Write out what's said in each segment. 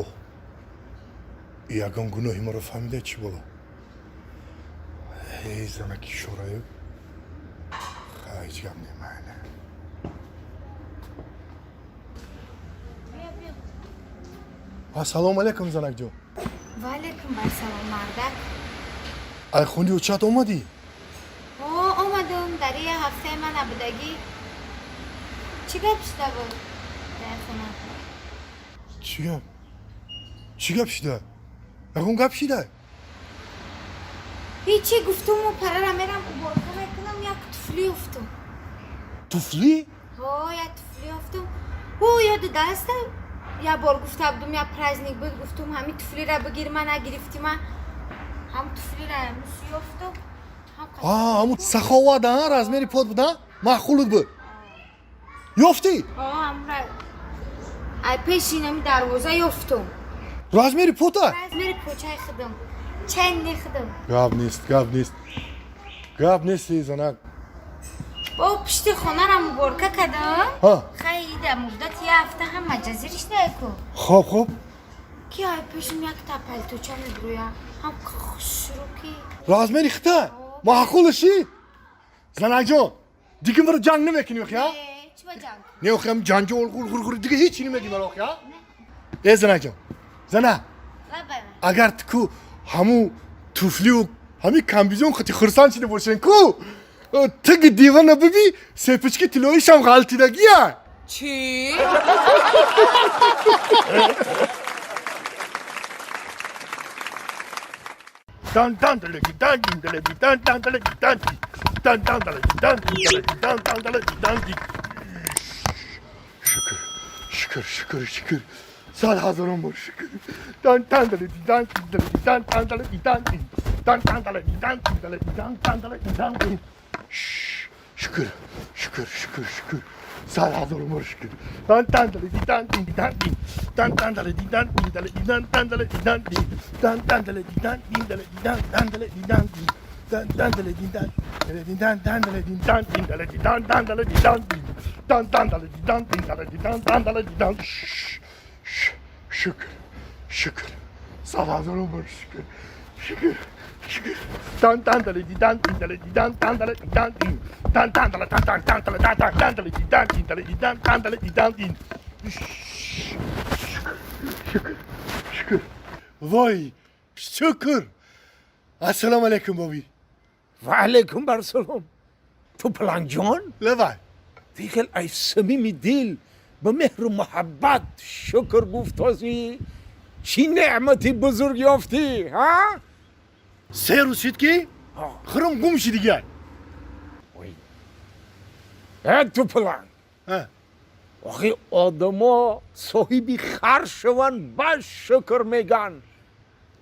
Оҳ, ягон гуноҳи маро фаҳмида чӣ боло? Эй, занаки шораю, ҳеҷ гап не, майли. Ассалому алайкум, занакҷон. Ваалайкум ассалом, мардак. Ай хуни очат омадӣ? О, омадум. Дар я ҳафтаи ман набудагӣ. Чӣ гап шуда буд дар хона? Чӣ гап? Чӣ гап шуда? Ягон гап шида? Ҳечи, гуфтуму парара мерам уборка мекунам, як туфли ёфтум. Туфли? Ҳо, як туфли ёфтум. Ӯ ёду даста як бор гуфта будум, як праздник буд, гуфтум ҳамин туфлира бигир, ма нагирифтӣ, ма ҳам туфлира мус ёфтум. А, ҳамун саховат, а, размери под буд, а, маъқулут буд, ёфтӣ? Ҳо, ҳамра ай пеши инами дарвоза ёфтум. Размери пота? Размери почаи худам, ченни худам. Гап нест, гап нест, гап нест, эй занак. Бо пишти хонарам уборка кардам. Ҳа. Хайда муддати як ҳафта ҳама ҷазириш ку. Хоб, хоб. Ки ай пешим якта палточа мебурӯя, ҳам хушрӯ ки. Размери хита маъқулаши, занакҷон. Дига маро ҷанг намекунӣ охи, а? Чӣ ба ҷанг? Не, охи, ҳам ҷанҷол, ғур ғур ғур, дига ҳечи намегӣ маро охи, а? Э, занакҷон, зана. Лабай. Агар ту ку ҳамун туфлиу ҳамин комбинезон хати хурсанд шида бошен ку, тиги дивана биби, сепички тиллоишам ғалтидагия. Чӣ? Дан дан далаги дан дин далаги дан дан далаги дан ди дан дан далаги дан дин далаги дан дан далаги дан ди. Шукр, шукр, шукр, шукр, сад ҳазорон бор шукр. Дан дан далаги дан дин далаги дан дан далаги дан дин дан дан далаги дан дин далаги дан дан далаги дан дин. Шукр, шукр, шукр, шукр, сад ҳазорон бор шукр. Дан дан далаги дан дин дан дин дан дан далаги дан дин далаги дан дан далаги дан дин дан дан далаги дан дин далаги дан дан далаги дан дин дан дан далаги дан далаги дан дан далаги дан дин далаги дан дан далаги дан дин дан дан далаги дан дин далаги дан дан далаги дан. Шукр, шукр, сад ҳазорон бор шукр, шукр, шукр. Дан дан далаги дан дин далаги дан дан далаги дан дин дан дан дала дан дан дан дала дан дан дан далаги дан дин далаги дан дан далаги дан дин. Шукр, шукр, вой, шукр. Ассалому алайкум, боби. Ва алайкум барсалом, ту палангҷон. Лабай. Тихел ай самими дил ба меҳру муҳаббат шукр гуфтозӣ. Чӣ неъмати бузург ёфтӣ, ҳа? 3 рӯз шид, ки хиром гум ши дигар. Э, ту паланг, охи одамо соҳиби хар шаванд, бас шукр меган.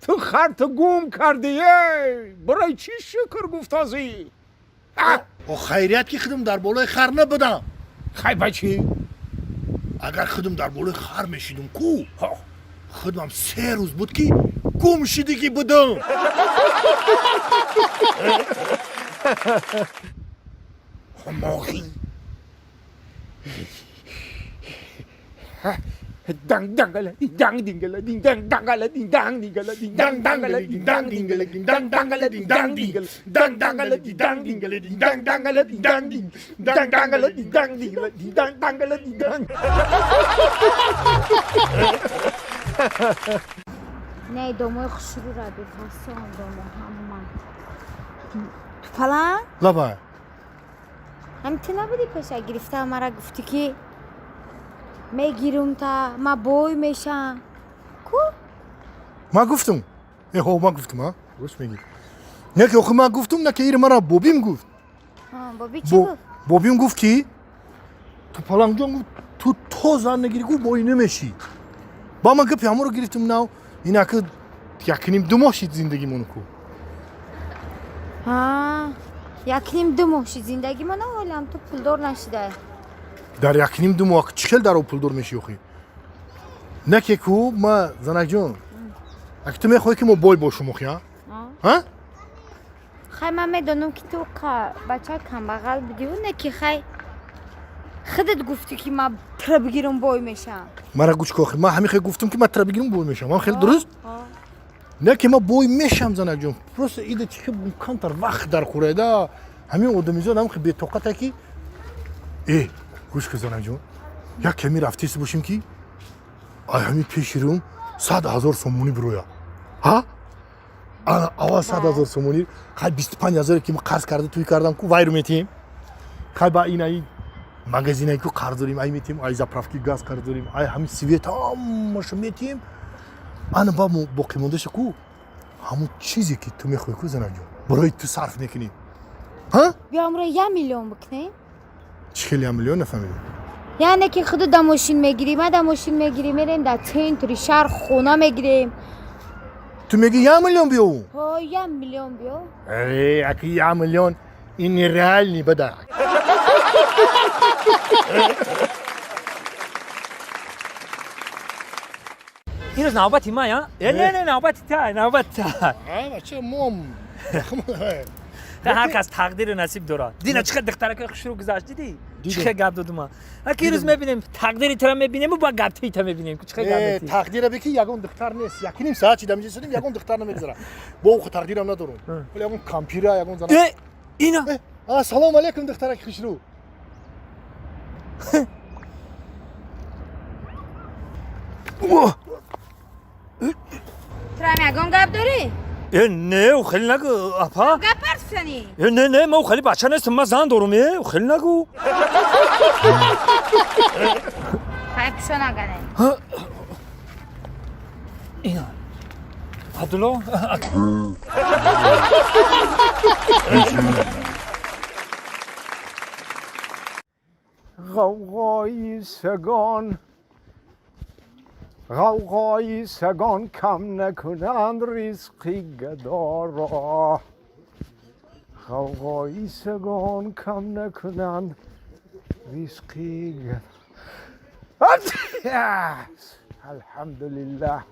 Ту харту гум кардӣ, эй, барои чӣ шукр гуфтозӣ? О, хайрият, ки худам дар болои хар набудам. Хай, ба чӣ? Агар худам дар болои хар мешидум ку, худам 3 рӯз буд, ки гум шидагӣ будам. Ҳамоғӣ данг дангала данг дингала динг данг дангала динг данг дингала динг данг дангала динг данг дингала динг данг дангала динг данг дингала данг дангала динг данг дингала динг данг дангала динг данг динг данг дангала динг данг дингала динг данг дангала динг данг. Не, домои хушрӯра бифасон, домо ҳама. Ту паланг. Лабай. Ҳами ту набудӣ, пеша гирифта мара гуфтӣ, ки мегирум, та ма бой мешам ку? Ман гуфтум? Эҳо, ман гуфтум, а, рост мегӣ. Не, ки охи ман гуфтум, на ки ира мара бобим гуфт. Боби чӣ гуфт? Бобим гуфт, ки ту палангҷон, гуфт, ту то зан нагирӣ, гуфт, бой намешӣ. Ба ман гапи ҳамонро гирифтум. Нав инаки якним ду моҳ шид зиндагимону ку. Якним ду моҳ шид зиндагимона, ҳолам ту пулдор нашида. Дар якним ду моҳ чӣ хел дар об пулдор мешӣ охи? Не, ки ку ма, занакҷон, аки ту мехоҳӣ, ки мо бой бошум охи, а? Ҳа? Хай, ман медонам, ки ту бачаи камбағал будиву, не ки хай. Худат гуфтӣ, ки ман тра бигирам, бой мешам. Мара гӯш кун, охир ман ҳамин хел гуфтам, ки ман тра бигирам, бой мешам. Ман хеле дуруст не, ки ман бой мешам, занакҷон. Просто ида чи камтар вақт дар хӯрайда. Ҳамин одамизод ҳам бетоқата, ки гӯш ку, занакҷон, як ками рафтест бошем, ки ай ҳамин пеши рӯм 100 000 сомонӣ бироя. Ҳа, ана аввал 100 000 сомонӣ, хай, 25 000-е ки ма қарз карда туй кардам ку, вайру метиҳем. Хай, ба ин ай магазинае ку қарз дорем, ай метиҳем, ай заправки газ қарз дорем, ай ҳамин свет, ҳамаша метиҳем. Ана ба боқимондаша ку, ҳамун чизе ки ту мехоҳӣ ку, занакҷон, барои ту сарф мекунем. Ҳа. Биё, амро 1 миллион бикунем. Чӣ хеле 1 миллион, нафаҳмидам. Яъне ки худу да мошин мегирӣ, ма да мошин мегирӣ, мерем дар центри шаҳр, хона мегирем. Ту мегӣ 1 миллион биёву? Ҳо, 1 миллион биё. Аки 1 миллион ин нереальный бада. Ин рӯз навбати ман, я? Не, не, навбати та, навбати та. Бача, мом. Ҳар кас тақдиру насиб дорад. Дина чӣ хел духтаракои хушрӯ гузашт, дидӣ? Чӣ хел гап додум ман. Аки рӯз мебинем, тақдири тура мебинему, ба гапти та мебинем, чӣ хел гап метӣ. Тақдира бики, ягон духтар нест. Якуним соат чи дамиҷа сидим, ягон духтар намегузара. Бо уху тақдирам надорум. Вале ягон кампира, ягон зана. Ина. Ассалому алайкум, духтараки хушрӯ. Турам ягон гап дорӣ? Не, хеле нагӯ, апа. Гап ҳарф занӣ. Не, не, ман хеле бача нестам, ман зан дорум. Хеле нагӯ. Хай, пишо нагане. Ина, Абдулло. غوغای سگان، غوغای سگان کم نکنند رزقی گدا را. غوغای سگان کم نکنند رزقی گدا. الحمدلله.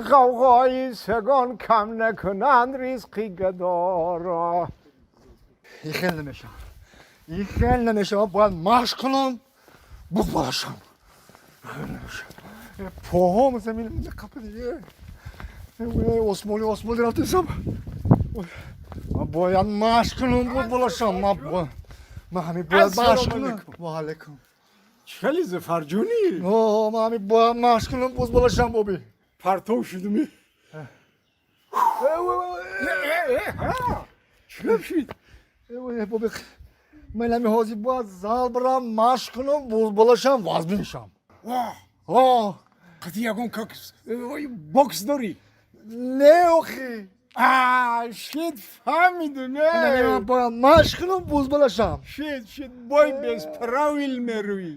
غوغای سگان کم نکنند رزقی گدا را. И хел намешавам, и хел намешавам. Бояд машқ кунам, бубарашам. Поҳом замин қапи. Осмони, осмони рафтесам. Бояд машқ кунам, бубарашам. Ман ҳамин бояд машқ кунам. Ва алайкум. Хеле Зафарҷонӣ. Ман ҳамин бояд машқ кунам, бузбалашам, боби. Партов шудуми? Чӣ гап шид? Боби, ман ҳамин ҳозир бояд зал бирам, машқ кунам, бузбалашам, вазмин шам. Қати ягон как бокс дорӣ? Не, охи. Шид, фаҳмидум. Бояд машқ кунам, бузбалашам. Шид, шид, бой без правил мерӯӣ.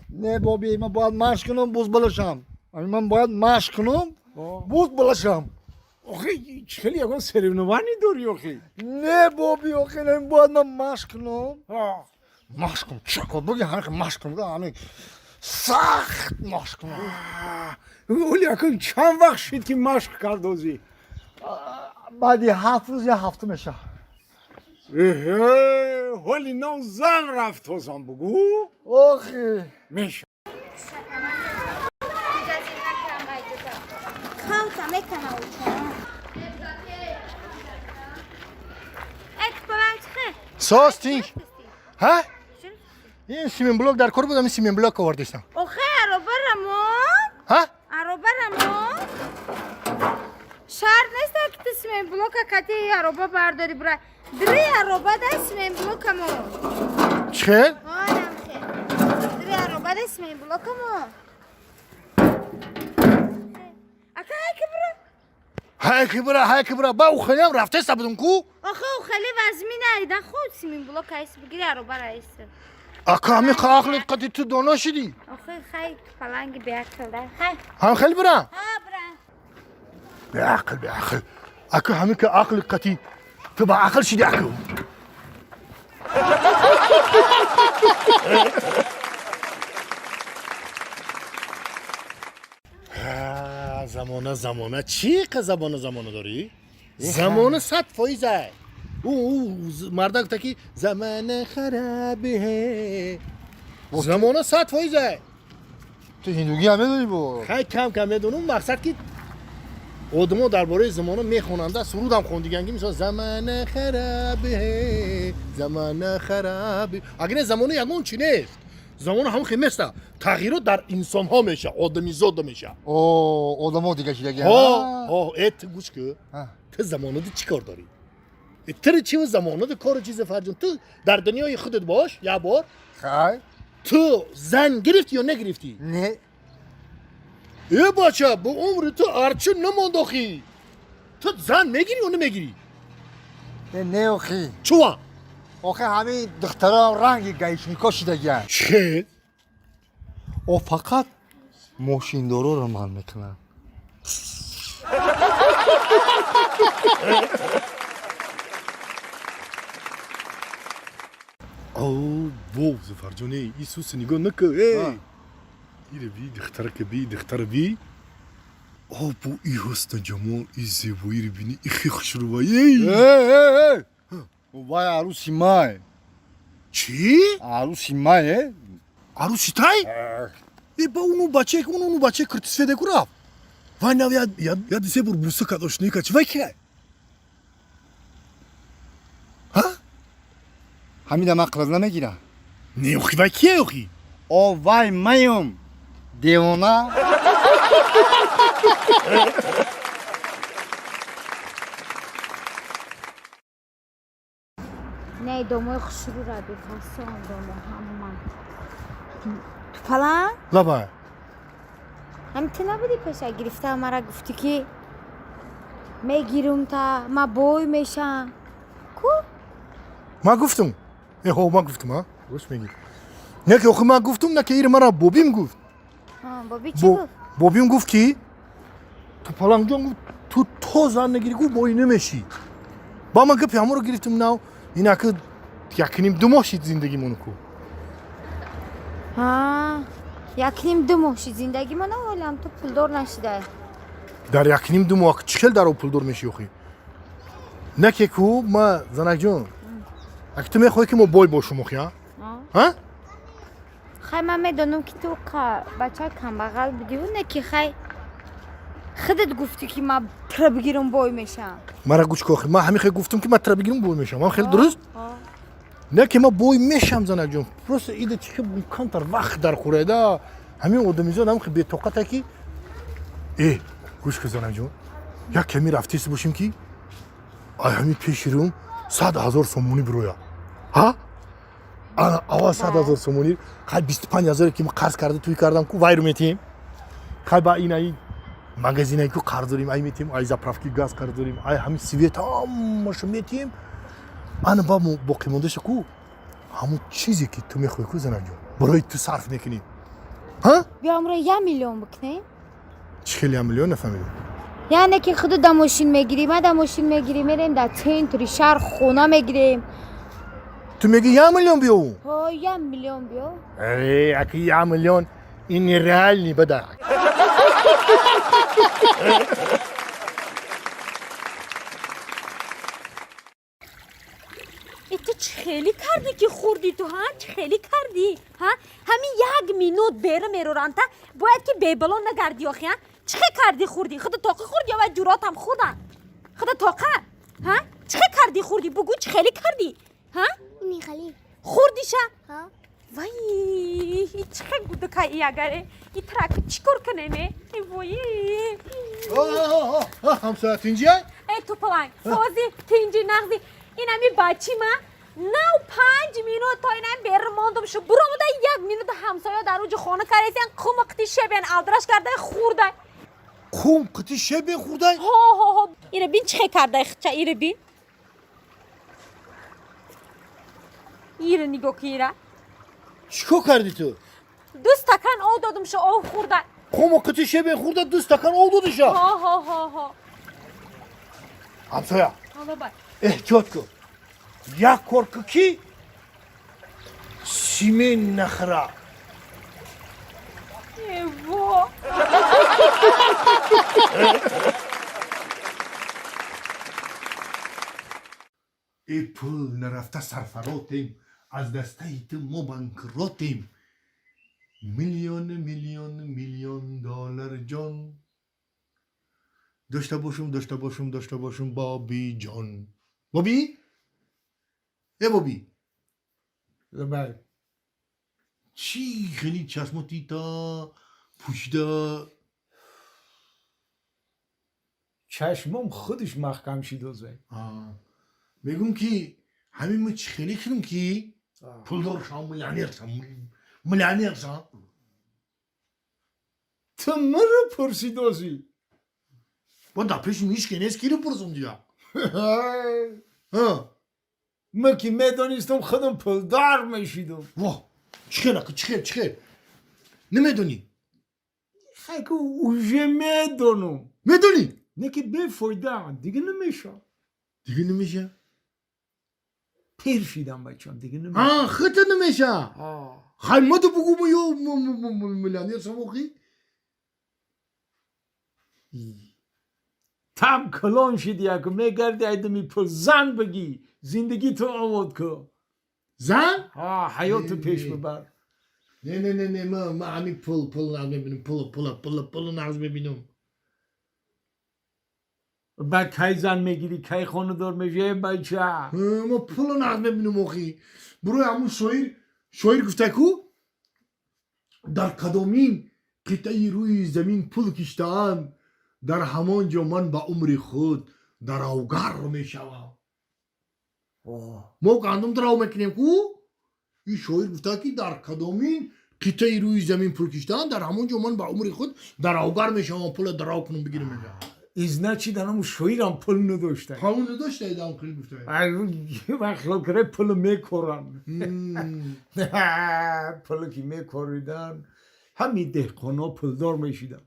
Не, боби, ман бояд машқ кунам, бузбалашам. Ман бояд машқ кунам, бузбалашам. Охи, чӣ хеле ягон соревнование дорӣ, охи? Не, боби, охи, бояд ман машқ кунам, машқ кунам. Чако буги, ҳамин машқ кунам, ҳамин сахт машқ кунам. Оли акун чанд вақт шид, ки машқ кардозӣ? Баъди 7 рӯз, як ҳафта мешавад. Ҳоли нав зан рафтозам, бугӯ. Охи. Меша. Калта мекана уча. Эк паланчхе. Состинг, ҳа, ин симин блок дар кор будам, ин симин блок овардистам. Охе, ароба рамон. Ҳа. Ароба рамон. Шарт нест, ки ту симин блока кати ароба бардори бура. Дри ароба да симин блокамо. Чӣ хел? Ҳа, дри ароба да симин блокамо. Ака, ҳайки бура. Ҳайки бура, ҳайки бура. Ба ухелиам рафтеста будум ку. Охе, ухели вазмина ида, худ симин блок айс бигири, ароба раис. Ака, ҳами ақлит қати ту доно шидӣ. Охе, хай, паланги беақл да. Хай. Ҳам хел бура. Ҳа, бура. Беақл, беақл. Ака, ҳами ки ақли қати ту ба ақл шидӣ, аку. Замона, замона, чӣ қа замона, замона дорӣ? Замона 100%. Марда гуфта ки замона харабе. Замона 100%. Ту ҳиндугӣ ҳам медонӣ бо? Хай кам кам медонам, мақсад ки одамо дар бораи замона мехонанда, сурудам хондиган ки мисол замона харабе, замона харабе. Агар не замона ягон чи нест. Замона ҳамон хел места. Тағйирот дар инсонҳо меша, одамизода меша. О, одамо дига шидаги. Ҳо, ҳо, э ту гӯш кун. Ту замонада чӣ кор дорӣ? Ту чи замонада кору чизе Фарҷон? Ту дар дунёи худат бош, як бор. Хай. Ту зан гирифтӣ ё нагирифтӣ? Не. Э бача, бо умри ту арчи намонд охи. Ту зан мегирӣ ё намегирӣ? Не охи. Чува? Охи ҳамин духтарам ранги гаишнико шидагианд. Чӣ? О фақат мошиндороро ман мекунам. О, вов, Зафарҷоне, Исус нигоҳ накун, эй! Ире би, духтарака би, духтара би. О, бо и ҳусну ҷамол, и зебоиро бини, и хе хушрӯба, эй! Эй, эй, эй! Вай арӯси май. Чӣ? Арӯси май, э? Арӯси тай? Э, ба уну бачае, уну бачае киртисфеде ку рафт. Вай нав я се бор буса кард, ошноӣ кард. Чӣ вай кия? Ҳа? Ҳамида ман қилат намегирам. Не, охи вай кия охи? О, вай маём. Девона. Не, домои хушрӯра бифасон домо ҳама. Ту палан? Лабай. Ҳами ту набудӣ пеша гирифта мара гуфтӣ ки мегирум та ма бой мешам. Ку? Ман гуфтум. Э, ҳо, ман гуфтум, а? Рост мегӣ. Не ки охи ман гуфтум, на ки ира мара бобим гуфт. Боби чӣ гуфт? Бобим гуфт ки ту палангҷон гуфт, ту то зан нагирӣ гуфт бой намешӣ. Ба ман гапи ҳамонро гирифтум нав, инаки якним ду моҳ шид зиндагимону ку. Ҳа, якним ду моҳ шид зиндагимона, ҳолам ту пулдор нашидай. Дар якним ду моҳ чӣ хел дар о пулдор мешӣ охи? Не ки ку, ма занакҷон, аки ту мехоҳӣ ки мо бой бошум охи, а? Ҳа? Хай ман медонам ки ту бача камбағал будиву, не ки хай худат гуфтӣ ки ман тра бигирам бой мешам. Мара гӯш кун охи, ман ҳамин хел гуфтум ки ман тра бигирам бой мешам. Ман хеле дуруст? Не ки ман бой мешам занакҷон. Просто ида чӣ хел камтар вақт дар хӯрайда. Ҳамин одамизод ҳам хел бетоқата ки э, гӯш кун занакҷон. Як ками рафтист бошем ки ай ҳамин пеши рӯм 100 000 сомонӣ бироя. Ҳа? Ана аввал 100 000 сомонӣ, хай 25 000 ки ман қарз карда тӯй кардам ку вайру метиҳем. Хай ба ин ай магазинае ку қарз дорем, ай метиҳем, ай заправки газ қарз дорем, ай ҳамин свет ҳамаашо метиҳем. Ана ба боқимондаша ку ҳамон чизе ки ту мехоҳӣ ку занакҷон, барои ту сарф мекунем. Ҳа? Биё амро 1 миллион бикунем. Чӣ хел 1 миллион нафаҳмидам? Яъне ки худу да мошин мегирӣ, ма да мошин мегирӣ, мерем дар центри шаҳр хона мегирем. Ту мегӣ 1 миллион биёву? Ҳо, 1 миллион биё. Э, аки 1 миллион ин нереальный бада. Ту чӣ хеле кардӣ ки хӯрдӣ ту, ҳа? Чӣ хеле кардӣ, ҳа? Ҳамин як минут бера мероранта, бояд ки бебало нагардӣ охи, ҳа? Чӣ хел кардӣ хӯрдӣ? Худо тоқа хӯрдӣ ё вай ҷуротам хӯрдан? Худо тоқа, ҳа? Чӣ хел кардӣ хӯрдӣ? Бугӯ чӣ хеле кардӣ, ҳа? Михали. Хӯрдиша? Ҳа. Вай, чӣ хел гудакай агаре? И траки чӣ кор кунем, э? Вой. Ҳамсоя тинҷия? Э, ту паланг, сози, тинҷи, нағзи. Ин ҳами бачи ма нав 5 минут то инам бер мондум шу буромуда 1 минут ҳамсоя дар уҷи хона каресян қум қити шебен алдраш кардай хӯрдай. Қум қити шебен хӯрдай? Ҳо, ҳо, ҳо. Ира бин чӣ хел кардай хича, ира бин. Ира нигоҳ ки ира. Чӣ кор кардӣ ту? 2 стакан об додум шу об хӯрдай. Қум қити шебен хӯрда 2 стакан об додиша? Ҳо, ҳо, ҳо, ҳо. Ҳамсоя. Ҳало бай. Эҳтиёт кун. Як кор кун ки симен нахӯра. Эво. Эй, пул нарафта сарфаротем, аз дастаи ту мо банкротем. Миллион, миллион, миллион доллар ҷон дошта бошум, дошта бошум, дошта бошум, Боби ҷон. Боби, э, Боби. Лабай. Чӣ хеле чашмоти та пӯшида? Чашмам худаш маҳкам шидоза. Мегум, ки ҳамин мо чӣ хеле кунем, ки пулдор шавам, миллионер шавам, миллионер шавам? Ту маро пурсидозӣ? Бо дар пеши ҳичке нест, киро пурсум дига? Ма ки медонистам, худам пулдор мешидам. Во, чӣ хел, ака, чӣ хел, чӣ хел намедонӣ? Хайку, уже медонам. Медонӣ? Не ки бефоида, дига намеша. Дига намеша? Пир шидам, бачам, дига намеша. А, хита намеша. Хай, маду бугу, мо ё миллионер шавам охи. Там калон шиди, яку мегарди айдами пул, зан бигӣ, зиндагиту овод ку. Зан? Ҳаёту пеш бибар. Не, не, не, не, ма ҳамин пул, пул нағз мебинам, пул, пул, пул, пул нағз мебинам. Ба кай зан мегирӣ, кай хонадор мешавӣ, бача? Ма пуло нағз мебинам охи. Бурои ҳамун шоир, шоир гуфта ку, дар кадомин қитъаи рӯи замин пул киштаанд, дар ҳамон ҷо ман ба умри худ даравгар мешавам. Мо гандум дарав мекунем ку, ин шоир гуфта, ки дар кадомин қитъаи рӯи замин пул киштаанд, дар ҳамон ҷо ман ба умри худ даравгар мешавам, пула дарав кунам, бигирам, мега. Значит, анаму шоирам пул надошта. Ҳамон надошта, идам хел гуфта. Вақт хилол кара пул мекоран. Пуле ки мекоридан, ҳами деҳқоно пулдор мешидан.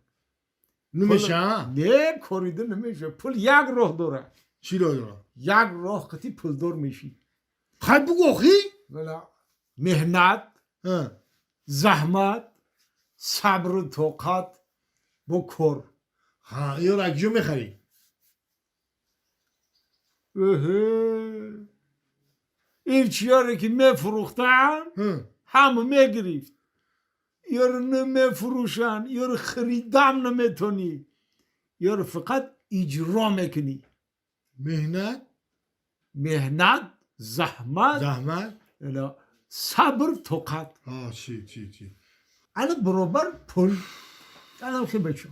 Намеша? Не, корида намеша. Пул як роҳ дорад. Чӣ роҳ дорад? Як роҳ қати пулдор мешӣ. Хай, бугу охи. Меҳнат, заҳмат, сабру тоқат бо кор. Ҳа, ёро аз куҷо мехарӣ? Эҳе, ин чиёре ки мефурӯхтам, ҳама мегирифт. Ёро намефурӯшанд, ёро харидам наметонӣ, ёро фақат иҷро мекунӣ. Меҳнат. Меҳнат, заҳмат. Заҳмат. Сабр, тоқат. Чӣ, чӣ, чӣ? Ана баробар пул, анам хел, бачо.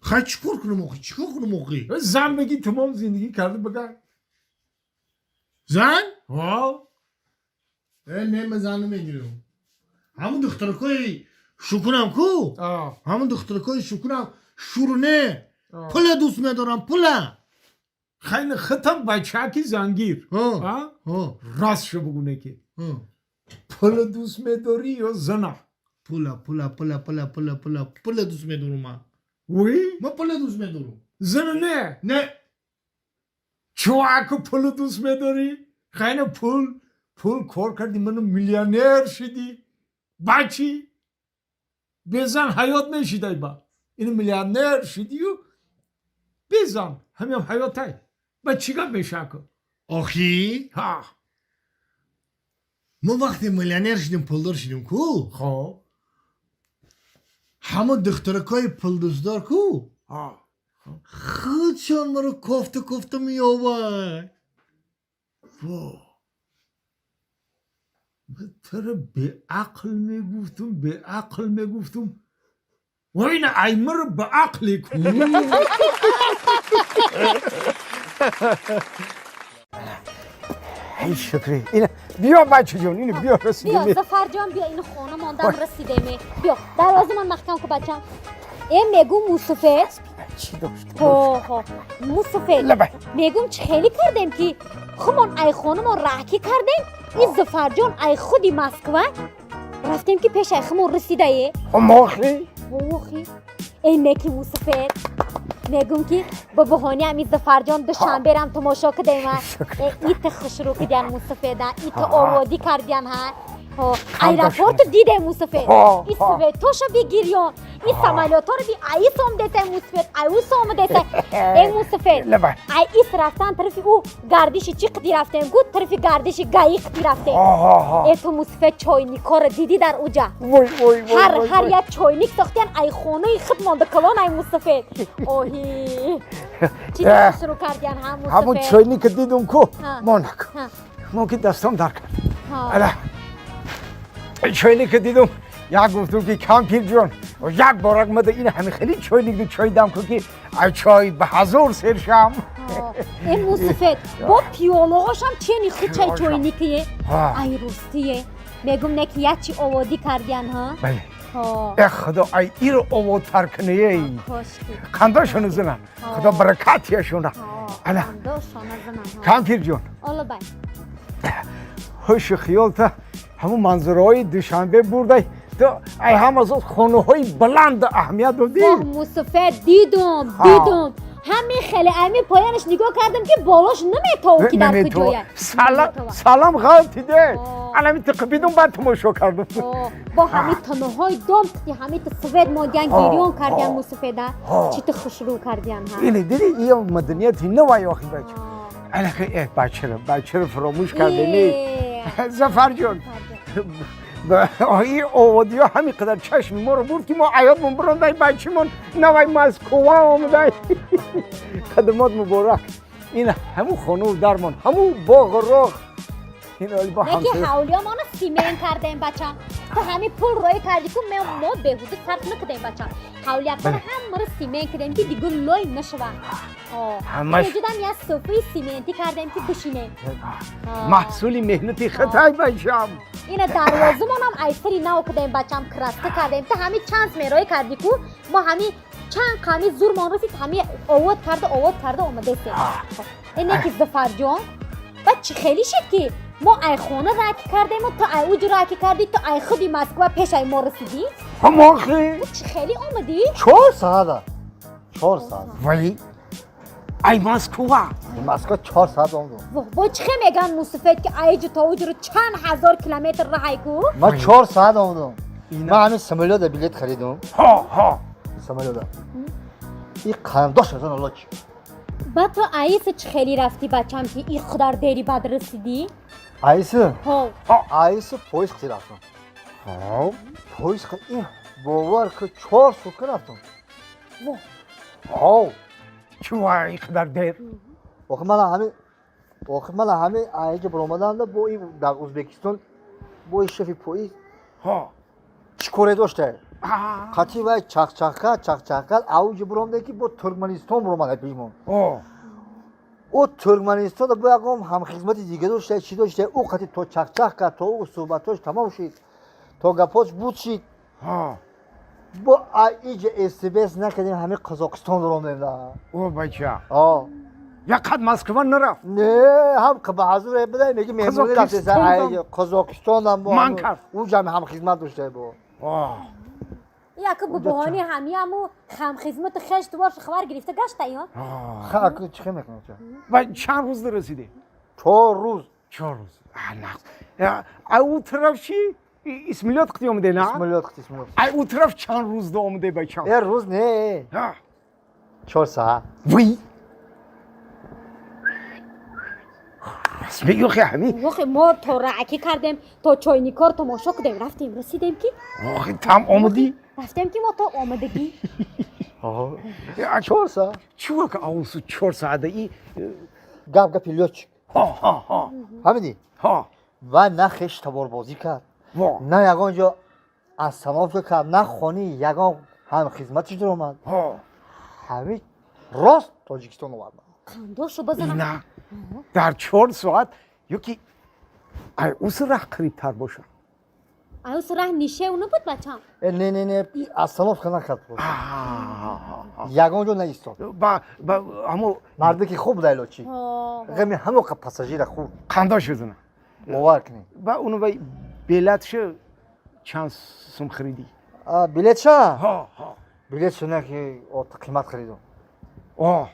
Хай, чӣ кор кунам охи, чӣ кор кунам охи? Зан бигӣ, тамом зиндагӣ карда бигар. Зан? Э. Не, ман зан намегирам. Ҳамун духтаракои шукунам ку, ҳамун духтаракои шукунам шуру не, пула дӯст медорам, пула. Хайни хитам бачаки зангир, ростшо бугуне, ки пула дӯст медорӣ ё зана? Пула, пула, пула, пула, пула, пула, пула дӯст медорам ман. Уи? Ман пула дӯст медорам. Зана не? Не. Чуваку, пула дӯст медорӣ? Хайна, пул, пул кор кардӣ, ману миллионер шидӣ, бачи, безан ҳаёт мешидай. Ба ин миллионер шидию безан ҳамиам ҳаётай, ба чӣ гап мешаку? Охи. Ҳа. Мо вақте миллионер шидем, пулдор шидем ку, хоб, ҳама духтаракои пулдӯстдор ку худшон маро кофта кофта меёбад. Во, туро беақл мегуфтум, беақл мегуфтум, война аймаро баақле ку. Эй, шукри, ина биё, бачаҷон, ина биё, расидем. Биё, Зафарҷон, биё, ин хона мондам, расидеме. Биё, дарвоза ман маҳкам ку, бачам. Э, мегум, мусуфед. Чӣ дошт? Ҳо, ҳо, мусуфед. Лабай. Мегум, чӣ хеле кардем, ки хумон ай хонамон раҳкӣ кардем, ин Зафарҷон ай худи Москва рафтем, ки пеш ай хумон расидае. Ҳомохи. Охи, эй, неки, мусуфед, мегум, ки ба баҳони ҳами Зафарҷон Душанберам тамошо кардем. Ита хушрӯ кардян, мусафеда, ита оводӣ кардян. Ҳа. Аэропорту дидем, мусафед, и светоша бигирён, и самолёторо би, аис омдесай, мусафед, ай ус омадесай, э, мусафед. Ай ис рафтан тарафи ӯ гардиши чӣ қити рафтем, гу тарафи гардиши гаи қити рафтем. Э, ту, мусафед, чойникоро дидӣ дар уҷа? Ҳар як чойник сохтиян, ай хонаи худ монда калон, ай мусафед, оҳи, чӣ шурӯъ кардиян ҳа. Ҳамун Мусафед, чойника дидум ку, монак мо ки дастом дар кард, ала чойника дидум, як гуфтум ки кампирҷон, як борак мада ин ҳами хеле чойник ду чой дам ку, ки ай чой ба ҳазор сер шам. Э, мусафед, бо пиёлоҳошам чени худ чай чойникие. Ай ростие мегум, не ки як чи оводӣ кардиян ҳа. Бале, э, худо ай иро оводтар кунае. Қандошону зинам, худо баракатияшона. Ала кампирҷон, ҳушу хиёлта ҳамун манзараҳои Душанбе бурдай, ту ай ҳама зод хонаҳои баланд аҳамият додӣ. Мусафед, дидум, дидум, ҳамин хеле ами поянаш нигоҳ кардам, ки болош наметову, ки дар куҷоя. Салам ғалтиде, алами тиқибидум, баъд тамошо кардум. Бо ҳами таноҳои дом ки ҳами ту свет модиян, гирён кардиян, мусафеда, чӣ ту хушрӯ кардиян ҳа. Ини диди, ия маданияти навай охи бача. Алаки, э, бачаро, бачаро фаромӯш кардеми, Зафарҷон. Ин оводиҳо ҳамин қадар чашми моро бурд, ки мо аёдмон бирондай, бачимон навай Москва омадай. Хадамот муборак. Ин ҳамун хонаву дармон, ҳамун боғу роғ. Неки ҳавлиёмоно симент кардем, бачам. Ту ҳамин пул роӣ кардӣ ку, мо беҳуда сарф накардем, бачам. Ҳавлиякаро ҳамаро симент кардем, ки дигар лой нашава. Ҷудам як суфраи симентӣ кардем, ки бишинем. Маҳсули меҳнати хитай, бачам. Ина дарвозумонам айсари нав кардем, бачам, краска кардем. Ту ҳамин чанд мероӣ кардӣ ку, мо ҳамин чанд қами зурмон расид, ҳамин овод карда, овод карда омадестем. Ине ки, Зафарҷон, баъд чӣ хеле шид, ки мо ай хона раки кардему, ту ай уҷ раки кардӣ, ту ай худи Москва пеш ай мо расидӣ? Ҳамохи. Чӣ хеле омадӣ? 4 саата, 4 саат. Вай, ай Москва. Москва 4 саат омадам. Бо чӣ хе меган, мусафед, ки айҷу то уҷро чанд ҳазор километр раҳай ку? Ман 4 саат омадам. Ман ҳамин самолёта билет харидум. Ҳо, ҳо. Самолёта и қарандош аз он алло чи. Баъд ту аиса чӣ хеле рафтӣ, бачам, ки и худар дери баъд расидӣ? Аисы? Ҳо. Аисы поезд қи рафтам. Хоб. Поезд ин, бовар ки, 4 сутка рафтам. Ҳо, чӣ вай қадар дер? Охи мана ҳамин, охи мана ҳамин аиҷа баромаданда, бо ин дар Ӯзбекистон бо ин шефи поезд ҳо чӣ коре дошта, қатъи вай чахчах кард, чахчах кард, ауҷи буромда, ки бо Туркманистон буромад пешмон. Ӯ Туркманистон бо ягон ҳамхизмати дига дошта, чӣ дошта, ӯ қатъи то чахчах кард, то ӯ суҳбатош тамом шид, то гапош буд шид, бо иҷа СБС накардем, ҳамин Қазоқистон дуромдем. О, бача, як қад Москва нарафт? Не, ҳам ба ҳазур буда, меги меҳмонӣ рафтеса Қазоқистонам. Ман кард. Ӯ ҷами ҳамхизмат дошта бо. Яке бубоҳони ҳамиаму ҳамхизмату хеш тубор хабар гирифта гашта ё. Чӣ хе мекунам? Ва чанд рӯз расидӣ? 4 рӯз. 4 рӯз. Ай ӯ тараф чӣ, Исмилёт қити омаде на? Исмилёт қити, Исмилёт. Ай ӯ тараф чанд рӯз омаде, бачам? Э, рӯз не, 4 саат. Вай, рост мегӯ, охи ҳами. Охи мо то раъкӣ кардем, то чойникор тамошо кардем, рафтем, расидем ки. Охи там омадӣ. Рафтем, ки мо то омадагӣ. 4 саат. Чӣ ка авусу 4 саата и? Гап гапи лётчик. Ҳо, ҳо, ҳо. Фаҳмидӣ? Ҳо. Ва на хеш таборбозӣ кард, на ягон ҷо остановка кард, на хони ягон ҳамхизматиш даромад. Ҳамин рост Тоҷикистон овард. Қандошу базанам. На, дар 4 соат ё ки ай уси раҳ қарибтар бошад? Аюс раҳ нишев набуд, бачам? Э, не, не, не, остановка накард, ягон ҷо наистод. Ба ҳамо. Марде ки хуб буда, лётчик, ғами ҳамо пассажира хуб. Қандош шудана. Бовар кунед. Ба уну ба билетшо чанд сум харидӣ? Билетша? Ҳо, ҳо. Билетша не, ки қимат харидум. О.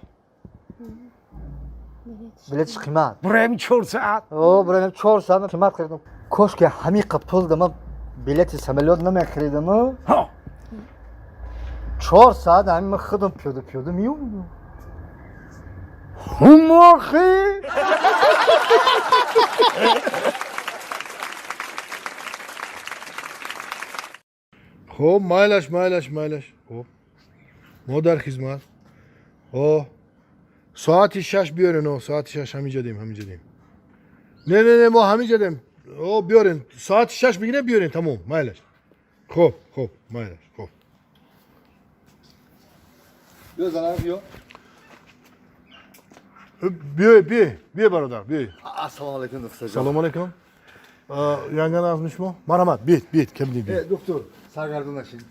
Билетш қимат. Бураем 4 соат. О, бураем 4 соат қимат харидум. Кош ки ҳамиқа пул дама билети самолёт намехаридам. Ҳа. 4 саат ҳамин ман худам пиёда пиёда меомадам. Ҳумохи. Хуб, майлаш, майлаш, майлаш. Хуб, мо дар хизмат. О, соати 6 биёрен. О, соати 6 ҳамиҷа дем, ҳамиҷа дем. Не, не, не, мо ҳамиҷа дем. О, биёрен, соати 6 бигирем, биёрен, тамом, майлаш. Хуб, хуб, майлаш, хуб. Биё, занак, биё. Биёй, биёй, биёй, бародар, биёй. Ассалому алайкум, духтарҷон. Салому алайкум. Янган азми шумо, марҳамат, биёед, биёед, кабини, биёед. Э, доктор, саргардон нашед,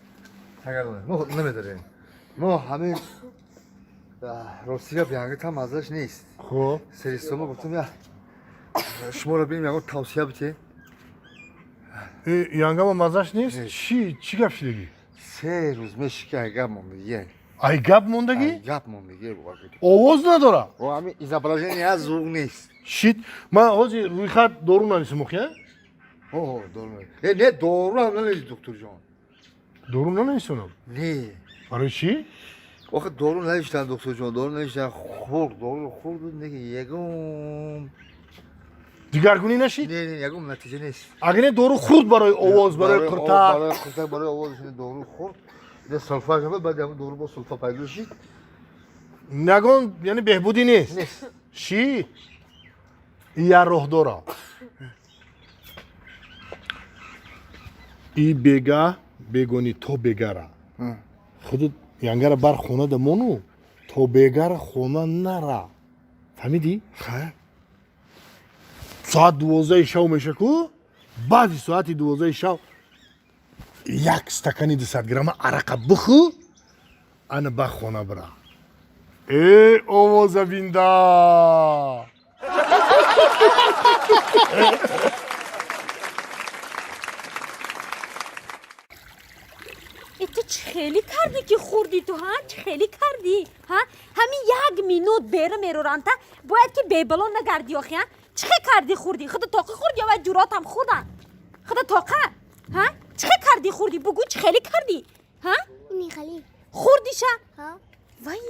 саргардон. Мо намедорем, мо ҳамин рости гап, янгитам маззаш нест. Хуб. Серистома гуфтам, я шуморо бинем, ягон тавсия битем. Янгама маззаш нест? Чӣ, чӣ гап шидагӣ? 3 рӯз меши ки ай гап мондагие. Ай гап мондагӣ? Ай гап мондагие. Овоз надора? О, ҳамин изображение аз звук нест. Шит, ман ҳозир рӯйхат дору нанисам, охия. О, дору э, не, дору ҳам нанависи, духтурҷон. Дору нанависонам? Не. Барои чӣ? Охи, дору навиштан, духтурҷон, дору навиштан, хурд, дору хурд, неки ягон дигаргунӣ нашид? Не, не, ягон натиҷа нест. Агар не, дору хурд барои овоз, барои қуртақ. Барои қуртақ, барои овоз дору хурд, не, сулфа шавад, баъд ҳамон дору бо сулфа пайдо шид. Ягон, яъне, беҳбудӣ нест? Нест. Ши, я роҳ дора. И бега бегонӣ то бегара худут янгара бар хона да мону, то бегара хона нара, фаҳмидӣ? Соат 12-и шав меша ку, баъди соати 12-и шав як стакани 200 грамма арақа бихӯ, ана ба хона бира. Э, овоза бинда. Э, ту чӣ хеле кардӣ ки хӯрдӣ ту, ҳа? Чӣ хеле кардӣ, ҳа? Ҳамин як минут бера мероранта, бояд ки бебало нагардӣ охи, ҳа? Чӣ хел кардӣ хӯрдӣ? Худа тоқӣ хӯрдӣ ё вай ҷуротам хӯрдан? Худа тоқа, ҳа? Чӣ хел кардӣ хӯрдӣ, бугӯ, чӣ хеле кардӣ, ҳа? Михали. Хӯрдиша? Ҳа. Вай,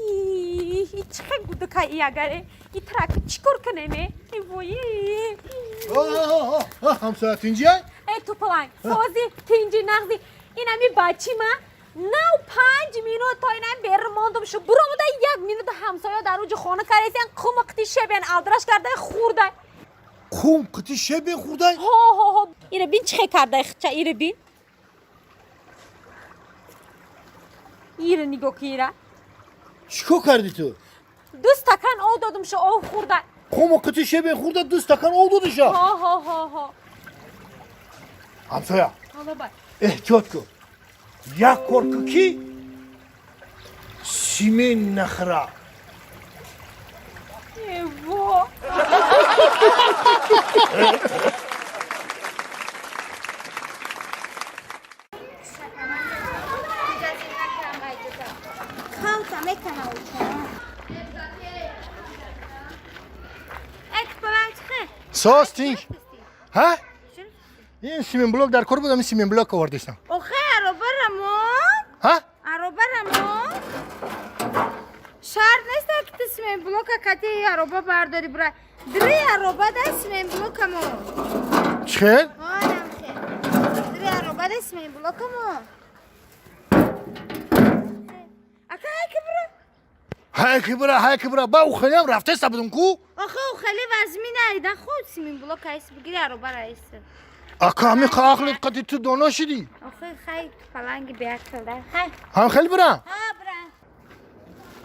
чӣ хел гудакай агаре и траки, чӣ кор кунеме? Вои! Ҳамсоя, тинҷиай? Э, тупаланг, сози, тинҷи, нағзи. Инами бачи ма нав 5 минут то инам бер мондум шу, буромуда як минут, ҳамсоя дар уҷи хона каресиян, қума қити шебен алдраш карда хӯрдай. Қум қити шебен хӯрдай? Ҳо, ҳо, ҳо, ира бин, чӣ хел кардай хча, ира бин, ира нигоҳ ки, ира. Чӣ кор кардӣ ту? Ду стакан об додум шу, об хӯрдай. Қума қити шебен хӯрда, ду стакан об додиша? Ҳо, ҳо, ҳо, ҳо. Ҳамсоя. Ҳало бай. Эҳтиёт кун, як кор кун ки симен нахӯра. Эво. Халта мекана уча. Э, тупаланг, чихе? Соз, тинҷ, ҳа? Ин сименблок дар кор будам, ин сименблок овардистам. Охе, аробарамон. Ҳа? Аробарамон. Шарт нест, ки ту сименблока кати ароба бардори бура. Дри ароба да сименблокамо. Чӣ хел? Ҳанам хел. Дри ароба да сименблокамо. Ака, ҳай ки бура. Ҳай ки бура, ҳай ки бура, ба ӯ хелиам рафтеста будум ку. Охе, ӯ хеле вазмин айда, худ сименблок айс бигири, ароба раиса. Ака, ҳами ақли қати ту доно шидӣ. Охе, хай, паланги беақл да. Хай. Ҳам хел бура? Ҳа, бура.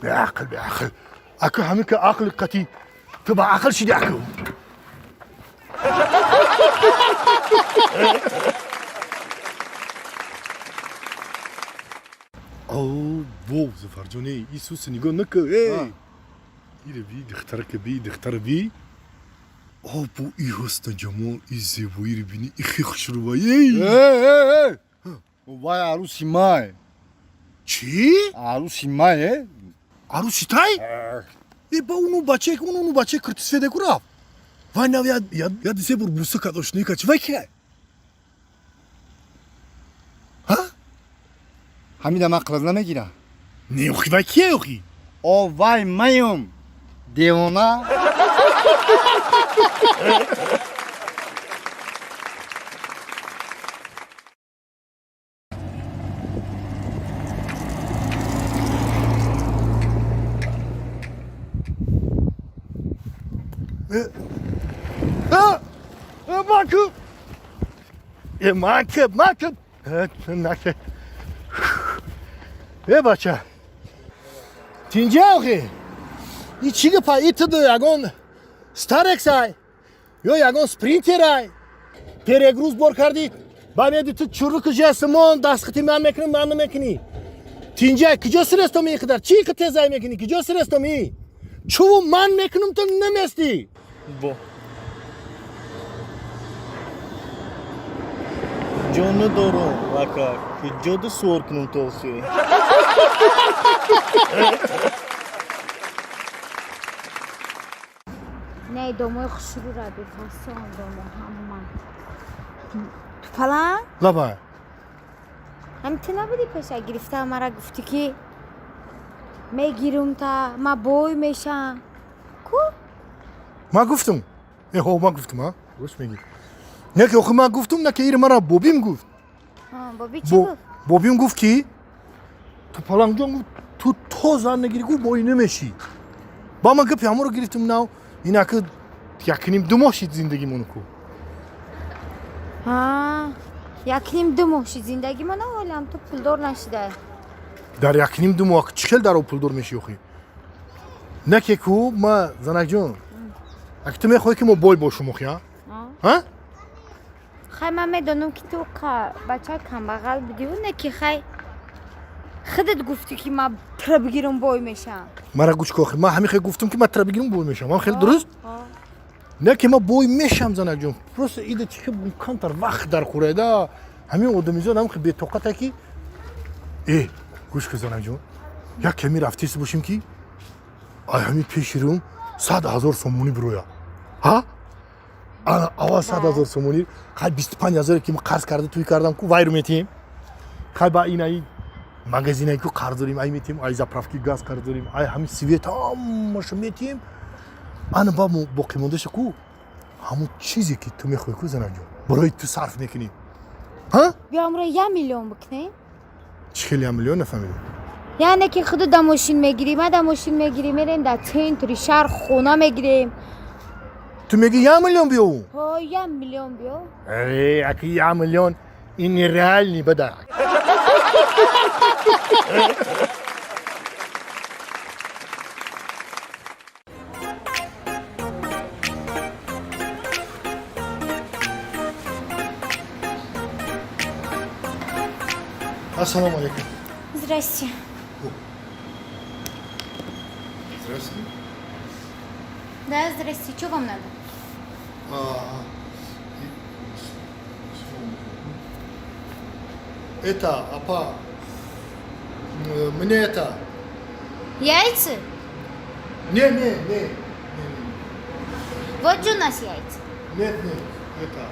Беақл, беақл. Ака, ҳами ки ақли қати ту ба ақл шидӣ, аку. О, во, Зафарҷоне, Исуса нигоҳ накун, эй! Ире би, духтарака би, духтара би. О, бо и ҳусну ҷамол, и зебоиро бини, и хе хушрӯба, эй! Э, э, э! Вай арӯси май. Чӣ? Арӯси май, э? Арӯси тай? Э, ба уну бачае, уну бачаи киртисфеде ку рафт. Вай нав я се бор буса кард, ошноӣ кард. Чи вай кия? Ҳамида ман қилаз намегира. Не, охи, вай кие, охи? О, вай маём. Девона. Маку! Маку, маку! Наке. Э, бача. Тинҷа, охи? И чӣ гапа? И ту ягон Старексай? Ё ягон Спринтерай? Перегруз бор кардӣ? Ба меди ту чуруку жесимон дастхити ман мекунӣ, ман намекунӣ. Тинҷа, куҷо сирестом ин қадар? Чӣ ки тезай мекунӣ? Куҷо сирестом и? Чуву ман мекунам, ту наместӣ. Бо. Ҷон надорум, ака, куҷода суор кунум то охи? Не, домои хушрӯра бефасон домо ҳама. Тупалан? Лабай. Ҳами ту набудӣ пеша гирифта мара гуфтӣ ки мегирум та ма бой мешам. Ку? Ман гуфтум. Э, ҳо, ман гуфтум, а? Рост мегӣ. Не ки охи ман гуфтум, на ки ир мара бобим гуфт. Боби чӣ гуфт? Бобим гуфт ки Тупалангҷон гуфт, ту то зан нагирӣ, гуфт, бой намешӣ. Ба ман гапи ҳамонро гирифтум нав, инаки якним ду моҳ шид зиндагимон ку. Якним ду моҳ шид зиндагимон, ҳолам ту пулдор нашидай. Дар якним ду моҳ чӣ хел дар об пулдор мешӣ охи? Не ки ку, ма занакҷон, аки ту мехоҳӣ ки мо бой бошум охи, а? А? Хай, ман медонам ки ту бача камбағал будиву, не ки хай худат гуфтӣ ки ман тра бигирам бой мешам. Мара гӯш ку охи, ман ҳамин хел гуфтум ки ман тра бигирам бой мешам. Ман хеле дуруст? Не ки ман бой мешам, занакҷон. Просто ида чӣ хел камтар вақт дар хӯрайда. Ҳамин одамизод ҳам хел бетоқата ки э, гӯш ку, занакҷон. Як ками рафтист бошем ки ай ҳамин пеши рӯм 100 000 сомонӣ бироя. Ҳа? Ана аввал 100 000 сомонӣ, хай 25 000 ки қарз карда туй кардам ку, вайру метиҳем. Хай ба инаи магазинае ку қарз дорем, ай метиҳем, ай заправки газ қарз дорем, ай ҳамин свет ҳамаша метиҳем. Ана ба боқимондаша ку ҳамон чизе ки ту мехоҳӣ ку, занакҷон, барои ту сарф мекунем. Ҳа? Биё амро 1 миллион бикунем. Чӣ хел 1 миллион, нафаҳмидам. Яъне ки худу да мошин мегирӣ, ма да мошин мегирӣ, мерем дар центри шаҳр хона мегирем. Ту мегӣ 1 миллион биёву? Ҳо, 1 миллион биё. Э, аки 1 миллион ин нереальный бада. Ассалому алейкум. Здрасте. Здравствуйте. Да, здрасте. Что вам надо? А, это, апа, мне это. Яйца? Не, не, не, не. Вот же у нас яйца. Нет, нет, это.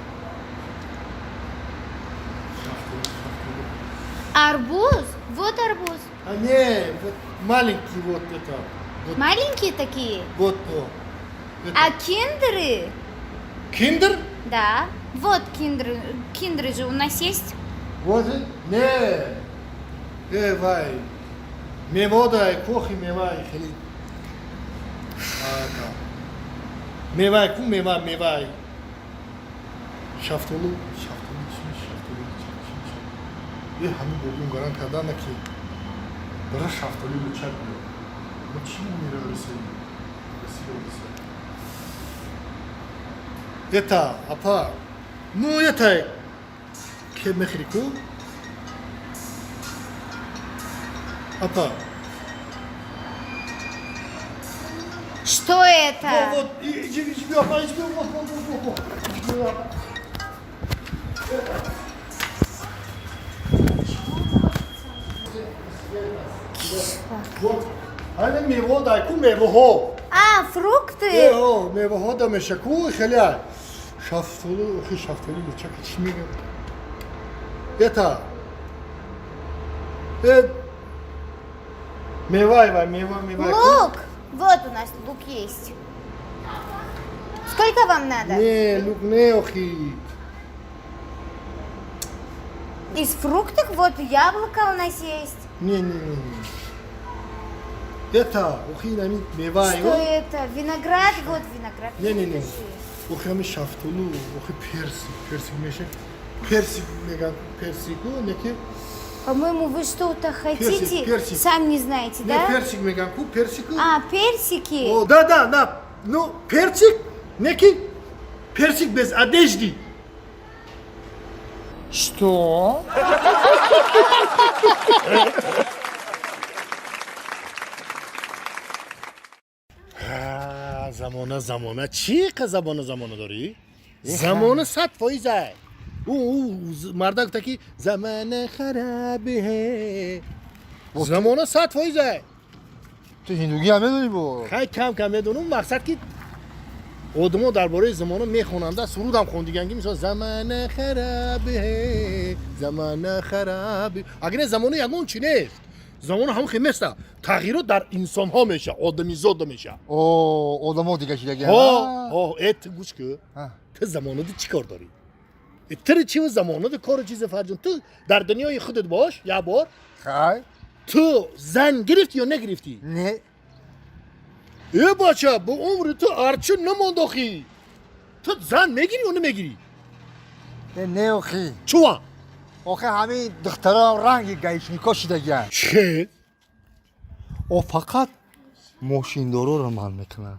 Арбуз? Вот арбуз. А не, вот маленький вот это. Вот, Маленькие такие? вот, о. Это. А киндеры? Киндер? Да. Вот киндеры. Киндеры же у нас есть. Вот, не. Э, вай. Мевода, кохи мевай, хели. А, мевай, ку мева, мевай. Шафтолу, шафтолу, чи, шафтолу, чи, чи, чи. Э, ҳамин бобим гарант кардан ки бара шафтолу лучак биё. Ма чӣ мера Россия? Россия, Россия. Это, апа, ну это, ке мехри ку? Апа. Что это? Вот, вот, иди, иди, апа, иди, вот, вот, вот, вот, вот. Иди, апа. Вот. Ана мево дай ку мевоҳо. А, фрукты? Э, мевоҳо да меша ку хеле. Шафтолу, охи шафтолу лучак чӣ мегӯям? Это. Мевай, вай, мева, мева. Лук! Вот у нас лук есть. Сколько вам надо? Не, лук не, охи. Из фруктов вот яблоко у нас есть. Не, не, не, не. Это, охи, нами, мевай. Что это? Виноград? Вот виноград. Не, не, не. Охи, ами шафтолу, охи персик, персик меше. Персик, меган, персику, неки. По-моему, вы что-то хотите, Персик, персик. сами не знаете, Не, да? персик меган, ку, персику. А, персики. О, да, да, да. Ну, персик, неки, персик без одежды. Что? Замона, замона, чӣ қа забона замона дорӣ? Замона 100%. Ӯ мардак гуфта ки замона харабе. Замона 100%. Ту ҳиндугӣ ҳам медонӣ бо? Хай кам кам медонам, мақсад ки одамо дар бораи замона мехонанда, сурудам хондиган ки мисол замона харабе, замона харабе. Агар не замона ягон чи нест. Замона ҳам хел неста. Тағйирот дар инсонҳо меша, одамизода меша. О, одамо дига шидаги. Ҳо, ҳо, э ту гӯш кун. Ту замонада чӣ кор дорӣ? Ту чи замонада кору чизе Фарҷон? Ту дар дунёи худат бош, як бор. Хай. Ту зан гирифтӣ ё нагирифтӣ? Не. Э бача, бо умри ту арчи намонд охи. Ту зан мегирӣ ё намегирӣ? Не охи. Чува? Охи ҳамин духтаро ранги гаишнико шидагианд. Чӣ? О фақат мошиндороро ман мекунам.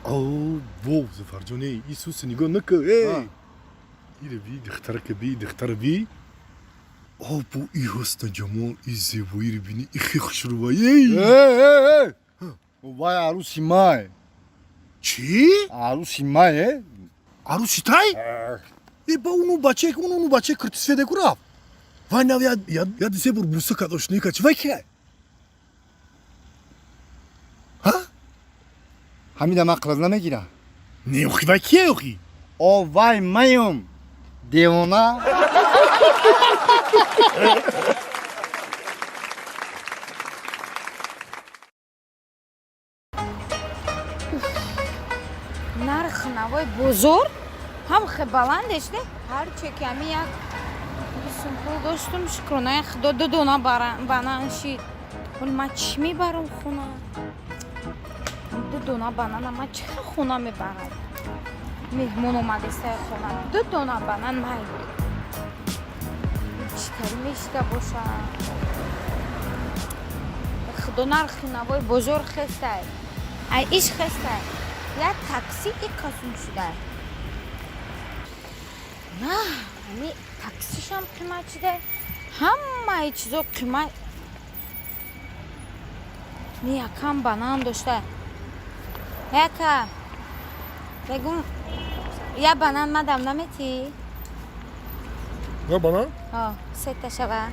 О, во, Зафарҷон, эй, Исуса нигоҳ накун, эй. Ире би, духтарака би, духтара би. О, бо и ҳусну ҷамол, и зебоиро бини, и хе хушрӯва, эй. Эй, эй, вай арӯси май. Чӣ? Арӯси май, э? Арӯси тай? Э, ба уну бачае, уну бачае киртисфеде ку рафт. Вай нав я се бор буса кард, ошноӣ кард. Чӣ вай кия? Ҳа? Ҳамида ман қилаз намегирам. Не, охи, вай кия, охи? О, вай маём. Девона. Нарх навои бозор ҳам хе баландеш не? Ҳарче ки ҳами як бисум пул доштум, шукронаи худо ду дона банан шид. Вол ман чӣ мебарам хона? Ду дона банана ман чӣ хел хона мебарам? Меҳмон омадесаи хона. Ду дона банан май. Чӣ тари мешида бошам? Худо нархи навои бозор хестай. Ай иш хестай. Як такси и қасум шуда. На, ами таксишам қимат шуда. Ҳамаи чизо қимат. Ни якам банан дошта. Яка. Бегум, я банан мадам наметӣ? Я банан? Ҳо, сета шава.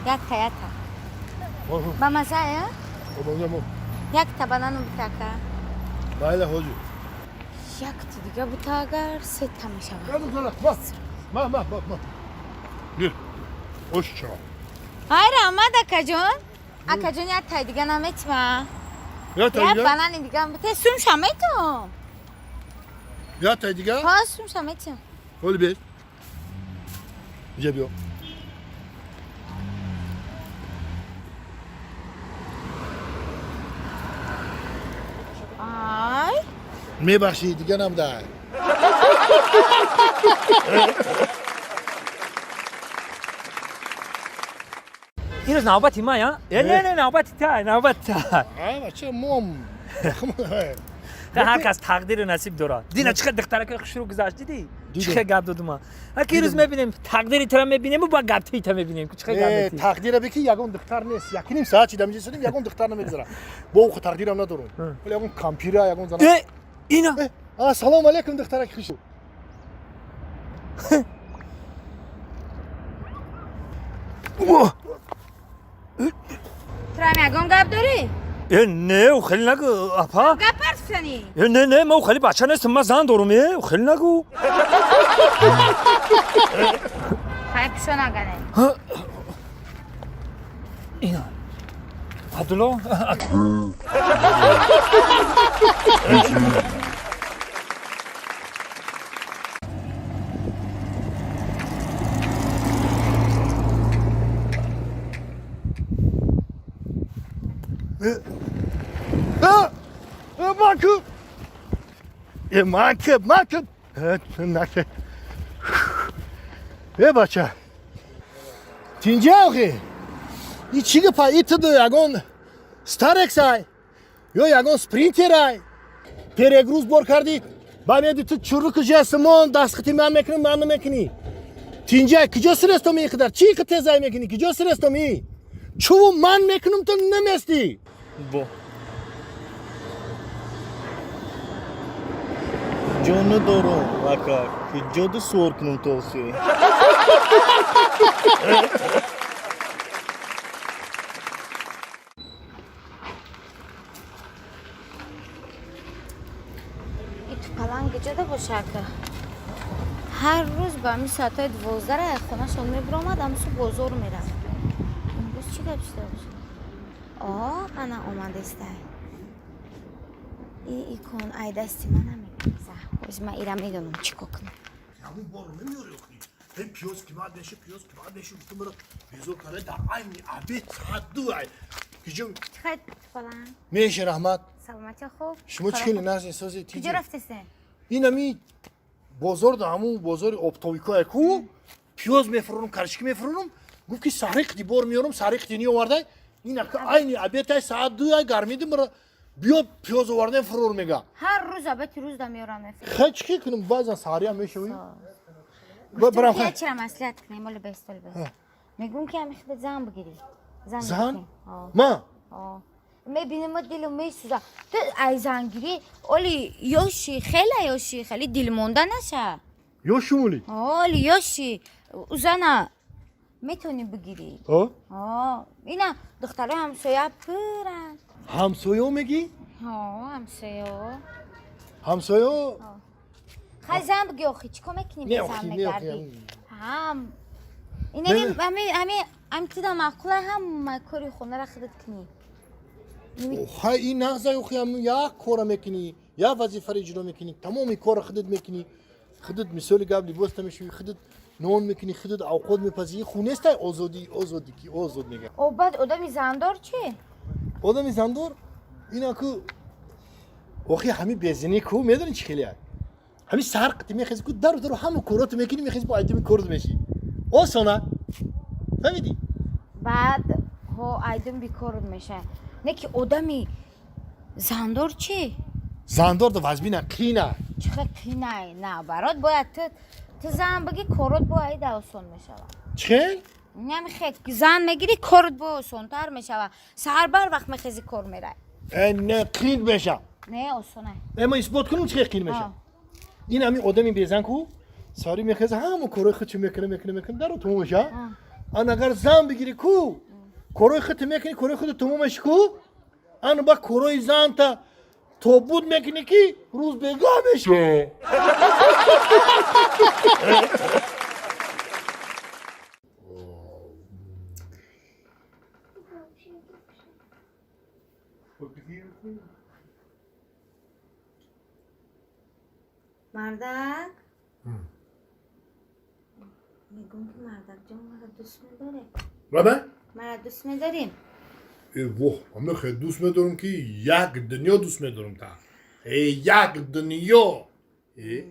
Якта, якта. Ба маза, э? Ба маза. Якта банану битака. Майла ҳоҷи. Якти дига бута агар сета мешавад. Ма, ма, ма, ма, ма. Гир. Ош чаро. Ай раҳмат, акаҷон. Акаҷон, як тай дига наметима? Як тай Як дига? банани дига бите, сумша метум. Як тай дига? Ҳа, сумша метум. Ҳоли бес. Иҷа биё. Ай. Мебахшӣ, дига набудай. Ирӯз навбати ман, а? Э, не, не, навбати та, навбати та. А, бача, мом. Ҳар кас тақдиру насиб дорад. Дина чӣ хел духтаракои хушрӯ гузашт, дидӣ? Чӣ хел гап додума. Аки ирӯз мебинем, тақдири тура мебинему, ба гаптии та мебинем. Чӣ хел гап Э, метӣ? тақдира бики ягон духтар нест. Якуним соат чида миҷа сидим, ягон духтар намегузара. Бо уху тақдирам надорум. Вале ягон кампира, ягон зана. Э, ина. Э, а, салом алейкум, духтараки хушрӯ. Турам ягон гап дорӣ? Э, не, хеле нагӯ, апа. Гап ҳарф гирифтанӣ. Не, не, ман хеле бача нестам, ман зан дорум, хеле нагӯ. Хай пишо нагане. Ина. Абдулло. Манку! Манку, манку! Наке. Э, бача. Тинҷа охи. И чӣ гапа? И ту ягон Старексай ё ягон Спринтерай. Перегруз бор кардӣ. Ба меди ту чурруку ҷасмон дастхати ман мекунам, ман намекунӣ. Тинҷа, куҷо сирестом ин қадар? Чӣ тезай мекунӣ? Куҷо сирестом и? Чуву ман мекунам, ту наместӣ. Бо. Ҷо надорум, ака, куҷода суор кунум то охи? И тупаланг ҷода боша, ака. Ҳар рӯз ба ҳамин соатҳои 12 аз хонашон мебиромад, ҳамсу бозор мерафт. Имрӯз чӣ гап шуда боша? О, ана омадестай. И икон ай дасти ман намегаза. Ҳози ман ира медонам чӣ кор кунам. Ҳамун бор намеёри охи. Ҳем пиёз қимат меша, пиёз қимат меша, гуфтам маро безор карда дар айни обед соат 2 ай. Куҷо Чӣ хай тупаланг? меша, раҳмат. Саломатӣ хуб? Шумо чӣ хеле нағз эҳсоси Куҷо рафтесен? Ин ҳами бозор да ҳамун бозори оптовикое ку пиёз мефурӯрам, карчики мефурӯрам, гуфт ки саҳри қити бор меёрам, саҳри қити ниёвардай. Ин ака айни обедай соат 2 ай гармиди маро биё пиёз овардаем фурӯр мега. Ҳар рӯз обети рӯз да меёрам мефурӯрам. Хай чӣ ки кунам, баъзан саҳриам мешавӣ. Барам хай. Чира маслиҳат кунем, оли бест, оли бест. Мегӯм ки ҳами худат зан бигирӣ. Зан. Зан? Ма? Мебинем, дилам месӯза. Ту ай зангирӣ, оли ёши, хеле ёши, хеле дилмонда наша. Ёшум оли? Оли ёши. Зана метавонӣ бигирӣ. Ина духтарои ҳамсоя пуранд. Ҳамсоё мегӣ? Ҳамсоё. Ҳамсоё? Хай зан бигӣ охи, чӣ кор мекунӣ бе зан мегардӣ? Ҳам. Ами тида маъқула ҳама кори хонаро худат кунӣ. Хай ин нағза охи, ҳам як кора мекунӣ, як вазифаро иҷро мекунӣ, тамоми корро худат мекунӣ. Худат мисоли гап либос намешӯӣ, худат нон мекунӣ, худат авқот мепазӣ. Ху нестай озодӣ, озодӣ ки озод мега. О, баъд одами зандор чӣ? Одами зандор ина ку охи ҳами безинӣ ку медонӣ чӣ хеле ай? Ҳами саҳар қити мехези ку дару дару ҳама короту мекунӣ, мехези бо айдими корд мешӣ. Осона. Фаҳмидӣ? Баъд ҳо айдим бикорд меша. Не ки одами зандор чӣ? Зандор да вазбина қина. Чӣ хел қинай? На, барот бояд ту зан бигӣ, корот бо айда осон мешавад. Чӣ хел? Намехе зан мегирӣ, корот бо осонтар мешавад. Саҳар бар вақт мехези, кор мерай. Э, не, қин меша. Не, осонай. Э, ман исбот кунам чӣ хел қин меша. Ин ҳами одами безан ку сари мехеза ҳама корои худшо мекуна, мекуна, мекуна, дару тамом меша. Ан агар зан бигирӣ ку корои худто мекунӣ, корои худто тамом меши ку, ан ба корои занта тобуд мекунӣ ки рӯз бегаҳ меша. Мардак, мегӯм ки мардак ҷон, маро дӯст медорӣ? Баба? Маро дӯст медорӣ? Э, воҳ, ҳама хеле дӯст медорам ки як дунё дӯст медорам та. Э, як дунё. Э,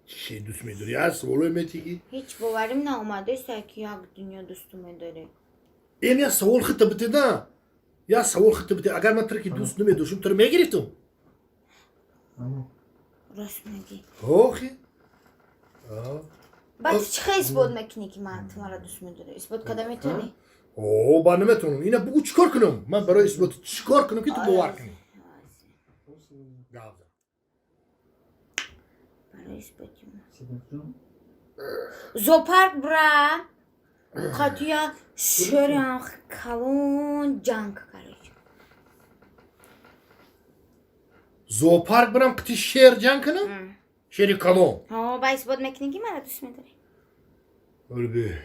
чӣ дӯст медорӣ? Аз саволое метиги? Ҳеҷ боварим наомадааст ки як дунё дӯсту медорӣ. Эм як савол хита бите да. Як савол хита бите. Агар ман туро ки дӯст намедоштам, туро мегирифтам? Рост мегӣ. Охи. Баъд чӣ хел исбот мекунӣ ки ман ту маро дӯст медорӣ? Исбот карда метавонӣ? О, ба наметавонам. Ина бугӯ чӣ кор кунам? Ман барои исбот чӣ кор кунам ки ту бовар кунӣ? Гап зан. Барои исботи зоопарк бира, қатия шерам калон ҷанг короче. Зоопарк бирам, қити шер ҷанг кунам? Шери калон. Ҳо, ба исбот мекунӣ, ки мара дӯст медорӣ. Олби.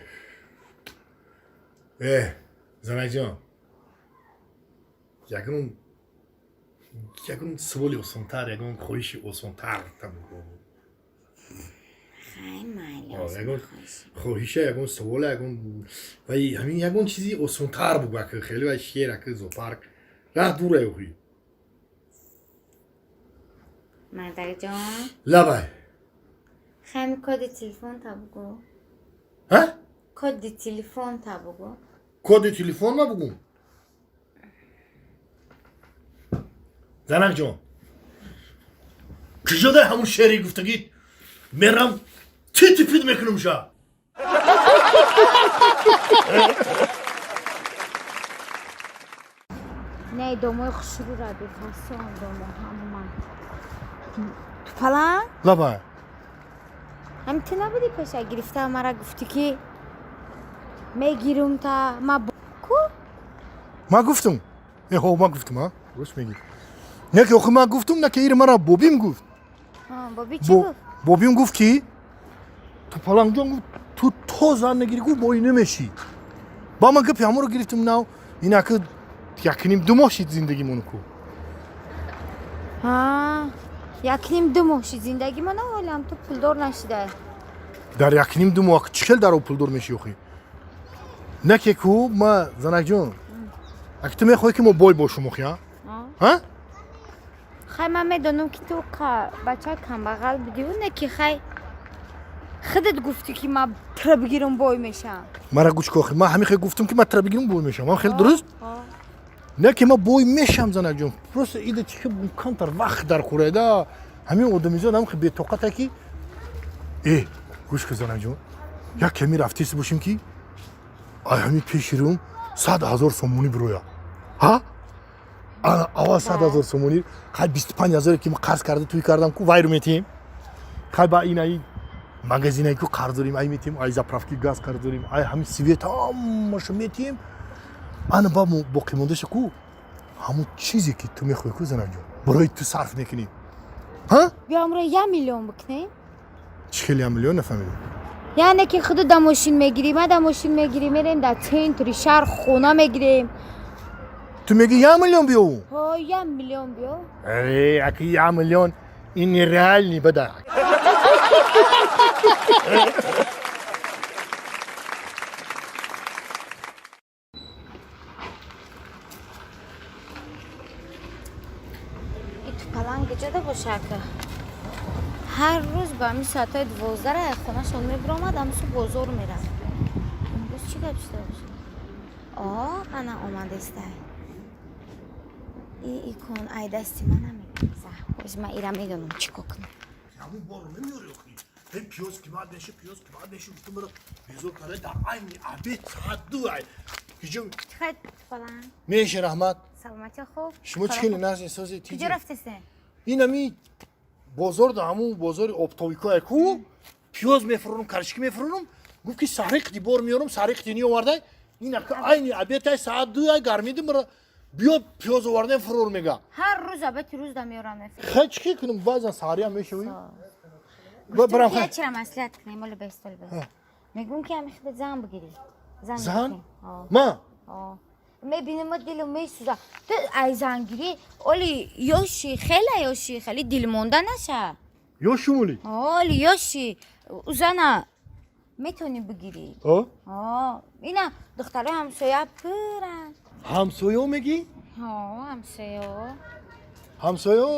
Занакҷон, ягон саволи осонтар, ягон хоҳиши осонтар там. Хай, майли. Ягон хоҳиша, ягон савола, ягон вай, ҳамин ягон чизи осонтар бугӯ, ака. Хеле вай шер, ака, зоопарк раҳ дура охи. Мардакҷон. Лабай. Хай, коди телефон та бугӯ. Ҳа? Коди телефон та бугӯ. Коди телефон ма бугум? Занакҷон, киҷода ҳамун шери гуфтагӣ, мерам, тити пит мекунам ша. Не, домои хушрӯра бефасон, домо ҳама тупалан. Лабай. Ҳами ту набудӣ, пеша гирифта мара гуфтӣ, ки мегирум та ма ку? Ма гуфтум? Ҳо, ма гуфтум, а, рост мегӣ. Не ки охи ма гуфтум, на ки ир мара бобим гуфт. Боби чӣ гуфт? Бобим гуфт, ки тупалангҷон гуфт, ту то зан нагирӣ, гуфт, бой намешӣ. Ба ман гапи ҳаморо гирифтум. Нав инаки якним ду моҳ шид зиндагимон ку. Якним ду моҳ шид зиндагимон, ҳолам ту пулдор нашидай. Дар якним ду моҳ чӣ хел даро пулдор мешӣ охи? Не ки ку ма, занакҷон, аки ту мехоҳӣ, ки мо бой бошум охи, а? Хай, ман медонам, ки ту бача камбағал будиву, не ки хай, худат гуфтӣ, ки ман тра бигирам, бой мешавам. Мара гӯш ку охи, ман ҳамин хел гуфтум, ки ман тра бигирам, бой мешавам, ман хеле дуруст? Не ки ман бой мешавам, занакҷон, просто ида чи камтар вақт дар хӯрайда. Ҳамин одамизод ҳам хел бетоқата, ки гӯш ку, занакҷон, як ками рафтест бошем, ки ай ҳамин пеши рӯм 100 000 сомонӣ бироя, ҳа? Ана аввал 100 000 сомонӣ, хай, 25 000-е ки ма қарз карда туй кардам ку, вайру метиҳем. Хай, ба ин ай магазинае ку қарз дорем, ай метиҳем, ай заправки газ қарз дорем, ай ҳамин свет, ҳамаша метиҳем. Ана ба боқимондаша ку, ҳамун чизе ки ту мехоҳӣ ку, занакҷон, барои ту сарф мекунем, ҳа? Биё, амро 1 миллион бикунем. Чӣ хел 1 миллион, нафаҳмидем. Яъне ки худу да мошин мегирӣ, ма да мошин мегирӣ, мерем дар центри шаҳр, хона мегирем. Ту мегӣ 1 миллион биёву? Ҳо, 1 миллион биё. Аки 1 миллион ин нереальный бада. И тупаланг куҷода боша ака? Ҳар рӯз ба ҳамин соатҳои 12-ра хонашон мебиромад, ҳамсу бозор мерафт. Имрӯз чӣ гап шуда боша? О, ана омадестай. И икон ай дасти ман намегаза. Ҳоз ман ира медонам, чӣ кор кунам. Ҳамун борро намеёри охи? Ҳей, пиёз қимат меша, пиёз қимат меша, гуфтум, маро безор карда, дар айни обед соат 2 ай ҳиҷо. Чӣ тупаланг? Меша, раҳмат. Саломатӣ, хуб. Шумо чӣ хеле нағз эҳсоси? Куҷо рафтесен? Ин ами бозор, да ҳамун бозори оптовикое ку, пиёз мефурӯрам, карчики мефурӯрам. Гуфт, ки саҳри қити бор меёрам, саҳри қити ниовардай. Ин ака айни обедай соат 2 ай гармиди, мара биё, пиёз овардем, фурӯр мега. Ҳар рӯз обети рӯз да меёрам. Хай, чӣ кунам, баъзан саҳриам мешавӣ. Гуфтум, ки чира маслиҳат кунем, оли бест, оли бест. Мегӯм, ки ҳами худат зан бигирӣ. Зан? Ма? Мебинам, дилам месӯза. Ту ай зангирӣ, оли ёши, хеле ёши, хеле дилмонда наша. Ёшум оли? Оли ёши, зана метавонӣ бигирӣ. Ина духтарои ҳамсоя пуранд. Ҳамсоё мегӣ? Ҳамсоё. Ҳамсоё.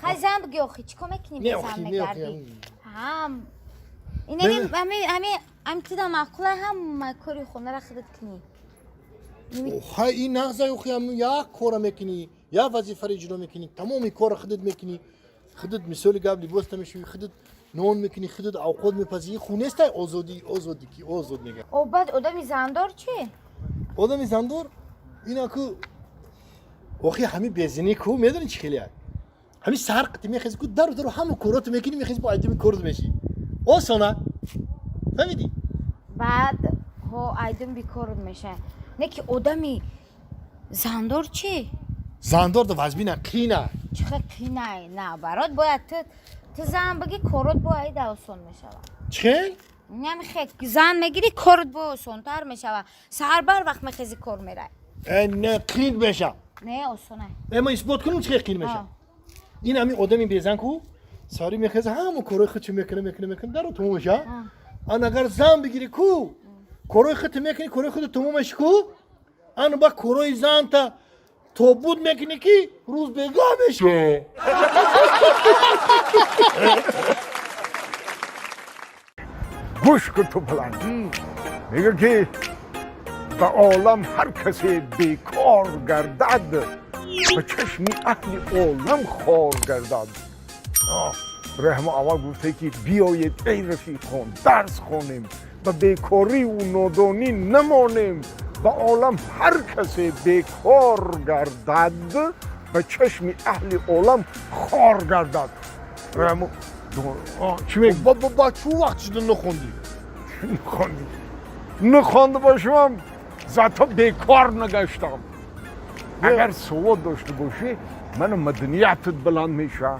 Хай, зан бигӣ охи, чӣ кор мекунӣ, безан мегардӣ? Ҳам ами туда маъқула, ҳама кори хонара худат кунӣ. Хай, ин нағза охи, як кора мекунӣ, як вазифаро иҷро мекунӣ, тамоми кора худат мекунӣ. Худат, мисоли гап, либоста мешӯӣ, худат нон мекунӣ, худат авқот мепазӣ. Ин хун нестай, озодӣ, озодӣ ки озод мега. О, баъд одами зандор чӣ? Одами зандор ина ку охи, ҳами безинӣ ку, медонӣ чӣ хеле? Ҳами саҳар қити мехези ку, дару дару ҳама короту мекунӣ, мехези, бо айдими корот мешӣ, осона, фаҳмидӣ? Баъд ҳо, айдум бикорот меша. Не ки одами зандор чӣ? Зандор да вазбина қина. Чихе қинай, наоборот, бояд ту зан бигӣ, корот бояд осон мешавад. Чихел? Намихе зан мегирӣ, корот бо осонтар мешавад. Саҳар бар вақт мехези, кор мерай. Не, қин меша. Не, осонай. Ма исбот кунам чихе қин меша. Ин ҳамин одами безан ку сари мехеза, ҳама корои худ мекуна, мекуна, мекуна, даро тамом меша. Ан агар зан бигирӣ ку, корои худ мекунӣ, корои худ тамом меши ку, ан ба корои занта тобут мекунӣ ки рӯз бега меша. Гӯш кун ту паланг. Мега ки ба олам ҳар касе бекор гардад, ба чашми аҳли олам хор гардад. Раҳмо аввал гуфте ки биёед эй рафиқон, дарс хонем, ба бекориву нодонӣ намонем. Ба олам ҳар касе бекор гардад, ба чашми аҳли олам хор гардад. Раҳмо чӣ мегӯ? Ба чӯ вақт шуда нахондӣ? Нахондӣ. Нахонда бошам, зато бекор нагаштам. Агар савод дошта бошӣ, ману маданиятат баланд меша.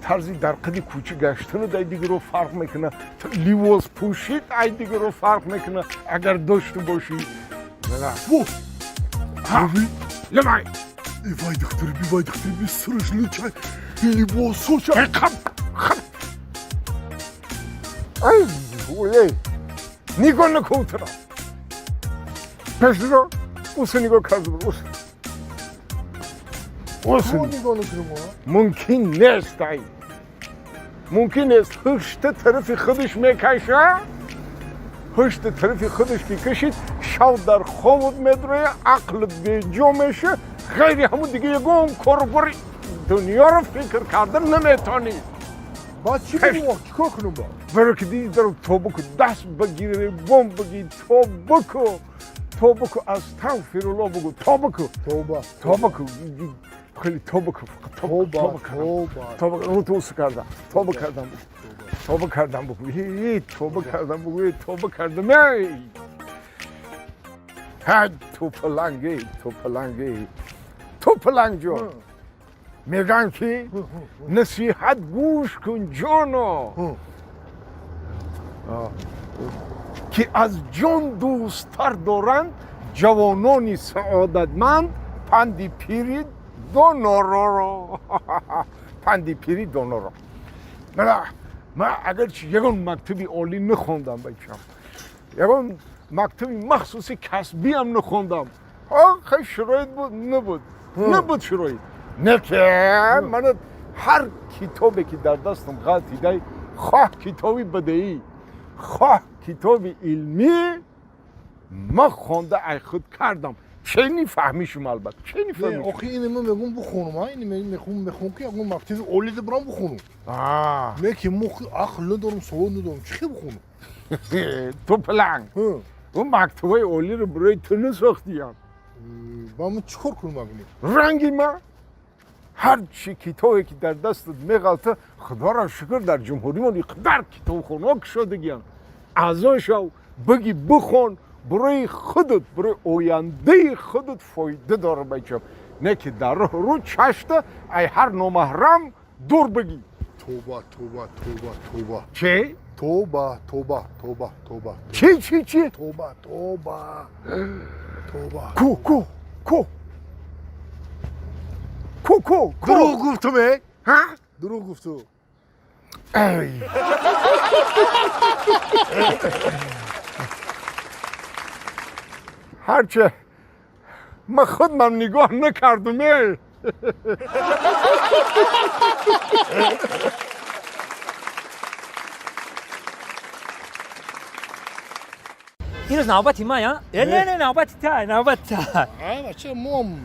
Тарзи дар қади кӯча гаштанат ай дигаро фарқ мекуна, ливос пӯшид ай дигаро фарқ мекуна, агар дошта бошӣ. Лемай! Вай духтур би, вай духтур би, сараш лучай, либосоша. Хап, хап. Ай, ой, нигоҳ накун туро. Пешро, уса нигоҳ карда бур, уса. Уса. Нигоҳ накунам, Мумкин нест, ай. Мумкин нест. Ҳушта тарафи худаш мекаша, ҳушта тарафи худаш ки кашид, шав дар хобот медроя, ақлат беҷо меша, ғайри ҳамун дига ягон корубори дунёро фикр кардан наметонӣ. Баъд чӣ бигӯм, чӣ кор кунам ба? Баро ки диди даро тоба ку, даст багире, бом баги, тоба ку, тоба ку, астағфируллоҳ бугу, тоба ку. Тоба. Тоба ку. Хеле тоба ку, тоба тоба. Тоба, рӯ ту кардам, тоба кардам, тоба кардам бугу, тоба кардам бугу, тоба кардам, эй! Ҳай, ту паланг, эй, ту паланг, эй, ту паланг ҷон. Мегӯянд ки насиҳат гӯш кун ҷоно, ки аз ҷон дӯсттар доранд ҷавонони саодатманд панди пири донороро. Панди пири доноро. Ман агарчи ягон мактаби олӣ нахондам, бачам, ягон мактаби махсуси касбиам нахондам, хай шароит буд, набуд, набуд шароит. Не ки ман ҳар китобе ки дар дастам ғалтидай, хоҳ китоби бадеӣ, хоҳ китоби илмӣ, ман хонда ай худ кардам. Чени фаҳмишум, албатта, чени фаҳмишум. Охи ин ман мегӯм бихонум, ин мехонум, мехонум ки ягон мактаби олӣ бирам бихонум. Не ки мо ақл надорам, савод надорам, чӣ бихонум? Ту паланг, он мактабҳои олиро барои ту насохтиям. Ба ман чӣ кор кунам агни? Ранги ма ҳар чи китобе ки дар дастат меғалта, худоро шукр, дар ҷумҳуримон иқадар китобхонаҳо кушодагиянд. Аъзо шав, биги бихон, барои худат, барои ояндаи худат фоида дора, бачам. Не ки дар роҳ рӯ чашта ай ҳар номаҳрам дур бигӣ. Тоба, тоба, тоба, тоба. Чӣ? Тоба, тоба, тоба, тоба. Чӣ, чӣ, чӣ? Тоба, тоба, тоба. Ку, ку, ку. Ку, ку, ку. Дурӯғ гуфтум, э? Ҳа? Дурӯғ гуфту. Эй. Ҳарче ман худмам нигоҳ накардум, эй. Ирӯз навбати ман, я? Не, не, навбати та, навбати та. Бача, мом.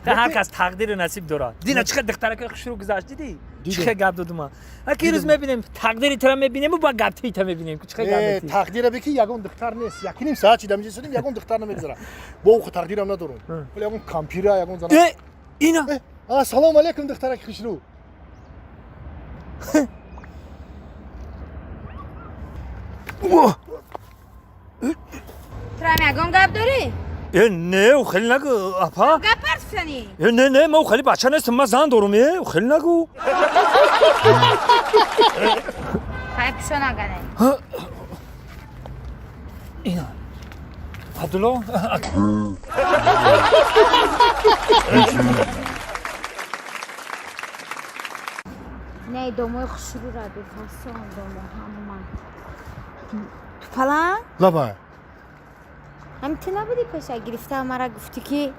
Ҳар кас тақдиру насиб дорад. Дина чӣ хел духтаракои хушрӯ гузашт, дидӣ? Чӣ хел гап додум ман. Аки ирӯз мебинем, тақдири тура мебинему, ба гаптии та мебинем. Чӣ хел гап Не, тақдира бе ки ягон духтар нест. Якним соат шида миҷа судим, ягон духтар намегузара. Бо уху тақдирам надорум. Вале ягон кампира, ягон зана. Э, ина. Салом алейкум, духтараки хушрӯ. Турам ягон гап дорӣ? Э, не, хеле нагӯ, апа. Гап ҳарф зани. Э, не, не, ман хеле бача нестам, ман зан дорум, э, хеле нагӯ. Хай пишо нагане. Ина. Абдулло. Не, домои хушрӯра бефасон домо ҳама. Тупалан? Лабай. Ҳами ту набудӣ пеша гирифта мара гуфтӣ ки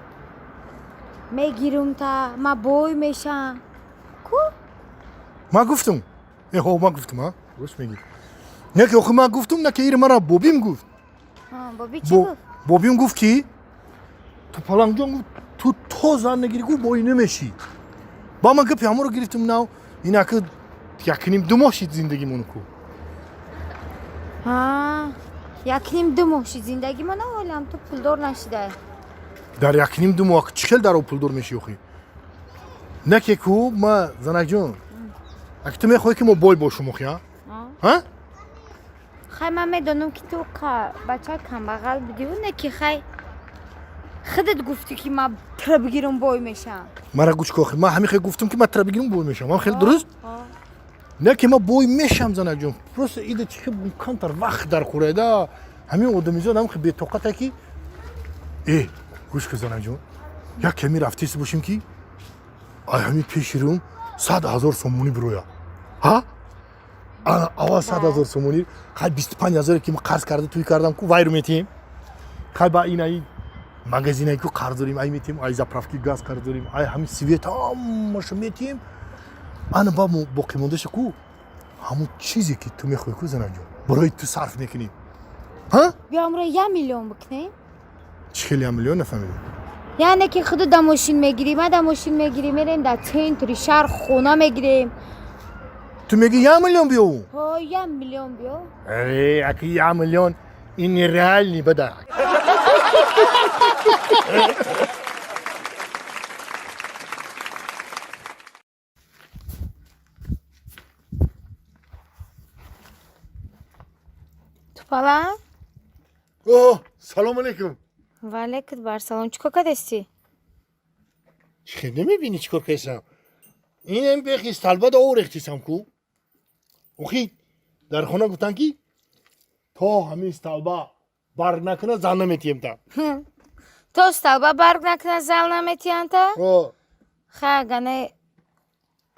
мегирум та ма бой мешам. Ку? Ман гуфтум. Э, ҳо, ман гуфтум, а? Рост мегӣ. Не ки охи ман гуфтум, на ки ира мара бобим гуфт. Боби чӣ гуфт? Бобим гуфт ки Тупалангҷон гуфт ту то зан нагирӣ гуфт бой намешӣ. Ба ман гапи ҳамонро гирифтум нав инаки якним ду моҳ шид зиндагимону ку. Якним ду моҳ шид зиндагимона, ҳолам ту пулдор нашидай. Дар якним ду моҳ чӣ хел дар о пулдор мешӣ охи? Не ки ку ма занакҷон. Аки ту мехоҳӣ ки мо бой бошум охи, а? Ҳа? Хай ман медонам ки ту бача камбағал будиву не ки хай худат гуфтӣ ки ман тра бигирам бой мешам. Мара гӯш ку охи, ман ҳамин хел гуфтам ки ман тра бигирам бой мешам. Ман хеле дуруст? Не ки ман бой мешам занакҷон. Просто ида чӣ хел камтар вақт дар хӯрайда. Ҳамин одамизод ҳам хел бетоқата ки э гӯш ку занакҷон. Як ками рафтест бошем ки ай ҳамин пеши рӯм 100 000 сомонӣ бироя. Ҳа? Аввал 100 000 сомонӣ, хай 25 000 ки ман қарз карда тӯй кардам ку вайру метиҳем. Хай ба ин ай магазинае ку қарз дорем, ай метиҳем, ай заправки газ қарз дорем, ай ҳамин свет ҳамаша метиҳем. Ана ба боқимондаша ку ҳамон чизе ки ту мехоҳӣ ку занакҷон, барои ту сарф мекунем. Ҳа? Биё амро 1 миллион бикунем. Чӣ хел 1 миллион нафаҳмидам? Яъне ки худу да мошин мегирӣ, ма да мошин мегирӣ, мерем дар центри шаҳр хона мегирем. Ту мегӣ 1 миллион биёву? Ҳо, 1 миллион биё. Э, аки 1 миллион ин нереальный бада. Тупалан? О, салом алейкум. Ва алейкум бар салом. Чӣ кор кардасти? Чӣ хел намебинӣ чӣ кор кардасам? Инам бехи сталба да орехтисам ку. Охи дар хона гуфтанд ки то ҳамин сталба барг накуна зан наметиҳем та. То сталба барг накуна зан наметиҳанд та? О. Хай агане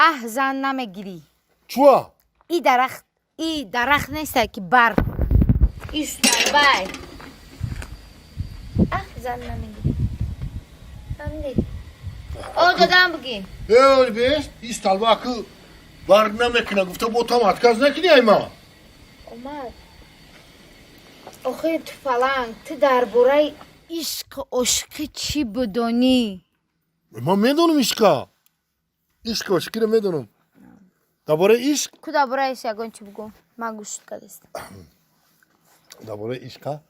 аҳ зан намегирӣ. Чуа? И дарахт, и дарахт неста ки барг. И сталбай. Аҳ зан намегирӣ. Фаҳмидӣ? О, додам бигӣ. Э, бес, и сталба ку барг намекуна гуфта бо там отказ накунӣ ай ма. Омад. Охи Тупаланг, ту дар бораи ишқ ошиқӣ чӣ бидонӣ? Ман медонам ишқа. Ишқ ошиқиро медонам. Дар бораи ишқ? Ку дар бораи ишқ ягон чӣ бугӯ? Ман гӯш кардастам. Дар бораи ишқа?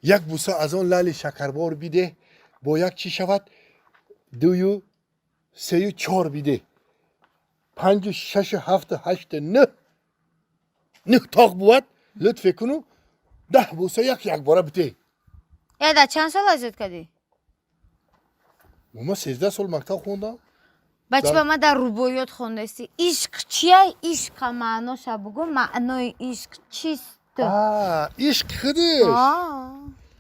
Як буса аз он лали шакарбор бидеҳ, бо як чӣ шавад? 2, 3, 4 бидеҳ. 5, 6, 7, 8, 9. 9 тоқ бувад, лутфе куну 10 буса як якбора бидеҳ. Э, дар чанд сол азёд кардӣ? Ман 13 сол мактаб хондам. Бачи ба ман дар рубоиёт хондасти. Ишқ чия? Ишқа маъноша бугӯ, маънои ишқ чист? Ишқ худиш.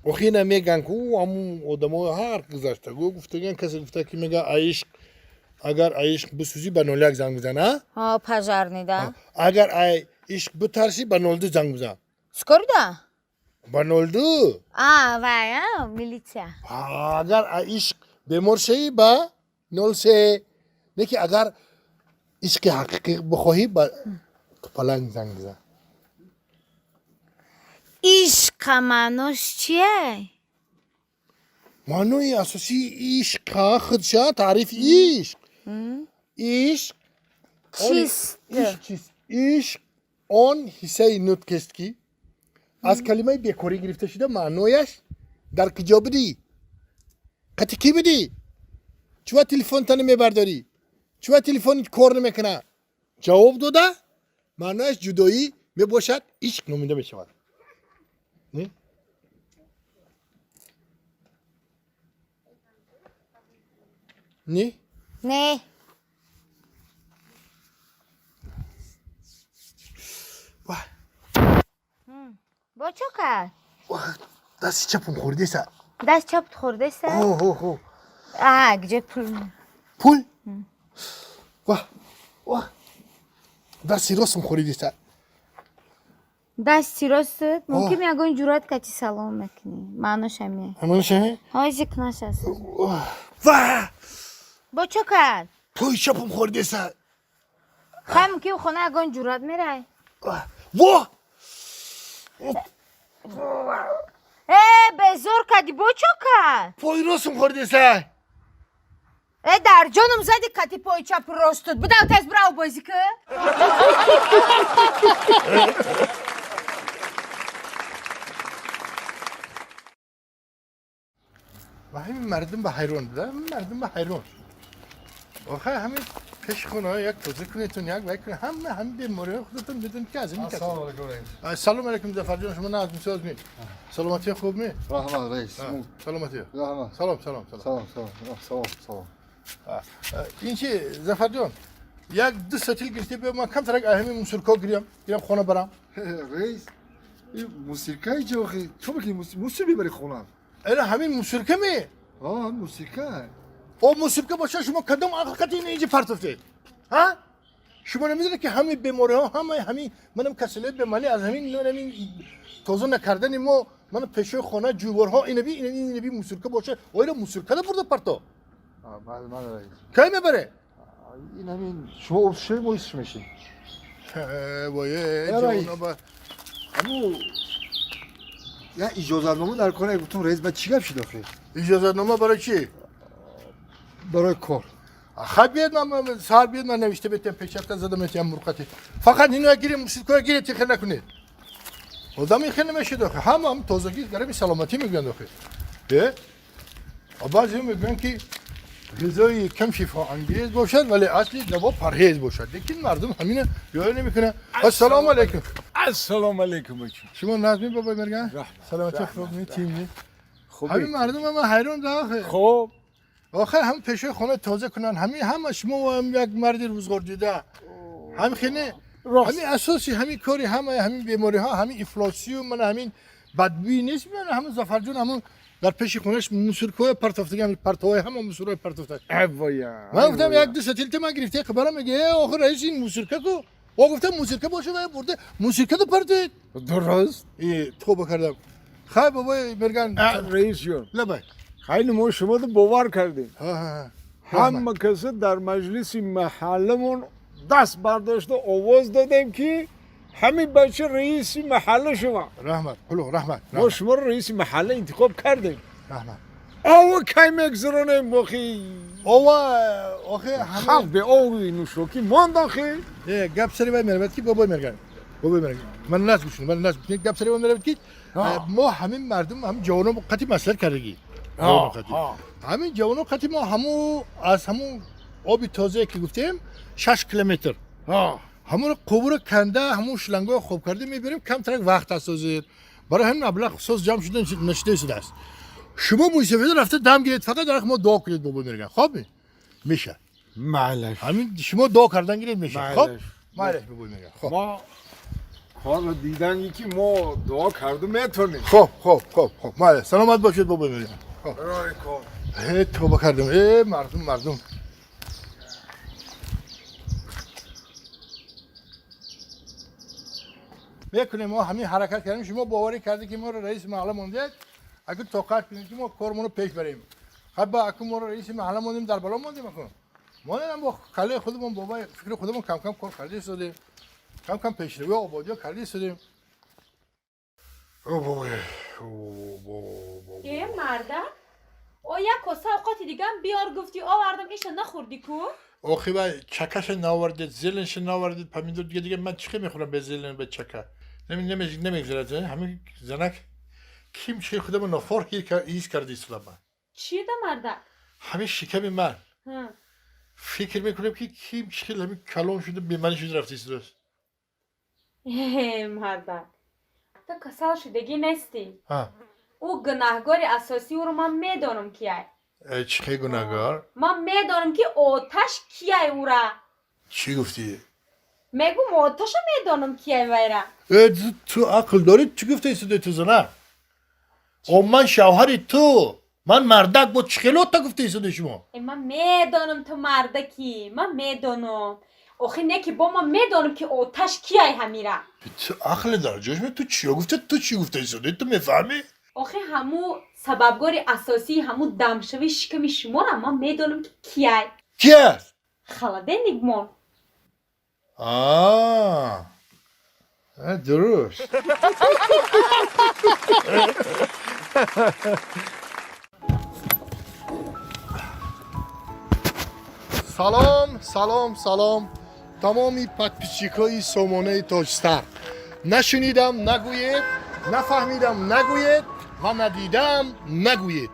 Охи ина меган ку ҳамун одамои ҳар гузашта гуфтаган касе гуфта ки мега ишқ агар ишқ бисӯзӣ ба 01 занг бизан, а? Ҳо, пожарный да. Агар ай ишқ битарсӣ ба 02 занг бизан. Скорый да? Ба 02. А, вай, а, милиция. Агар ай ишқ бемор шавӣ ба 03. Не ки агар ишқи ҳақиқӣ бихоҳӣ ба Тупаланг занг бизан. Ишқа маънош чие? Маънои асосии ишқа худша таърифи ишқ. Ишқ чист? Ишқ чист? Ишқ он ҳиссаи нутқест ки аз калимаи бекорӣ гирифта шуда маънояш дар куҷо будӣ? Қати кӣ будӣ? Чува телефонта намебардорӣ? Чува телефонит кор намекуна? Ҷавоб дода маънояш ҷудоӣ мебошад, ишқ номида мешавад. Не? Не. Вах. Бо чо кард? Дасти чапам хӯрдеса. Даст чапт хӯрдеса? Ҳо. А, где пул? Пул? Вах. Вах. Дасти ростам хӯрдеса. Дасти ростат? Мумкин ягон ҷуръат кати салом мекунӣ. Маънош ҳамин. Маънош ҳамин? Ҳози кунаш аст. Вах! Бо чо кард? Пои чапам хӯрдеса. Хай мумкин хона ягон ҷуръат мерай. Во! Э, безор кардӣ, бо чо кард? Пои ростам хӯрдеса. Э, дар ҷоном зади кати пои чапу ростут. Бидав тез бирав бозӣ ки. و همین مردم به حیران بوده، مردم به حیران. آخه همین پیش خونه یک توزیع کنیتون یک و یک کنه همه هم بیماری خودتون بدون که از این کسی. سلام علیکم رئیس. سلام علیکم ظفر جان، شما نه از مساز می. سلامتی خوب می؟ رحمت رئیس. سلامتی. رحمت. سلام سلام سلام. سلام سلام سلام سلام. این چی ظفر جان؟ یک دو سطل گرفتی به من کم ترک اهمی موسیقی گیرم گیرم خونه برم. رئیس این موسیقی چه آخه؟ چون که موسیقی میبری خونه؟ اره همین موسیقی می؟ آه موسیقی. او موسیقی باشه شما کدام عقل اینو اینجا پرتوفتید؟ ها؟ شما نمیدونید که همین بیماری ها همه همین منم کسله بیماری از همین همین توزیع نکردن ما من پیش خونه جوورها اینو بی اینو بی موسیقی باشه اویرا موسیقی رو برده پرتو. بله بله رئیس. کی میبره؟ این همین شما اوشی مویش میشین. وای جوونا همو یا اجازه‌نامه در کار گفتم رئیس بعد چی گپ شد آخه؟ اجازه‌نامه برای چی؟ برای کار. خب بیاد من سهار بیاد من نوشته بتم پیچفته زدم اتیم مرقتی. فقط اینو گیریم موسیقی گیریم تخیر نکنید. آدم این خیلی نمیشه داخل. هم هم تازگی داره سلامتی میگن داخل. بعضی میگن که غذای کم شفا انگیز باشد ولی اصلی دوا پرهیز باشد. لیکن مردم همینه یاد نمیکنه. السلام علیکم. السلام علیکم بچه. شما نظمی بابای مرگان؟ سلامتی خوب می تیم. همین مردم هم حیران داخل. خب آخر هم پیش خونه تازه کنن همین همه شما هم یک مرد روزگار دیده هم خینه همین اساسی همین کاری همه همین بیماری ها همین افلاسی من همین بدبینی نیست. من همون ظفر جون همون در پیش خونش موسیقی پرتافتگی همین پرتوهای همون موسیقی پرتافته. من گفتم یک دو ستیل من گرفته خبرم میگه آخر رئیس این موسیقی کو او گفتم موسیقی باشه و برده موسیقی رو پرتید. درست ای توبه کردم. خیر بابای مرگان رئیس جون لبای خیلی ما شما رو باور کردیم. همه کسی در مجلس محلمون دست برداشته آواز دادیم که همین بچه رئیس محله شما. رحمت خلو رحمت. ما شما رو رئیس محله انتخاب کردیم. رحمت. آوا کی میگذرونیم باخی؟ آوا آخه خلق به آوی نوشوکی ماند آخه. گپ سری باید میرود که بابای مرگان. بابای مرگان. من ناز گوش من ناز گوش گپ سری باید میرود که ما همین مردم هم جوانان قطعی مسئله کردگی. همین جوانان قطعی ما همو از همون آبی تازه که گفتیم 6 کیلومتر. همون قبور کنده همون شلنگای خوب کرده میبریم کم ترک وقت اسازید. برای همین مبلغ ساز جمع شده نشده شده است. شما موسیقی رفته دم گیرید فقط در ما دعا کنید بابا میگن خب میشه. معلش همین شما دعا کردن گیرید میشه. خب معلش بابا میگن خب ما کار دیدن یکی ما دعا کردیم میتونیم. خب خب خب خب معلش سلامت باشید بابا میگن. خب هی توبه کردم. ای مردم مردم میکنیم ما همین حرکت کردیم. شما باوری کردید که ما رو رئیس محله موندید. اگه طاقت کنید که ما کارمون رو پیش بریم. خب با اگه ما رو رئیس محله موندیم در بالا موندیم. اگه ما هم با کله خودمون بابا فکر خودمون کم کم کار کردیم شدیم. کم کم پیشروی آبادی کردیم شدیم. او بابا او بابا ای مردا او یک کوسه اوقات دیگه بیار گفتی آوردم ایش نخوردی کو؟ آخه با چکش نآوردید زلنش نآوردید پمیدور دیگه دیگه من چی میخورم به زلن به چکه نمیگذره. همین زنک کیم چه خودم نفر هیچ کردی سلام. چی ده مردا؟ همین شکم من. فکر میکنم که کیم چه همین کلون شده بیماری شده رفتی است. مردا تو کسال شدگی نیستی. او گناهگار اساسی او رو من میدانم کیه. Чӣ гунаҳгор? Ман медонам, ки оташ кияй ура. Чӣ гуфтӣ? Мегум, оташа медонам, кияй вайра. Ту ақл дорӣ? Чӣ гуфтаи судаи ту, зана? О, ман шавҳари ту, ман мардак, бо чӣ хелота гуфтаи судаи шумо? Ман медонам, ту мардакӣ, ман медонам. Охи не, ки бо ман медонам, ки оташ кияй ҳамира. Ту ақли дар ҷош, ту чиё гуфта, ту чӣ гуфтаи судаи, ту мефаҳмӣ? Охи, ҳаму сабабгори асосии ҳаму дамшавии шиками шуморо ман медонам, ки кияй. Ки аст? Холодильник мон. Дуруст. Салом, салом, салом, тамоми подписчик ҳои сомонаи Тоҷстар. Нашунидам нагӯед, нафаҳмидам нагӯед ва надидам нагӯед.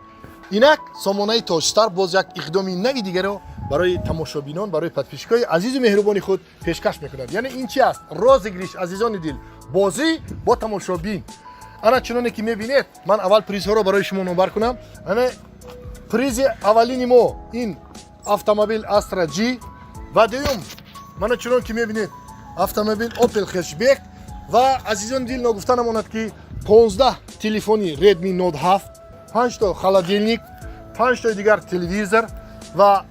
Инак сомонаи Тоҷстар боз як иқдоми нави дигаро барои тамошобинон, барои подписчик ҳои азизу меҳрубони худ пешкаш мекунад. Яъне ин чи аст? Розыгрыш, азизони дил, бозӣ бо тамошобин. Ана чуноне ки мебинед, ман аввал призҳоро барои шумо номбар кунам. Ана призи аввалини мо ин автомобил Астра G ва дуюм, мана чунон ки мебинед, автомобил Opel Hatchback. Ва, азизони дил, ногуфта намонад, ки 15 телефони Redmi Note 7, 5 то холодильник, 5 тои дигар телевизор ва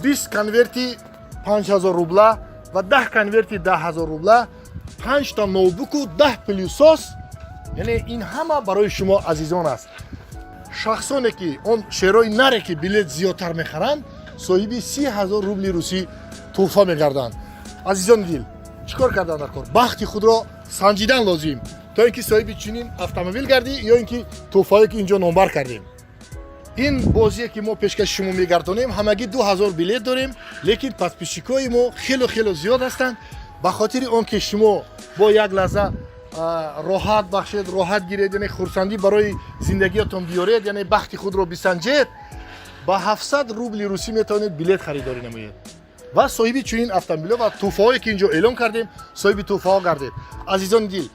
20 конверти 5000 рубла ва 10 конверти 10 000 рубла, 5 та ноутбуку 10 пылесос. Яъне ин ҳама барои шумо азизон аст. Шахсоне ки он шерои наре ки билет зиёдтар мехаранд, соҳиби 30 000 рубли русӣ тӯҳфа мегарданд. Азизони дил, чӣ кор кардан дар кор? Бахти худро санҷидан лозим, то ин ки соҳиби чунин автомобил гардӣ ё ин ки тӯҳфаое ки инҷо номбар кардем. Ин бозие ки мо пешкаши шумо мегардонем, ҳамагӣ 2000 билет дорем, лекин подписчик ҳои мо хело хело зиёд ҳастанд. Ба хотири он ки шумо бо як лаҳза роҳат бахшед, роҳат гиред, яъне хурсандӣ барои зиндагиятон биёред, яъне бахти худро бисанҷед, ба 700 рубли русӣ метавонед билет харидорӣ намоед ва соҳиби чунин автомобилҳо ва тӯҳфаҳое ки инҷо эълон кардем, соҳиби тӯҳфаҳо гардед. Азизони дил,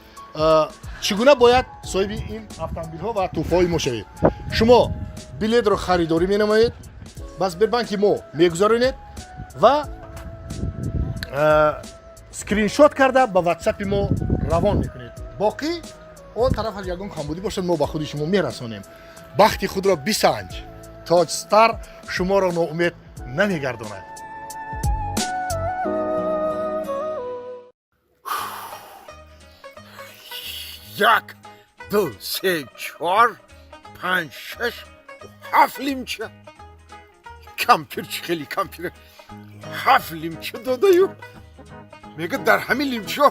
чӣ гуна бояд соҳиби ин автомобилҳо ва тӯҳфаҳои мо шавед? Шумо билетро харидорӣ менамоед, ба Сбербанки мо мегузаронед ва скриншот карда ба ватсапи мо равон мекунед. Боқӣ он тарафаш ягон камбудӣ бошад, мо ба худи шумо мерасонем. Бахти худро бисанҷ, Тоҷстар шуморо ноумед намегардонад. Як, ду, се, чор, панҷ, шаш, ҳафт лимча. Кампир чӣ хеле кампир, ҳафт лимча додаю мега, дар ҳамин лимчаҳо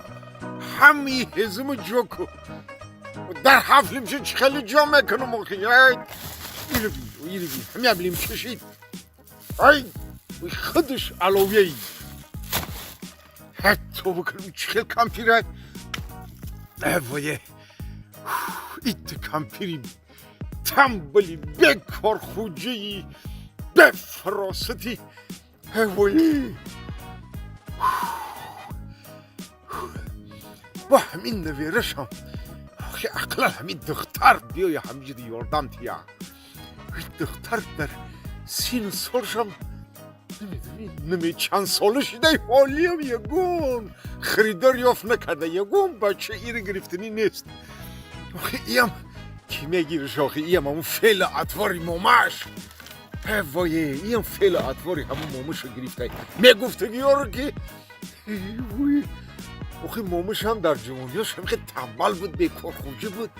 ҳамаи ҳезуму ҷо ку. Дар ҳафт лимча чӣ хеле ҷо мекунам охи? Иру бин, иру бин, ҳамин лимча шид. Ай, худаш аловияи ҳатто бикунам, чӣ хел кампира. Вое, ит кампири тамбали, бекорхуҷаи, бефаросати. Вое, бо ҳамин наверашам. Охи, ақлан ҳамин духтар биёя, ҳамиҷида ёрдам тия. Духтар дар сину солшам намедонӣ, чанд сола шидай, ҳолиям ягон харидор ёфт накарда, ягон бача ира гирифтанӣ нест. Охи, иям ки мегириш? Охи, иям ҳамун феъли атвори момаш. Вое, иям феъли атвори ҳамун момаша гирифтай, мегуфтагиёро ки. Охи, момашам дар ҷавониёш ҳамихе тамбал буд, бекорхӯҷа буд,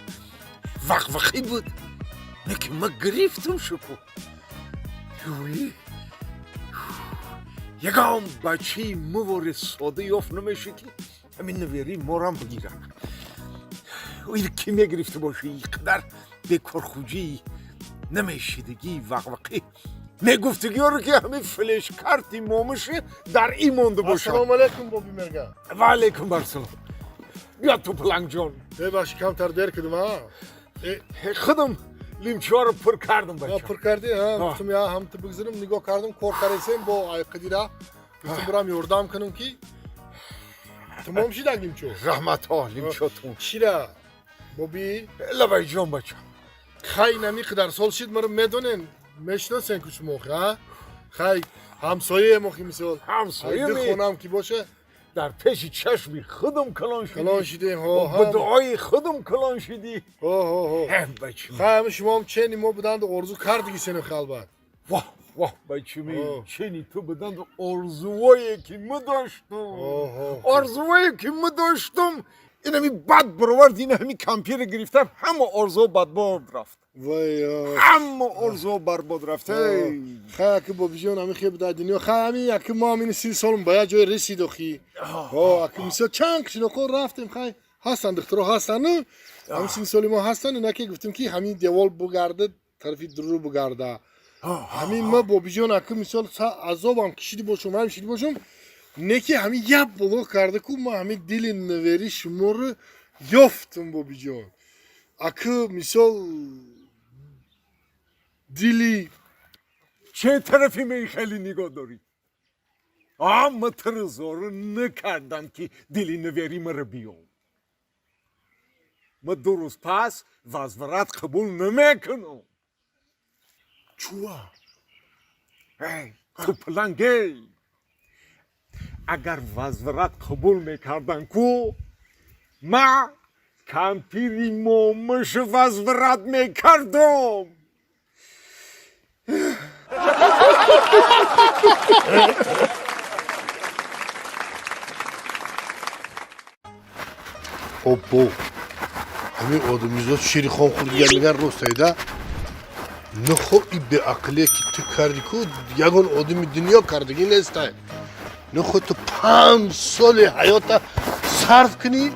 вақвақӣ буд, лекин ма гирифтам шуку. Вое, ягон бачаи мувори сода ёфт намешуд, ки ҳамин наверии морам бигирад. Ир ки мегирифта боша? И қадар бекорхӯҷии, намешидагӣ, вақвақӣ, мегуфтагиёро ки ҳамин флешкарти момаши дар ин монда бошад. Ассалому алайкум, боби мерга. Ва алайкум барсалом, биё ту, палангҷон. Бебахши, камтар дер кардам, а. Худам лимчаҳоро пур кардам, бача. Пур кардӣ? Гуфтам, я ҳам ту бигзарам, нигоҳ кардам, кор каресем бо айқидира, гуфтам бирам ёрдам кунам, ки тамом шидаг лимчо. Раҳматҳо, лимчотун. Чира, боби? Лабайҷон, бача. Хай, нами қадар сол шид, мара медонен. Мешиносен ку шумо, ха? Хай, ҳамсояем охи мисол. Ҳамсоя Ду ме? хонам ки боша. Дар пеши чашми худам калон шудӣ. Калон шидем, ҳо. Ба дуои худам калон шудӣ. Ҳо, ҳо, ҳо. Бачим. Хай, ҳами шумоам чени мо буданду орзу кардиги сену халбат. Воҳ, воҳ, бачими, О. чени ту буданду орзуое ки мо доштум. Ҳо, ҳо. Орзуое ки мо доштум, инами бад баровард, ина ҳами компютер гирифтам, ҳама орзуо бадбод рафт. Вай, Ҳама орзуо барбод рафт. Эй. Хай, аки бобиҷон, ҳами хеб дар дунё, хай, ҳами аки мо ҳамини 30 солм ба як ҷой ресид охи. Ҳо, аки мисол чанд қишлоқҳо рафтем, хай, ҳастанд духтуро ҳастанд, ҳамин 30 соли мо ҳастанд, ина ки гуфтем ки ҳамин девол бугарда, тарафи дуру бугарда. Ҳамин ма бобиҷон, аки мисол азобам кишиди бошум, ҳам шиди бошум, не ки ҳамин як боло карда ку ма ҳамин дили навери шуморо ёфтум, бобиҷон. Аки мисол дили Чӣ тарафи мехели нигоҳ дорӣ? Ама туро зору накардам ки дили навери маро биём. Ма 2 рӯз пас возврат қабул намекунам. Чуа? Эй, ту палангей! Агар возврат қабул мекардан ку, ма кампири момаша возврат мекардам. Оббо, ҳамин одамизод шири хом хӯрдига меган ростайда. Нахо и беақлие ки ту карди ку, ягон одами дунё кардагӣ нестай. Нахо ту 5 соли ҳаёта сарф кунӣ,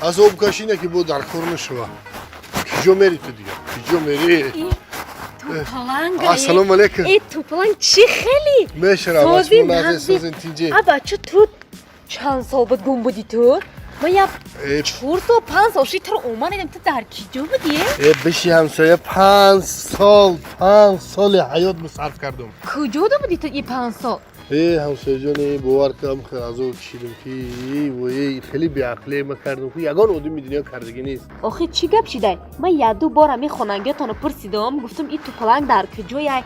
азоб кашӣ, не ки бо дар кор нашава. Киҷо мери ту дига? Киҷо мери? Тупаланг. Ассалому алайкум. Э, тупаланг, чӣ хеле? Мешавам, Созин, шумо назе нази. созин тинҷе. А бача, ту чанд сол буд гум будӣ ту? Ма як 4 сол, 5 сол ши туро омадем, ту дар киҷо будӣ? Э, биши ҳамсоя, 5 сол, 5 соли ҳаёт сарф кардум. Куҷо будӣ ту и 5 сол? Э, ҳамсояҷон, э, бовар кардам, хеле азоб кашидам ки эй, хеле беақлие ма кардам ки ягон одами дунё кардагӣ нест. Охи чӣ гап шидай? Ман якду бор ҳамин хонангиётонро пурсидам, гуфтам и тупаланг дар куҷояй?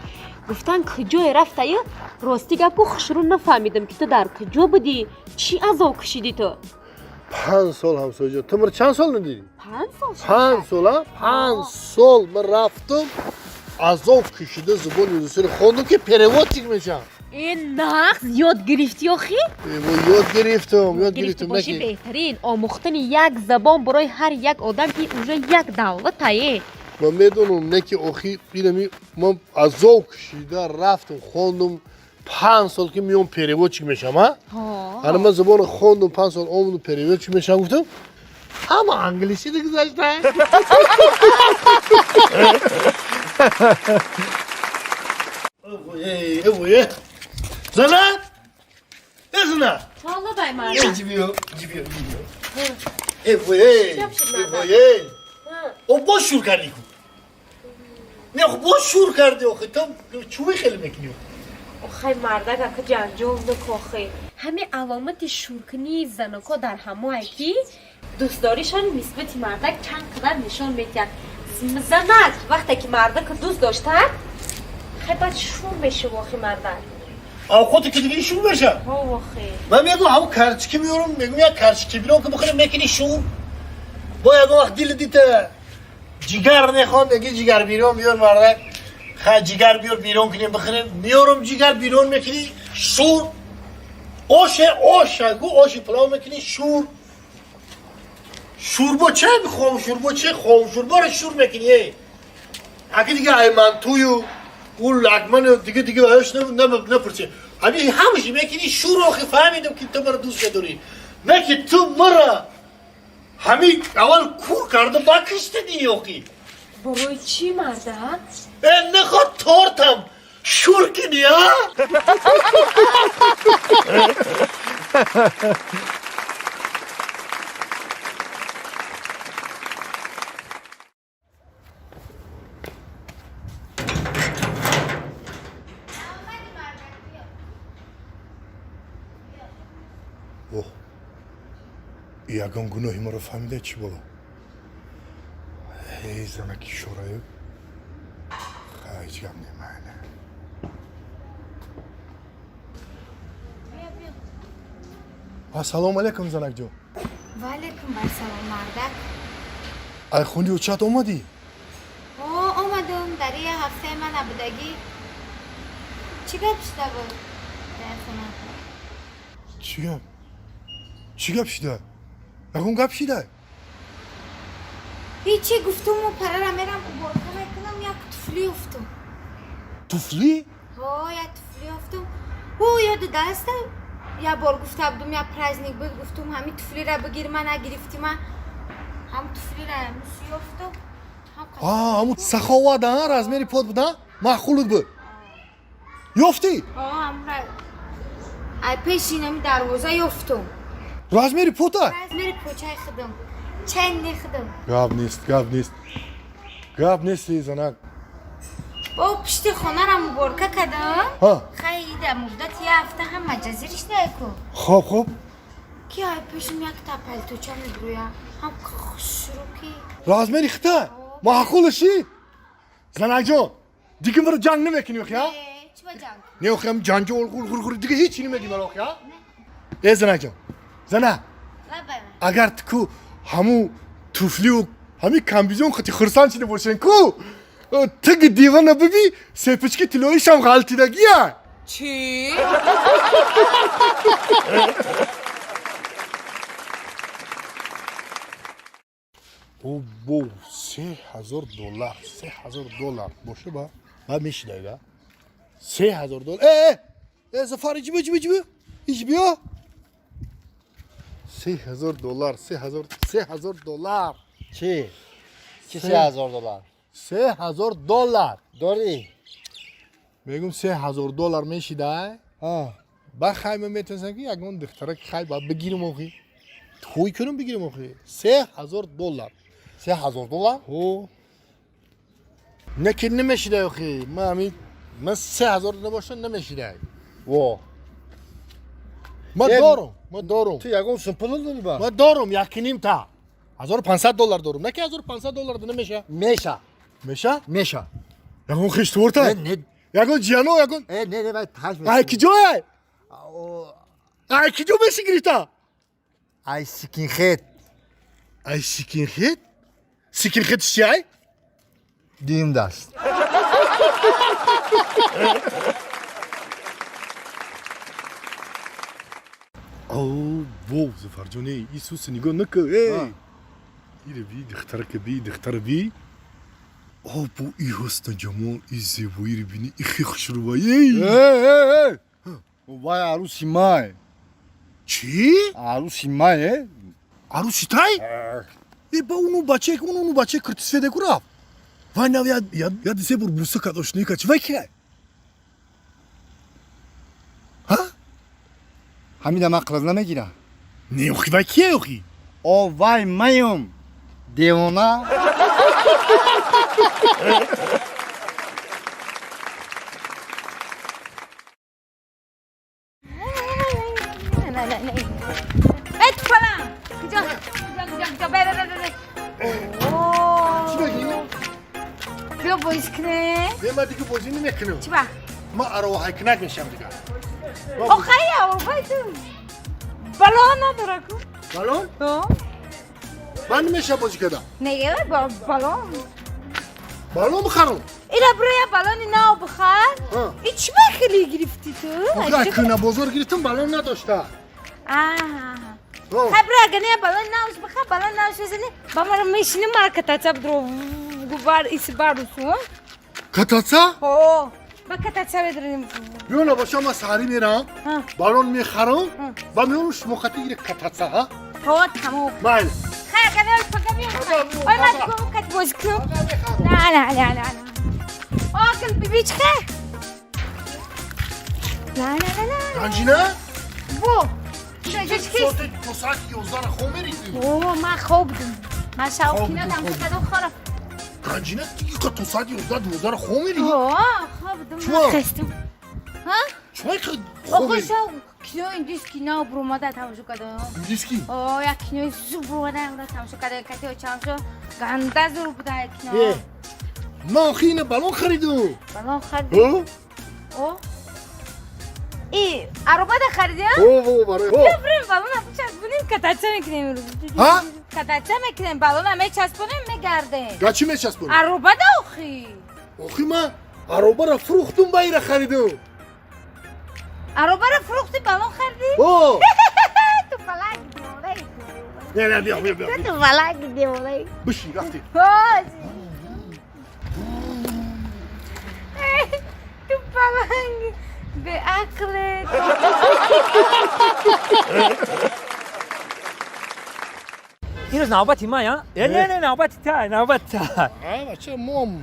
Гуфтан куҷое рафтаю? Рости гап ку хушрӯ нафаҳмидам ки ту дар куҷо будӣ? Чӣ азоб кашидӣ ту? 5 сол, ҳамсояҷон. Ту мара чанд сол надидӣ? 5 сол шуд. 5 сол, а? 5 сол ман рафтам, азоб кашида забони русиро хондам ки переводчик мешавам. Э, нағз ёд гирифтӣ охи? Э, во, ёд гирифтам, ёд Гирифтӣ гирифтам. бошӣ Наки беҳтарин. Омӯхтани як забон барои ҳар як одам ки уже як давлатае. Ман медонам, не ки охи инами ман азоб кашида рафтам, хондам, 5 сол ки меом переводчик мешавам, а? Ана ман забонро хондам, 5 сол омадам, переводчик мешавам гуфтам, ҳама англисӣ гузашта. Зана? Э, зана! Валла бай марда. Э, ҷибиё, ҷибиё, ҷибиё. Э, вой, э, вой, э. О, боз шур кардӣ ку. Не, хо боз шур кардӣ охи, ту чӯи хеле мекунӣ? Охай мардак, ака ҷанҷол накохи. Ҳамин аломати шуркунии заноко дар ҳамое ки дӯстдоришон нисбати мардак чанд қадар нишон медиҳад. Занак вақте ки мардака дӯст доштад, хай баъд шур мешава охи мардак. А худ ки диги шур меша? Ҳо, охи. Ман мегӯм ҳамун карчики меорам, мегӯм як карчики бирон ки бихӯрем, мекунӣ шур. Бо ягон вақт дили дита ҷигар мехоҳам, меги ҷигар бирон биёр мардак. Хай ҷигар биёр бирон кунем бихӯрем. Меорам ҷигар бирон мекунӣ шур. Оше, оша, гу оши палов мекунӣ шур. Шурбо ча мехоҳам, шурбо че хом шурборо шур мекунӣ, эй. Аки дига ай мантую, ӯ лагману дига дига аяш напурсӣ. Ҳамин ҳамаши мекунӣ шур, охи фаҳмидам ки ту маро дӯст медорӣ. Не ки ту маро ҳамин аввал кур карда баъд киштадӣ охи. Барои чӣ мардак? Э, наход тортам шур кунӣ, а? Оҳ, ягон гуноҳи маро фаҳмида чӣ боло? Эй, занаки шораю. Хай. Ҳеҷ гап не, майли. Ассалому алайкум, занакҷон. Ва алайкум ассалом, мардак. Ай хуни очат омадӣ? О, омадам. Дар як ҳафтаи ман набудагӣ. Чӣ гап шуда буд дар хона? Чӣ гап? Чӣ гап шуда? Ягон гап шуда? Ҳечи, гуфтуму парара мерам уборка мекунам, як туфли ёфтум. Туфли? Ҳо, як туфли ёфтум. Ӯ ёду даста як бор гуфта будум, як праздник буд, гуфтум ҳами туфлира бигир, ма нагирифтима. Ҳам туфлира муси ёфтум. А, ҳамун саховат, а, размери под буд, а? Маъқулут буд. Ёфтӣ? Ҳо, ҳамра ай пеши инами дарвоза ёфтум. Размери пота? Размери почаи худам. Ченни худам. Гап нест, гап нест. Гап нест, эй занак. Бо пишти хонара муборка кардам. Ҳа. Хай, дар муддати як ҳафта ҳама ҷазириш ку. Хоб, хоб. Ки ай пешим якта палточа мебурӯя. Ҳам хушрӯ ки. Размери хита? Маъқулаши? Занакҷон, дига маро ҷанг намекунӣ, охи, а? Э, чӣ ба ҷанг? Не, охи, ҳам ҷанҷол, ғур ғур ғур, дига ҳеҷ намегӣ маро, охи, а? Э, занакҷон, зана, Лабай. Агар ту ку ҳамун туфлиу ҳамин комбизон хати хурсанд шида бошен ку, тиги дивана биби, сепички тиллоишам ғалтидагия. Чӣ? Обо, $3000, $3000 боша, ба мешидайда $3000. Э, э, Зафар, иҷи биё, иҷи биё, иҷи биё. $3000, 3000, $3000. Чӣ? Чӣ $3000? $3000. Дорӣ? Мегум, $3000 мешидай. Ба хай, ман метавонистам ки ягон духтараки хай ба бигирим, охи, тӯй кунам, бигирим, охи. $3000. $3000? Ҳо, не ки намешидай, охи. Ман ҳамин, ман 3000 набошам, намешидай. Во. Ман дорум, ман дорум. Ту ягон сум пул дорӣ ба? Ман дорум якним та $1500 дорум. Не ки $1500 намеша? Меша. Меша? Меша. Ягон хиштворта? Не, не. Ягон ҷияно, ягон? Э, не, не, вай таш. Ай ки ҷой? Ай ки ҷо меши гирифта? Ай сикинхет. Ай сикинхет? Сикинхет чи ай? Дим даст. О, во, Зафарҷоне, Исуса нигоҳ накун, эй, ире би, духтарака би, духтара би. О, бо и ҳусну ҷамол, и зебоиро бини, и хе хушрӯба, эй. Э, э, вай арӯси май. Чӣ? Арӯси май, э. Арӯси тай? Э, ба уну бачае, уну бачаи киртисфеде ку рафт, вай нав яди се бор буса кард, ошноӣ кард, чи вай киай, ҳа? Ҳамина ман қилаз намегирам. Не, охи, вай киай, охи? О, вай маём, девона. Не, не, не. Эй, туфалам! Куҷо? Куҷо, куҷо, куҷо? Бе, бе, бе, бе. Чӣ мегӣ? Биё бозӣ кунем. Не, ман дига бозӣ намекунам. Чӣ ба? Ман ароваҳайкунак мешавам дига. Охай, ароваи ту балон надора ку. Балон? Ҳо. Ман намешавам бозӣ кардам. Не, балон. Балон бихарам. Ира бро, я балони нав бихар. И чӣ ба хеле гирифтӣ ту? Охи, кӯна бозор гирифтам, балон надошта. Хай, бро, агар не, балони навш бихар, балон навш бизани, ба мара мешинем, мара катаца бидро губар исбарусу. Катаца? Ҳо. Ба катаца медронем. Биё, набоша, ман саҳарӣ мерам, балон мехарам ва меём, шумо хати гире катаца, ҳа? Ҳо, тамом. Майли. Хай, агар не, пага меём. Ой, ман дигар кат бозӣ кунам. На, на, на, на, на. О, биби, чӣ хай? На, на, на, на. Ганҷина? Бо. То соати 11 хоб мерӣ? О, ман хоб будам. Ман шаб кино тамошо кардам, хора. Ганҷина, то соати 11, 12 хоб мерӣ? О, хоб будам. Хестам. Ҳа? Чой? Охо, шав кино индийский нав буромада тамошо кардам. Индийский? О, як кинои зур буромада, тамошо кардам. Кати очамшо ганда зур буда кино. Э, Ман охи ина балон харидум. Балон харидӣ? О? И аробада харидӣ, а? О, барои. Бия бирем балона бичаспонем, кататься мекунем имрӯз. Ҳа? Кататься мекунем, балона мечаспонем, мегардем. Га чӣ мечаспонӣ? Аробада охи. Охи ман аробаро фурӯхтум, ба ира харидум. Аробаро фурӯхти, балон харидӣ? О! Ту фалак девонаи. Не, не, биё, биё, биё. Ту фалак девонаи. Бишин, рафтем. Ту паланг беақле. Имрӯз навбати ман, а? Э, не, не, навбати та, навбати та. А, бача, мом.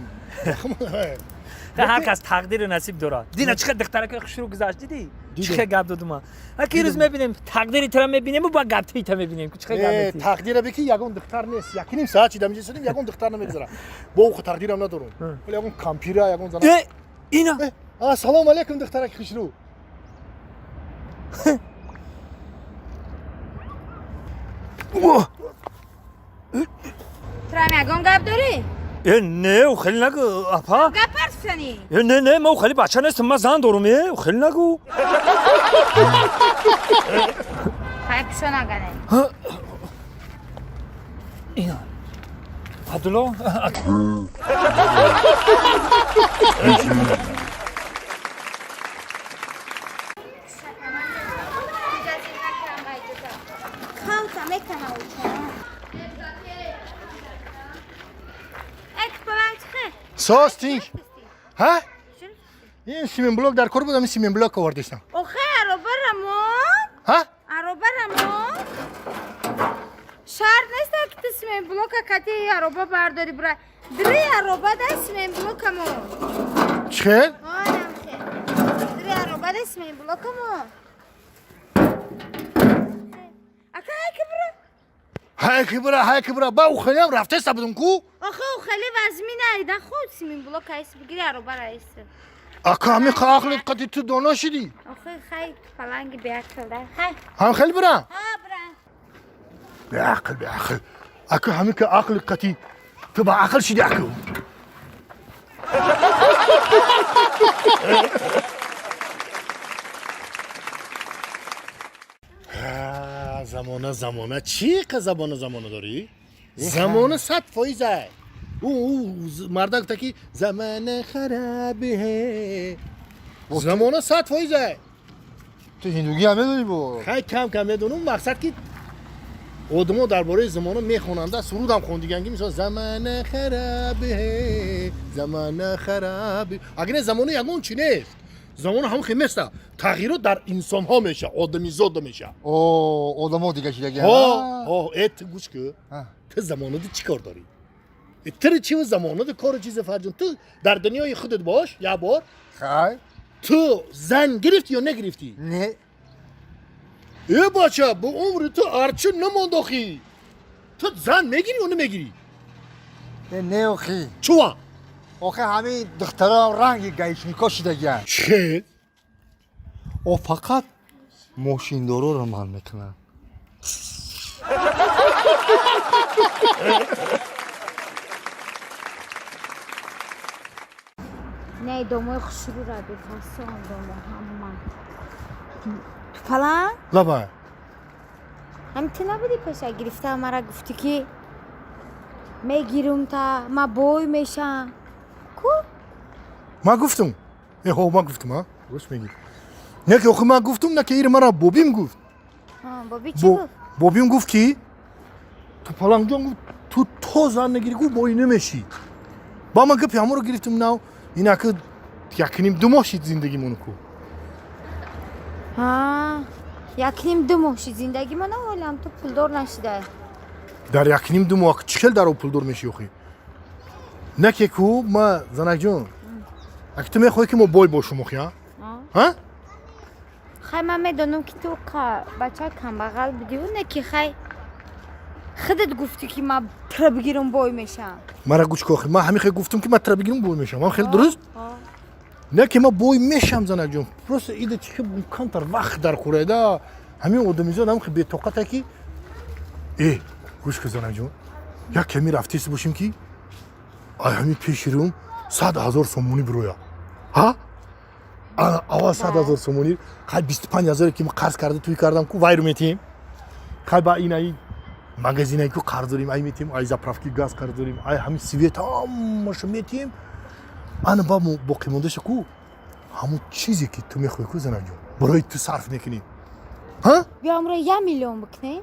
Ҳар кас тақдиру насиб дорад. Дина чӣ хел духтаракои хушрӯ гузашт, дидӣ? Чӣ хел гап додум ман. Аки рӯз мебинем, тақдири тура мебинему, ба гапти та мебинем. Чӣ хел гап Э, метӣ? тақдира бики ягон духтар нест. Якним саат чида миҷа сидим, ягон духтар намегузара. Бо уху тақдирам надорум. Вале ягон кампира, ягон зана. Э, ина. Э, а, салом алейкум, духтараки хушрӯ. Турам ягон гап дорӣ? Э, не, у хеле нагӯ, апа. Гап ҳарф зани? Э, не, не, ман у хеле бача нестам, ман зан дорум, э, у хеле нагӯ. Хай кушо нагане. Ина. Абдулло. Калта мекана уча. Э, ту паланг чихе? Состинг. Ҳа? Ин сименблок дар кор будам, ин сименблок овардистам. Охе, аробарамон. Ҳа? Аробарамон. Шарт нест, ки ту сименблока кати ароба бардори бира. Дри ароба да сименблокамо. Чӣ хел? Онам хе. Дри ароба да сименблокамо. Ака, ҳай ки бира. Ҳай ки бира, ҳай ки бира. Ба у хелеам рафтеста будум ку? Охе, у хеле вазмина да худ сименблок айс бигири аробара айс. Ака, ҳами ақлит қати ту доно шидӣ. Охе, хай паланги беақл да. Хай. Ҳам хел бира? Ҳа, бира. Беақл, беақл. Ака, ҳами ки ақли қати ту ба ақл шидӣ, ака. Замона, замона, чӣ қа забона замона дорӣ? Замона 100%. Ӯ марда гуфта ки замона харабе. Замона 100%. Ту ҳиндугӣ ҳам медонӣ бо? Хай, кам кам медонам. Мақсад ки одамо дар бораи замона мехонанда, сурудам хондиганги, мисол, замона харабе, замона харабе. Агар не, замона ягон чи нест. Замона ҳам хел неста, тағйирот дар инсонҳо меша, одамизода меша. О, одамо дига шидаги. Ҳо, ҳо. Э, ту гӯш ку, ту замонади чӣ кор дорӣ? Э, тири чи замонади кору чизе, фарҷон, ту дар дунёи худат бош як бор. Хай. Ту зан гирифтӣ ё нагирифтӣ? Не. Э, бача, бо умри ту арчи намондохӣ. Ту зан мегирӣ ё намегирӣ? Э, не, охи. Чува? Охи, ҳамин духтарам ранги гаишнико шидагианд. Чӣ? О, фақат мошиндороро ман мекунам. Не, домои хушрӯра бефасон домо ҳама. Ту паланг? Лабай. Ҳами ту набудӣ пеша гирифта мара гуфтӣ ки мегирум та ма бой мешам ку? Ман гуфтум? Э, ҳо, ман гуфтум, а, рост мегӣ. Не ки охи ман гуфтум, на ки ира мара бобим гуфт. Боби чӣ гуфт? Бобим гуфт ки ту палангҷон, гуфт, ту то зан нагирӣ, гуфт, бой намешӣ. Ба ман гапи ҳаморо гирифтум. Нав инаки якним ду моҳ шид зиндагимону ку. Якним ду моҳ шид зиндагимона, ҳолам ту пулдор нашида. Дар якним ду моҳ чӣ хел дар об пулдор мешӣ охи? Не ки ку ма, занакҷон, аки ту мехоҳӣ ки мо бой бошум охи, а? Ҳа? Хай, ман медонам ки ту бачаи камбағал будиву, не ки хай худат гуфтӣ ки ман тра бигирам, бой мешам. Мара гӯш ку охи, ман ҳамин хел гуфтум ки ман тра бигирам, бой мешам, ман хеле дуруст? Не ки ман бой мешам, занакҷон, просто ида чӣ камтар вақт дар хӯрайда. Ҳамин одамизод ҳам бетоқата ки. Э, гӯш ку, занакҷон, як ками рафтест бошем ки ай ҳамин пеши рум. 100 000 сомонӣ бироя, ҳа? Ана аввал 100 000 сомонӣ, хай, 25 000-е ки ма қарз карда туй кардам ку, вайру метиҳем. Хай, ба инаи магазинае ку қарз дорем, ай метиҳем, ай заправки газ қарз дорем, ай ҳамин свет, ҳамаша метиҳем. Ана ба боқимондаша ку, ҳамун чизе ки ту мехоҳӣ ку, занаҷон, барои ту сарф мекунем, ҳа? Биё, амро 1 миллион бикунем.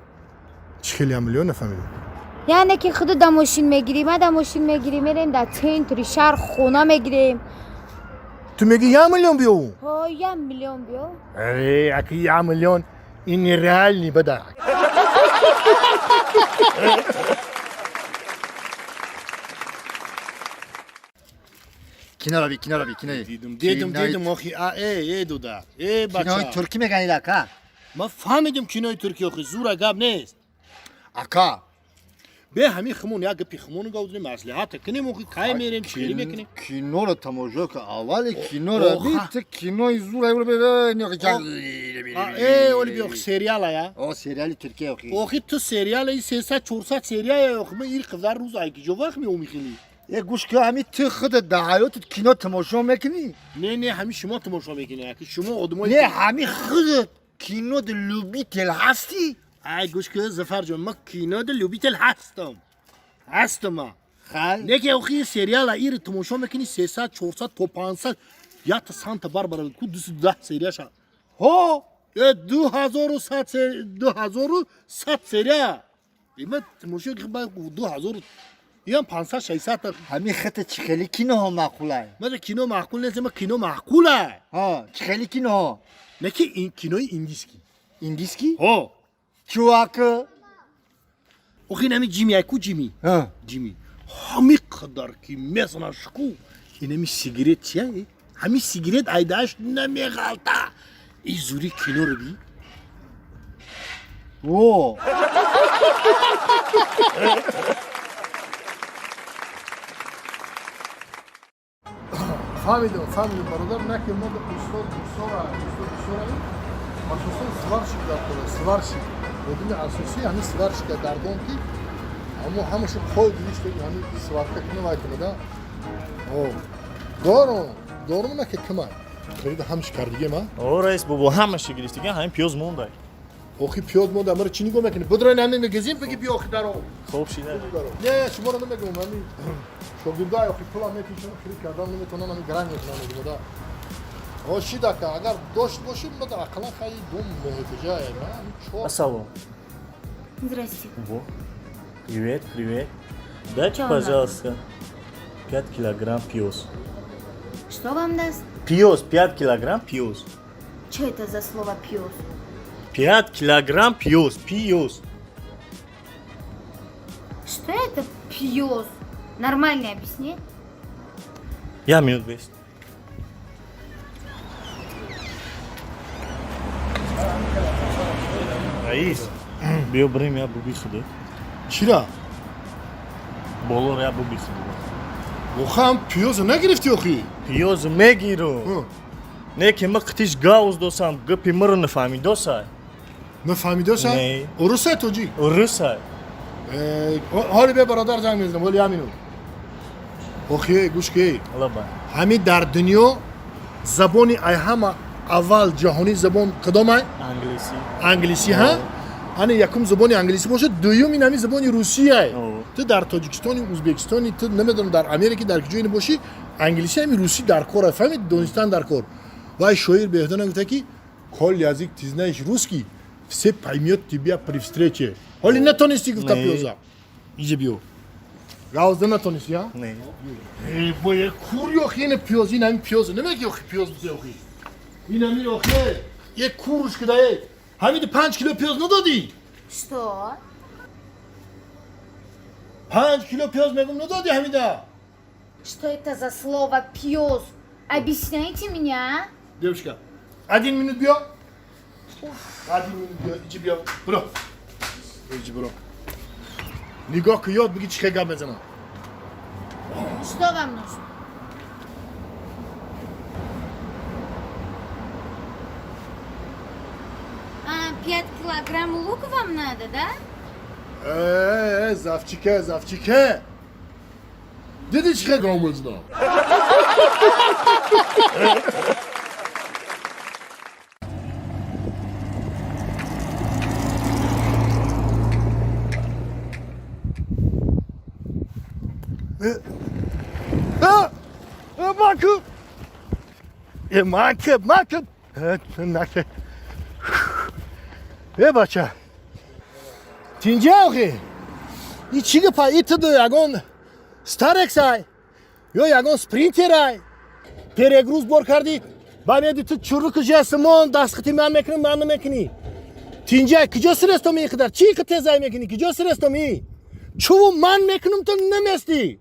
Чӣ хеле 1 миллион, нафаҳмидам. Яъне ки худу да мошин мегирӣ, ма да мошин мегирӣ, мерем дар центри шаҳр, хона мегирем. Ту мегӣ 1 миллион биёву? Ҳо, 1 миллион биё. Э, аки 1 миллион ин нереальный бада. Киноро би, киноро би, кинои. Дидум, дидум, дидум. Охи, а, э, э, дуда, э, Кинои бача. туркӣ меган ила, ака. Ман фаҳмидим, кинои туркӣ, охи, зура гап нест. Ака. Бе ҳамин хумон як гапи хумону гавдунем, маслиҳата кунем, охи, кай мерем, чӣ хеле мекунем? Киноро тамошо кун, аввали киноро би, ту кинои зура. Э, оли би, охи, сериала я. О, сериали туркия, охи. Охи, ту сериала и 300, 400 серия, охи, ман ир қадар рӯз ай киҷо вақт меомӣ хеле? Е, гӯш ка, ҳами ту худат дар ҳаётат кино тамошо мекунӣ? Не, не, ҳамин шумо тамошо мекунед, аки шумо одамои. Не, ҳами худат кино д любитель ҳастӣ? Ай, гӯш ки, Зафарҷон, ман кино д любитель ҳастам, ҳастам ма. Хай. Не ки, охи, сериала ири тамошо мекунӣ, 300, 400 то 500, якта Санта Барбара ку, 210 серияша. Ҳо. Э, 2100, 2100 серия има тамошо, 2000 иам 500, 600. Ҳами хата чӣ хели киноҳо маъқулай? Мада кино маъқул нест, ма кино маъқула. Ҳо, чӣ хели киноҳо? Не ки ин кинои индийский. Индийский? Ҳо. Чувак. Охи, инами Ҷими ай ку, Ҷими. Ҳа. Ҷими ҳами қадар ки мезанаш ку, инами сигарет чия, ҳами сигарет айдааш намеғалта, и зури киноро би. О. Фаҳмидам, фаҳмидам, бародар, наки мо устод бисёра, устод бисёра, асосан сварщик дар кора, сварщик одами асосӣ, ҳамин сварщика дар дом ки ҳамо ҳамашу қой гиришта, ҳамин сварка куна, вай кунада. Дорум, дорум, наки кимай харида, ҳамаш кардигем, а? О, раис бобо, ҳамаша гирифтига, ҳамин пиёз мондай. Охи, пиёз монда, мара чӣ нигоҳ мекунӣ? Бидроин ҳамин магазин, биги, биё, охи, даро. Хоб шида. Не, шуморо намегӯм, ҳамин шогирдай, охи, пулам метишам, хирид кардан наметавонам, ҳамин гаран мекунам, мегӯмада. О, шидака, агар дошт бошӣ, мада ақаллан хаи дум меҳтиҷа. Ассалом. Здрасте. Во. Привет, привет. Дайте, Чё вам пожалуйста, 5 килограмм пиёз. Что вам даст? Пиёз, 5 килограмм пиёз. Что это за слово пьёс? 5 килограмм пиёз, пиёз. Что это пьёс? Нормально объясни. Я минут бест. Раис, биё бирем, я буби худо. Чира? Болоро я буби худо. Охам пиёзо нагирифтӣ, охи? Пиёз мегиру. Не ки ма қитиш гауз досам, гапи маро нафаҳмидосай. Нафаҳмидоса? Не. Урусай, тоҷик? Урусай. Ҳоли бе, бародар, занг мезанам, ҳоли ҳамину. Охи, гӯш ки. Лаба. Ҳамин дар дунё забони ай ҳама аввал ҷаҳонӣ забон кадомай? Англисӣ. Англисӣ, ҳа? Ана якум забони англисӣ бошад, дуюм ин ҳамин забони русияй. Ту дар Тоҷикистони, Узбекистони, ту намедонам, дар Америки, дар куҷое бошӣ, англисӣ, ҳамин русӣ дар кор, фаҳмид, донистан дар кор. Вай шоир беҳдона гуфта ки коль язык ты знаешь русский, все поймет тебя при встрече. Ҳоли натонистӣ гуфта. Не. Пиёза иҷа биё, гавзда натонистӣ, а? Не. Э, боя кури, охи, ина пиёз, ин ҳамин пиёз намеги, охи, пиёз бизе, охи, ин ҳамин, охи, як куруш кида, э, ҳамиди 5 кило пиёз надодӣ? Что? 5 кило пиёз мегум, надодӣ ҳамида? Что это за слово пьёс? Объясняйте меня, а? Девушка, один минут биё, один минут биё, иҷи биё, биро, иҷи биро, нигоҳ ки, ёд биги, чӣ хел гап мезанам. Что вам нужно? А, 5 килограмм лука вам надо, да? Э, завчике, завчике. Диди чӣ хел гав мезанам? Маку! Маку, маку! Наке. Э, бача. Тинҷа охи. И чӣ гапа? И ту ягон Старексай ё ягон Спринтерай. Перегруз бор кардӣ. Ба меди ту чурруку жесимон дастхати ман мекунам, ман намекунӣ. Тинҷа, куҷо сирестом ин қадар? Чӣ ки тезай мекунӣ? Куҷо сирестом и? Чуву ман мекунам, ту наместӣ.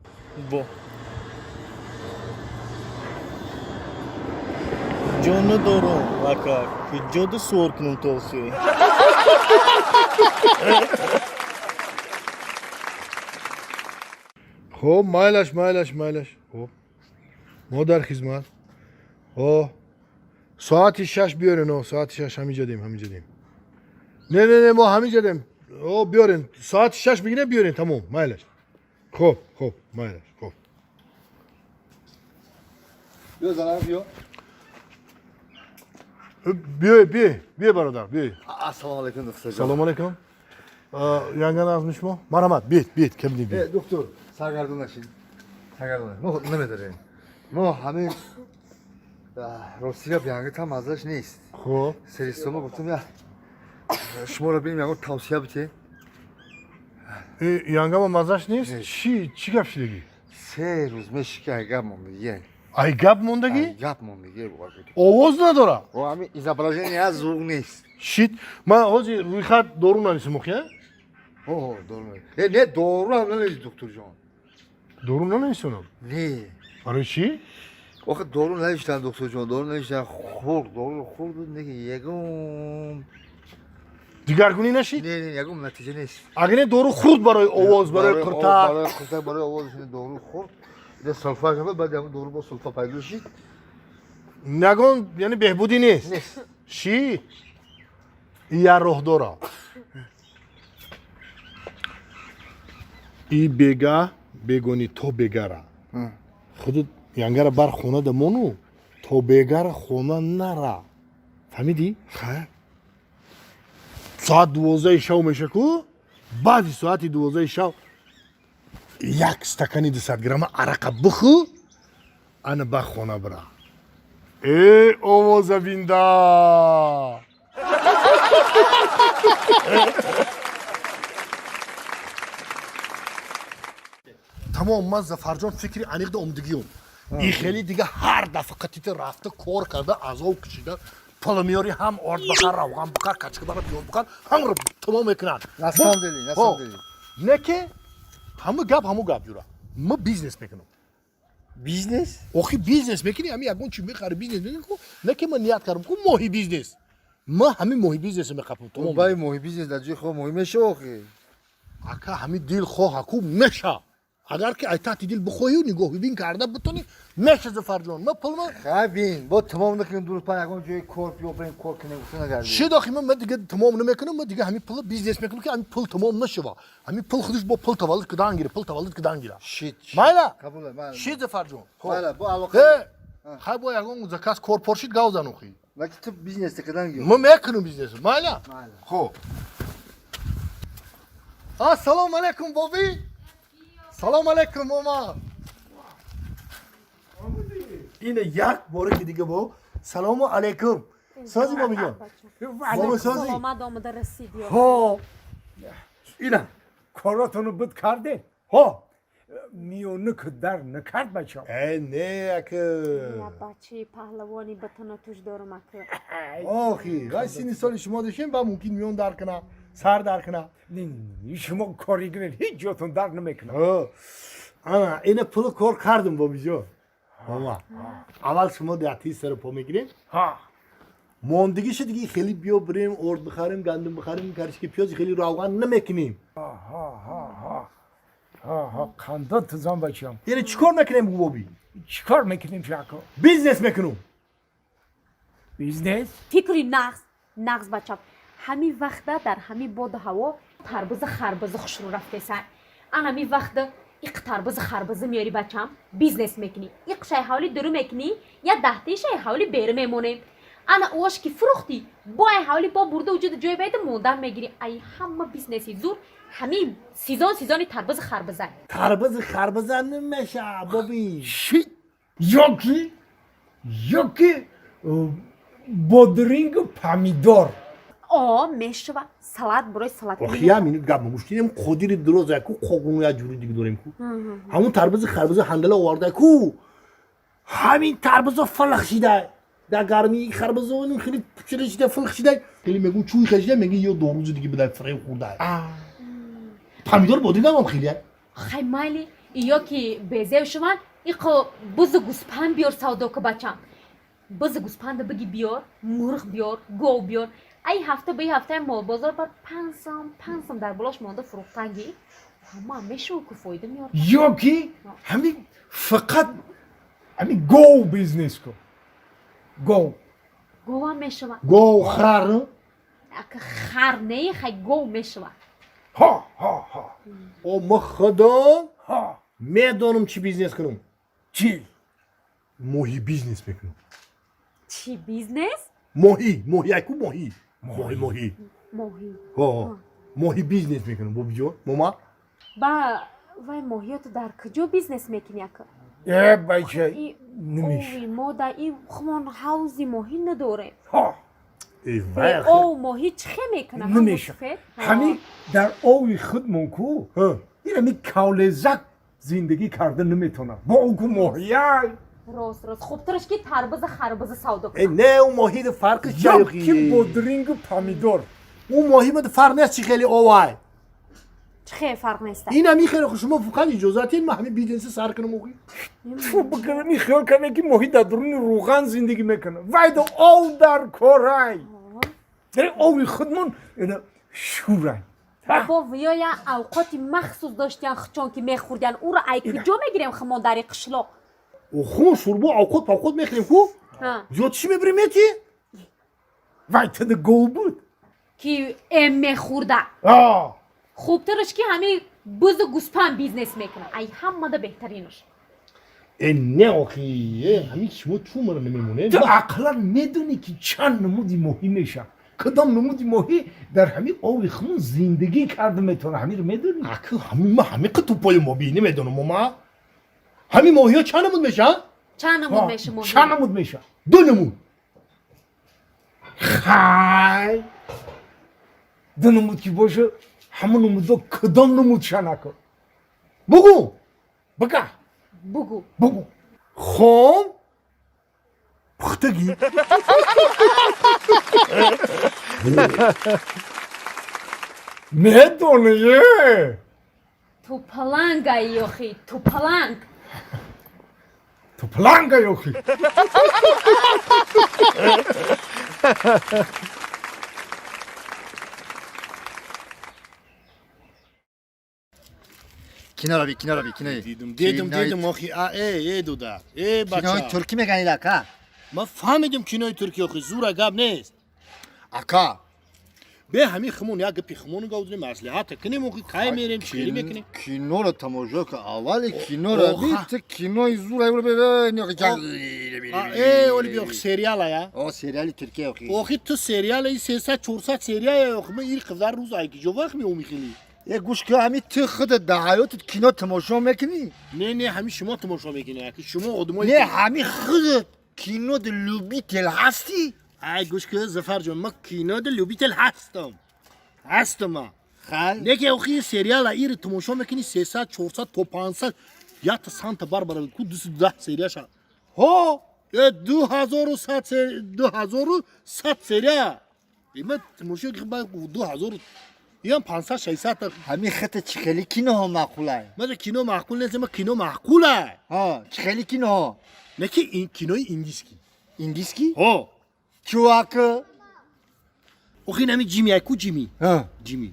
Бо. Ҷо надорам, ака. Куҷода суор кунам то охи? Хоб, майлаш, майлаш, майлаш. Хоб. Мо дар хизмат. О, соати 6 биёрен, о, соати 6 ҳамиҷа дем, ҳамиҷа дем. Не, не, не, мо ҳамиҷа дем. О, биёрен, соати 6 бигирем, биёрен, тамом, майлаш. Хоб, хоб, майлаш, хоб. Биё, занак, биё. Биёй, биёй, биёй, бародар, биёй. Ассалому алайкум, доктор. Салому алайкум. Янган азми шумо? Марҳамат, биёед, биёед, кабини биёед. Доктор, саргардон нашин. Саргардон. Мо намедорем. Мо ҳамин рости гап янги там маззаш нест. Хоб. Серистома гуфтам я шуморо бинем, ягон тавсия битем. Янгама маззаш нест? Чӣ, чӣ гап шидагӣ? 3 рӯз меши ки ай гап мондагӣ. Ай гап мондагӣ? Ай гап мондагӣ. Овоз надора? О, ҳамин изображение аз звук нест. Шит, ман ҳозир рӯйхат дору нависам, охи? О, дору. Э, не, дору ҳам нанавис, докторҷон. Дору нанависонам? Не. Барои чӣ? Охи дору навиштан, докторҷон, дору навиштан, хурд, дору хурд, неки ягон дигаргунӣ нашид? Не, не, ягон натиҷа нест. Агар не дору хурд барои овоз, барои қуртак. Барои қуртак, барои овоз дору хурд. Ина сулфа шава, баъд ягон дору бо сулфа пайдо шид. Ягон, яъне беҳбудӣ нест? Нест. Ши? Я роҳ дора. И бега, бегони то бегара. Худут янгара бар хона да мону, то бегара хона нара. Фаҳмидӣ? Ха. Соат 12 шав меша ку, баъди соати 12 шав як стакани 200 грамма арақа бихӯ, ана ба хона бира. Э, овоза бинда! Тамом, ман Зафарҷон фикри аниқ да омдагиём. И хеле дига ҳар дафъа қатита рафта кор карда, азоб кашида, пул меёри, ҳам орд бихар, равған бихар, качка бихар, пиёз бихар, ҳамаро тамом мекунанд. На самом деле, на самом деле. Не ки ҳаму гап, ҳаму гап, юра. Ма бизнес мекунам. Бизнес? Охи бизнес мекунӣ, ҳами ягон чи мехари, бизнес мекунӣ ку, не ки ман ният кардам ку моҳи бизнес. Ма ҳами моҳи бизнес мехапам, тамом. Бай моҳи бизнес дар ҷои хоб моҳи меша охи. Ака ҳами дил хоҳ ку меша. Агар ки ай таҳти дил бихоҳӣ, нигоҳубин карда битонӣ, меша, Зафарҷон. Ма пулма Хай бин, бо тамом накунем, ду рӯз пай ягон ҷои кор биёбем, кор кунем, гуфта нагардем. Шид охи, ман дига тамом намекунам, ман дига ҳами пула бизнес мекунам, ки ҳами пул тамом нашава. Ҳами пул худаш бо пул таваллуд кидан гира, пул таваллуд кидан гира. Шид. Майла? Қабул, майла. Шид, Зафарҷон. Майла, бо алоқа. Э, хай бо ягон заказ кор поршид, гав зан охи. Лаки ту бизнес кидан гир. Ман мекунам бизнес. Майла? Майла. Хоб. Ассалому алайкум, боби. Салом алейкум, мома. Ине як боре ки дига бо. Салому алейкум. Сози, боби ҷон. Боби сози. Саломат омада расидӣ. Ҳо. Ина. Коротонро буд кардед? Ҳо. Миёна ки дар накард, бача? Э, не, ака. Я бачаи паҳлавони ба танатуш дорам, ака. Охи, вай синни соли шумо дошем, ба мумкин миён дар кина, сар дар кина. Не, шумо кори гиред, ҳеҷ ҷотон дар намекунад. Ҳо. Ана, ина пулу кор кардам, бобиҷон. Мама. Аввал шумо диати сари по мегирем. Ҳа. Мондагиша диги хеле биё бирем, орд бихарем, гандум бихарем, карчки пиёз, хеле равған намекунем. Ҳа, қандо тузон, бачам. Яъне чӣ кор мекунем, боби? Чӣ кор мекунем, шако? Бизнес мекунем. Бизнес? Фикри нағз, нағз, бачам. Ҳамин вақта дар ҳамин боду ҳаво тарбуза, харбуза хушрӯ рафтесан. Ан ҳамин вақта Иқ тарбузу харбуза меёри бачам, бизнес мекунӣ. Иқ шай ҳавли дуру мекунӣ, я даҳтаи шай ҳавли беру мемонем. Ана ош ки фурӯхтӣ, бо ай ҳавли бо бурда уҷуду ҷой байда мондан мегирӣ. Ай ҳама бизнеси зур ҳамин сезон сезони тарбузу харбуза. Тарбузи харбуза намеша, боби. Ши ёки бодрингу помидор. О, мешава. Салат барои салат. Охи я минут гап муштинем қодири дуроза ку қоғуну я ҷури диг дорем ку. Ҳамун тарбузи харбуза ҳандала оварда ку. Ҳамин тарбузо фалах шида. Дар гармии харбузо инум хеле пучида шида фалах шида. Хеле мегӯ чӯй хашида меги ё ду рӯзи диги бидай фиреб хӯрда. Помидор бодингам хеле. Хай майли, ё ки безев шуван, иқо бузу гӯспанд биёр савдо ку бачам. Бузу гӯспанда биги биёр, мурғ биёр, гов биёр. Ай ҳафта ба ҳафта молбозор бар 5 сом 5 сом дар болош монда фурӯхтанги. Ҳама мешаву ку фоида меёр. Ёки ҳамин фақат ҳамин гов бизнес ку. Гов. Говам мешава. Гов хар. Ака хар не, хай гов мешава. Ҳа, ҳа, ҳа. О ма худо Ҳа. медонам чӣ бизнес кунам. Чӣ? Моҳи бизнес мекунам. Чӣ бизнес? Моҳӣ, моҳӣ айку моҳӣ. Моҳӣ, моҳӣ. Моҳӣ. Ҳо, моҳи бизнес мекунам, бобиҷон. Мома? Ба вай моҳиёту дар куҷо бизнес мекунӣ ака? Э, бача, И намеша. ови мо дар и хумон ҳавзи моҳӣ надорем. Ҳа. Э, Бе вай ахи. ов моҳӣ чӣ хе мекунад? Намеша. Ҳамин дар ови худмон ку, ин ҳамин кавлезак зиндагӣ карда наметавонад. Бо он ку моҳияй. Рост, рост. Хубтараш ки тарбуза харбуза савдо Э, кунад. не, ӯ моҳида фарқиш чӣ Ёки охи? бодрингу помидор. Ӯ моҳи фарқ нест чӣ хеле овай. Чӣ хе фарқ неста? Ин ҳамин хеле ху шумо фақат иҷозат диҳед ман ҳамин бизнеси сар кунам охи. Ту бикунам ин хиёл кардем ки моҳӣ дар дуруни рӯған зиндагӣ мекунад. Вайда ов дар корай. Дар ови худмон ина шӯрай. Бо виё я авқоти махсус доштиян хучон ки мехӯрдиян. Ӯро ай куҷо мегирем хумон дар и қишлоқ? Хумон шӯрбо авқот павқот мехӯрем ку? Ҳа. Зиёд чӣ мебирем мети? Вай тада гов буд. Ки эм мехӯрда. А. Хубтараш ки ҳамин бузу гӯспанд бизнес мекунад. Ай ҳамада беҳтаринаш. Э, не охи, э, ҳамин шумо чӯ мара намемонед? Ту ақлан медонӣ ки чанд намуди моҳӣ мешавад. Кадом намуди моҳӣ дар ҳамин ови хумон зиндагӣ карда метавонад? Ҳаминро медонӣ? Аки ҳамин ма ҳамин қи тупои мо би намедонам мома. Ҳамин моҳиҳо чанд намуд мешаванд? Чанд намуд меша моҳӣ? Чанд намуд мешавад? Ду намуд. Хай. Ду намуд ки боша, ҳамон намудо кадом намуд шанако? Бугӯ. Бага. Бугӯ. Бугӯ. Хом пухтагӣ. Медонӣ, е? Тупаланга ёхи, тупаланг. Тупаланга ёхи. Киноро би, киноро би, кинои. Дидум, дидум, дидум охи. А, э, э, дуда. Э, Кинои бача. туркӣ меган ила, ака. Ман фаҳмидим кинои туркӣ охи, зура гап нест. Ака. Бе ҳамин хумон як гапи хумону гавдунем маслиҳата кунем охи, кай мерем, чӣ мекунем? Киноро тамошо кун. Аввали киноро би, Оха. ту кинои зура бе, не А, э, оли би охи сериала я. О, сериали Туркия охи. Охи ту сериала и 300 400 серия охи, ман ир қадар рӯз ай киҷо вақт меоми хели. Е, гӯш кун, ҳамин ту худат дар ҳаётат кино тамошо мекунӣ? Не, не, ҳамин шумо тамошо мекунед, аки шумо одамои Не, ҳамин худат кино д любитель ҳастӣ? Ай гӯш кун, Зафарҷон, ман кино д любитель ҳастам. Ҳастам ман. Хай. Не ки охи сериала ир тамошо мекунӣ 300 400 то 500 якта Санта Барбара ку 210 серияша. Ҳо. Э, 2100 сер 2100 серия. Има тамошо ки ба 2000 ям 500 600 та. Ҳамин хата чӣ хеле киноҳо маъқулай? Ман кино маъқул нест, ма кино маъқулай. Ҳа, чӣ хеле киноҳо? Не ки ин кинои индийский. Индийский? Ҳо. Чувак. Охи инами Ҷими ай ку Ҷими. Ҳа. Ҷими.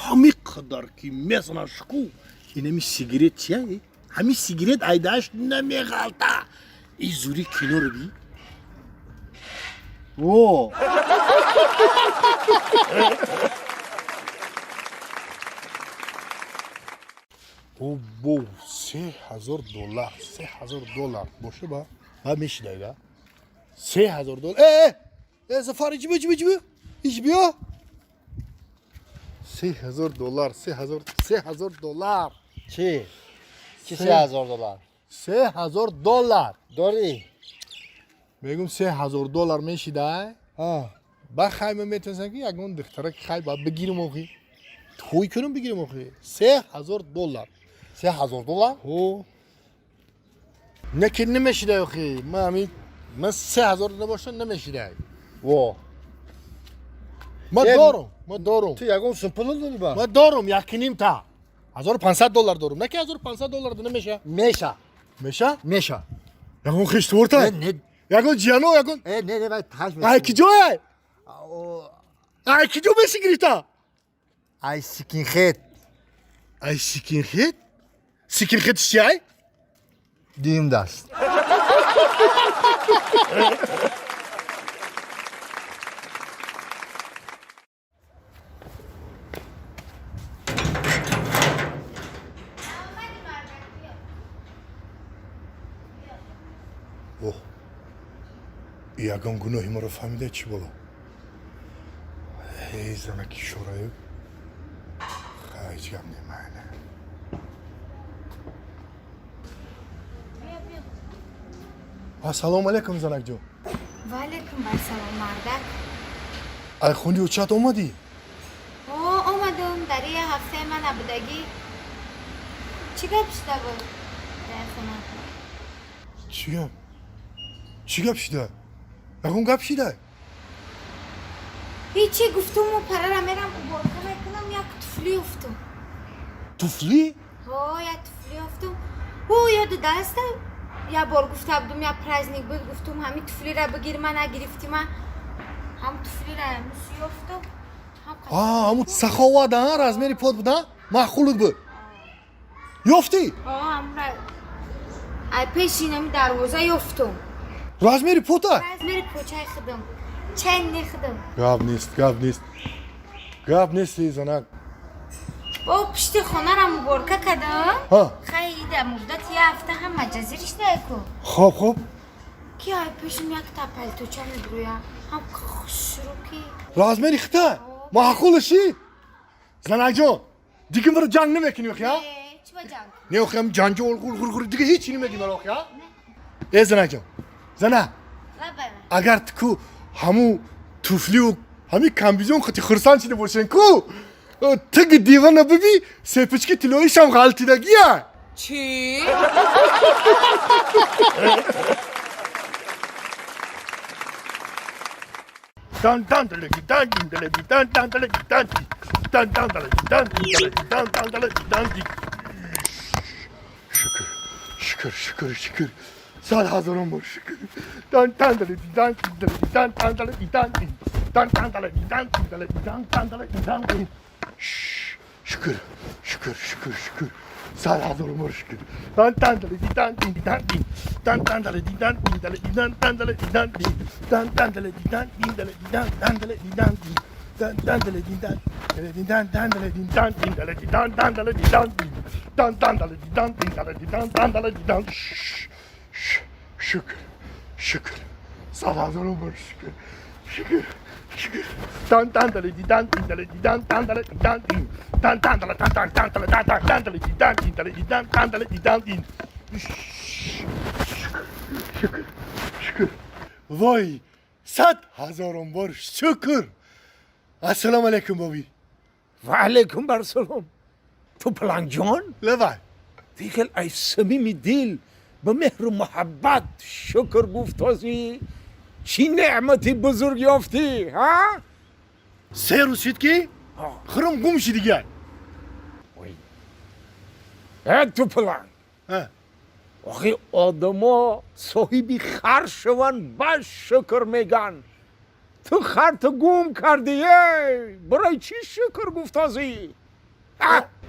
Ҳамин қадар ки мезанад шку. Инами сигарет чия? Ҳамин сигарет айдааш намеғалта. И зури киноро би. Во. Бо 3000 доллар, 3000 доллар боша, ба мешидай, 3000 доллар. Э, э, Зафар, иҷ биё, иҷ биё, иҷ биё. 3000 доллар, 3000, 3000 доллар. Чӣ? Чӣ 3000 доллар? 3000 доллар. Дорӣ? Мегум, 3000 доллар мешидай. Ба хайма метавонистам, ки ягон духтараки хай ба бигирим, охи тӯй кунам, бигирим, охи 3000 доллар. 3000 доллар? Ҳо, не ки намешидай, охи ма ҳамин ман 3000 набошам, намешидай. Во. Ма дорум, ма дорум. Ту ягон сум пул дорӣ ба? Ма дорум якним та 1500 доллар дорум, не ки 1500 доллар намеша? Меша. Меша. Меша. Ягон хиштворта? Не. Ягон ҷияно, ягон? Э, не, не, вай таш. Ай киҷое, ай киҷо меши гирифта? Ай скинхед. Ай скинхед? Скинхед чи ай? Дуюм даст. Оҳ, ягон гуноҳи маро фаҳмида чӣ боло? Эй, занаки шораю, ҳеҷ гап немайна. Ассалому алайкум, занакҷон. Ваалайкум ассалом, мардак. Ай хуни очат омадӣ? О, омадум. Дар я ҳафтаи ман набудагӣ. Чӣ гап шуда буд дар хона? Чӣ гап, чӣ гап шида? Ягон гап шида? Ҳечи, гуфтуму парара мерам уборка мекунам, як туфли ёфтум. Туфли? Ҳо, як туфли ёфтум. Ӯ ёду даста як бор гуфта будум, як праздник буд, гуфтум, ҳами туфлира бигир, ма нагирифтима. Ҳам туфлира мус ёфтум. А, ҳамун саховат, а размери под буд, а маъқулут буд, ёфтӣ? Ҳо, ҳамра ай пеши инами дарвоза ёфтум. Размери пота? Размери почаи худам. Ченни худам. Гап нест, гап нест, гап нест, занак. Бо пишти хонарам уборка кардам. Ҳа. Хай, ида муддати як ҳафта ҳама ҷазириш ку. Хоб, хоб. Ки ай пешим якта палточа мебурӯя. Ҳам хушрӯ ки. Размери хита маъқулаши, занакҷон. Дига маро ҷанг намекунӣ, охи, а? Э, чӣ ба ҷанг? Не, охи, ҳам ҷанҷол, ғур ғур ғур, дига ҳеч намегӣ маро, охи, а? Э, занакҷон, зана. Лабай. Агар ку ҳамун туфлиу ҳамин комбинезон хати хурсанд шида бошен ку, тиги дивана биби, сепички тиллоишам ғалтидагия. Чӣ? Дан дан далаги дан дин далаги дан дан далаги дан ди дан дан далаги дан дин далаги дан дан далаги дан ди. Шукр, шукр, шукр, шукр, сад ҳазорон бор шукр. Дан дан далаги дан дин далаги дан дан далаги дан дин дан дан далаги дан дин далаги дан дан далаги дан дин. Шукр, шукр, шукр, шукр, сад ҳазорон бор шукр. Дан дан далаги дан дин дан дин дан дан далаги дан дин далаги дан дан далаги дан дин дан дан далаги дан дин далаги дан дан далаги дан дин дан дан далаги дан далаги дан дан далаги дан дин далаги дан дан далаги дан дин дан дан далаги дан дин далаги дан дан далаги дан. Шукр, шукр, сад ҳазорон бор шукр, шукр, шукр. Дан дан далаги дан дин далаги дан дан далаги дан дин дан дан дала дан дан дан дала дан дан дан далаги дан дин далаги дан дан далаги дан дин. Шукр, шукр, вой, сад ҳазорон бор шукр. Ассалому алайкум, боби. Ва алайкум барсалом, ту палангҷон. Лабай. Фикр, ай самими дил ба меҳру муҳаббат шукр гуфтозӣ. Чӣ неъмати бузург ёфтӣ, ҳа? 3 рӯз шид, ки хурум гум шидигай. Э, ту паланг, охи одамо соҳиби хар шаванд, бас шукр меган. Ту харту гум кардӣ, э, барои чӣ шукр гуфтозӣ?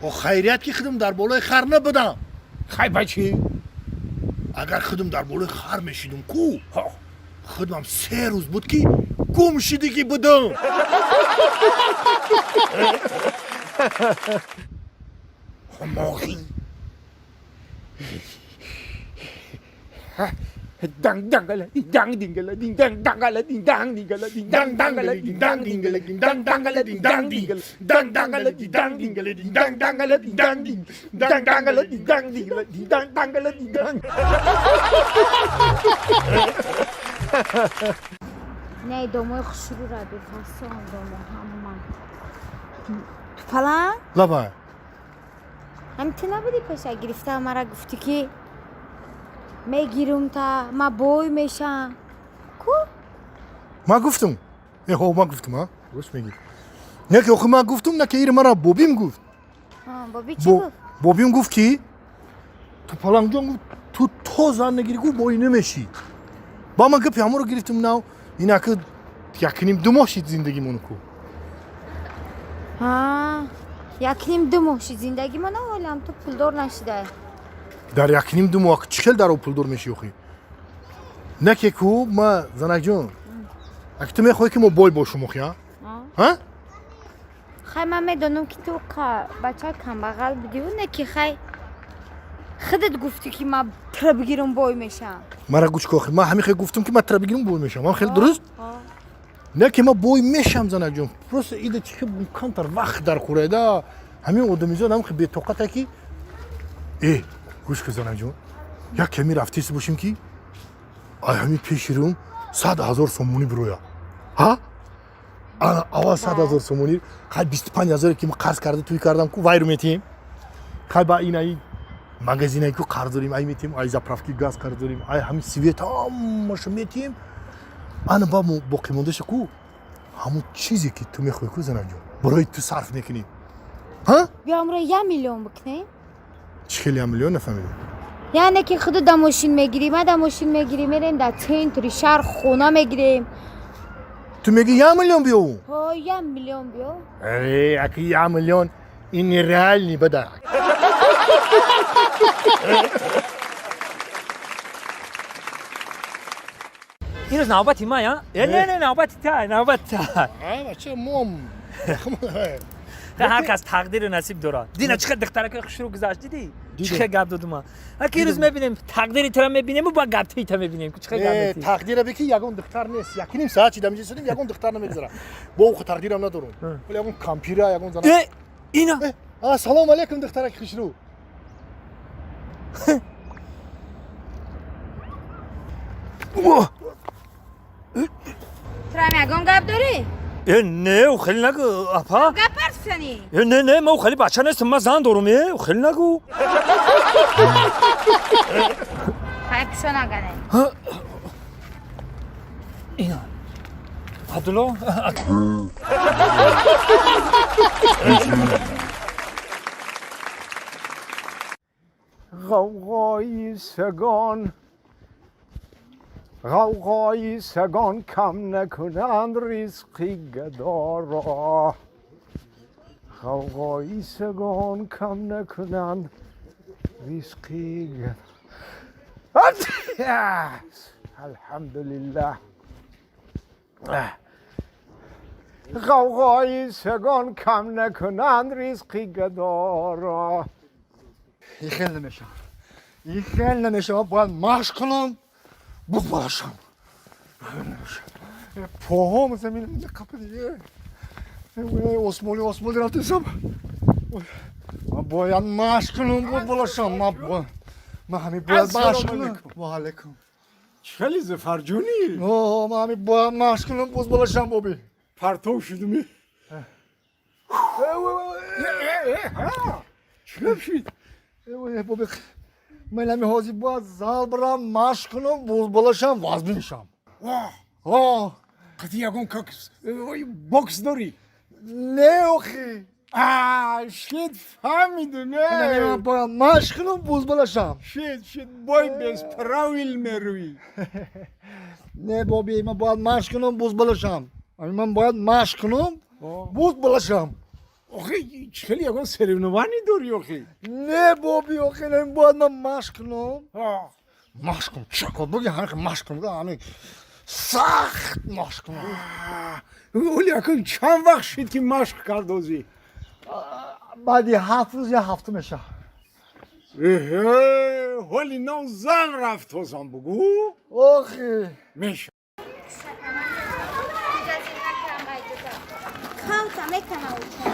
О, хайрият, ки худам дар болои хар набудам. Хай, ба чӣ? Агар худам дар болои хар мешидум ку, худам 3 рӯз буд, ки гум шидигӣ будам. Ҳамоғӣ. Данг дангала данг дингала динг данг дангала динг данг дингала динг данг дангала динг данг дингала динг данг дангала динг данг дингала данг дангала динг данг дингала динг данг дангала динг данг динг данг дангала динг данг дингала динг данг дангала динг данг. Не, домой хушрӯ раби фасон домо ҳама. Ту фалан? Лабай. Ҳам ту набудӣ пеша гирифта мара гуфтӣ ки мегирум та ма бой мешам. Ку? Ма гуфтум. Э, ма гуфтум, а? Рост мегӣ. Не ки охи ма гуфтум, на ки ир мара бобим гуфт. Боби чӣ гуфт? Бобим гуфт ки ту палангҷон гуфт ту то зан нагирӣ гуфт бой намешӣ. Ба ман гапи ҳамонро гирифтум нав инаки якним ду моҳ шид зиндагимон ку. Якним ду моҳ шид зиндагимон, ҳолам ту пулдор нашидай. Дар якним ду моҳ чӣ хел дар об пулдор мешӣ охи? Не ки ку ма занакҷон. Аки ту мехоҳӣ ки мо бой бошум охи, а? Ҳа? Хай ман медонам ки ту бачаи камбағал будиву не ки хай худат гуфтӣ ки ман тра бигирам бой мешам. Мара гӯш кун охи, ман ҳамин хел гуфтам ки ман тра бигирам бой мешам. Ман хеле дуруст? Не ки ман бой мешам занакҷон. Просто ида чӣ хел камтар вақт дар хӯрайда. Ҳамин одамизод ҳам хел бетоқата ки э гӯш кун занакҷон. Як ками рафтест бошем ки ай ҳамин пеши рӯм 100 000 сомонӣ бироя. Ҳа? Ана аввал 100 000 сомонӣ, хай 25 000 ки ман қарз карда туй кардам ку вайру метиҳем. Хай ба инаи магазинае ку қарз дорем, ай метиҳем, ай заправки газ қарз дорем, ай ҳамин свет ҳамаша метиҳем. Ана ба боқимондаша ку ҳамон чизе ки ту мехоҳӣ ку занакҷон, барои ту сарф мекунӣ. Ҳа? Биё амро 1 миллион бикунем. Чӣ хеле 1 миллион нафаҳмидам? Яъне ки худу да мошин мегирӣ, ма да мошин мегирӣ, мерем дар центри шаҳр хона мегирем. Ту мегӣ 1 миллион биёву? Ҳо, 1 миллион биё. Э, аки 1 миллион ин нереальный бада. Ин рӯз навбати ман, а? Э, не, не, навбати та, навбати та. А, бача, мом. Ҳар кас тақдиру насиб дорад. Дина чӣ хел духтаракои хушрӯ гузашт, дидӣ? Чӣ хел гап додум ман. Аки рӯз мебинем, тақдири тура мебинем ва гапти та мебинем. Чӣ хел гап метӣ? Тақдира бики ягон духтар нест. Якним соат чида меҷисудим, ягон духтар намегузара. Бо ӯ тақдирам надорум. Вале ягон кампира, ягон зана. Э, ина. А, салом алейкум духтараки хушрӯ. Тура ягон гап дорӣ? Э, не, ӯ хеле нагӯ, апа. Гап ҳарф зани? Э, не, не, ман ӯ хеле бача нестам, ман зан дорум, э, ӯ хеле нагӯ. Хай пишо нагане. Ина. Абдулло. غوغای سگان، غوغای سگان کم نکنند رزقی گدا را. غوغای سگان کم نکنند رزقی گدا. الحمدلله. غوغای سگان کم نکنند رزقی گدا را. این خیلی نمیشم، این خیلی نمیشم، باید مشق کنم بپاشم. پاهام زمین قپه دیگه. осмоли осмоли рафтесам. Бояд машқ кунам, бошам. Ман ҳамин бояд машқ кунам. Ва алайкум. Хеле Зафарҷонӣ. О, ман ҳамин бояд машқ кунам, боз болашам боби. Партов шудуми? Чӣ гап шид? Боби, ман ҳамин ҳозир бояд зал бирам, машқ кунам, боз болашам, вазн мешам. Қати ягон бокс дорӣ? Не, охи. А, шид, фаҳмидум. Ман бояд машқ кунам, боз болашам. Шид, шид, бой без правил мерӯӣ. Не, боби, ман бояд машқ кунам, боз болашам. Ман бояд машқ кунам, боз болашам. Охи, чӣ хеле ягон соревнование дорӣ, охи? Не, боби, охи, бояд ман машқ кунам. Машқ кунам, чӣ кор буги, ҳамин машқ кунам, ҳамин сахт машқ кунам. Оли акун чанд вақт шид ки машқ кардозӣ? Баъди 7 рӯз я ҳафта мешавад. Эҳе, Ҳоли нав зан рафт ҳозам бугӯ. Охи. Меша. Калта мекана уча.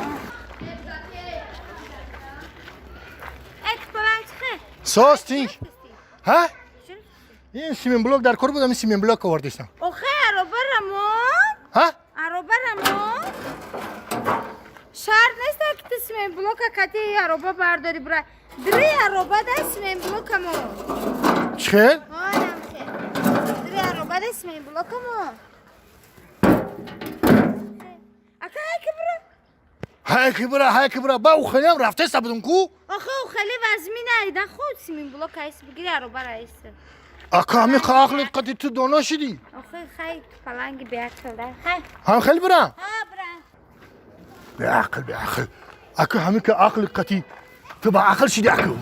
Э, тупаланг чихе? Состинг. Ҳа? Ин сименблок дар кор будам, ин сименблок овардистам. Охе, ароба рамон. Ҳа? Ароба рамон. Шарт нест, ки ту сименблока кати ароба бардори бура. Дри ароба да сименблокамо. Чихел? Ҳанам хе. Дри ароба да сименблокамо. Ака, ҳай ки бура. Ҳай ки бура, ҳай ки бура. Ба ухелиам рафтеста будум ку? Охе, хеле вазмина ида худ сименблок айс бигири ароба раиса. Ака, ҳами ақлит қати ту доно шидӣ. Охе, хай тупаланги беақл да. Хай. Ҳам хел бура? Ҳа, бура. Беақл, беақл. Ака, ҳами ки ақли қати ту ба ақл шидӣ аку.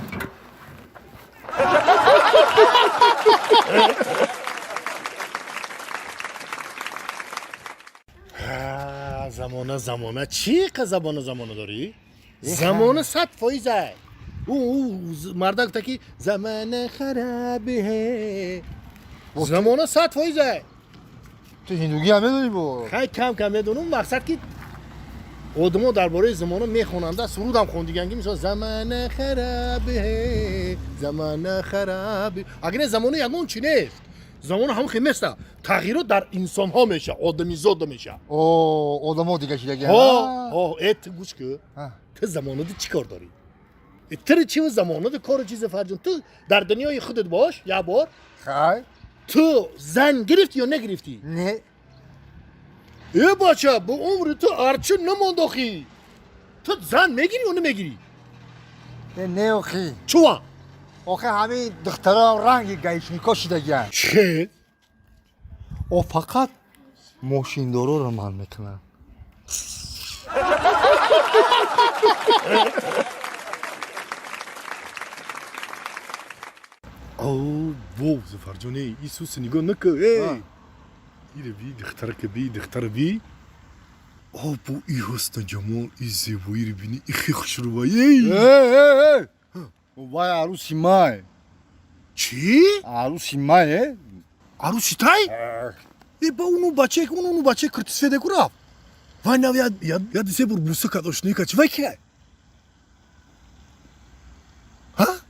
Замона, замона, чӣ қа забона замона дорӣ? Замона 100%. Ӯ мардак гуфта ки замона харабе. Замона 100%. Ту ҳиндугӣ ҳам медонӣ бо? Хай, кам кам медонам. Мақсад ки одамо дар бораи замона мехонанда, сурудам хондиган ки мисол замона харабе, замона харабе. Агар не, замона ягон чи нест. Замона ҳамон хел неста. Тағйирот дар инсонҳо меша, одамизода меша. О, одамо дига шидаги. Ҳо, ҳо, э, ту гӯш кӯ. Ту замонади чӣ кор дорӣ? Э, ту чи замонади кору чизе, Фарҷон? Ту дар дунёи худат бош, як бор. Хай. Ту зан гирифтӣ ё нагирифтӣ? Не. Э, бача, бо умри ту арчи намондохӣ. Ту зан мегирӣ ё намегирӣ? Не, не, охи. Чува? Охи, ҳамин духтарам ранги гаишнико шидагиан. Чӣ? О, фақат мошиндороро ман мекунам. О, во, Зафарҷоне, Исуси нигоҳ накӣ, эй! Ире би, духтарака би, духтара би. О, бо и ҳусну ҷамол, и зебоиро бини, и хе хушрӯба, эй! Э, э, э! Вай арӯси май. Чӣ? Арӯси май, э? Арӯси тай? Э, ба уну бачае, уну бачаи киртисфеде ку рафт. Вай нав я се бор буса кард, ошноӣ кард. Чи вай кия? Ҳа?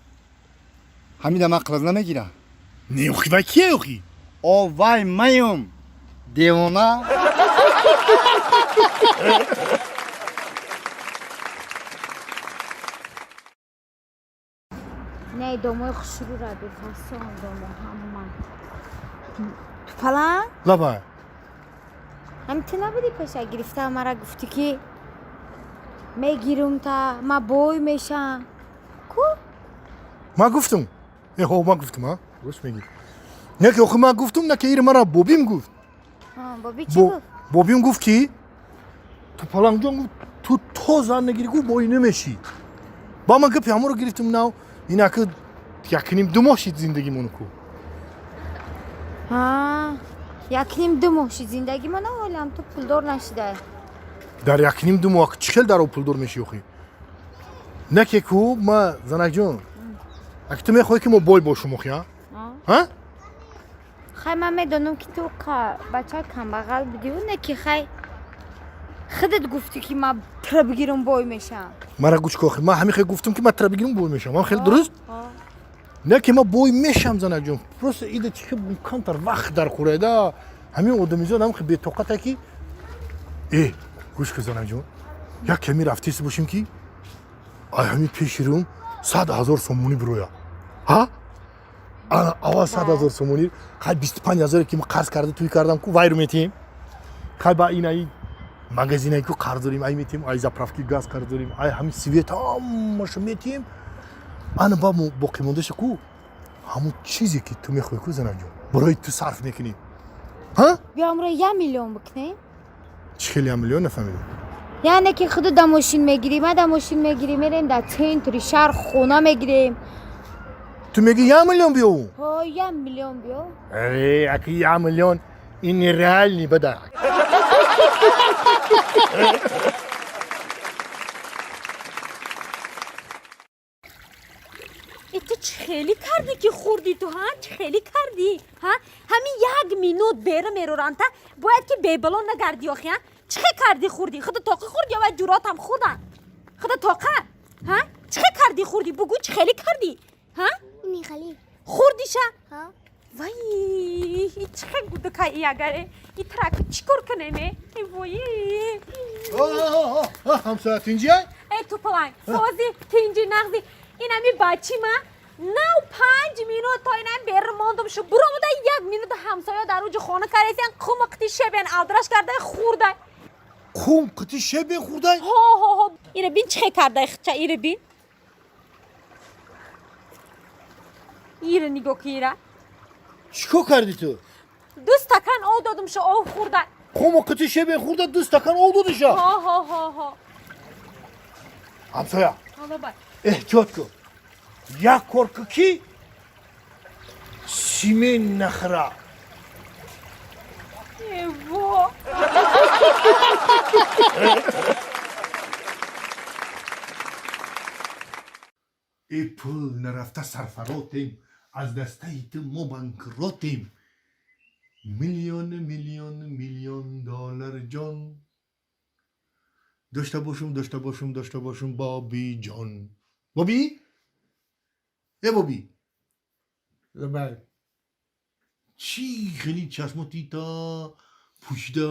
Ҳамида ман қилаз намегирам. Не, охи, вай кия, охи? О, вай маём. Девона. Не, домои хушрӯра бефасон домо ҳама. Тупаланг? Лабай. Ҳами ту набудӣ пеша гирифта мара гуфтӣ ки мегирум та ма бой мешам? Ку? Ман гуфтум. Э, ҳо, ман гуфтум, а? Рост мегӣ. Не ки охи ман гуфтум, на ки ири мара бобим гуфт. Боби чӣ гуфт? Бобим гуфт ки Тупалангҷон гуфт, ту то зан нагирӣ, гуфт, бой намешӣ. Ба ман гапи ҳамонро гирифтум нав, инаки якним ду моҳ шид зиндагимон ку. Ҳа, якним ду моҳ шид зиндагимона, ҳолам ту пулдор нашидай. Дар якним ду моҳ чӣ хел дар об пулдор мешӣ охи? Не ки ку, ма занакҷон, аки ту мехоҳӣ ки мо бой бошум охи, а? Ҳа? Хай, ман медонам ки ту бачаи камбағал будиву, не ки хай худат гуфтӣ ки ман тра бигирам бой мешам. Мара гӯш ку охи, ман ҳамин хел гуфтум ки ман тра бигирам бой мешам. Ман хеле дуруст? Не ки ман бой мешам, занакҷон. Просто ида чӣ хел камтар вақт дар хӯрайда. Ҳамин одамизод ҳам хел бетоқата ки э, гӯш ку, занакҷон. Як ками рафтест бошем ки ай ҳамин пеши рӯм 100 000 сомонӣ бироя. Ҳа? Ана аввал 100 000 сомонӣ, хай, 25 000 ки ма қарз карда туй кардам ку, вайру метиҳем. Хай, ба инаи магазинае ку қарз дорем, ай метиҳем, ай заправки газ қарз дорем, ай ҳамин свет ҳамаша метиҳем. Ана ба боқимондаша ку, ҳамун чизе ки ту мехоҳӣ ку, занакҷон, барои ту сарф мекунем. Ҳа? Биё амро 1 миллион бикунем. Чӣ хел 1 миллион, нафаҳмидам. Яъне ки худу да мошин мегирӣ, ма да мошин мегирӣ, мерем дар центри шаҳр хона мегирем. Ту мегӣ 1 миллион биёву? Ҳо, 1 миллион биё. Э, аки 1 миллион ин нереальный бада. И Ту чӣ хеле кардӣ ки хӯрдӣ ту, ҳа? Чӣ хеле кардӣ, ҳа? Ҳамин як минут бера мероранта, бояд ки бебало нагардӣ охи, ҳа? Чӣ хел кардӣ хӯрдӣ? Худа тоқӣ хӯрдӣ ё вай ҷуротам хӯрдан? Худа тоқа, ҳа? Чӣ хел кардӣ хӯрдӣ? Бугӯ, чӣ хеле кардӣ, ҳа? Михали. Хӯрдиша? Ҳа. Вай, чӣ хел гудакай и агаре? И трака чӣ кор кунем, э? Вои. Ҳамсоя, тинҷия? Э, тупаланг, сози, тинҷи, нағзи. Инами бачи ма нав 5 минут то инам бер мондум шу буромуда, як минут ҳамсоя дар уҷи хона каресян, қума қити шебен алдраш кардай хӯрдай. Қум қити шебен хӯрдай? Ҳо, ҳо, ҳо, ира бин, чӣ хел кардай хича, ира бин, ира нигоҳ ки, ира. Чӣ кор кардӣ ту? Ду стакан об додум шу, об хӯрдай. Қума қити шебен хӯрда, ду стакан об додиша? Ҳо, ҳо, ҳо, ҳо. Ҳамсоя, ҳало бай. Эҳтиёт кун, як кор кун, ки симен нахӯра. Эво. Э, пул нарафта сарфаротем, аз дастаи ту мо банкротем. Миллион, миллион, миллион доллар ҷон дошта бошум, дошта бошум, дошта бошум. Боби ҷон, боби, э, боби. Лабай. Чӣ хеле чашмо тита пӯшида?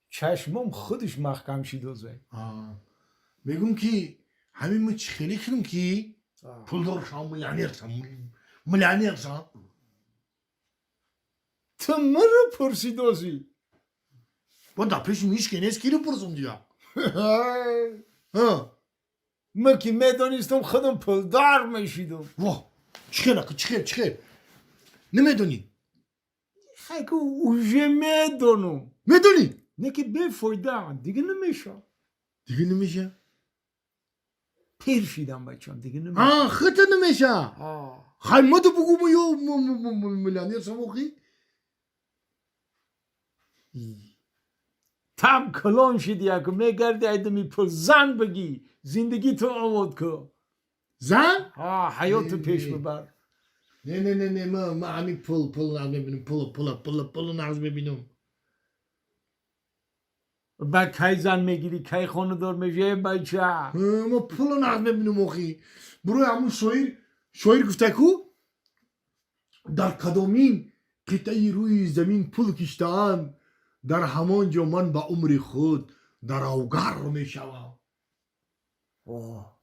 Чашмом худаш маҳкам шидозай. Мегум, ки ҳамин мо чӣ хеле кунем, ки пулдор шавам, миллионер шавам, миллионер шавам? Ту маро пурсидозӣ? Бо дар пеши ҳичке нест, киро пурсум дия? Ма ки медонистам, худам пулдор мешидам. Во, чӣ хел, ака, чӣ хел, чӣ хел намедонӣ? Хайку, уже медонам. Медонӣ? Не ки бефоида, дига намеша. Дига намеша? Пир шидам, бачам, дига намеша. А, хита намеша. Хай, маду бугу, мо ё миллионер шавам охи. Там калон шиди, яку мегарди, айдами пул зан бигӣ, зиндагӣ ту овод ку. Зан? Ҳаёту пеш бибар. Не, не, не, не, ма ҳамин пул, пул нағз мебинам, пул, пул, пул, пул нағз мебинам. Ба кай зан мегирӣ, кай хонадор мешавӣ, бача? Ма пуло нағз мебинам охи. Бурои ҳамун шоир, шоир гуфта ку, дар кадомин қитъаи рӯи замин пул киштаанд, дар ҳамон ҷо ман ба умри худ даравгар мешавам.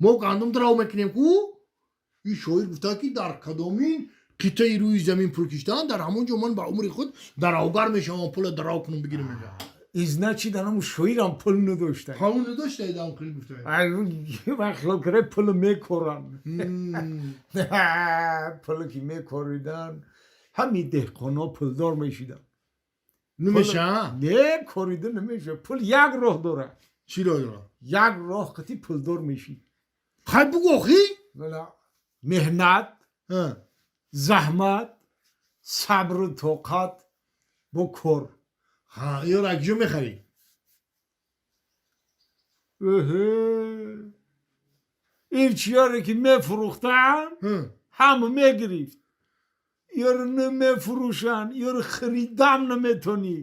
Мо гандум дарав мекунем ку, ин шоир гуфта, ки дар кадомин қитъаи рӯи замин пул киштаанд, дар ҳамон ҷо ман ба умри худ даравгар мешавам, пула дарав кунам, бигирам мега. Значит, анаму шоирам пул надошта. Ҳамон надошта, идам хел гуфта. Вақт кара пул мекоранд, пуле ки мекоридан, ҳамин деҳқонҳо пулдор мешидан. Намеша? Не, корида намеша. Пул як роҳ дорад. Чӣ роҳ дорад? Як роҳ қати пулдор мешӣ. Хай, бугу охи. Меҳнат, заҳмат, сабру тоқат бо кор. Ҳа, ёро аз куҷо мехарӣ? Эҳе, ин чиёре ки мефурӯхтам, ҳама мегирифт. Ёро намефурӯшанд, ёро харидам наметонӣ,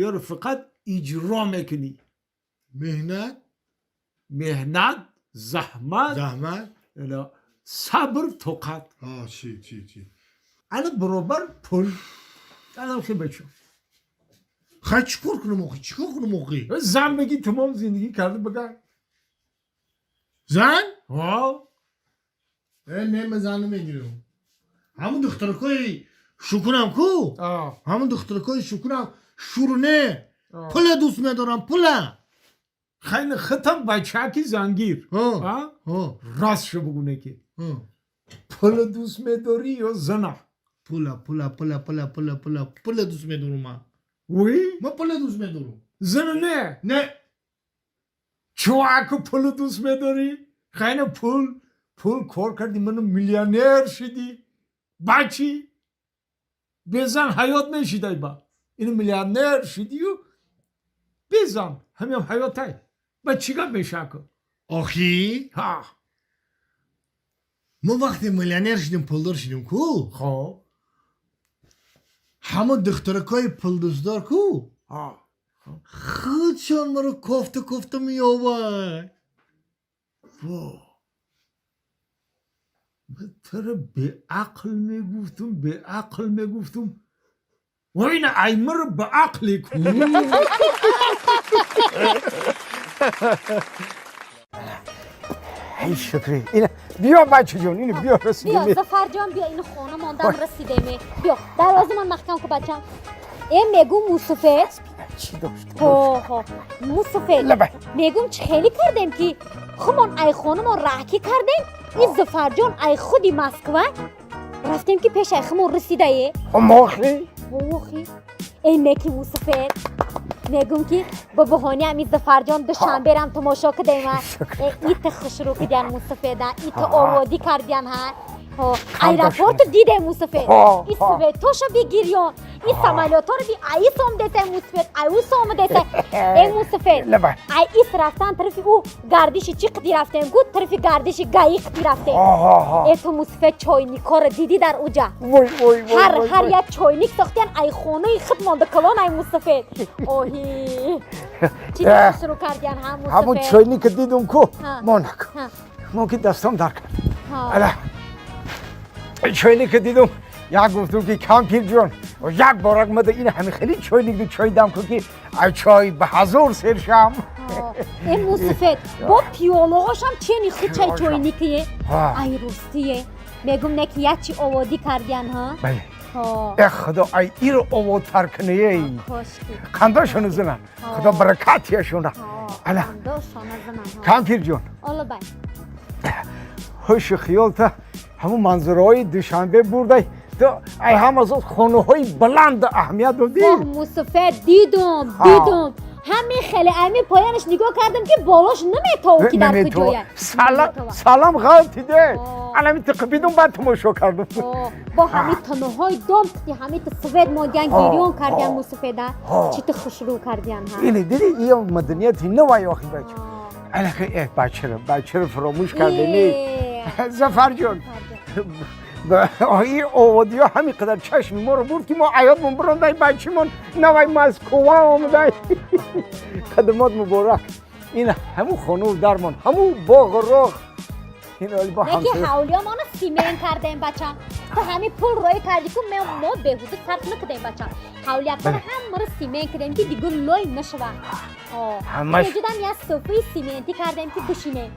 ёро фақат иҷро мекунӣ. Меҳнат. Меҳнат, заҳмат. Заҳмат. Сабр, тоқат. Чӣ, чӣ, чӣ? Ана баробар пул, анам хел, бачо. Хай, чӣ кор кунам охи, чӣ кор кунам охи? Зан бигӣ, тамом зиндагӣ карда бигар. Зан? Ҳо. Э, не, ман зан намегирам. Ҳамун духтаракои шукунам ку, ҳамун духтаракои шукунам шуру не, пула дӯст медорам, пула. Хайни хитам бачаки зангир, ростшо бугуне, ки пула дӯст медорӣ ё зана? Пула, пула, пула, пула, пула, пула, пула дӯст медорам ман. Уи. Ман пула дӯст медорам. Зана не? Не. Чуваку, пула дӯст медорӣ? Хайна, пул, пул кор кардӣ, ману миллионер шидӣ, бачи. Безан ҳаёт мешидай, ба ин миллионер шидию безан ҳамиам ҳаётай, ба чӣ гап мешаку? Охи. Ҳа. Мо вақте миллионер шудем, пулдор шудем ку, Хоб. Ҳамон духтаракҳои пулдӯстдор ку, худшон маро кофта кофта меёбад. Во, ман туро беақл мегуфтум, беақл мегуфтум, вайна аймаро баақле ку. Эй, шукри, ина биё, бачаҷон, ина биё. Биё. Расидем. Зафарҷон, биё, ин хона мондам, расидеме. Биё, дарвозамон маҳкам ку, бачам. Э, мегум, мусуфед. Чӣ дошт? Ҳо, ҳо, мусуфед. Лабай. Мегум, чӣ хеле кардем, ки хумон ай хонамон раҳкӣ кардем, ин Зафарҷон ай худи Москва рафтем, ки пеш ай хумон расидае. Ҳамохи. Охи, эй, неки, мусуфед, мегум, ки ба баҳони ами Зафарҷон Душанберам тамошо кардем. Ита хушрӯ кардян, мусуфеда, ита оводӣ кардян. Ҳа, аэропорту дидем, мусуфед, и светоша бигирён, и самолёторо би, аис омдесе, мусуфед, ай ус омдесе. Э, мусуфед, ай ис рафтан тарафи ӯ гардиши чӣ қиди рафтем гу, тарафи гардиши гаи қиди рафтем. Э, ту, мусуфед, чойникоро дидӣ дар уҷа? Ҳар ҳар як чойник сохтиян, ай хонаи худ монда калон. Ай, мусуфед, оҳи, чӣ шурӯъ кардиян, ҳа? Ҳамон Мусуфед, чойника дидум ку, мо наку, мо ки дастом дар кард. Ала чойника дидум, як гуфтум, ки кампирҷон, як борак мада, ин ҳами хеле чойник ду чой дам ку, ки ай чой ба ҳазор сер шам. Э, мусуфед, бо пиёлоҳошам чени хучай чойникие. Ай, ростие, мегум, не ки як чи оводӣ кардиян, ҳа. Бале. Э, худо ай иро оводтар кунае. Қандошону зинан, худо баракатияшона. Ала, кампирҷон, ҳушу хиёлта ҳамун манзараҳои Душанбе бурдай. Ту ай ҳама зод хонаҳои баланд аҳамият додӣ. Мусуфед, дидум, дидум, ҳами хеле ами поянаш нигоҳ кардам, ки болош наметову, ки дар куҷоя. Салам ғалтиде, анами тиқибидум, баъд тамошо кардум. Бо ҳами таноҳои дом ки ҳами ту свет мондиян, гирён кардиян, мусуфеда, чӣ ту хушрӯ кардиян, ҳа. Ини диди, ия маданияти навай охи, бача. Алаки, э, бачаро, бачаро фаромӯш кардеми. Зафарҷон, ин оводиҳо ҳамин қадар чашми моро бурд, ки мо аёдмон бирондай, бачимон навай Москва омадай. Қадамот муборак. Ин ҳамун хонаву дармон, ҳамун боғу роғ, ин оли бо. Неки ҳавлиёмона симент кардем, бачам. Ту ҳамин пул роӣ кардӣ ку, мо беҳуда сарф накардем, бачам. Ҳавлиякона ҳамаро симент кардем, ки дигар лой нашава. Ҷудам як софаи симентӣ кардем, ки бишинем.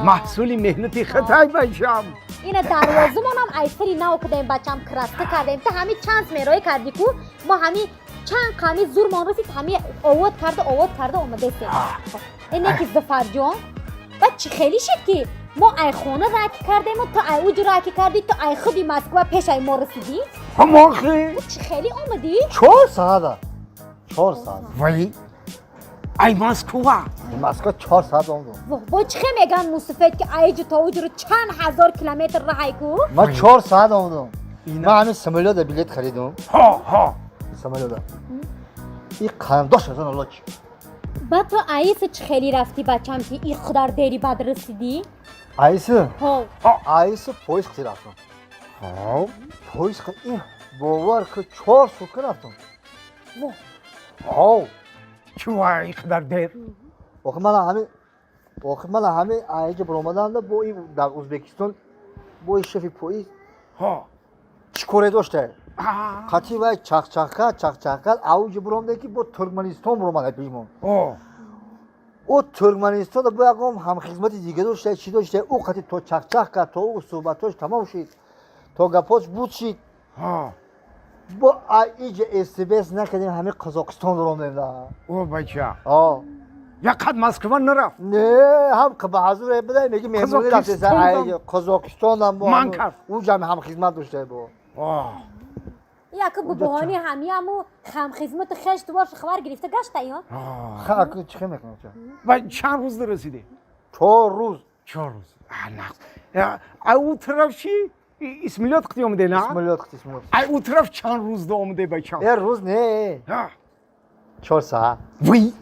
Маҳсули меҳнати хитай, бачам. Ина дарвозамонам айсари нав кардем, бачам, краска кардем. Ту ҳамин чанд мероӣ кардӣ ку, мо ҳамин чанд қами зурмон расид, ҳамин овод карда, овод карда омадастем. Ине ки, Зафарҷон, баъд чӣ хеле шид, ки мо ай хона раки кардему, ту ай уҷ раки кардӣ, ту ай худи Москва пеш ай мо расидӣ? Ҳамохи. Чӣ хеле омадӣ? 4 саата, 4 саат. Вай, ай Москва. Москва 4 саат омадам. Бо чӣ хе меган, мусуфед, ки айҷу то уҷро чанд ҳазор километр раҳай ку? Ман 4 саат омадам. Ман ҳамин самолёта билет харидум. Ҳо, ҳо. Самолёта и қарандош азон алло чи. Баъд ту аиса чӣ хеле рафтӣ, бачам, ки и қадар дери баъд расидӣ? Аисы? Ҳо. Аисы поезд қити рафтам. Ҳо. Поезд, ин бовар ки, 4 сутка рафтам. Ҳо, чӣ вай қадар дер? Охи мана ҳамин, охи мана ҳамин аиҷа баромаданда, бо ин дар Ӯзбекистон бо ин шефи поезд ҳо чӣ коре дошта, қати вай чахчах кард, чахчах кард, авҷи буромде, ки бо Туркманистон буромад пешмон. Ӯ Туркманистон бо ягон ҳамхизмати дига дошта, чӣ дошта, ӯ қати то чахчах кард, то ӯ суҳбатош тамом шид, то гапош буд шид, бо иҷа СБС накардем, ҳамин Қазоқистон дуромдем да. О, бача, якқад Москва нарафт? Не, ҳам ба ҳазур буда, меги меҳмонӣ рафтеса Қазоқистонам. Ман кард. Ӯ ҷамъ ҳамхизмат дошта бо. Яке бубоҳони ҳамиаму ҳамхизмати хеш тубор хабар гирифта гашта ё. Чӣ хе мекунам? Ва чанд рӯз расидӣ? 4 рӯз. 4 рӯз. Ай ӯ тараф чӣ, Исмилёт қити омаде на? Исмилёт қити, Исмилёт. Ай ӯ тараф чанд рӯз омаде, бачам? Э, рӯз не, 4 саат. Вый.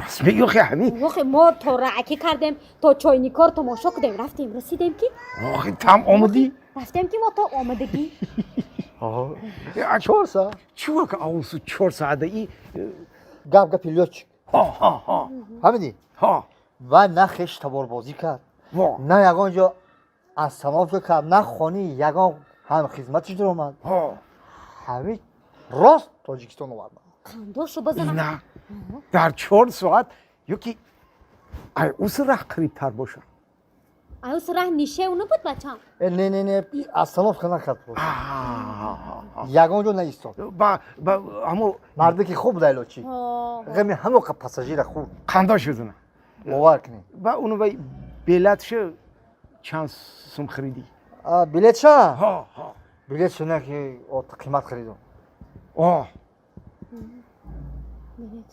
Рост мегӣ охи ҳамин. Охи мо то раъкӣ кардем, то чойникор тамошо кардем, рафтем, расидем ки. Охи там омадӣ? Рафтем ки мо то омадагӣ. 4 соат. Чӣ ка авсу 4 соат и гап гапи лётчик. Ҳа ҳа ҳа. Фаҳмидӣ? Ҳа. Ва на хеш таборбозӣ кард. На ягон ҷо остановка кард, на хони ягон ҳам хизматиш даромад. Ҳа. Ҳамин рост Тоҷикистон овард. Қандошу базанам. На. Дар 4 соат ёки ай ус раҳ қарибтар бошад. Ай ус раҳ нишев набуд бачам? Не не не, остановка накард. Ягон ҷо наистод. Ба ба ҳамо марде ки хуб буд лётчик. Ғами ҳамо пассажира хуб. Қандош бизана. Бовар кунед. Ба уну вай билетшо чанд сум харидӣ? Билетша? Ҳа ҳа. Билетшо на ки қимат харидам. О.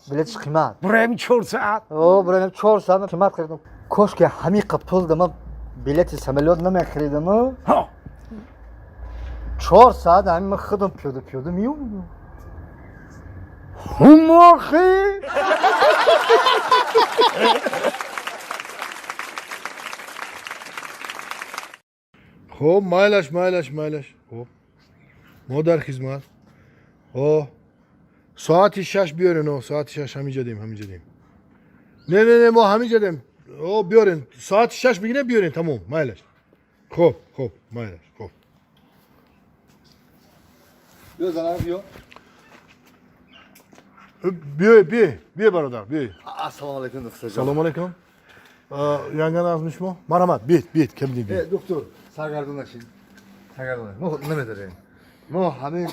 Билетш қимат. Барои 4 соат. О, барои 4 соат қимат харидам. Кош ки ҳамин пул дама билети самолёт намехаридам. Ҳа. 4 соат ҳамин ман худам пиёда пиёда меомадам. Ҳумохи. Хоб, майлаш, майлаш, майлаш. Хоб. Мо дар хизмат. О, соати 6 биёрен, о, соати 6 ҳаминҷа дем, ҳаминҷа дем. Не, не, не, мо ҳаминҷа дем. О, биёрен, соати 6 бигирем, биёрен, тамом, майлаш. Хоб, хоб, майлаш, хоб. Биё занак, биё. Биё, биё, биё бародар, биё. Ассалому алайкум, доктор. Салому алайкум. Янган азми шумо? Марҳамат, биёед, биёед, кабинет биёед. Доктор, саргардон нашед. Саргардон. Мо намедорем. Мо ҳамин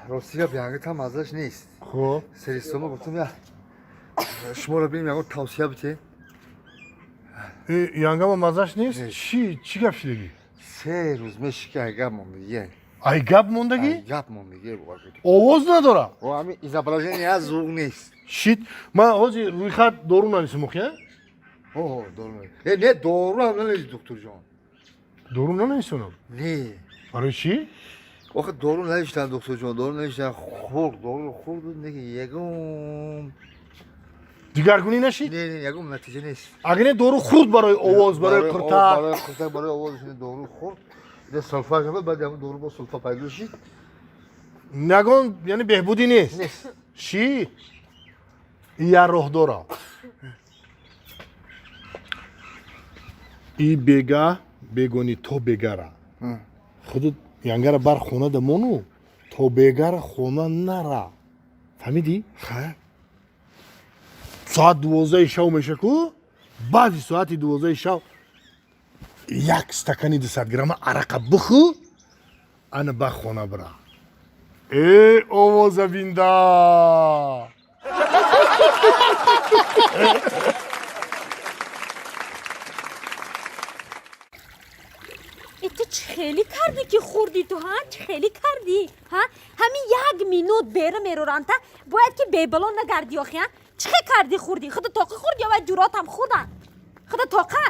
ростига биянги там маззаш нест. Хоб. Серистома гуфтам я шуморо бинем ягон тавсия бите. Янгама маззаш нест? Чӣ чӣ гап шидагӣ? 3 рӯз меши ки ай гап мондагӣ. Ай гап мондагӣ? Ай гап мондагӣ бовар кунед. Овоз надора? О, ҳамин изображение звук нест. Шит, ман ҳозир рӯйхат дору нависам охи, О, дору. Не, не, дору ҳам нанавис докторҷон. Дору нанависонам? Не. Барои чӣ? Охе дору навиштан докторҷон, дору навиштан, хӯрд, дору хӯрд, не ягон дигаргунӣ нашид? Не, не, ягон натиҷа нест. Агар не дору хӯрд барои овоз, барои қуртак. Барои қуртак, барои овоз дору хӯрд. Де сулфа кард, баъд ягон дору бо сулфа пайдо шид. Ягон, яъне беҳбудӣ нест. Нест. Шид. Я роҳ дора. И бега бегони то бегара. Худут янгара бар хона дамону то бегара хона нара. Фаҳмидӣ? Ха. Соат 12 шав меша ку? Баъди соати 12 шав як стакани 200 грамма арақа бихӯ, ана ба хона бира. Э, овоза бинда! Ту чӣ хеле кардӣ ки хӯрдӣ ту, ҳа? Чӣ хеле кардӣ, ҳа? Ҳамин як минут бера мероранта, бояд ки бебало нагардӣ охи, ҳа? Чӣ хе кардӣ хӯрдӣ? Худо тоқӣ хӯрдӣ ё вай ҷуротам хӯрдан? Худо тоқа,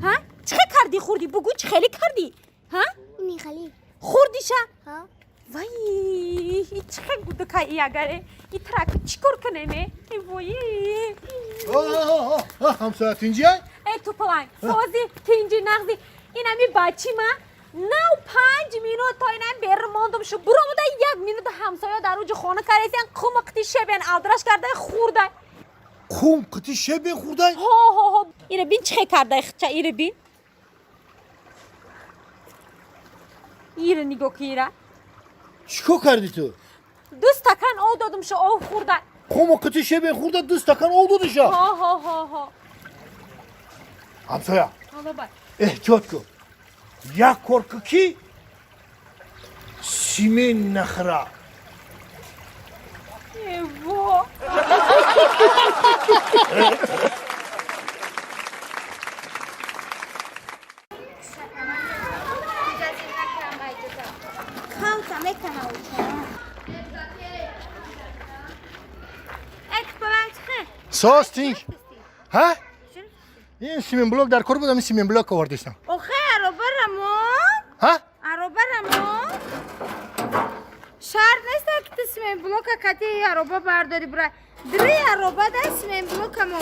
ҳа? Чӣ хе кардӣ хӯрдӣ? Бугӯ чӣ хеле кардӣ, ҳа? Михали. Хӯрдиша? Ҳа. Вай, чӣ хе гудакай агаре? И трак чӣ кор кунем, э? Вой. Ҳамсоя тинҷия? Э, ту паланг, сози, тинҷи, нағзи. Ин ҳами бачи ма нав 5 минут то инам бер мондум шу буромуда 1 минут ҳамсоя дар уҷи хона каресян қум қити шебен алдраш кардай хӯрдай. Қум қити шебен хӯрдай? Ҳо ҳо ҳо. Ира бин чӣ хе кардай хча, ира бин. Ира нигоҳ ки ира. Чӣ кор кардӣ ту? 2 стакан об додум шу об хӯрдай. Қум қити шебен хӯрда 2 стакан об додиша? Ҳо ҳо ҳо ҳо. Ҳамсоя. Ҳало бай. Эҳтиёт кун. Як кор кун ки симен нахӯра. Эво. Соз тинг. Ҳа? Ин симен блок дар кор будам, ин симен блок овардистам. Охе, ароба рамон. Ҳа? Ароба рамон. Шарт нест ки ту симен блока кати ароба бардори бира. Дри ароба даст блокамо.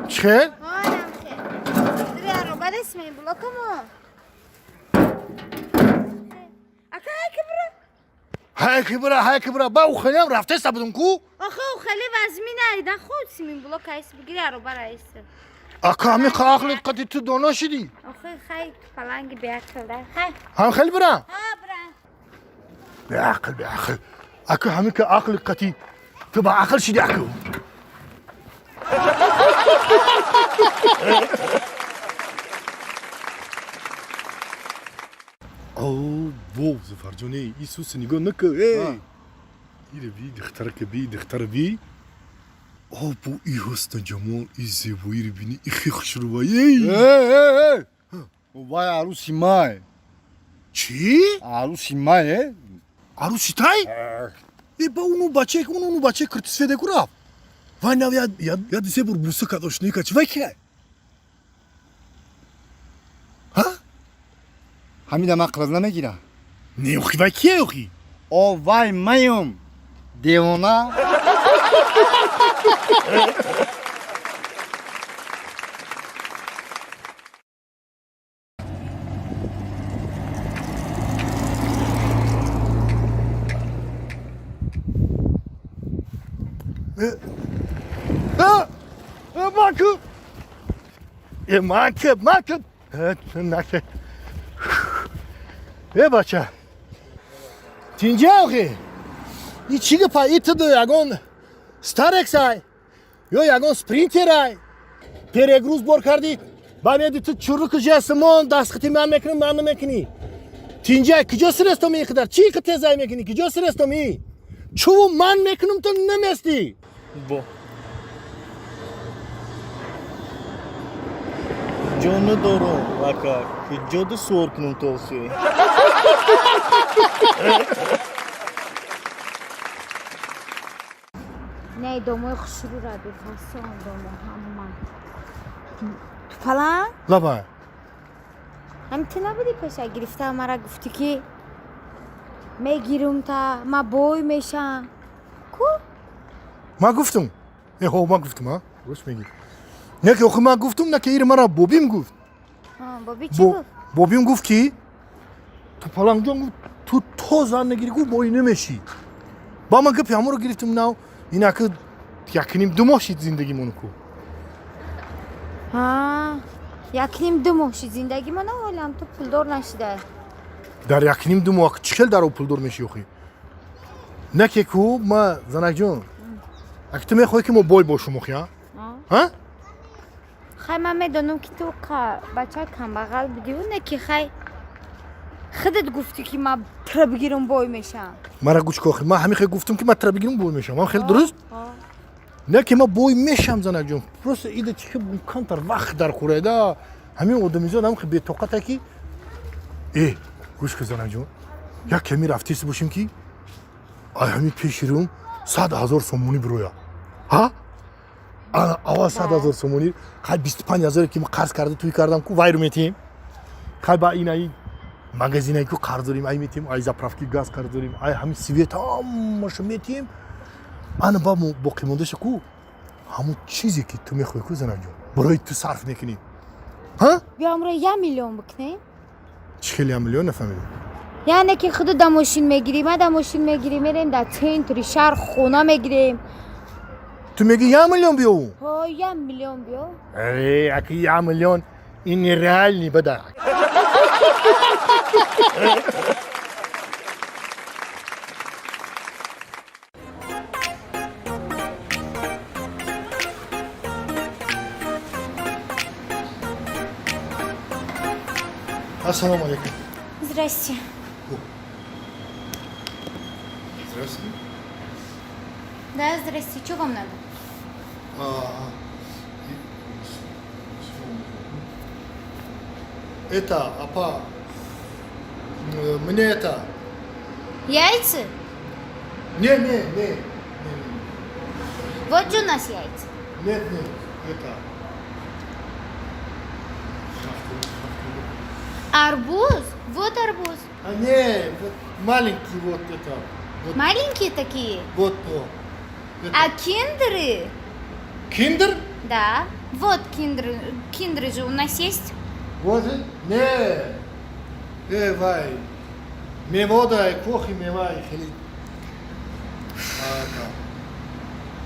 Чхел? Ҳа, дри ароба даст блокамо. Ака, ҳай бира. Ҳай бира, ҳай бира. Ба у хелиам рафтеста будум ку? Охе, у хели вазмина ида худ симин блок айс бигири ароба раис. Ака, ҳами ақлит қати ту доно шидӣ. Охе, хай паланги беақл да. Хай. Ҳам хели бира? Ҳа, бира. Беақл, беақл. Ака, ҳами ка ақли қати ту ба ақл шидӣ аку. О, во, Зафарҷоне, Исус нигоҳ накун. Эй! Ире би, духтарака би, духтара би. О, бо и ҳусну ҷамол, и зебоиро бини, и хе хушрӯба. Эй! Эй, эй, эй! Вай арӯси май. Чӣ? Арӯси май, э? Арӯси тай? Э, ба уну бачае, уну бачаи киртисфеде ку рафт. Вай нав яд се бор буса кард, ошноӣ кард. Чӣ вай кияй? Ҳа? Ҳамида ман қилаз намегирам. Не, охи вай кияй охи? О, вай маём. Девона. Маку! Э, маке, маке! Наке. Э, бача. Тинҷа охи? И чӣ гапа? И ту ягон Старексай? Ё ягон Спринтерай? Перегруз бор кардӣ? Ба меди ту чурруку жесимон дастхати ман мекунам, ман намекунӣ. Тинҷай, куҷо сирестом ин қадар? Чӣ тезай мекунӣ? Куҷо сирестом и? Чуву ман мекунам, ту наместӣ. Бо. Ҷо надорам, ака. Куҷо ду суор кунам то охи? Не, домои хушрӯ ра бифасон домо ҳама. Ту палан? Лабай. Ҳами ту набудӣ пеша гирифта мара гуфтӣ ки мегирум та ма бой мешам. Ку? Ман гуфтум. Э, ҳо, ман гуфтум, а? Рост мегӣ. Не ки охи ман гуфтум, на ки ири мара бобим гуфт. Боби чӣ гуфт? Бобим гуфт ки ту палангҷон гуфт, ту то зан нагирӣ гуфт бой намешӣ. Ба ман гапи ҳамонро гирифтум нав, инаки якним ду моҳ шид зиндагимон ку. Ҳа, якним ду моҳ шид зиндагимон, ҳолам ту пулдор нашида. Дар якним ду моҳ чӣ хел дар пулдор мешӣ охи? Не ки ку, ма занакҷон, аки ту мехоҳӣ ки мо бой бошум охи, а? Ҳа? Хай, ман медонам ки ту бачаи камбағал будиву не ки хай худат гуфтӣ ки ман тра бигирам бой мешам. Мара гӯш ку охи, ман ҳамин хел гуфтум ки ман тра бигирам бой мешам. Ман хеле дуруст? Не ки ман бой мешам, занакҷон. Просто ида чӣ камтар вақт дар хӯрайда. Ҳамин одамизод ҳам бетоқата ки э, гӯш ку занакҷон, як ками рафтест бошем ки ай ҳамин пеши рӯм 100 000 сомонӣ бироя. Ҳа? Ана аввал 100 000 сомонӣ, хай 25 000 ки ман қарз карда туй кардам ку, вайру метиҳем. Хай ба ин ай магазинае ку қарз дорем, ай метиҳем, ай заправки газ қарз дорем, ай ҳамин свет ҳамаша метиҳем. Ана ба боқимондаша ку ҳамон чизе ки ту мехоҳӣ ку занакҷон, барои ту сарф мекунем. Ҳа? Биё амро 1 миллион бикунем. Чӣ хел 1 миллион, нафаҳмидам. Яъне ки худу да мошин мегирӣ, ма да мошин мегирӣ, мерем дар центри шаҳр хона мегирем. Ту мегӣ 1 миллион биёву? Ҳо, 1 миллион биё. Э, аки 1 миллион ин нереальный бада. Ассалому алейкум. Здрасте. Здравствуйте. Да, здрасте. Что вам надо? А, это, апа, мне это. Яйца? Не, не, не. Вот же у нас яйца. Нет, нет, это. Арбуз? Вот арбуз. А не, вот маленький вот это. Вот, Маленькие такие? вот, о. А киндеры? Киндер? Да. Вот киндеры. Киндеры же у нас есть. Вот, не. Вай. Меводай, кохи мевай, хели.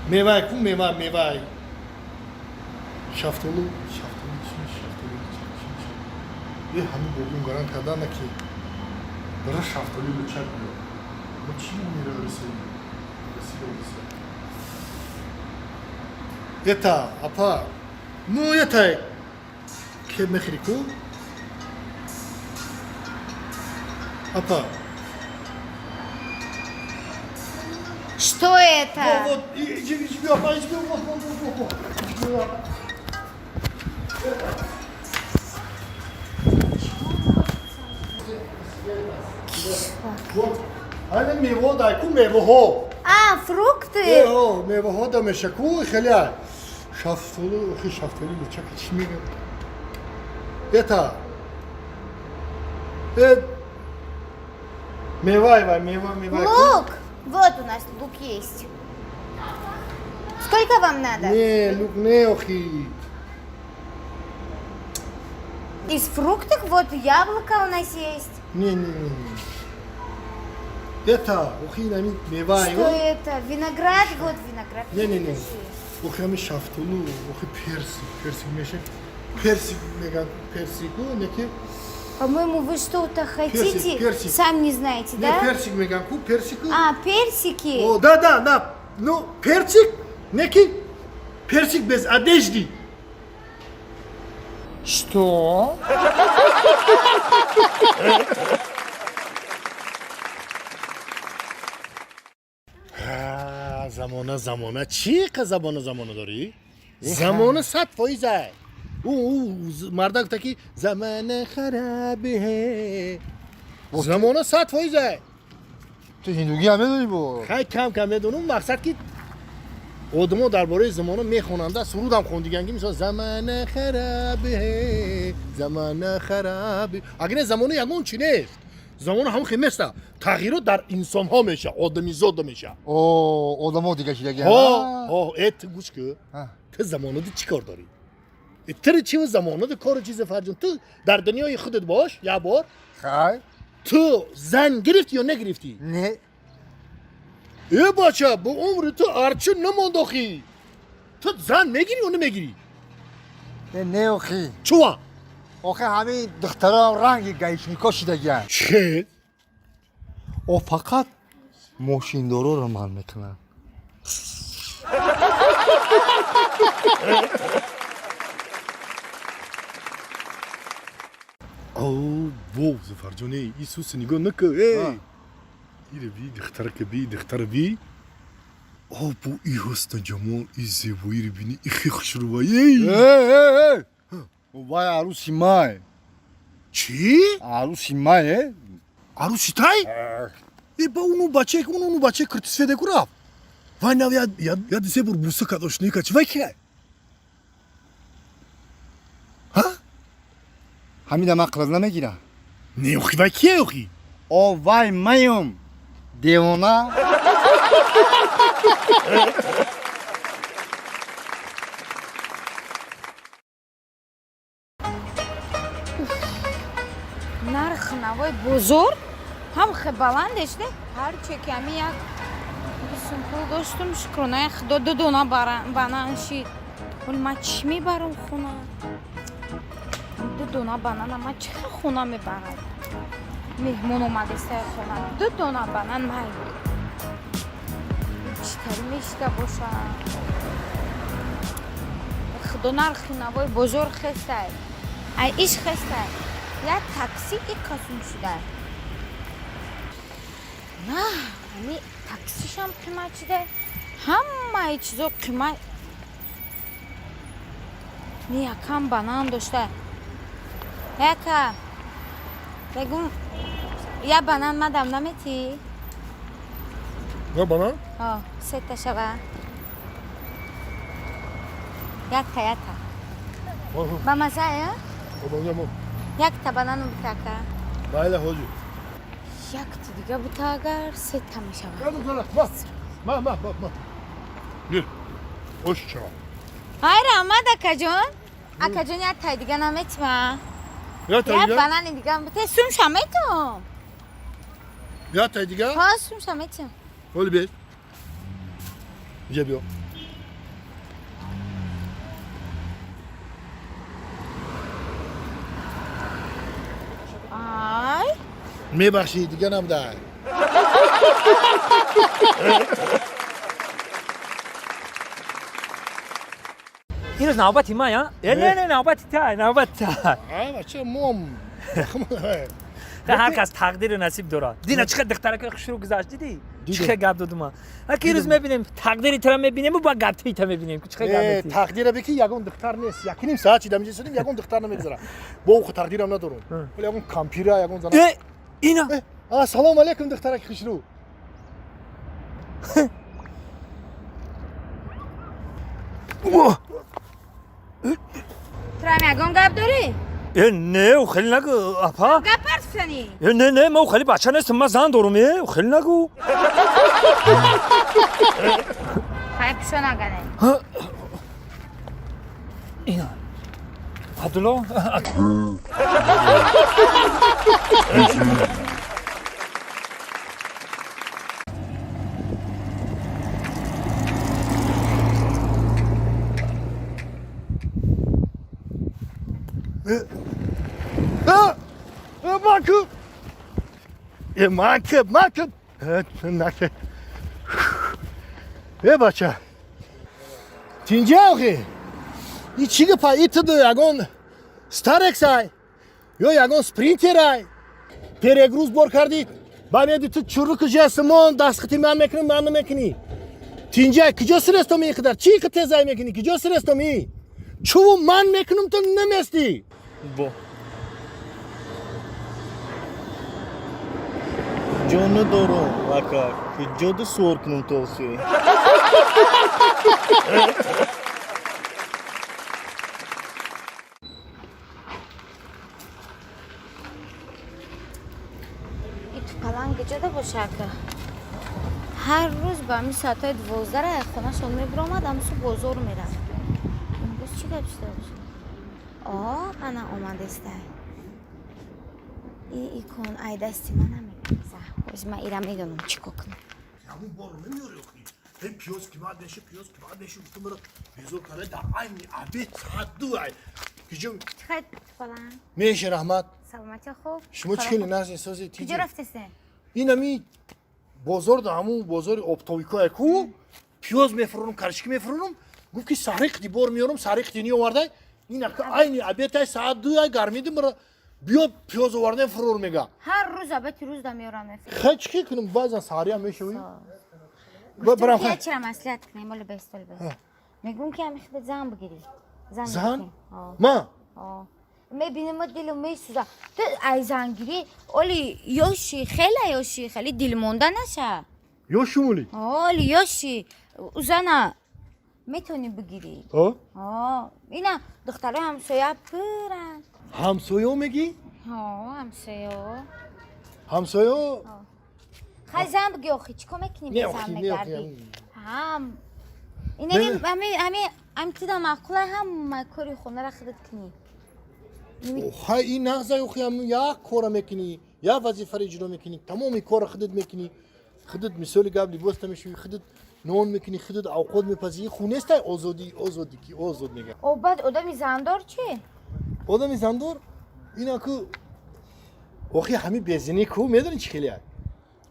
Мевай, ку мева, мевай. Шафтолу, шафтолу, шафтолу, шафтолу. Ҳамин бобим гарант кардана ки дара шафтолу лучак биё. Ма чӣ мера расида? Расида, расида. Это, апа, ну это, ке мехри ку? Апа. Что это? Вот, вот, иди, иди, апа, иди, вот, вот, вот, вот, вот. Вот, ана мево дай ку мевоҳо. А, фрукты? Э, мевоҳо да меша ку хеля. Шафтолу, хи шафтолу лучак чӣ мегӯяд? Это. Мевай, вай, мева, мевай. Лук! Вот у нас лук есть. Сколько вам надо? Не, лук не, охи. Из фруктов вот яблоко у нас есть. Не, не, не, не. Это, охи, нами, мевай. Что это? Виноград, вот виноград. Не, не, не. Охи, ами шафтолу, охи персик, персик меше. Персик, меган, персику, неки. По-моему, вы что-то хотите, персик, персик. Сам не знаете, не, да? Персик, меган, ку, персику. А, персики. О, да, да, да. Ну, персик, неки, персик без одежды. Что? Замона, замона, чӣ қа замона, замона дорӣ? Замона 100%. Мардак таки замона харабе. Замона 100%. Ту ҳиндугӣ ҳам медонӣ бо? Хай кам кам медонам, мақсад ки одамо дар бораи замона мехонанда, сурудам хондиган ки мисол замона харабе, замона харабе. Агар не замона ягон чи нест. Замона ҳам хел нест. Тағйирот дар инсонҳо меша, одамизода меша. О, одамо дига шидаги. Ҳо, ҳо, ту гӯш кун. Ту замонада чӣ кор дорӣ? Ту чӣ замонада кору чизе Фарҷон? Ту дар дунёи худат бош, як бор. Хай. Ту зан гирифтӣ ё нагирифтӣ? Не. Э бача, бо умри ту арчи намондохӣ. Ту зан мегирӣ ё намегирӣ? Не, не охи. Чува? Охи ҳамин духтарам ранги гаишнико шидагианд. Чӣ? О фақат мошиндороро ман мекунам. О, во, Зафарҷоне, Исус нигоҳ накун, эй! Ире би, духтарака би, духтара би. О, бо и ҳусну ҷамол, и зебоиро бини, и хе хушрӯва, эй! Эй, эй, эй! Вай арӯси май. Чӣ? Арӯси май, э? Арӯси тай? Э, ба уну бачае, уну бачае киртисфеде ку рафт. Вай нав я се бор буса кард, ошноӣ кард. Чӣ вай кия? Ҳа? Ҳамида ман қилат намегирам. Не, охи, вай кия, охи? О, вай маём, девона. Нарх навои бозор ҳам хе баландеш, не? Ҳарче ки ҳами як сум пул доштум, шукронаи худо ду дона банан шид. Ҳоли ман чӣ мебарам хона? Ду дона банана ман чӣ хел хона мебарам? Меҳмон омадесаи хона. Ду дона банан май. Чӣ тари мешида бошам? Худо нархи навои бозор хестай. Ай иш хестай. Як такси и қасум шуда. На, ҳами таксишам қимат шуда. Ҳамаи чизо қимат. Не якам банан дошта. Яка. Бегум, я банан мадам наметӣ? Я банан? Ҳо, сета шава. Якта, якта. Ба маза, э? Якта банану бутака. Майла ҳоҷи. Якти дига бута агар сета мешавад. Ма, ма, ма, ма. Ош чаро? Ай раҳмат, акаҷон. Акаҷон, як тай дига наметима? Я тай Як дига? банани дига бите, сумша метум. Я тай дига? Ҳа, сумша метим. Ҳоли бес. Иҷа биё. Ай. Мебахшӣ, дига набудай. Ирӯз навбати ман, я? Э, не, не, навбати та, навбати та. А, бача, мом. Ҳар кас тақдиру насиб дорад. Дина чӣ хел духтаракои хушрӯ гузашт, дидӣ? Чӣ хел гап додума. Аки ирӯз мебинем, тақдири тура мебинему, ба гапти та мебинем. Чӣ хел гап Э, метӣ? тақдира бики, ягон духтар нест. Якуним саат чида миҷа сидим, ягон духтар намегузара. Бо уху тақдирам надорум. Вале ягон кампира, ягон зана. Э, ина. Э, а, салом алейкум, духтараки хушрӯ. Турам ягон гап дорӣ? Э, не, ӯ хеле нагӯ, апа. Гап партфтанӣ? Э, не, не, ман ӯ хеле бача нестам, ман зан дорум, э, ӯ хеле нагӯ. Хай, пишо нагане. Ина. Абдулло. А, э, маку. Э, маку, маку. Э, наке. Э, бача. Тинҷа охи. И чӣ гапа? И ту ягон Старексай ё ягон Спринтерай. Перегруз бор кардӣ. Ба меди ту чурруку жесимон дастхити ман мекунам, ман намекунӣ. Тинҷа, куҷо сирестом ин қадар? Чӣ ки тезай мекунӣ? Куҷо сирестом и? Чуву ман мекунам, ту наместӣ. Бо. Ҷо надорум, ака. Куҷо ду суор кунум то охи? И тупаланг ҷода боша, ака? Ҳар рӯз ба ҳамин соатҳои 12-ра хонашон мебиромад, ҳамсу бозор мерафт. Имрӯз чӣ гап шуда боша? О, ана омадестай. И икон ай дасти ман намегаза. Оз ман ира медонам чӣ кор кунам. Ҳамун бор намеёри охи. Ҳей, пиёз қимат меша, пиёз қимат меша, гуфтам, маро безор карда, дар айни обед соат 2 ай. Куҷо Чӣ хай, тупаланг? меша, раҳмат. Саломатӣ, хуб? Шумо чӣ хеле нағз эҳсоси Куҷо рафтесен? Ин ами бозор да, ҳамун бозори оптовикое ку, пиёз мефурӯрам, карчики мефурӯрам, гуфт ки сари қити бор меёрам, сари қити ниёвардай. Ин ака айни обедай соат 2 ай гармиди, мара биё пиёз овардем, фурӯр мега. Ҳар рӯз абати рӯз да меёрам, мефурӯшам. Хай, чӣ кунам, баъзан саҳариам мешавӣ. Барам, хай. Чира маслиҳат кунем, оли бест, оли бест. Мегӯм ки ҳами худат зан бигирӣ. Зан Зан? бигирӣ. Ҳо. Ма? Ҳо. Мебинем, дилу месӯза. Ту ай зангирӣ оли ёши, хеле ёши, хеле дилмонда наша. Ё шумули? Оли ёши. Зана метавонӣ бигирӣ. Ҳо? Ҳо. Ина духтарои ҳамсоя пуранд. Ҳамсоё мегӣ? Ҳо, ҳамсоё. Ҳамсоё? Хай, зан бигӣ охи, чӣ кор мекунӣ? Не, Бе зан охи, не, мегардӣ? охи. Ҳам. Ин Не, ами ами ами ами тида маъқула, ҳама кори хонара худат кунӣ. Хай, ин нағза охи, ҳам як кора мекунӣ, як вазифаро иҷро мекунӣ, тамоми кора худат мекунӣ, худат мисоли гап либоста мешӯӣ, худат нон мекунӣ, худат авқот мепазӣ. Ин ху нестай озодӣ, озодӣ ки озод мега. О, баъд одами зандор чӣ? Одами зандор ина ку охи, ҳами безинӣ ку, медонӣ чӣ хеле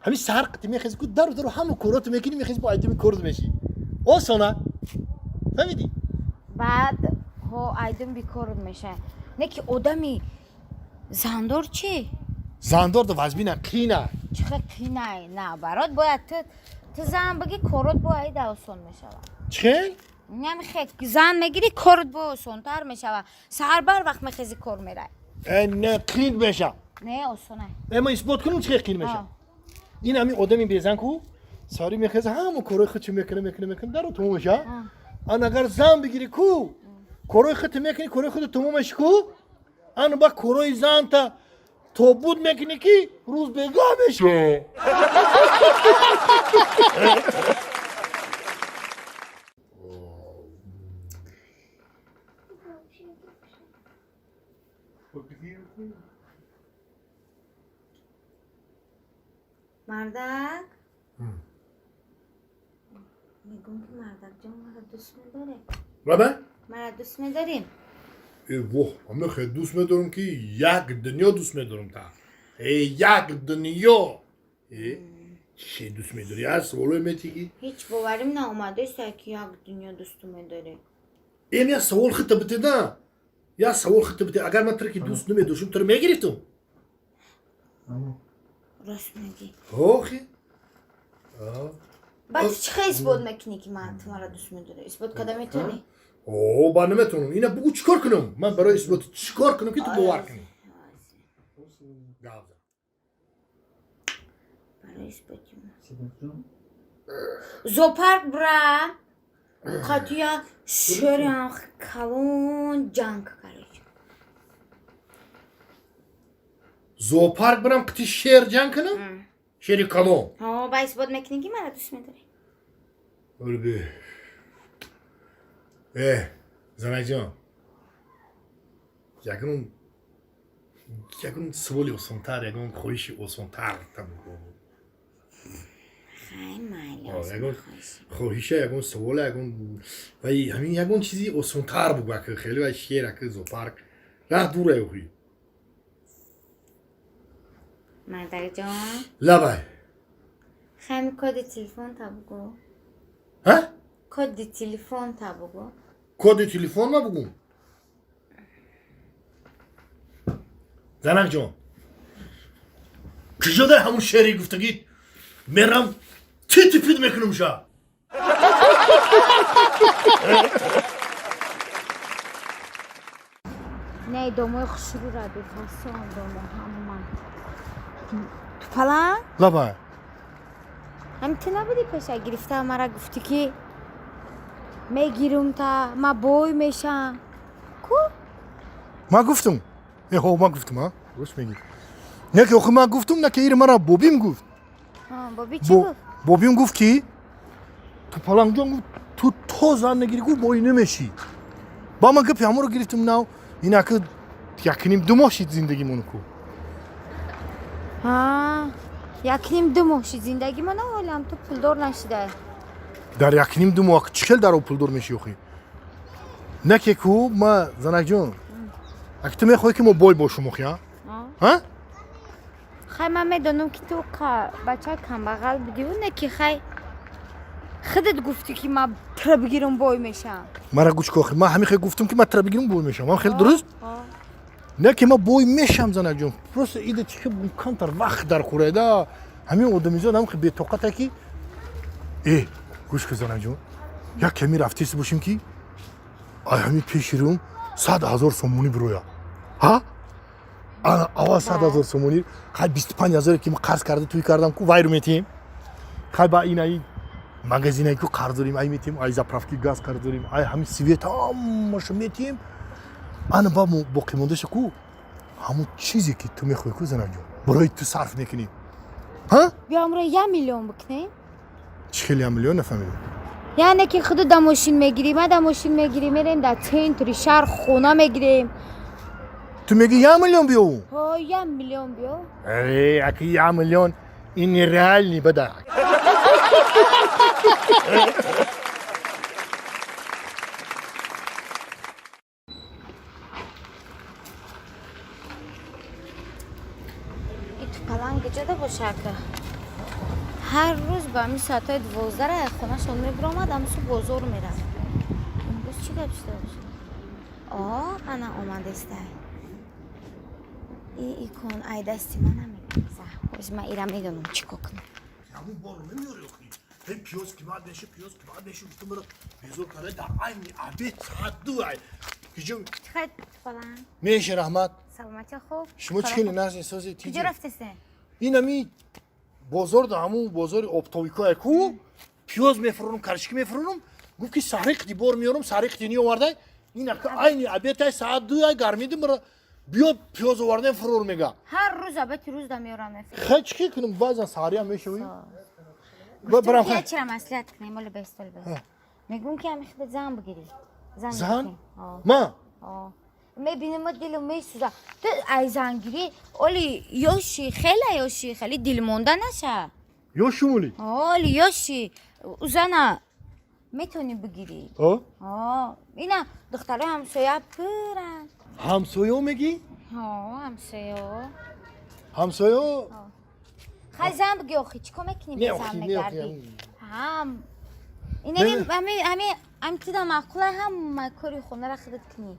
ҳами саҳар қити мехези ку, дару дару ҳама короту мекунӣ, мехези, бо айдими корд мешӣ, осона, фаҳмидӣ? Баъд ҳо айдум бикорут меша. Не ки одами зандор чӣ? Зандор да вазбина қина. Чӣ хел қинай? Наоборот, бояд ту зан бигӣ, корот бо айда осон мешавад. Чӣ хел? Намехе зан мегирӣ, корот бо осонтар мешавад. Саҳар бар вақт мехези, кор мерай. Э, не, қин меша. Не, осонай. Э, ман исбот кунам, чӣ хел қин меша. Ин ҳами одами безан ку сари мехеза, ҳама корои худшо мекуна, мекуна, мекуна, дару тамом меша. Ан агар зан бигирӣ ку, корои худто мекунӣ, корои худто тамом меши ку, ан ба корои занта тобуд мекунӣ ки рӯз бегаҳ меша. Мардак, мегӯм ки мардак ҷон, маро дӯст медорӣ? Баба? Маро дӯст медорӣ? Э, воҳ, ҳама хеле дӯст медорам, ки як дунё дӯст медорам та. Э, як дунё. Э, чӣ дӯст медорӣ? Аз саволое метӣ ки? Ҳеҷ боварим наомадааст, ки як дунё дӯсту медорӣ. Эм, як савол хита бите да. Як савол хита бите. Агар ман туро ки дӯст намедоштам, туро мегирифтам? Рост мегӣ. Охи. Баъд чӣ хел исбот мекунӣ, ки ман ту маро дӯст медорӣ? Исбот карда метавонӣ? О, ба наметавонам. Ина бугӯ, чӣ кор кунам? Ман барои исбот чӣ кор кунам, ки ту бовар кунӣ? Гап зан. Барои исботи зоопарк бира, қатия шерам калон ҷанг, короче. Зоопарк бирам, қити шер ҷанг кунам? Шери калон. Ҳо, ба исбот мекунӣ, ки маро дӯст медорӣ. Улби. Э, занакҷон. Ягон саволи осонтар, ягон хоҳиши осонтар там бугӯ. Хай, майли. О, ягон хоҳиша, ягон савола, ягон вай ҳамин ягон чизи осонтар бугӯ, ака хеле вай шер, ака зоопарк раҳ дура охи. Мардакҷон. Лабай. Хай, коди телефон та бугӯ. Ҳа? Коди телефон та бугӯ. Коди телефон ма бугӯм? Занакҷон, куҷо дар ҳамун шери гуфтагӣ мерам, тити пит мекунам ша. Не, домои хушрӯра бефасон, домо ҳама тупалан. Лабай. Ҳами ту набудӣ, пеша гирифта мара гуфтӣ, ки мегирум та ма бой мешам ку? Ман гуфтам? Э, ҳо, ман гуфтам, а, рост мегӣ. Не ки охи ман гуфтам, на ки ира мара бобим гуфт. Боби чӣ гуфт? Бобим гуфт, ки тупалангҷон гуфт, ту то зан нагирӣ, гуфт, бой намешӣ. Ба ман гапи ҳамонро гирифтам. Нав инаки якним ду моҳ шид зиндагимон ку. Якним ду моҳ шид зиндагимона, ҳолам ту пулдор нашидай. Дар якним ду моҳ чӣ хел дар об пулдор мешӣ охи? Не ки ку ма, занакҷон, аки ту мехоҳӣ, ки мо бой бошум охи, а? А? Хай, ман медонам, ки ту бачаи камбағал будиву, не ки хай, худат гуфтӣ, ки ман тра бигирам, бой мешам. Мара гӯш ку охи, ман ҳамин хел гуфтам, ки ман тра бигирам, бой мешам, ман хеле дуруст? Не ки ман бой мешам, занакҷон, просто ида чӣ хел камтар вақт дар хӯрайда. Ҳамин одамизод ҳам хел бетоқата, ки э, гӯш ку, занакҷон, як ками рафтест бошем, ки ай ҳамин пеши рӯм 100 000 сомонӣ бироя, ҳа? Ана аввал 100 000 сомонӣ, хай, 25 000-е ки ма қарз карда туй кардам ку, вайру метиҳем. Хай, ба инаи магазинае ку қарз дорем, ай метиҳем, ай заправки газ қарз дорем, ай ҳамин свет, ҳамаша метиҳем. Ана ба боқимондаша ку, ҳамун чизе ки ту мехоҳӣ ку, занакҷон, барои ту сарф мекунем, ҳа? Биё, амро 1 миллион бикунем. Чӣ хел 1 миллион, нафаҳмидам. Яъне ки худу да мошин мегирӣ, ма да мошин мегирӣ, мерем дар центри шаҳр, хона мегирем. Ту мегӣ 1 миллион биёву? Ҳо, 1 миллион биё. Э, аки 1 миллион ин нереальный бада. И тупаланг ҷода боша ака? Ҳар рӯз ба ҳамин соатҳои 12-ра хонашон мебиромад, ҳамсу бозор мерафт. Имрӯз чӣ гап шуда боша? О, ана омадестай. И икон ай дасти ман намегаза. Ҳози ман ира медонам, чӣ кор кунам. Ҳамун борро намеёри охи? Ҳей, пиёз қимат меша, пиёз қимат меша, гуфтам, маро безор карда, дар айни обед соат 2 ай ҳиҷо. Чӣ хай, тупаланг? Меша, раҳмат. Саломатӣ, хуб. Шумо чӣ хеле нағз эҳсоси? Куҷо рафтесен? Ин ами бозор да, ҳамун бозори оптовикое ку, пиёз мефурӯрам, карчики мефурӯрам. Гуфт, ки саҳри қити бор меёрам, саҳри қити ниёвардай. Ин ака айни обедай соат 2 ай гармиди, мара биё, пиёз овардем, фурӯр мега. Ҳар рӯз обети рӯз да меёрам, мефурӯрам. Хай, чӣ ки кунам, баъзан саҳриам мешавӣ. Барам, хай. Чира маслиҳат кунем, оли бестол бес. Мегӯм, ки ҳами худат зан бигирӣ. Зан? Бикунӣ. Ма? Мебинем, дилам месӯза. Ту ай зангирӣ, оли ёши, хеле ёши, хеле дилмонда наша. Ёшумули? Ҳоли ёши. Узана метавонӣ бигирӣ. Ина духтарои ҳамсоя пиранд. Ҳамсоё мегӣ? Ҳамсоё. Ҳамсоё? Хай зан бигӣ охи, чӣ кор мекунӣ безан мегардӣ? Ҳам ами тида маъқула ҳама кори хонаро худат кунӣ.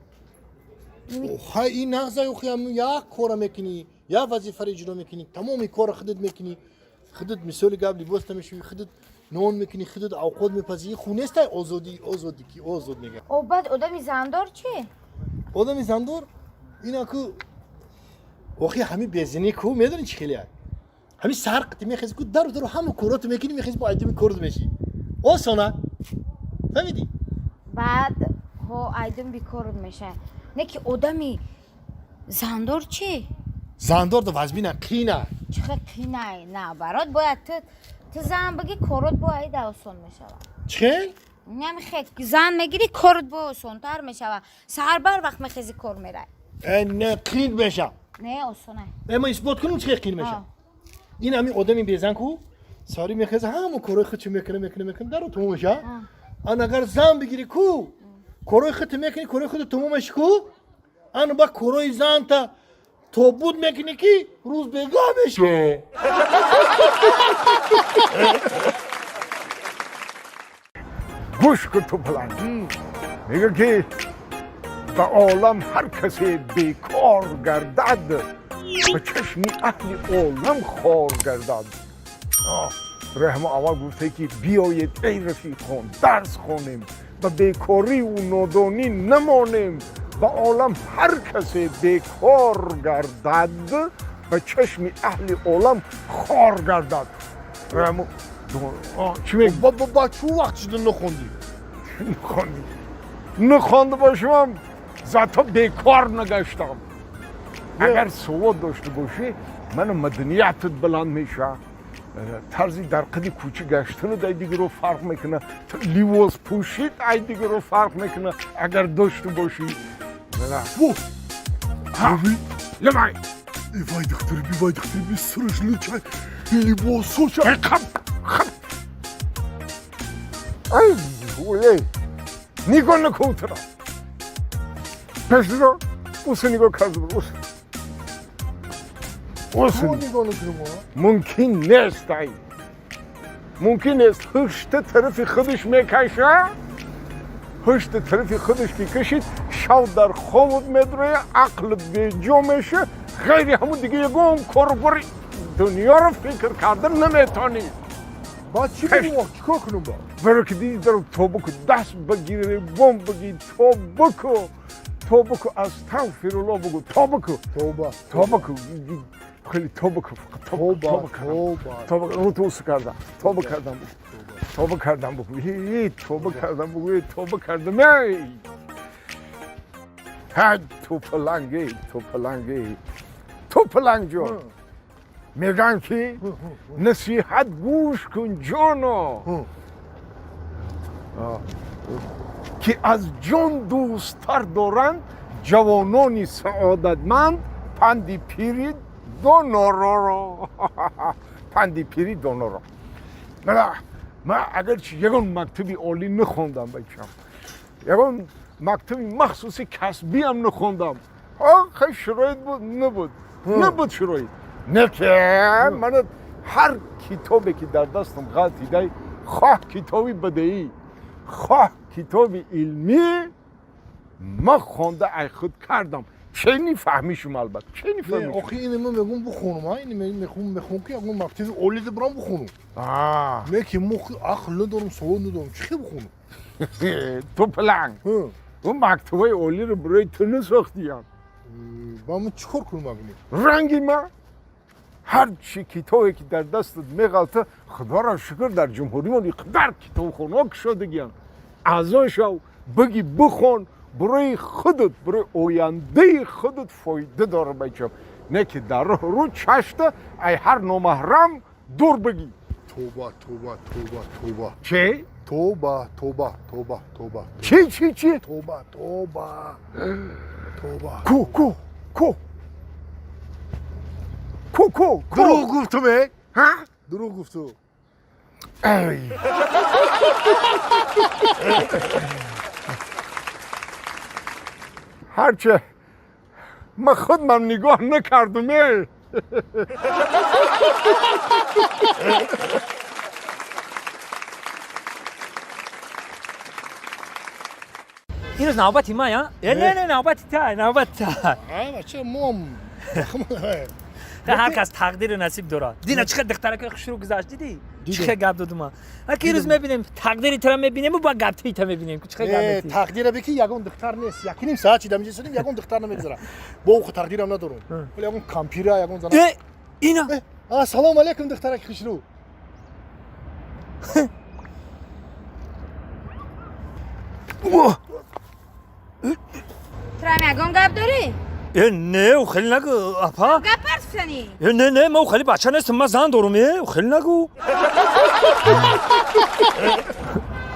Хай ин нағза охи, як кора мекунӣ, як вазифаро иҷро мекунӣ, тамоми корро худат мекунӣ. Худат мисоли гап либоста мешӯӣ, худат нон мекунӣ, худат авқот мепазӣ. Ху нестай озодӣ, озодӣ ки озод мегӯяд. О баъд одами зандор чӣ? Одами зандор ина ку охи ҳами безинӣ ку медонӣ чӣ хеле ҳами саҳар қити мехези ку дару дару ҳама короту мекунӣ, мехези бо айдими корд мешӣ. Осона. Фаҳмидӣ? Баъд ҳо айдим бикорд меша. Не ки одами зандор чӣ? Зандор да вазбина қина. Чӣ хел қинай? На барот бояд ту зан бигӣ, корот бо айда осон мешавад. Чӣ хел? Намехе зан мегирӣ, корот бо осонтар мешавад. Саҳар бар вақт мехези, кор мерай. Не қин меша. Не осона. Э ман исбот кунам чӣ хел қин меша. Ин ҳами одами безан ку сари мехеза ҳама корои худшо мекуна, мекуна, мекуна, дару тамом меша. Ан агар зан бигирӣ ку корои худто мекунӣ, корои худто тамом меши ку, ан ба корои занта тобуд мекунӣ ки рӯз бега меша. Гӯш кун ту паланг. Мегӯ ки ба олам ҳар касе бекор гардад, ба чашми аҳли олам хор гардад. Раҳмо аввал гуфте ки биёед эй рафиқон, дарс хонем, ба бекориву нодонӣ намонем. Ба олам ҳар касе бекор гардад, ба чашми аҳли олам хор гардад. Раҳмо чӣ мегӯ? Ба чӯ вақт шуда нахондӣ? Нахондӣ. Нахонда бошам, зато бекор нагаштам. Агар савод дошта бошӣ, ману маданиятат баланд мешавад. Тарзи дар қади кӯча гаштанат ай дигаро фарқ мекунад, ливос пӯшид ай дигаро фарқ мекунад, агар дошта бошӣ. Лимай! Вай духтари би, вай духтари би, сараш лучай, либосоша. Хап, хап. Ай, ой, нигоҳ накун туро. Пешро, уса нигоҳ карда бур, уса. Мумкин нест ай. Мумкин нест. Ҳушта тарафи худаш мекаша, ҳушта тарафи худаш ки кашид, шав дар хобот медроя, ақлат беҷо меша, ғайри ҳамун дига ягон корубори дунёро фикр карда наметонӣ. Баъд чӣ бигӯм, чӣ кор кунам ба? Баро ки диди даро тоба ку, даст багире, бом баги, тоба ку. Тоба ку, астағфирулло бугу, тоба ку. Тоба. Тоба ку. Хеле тоба ку, тоба тоба. Тоба, рӯ ту кардам. Тоба кардам. Тоба кардам бугу. Тоба кардам бугу, тоба кардам. Эй! Ҳай ту паланги, ту паланги. Ту паланг ҷон. Мегӯянд ки насиҳат гӯш кун ҷоно. Ки аз ҷон дӯсттар доранд ҷавонони саодатманд панди пири донороро. Панди пири доноро. Ман агарчи ягон мактаби олӣ нахондам бачам, ягон мактаби махсуси касбиам нахондам, хай шароит буд, набуд, набуд шароит. Не ки ман ҳар китобе ки дар дастам ғалтидай, хоҳ китоби бадеӣ, хоҳ китоби илмӣ, ман хонда ай худ кардам. Чени фаҳмишум албатта, чени фаҳмишум. Охи ин ман мегӯм бихонам, ин мехонам ки ягон мактаби олӣ бирам бихонам. Не ки мо ақл надорам, савод надорам, чӣ хел бихонам? Ту паланг, ӯ мактабҳои олиро барои ту насохтиям. Ба ман чӣ кор кунам агни? Ранги ман ҳар чи китобе ки дар дастат меғалта, худоро шукр дар ҷумҳуримон иқадар китобхонаҳо кушодагиянд. Аъзо шав, бигӣ бихон, барои худат, барои ояндаи худат фоида дора бачам. Не ки дар роҳ рӯ чашта ай ҳар номаҳрам дур бигӣ. Тоба, тоба, тоба, тоба. Чӣ? Тоба, тоба, тоба, тоба. Чӣ, чӣ, чӣ? Тоба, тоба, тоба. Ку, ку, ку. Ку, ку, ку. Дурӯғ гуфтум, э? Ҳа? Дурӯғ гуфту. هرچه من خودم نگاه نکردم. این روز نوبتی ما یا؟ نه نه نوبتی تا نوبت تا. بچه مام. هر کس تقدیر و نصیب داره. دینا چقدر دخترک خوشرو گذشت دیدی؟ چه گپ دادم ما. اگه روز میبینیم تقدیر تو میبینیم و با گپ تی میبینیم. چه گپ میتی؟ تقدیر بکی یگون دختر نیست. یک نیم ساعت چی دمجی سدیم یگون دختر نمیگذره. با او تقدیرم ندارم. ولی یگون کامپیوتر یگون زن. اینا. سلام علیکم دخترک خوشرو. تو هم یگون گپ داری؟ نه او خیلی نگو اپا. گپ پرسنی؟ نه نه من خیلی بچه نیستم، من زن دارم. خیلی نگو.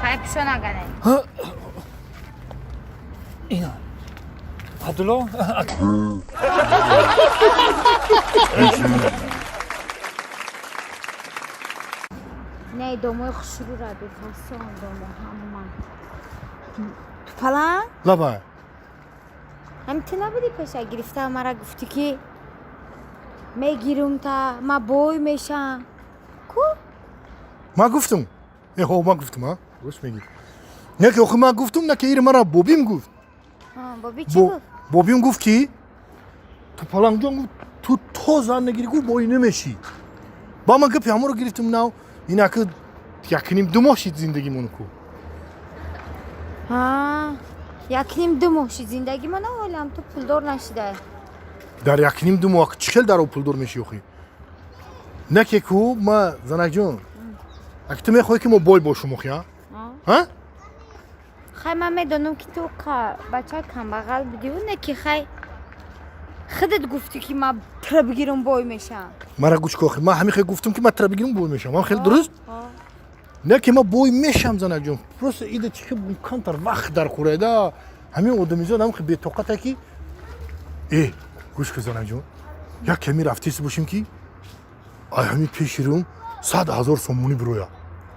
خیلی پیشو نگنه. اینا عبدالله. نه دومای خوشرو را بفرستان دومو همه تو پلان؟ لبا هم تو نبودی پیشه گرفته مرا گفتی که میگیرم تا ما بوی میشم کو؟ ما گفتم ها ما گفتم ها راست میگی. نه که آخه ما گفتم نه که ایر مرا بابیم گفت. بابی چی گفت؟ بابیم گفت که تو پلنگ جان گفت تو تا زن نگیری گفت بای نمیشی. با من گپی همو رو گرفتم نو اینا که یک نیم دو ماه شد زندگیمون کو. ها یک نیم دو ماه شد زندگی من حالا تو پولدار نشده. در یک نیم دو ماه چخیل در او پولدار میشی آخی؟ نه که کو ما زنک جان اگه تو میخوای که ما بای باشم آخی ها؟ ها؟ خی من میدونم که تو بچه کم بغل بودی و نه که خی خودت گفتی که من تر بگیرم بای میشم. مرا گوش کن آخی، من همین خیلی گفتم که من تر بگیرم بای میشم. من خیلی درست؟ نه که ما بای میشم زنک جان. просто ایده چی که کمتر وقت در خوره ده همین آدمیزاد هم خیلی بی‌طاقته که ای گوش کن زنک جان، یک کمی رفتیس باشیم که ای همین پیش روم 100,000 سومونی برویا.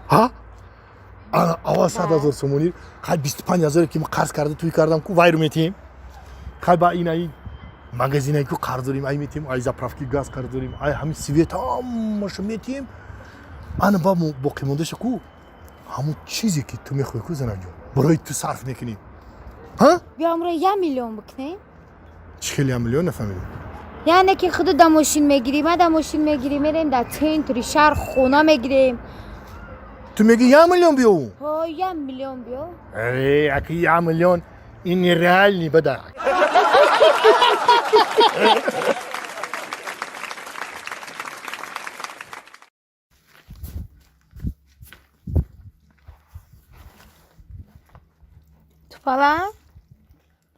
ها؟ اول 100,000 سومونی خیلی 25,000 که ما قرض کرده توی کردم کو وای رو میتیم. خیلی با این ای مگازینای کو قرض داریم ای میتیم، ای заправки گاز قرض داریم، ای همین свет همشو میتیم. انا با باقی مونده کو همون چیزی که تو میخوای کو زنک جان برای تو صرف میکنی. ها؟ بیا امرو 1 میلیون بکنیم. چه 1 میلیون نفهمیدم. یعنی که خود در ماشین میگیری، ما در ماشین میگیری، میریم در center شهر خونه میگیریم. تو میگی 1 میلیون بیو؟ ها 1 میلیون بیو. ای اکی 1 میلیون این реальный بده. تو پلان؟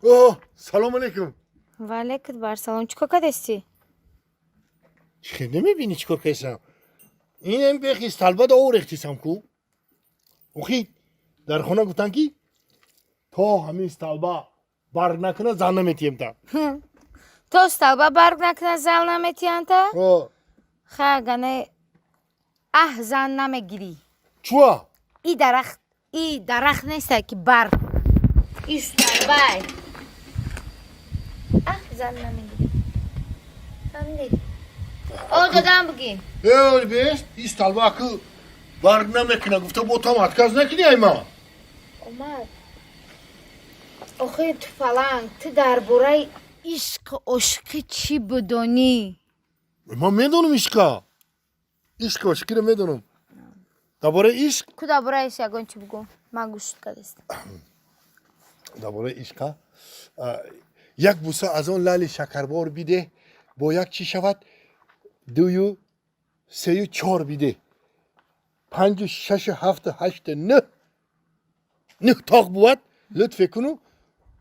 اوه سلام علیکم. و علیکم بر سلام. چیکار کردستی؟ چه نمیبینی چیکار کردم؟ اینم بخی سالبا دا ریختیسم کو. اخی در خونه گفتن که تا همین столба برگ نکنه زن نمیتیم تا. تا столба برگ نکنه زن نمیتیم تا؟ خیلی گنه اه زن نمیگیری. چوا؟ ای درخت ای درخت نیست که برگ. ای столба. اه زن نمیگیری. فهمیدی؟ او دادم بگی. ای بیش ای столба که برگ نمیکنه گفته با تو отказ نکنی ای ما. اومد. آخه تو پلنگ تو درباره عشق عشقی چی بدونی؟ من میدونم عشقا. عشق عشقی رو میدونم. درباره عشق؟ کو درباره عشق یگان چی بگو؟ من گوش کردم. درباره عشق یک بوسه از آن لال شکربار بیده با یک چی شود؟ 2 3 4 بیده. 5 6 7 8 9 9 تاق بود. لطف کنو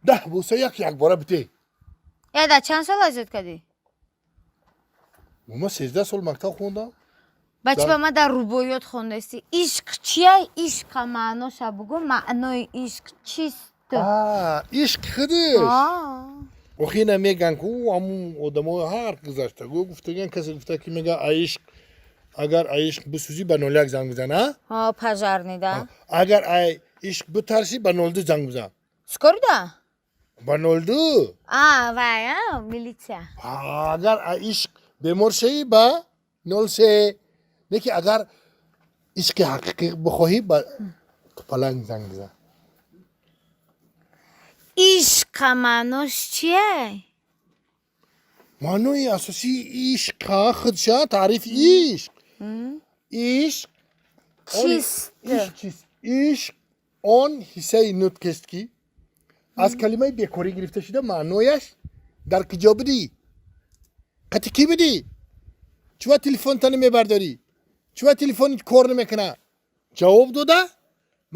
10 بوسه یک یک باره بده. یا در چند سال ازت کردی؟ ما 13 سال مکتب خوندم. بچه با ما در روبایات خوندستی. عشق چیه؟ عشق معناش بگو. معنای عشق چیست؟ عشق خودش. آخه اینا میگن که همون آدمای هر گذشته گفتگان کسی گفته که میگه عشق Агар ай ишқ бисӯзӣ, ба 01 занг бизан, а? Ҳо, пожарный да. Агар ай ишқ битарсӣ, ба 02 занг бизан. Скорый да? Ба 02. А, вай, а, милиция. Агар ай ишқ бемор шавӣ, ба 03. Не ки агар ишқи ҳақиқӣ бихоҳӣ, ба тупаланг занг бизан. Ишқа маънош чие? Маънои асосии ишқ худша таърифи ишқ. Ишқ Чист? Ишқ чист? Ишқ он ҳиссаи нутқест, ки аз калимаи бекорӣ гирифта шуда, маънояш дар куҷо будӣ, қати кӣ будӣ, чува телефонта намебардорӣ, чува телефонит кор намекуна, ҷавоб дода,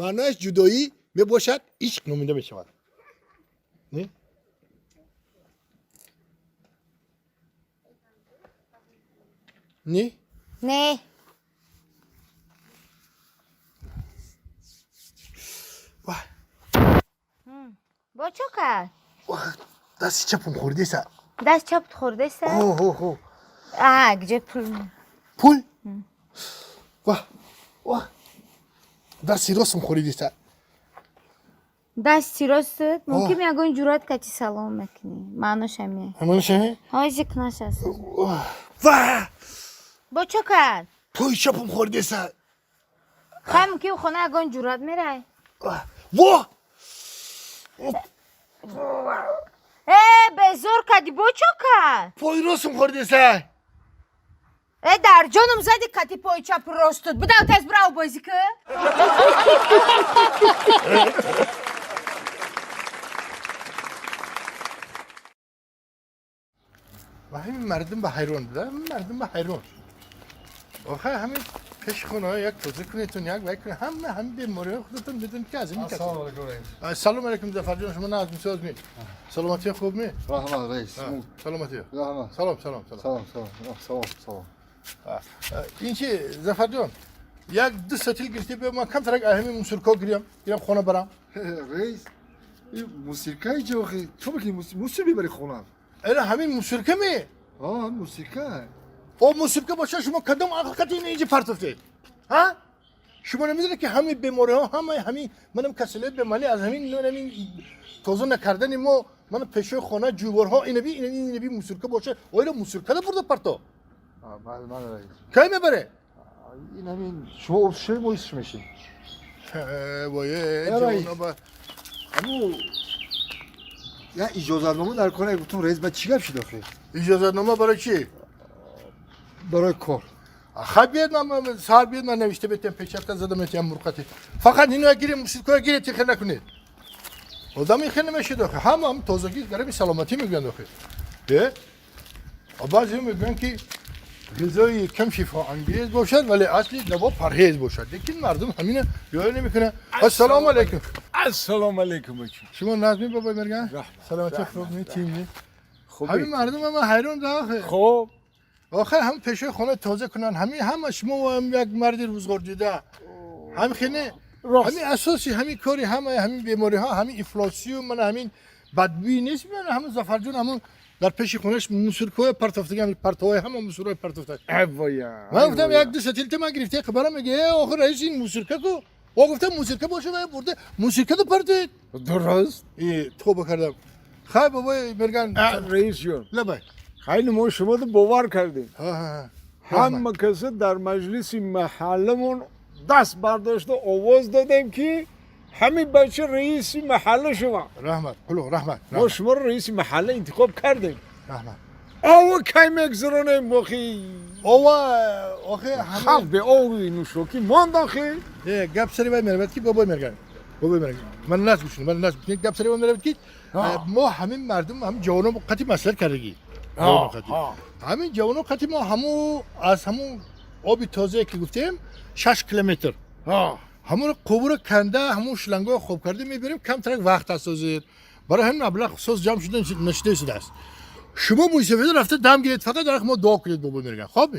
маънояш ҷудоӣ мебошад, ишқ номида мешавад. Не? Не? Не. Вай. Бо чо кард? Дасти чапам хӯрдеса. Даст чапт хӯрдеса? Ҳо. А где пул? Пул? Ва ва, дасти ростам хӯридеса. Дасти ростат? Мумкин ягон ҷуръат кати салом мекунӣ, маънош ҳамия. Маънош ҳаме. Ҳози кунаш аст. Ва. Бо чо кард? Пои чапам хӯрдеса. Хай, мумкин хона ягон ҷуръат мерай. Во. Э, безор кардӣ, бо чо кард? Пои ростам хӯрдеса. Э, дар ҷоном зади кати пои чапу ростут. Бидав, тез бирав, бозӣ ки. Ва ҳамин мардум ба ҳайрон буда, мардум ба ҳайрон. Охе, ҳамин пеш хонаҳо як тоза кунедтон, як вай кунед, ҳама ҳамин бемориҳои худатон медонед, ки аз ин кас. Ассалому алайкум, раис. Салом алайкум, Зафарҷон, шумо нағз мисоз ми? Саломатӣ хуб ми? Раҳмат, раис. Саломатӣ. Раҳмат. Салом, салом, салом. Салом, салом, салом, салом. Ин чи, Зафарҷон, як ду сатил гирифте биё, ман камтарак ҳамин мусорка гирям, гирам хона барам. Раис, ин мусорка и ҷо охи чо мекунӣ, мусор мебари хона? Эра, ҳамин мусорка ме? А, мусорка. О, мусорка боша, шумо кадом ақл қати ин инҷа партофтед, ҳа? Шумо намедонед, ки ҳамин бемориҳо, ҳамаи ҳамин манам касалиҳои бемалӣ аз ҳамин тоза накардани мо, мана пешои хона ҷӯйборҳо, инаби инаби мусорка боша, оира мусоркада бурда парто. Бале, бале, раис. Кай мебаре? Ин ҳамин шумо об шуи, мо исш мешем. Вое. Раис, аму я иҷозатнома дар кор гуфтум, раис, ба чӣ гап шуд охи? Иҷозатнома барои чӣ? Барои кор. Хай, биёд, ман саҳар биёд, ман навишта бетем, печатка зада метиҳам мурқати. Фақат ино гирем, мусорка гире, тихе накунед. Одам ихе намешид охи, ҳама ҳам тозагӣ гараби саломатӣ мегӯянд охи. Э, баъзе мегӯянд, ки ғизои кам шифоангез бошад, вале асли даво парҳез бошад, лекин мардум ҳамина риоя намекунад. Ассалому алайкум. Ассалому алайкум, бача. Шумо нағзми, бобои Мерган? Саломатӣ хуб ми, тим? Ҳамин мардум ама ҳайрон да охи. Хуб. Охир ҳам пешои хона тоза кунанд, ҳамин ҳама шумо ҳам як марди рӯзғор дида, ҳамин хеле ҳамин асоси ҳамин кори ҳама ҳамин бемориҳо, ҳамин ифлосию, мана ҳамин бадбӯӣ нест? Мана ҳамин Зафарҷон ҳамон дар пеши хонаш мусоркаҳои партофтага, ҳамин партовҳои ҳама мусорҳои партофта. Ман гуфтам, як ду сатилта ман гирифта хабарам, мега, э, охир раис, ин мусорка ку. О, гуфтам, мусорка боша, вай бурда мусоркада партоед. Дуруст. Тоба кардам. Хай, бобои Мерган. Раис ҷон. Лабай. Хеле мо шумо бовар кардем. Ҳама каса дар маҷлиси маҳалламон даст бардошта овоз додем, ки ҳамин бача раиси маҳалла шава. Раҳмат, қулуқ, раҳмат. Мо шуморо раиси маҳалла интихоб кардем. Раҳмат. Ова кай мегзаронем охи? Ова охи. Халқ бе ови нӯшокӣ монд охи. Гап сари вай меравад, ки бобои Мерган, бобои Мерган, ман наз гӯш, ман наз гӯш, гап сари вай меравад, ки мо ҳамин мардум, ҳамин ҷавонон қати маслиҳат кардагӣ, ҳамин ҷавонон қати мо ҳаму аз ҳамун оби тозае, ки гуфтем, 6 километр ҳамонро қубура канда, ҳамун шлангҳоро хоб карда мебарем. Камтарак вақт аст ҳозир, барои ҳамин маблағ соз ҷамъ шуда нашуда шудааст. Шумо мӯйсафеда рафта дам гиред, фақат дар мо дуо кунед, бобо Мерган, хоб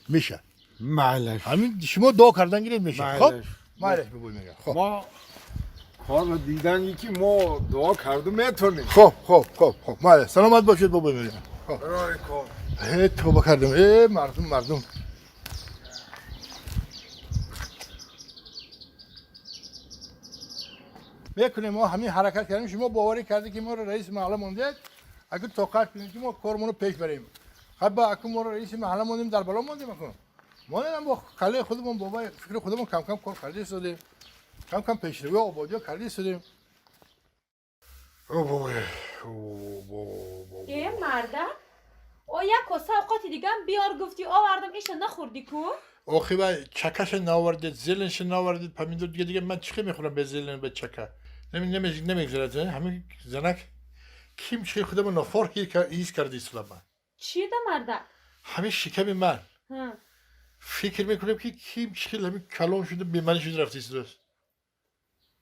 меша. Майлаш. Ҳамин шумо дуо кардан гиред, меша, хоб, майлаш, бобо Мерган, хоб. Мо корро дидан, ки мо дуо карду метавонем. Хоб, хоб, хоб, хоб, майлаш, саломат бошед, бобо Мерган. Барои кор. Э, тоба кардам, э, мардум, мардум. Мекунем, мо ҳамин ҳаракат кардем. Шумо боварӣ кардед, ки моро раиси маҳалла мондед. Агар тоқат кунем, ки мо кормонро пеш барем. Хаб, акун моро раиси маҳалла мондем, дар бало мондем акун. Мо нам бо калаи худамон, бо фикри худамон кам-кам кор карда истодем. Кам-кам пешравӣ, ободиё карда истодем. О, бобой, о, бобо. Э, марда, о, як коса овқати дигам биёр гуфтӣ, овардам, иша нахӯрдӣ ку? Охи, вай чакаша наовардед, зеленша наовардед, помидор дига. Дига ман чӣ мехӯрам бе зелен, бе чака? Намегзарад. Ҳамин занак ким чӣ худамо нофор ҳис карда истодам ман. Чӣ да, марда? Ҳамин шиками ман фикр мекунам, ки ким чӣ хел ҳамин калон шуда, беманӣ шуда рафта истодааст.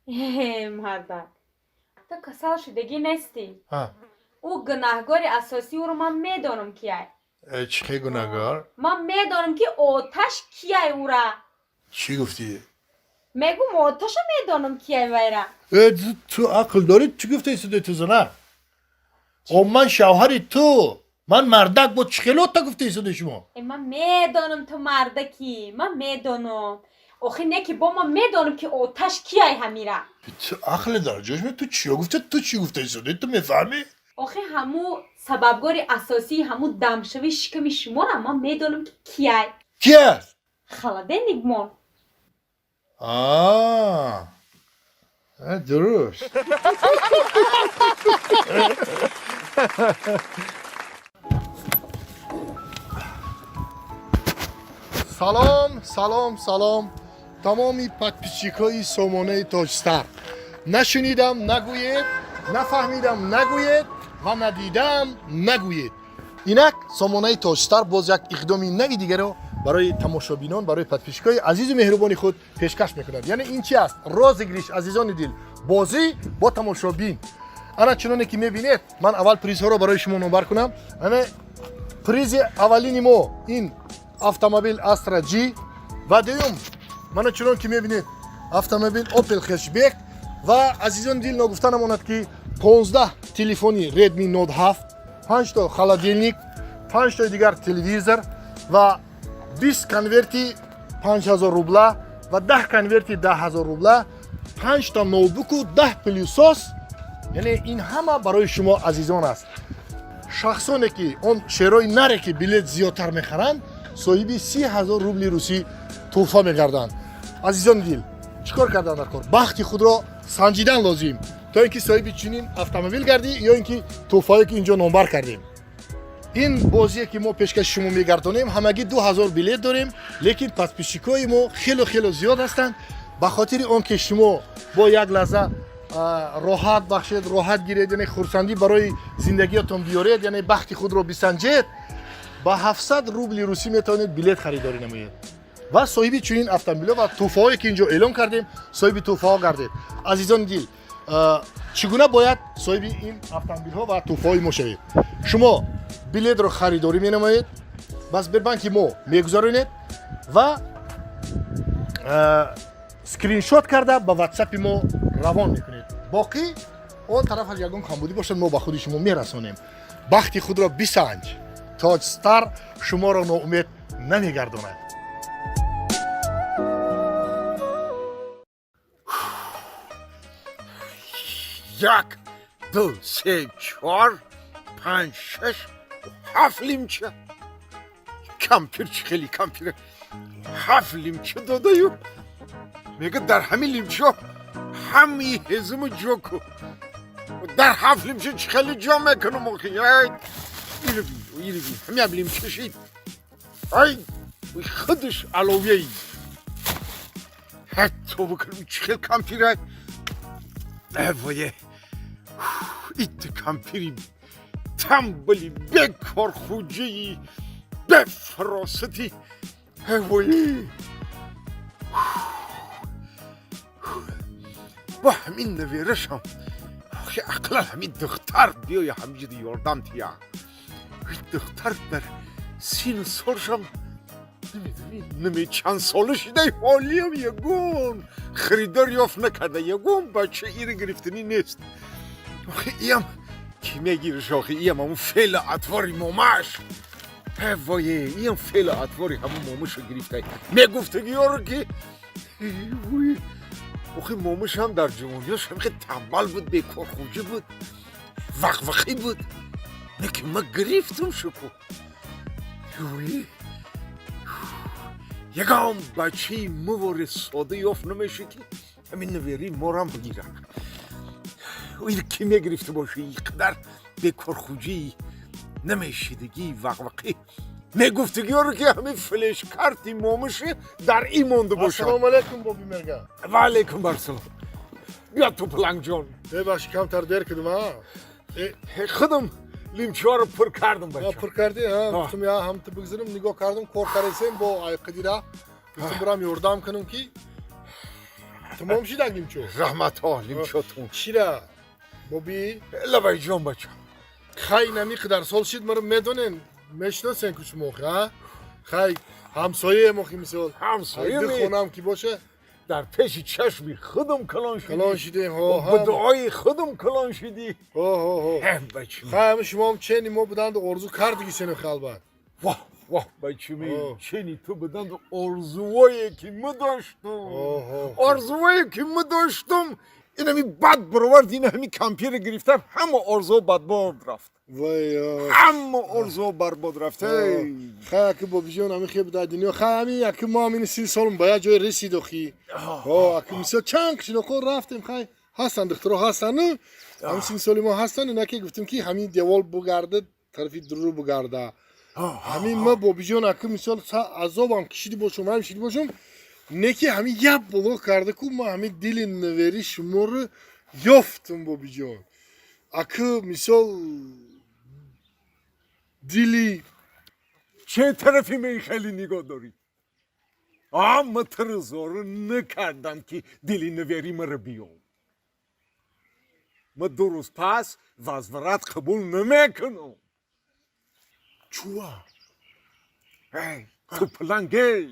Э, марда, ту касал шудагӣ нестӣ. Ӯ гунаҳгори асосии ӯро ман медонам, кияй. Э, чӣ хел гунаҳгор? Ман медонам, ки оташ кияй ӯра. Чӣ гуфтӣ? Мегум, оташа медонам, кияй вайра. Э, ту ақл дорӣ? Чӣ гуфта истодаи ту, занак? О, ман шавҳари ту, ман мардак, бо чӣ хел ота гуфта истодаи шумо? Э, ман медонам, ту мардакӣ, ман медонам. Охи, не ки бо ман медонам, ки оташ кияй ҳамира. Ту ақле дар ҷош? Ту чиё гуфта, ту чӣ гуфта истодаи, ту мефаҳмӣ? Охи, ҳаму сабабгори асосии ҳаму дамшавии шиками шуморо ман медонам, ки кияй. Ки аст? Холодильник мон. А, дуруст. Салом, салом, салом, тамоми подписчикои сомонаи Тоҷстар. Нашунидам нагӯед, нафаҳмидам нагӯед ва надидам нагӯед. Инак сомонаи Тоҷстар боз як иқдоми нави дигаро барои тамошобинон, барои подписчикои азизу меҳрубони худ пешкаш мекунад. Яъне ин чи аст? Розыгрыш, азизони дил, бозӣ бо тамошобин. Ана чуноне ки мебинед, ман аввал призҳоро барои шумо номбар кунам. Ана призи аввалини мо ин автомобил Астра G ва дуюм, мана чунон ки мебинед, автомобил Opel Hatchback. Ва, азизони дил, ногуфта намонад, ки 15 телефони Redmi Note 7, 5 то холодильник, 5 тои дигар телевизор ва 20 конверти 5000 рубла ва 10 конверти 10 000 рубла, 5 та ноутбуку 10 пылесос. Яъне ин ҳама барои шумо азизон аст. Шахсоне ки он шерои наре ки билет зиёдтар мехаранд, соҳиби 30 000 рубли русӣ тӯҳфа мегарданд. Азизони дил, чӣ кор кардан дар кор? Бахти худро санҷидан лозим, то ин ки соҳиби чунин автомобил гардӣ ё ин ки тӯҳфае ки инҷо номбар кардем. Ин бозие ки мо пешкаши шумо мегардонем, ҳамагӣ 2000 билет дорем, лекин подписчикои мо хело хело зиёд ҳастанд. Ба хотири он ки шумо бо як лаҳза роҳат бахшед, роҳат гиред, яъне хурсандӣ барои зиндагиятон биёред, яъне бахти худро бисанҷед, ба 700 рубли русӣ метавонед билет харидорӣ намоед ва соҳиби чунин автомобилҳо ва тӯҳфаҳое ки инҷо эълон кардем, соҳиби тӯҳфаҳо гардед. Азизони дил, чӣ гуна бояд соҳиби ин автомобилҳо ва тӯҳфаҳои мо шавед? Шумо билетро харидорӣ менамоед, ба Сбербанки мо мегузаронед ва скриншот карда ба ватсапи мо равон мекунед. Боқӣ он тарафаш ягон камбудӣ бошад, мо ба худи шумо мерасонем. Бахти худро бисанҷ, Тоҷстар шуморо ноумед намегардонад. Як, ду, се, чор, панҷ, шаш, ҳафт лимча. Кампир чӣ хеле кампир, ҳафт лимча додаю мега, дар ҳамин лимчаҳо ҳамаи ҳезуму ҷо ку. Дар ҳафт лимча чӣ хеле ҷо мекунам охи? Ай, иро бин, иро бин, ҳамин лимча шид. Ай, худаш аловияи ҳатто бикунам, чӣ хел кампира. Вое, ит кампири тамбали, бекорхуҷаи, бефаросати. Вое, бо ҳамин наверашам. Охи, ақлан ҳамин духтар биёя, ҳамиҷида ёрдам тия. Духтар дар сину солшам наме чанд сола шидай, ҳолиям ягон харидор ёфт накарда, ягон бача ира гирифтанӣ нест. Охи, иям ки мегириш? Охи, иям ҳамун феъла атвори момаш. Вое, иям феъла атвори ҳамун момаша гирифтай, мегуфтагиёро ки. Вой. Охи момушам дар ҷавониёш ҳамихе тамбал буд, бекорхӯҷӣ буд, вақвақӣ буд. Лекин ма гирифтум шуку. Ягон бачаи мувори сода ёфт намешуд, ки ҳамин наверии морам бигирад. Ин ки мегирифта боши, ин қадар бекорхӯҷӣ, намешидагӣ, вақвақӣ мегуфтагиёро, ки ҳамин флешкарти момуши дар ин монда бошад. Ассалому алайкум, боби Мерган. Ва алайкум барсалом, бия ту, палангҷон. Бебахши, камтар дер кардам, а. Худам лимчиҳоро пур кардам, бача. Пур кардӣ? Гуфтам, я ҳам ту бигзарам, нигоҳ кардам, кор каресем бо айқидира. Гуфтам, бирам ёрдам кунам, ки тамом шидаг лимчо. Раҳматҳо, лимчотун. Чира, боби? Лабайҷон, бача. Хай, нами қадар сол шид, маро медонен, мешиносен ку шумо, а? Хай, ҳамсояем охи, мисол. Ҳамсоя. Ду хонам ки боша. Дар пеши чашми худам калон шудӣ. Калон шидем, ҳо. Ба дуои худам калон шудӣ. Ҳо, ҳо, ҳо. Бачи. Хай, ҳами шумоам чени мо буданду орзу кардиги сену халбат. Воҳ, воҳ, бачими, чени ту буданду орзуое ки ма доштум. Орзуое ки ма доштум, инами бад баровард, ин ҳами компютер гирифтам, ҳама орзуо бадбод рафт. Ҳама орзуо барбод рафт. Хай, аки бобиҷон, ҳами хеб дар дунё, хай, ҳами аки мо ҳамини 30 солм ба як ҷое ресид охи. Ҳо, аки мисол чанд қишлоқҳо рафтем, хай, ҳастанд духтуро, ҳастанд, ҳами 30 соли мо ҳастанд, инаке гуфтем, ки ҳамин девол бугарда, тарафи дуру бугарда. Ҳамин ма, бобиҷон, аки мисол азобам кишиди бошум, ҳам шиди бошум, неки ҳамин як боло карда ку, ма ҳамин дили навери шуморо ёфтум, бобиҷон. Аки мисол дили Че тарафи мен хеле нигоҳ дорӣ? Ама тиру зору накардам, ки дили навери маро биём. Ма 2 рӯз пас возврат қабул намекунам. Чуа? Ту палангей,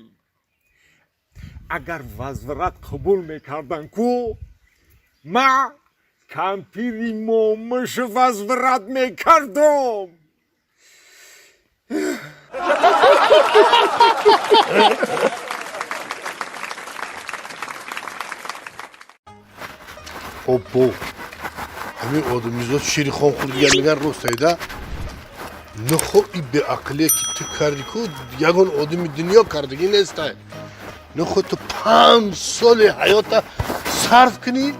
агар возврат қабул мекардан ку, ма кампири момуш возврат мекардам. Оббо, ҳамин одамизод шири хом хӯрдиган меган, ростайда. Нахо, и беақлие ки ту кардӣ ку, ягон одами дунё кардагӣ нестай. Нахо, ту 5 соли ҳаёта сарф кунӣ,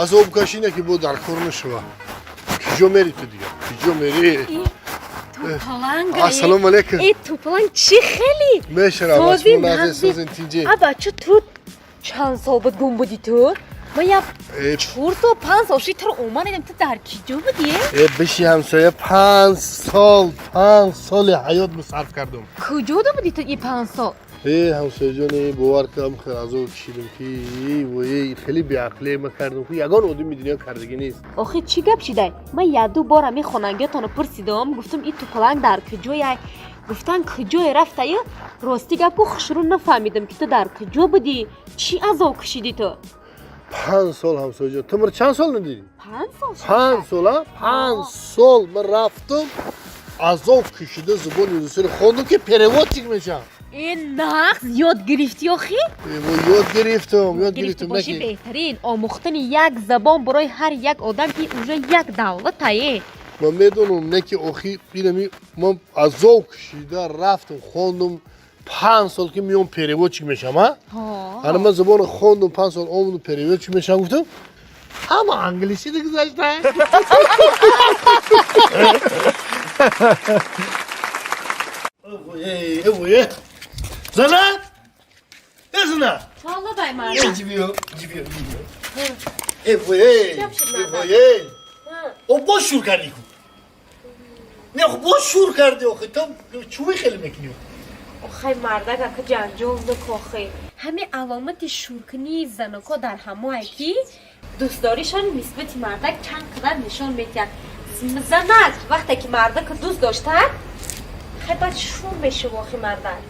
азоб кашӣ, не ки бо дар кор нашава. Киҷо мери ту дигар, киҷо мери? Ассалому алайкум. Э, ту паланг, чӣ хеле? Мешавам, созин, тинҷи. А, бача, ту чанд сол буд гум будӣ ту? Ма я 4 сол, 5 сол ши туро омадем, ту дар киҷо будӣ? Э, биши ҳамсоя, 5 сол, 5 соли ҳаёт сарф кардум. Куҷо будӣ ту и 5 сол? Э, ҳамсояҷон, бовар кардам, хеле азоб кашидам, ки вой, хеле беақлие ма кардам ку, ягон одами дунё кардагӣ нест. Охи, чӣ гап шидай? Ман якду бор ҳамин хонангиётонро пурсидам, гуфтам, и тупаланг дар куҷояй? Гуфтан, куҷое рафтаю? Рости гап ку, хушрӯ нафаҳмидам, ки ту дар куҷо будӣ, чӣ азоб кашидӣ ту? 5 сол, ҳамсояҷон, ту мара чанд сол надидӣ? 5 сол. 5 сол, а, 5 сол ман рафтам, азоб кашида забони русиро хондам, ки переводчик мешавам. Э, нағз ёд гирифтӣ охи? Ёд гирифтам, ёд гирифтам. Боши, беҳтарин. Омӯхтани як забон барои ҳар як одам ки уже як давлатае. Ман медонам, не ки охи инами ман азоб кашида рафтам, хондум 5 сол, ки меом переводчик мешавам, а. Ана ман забонро хондум, 5 сол омадум, переводчик мешавам гуфтам, ҳама англисӣ гузашта. Зана? Э, зана? Валла, бай марда. Ҷибиё, ҷибиё, ҷибиё. Э, вой, э, вой. О, боз шур кардӣ ку. Не, боз шур кардӣ охи, то чӯи хеле мекунӣ? Охай, мардак, ака ҷанҷол накохи. Ҳами аломати шуркунии заноко дар ҳамое ки дӯстдоришон нисбати мардак чанд қадар нишон медиҳад. Занак вақте ки мардака дӯст доштад, хай, баъд шур мешава охи мардак.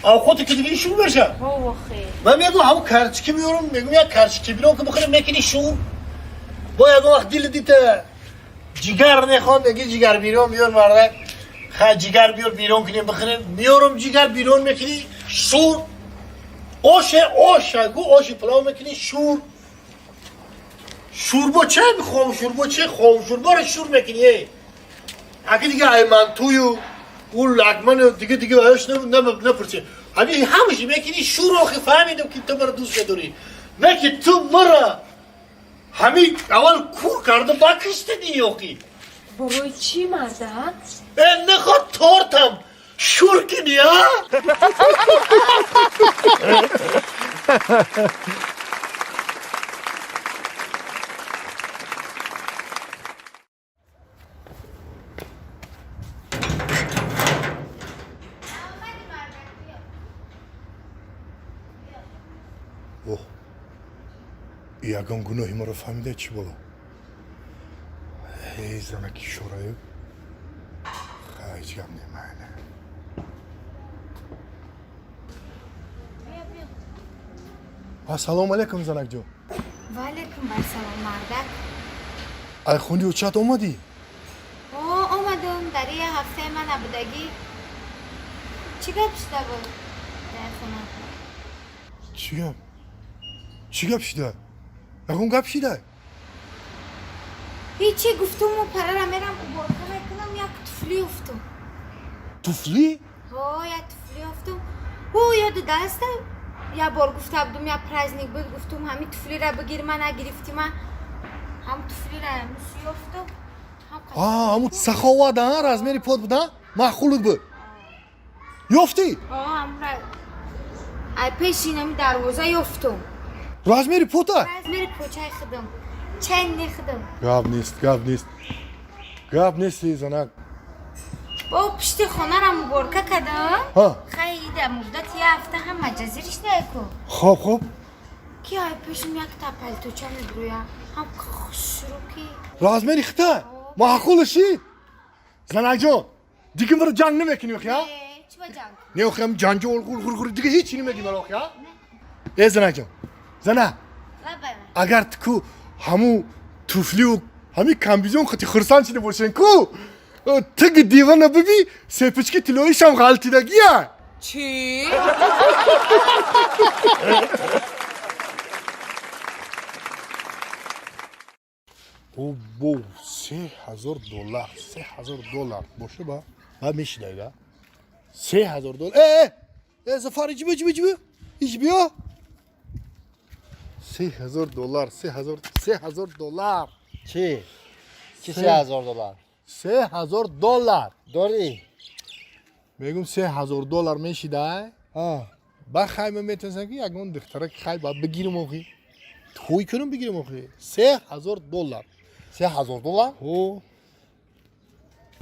Авқоте ки дига шур меша? Охи. Ман мегӯм, ҳамун карчики меёрам, мегӯм, як карчики бирон ки бихӯрем, мекунӣ шур. Бо ягон вақт дили дита ҷигар мехоҳам, меги ҷигар бирон биёр, мардак. Хай, ҷигар биёр, бирон кунем, бихӯрем. Меёрам ҷигар, бирон мекунӣ, шур. Оше оша гу оши палав мекунӣ шур. Шӯрбо ча хом шӯрбо че хом шӯрборо шур мекунӣ э. Аги дига ай мантую ӯ лагману дига дига аяш напурси. Ҳамин ҳамаши мекунӣ шур охи фаҳмидам ки ту маро дӯст медорӣ. Не ки ту мара ҳамин аввал кур карда бакиштадӣ охи. Барои чӣ марда? Э наход тортам шур кунӣ а? Оҳ, ягон гуноҳи маро фаҳмида чӣ боло? Эй занаки шораю, ҳеҷ гап немайна. Ассалому алайкум, занакҷон. Ва алайкум ассалом, мардак. Ай хуни очат омадӣ? О, омадам, дар як ҳафтаи ман набудагӣ. Чӣ гап шуда буд дар хона? Чӣ гап? Чӣ гап шуда? Ягон гап шида? Ҳечи гуфтуму парара мерам уборка мекунам, як туфли ёфтум. Туфли? Ҳо, як туфли ёфтум. Ҳу, ёду даста як бор гуфта будум, як праздник буд, гуфтум ҳамин туфлира бигир, ма нагирифтима. Ҳам туфлира мус ёфтум. А, ҳамун саховат, а, размери под буд, а? Маъқулут буд. Ёфтӣ? Ҳо, ҳамра ай пеши инами дарвоза ёфтум. Размери пота? Размери почаи худам. Ченни худам. Гап нест, гап нест. Гап нест, занак. Бо пишти хонара муборка кардам. Ҳа. Хай ида муддати як ҳафта ҳама ҷазириш наку. Хоб, хоб. Ки ай пешим якта палточа мебурӯя. Ҳам хушрӯ ки. Размери хита? Маъқулаши? Занакҷон, дига маро ҷанг намекунӣ охи, а? Э, чӣ ба ҷанг? Не охи, ҳам ҷанҷол ғур ғур ғур дига ҳеҷ намегӣ маро охи, а? Э занакҷон, зана, Лабай. Агар ту ку ҳамун туфлию ҳамин комбизон хати хурсанд шида бошен ку, тиги дивана биби, сепички тиллоишам ғалтидагия. Чӣ? Обо, $3000, $3000 боша ба ба мешидай $3000. Э, э, Зафар, иҷ биё, иҷ биё, иҷ биё, иҷ биё. $3000, 3000, $3000. Чӣ? Чӣ $3000? $3000. Дорӣ? Мегум $3000 мешидай. Ба хайма метавонистам ки ягон духтараки хай ба бигирим охи. Тӯй кунам бигирим охи. $3000. $3000? Ҳо.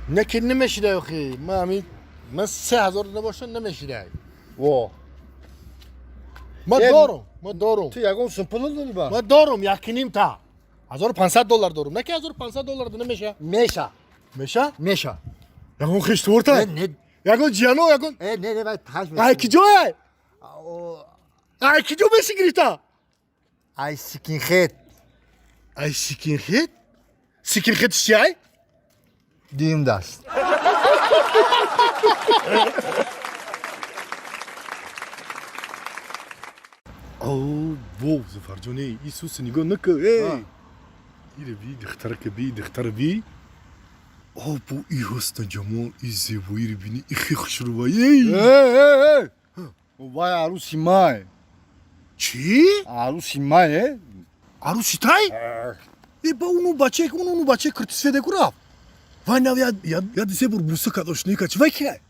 Не ки намешидай охи. Ма ҳамин ман 3000 набошам намешидай. Во. Ма дорум, ма дорум. Ту ягон сум пул дорӣ ба? Ма дорум як ним та. $1500 дорум. Не ки $1500 намеша. Меша. Меша? Меша. Ягон хиштворта? Не, не. Ягон ҷияно, ягон Э, не, не, вай таш Ай киҷое? Ай киҷо меши гирифта? Ай сикинхет. Ай сикинхет? Сикинхет чи ай? Дуюм даст. О, во, Зафарҷон, эй, Исуса нигоҳ накун, эй. Ире би, духтарака би, духтара би. О, бо и ҳусну ҷамол, и зебоиро бини, и хе хушрӯба, эй. Эй, эй, эй. Вай арӯси май. Чӣ? Арӯси май, э? Арӯси тай? Э, ба уну бачае, уну бачае киртисфеде ку рафт. Вай нав я се бор буса кард, ошноӣ кард. Чӣ вай кия?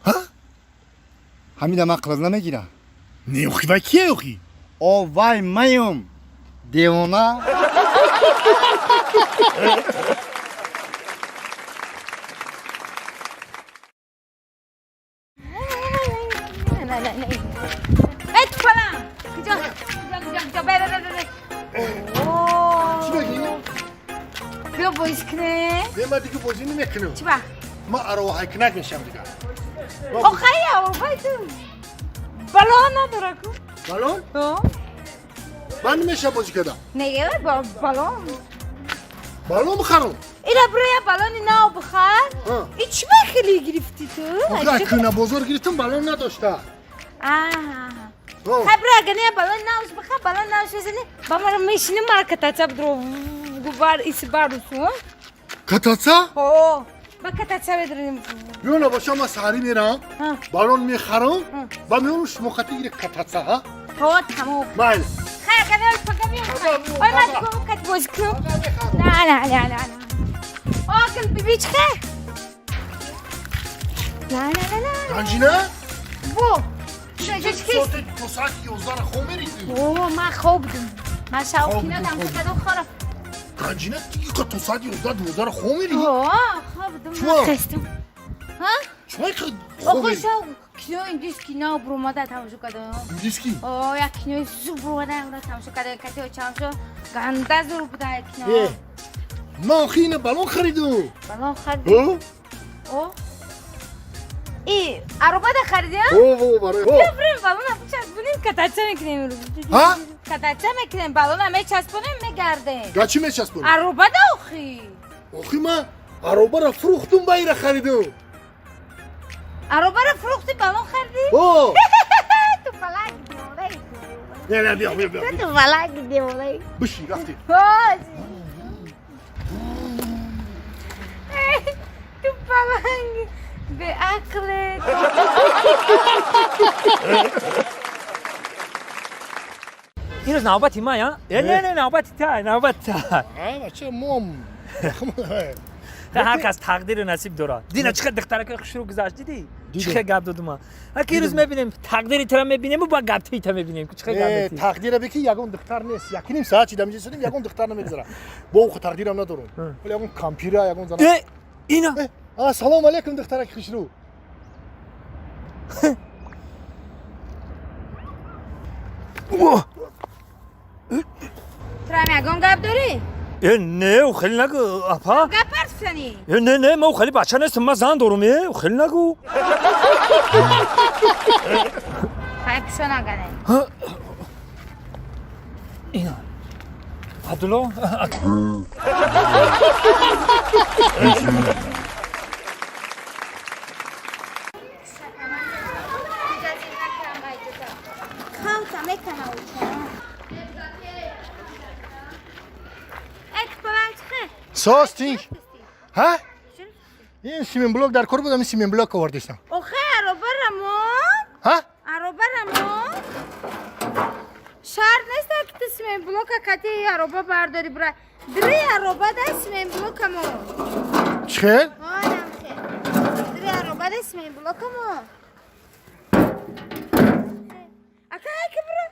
Ҳа? Ҳамида ман қилаз намегирам. Не, охи, вай кия, охи? О, вай маем. Девона. Эй, туфалам! Куҷо? Куҷо, куҷо, куҷо? Бе, бе, бе, бе. Чӣ мегӣ? Биё бозӣ кунем. Не, ман дига бозӣ намекунам. Чӣ ба? Ман ароваҳайкунак мешавам дига. Охай, ароваҳай ту. Балон надора ку? Балон? Ҳо. Ман намешавам бозӣ кардам. Не, балон. Балон бихарам. Ира бро я балони нав бихар. И чӣ ба хеле гирифтӣ ту? Охи кӯна бозор гирифтам, балон надошта. Аҳа. Хай бро, агар не балон навш бихар, балон навш бизани, ба мара мешинем, мара катаца бидро губар исбарусу. Катаца? О, ба катаца медронем. Биё набоша, ман саҳарӣ мерам, балон мехарам, ба меём шумо хати гире катаца, ҳа? Ҳо, тамом. Майли. Хай, агар не пага меём. Ой, ман дигом кат боз кунам. На, на, на, на, на. Окл биби чхе? На, на, на, на. Ганҷина? Бо. То соати 11 хоб меридӣ? О, ман хоб будам. Ман шаб кино тамошо кардам, хора. Ганҷина, то соати 11 12 хоб меридӣ? О, хоб будам. Хестам. Ҳа? Чой хоб Охо, шав кино индийский нав буромада тамошо кардам. Индийский? О, як кинои зур буромада, онро тамошо кардам. Кати очамшо ганда зур буда кино. Э, ман охи ина балон харидум. Балон харидӣ? О? И аробада харидӣ, а? О, о, барои. Бирем балона бичаспонем, катаца мекунем. Ҳа? Катаца мекунем, балона мечаспонем, мегардем. Га чӣ мечаспонем? Аробада охи. Охи ман аробаро фурӯхтум, ба ира харидум. Аробаро фурӯхти, балон харидӣ? О! Ту балак девонаи. Не, не, биё, биё, биё. Ту балак девонаи. Биши, рафтем. Ту баланг беақле. Имрӯз навбати ман, я? Э, не, не, навбати та, навбати та. А, бача, мом. Ҳар кас тақдиру насиб дорад. Дина чӣ хел духтаракои хушрӯ гузашт, дидӣ? Чӣ хел гап додум ман. Аки ирӯз мебинем, тақдири тура мебинему, ба гаптии та мебинем. Чӣ хел гап Э, метӣ? тақдира бики ягон духтар нест. Якуним соат чи дамиҷа сидим, ягон духтар намегузара. Бо уху тақдирам надорум. Вале ягон кампира, ягон зана. Э, ина. Э, ассалому алайкум, духтараки хушрӯ. Турам ягон гап дорӣ? Э, не, хеле нагӯ, апа. Гап ҳарф занӣ? Э, не, не, ман хеле бача нестам, ман зан дорум, э, хеле нагӯ. Хай пишо нагане. Ина. Абдулло. Состинг. Ҳа? Ин сименблок дар кор будам, ин сименблок овардистам. Охе, аробарамон. Ҳа? Аробарамон. Шарт нест, ки ту сименблока кати ароба бардори бура. Дри ароба да сименблокамо. Чӣ хел? Ҳанам хел. Дри ароба да сименблокамо. Ака, ҳай бура.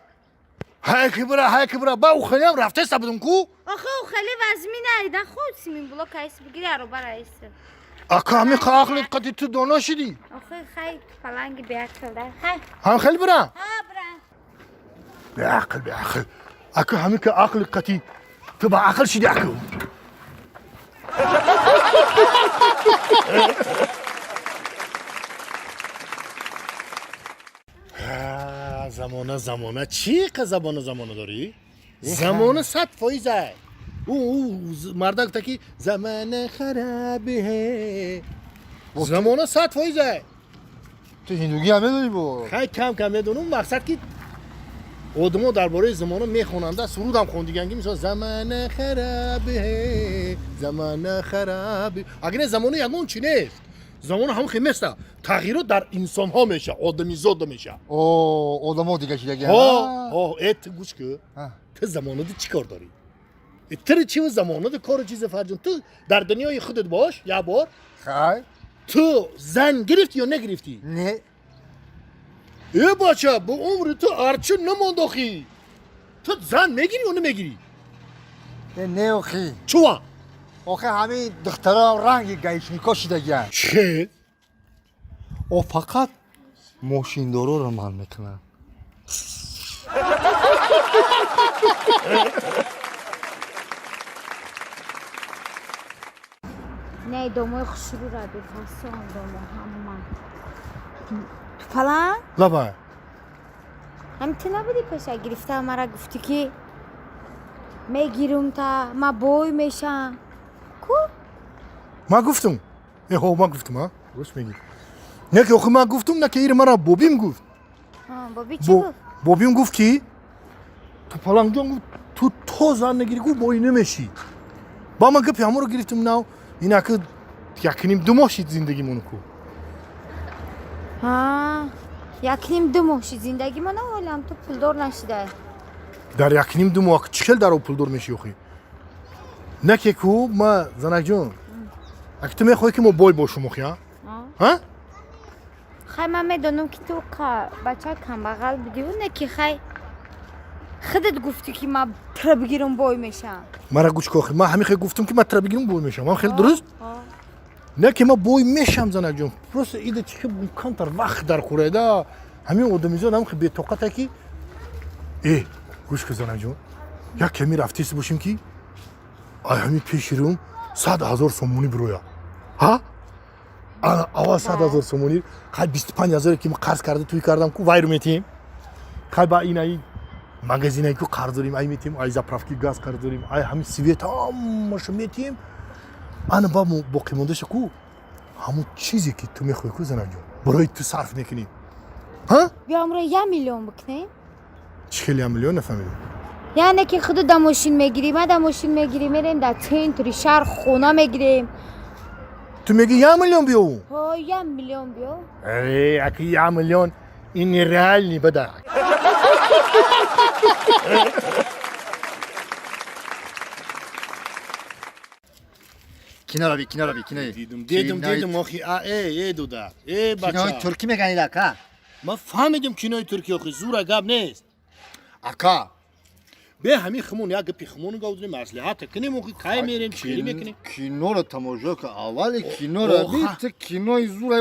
Ҳай ки бура, ҳай ки бура. Ба ухелиам рафтеста будум ку? Охе, ухели вазмина ида худ сименблок айс бигири ароба раис. Ака, ҳами ақли қати ту доно шидӣ. Охе, хай паланги беақл да. Хай. Ҳам хел бура? Ҳа, бура. Беақл, беақл. Ака, ҳами ки ақли қати ту ба ақл шидӣ, аку. Замона, замона, чӣ қа забона замона дорӣ? Замона 100%. Ӯ мардак гуфта ки замона харабе. Замона 100%. Ту ҳиндугӣ ҳам медонӣ бо? Хай, кам кам медонам, мақсад ки одамо дар бораи замона мехонанда, сурудам хондиган ки мисол замона харабе, замона харабе. Агар не замона ягон чи нест. Замона ҳамон хел места. Тағйирот дар инсонҳо меша, одамизода меша. О, одамо дига шидаги. Ҳо, ҳо, э, ту гӯш кӯ. Ту замонада чӣ кор дорӣ? Ту чи замонада кору чизе, Фарҷон? Ту дар дунёи худат бош, як бор. Хай. Ту зан гирифтӣ ё нагирифтӣ? Не. Э, бача, бо умри ту арчун намонд охи. Ту зан мегирӣ ё намегирӣ? Не, не охи. Чува? Охи ҳамин духтарам ранги гаишнико шидагианд. Чӣ? О, фақат мошиндороро ман мекунам. Не, домои хушрӯра бефасон домо ҳама. Ту палан? Лаба. Ҳами ту набудӣ пеша гирифта мара гуфтӣ ки мегирум та ма бой мешам. Ку? Ман гуфтум. Э, ман гуфтум, а? Рост мегӣ. Не ки охи ман гуфтум, на ки ир мара бобим гуфт. Боби чӣ гуфт? Бобим гуфт ки ту палангҷон гуфт, ту то зан нагирӣ, гуфт, бой намешӣ. Ба ман гапи ҳамонро гирифтум нав, инаки якним ду моҳ шид зиндагимон ку. Якним ду моҳ шид зиндагимон, ҳолам ту пулдор нашидай. Дар якним ду моҳ чӣ хел дар пулдор мешӣ охи? Не ки ку ма занакҷон, аки ту мехоҳӣ ки мо бой бошум охи, а? Ҳа? Хай, ман медонам ки ту бача камбағал будиву, не ки хай худат гуфтӣ ки ман тра бигирам бой мешавам. Мара гӯш ку охи, ман ҳамин хел гуфтум ки ман тра бигирам бой мешавам. Ман хеле дуруст? Не ки ман бой мешавам, занакҷон. Просто ида чӣ камтар вақт дар хӯрайда. Ҳамин одамизод ҳам бетоқата ки э гӯш ку занакҷон, як ками рафтест бошем ки ай ҳамин пеши рӯм 100 000 сомонӣ бироя. Ҳа? Ана аввал 100 000 сомонӣ, хай 25 000 ки ман қарз карда туй кардам ку, вайру метиҳем. Хай ба инаи магазинае ку қарз дорем, ай метиҳем, ай заправки газ қарз дорем, ай ҳамин свет ҳамаша метиҳем. Ана ба боқимондаша ку ҳамун чизе ки ту мехоҳӣ ку, занакҷон, барои ту сарф мекунем. Ҳа? Биё амро 1 миллион бикунем. Чӣ хел 1 миллион, нафаҳмидам. Яъне ки худу да мошин мегирӣ, ма да мошин мегирӣ, мерем дар центри шаҳр хона мегирем. Ту мегӣ 1 миллион биёву? Ҳо, 1 миллион биё. Э, аки 1 миллион ин нереальный бада. Киноро би, киноро би, кинои. Дидум, дидум, дидум, охи, а, э, э, дуда. Э, Кинои бача. туркӣ меган ила, ака. Ман фаҳмидим кинои туркӣ, охи, зура гап нест. Ака. Бе ҳамин химон як гапи химону гавдунем, маслиҳата кунем, охи, кай мерем, чӣ хелӣ мекунем? Киноро тамошо кун, аввали киноро би, Оха. ту кинои зура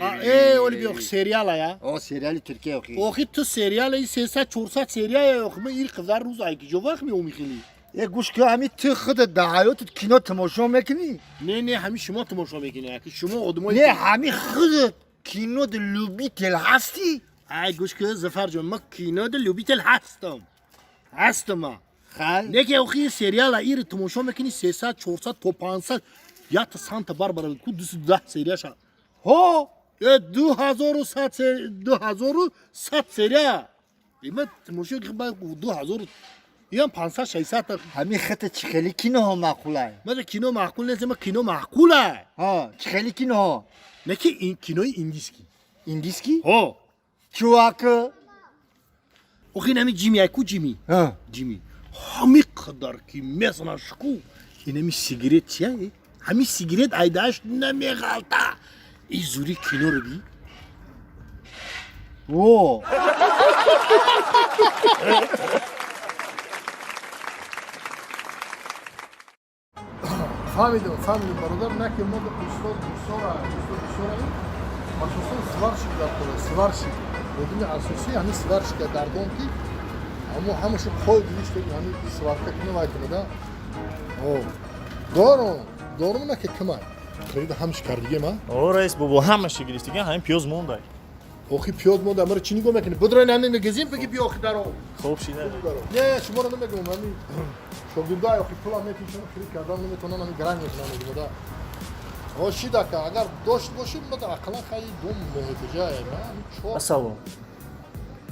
А, э, оли би, охи, сериала я. О, сериали туркия охи. Охи, ту сериала и 300, 400 серия, охи, ман ир қадар рӯз ай киҷо вақт меомӣ хелӣ? Э, гӯш ку, ҳами ту худат дар ҳаётат кино тамошо мекунӣ? Не, не, ҳамин шумо тамошо мекунед, аки шумо одамои Не, ҳами худат кино любитель ҳастӣ? Ай, гӯш ку, Зафарҷон, ман кино любитель ҳастам. Ҳастам ман. Хай. Не ки охи сериала ир тамошо мекунӣ 300, 400 то 500, якта Санта Барбара ку 210 серияша. Ҳо. Э, 2100 серия, 2100 серия. Има тамошо ки ба 2000 иам 500, 600 та. Ҳами хата чӣ хели киноҳо маъқулай? Ман кино маъқул нест, ма кино маъқула. Ҳо, чӣ хели киноҳо? Не ки ин кинои индийский. Индийский? Ҳо. Чувак. Охи нами Ҷими ай ку Ҷими. Ҳа. Ҷими. Ҳами қадар ки мезанаш ку. Инами сигарет чия? Ҳами сигарет айдааш намеғалта. И зури киноро би. Во. Фаҳмидам, фаҳмидам, бародар, на ки мо устод бисёра, устод бисёра, асосан сварщик дар кора, сварщик. Одами асосӣ ҳамин сварщика дар дом ки ҳамо ҳамашу қой гиришта ҳамин сварка куна вай кунада. О, дорум, дорум, на ки кимай. Харида ҳамаш кардигем, а? О, раис бобо, ҳамаша гирифтига, ҳамин пиёз мондай. Охи пиёз монда, мара чӣ нигоҳ мекунӣ? Бидроин ҳамин магазин, биги биё охи даро. Хуб шида. Не, шуморо намегӯям, ҳамин шогирдай охи пулам метишам, хирид кардан наметавонам, ҳамин гаран мекунам мегӯям, да. О, шидака, агар дошт бошӣ, мада ақаллан хай дом муҳтоҷа, ҳамин чор. Ассалом.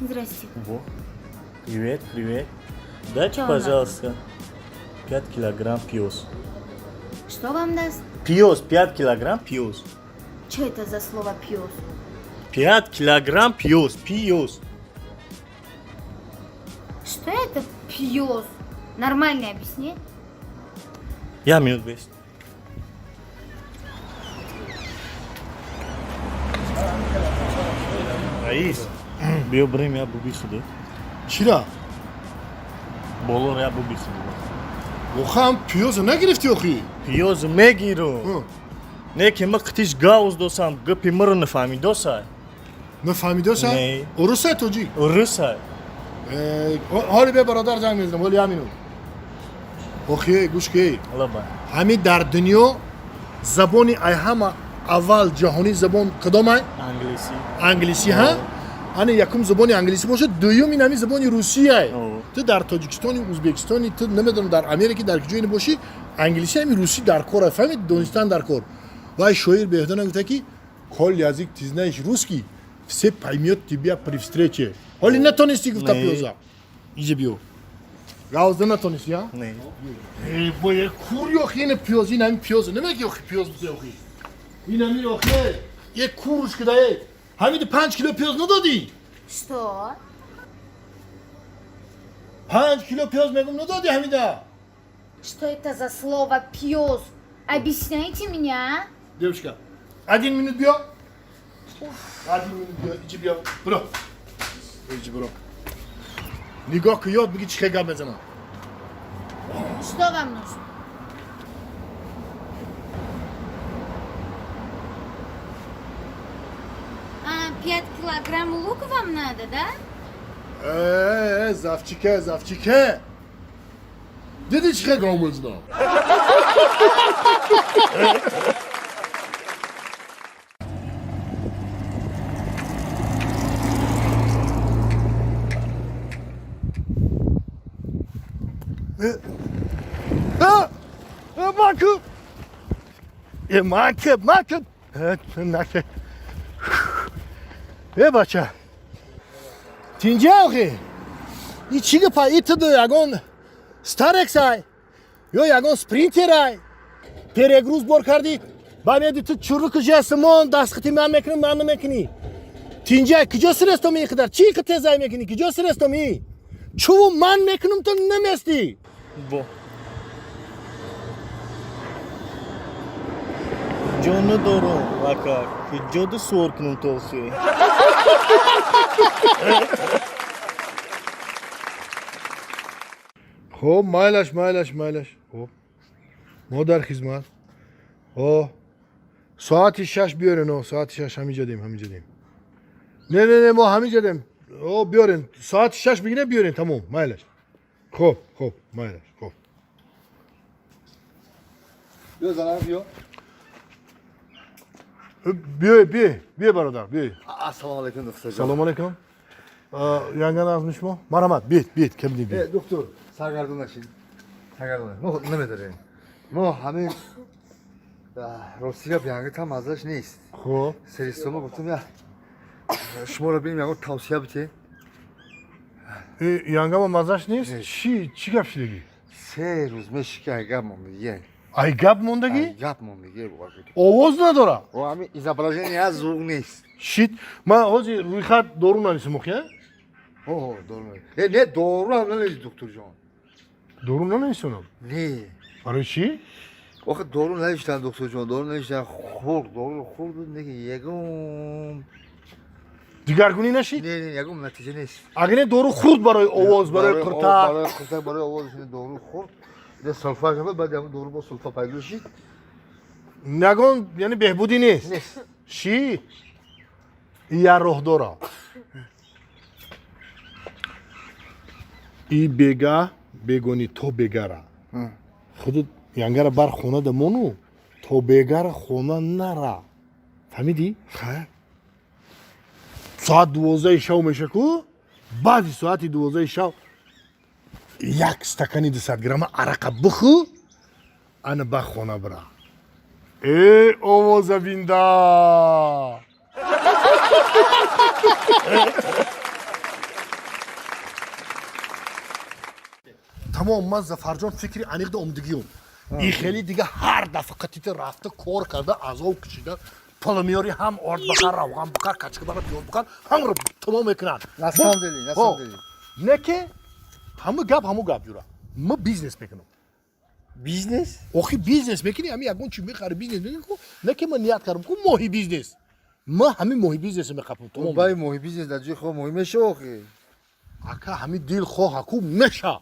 Здрасте. Во. Привет, привет. Дайте, Чё вам пожалуйста, 5 килограмм пиёз. Что вам даст? Пиёз, 5 килограмм пиёз. Что это за слово пьёс? 5 килограмм пиёз, пиёз. Что это пьёс? Нормально объясни. Я минут бест. Раис, биё бирем я буби худо. Чира? Болоро я буби худо. Охам пиёзо нагирифтӣ охи? Пиёз мегирум. Не ки ма қитиш гауз досам, гапи маро нафаҳмидосай. Нафаҳмидоса? Не. Уруса тоҷик? Урусай. Э, ҳоли бе бародар занг мезанам, ҳоли ҳамину. Охи, гӯш ки. Лаба. Ҳамин дар дунё забони ай ҳама аввал ҷаҳонӣ забон кадом ай? Англисӣ. Англисӣ, ҳа? Ана якум забони англисӣ бошад, дуюм ин ҳамин забони русияй. Ту дар Тоҷикистони, Узбекистони, ту намедонам, дар Америки, дар куҷое бошӣ, англисӣ ҳамин русӣ дар кор, фаҳмид, донистан дар кор. Вай шоир беҳдона гуфта, ки коль язык ты знаешь русский, все поймет тебя при встрече. Ҳоли натонистӣ, гуфта. Не. Пиёза иҷа биё, гавзда натонистӣ, а? Не. Э, бое кур ёхи, ина пиёз, ин ҳамин пиёз намеги, охи, пиёз бузе, охи, ин ҳамин, охи, як куруш кида, э, ҳамиди 5 кило пиёз надодӣ? Что? 5 кило пиёз, мегум, надодӣ ҳамида? Что это за слово пьёс? Объясняйте меня, а? Девушка, один минут биё, один минут биё, иҷи биё, биро, иҷи биро, нигоҳ ки, ёд биги, чӣ хел гап мезанам. Что вам нужно? А, 5 килограмм лука вам надо, да? Э, завчике, завчике, диди, чӣ хел гап мезанам? Маку! Маке, маке! Наке. Э, бача. Тинҷа, охи? И чӣ гапа? И ту ягон Старексай? Ё ягон Спринтерай? Перегруз бор кардӣ? Ба меди ту чуруку жесимон дастхати ман мекунам, ман намекунӣ. Тинҷа, куҷо сирестом ин қадар? Чӣ қа тезай мекунӣ? Куҷо сирестом и? Чуву ман мекунам, ту наместӣ. Бо. Ҷо надорум, ака. Куҷода суор кунум то охи? Хоб, майлаш, майлаш, майлаш. Хоб, мо дар хизмат. О, соати 6 биёрен, о, соати 6 ҳамиҷа дем, ҳамиҷа дем. Не, не, не, мо ҳамиҷа дем. О, биёрен, соати 6 бигирем, биёрен, тамом, майлаш. Хоб, хоб, майлаш, хоб. Биё, занам, биё. Биёй, биёй, биёй, бародар, биёй. Ассалому алайкум, доктор. Салому алайкум. Янган азми шумо? Марҳамат, биёед, биёед, кабини, биёед. Э, доктор, саргардон нашид. Саргардон. Мо намедорем. Мо ҳамин рости гап, янги там маззаш нест. Хоб. Серистома гуфтам, я шуморо бинем, ягон тавсия бите. Э, янгама маззаш нест? Чӣ, чӣ гап шидагӣ? 3 рӯз меши ки ай гап мондагӣ. Ай гап мондагӣ? Ай гап мондагӣ. Овоз надора? О, ҳамин изображение аз звук нест. Шит, ман ҳозир рӯйхат дору нависам, охи, а? О, дору. Э, не, дору ҳам нанавис, докторҷон. Дору нанависонам? Не. Барои чӣ? Охи, дору навиштан, докторҷон, дору навиштан, хурд, дору хурд, неки ягон Дигаргунӣ нашид? Не, не, ягон натиҷа нест. Агар не, дору хурд барои овоз, барои қуртак. Барои қуртак, барои овоз дору хурд. Не, сулфа шавад, баъд ягон дору бо сулфа пайдо шид. Ягон, яъне, беҳбудӣ нест? Нест. Ши, я роҳ дора. И бега бегони то бегара худут янгара бар хона да мону, то бегара хона нара, фаҳмидӣ? Соат 12-и шав меша ку, баъди соати 12-и шав як стакани 200 грамма арақа бихӯ, ана ба хона бира. Э, овоза бинда. Тамом, ман, Зафарҷон, фикри аниқ да омдагиём. И хеле дига ҳар дафъа қатите рафта, кор карда, азоб кашида, пул меёри, ҳам орд бихар, равған бихар, качка бихар, пиёз бихар, ҳамаро тамом мекунанд. На самом деле, на самом деле. Не ки ҳаму гап, ҳаму гап, юра, ма бизнес мекунам. Бизнес? Охи, бизнес мекунӣ, ҳами ягон чи мехари, бизнес мекунӣ ку. Не ки ман ният кардам ку моҳи бизнес, ма ҳамин моҳи бизнесе меқапам, тамом. Бай, моҳи бизнес дар ҷои хоб моҳӣ меша, охи. Ака, ҳамин дил хоҳа ку, меша.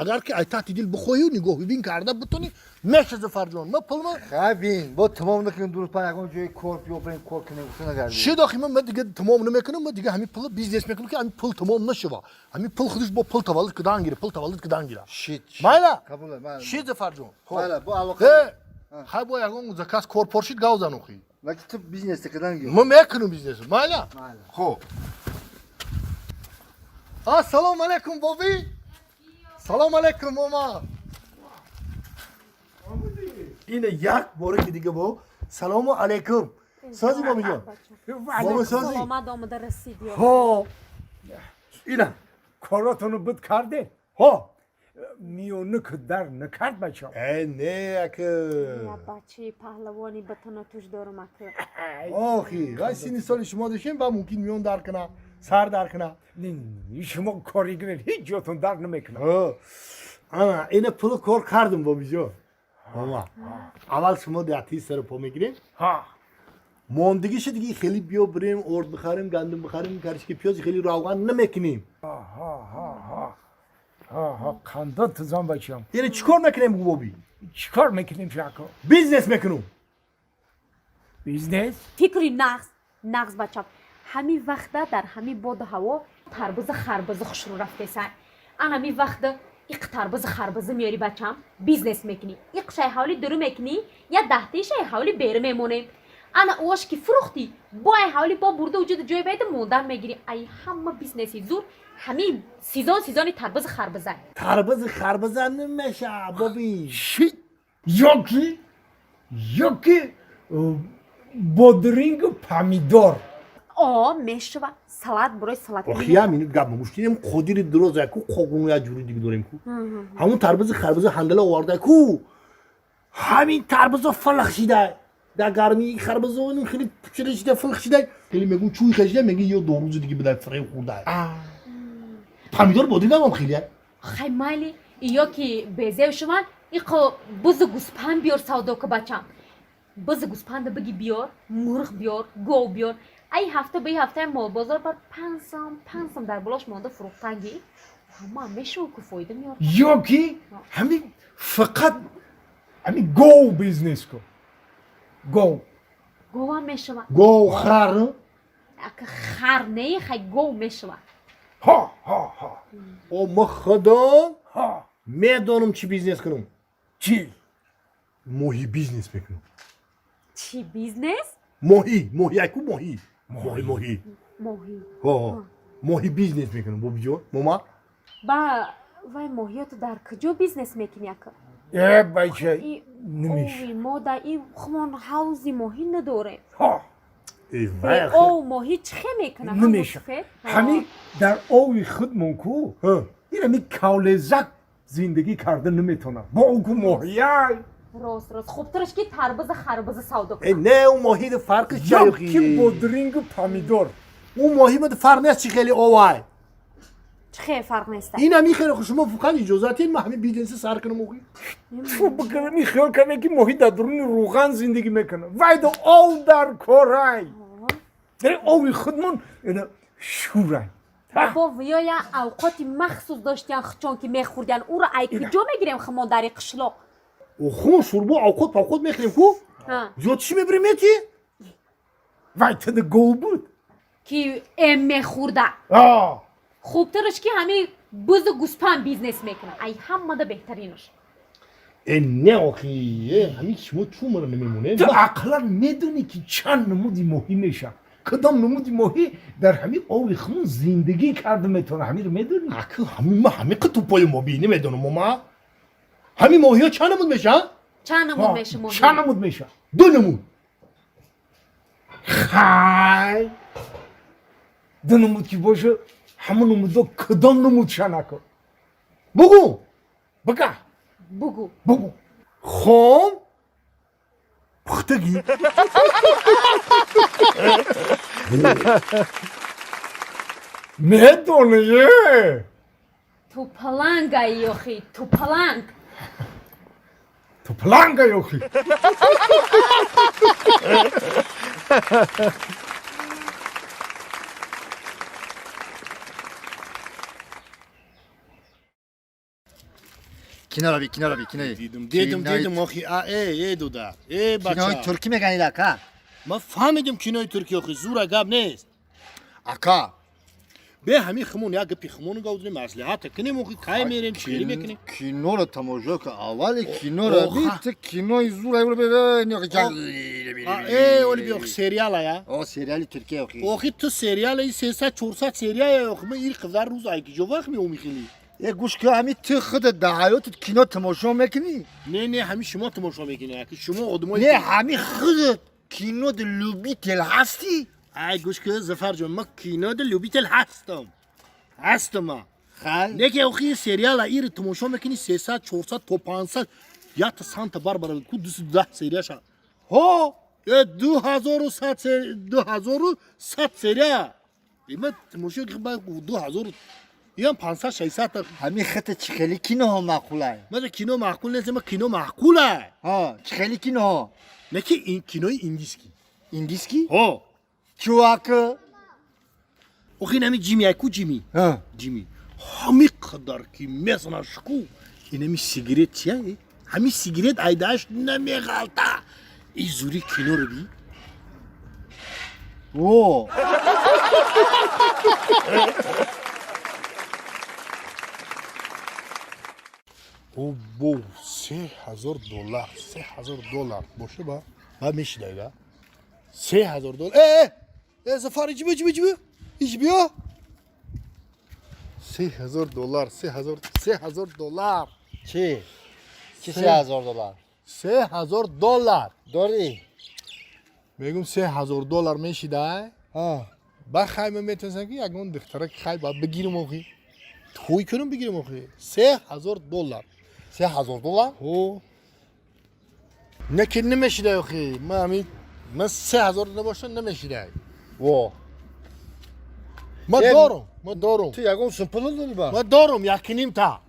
Агар ки ай таҳти дил бихоҳию нигоҳубин карда битонӣ, меша, Зафарҷон. Ма пулма Хай, бин, бо тамом накунем, 2 рӯз пай ягон ҷои кор биё, бирем, кор кунем, гуфта нагардӣ. Шид, охи, ман дига тамом намекунам, ман дига ҳамин пула бизнес мекунам, ки ҳамин пул тамом нашава. Ҳамин пул худиш бо пул таваллуд кидан гира, пул таваллуд кидан гира. Шид. Майла. Қабул, майла. Шид, Зафарҷон. Майла, бо алоқа. Э, хай, бо ягон заказ кор поршид, гав зан, охи. Лаки ту бизнес кидан гир. Ман мекунам бизнес, майла. Майла. Хоб. Ассалому алайкум боби. Салом алайкум мама. Ине як боре ки дига бо. Салому алайкум. Сози боби ҷон. Бобо сози. Саломат омада расидӣ. Ҳо. Ина. Коротону буд карде? Ҳо. Миёна ки дар накард бача. Э не ака. Я бачаи паҳлавони батана туш дорам ака. Охи, вай сини соли шумо дошем ба мумкин миён дар кана, сар дар кана. Не, шумо кори гиред, ҳеҷ ҷотон дар намекунад. Ҳо. Ана, ина пулу кор кардам боби ҷон. Мама. Аввал шумо диати сар по мегирем. Ҳа. Мондагиша диги хеле биё бирем, орд бихарем, гандум бихарем, карчики пиёз хеле равған намекунем. Ҳа, қандон тузон бачам. Яъне чӣ кор мекунем боби? Чӣ кор мекунем шако? Бизнес мекунем. Бизнес? Фикри нағз, нағз бачам. Ҳамин вақта дар ҳамин боду ҳаво тарбуза харбуза хушрӯ рафтеса. Ан ҳамин вақта иқ тарбуза харбуза меёри бачам, бизнес мекунӣ. Иқ шай ҳавли дуру мекунӣ, я даҳтаи шай ҳавли беру мемонем. Ана ош ки фурӯхтӣ, бо ай ҳавли бо бурда вуҷуди ҷой байда мондан мегирӣ. Ай ҳама бизнеси зур ҳамин сезон сезони тарбуза харбуза. Тарбузи харбуза намеша боби. Ши ёки бодрингу помидор. О, мешава. Салат барои салат. Охи я минут гап муштинем қодири дуроза ку қоғуну я ҷури диги дорем ку. Ҳамун тарбузи харбуза ҳандала оварда ку. Ҳамин тарбуза фалах шида. Дар гармии харбуза иним хеле пучида шида фалах шида. Хеле мегӯ чӯй хашида меги ё дорӯзи диги бидай фиреб хӯрда. Помидор бодринг ҳам хеле. Хай майли, ё ки безев шуман, иқо бузу гӯспанд биёр савдо ку бачам. Бузу гӯспанда биги биёр, мурғ биёр, гов биёр. Ай ҳафта ба ҳафта молбозор бар 5 сом, 5 сом дар болош монда фурӯхтанги. Ҳама мешава ку фоида меёр. Ёки ҳамин фақат ҳамин гов бизнес ку. Гов. Говам мешава. Гов хар. Ака хар не, хай гов мешава. Ҳа, ҳа, ҳа. О ма худо Ҳа. медонам чӣ бизнес кунам. Чӣ? Моҳи бизнес мекунам. Чӣ бизнес? Моҳӣ, моҳӣ айку моҳӣ. Моҳӣ, моҳӣ. Моҳӣ. Ҳо, моҳи бизнес мекунам бобиҷон. Мома? Ба вай моҳиёту дар куҷо бизнес мекунӣ ака? Э бача, И намеша. ови мо дар ин хумон ҳавзи моҳӣ надорем. Ҳа. Э Бе вай ов моҳӣ чӣ хе мекунад? Намеша. Ҳамин дар ови худмон ку, ин ҳамин кавлезак зиндагӣ карда наметавонад. Бо ӯ ку моҳияй. Рост, рост. Хубтараш ки тарбуза харбуза савдо Э кунад. не, ӯ моҳи фарқиш Ёки чай. бодрингу помидор. Ӯ моҳи мад фарқ нест чӣ хеле овай. Чӣ хе фарқ нест? Ин ҳамин хеле хуш шумо фақат иҷозат ин ман ҳамин бизнеси сар кунам охи. Ту бикунам ин хиёл кардем ки моҳӣ дар дуруни рӯған зиндагӣ мекунад. Вай до ов дар корай. Дар ови худмон ина шӯрай. Бо виё я авқоти махсус доштиян хучон ки мехӯрдиян. Ӯро ай куҷо мегирем хумон дар қишлоқ? Охун шурбо авқот павқот мехӯрем ку? Ҳа. Зиёд чӣ мебирем ети? Вай туда гов буд. Ки эм мехӯрда. А. Хубтараш ки ҳамин бузу гӯспанд бизнес мекунад. Ай ҳамада беҳтаринаш. Э не охи, э ҳамин шумо чун маро намемонед? Ту ақлан медонӣ ки чанд намуди моҳӣ мешавад. Кадом намуди моҳӣ дар ҳамин ови хун зиндагӣ карда метавонад? Ҳаминро медонӣ? Ака ҳамин ма ҳамин қи тупои мо би намедонам ма. Ҳамин моҳиҳо чанд намуд мешаванд? Чанд намуд меша моҳӣ? Чанд намуд мешавад? Ду намуд. Хай. Ду намуд ки боша, ҳамон намудо кадом намуд шанако? Бугу. Бага. Бугу. Бугу. Хом пухтагӣ. Медонӣ, е? Тупаланг ай охи, тупаланг. Тупаланг ай охи. Киноро би, киноро би, кинои. Дидум, дидум, дидум охи. А э э дуда. Э Кинои бача. туркӣ меган ила ака. Ман фаҳмидим кинои туркӣ охи, зура гап нест. Ака. Бе ҳамин химон як гапи химону гавдунем, маслиҳата кунем, охи кай мерем, чӣ хелӣ мекунем? Киноро тамошо кун, аввали киноро би, ту кинои зур Э, оли би, охи сериала я. О, сериали Туркия охи. Охи ту сериала и 300 400 серия, охи ма ир қадар рӯз ай киҷо вақт меоми хелӣ? Э, гӯш кун, ҳами ту худат дар ҳаётат кино тамошо мекунӣ? Не, не, ҳами шумо тамошо мекунӣ, ки шумо одамои Не, ҳами худат кино любитель ҳастӣ? Ай, гӯш кун, Зафарҷон, ма кино любитель ҳастам. Ҳастам ма. Хай. Не ки охи сериала ир тамошо мекунӣ 300 400 то 500, якта Санта Барбара ку 210 серияша. Ҳо. Э, 2100, 2100 серия. Има тамошо ки ба 2000 ям 500 600 та. Ҳами хата чӣ хели киноҳо маъқулай? Мада кино маъқул нест, ма кино маъқулай. Ҳо, чӣ хели киноҳо? Не ки ин кинои индийский. Индийский? Ҳо. Чувак. Охи инами Ҷими ай ку, Ҷими. Ҳа. Ҷими. Ҳами қадар ки мезанаш ку. Инами сигарет чия? Ҳами сигарет айдааш намеғалта. И зури киноро би. О. Обо, $3000, $3000 боша, ба мешидай, ба $3000. Э, э, Зафар, иҷи биё, иҷи биё, иҷи биё. $3000, 3000, $3000. Чӣ? Чӣ $3000? $3000. Дорӣ? Мегум, $3000 мешидай. Ҳа. Ба хайма метавонистам, ки ягон духтара хай ба бигирим, охи тӯй кунам, бигирим, охи $3000. $3000? Ҳо, не ки намешидай, охи ма ҳами ман 3000 набошам, намешидай. Во. Ма дорум, ма дорум. Ту ягон сум пул дорӣ ба? Ма дорум якним та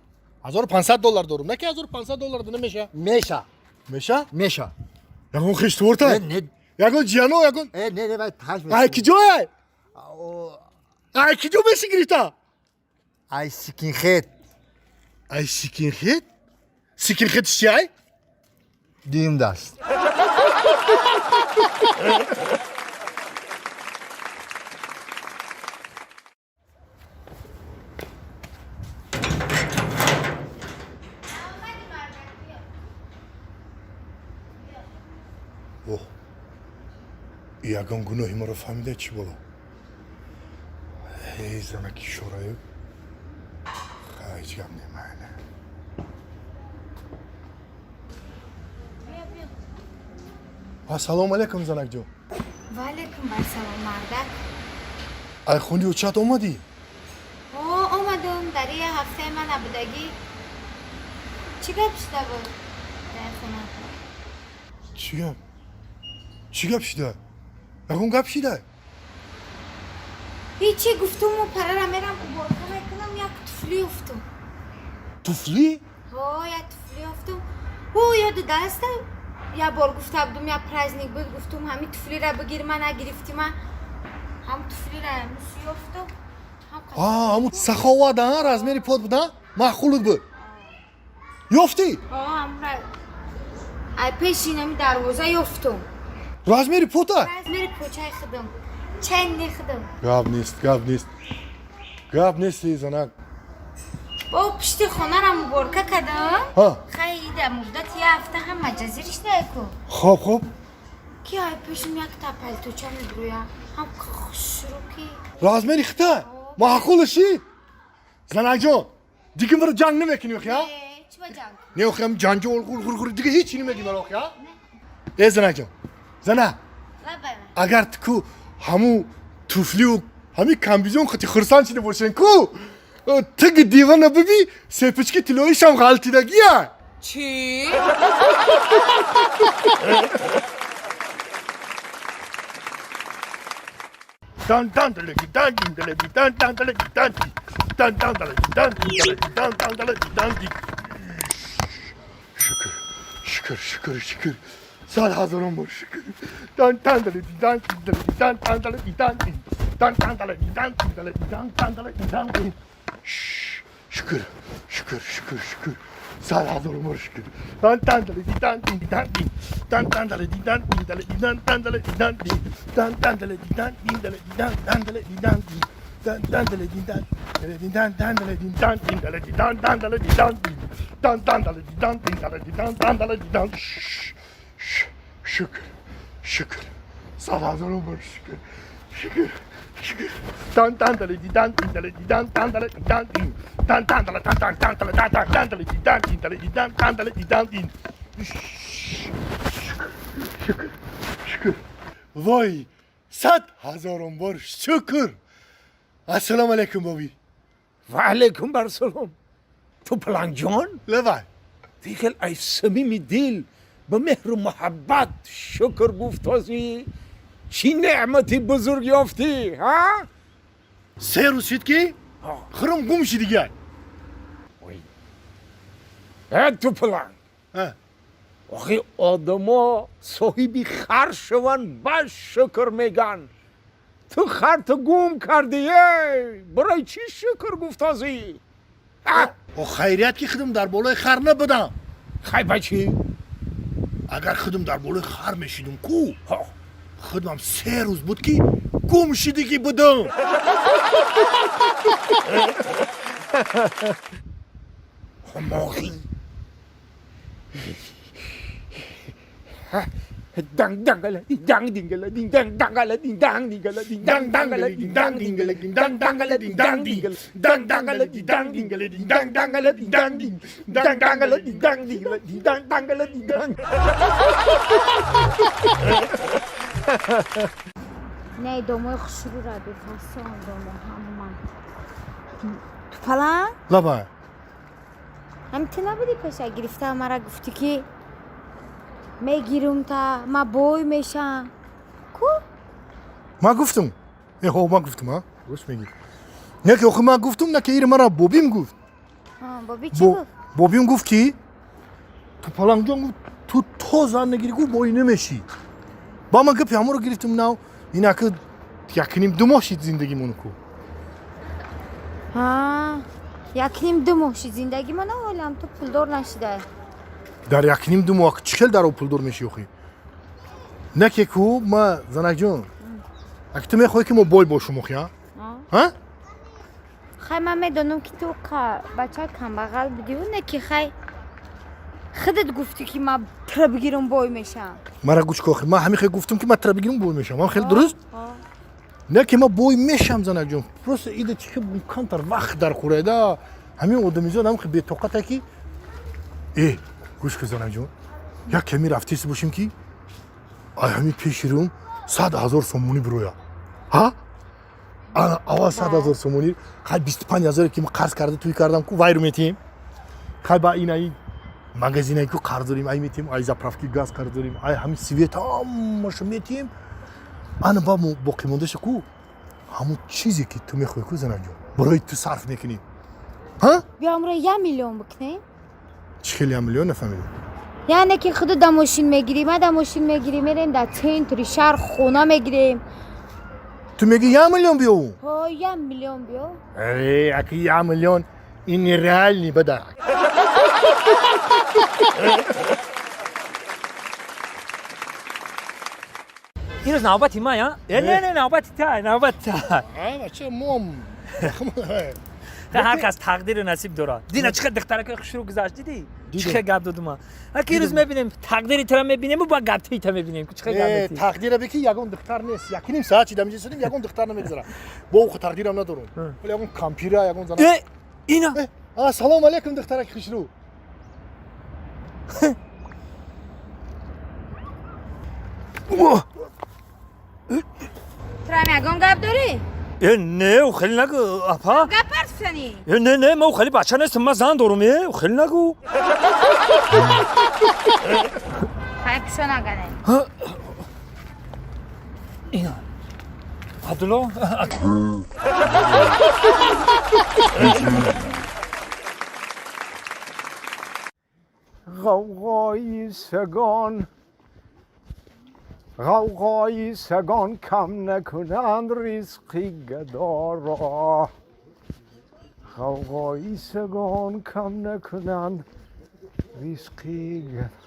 $1500 дорум, не ки $1500 намеша. Меша. Меша. Меша. Ягон хиштворта? Не, не. Ягон ҷияно, ягон? Э, не, не, вай таш. Ай киҷой, ай киҷо меши гирифта? Ай сикинхет. Ай сикинхет? Сикинхет чи ай? Дуюм даст. Оҳ, ягон гуноҳи маро фаҳмида, чӣ боло? Эй, занаки шораю, ҳеҷ гап немайна. Ассалому алайкум, занакҷон. Ваалайкум ассалом, мардак. Ай хуни очат омадӣ? О, омадум. Дар я ҳафтаи ман набудагӣ. Чӣ гап шуда буд дар хона? Чӣ гап, чӣ гап шида? Ягон гап шида? Ҳечи, гуфтуму парара мерам уборка мекунам, як туфли ёфтум. Туфли? Ҳо, як туфли ёфтум. Ӯ ёду даста як бор гуфта будум, як праздник буд, гуфтум ҳамин туфлира бигир, ма нагирифтима. Ҳам туфлира мус ёфтум. А, ҳамун саховат, а размери под буд, а маъқулут буд, ёфтӣ? Ҳо, ҳамра ай пеши инами дарвоза ёфтум. Размери пота? Размери почаи худам. Ченни худам. Гап нест, гап нест, гап нест, занак. Бо пишти хонарам уборка кардам. Ҳа. Хай, ида муддати як ҳафта ҳам маҷазириш ку. Хоб, хоб. Ки ай пешим якта палточа мебурӯя. Ҳам хушрӯ ки. Размери хита маъқулаши, занакҷон. Дига маро ҷанг намекунӣ, охи, а? Э, чӣ ба ҷанг? Не, охи, ҳам ҷанҷол, хур хур хур, дига ҳеч намегӣ маро, охи, а? Э, занакҷон, зана. Лабай. Агар ту ку ҳамун туфлиу ҳамин комбинезон хати хурсанд шида бошен ку, тиги дивана биби, сепички тиллоишам ғалтидагия. Чӣ? Дан дан далаги дан дин далаги дан дан далаги дан ди дан дан далаги дан дин далаги дан дан далаги дан ди. Шукр, шукр, шукр, шукр, сад ҳазорон бор шукр. Дан дан далаги дан дин далаги дан дан далаги дан дин дан дан далаги дан дин далаги дан дан далаги дан дин. Шукр, шукр, шукр, шукр, сад ҳазорон бор шукр. Дан дан далаги дан дин дан дин дан дан далаги дан дин далаги дан дан далаги дан дин дан дан далаги дан дин далаги дан дан далаги дан дин. дан дан дала дин дан дала дин дан дан дала дин дан дин дала дин дан дан дала дин дан дин дан дан дала дин дан дин дала дин дан дан дала дин дан. Шукр, шукр, 100 000 бор шукр, шукр, шукр. Дан дан дала дин дан дин дала дин дан дан дала дин дан дин дан дан дала дан дан дан дала дан дан дан дала дин дан дин дала дин дан дан дала дин дан дин. Шукр, шукр, шукр. Вой, 100 000 бор шукр. Ассалому алайкум, боби. Ва алайкум барсалом. Ту палангҷон? Лабай. Дигел ай самими дил ба меҳру муҳаббат шукр гуфтозӣ. Чӣ неъмати бузург ёфтӣ, ҳа? 3 рӯз шуд, ки хурум гум шуд дигар. Э, ту паланг. Охи, одамо соҳиби хар шаванд, бас шукр меган. Ту харту гум кардӣ, эй! Барои чӣ шукр гуфтозӣ? О, хайрият, ки худам дар болои хар набудам. Хай, ба чӣ? Агар худам дар болои хар мешидум ку, худам 3 рӯз буд, ки гум шидагӣ будам. Ҳамоғӣ. Данг дангала данг дингала дин данг дангала дин данг дингала дин данг дангала дин данг дингала дин данг дангала дин данг дингала данг дангала дин данг дингала дин данг дангала дин данг дин данг дангала дин данг дингала дин данг дангала дин данг. Не, домои хушрӯра бефасон, домо ҳама. Ту паланг? Лабай. Ҳам ту набудӣ, пеша гирифта мара гуфтӣ, ки мегирум та ма бой мешам ку? Ман гуфтум? Э, ҳо, ман гуфтум, а, рост мегӣ. Не, ки охи ман гуфтум, на ки ира мара бобим гуфт. Боби чӣ гуфт? Бобим гуфт, ки ту палангҷон, гуфт, ту то зан нагирӣ, гуфт, бой намешӣ. Ба ман гапи ҳаморо гирифтум. Нав инаки якним ду моҳ шид зиндагимон ку. 1.5-2 моҳ шид зиндагимона, ҳолам ту пулдор нашидай. Дар 1.5-2 моҳ чӣ хел дар пулдор мешӣ охи? Не, ки ку ма, занакҷон, аки ту мехоҳӣ, ки мо бой бошум охи, а? А? Хай, ман медонам, ки ту бача камбағал будиву, не ки хай, худат гуфтӣ, ки ман тра бигирам, бой мешам. Мара гӯш ку охи, ман ҳамин хел гуфтум, ки ман тра бигирам, бой мешам, ам хел дуруст? Не, ки ман бой мешам, занакҷон, просто ида чи камтар вақт дар хӯрайда. Ҳамин одамизод ҳам хел бетоқата, ки э, гӯш ку, занакҷон, як ками рафтест бошем, ки ай ҳамин пеши рӯм 100 000 сомонӣ бироя, ҳа? Ана аввал 100 000 сомонӣ, хай, 25 000-е ки ма қарз карда туй кардам ку, вайру метиҳем. Хай, ба ин ай магазинае ку қарз дорем, ай метиҳем, ай заправки газ қарз дорем, ай ҳамин свет, ҳамаашо метиҳем. Ана ба боқимондаша ку, ҳамун чизе ки ту мехоҳӣ ку, занакҷон, барои ту сарф мекунем, ҳа? Биё, амро 1 миллион бикунем. Чӣ хел 1 миллион, нафаҳмидем. Яъне ки худу да мошин мегирӣ, ма да мошин мегирӣ, мерем дар центри шаҳр, хона мегирем. Ту мегӣ 1 миллион биёву? Ҳо, 1 миллион биё. Э, аки 1 миллион ин нереальный бада. Имрӯз навбати ман, я? Э, не, не, навбати та, навбати та. Бача, мом. Ҳар кас тақдиру насиб дорад. Дина чӣ хел духтаракои хушрӯ гузашт, дидӣ? Чӣ хел гап додум ман. Аки имрӯз мебинем, тақдири тура мебинему, ба гапти та мебинем. Чӣ хел гап Э, метӣ? Тақдира бики, ягон духтар нест. 1.5 соат чида миҷа сидим, ягон духтар намегузара. Бо уху тақдирам надорум. Вале ягон кампира, ягон зана. Э, ина. Э, ассалому алайкум, духтараки хушрӯ. Турам ягон гап дорӣ? Э, не, ӯ хеле нагӯ, апа. Гап партфтанӣ? Э, не, не, ман хеле бача нестам, ман зан дорум, э, хеле нагӯ. Хай, пишо нагане. Ина. Абдулло. Ғавғои сагон, ғавғои сагон кам накунанд ризқи гадоро. Ғавғои сагон кам накунанд ризқи гадо.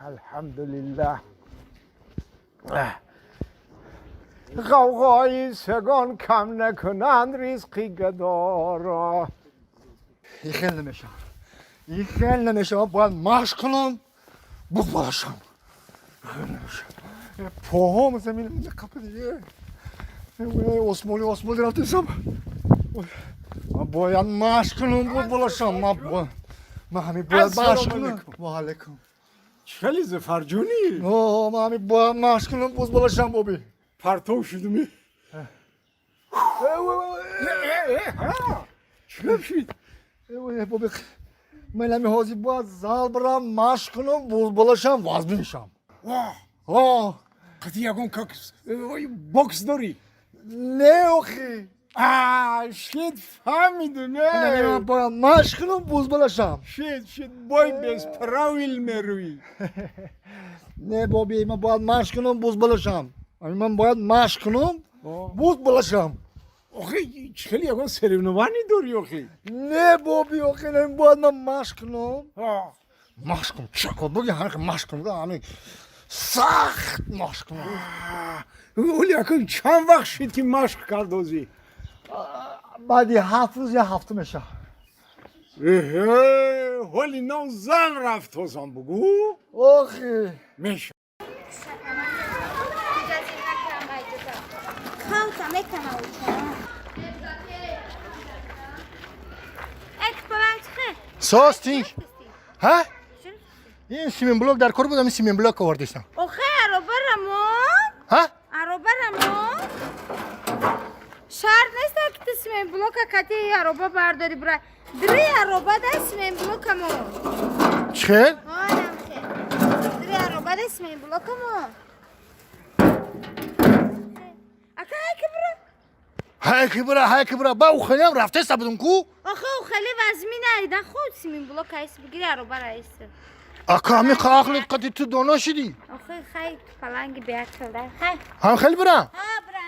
Алҳамдулиллаҳ. Ғавғои сагон кам накунанд ризқи гадоро. И хел намешавам, и хел намешавам, бояд машқ кунам, бухбарашам. Поҳом замин қапи диге. Осмони, осмони рафтесам. Ман бояд машқ кунам, бухбарашам. Ман ҳамин бояд машқ кунам. Ва алайкум. Хеле Зафарҷонӣ. О, ман ҳамин бояд машқ кунам, бузбалашам, боби. Партов шудumi? Чӣ гап шид? Боби, ман ҳамин ҳозир бояд зал бирам, машқ кунам, бузбалашам, вазн бишам. Қати ягон как бокс дорӣ? Не, охи. Шид, фаҳмидум. Ман бояд машқ кунам, бузбалашам. Шид, шид, бой без правил мерӯӣ. Не, боби, ман бояд машқ кунам, бузбалашам. Ман бояд машқ кунам, бузбалашам. Охи, чӣ хеле ягон соревнование дорӣ, охи? Не, боби, охи, бояд ман машқ кунам. Машқ кунам, чакот буги, ҳамин машқ кунам, ҳамин сахт машқ кунам. Оли акун чанд вақт шид, ки машқ кардозӣ? Баъди 7 рӯз я ҳафта мешавад. Эҳе, ҳоли нав зан рафтозам, бугӯ. Охи. Меша. Калта мекана уча. Эк паланчхе. Состинг. Ҳа? Ин сименблок дар кор будам, ин сименблок овардистам. Охе, ароба рамон. Ҳа? Ароба рамон. Шарт нест, ки ту сименблока кати ароба бардори бира. Дри ароба да сименблокамо. Чӣ хел? Ҳанам хел. Дри ароба да сименблокамо. Ака, ҳай бира. Ҳай ки бира, ҳай ки бира. Ба ӯ хелеам рафтеста будум ку? Охе, ӯ хеле вазмин айда худ сименблок айс бигири, ароба раис. Ака, ҳамин ақлит қати ту доно шидӣ. Охе, хай, паланги беақл да. Хай. Ҳам хел бира? Ҳа, бира.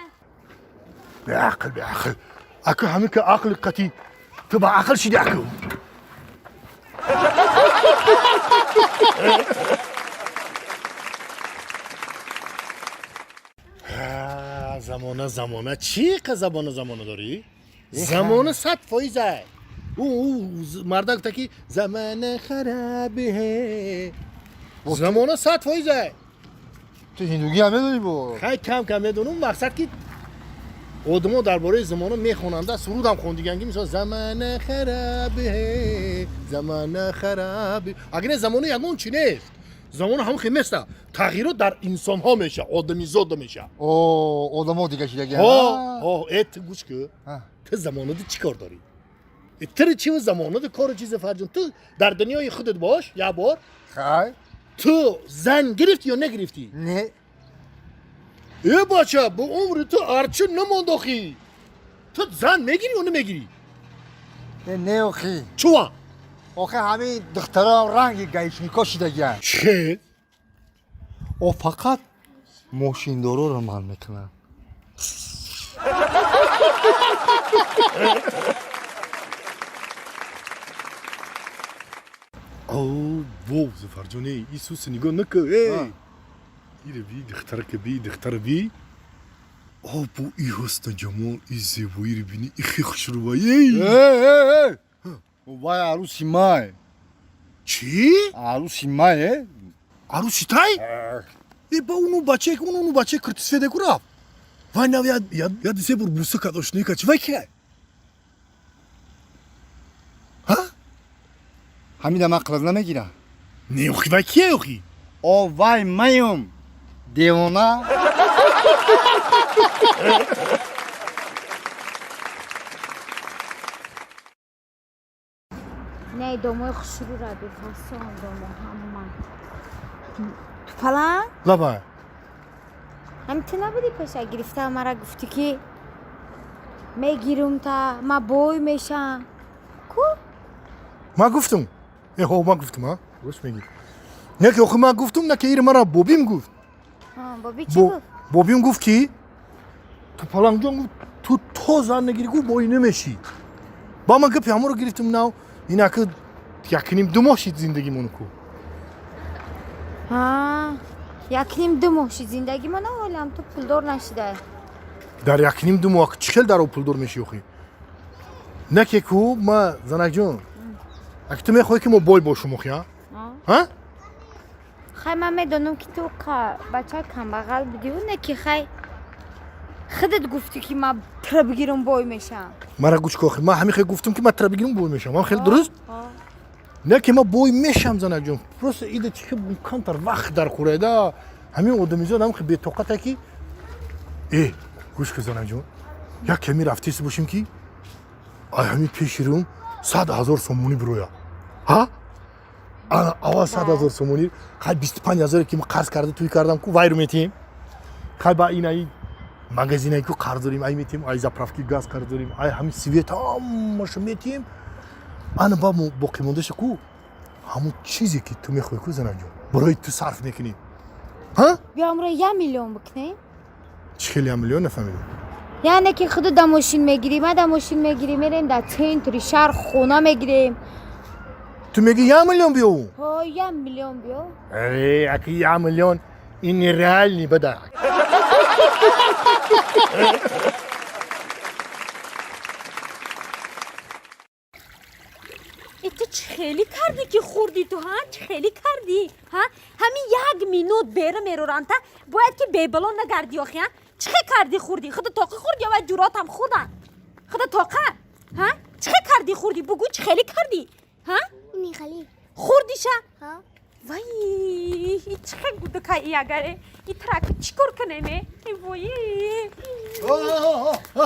Беақл, беақл. Ака, ҳамин ки ақли қати ту ба ақл шидӣ, аку. Замона, замона, чӣ қа забона замона дорӣ? Замона 100%. Ӯ марда гуфта ки замона харабе. Замона 100%. Ту ҳиндугӣ ҳам медонӣ бо? Хай, кам кам медонам, мақсад ки одамо дар бораи замона мехонанда, сурудам хондиган ки мисол замона харабе, замона харабе. Агар не, замона ягон чи нест. Замона ҳамон хел места. Тағйирот дар инсонҳо меша, одамизода меша. О, одамо дига шидаги. Ҳо, ҳо, э, ту гӯш ку. Ту замонади чӣ кор дорӣ? Тири чи замонади кору чизе, Фарҷон? Ту дар дунёи худат бош, як бор. Хай. Ту зан гирифтӣ ё нагирифтӣ? Не. Э, бача, бо умри ту арчи намонд охи. Ту зан мегирӣ ё намегирӣ? Не, охи. Чува? Охи, ҳамин духтарам ранги гаишнико шидагианд. Чӣ? О, фақат мошиндороро ман мекунам. О, вов, Зафарҷоне, Исуса нигоҳ накун, эй! Ире би, духтарака би, духтара би. О, бо и ҳусну ҷамол, и зебоиро бини, и хе хушрӯба, эй! Эй, вай арӯси май. Чӣ? Арӯси май, э? Арӯси тай? Э, ба уну бачае, уну бачаи киртисфеде ку рафт. Вай нав я се бор буса кард, ошноӣ кард. Чи вай кия? Ҳа? Ҳамида ман қилиқ намегирам. Не, охи, вай кия, охи? О, вай маюм, девона. Не, домои хушрӯра бефасон домо ҳама. Ту паланг? Лабай. Ҳами ту набудӣ пеша гирифта мара гуфтӣ, ки мегирум та, ма бой мешам? Ку? Ман гуфтум. Э, ҳо, ман гуфтум, а? Рост мегӣ. Не ки охи ман гуфтум, на ки ири мара бобим гуфт. Боби чӣ гуфт? Бобим гуфт ки ту палангҷон, гуфт, ту то зан нагирӣ, гуфт, бой намешӣ. Ба ман гапи ҳамонро гирифтум нав, инаки якним ду моҳ шид зиндагимон ку. Якним ду моҳ шид зиндагимона, ҳолам ту пулдор нашида. Дар якним ду моҳ чӣ хел даро пулдор мешӣ охи? Не ки ку ма занакҷон. Аки ту мехоҳӣ ки мо бой бошум охи, а? Ҳа? Хай ман медонам ки ту бачаи камбағал будиву не ки хай худат гуфтӣ ки ман тра бигирам бой мешавам. Мара гӯш кун охи, ман ҳамин хел гуфтам ки ман тра бигирам бой мешавам. Ман хеле дуруст? Не ки ман бой мешавам занакҷон. Просто ида чӣ хел камтар вақт дар хӯрайда. Ҳамин одамизод ҳам хел бетоқата ки э гӯш кун занакҷон. Як ками рафтеси бошем ки ай ҳамин пеши рӯм 100 000 сомонӣ бироя. Ҳа? Ана аввал 100 000 сомонӣ, хай 25 000 ки ман қарз карда туй кардам ку вайру метиҳем. Хай ба ин ай магазинае ку қарз дорем, ай метиҳем, ай заправки газ қарз дорем, ай ҳамин свет ҳамаша метиҳем. Ана ба боқимондаша ку ҳамон чизе ки ту мехоҳӣ ку занакҷон, барои ту сарф мекунем. Ҳа? Биё амро 1 миллион бикунем. Чӣ хел 1 миллион нафаҳмидам? Яъне ки худу да мошин мегирӣ, ман да мошин мегирӣ, мерем дар центри шаҳр хона мегирем. Ту мегӣ 1 миллион биёву? Ҳо, 1 миллион биё. Э, аки 1 миллион ин нереальный бада. Ту чӣ хеле кардӣ ки хӯрдӣ ту, ҳа? Чӣ хеле кардӣ, ҳа? Ҳамин як минут бера мероранта, бояд ки бебало нагардӣ охи, ҳа? Чӣ хел кардӣ хӯрдӣ? Худа тоқӣ хӯрдӣ ё вай ҷуротам хӯрдан? Худа тоқа, ҳа? Чӣ хел кардӣ хӯрдӣ? Бугӯ чӣ хеле кардӣ, ҳа? Михали. Хӯрдиша? Ҳа. Вай, чӣ хел гудакай агаре? И траки чӣ кор кунем, э? Вои.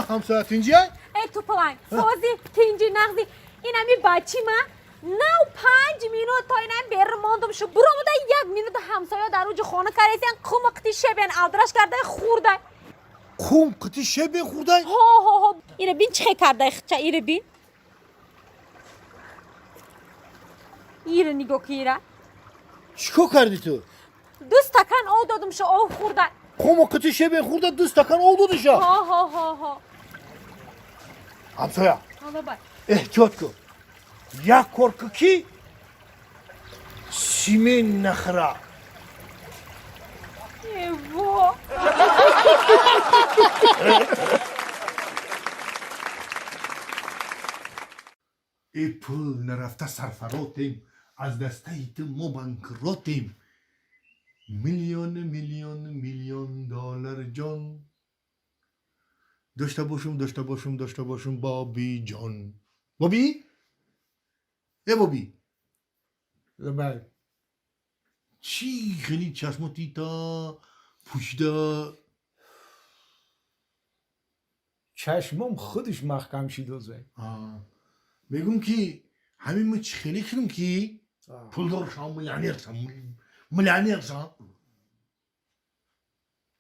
Ҳамсоя тинҷия? Э, тупаланг, сози, тинҷи, нағзи. Ин ҳами бачи ма нав 5 минут то инам бер мондум шу буромуда 1 минут ҳамсоя дар уҷи хона каресиян қум қити шебен алдраш карда хӯрдай. Қум қити шебен хӯрдай? Ҳо, ҳо, ҳо. Ира бин чӣ хел кардай хича, ира бин. Ира нигоҳ ки ира. Чӣ кор кардӣ ту? 2 стакан об додум шу об хӯрдай. Қум қити шебен хӯрда 2 стакан об додиша? Ҳо, ҳо, ҳо, ҳо. Ҳамсоя. Ҳало бай. Эҳтиёт кун. Як кор кун ки симен нахӯра. Эво. Э пул нарафта сарфаротем, аз дастаи ту мо банкротем. Миллион, миллион, миллион доллар ҷон. Дошта бошум, дошта бошум, дошта бошум, Боби ҷон. Боби? Э Боби. Лабай. Чӣ хеле чашмоти та пӯшида? Чашмом худаш маҳкам шидозе. Мегӯм ки ҳамин мо чӣ хеле кунем ки пулдор шавам, миллионер шавам, миллионер шавам.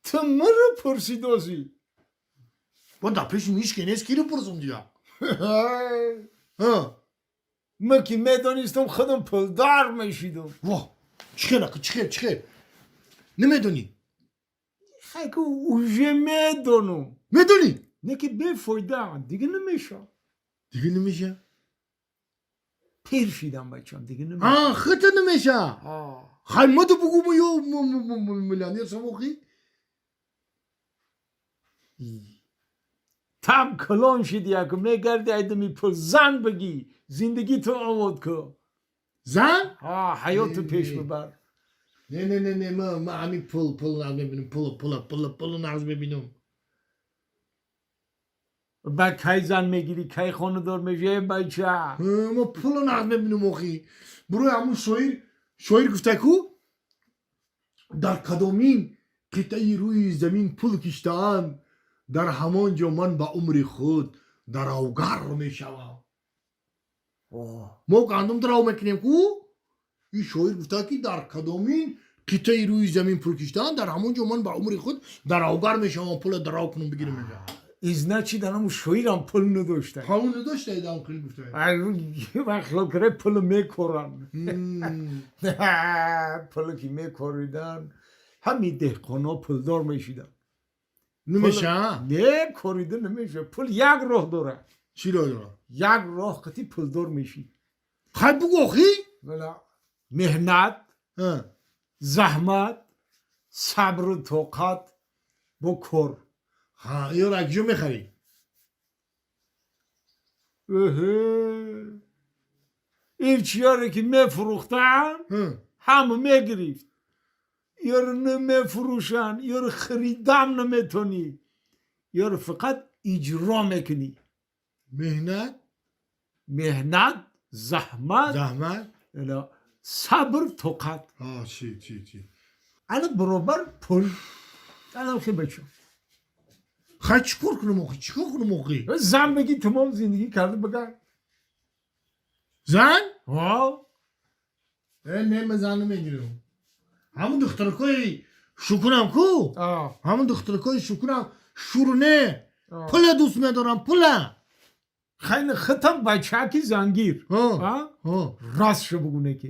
Ту маро пурсидозӣ? Бо дар пеши ҳеч ки нест, киро пурсум дия? Ҳа. Ман ки медонистам худам пулдор мешидам. Во, чӣ хел ака, чӣ хел, чӣ хел? Намедонӣ? Хай ку уже медонам. Медонӣ? Не ки бефоида, дига намеша. Дига намеша? Пир шидам бачам, дига намеша. А, худта намеша? Хай маду бугӯ мо ё миллионер шавам охи? Там калон шиди, яку мегарди айдами пул зан бигӣ, зиндагӣ ту овод ку. Зан? Ҳа, ҳаёту пеш бибар. Не, не, не, не, ма ҳамин пул, пул нағз мебинам, пул, пул, пул, пул нағз мебинам. Ба кай зан мегирӣ, кай хонадор мешавӣ, э бача? Ма пуло нағз мебинам охи. Бурои ҳамун шоир, шоир гуфта ку дар кадомин қитъаи рӯи замин пул киштаанд, дар ҳамон ҷо ман ба умри худ даравгар мешавам. Мо гандум дарав мекунем ку? Ин шоир гуфта ки дар кадомин қитъаи рӯи замин пул киштаанд, дар ҳамон ҷо ман ба умри худ даравгар мешавам, пула дарав кунам бигирам мега. Значит, анам шоирам пул надошта. Ҳамун надошта, идам хел гуфта. Вақт хилол кара пул мекоран. Пуле ки мекоридан, ҳамин деҳқонҳо пулдор мешидан. Намеша? Не, корида намеша. Пул як роҳ дорад. Чӣ роҳ дорад? Як роҳ қати пулдор мешӣ. Хай бугӯ охи? Меҳнат, заҳмат, сабру тоқат бо кор. Ҳа, ёро аз куҷо мехарӣ? Эҳе. Ин чиёре ки мефурӯхтам, ҳама мегирифт. Ёро намефурӯшанд, ёро харидам наметонӣ. Ёро фақат иҷро мекунӣ. Меҳнат. Меҳнат, заҳмат, заҳмат, сабр, тоқат. Чӣ чӣ чӣ? Ана баробар пул. Анам хи бачо. Хай, чӣ кор кунам охи? Чӣ кор кунам охи? Зан бигӣ, тамом зиндагӣ карда бигар. Зан? Ҳо. Э, не, ман зан намегирам. Ҳамун духтаракои шукунам ку, ҳамун духтаракои шукунам шуру не, пула дӯст медорам, пула. Хайни хитам бачаки зангир. Ростшо бугуне ки.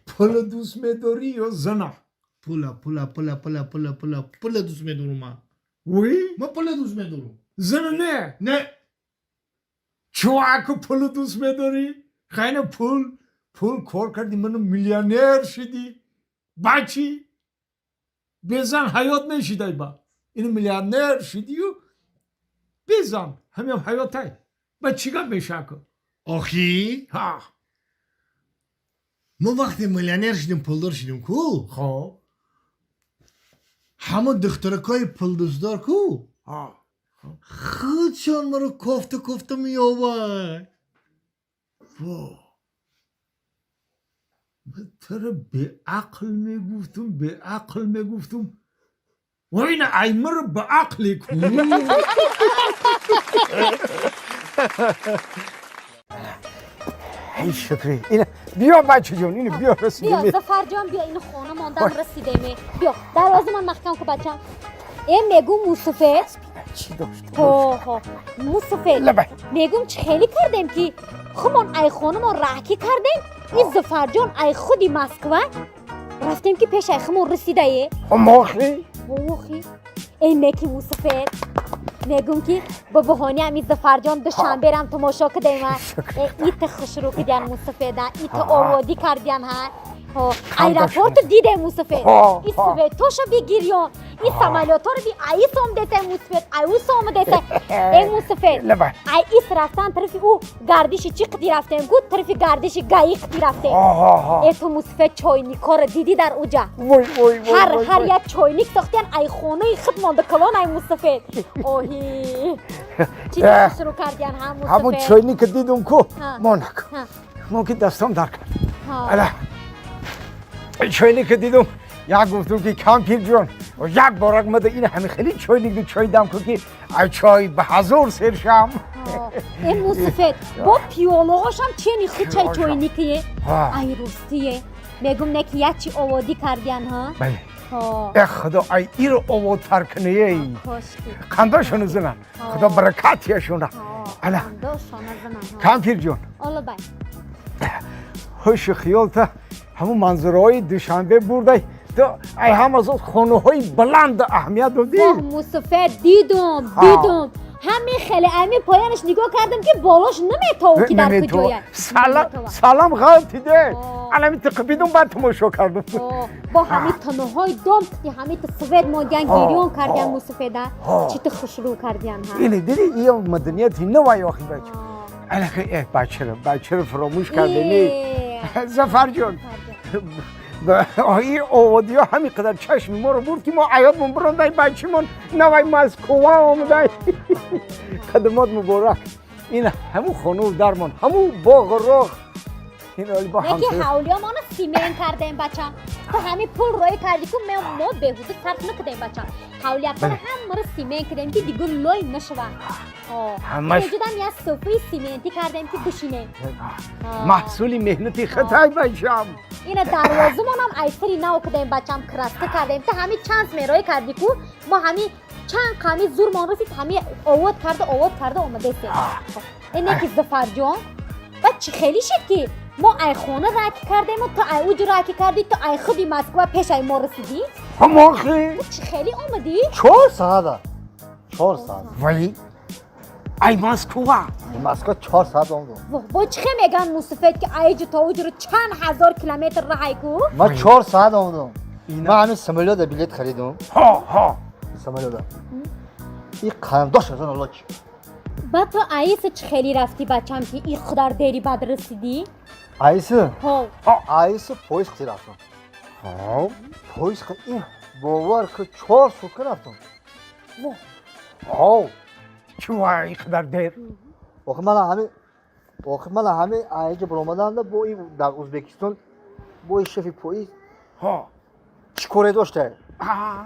Пула дӯст медорӣ ё зана? Пула, пула, пула, пула, пула, пула, пула дӯст медорам ман. Вуй? Ман пула дӯст медорам. Зана не? Не. Чуваку пула дӯст медорӣ? Хайна пул, пул кор кардӣ, ману миллионер шидӣ. Бачи? Безан ҳаёт мешидай ба. Ин миллионер шидию безан ҳамиам ҳаётай. Ба чӣ гап мешаку? Охи? Ҳа. Мо вақте миллионер шидем, пулдор шидем ку, хоб, ҳамон духтаракои пулдӯстдор ку, худшон маро кофта кофта меёбад. Во, ман туро беақл мегуфтум, беақл мегуфтум, война аймаро ба ақле ку. Эй, шукри, ина биё, бачаҷон, ина биё, расидем. Биё, Зафарҷон, биё, ину хона мондам, расидеме. Биё, дарвоза ман маҳкам ку, бачам. Э, мегум, мусуфед. Чӣ дошт? Ҳо, ҳо, мусуфед, мегум, чӣ хеле кардем ки хумон ай хонамон раҳкӣ кардем, ин Зафарҷон ай худи Москва рафтем ки пеш ай хумон расидае. Мохи. Охи, эй, неки, мусуфед, мегум ки ба баҳони ҳамин Зафарҷон Душанберам тамошо кардем. Ита хушрӯ кардян, мусафеда, ита оводӣ кардян. Ҳа, аэропорту дидем, мусафед, и светоша бигирён, и самолёторо би аис омдесе, мусафед, ай ус омадесе. Э, мусафед, ай ис рафтан тарафи ӯ гардиши чӣ қиди рафтем гу, тарафи гардиши гаи қиди рафтем. Э, ту, мусафед, чойникҳоро дидӣ дар уҷа? Ҳар як чойник сохтян, ай хонаи худ монда калон. Ай, мусафед, оҳи, чӣ шурӯъ кардян, ҳа? Ҳамун Мусафед, чойника дидум ку, мо наку, мо ки дастом дар кард, ала чойника дидум, як гуфтум ки кампирҷон, як борак мада ин ҳами хеле чойник чой дам ку ки ай чой ба ҳазор сер шам. Э, мусафед, бо пиёлаҳошам чени хучай чойникие. Ай, ростие, мегум, не ки як чи оводӣ кардян, ҳа. Бале, э, худо ай иро оводтар куние. Қандошону зинан, худо баракатияшона. Ала, кампирҷон, ҳушу хиёлта ҳамун манзараҳои Душанбе бурдай, ту ай ҳама зод хонаҳои баланд аҳамият додӣ. Мусафед, дидум, дидум, ҳамин хеле ами поянаш нигоҳ кардам ки болош наметову ки дар куҷоя. Салам ғалтиде, анами тиқибидум, баъд тамошо кардум. Бо ҳамин таноҳои дом ки ҳамин свет мондян, гирён кардян, мусафеда, чӣ ту хушрӯ кардян. Ҳа, ини диди, ия маданияти навай. Охи, бача, алака, э, бачаро, бачаро фаромӯш кардеми. Зафарҷон, ин оводиҳо ҳамин қадар чашми моро бурд ки мо аёдмон бирондай, бачимон навай Москва омадай. Қадамот муборак. Ин ҳамун хонаву дармон, ҳамун боғу роғ. Неки ҳавлиёмоно симент кардем, бачам. Ту ҳамин пул роӣ кардӣ ку, мо беҳуда сарф накардем, бачам. Ҳавлиякона ҳамаро симент кардем ки дигар лой нашавад. Вуҷудам як софаи симентӣ кардем ки бишинем. Маҳсули меҳнати хитай, бачам. Ина дарвозамонам айсари нав кардем, бачам, краска кардем. Ту ҳамин чанд мероӣ кардӣ ку, мо ҳамин чанд қами зурмон расид, ҳамин овод карда, овод карда омадесем. Ине ки, Зафарҷон, баъд чӣ хеле шид ки мо ай хона раки кардему, ту ай уҷ раки кардӣ, ту ай худи Москва пеш ай мо расидӣ? Ҳамохи. Ту чӣ хеле омадӣ? 4 саата, 4 саат. Вай, ай Москва. Москва 4 саат омадам. Бо чӣ хе меган, мусафед, ки айҷу то уҷро чанд ҳазор километр раҳай ку? Ман 4 саат омадам. Ман ҳамин самолёта билет харидум. Ҳо, ҳо. Самолёта. И қандош аз он лоч. Ба ту аиса чӣ хеле рафтӣ бачам ки и қадар дери бад расидӣ? Аиса? Ҳо. Аиса поезд қити рафтам. Ҳо. Поезд қити бовар ки 4 сутка рафтам. Во. Ҳо. Чува и қадар дер? Охи мана ҳами аиҷа баромаданда бо и дар Ӯзбекистон бо и шефи поезд. Ҳо. Чӣ коре дошта?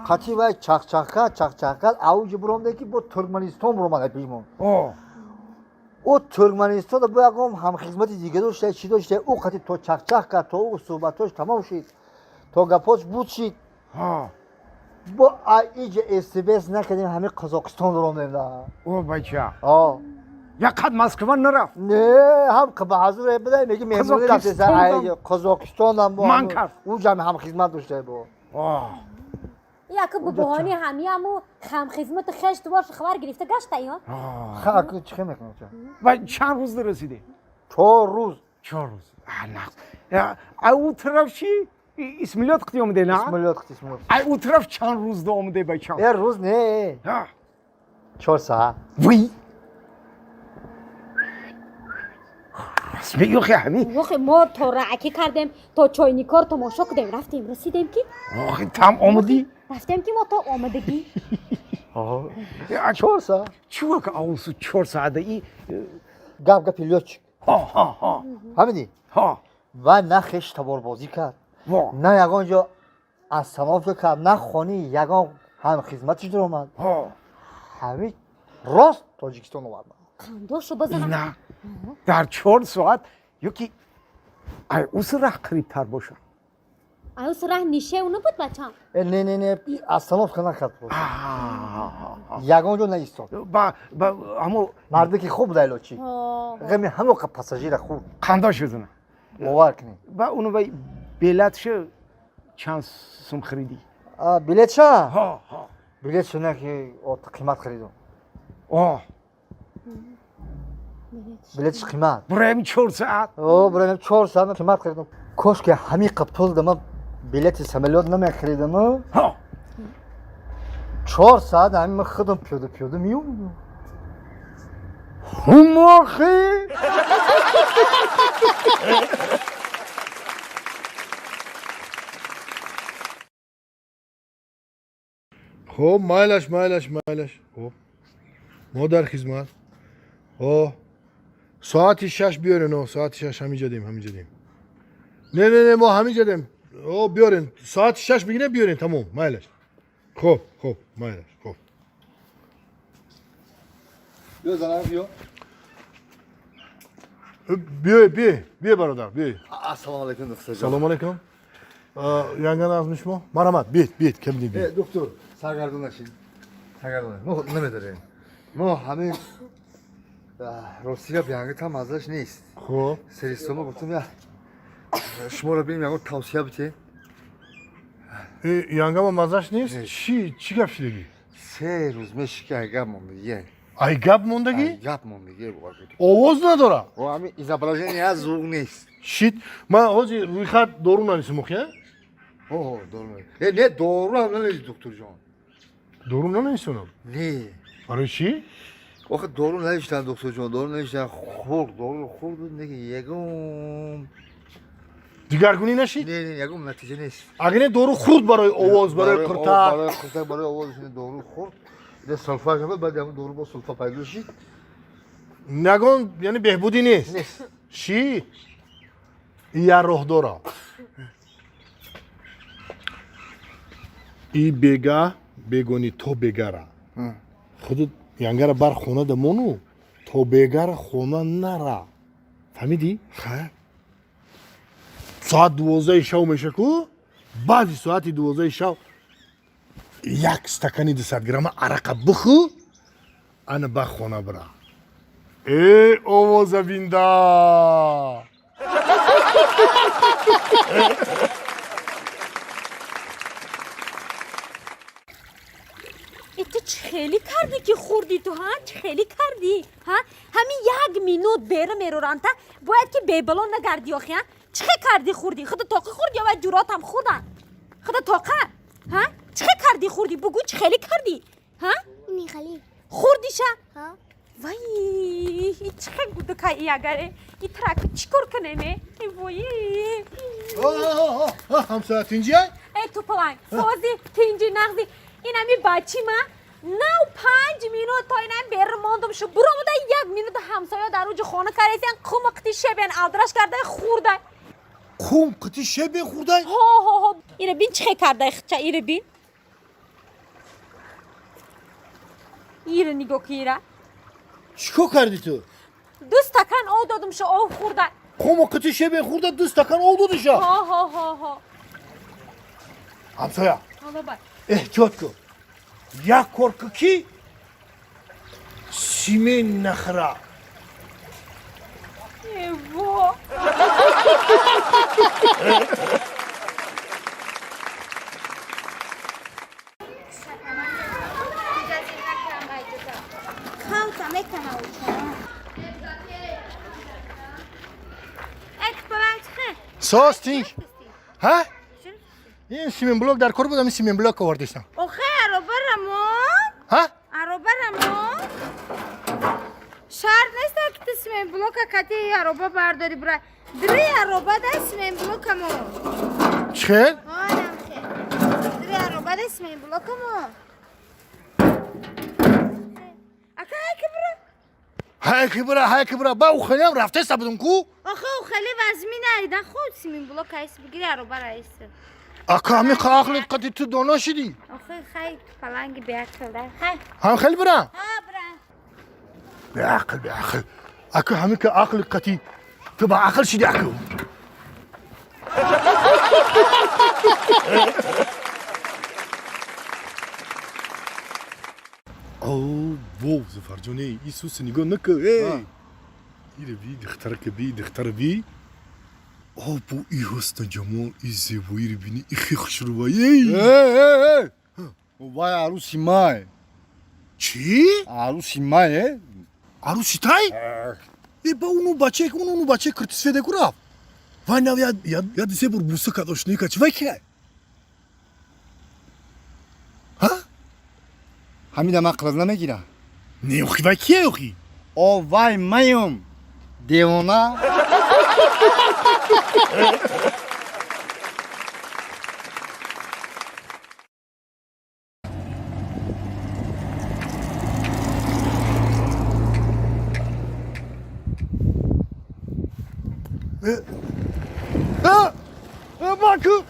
Қати вай чахчахка чахчахка авҷи буромде ки бо Туркманистон буромад пешмон. О Туркманистон бо ягон ҳамхизмати дига дошта, чӣ дошта, ӯ қати то чахчах кард, то ӯ суҳбатош тамом шид, то гапош буд шид. Бо аиҷа СБС накардем, ҳами Қазоқистон буромдем да. О бача. О. Як қад Москва нарафт. Не, ҳам баҳазур буда, меги меҳмонӣ рафтеса аиҷа Қазоқистон бо. Ман кард. Ӯ ҷамъ ҳамхизмат дошта бо. Яке бубоҳони ҳамиаму хамхизмати хеш дубор хабар гирифта гашта ё? Ха, чӣ мекунам? Ва чанд рӯз расидӣ? 4 рӯз. 4 рӯз. А ӯ тараф чӣ? Исмилёт қити омаде, на? Исмилёт қити, исмилёт. А ӯ тараф чанд рӯз омаде бачам? Э, рӯз не. 4 соат. Вой! Рост мегӯ хе ҳами? Охе мо то раъкӣ кардем, то чойникор тамошо кардем, рафтем, расидем ки? Охе там омадӣ? Рафтем ки мо то омадагӣ. 4 соат. Чува ки авсу 4 соата и гап гапи лётчик. Ҳа, ҳа, ҳа. Ҳамидӣ? Ҳа. Ва на хеш таборбозӣ кард. На ягон ҷо остановка кард, на хони ягон ҳам хизматиш даромад. Ҳа. Ҳамин рост Тоҷикистон овард. Қандошу базанам. На. Дар 4 соат ёки ай ус раҳ қарибтар бошад. Ай ус раҳ нишев набуд бачам? Не, не, не, остановка накард. Ягон ҷо наистод. Ба, ба, ҳамо марде ки хуб буд лётчик. Ғами ҳамо пассажира хуб. Қандош бизана. Бовар кунед. Ба уну вай билетшо чанд сум харидӣ? Билетша? Ҳа, ҳа. Билетшо не ки қимат харидум. О. Билетш қимат. Бураем 4 соат. О, бураем 4 соат қимат харидум. Кош ки ҳамин пул дама билети самолёт намехаридам. Ҳа. 4 соат ҳамин ман худам пиёда пиёда меомадам. Ҳумохи! Хоб, майлаш, майлаш, майлаш. Хоб. Мо дар хизмат. О, соати 6 биёрен, о, соати 6 ҳаминҷа дем, ҳаминҷа дем. Не, не, не, мо ҳаминҷа дем. О, биёрен, соати 6 бигирем, биёрен, тамом, майлаш. Хоб, хоб, майлаш, хоб. Биё, занам, биё. Биё, биё, биё, бародар, биё. Ассалому алайкум, доктор. Салому алайкум. Янган азми шумо? Марҳамат, биёед, биёед, кабинет биёед. Доктор, саргардон нашед. Саргардон. Мо намедорем. Мо ҳамин ростига биянги там маззаш нест. Хоб. Серистома гуфтам я шуморо бинем ягон тавсия битед. Янгама маззаш нест? Чӣ, чӣ гап шидагӣ? 3 рӯз меши ки ай гап мондагӣ. Ай гап мондагӣ? Ай гап мондагӣ. Овоз надора? О, ҳамин изображение аз звук нест. Шит, ман ҳозир рӯйхат дору нанисам охия? О, дору. Э, не, дору ҳам нанависӣ, докторҷон. Дору нанависонам? Не. Барои чӣ? Охе дору навиштан, докторҷон, дору навиштан, хурд, дору хурд буд, неки ягон дигаргунӣ нашид? Не, не, ягон натиҷа нест. Агар не дору хурд барои овоз, барои қуртак. Барои қуртак, барои овоз дору хурд. Не сулфа шуд, баъд ҳамон дору бо сулфа пайдо шид. Ягон, яъне беҳбудӣ нест? Нест. Ши? Я роҳ дора. И бега бегони то бегара. Худут янгара бар хона дамону то бегара хона нара. Фаҳмидӣ? Ха. Соат 12 шав меша ку? Баъди соати 12 шав як стакани 200 грамма арақа бихӯ, ана ба хона бира. Э, овоза бинда! Ту чӣ хеле кардӣ ки хӯрдӣ ту, ҳа? Чӣ хеле кардӣ, ҳа? Ҳамин як минут бера мероранта, бояд ки бебало нагардӣ охи, ҳа? Чӣ хе кардӣ хӯрдӣ? Худа тоқӣ хӯрдӣ ё вай ҷуротам хӯрдан? Худа тоқа, ҳа? Чӣ хе кардӣ хӯрдӣ? Бугӯ чӣ хеле кардӣ, ҳа? Михали. Хӯрдиша? Вай, чӣ хел гудука и агаре? И трак чӣ кор кунеме? Вой. Ҳамсоя тинҷия? Э, тупаланг, сози, тинҷи, нағзи. Ин ами бачи ма нав 5 минут то инам берун мондум шу буромуда як минут ҳамсоя дар уҷи хона каресиян қума қити шебен алдраш кардай хӯрдай. Қум қити шебен хӯрдай? Ҳо, ҳо, ҳо. Ира бин чӣ хел кардай хича, ира бин. Ира нигоҳ ки ира. Чӣ кор кардӣ ту? Ду стакан об додум шу об хӯрдай. Қуму қити шебен хӯрда ду стакан об додиша? Ҳо, ҳо, ҳо, ҳо. Ҳамсоя. Ҳало бай. Эҳтиёт кун. Як кор кун ки симен нахӯра. Эво. Халта мекана уча. Э, тупаланг чихе? Соз тинҷ. Ҳа? Ин сименблок дар кор будам, ин сименблок овардистам. Охе, аробарамон. Ҳа? Аробарамон. Шарт нест ки ту сименблока кати ароба бардори бура. Дри ароба да сименблокамо. Чӣ хел? Ҳанам хел. Дри ароба да сименблокамо. Ака ҳай бура. Ҳай ки бура, ҳай ки бура. Ба ӯ хелиам рафтеста будум ку? Охе, ӯ хеле вазмин айда худ сименблок айс бигири ароба раис. Ака ҳами ақлит қати ту доно шидӣ. Охе, хай тупаланги беақл да. Хай. Ҳам хел бура? Ҳа, бура. Беақл, беақл. Ака ҳами ки ақли қати ту ба ақл шидӣ аку. О, во, Зафарҷоне, Исус нигоҳ накун. Эй! Ире би, духтарака би, духтара би. О, бо и ҳусну ҷамол, и зебоиро бини, и хе хушрӯва. Эй! Эй, эй, вай арӯси май. Чӣ? Арӯси май, э? Арӯси тай? Э, ба уну бачае, уну бачаи киртисфеде ку рафт. Вай нав я се бор буса кард, ошноӣ кард. Чӣ вай кия? Ҳа? Ҳамида ман қилаз намегира. Не, охи вай кия охи? О, вай маём. Девона. Маку!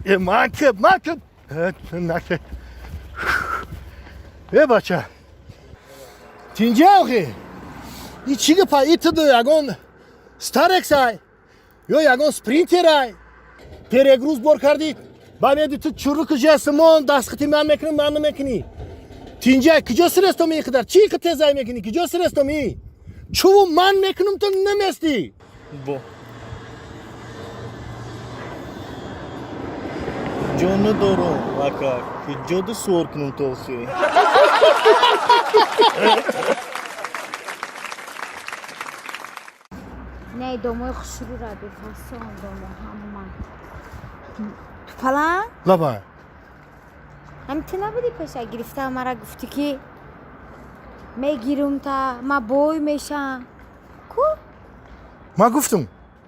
Э, маке, маке! Наке. Э, бача. Тинҷа охи? И чӣ гапа? И ту ягон Старексай? Ё ягон Спринтерай? Перегруз бор кардӣ? Ба меди ту чуруку жесимон дастхити ман мекунам, ман намекунӣ. Тинҷа, куҷо сирестом ин қадар? Чӣ қа тезай мекунӣ? Куҷо сирестом и? Чуву ман мекунам, ту наместӣ. Бо. Ҷо надорам, ака. Куҷо да суор кунам то охи? Не, домои хушрӯра бефасон домо ҳама. Тупаланг? Лабай. Ҳами ту набудӣ пеша гирифта мара гуфтӣ ки мегирум та ма бой мешам. Ку? Ман гуфтум.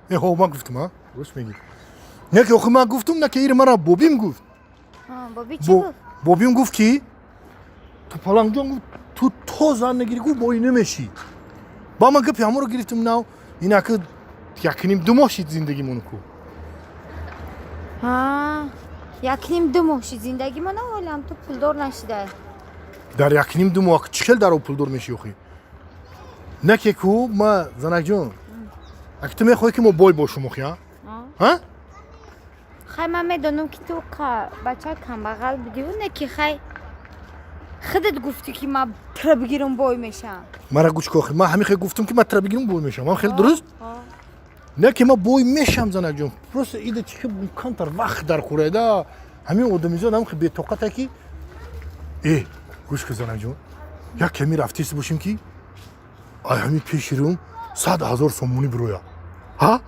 Э, ҳо, ман гуфтум, а? Рост мегӣ. Не ки охи ман гуфтум, на ки ири мара бобим гуфт. Боби чӣ гуфт? Бобим гуфт ки тупалангҷон гуфт ту то зан нагирӣ гуфт бой намешӣ. Ба ман гапи ҳамонро гирифтум нав инаки якним ду моҳ шид зиндагимон ку. Ҳа, якним ду моҳ шид зиндагимона ҳолам ту пулдор нашидай. Дар якним ду моҳ чӣ хел дар об пулдор мешӣ охи? Не ки ку ма занакҷон. Аки ту мехоҳӣ ки мо бой бошум охи, а? Ҳа? Хай ман медонам ки ту бачаи камбағал будиву не ки хай худат гуфтӣ ки ман тра бигирам бой мешам. Мара гӯш кун охи, ман ҳамин хел гуфтум ки ман тра бигирам бой мешам. Ман хеле дуруст? Не ки ман бой мешам занакҷон. Просто ида чӣ хел камтар вақт дар хӯрайда. Ҳамин одамизод ҳам хел бетоқата ки э, гӯш кун занакҷон. Як ками рафтест бошем ки ай ҳамин пеши рӯм 100 000 сомонӣ бироя. Ҳа?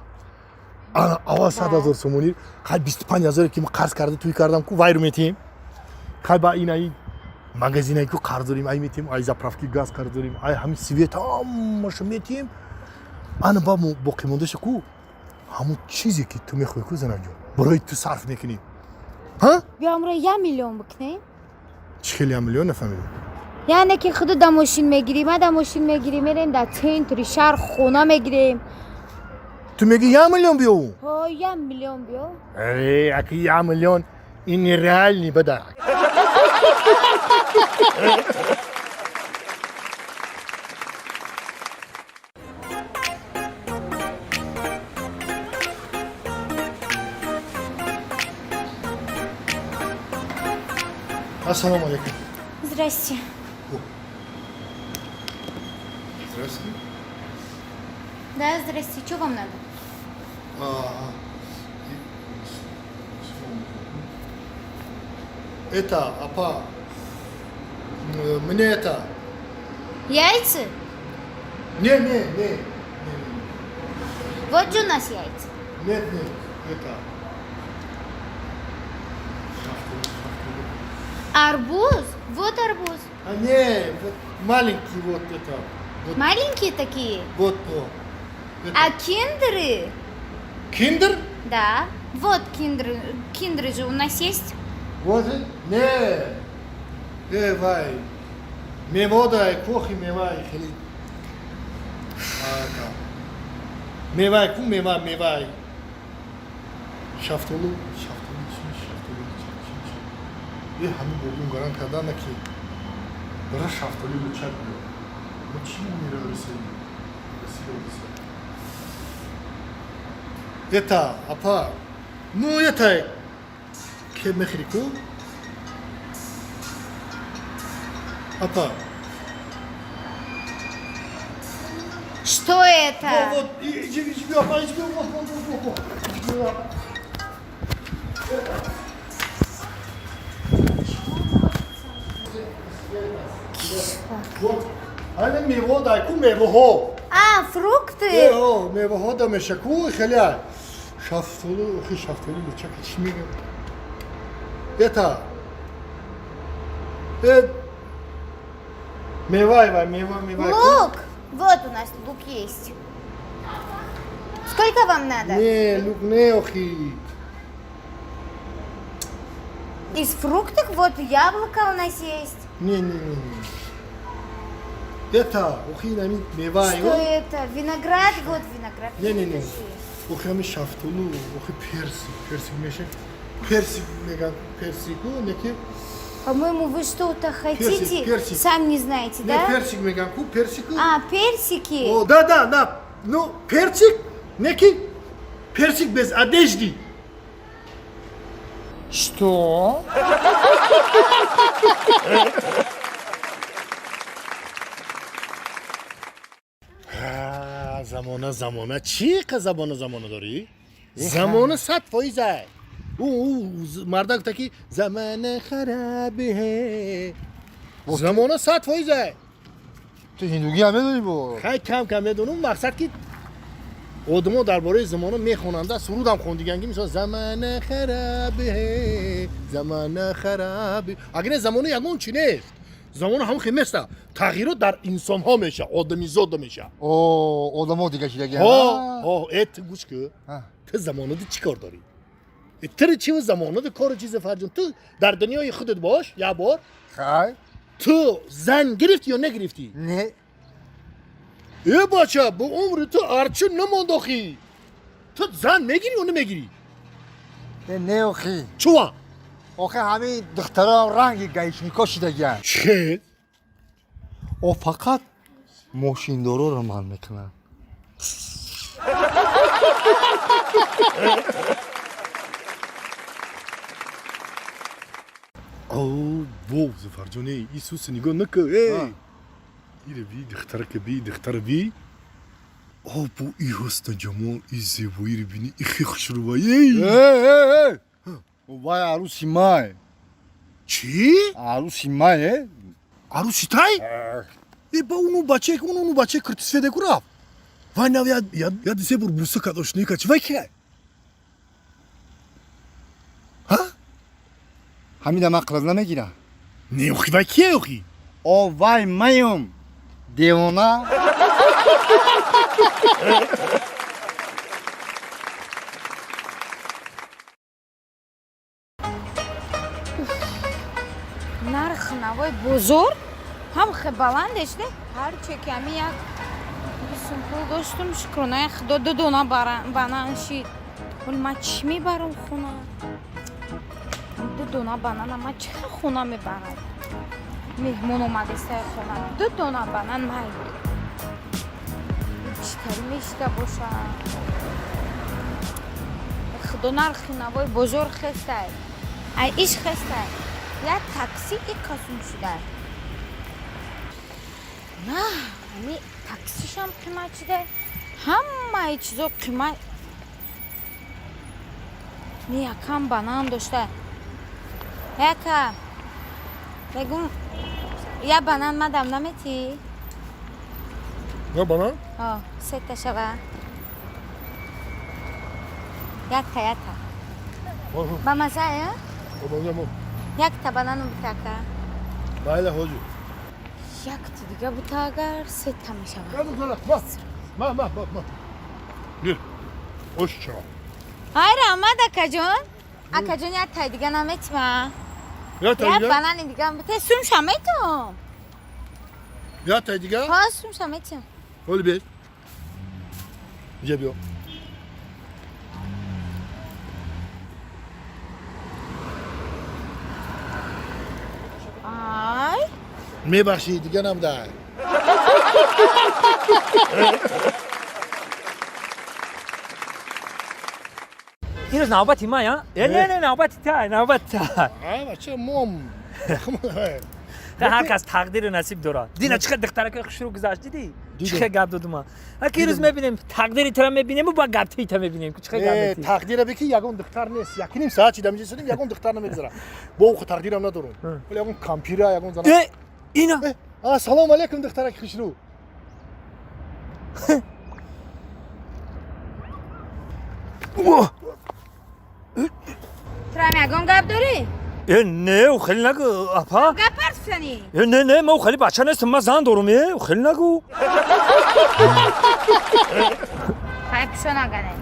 Ана аввал 100 000 сомонӣ, хай 25 000 ки ман қарз карда туй кардам ку вайру метиҳем. Хай ба инаи Магазинае ку қарз дорем, ай метиҳем, ай заправки газ қарз дорем, ай ҳамин свет, ҳамаша метиҳем. Ана ба боқимондаша ку, ҳамун чизе ки ту мехоҳӣ ку, занакҷон, барои ту сарф мекунем, ҳа? Биё, амро 1 миллион бикунем. Чӣ хеле 1 миллион, нафаҳмидам. Яъне ки худу да мошин мегирӣ, ма да мошин мегирӣ, мерем дар центри шаҳр, хона мегирем. Ту мегӣ 1 миллион биёву? Ҳо, 1 миллион биё. Э, аки 1 миллион ин нереальный бада. Ассалому алейкум. Здрасте. Здравствуйте. Да, здрасте. Что вам надо? А, это, апа, мне это. Яйца? Не, не, не. Вот же у нас яйца. Нет, нет, это. Арбуз? Вот арбуз. А не, вот маленький вот это. Вот, Маленькие такие? вот, о. Это. А киндеры? Киндер? Да. Вот киндеры. Киндеры же у нас есть. Вот, не. Э, вай. Мевода, кохи мевай, хели. А, это. Мевай, ку мева, мевай. Шафтолу, шафтолу, чи, шафтолу, чи, чи, чи. Э, ҳамин бобум гарант кардана ки бара шафтолу лучак биё. Ма чӣ мера рисаи? Расида риса. Это, апа. Ну, это ке мехри ку? Апа. Что это? Вот, вот, иди, иди, апа, иди, вот, вот, вот, вот, вот. Иди, апа. Вот. Ана мево дай ку, мевоҳо. А, фрукты? Э, мевоҳо да меша ку, хеле. Шафтолу, охи шафтолу лучак чӣ мегӯям? Это. Э, мевай, вай, мева, мевай. Лук. Вот у нас лук есть. Сколько вам надо? Не, лук не, охи. Из фруктов вот яблоко у нас есть. Не, не, не, не. Это, охи, нами мевай. Что это? Виноград? Вот виноград. Не, не, не. Охи ҳами шафтолу, охи персик, персик меша. Персик меган, персику, неки. По-моему, вы что-то хотите, персик. сам не знаете, Не, да? персик меган ку, персику. А, персики. О, да, да, да. Ну, персик, неки, персик без одежды. Что? А, замона, замона, чӣ қа замона, замона дорӣ? Замона 100%. Ӯ мардак гуфта ки замона харабе. Замона 100%. Ту ҳиндугӣ ҳам медонӣ бо? Хай, кам кам медонам. Мақсад ки одамо дар бораи замона мехонанда, сурудам хондиган ки мисол замона харабе, замона харабе. Агар не, замона ягон чи нест. Замона ҳам хел неста. Тағйирот дар инсонҳо меша, одамизода меша. О, одамо дига шидаги. Ҳо, ҳо, э, ту гӯш ку. Ту замонада чӣ кор дорӣ? Э, ту чи замонада кору чизе, Фарҷон? Ту дар дунёи худат бош, як бор. Хай. Ту зан гирифтӣ ё нагирифтӣ? Не. Э, бача, бо умри ту арчи намондохӣ. Ту зан мегирӣ ё намегирӣ? Э, не, охи. Чува? Охи, ҳамин духтарам ранги гаишнико шидагиан. Чӣ? О, фақат мошиндороро ман мекунам. О, во, Зафарҷон, эй, Исуса нигоҳ накун, эй. Ире би, духтарака би, духтара би. О, бо и ҳусну ҷамол, и зебоиро бини, и хе хушрӯба, эй. Э, э, э! Вай арӯси май. Чӣ? Арӯси май, э? Арӯси тай? Э, ба уну бачае, уну бачаи киртисфеде ку рафт. Вай нав я се бор буса кард, ошноӣ кард. Чӣ, вай кия? Ҳа? Ҳамида ман қилаз намегирам. Не, охи вай кие охи? О вай маем, девона. Нарх навои бозор ҳам хе баландеш де, ҳарче ки ами як сум пул доштум, шукронаи худо, ду дона банан шид. Вале ман чӣ мебарам хона? Ду дона банана ман чӣ хел хона мебарам? Меҳмон омадесаи хона, ду дона банан май чӣ тари мешида бошад? Худо, нархи навои бозор хестай, ай иш хестай, як такси и қасум шуда. На, ами таксишам қимат шуда, ҳамаи чизо қимат. Не, якам банан дошта. Яка мегум, я банан мадам наметӣ? Я банан? О, сета шава. Якта, якта. Ба маза, э? Якта банану бутака. Майла, ҳоҷи. Якти дига бута, агар сета мешавад. Ма, ма, ма, ма. Гир. Ош чаро. Ай, раҳмат, акаҷон. Акаҷон, як тай дига наметима? Я тай Як дига? банани дига бута, сумша метум. Я тай дига? Ҳа, сумша метим. Ҳоли бед. Иҷа биё. Ай. Мебахшӣ, дига набудай. Ин рӯз навбати ман, я? Э, не, не, навбати та, навбати та. Ай, бача, мом. Ҳар кас тақдиру насиб дорад. Дина чӣ хел духтаракои хушрӯ гузашт, дидӣ? Чӣ хел гап додум ман. Аки рӯз мебинем, тақдири тура мебинему, ба гаптии та мебинем. Чӣ хел гап Э, метӣ? тақдира бики, ягон духтар нест. Якуним соат чида миҷа сидим, ягон духтар намегузара. Бо уху тақдирам надорум. Вале ягон кампира, ягон зана. Э, ина. Э, а, салом алейкум, духтараки хушрӯ. Турам ягон гап дорӣ? Э, не, хеле нагӯ, апа. Гап ҳарф зани? Э, не, не, ман хеле бача нестам, ман зан дорум, э, хеле нагӯ. Хай, пишо нагане.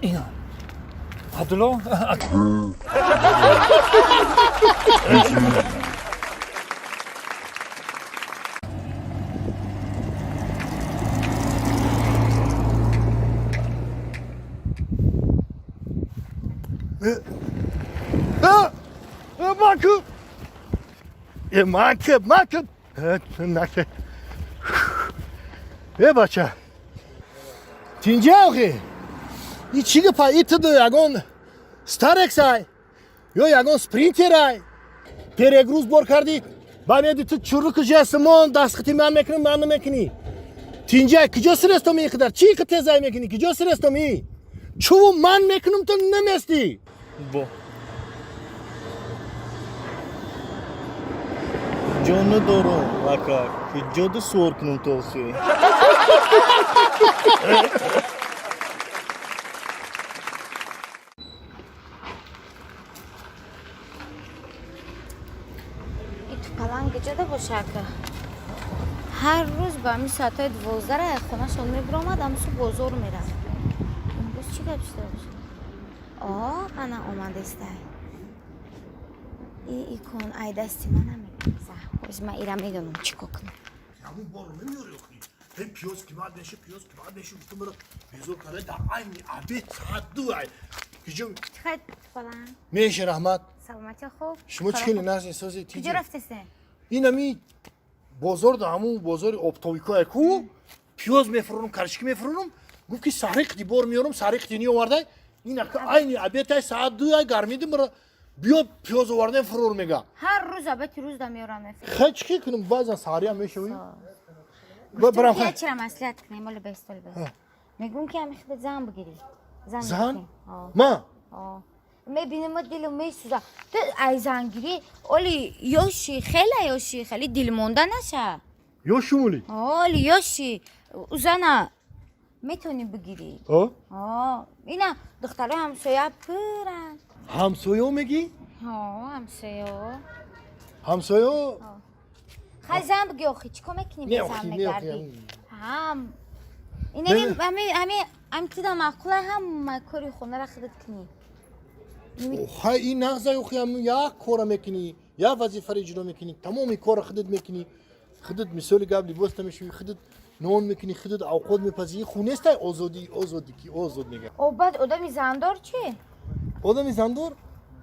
Ина. Абдулло. А, э, манку. Э, манку, манку. Э, наке. Э, бача. Тинҷа охи. И чӣ гапа? И ту ягон Старексай ё ягон Спринтерай. Перегруз бор кардӣ. Ба меди ту чурруку жесимон дастхати ман мекунам, ман намекунӣ. Тинҷа, куҷо сирестом ин қадар? Чӣ қа тезай мекунӣ? Куҷо сирестом и? Чуву ман мекунам, ту наместӣ. Бо. Ҷо надорум, ака. Куҷо ду суор кунум то охи? И тупаланг ҷода боша, ака? Ҳар рӯз ба ҳамин соатҳои 12-ра хонашон мебиромад, ҳамсу бозор мерафт. Имрӯз чӣ гап шуда боша? О, ана омадестай. И икон ай дасти ман намегза. Ҳоз ман ира медонам чӣ кор кунам. Ягон бор намеёри охи. Ҳей, пиёз қимат меша, пиёз қимат меша, гуфтам, маро безор карда, дар айни обед соат 2 ай. Куҷо Чӣ хел, тупаланг? меша, раҳмат. Саломатӣ, хуб? Шумо чӣ хеле нази сози? Куҷо рафтесен? Ин ами бозор да, ҳамун бозори оптовикое ку, пиёз мефурӯрам, карчики мефурӯрам. Гуфт ки сари қити бор меёрам, сари қити ниёвардай. Ин ака айни обедай соат 2 ай гармиди, мара биё, пиёз овардем, фурӯр мега. Ҳар рӯз абати рӯз да меёрам, мефурӯшам. Хай, чӣ кунам, баъзан саҳариам мешавӣ. Барам, хай. Чира маслиҳат кунем, оли бест, оли бест. Мегӯм ки ҳами худат зан бигирӣ. Зан Зан? бигирӣ. О. Ма? О. Мебинем, дилам месӯза. Ту ай зангирӣ, оли ёши, хеле ёши, хеле дилмонда наша. Ё шумули? Оли ёши, зана метавонӣ бигирӣ. О? О, ина духтарои ҳамсоя пуранд. Ҳамсоё мегӣ? Ҳамсоё. Ҳамсоё. Хай, зан биги, охи чӣ кор мекунӣ? Не, Бе зан охи, не, мегардӣ. охи. Ҳам Не, инами не. ами ами ами тида маъқула, ҳама кори хонара худат кунӣ. Хай, ин нағза, охи, ҳам як кора мекунӣ, як вазифаро иҷро мекунӣ, тамоми кора худат мекунӣ, худат, мисоли гап, либоста мешӯӣ, худат нон мекунӣ, худат авқот мепазӣ. Ин ху нестай озодӣ, озодӣ ки озод мега. О, баъд одами зандор чӣ? Одами зандор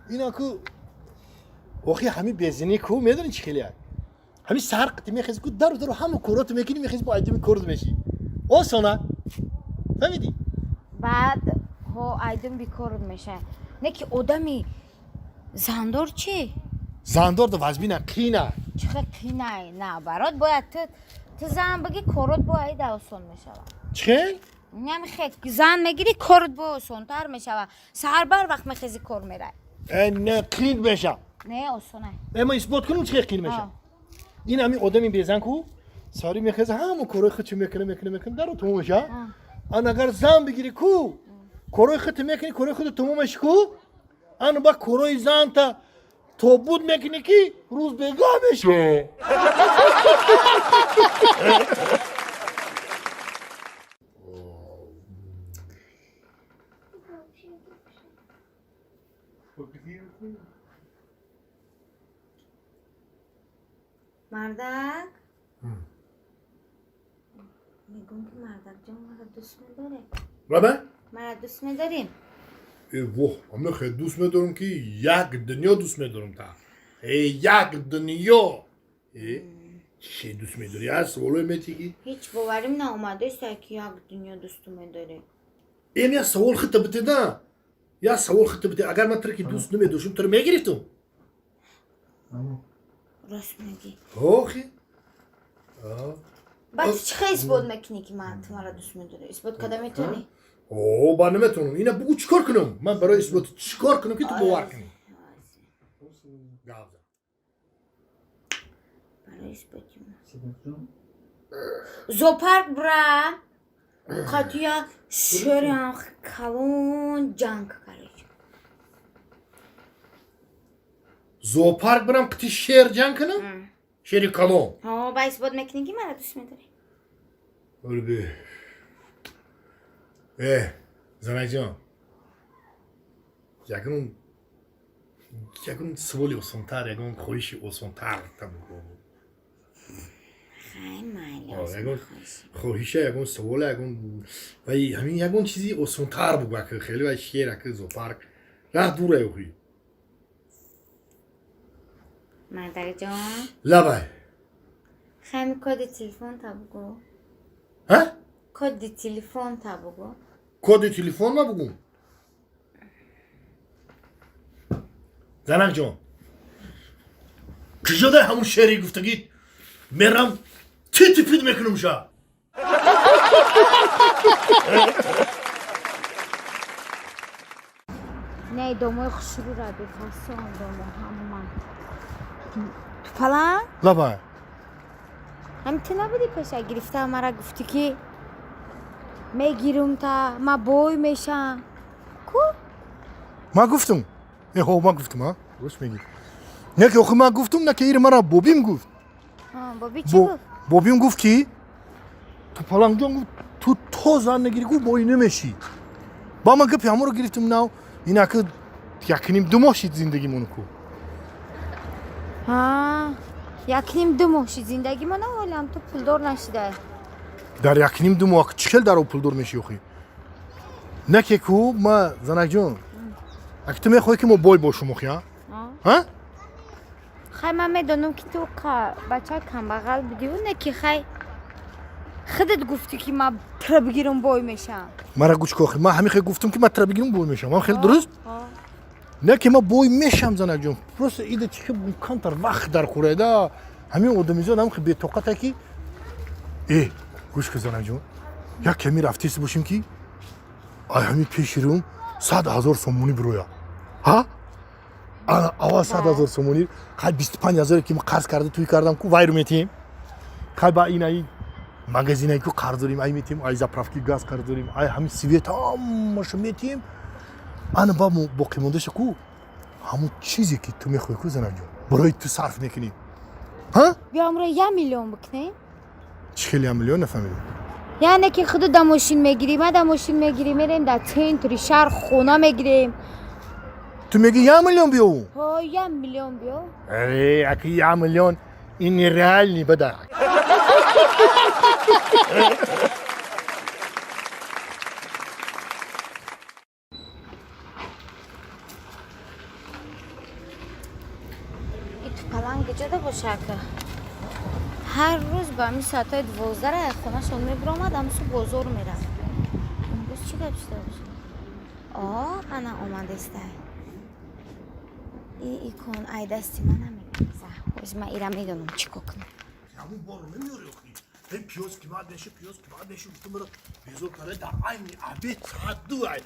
ина ку, охи, ҳами безинӣ ку, медонӣ чӣ хеле? Ҳами саҳар қити мехези ку, дару дару ҳама короту мекунӣ, мехези, бо айдими корд мешӣ, осона, фаҳмидӣ? Баъд ҳо айдум бикорд меша. Не ки одами зандор чӣ? Зандор да вазбина қина. Чӣ хел қинай? Наоборот, бояд ту зан биги, корот бо айда осон мешавад. Чӣ хел? Намихе, зан мегирӣ, корот бо осонтар мешавад. Саҳар бар вақт мехези, кор мерай. Э, не, қин меша. Не, осонай. Э, ма исбот кунам, чӣ хел қин меша. Ин ҳами одами безан ку, сари мехеза, ҳама корои худшо мекуна, мекуна, мекуна, дару тамом меша. Ан агар зан бигирӣ ку, корои худто мекунӣ, корои худто тамом меши ку, ан ба корои занта тобуд мекунӣ, ки рӯз бегаҳ меша. Мардак, мегӯм ки, мардак ҷон, мара дӯст медорӣ? Баба. Мара дӯст медорӣ? Э, воҳ, ҳама хел дӯст медорам, ки як дунё дӯст медорам та. Э, як дунё. Э, чӣ дӯст медорӣ? Аз саволое метӣ ки Ҳеҷ боварим наомадааст, ки як дунё дӯсту медорӣ. Эм, як савол хита бите, да, як савол хита бите. Агар ман туро ки дӯст намедоштам, туро мегирифтам? Рост мегӣ. Охи. Баъд чӣ хел исбот мекунӣ, ки ман ту мара дӯст медорӣ? Исбот карда метавонӣ? О, ба наметавонам. Ина бугӯ, чӣ кор кунам ман барои исбот, чӣ кор кунам, ки ту бовар кунӣ? Гап зан. Барои исботи зоопарк бура, қатия шерам калон ҷанг, короче. Зоопарк бирам, қити шер ҷанг кунам, шери калон? Ҳо, ба исбот мекунӣ, ки мара дӯст медорӣ. Олби. Э, занакҷон, ягон саволи осонтар, ягон хоҳиши осонтар та бугӯ. Хай, майли. О, ягон хоҳиша, ягон савола, ягон вай, ҳамин ягон чизи осонтар бугӯ. Ака хеле вай шер, ака зоопарк раҳ дура, охи. Мардакҷон. Лабай. Хай, коди телефон та бугӯ. Ҳа? Коди телефон та бугӯ. Коди телефон ма бугӯм? Занакҷон, киҷода ҳамун шери гуфтагӣ, мерам, тити пит мекунам ша. Не, домои хушрӯра бефасон, домо ҳама тупалан. Лабай. Ҳами ту набудӣ, пеша гирифта мара гуфтӣ, ки мегирум та, ма бой мешам ку? Ман гуфтам? Э, ҳо, ман гуфтам, а, рост мегӣ. Не ки, охи, ман гуфтам, на ки ири мара бобим гуфт. Боби чӣ гуфт? Бобим гуфт, ки тупалангҷон гуфт, ту то зан нагирӣ, гуфт, бой намешӣ. Ба ман гапи ҳамонро гирифтам. Нав инаки якним ду моҳ шид зиндагимону ку. Якним ду моҳ шид зиндагимона, ҳолам ту пулдор нашидай. Дар якним ду моҳ чӣ хел дар о пулдор мешӣ, охи? Не ки ку, ма, занакҷон, аки ту мехоҳӣ, ки мо бой бошум, охи, а? Ҳа? Хай, ман медонам, ки ту бачаи камбағал будиву, не ки, хай, худат гуфтӣ, ки ман тра бигирам, бой мешам. Мара гӯш ку, охи, ман ҳамин хел гуфтам, ки ман тра бигирам, бой мешам, ман хеле дуруст? Не ки ман бой мешам, занакҷон, просто ида чӣ хел камтар вақт дар хӯрайда, ҳамин одамизод ҳам хел бетоқата, ки э, гӯш ку, занакҷон, як ками рафтест бошем, ки ай ҳамин пеши рӯм 100 000 сомонӣ бироя, ҳа? Ана аввал 100 000 сомонӣ, хай, 25 000-е ки ма қарз карда туй кардам ку, вайру метиҳем, хай, ба инаи магазинае ку қарз дорем, ай метиҳем, ай заправки газ қарз дорем, ай ҳамин свет, ҳамаашо метиҳем. Ана ба боқимондаша ку. Ҳамун чизе ки ту мехоҳӣ ку, занакҷон, барои ту сарф мекунӣ. Ҳа? Биё амро 1 миллион бикунем. Чӣ хеле 1 миллион, нафаҳмидам. Яъне ки худу да мошин мегирӣ, ма да мошин мегирӣ, мерем дар центри шаҳр хона мегирем. Ту мегӣ 1 миллион биёву? Ҳо, 1 миллион биё. Э, аки 1 миллион ин нереальный бада. И тупаланг ҷода боша, ака? Ҳар рӯз ба ҳамин соатҳои 12-ра аз хонашон мебиромад, ҳамсу бозор мерафт. Имрӯз чӣ гап шуда боша? О, ана омадестай. И икон ай дасти ман намегаза. Ҳози ман ира медонам чӣ кор кунам. Ҳамун борро намеёри охи. Ҳей, пиёз қимат меша, пиёз қимат меша, гуфтам, маро безор карда, дар айни обед соат 2 ай.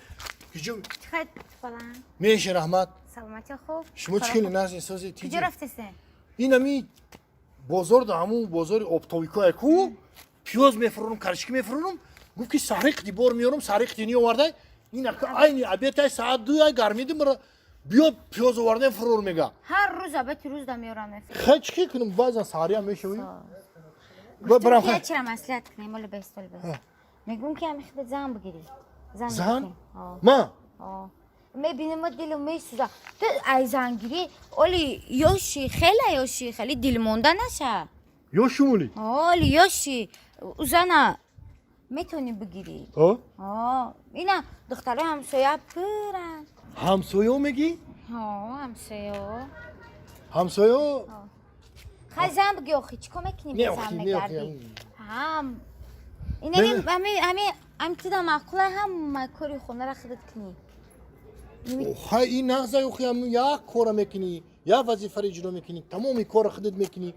Ҳиҷо Чӣ хай, тупаланг? Меша, раҳмат. Саломатӣ, хуб. Шумо чӣ хеле нағз эҳсоси? Куҷо рафтесен? Ин ами бозор да, ҳамун бозори оптовикое ку, пиёз мефурӯрам, карчики мефурӯрам. Гуфт ки сариқти бор меёрам, сариқти неовардай. Ин ака айни обедай соат 2 ай гармиди, мара биё, пиёз овардем, фурӯр мега. Ҳар рӯз обети рӯз да меёрам. Хай, чӣ хел кунам, баъзан саҳариам мешавӣ. Барам, хай. Чира маслиҳат кунем, оли бестол бес. Мегӯм ки ҳами худат зан бигирӣ. Зан? Бикунӣ. Ма? Мебинем, дилам месӯза. Ту ай зангирӣ оли ёши, хеле ёши, хеле дилмонда наша. Ё шумули? Оли ёши, зана метавонӣ бигирӣ. Ина духтарои ҳамсоя пуранд. Ҳамсоё мегӣ? Ҳамсоё. Ҳамсоё. Хай, зан бигӣ, охи чӣ кор мекунӣ? Не, Безан охи, не, мегардӣ. охи. Ҳам Не, не. Ами туда маъқула, ҳама кори хонара худат кунӣ. Хай, ин нағза, охи, ҳамун як кора мекунӣ, як вазифаро иҷро мекунӣ, тамоми кора худат мекунӣ,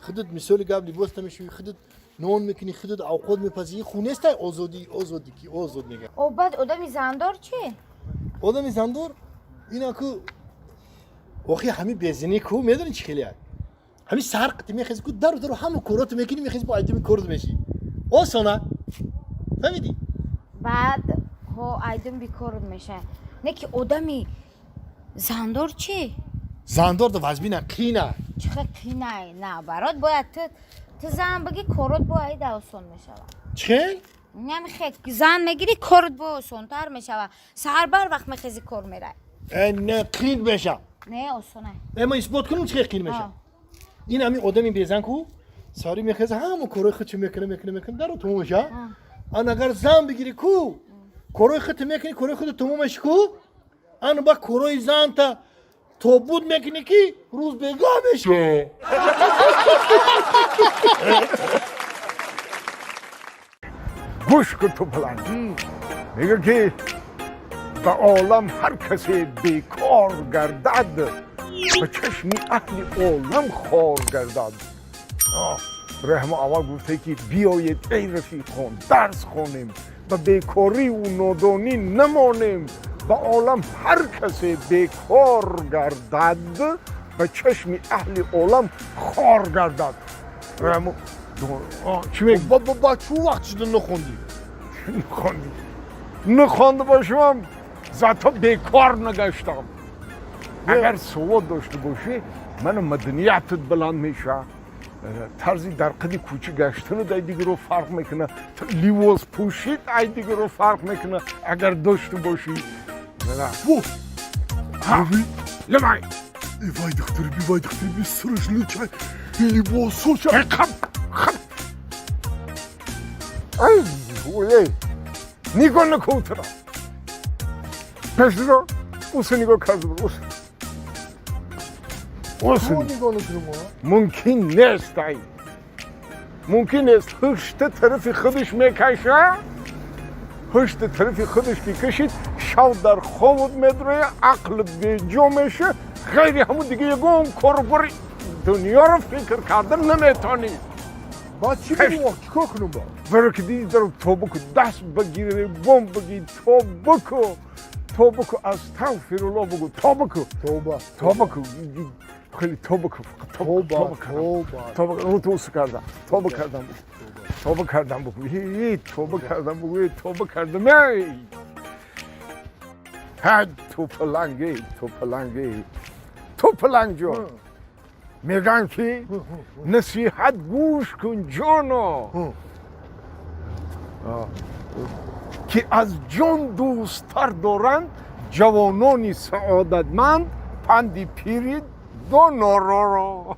худат, мисоли гап, либоста мешӯӣ, худат нон мекунӣ, худат авқот мепазӣ. Ин ху нестай, озодӣ, озодӣ ки озод мега. О, баъд одами зандор чӣ? Одами зандор ина ку, охи, ҳами безинӣ ку, медонӣ чӣ хеле ҳами саҳар қити мехези ку, дару дару ҳама короту мекунӣ, мехези, бо айдими корот мешӣ, осона, фаҳмидӣ? Баъд ҳо айдум бикорот мешавад, не ки одами зандор чӣ? Зандор да вазбина қина. Чӣ хел қинай? Наоборот, бояд ту зан бигӣ, корот бо айда осон мешавад. Чӣ хел? Намехе, зан мегирӣ, корот бо осонтар мешавад, саҳар бар вақт мехези, кор мерай. Э, не, қин меша. Не, осонай. Э, ман исбот кунам, чӣ хел қин меша. Ин ҳами одами безан ку, сари мехеза, ҳама корои худшо мекуна, мекуна, мекуна, дару тамом меша. Ан агар зан бигирӣ ку, корои худто мекунӣ, корои худто тамом меши ку, ан ба корои занта тобуд мекунӣ, ки рӯз бега меша. Гӯш кун, тупаланг, мега ки ба олам ҳар касе бекор гардад, ба чашми аҳли олам хор гардад. Раҳмо аввал гуфте ки биёед, эй рафиқон, дарс хонем, ба бекориву нодонӣ намонем. Ба олам ҳар касе бекор гардад, ба чашми аҳли олам хор гардад. Раҳмо чӣ мег? Ба чӯ вақт шуда нахондӣ? Нахондӣ, нахонда бошам, зато бекор нагаштам. Агар савод дошта бошӣ, ману маданиятат баланд меша, тарзи дар қади кӯча гаштанат ай дигаро фарқ мекуна, ливос пӯшид ай дигаро фарқ мекуна, агар дошта бошӣ. Лимай. Вай, духтари би, вай, духтари би, сараш лучай, либосоша. Хап хап, ай ой, нигоҳ накун тура, пешро уса нигоҳ карда бур, уса, уса. Нигоҳ накунам? Мумкин нест, ай мумкин нест. Ҳушта тарафи худаш мекаша, ҳушта тарафи худаш ки кашид, шав дар хобот медроя, ақлат беҷо меша, ғайри ҳамун дига ягон корубори дунёро фикр карда наметонӣ. Баъд чӣ бигӯм, чӣ кор кунам ба? Баро ки диди, даро тоба ку, даст багире, бом баги, тоба ку, тоба ку, астағфирулло бугу, тоба ку. Тоба. Тоба ку, хеле тоба ку, тоба. Тоба, тоба, рӯ ту кардам, тоба кардам, тоба кардам бугу, тоба кардам бугу, тоба кардам, эй. Ту паланги, ту паланги, ту паланг ҷон, мегӯянд ки насиҳат гӯш кун ҷоно, ки аз ҷон дӯсттар доранд ҷавонони саодатманд панди пири донороро,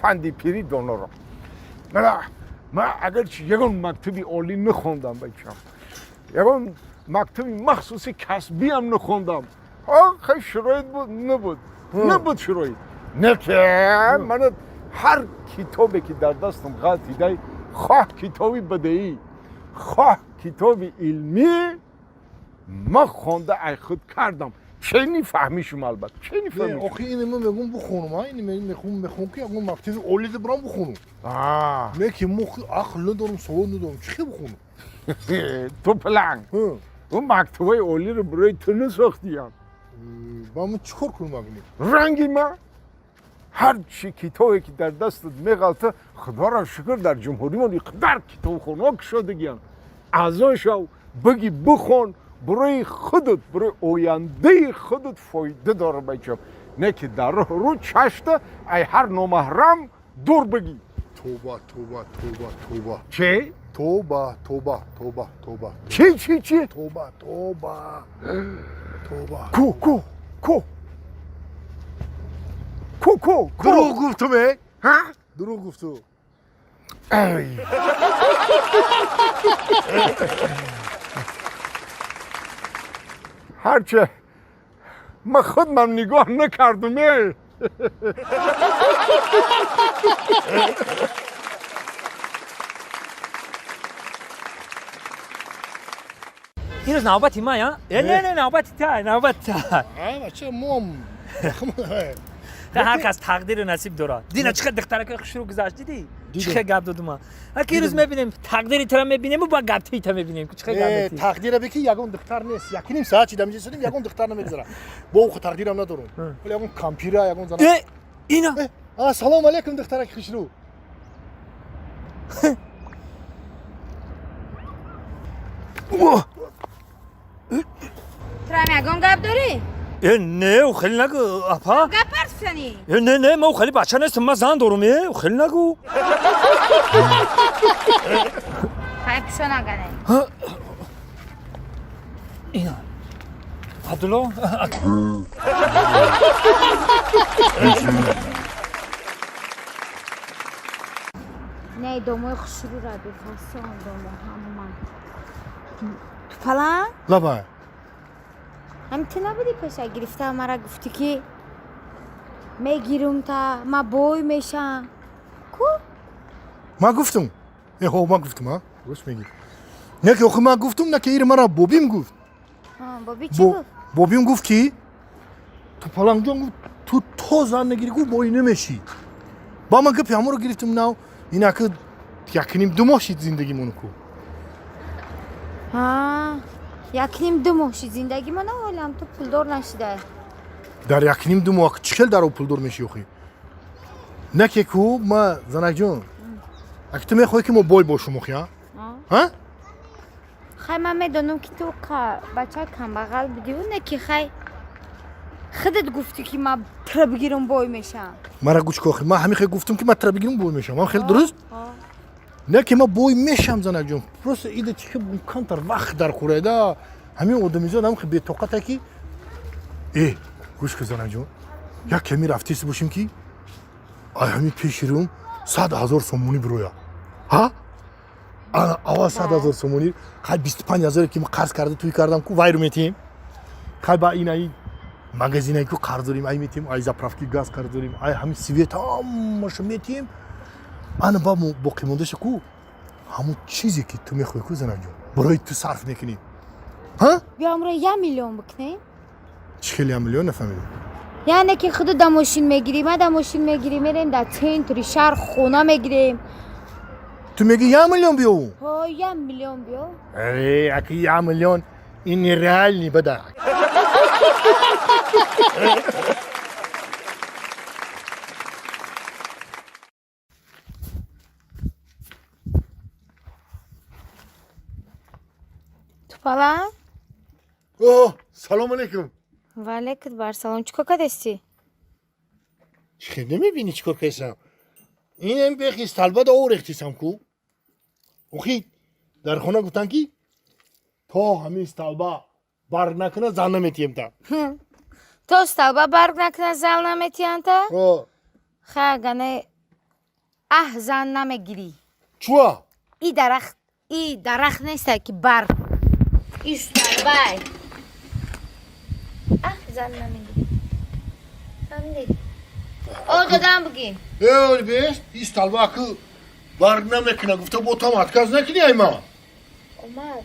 панди пири доноро. Ман агарчи ягон мактаби олӣ нахондам, бачам, ягон мактаби махсуси касбиам нахондам, хеле шароит буд, набуд, набуд шароит, не ки ман ҳар китобе ки дар дастам ғалтидай, хоҳ китоби бадеӣ, хоҳ китоби илмӣ, ман хонда ай худ кардам. Чени фаҳмишум, албатта, чени фаҳмишум. Охи ин ман мегӯм бихонум, ин мехоҳам ки ягон мактаби олӣ бирам бихонум. Не ки мо ақл надорам, савод надорам, чӣ хел бихонум? Ту паланг, ӯ мактабҳои олиро барои ту насохтиям. Ба ман чӣ кор кунам агни? Ранги ма ҳар чи китобе ки дар дастат меғалта, худоро шукр, дар ҷумҳуримон иқадар китобхонаҳо кушодагианд. Аъзо шав, биги бихон, барои худат, барои ояндаи худат фоида дора, бачам. Не ки дар роҳ рӯ чашта ай ҳар номаҳрам дур бигӣ. Тоба, тоба, тоба, тоба. Чӣ? Тоба, тоба, тоба, тоба. Чӣ, чӣ, чӣ? Тоба, тоба, тоба. Ку, ку, ку. Ку, ку, ку. Дурӯғ гуфтум, э? Ҳа? Дурӯғ гуфту. Ай. Ҳарче ман худмам нигоҳ накардум, э. Ин рӯз навбати ман, я? Э, не, не, навбати та, навбати та. Бача, мом. Ҳар кас тақдиру насиб дорад. Дина чӣ хел духтаракои хушрӯ гузашт, дидӣ? Чӣ хел гап додум ман. Аки рӯз мебинем, тақдири тура мебинему, ба гапти та мебинем. Чӣ хел гап метӣ? Тақдира бики ягон духтар нест. Якним соат чи дамиҷа сидим, ягон духтар намегузара. Бо ӯ тақдирам надорум. Вале ягон кампира, ягон зана. Э, ина. Салом алейкум, духтараки хушрӯ. Турам ягон гап дорӣ? Э, не, ӯ хеле нагӯ, апа. Гап ҳарф занӣ? Э, не, не, ман ӯ хеле бача нестам, ман зан дорум, э, ӯ хеле нагӯ. Хай пишо нагане. Ина. Абдулло. Не, домои хушрӯ ра бефасон домо ҳама. Ту палан? Лабай. Ҳам ту набудӣ пеша гирифта мара гуфтӣ ки мегирум та ма бой мешам. Ку? Ман гуфтум. Э, ҳо, ман гуфтум, ҳа? Рост мегӣ. Не ки охи ман гуфтум, не ки ир мара бобим гуфт. Боби чӣ гуфт? Бобим гуфт ки ту палангҷон гуфт, ту то зан нагирӣ, гуфт, бой намешӣ. Ба ман гапи ҳамонро гирифтум нав, инаки якним ду моҳ шид зиндагимону ку. Ҳа, якним ду моҳ шид зиндагимона, ҳолам ту пулдор нашидай. Дар якним ду моҳ чӣ хел дар о пулдор мешӣ охи? Не ки ку, ма занакҷон, аки ту мехоҳӣ ки мо бой бошум охи, ҳа? Ҳа? Хай ман медонам ки ту бача камбағал будиву, не ки хай худат гуфтӣ ки ман тра бигирам бой мешам. Мара гӯш кун охи, ман ҳамин хел гуфтам ки ман тра бигирам бой мешам. Ман хеле дуруст? Не ки ман бой мешам, занакҷон. Просто ида чӣ хел камтар вақт дар хӯрайда, ҳамин одамизод ҳам хел бетоқата ки э, гӯш кун занакҷон, як ками рафтист бошем ки ай ҳамин пеши рӯм 100 000 сомонӣ бироя. Ҳа? Ана аввал 100 000 сомонӣ, хай 25 ҳазоре ки ман қарз карда туй кардам ку, вайру метиҳем. Хай ба ин ай магазинае ку қарз дорем, ай метиҳем, ай заправки газ қарз дорем, ай ҳамин свет ҳамаашо метиҳем. Ана ба боқимондаша ку ҳамон чизе ки ту мехоҳӣ ку, занакҷон, барои ту сарф мекунем. Ҳа? Биё амро 1 миллион бикунем. Чӣ хеле 1 миллион нафаҳмидам? Яъне ки худу да мошин мегирӣ, ма да мошин мегирӣ, мерем дар центри шаҳр хона мегирем. Ту мегӣ 1 миллион биёву? Ҳо, 1 миллион биё. Э, аки 1 миллион ин нереальный бада. Ту палан? О, салом алейкум. Ва алейкум бар салом. Чӣ кор кардасти? Чӣ намебинӣ чӣ кор кардам? Инам бехи столба да орехтисам ку. Охи дар хона гуфтан ки то ҳамин столба барг накуна зан наметием та. То столба барг накуна зан наметиям та? О. Ха гане аҳ зан намегирӣ. Чуа? И дарахт неста ки барг. И столбай. Аҳ зан намегирӣ. Фаҳмидӣ? О додам бигӣ. Э, бес, и столба ку барг намекуна гуфта бо там отказ накунӣ ай ма. Омад.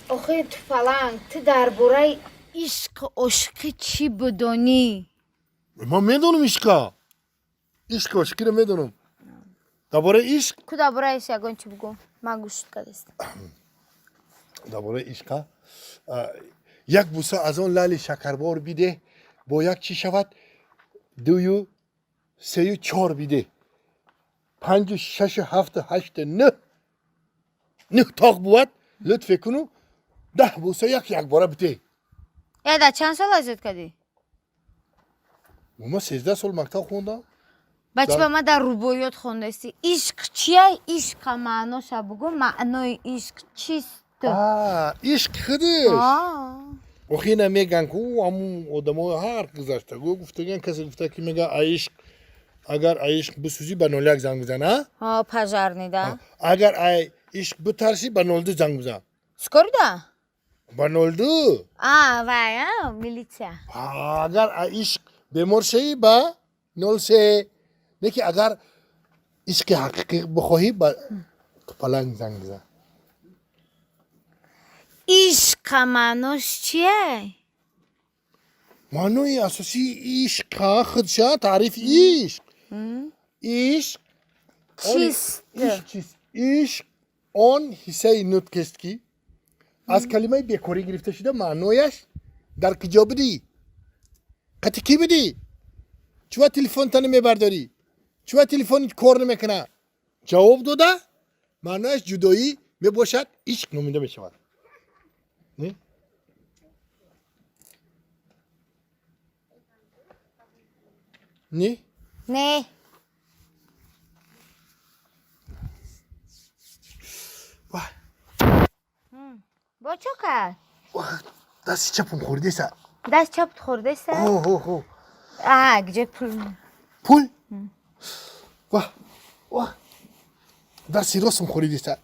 Охи ту фаланг, ту дар бораи ишқ ошиқӣ чӣ бидонӣ? Ман медонам ишқа. Ишқ ошиқиро медонам. Дар бораи ишқ? Ку дар бораи ишқ ягон чӣ бугӯ? Ман гӯш кардастам. Дар бораи ишқа? Як буса аз он лали шакарбор бидеҳ, бо як чӣ шавад? 2, 3, 4 бидеҳ. 5, 6, 7, 8, 9. 9 тоқ бувад, лутфе куну 10 буса як якбора бидеҳ. Э, дар чанд сол азёд кардӣ? Ман 13 сол мактаб хондам. Бачи ба ман дар рубоиёт хондасти. Ишқ чия? Ишқа маъноша бугӯ. Маънои ишқ чист? Ишқ худиш. Охи ина меган ку ҳамун одамои ҳар гузашта гуфтаган касе гуфта ки мега ишқ агар ишқ бисӯзӣ ба 01 занг бизан, а? Ҳо, пожарный да. Агар ай ишқ битарсӣ ба 02 занг бизан. Скорый да? Ба 02. А, вай, а, милиция. Агар ишқ бемор шавӣ ба 03. Не ки агар ишқи ҳақиқӣ бихоҳӣ ба тупаланг занг бизан. Ишқа маънош чие? Маънои асосии ишқа худша таърифи ишқ. Ишқ чист? Ишқ чист? Ишқ он ҳиссаи нутқест ки аз калимаи бекорӣ гирифта шуда маънояш дар куҷо будӣ? Қати кӣ будӣ? Чува телефонта намебардорӣ? Чува телефон кор намекуна? Ҷавоб дода маънояш ҷудоӣ мебошад, ишқ номида мешавад. Не? Не? Не. Вай. Бо чо кард? Дасти чапам хӯрдеса. Даст чапт хӯрдеса? Ҳо, ҳо, ҳо. А, где пул? Пул? Ва, ва. Дасти ростам хӯрдеса.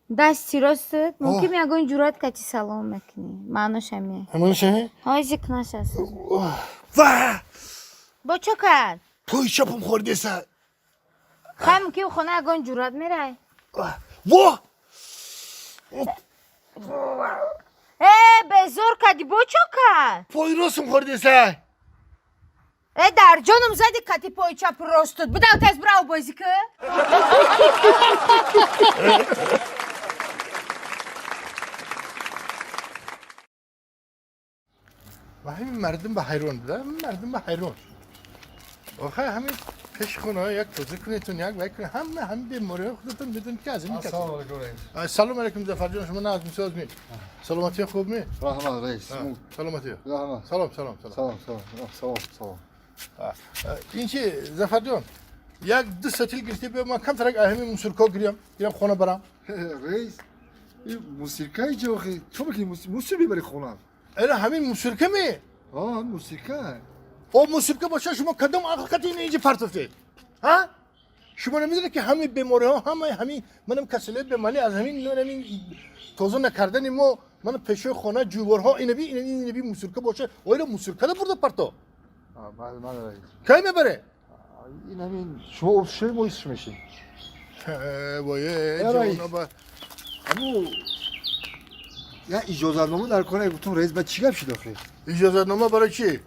Дасти ростат? Мумкин ягон ҷуръат кати салом мекунӣ. Маънош ҳамин. Маънош ҳамин? Ҳои зикр нашаст. Ва! Бо чо кард? Пои чапам хӯрдеса. Хай мумкин хона ягон ҷуръат мерай. Во! Э, безор кардӣ, бо чо кард? Пои ростам хӯрдеса. Э, дар ҷоном зади кати пои чапу ростут. Бидав тез бирав бозӣ ки. Ва ҳамин мардум ба ҳайрон буда, мардум ба ҳайрон. Охе ҳамин пеш хонаҳо як тоза кунедтон, як вай кунед, ҳама ҳамин бемориҳои худатон медонед ки аз ин кас. Ассалому алайкум раис. Ассалому алайкум Зафарҷон, шумо на аз мисоз ми. Саломатӣ хуб ми? Раҳмат раис. Саломатӣ. Раҳмат. Салом, салом, салом. Салом, салом, салом, салом. Ин чи Зафарҷон, як ду сатил гирифтӣ биё ман камтарак ҳамин мусирко гирям, гирям хона барам. Раис, ин мусиркаи ҷо охи, чо мекунӣ мусир мебари хона? Эра ҳамин мусирка ми? Ҳа, мусирка. О, мусирка боша шумо кадом ақл кати ин инҷа партофтед? Ҳа? Шумо намедонед ки ҳамин бемориҳо, ҳамаи ҳамин манам касалиҳои бемалӣ аз ҳамин ҳамин тоза накардани мо, манам пешои хона ҷӯйборҳо инаби инаби мусирка боша, оира мусиркада бурда парто? Бале, бале раис. Кай мебаре? Ин ҳамин шумо об шуд, мо исш мешем. Вое, ҷонаба. Аму я иҷозатнома дар кор гуфтум раис, ба чӣ гап шуд охи? Иҷозатнома барои чӣ?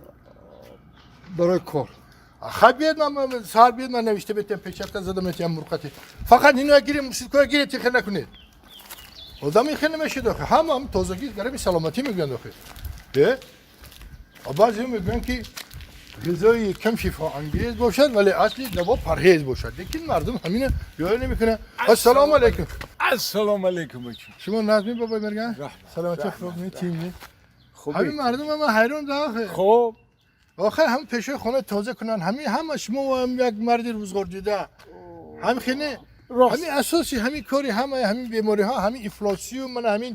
Барои кор. Хай биёд, ман саҳар биёд, ман навишта бетем, печатка зада метиҳам мурқати. Фақат ино гирем, мусиркоя гиред, тихе накунед. Одам ихе намешид охи. Ҳама ҳам тозагӣ гарами саломатӣ мегӯянд охи. Э? Баъзеҳо мегӯянд ки ғизои кам шифоангез бошад, вале асли даво парҳез бошад. Лекин мардум ҳамина риоя намекунад. Ассалому алайкум. Ассалому алайкум бача. Шумо назми бобой Мерган? Саломатӣ хуб метимни. Ҳамин мардум ҳама ҳайрон да охе. Хуб. Охир ҳам пешои хона тоза кунан, ҳамин ҳама шумо ҳам як марди рӯзғор дида. Ҳам хеле ҳамин асоси ҳамин кори ҳама ҳамин бемориҳо, ҳамин ифлосию ман ҳамин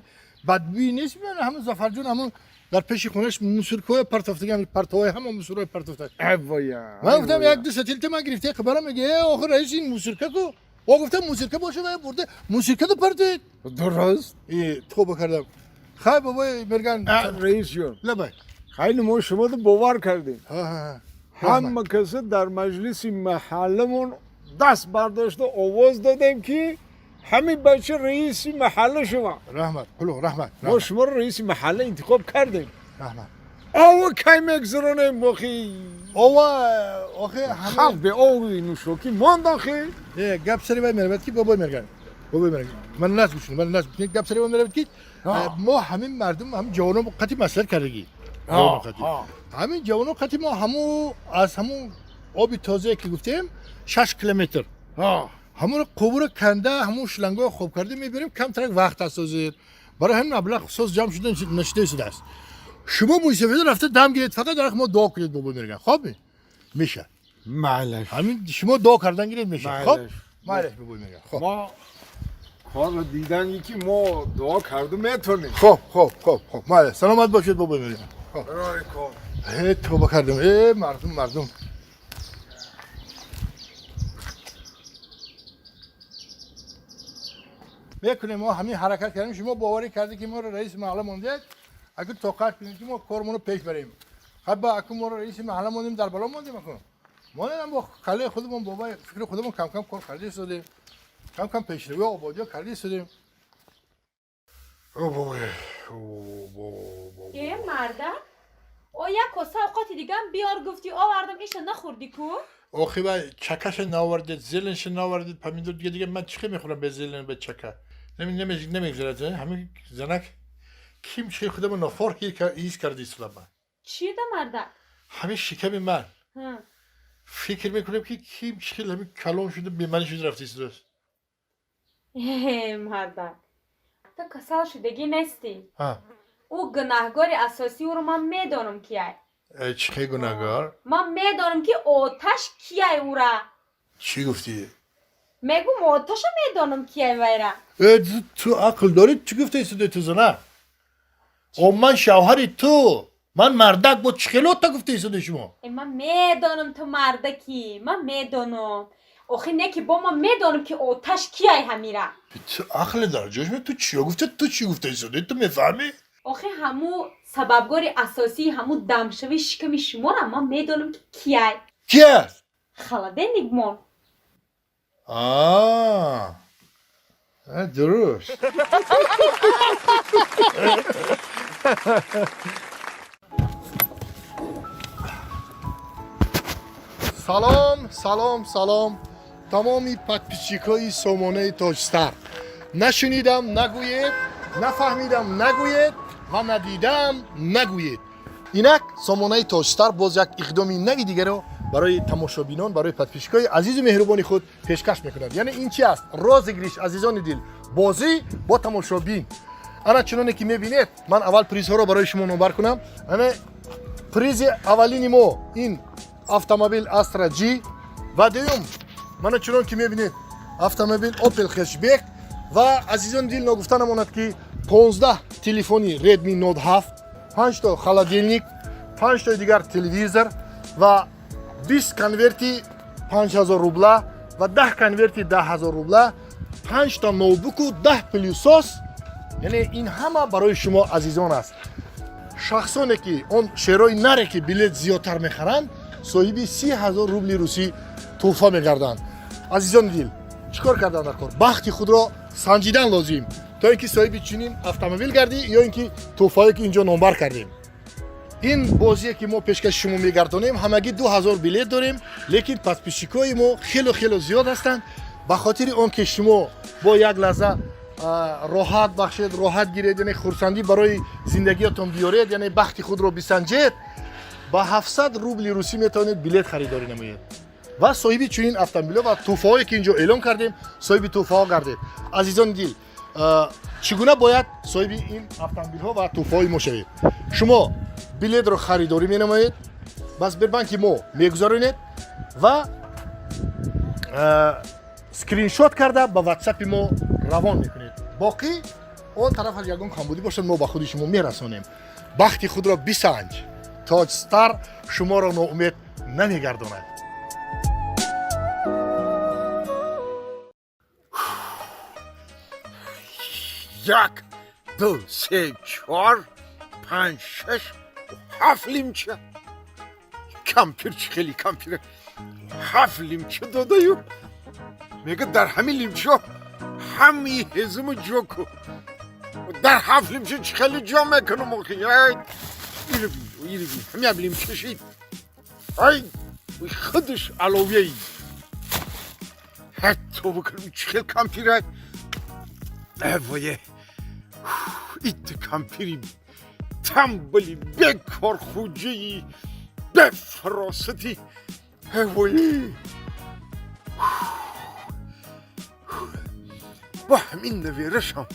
бадбӯй нест, ман ҳамин Зафарҷон ҳамон дар пеши хонаш мусуркҳои партофтага, ҳамин партовҳои ҳама мусурҳои партофта. Эвоя. Ман гуфтам як ду сатилта ман гирифта хабарам мега, э охир раис ин мусурка ку. О гуфтам мусурка боша ва бурда мусурка партоед. Дуруст. Э тоба кардам. Хай бобой Мерган. Раис ҷон. Лабай. Хеле мо шумо бовар кардем. Ҳа. Ҳама каса дар маҷлиси маҳалламон даст бардошта овоз додем ки ҳамин бача раиси маҳалла шума. Раҳмат, қулуқ, раҳмат. Мо шуморо раиси маҳалла интихоб кардем. Раҳмат. Ова кай мегзаронем охи? Ова охи халқ бе ови нӯшокӣ монд охи. Э гап сари вай меравад ки бобой Мерган. Бобой Мерган. Ман нас гӯш ман нас гӯш гап сари вай меравад ки мо ҳамин мардум ҳамин ҷавонон қати маслиҳат кардагӣ. Ҳамин ҷавонон қати мо ҳаму аз ҳамун оби тозае ки гуфтем 6 километр. Ҳамонро қубура канда ҳамун шлангҳоро хоб карда мебарем, камтарак вақт аст ҳозир. Барои ҳамин маблағ соз ҷамъ шуда нашуда истодааст. Шумо мӯйсафедо рафта дам гиред, фақат дар мо дуо кунед бобой Мерган. Хоб меша. Майлаш. Ҳамин шумо дуо кардан гиред меша. Хоб? Майлаш бобой Мерган. Хоб. Мо корро дидан ки мо дуо карду метавонем. Хоб, хоб, хоб, хоб. Майлаш. Саломат бошед бобой Мерган. Хоб. Э тоба кардам. Э мардум, мардум. Мекунем мо ҳамин ҳаракат кардем, шумо боварӣ кардед ки моро раиси маҳалла мондед, акун тоқат кунед ки мо кормонро пеш барем. Хаб акун моро раиси маҳалла мондем, дар бало мондем акун. Монем бо калаи худамон, бобаи фикри худамон кам-кам кор карда истодем. Кам-кам пешравӣ ободиё карда истодем. О бобой, о бобо. Э марда, о як коса овқати дигам биёр гуфтӣ, овардам, иша нахӯрдӣ ку? Охи вай чакаша наовардед, зеленша наовардед, помидор дига дига ман чӣ мехӯрам без зелен, без чака? Намегзарад, ҳамин занак ким чӣ худамо нофор ҳис карда истода ман. Чӣ да марда? Ҳамин шиками ман. Фикр мекунам ки ким чӣ хел ҳамин калон шуда беманӣ шуда рафта истодааст. Э марда, ту касал шудагӣ нестӣ. Ӯ гунаҳгори асосии ӯро ман медонам кияй. Чӣ хел гунаҳгор? Ман медонам ки оташ кияй ӯра. Чӣ гуфтӣ? Мегум оташа медонам кияй вайра. Э ту ақл дорӣ, чӣ гуфта истодаи ту зана? О ман шавҳари ту, ман мардак бо чӣ хел ота гуфта истодаи шумо? Э ман медонам ту мардакӣ, ман медонам. Охи не ки бо ман медонам ки оташ кияй ҳамира. Ту ақле дар ҷош ту чиё гуфта, ту чӣ гуфта истодаи, ту мефаҳмӣ? Охи ҳаму сабабгори асосии ҳаму дамшавии шиками шуморо ман медонам ки кияй. Ки аст? Холодильник мон. Дуруст. Салом, салом, салом тамоми подписчикҳои сомонаи Тоҷстар. Нашунидам нагӯед, нафаҳмидам нагӯед ва надидам нагӯед. Инак сомонаи Тоҷстар боз як иқдоми нави дигаро барои тамошобинон, барои подписчикҳои азизу меҳрубони худ пешкаш мекунад. Яъне ин чи аст? Розыгрыш, азизони дил, бозӣ бо тамошобин. Ана чуноне ки мебинед, ман аввал призҳоро барои шумо номбар кунам. Ана призи аввалини мо ин автомобил Astra G ва дуюм, мана чунон ки мебинед, автомобил Opel Hatchback. Ва азизони дил, ногуфта намонад ки 15 телефони Redmi Note 7, 5 то холодильник, 5 тои дигар телевизор ва 20 конверти 5000 рубла ва 10 конверти 10000 рубла, 5 то ноутбуку 10 пылесос. Яъне ин ҳама барои шумо азизон аст. Шахсоне ки он шерои наре ки билет зиёдтар мехаранд, соҳиби 30000 рубли русӣ тӯҳфа мегарданд. Азизони дил, чӣ кор кардан дар кор? Бахти худро санҷидан лозим, то ин ки соҳиби чунин автомобил гардӣ ё ин ки тӯҳфаое ки инҷо номбар кардем. Ин бозие ки мо пешкаши шумо мегардонем, ҳамагӣ 2000 билет дорем, лекин подписчикҳои мо хело хело зиёд ҳастанд. Ба хотири он ки шумо бо як лаҳза роҳат бахшед, роҳат гиред, яъне хурсандӣ барои зиндагиятон биёред, яъне бахти худро бисанҷед, ба 700 рубли русӣ метавонед билет харидорӣ намоед. Ва соҳиби чунин автомобилҳо ва тӯҳфаҳое, ки ин ҷо эълон кардем, соҳиби тӯҳфаҳо гардед. Азизони дил, чӣ гуна бояд соҳиби ин автомобилҳо ва тӯҳфаҳои мо шавед? Шумо билетро харидорӣ менамоед, ба Сбербанки мо мегузаронед ва скриншот карда ба ватсапи мо равон мекунед. Боқӣ он тарафаш ягон камбудӣ бошад, мо ба худи шумо мерасонем. Бахти худро бисанҷ, Тоҷстар шуморо ноумед намегардонад. Як, ду, се, чор, панҷ, шаш, ҳафт лимча. Кампир чӣ хеле кампир, ҳафт лимча додаю мега, дар ҳамин лимчаҳо ҳамаи ҳезуму ҷо ку. Дар ҳафт лимча чӣ хеле ҷо мекунам охи? Иру бин, иру бин, ҳамин лимча шид. Ай, худаш аловияи. Ҳатто бикунам, чӣ хел кампира. Вое, ит кампири тамбали, бекорхуҷаи, бефаросати. Вое, бо ҳамин наверашам.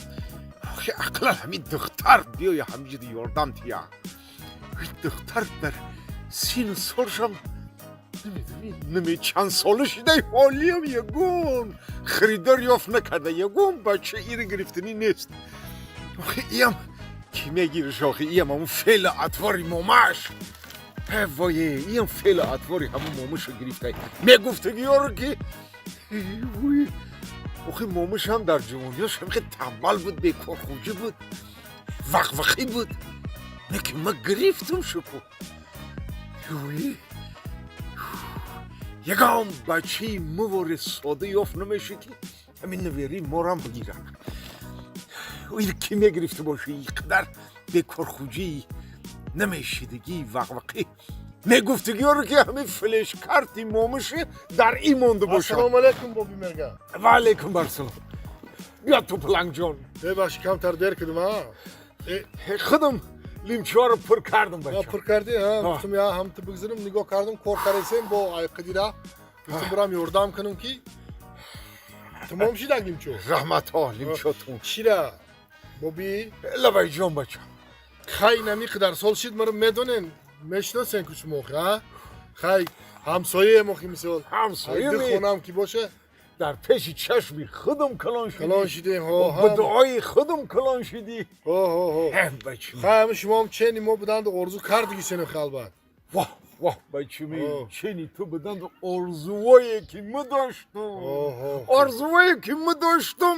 Охи, ақлан ҳамин духтар биёя, ҳамиҷида ёрдам тия. Духтар дар сину солшам намедонӣ, чанд сола шидай, ҳолиям ягон харидор ёфт накарда, ягон бача ира гирифтанӣ нест. Охи, иям ки мегириш? Охи, иям ҳамун феъли атвори момаш. Вое, иям феъли атвори ҳамун момаша гирифтай, мегуфтагиёро ки. Охи, момашам дар ҷавониёш ҳамихе тамбал буд, бекорхуҷӣ буд, вақвақӣ буд, лекин ма гирифтам шуку. Ягон бачаи мувори сода ёфт намеша, ки ҳамин наверии морам бигирад. Ир ки мегирифта боша? И қадар бекорхуҷӣ, намешидагӣ, вақвақӣ, мегуфтагиёро ки ҳамин флешкарти момаши дар ин монда бошад. Ассалому алайкум, боби Мерган. Ва алайкум барсалом, биё ту, палангҷон. Бебахши, камтар дер кардам, а. Худам лимчаҳоро пур кардам, бача. Пур кардӣ? Гуфтам, я ҳам ту бигзарам, нигоҳ кардам, кор каресем бо айқидира, гуфтам бирам ёрдам кунам, ки тамом шидак лимчо. Раҳматҳо, лимчотун. Чира, боби? Лабайҷон, бача. Хай, нами қадар сол шид, маро медонен, мешиносен ку шумо, а? Хай, ҳамсояем охи, мисол. Ҳамсоя. Ду хонам ки боша. Дар пеши чашми худам калон шудӣ. Калон шидем, ҳо. Ба дуои худам калон шудӣ. Ҳо, ҳо, ҳо. Бачи. Хай, ҳами шумоам чени мо буданду орзу кардигисен, албат. Воҳ, воҳ, бачими, чени ту буданду орзуое ки ма доштум, орзуое ки ма доштум,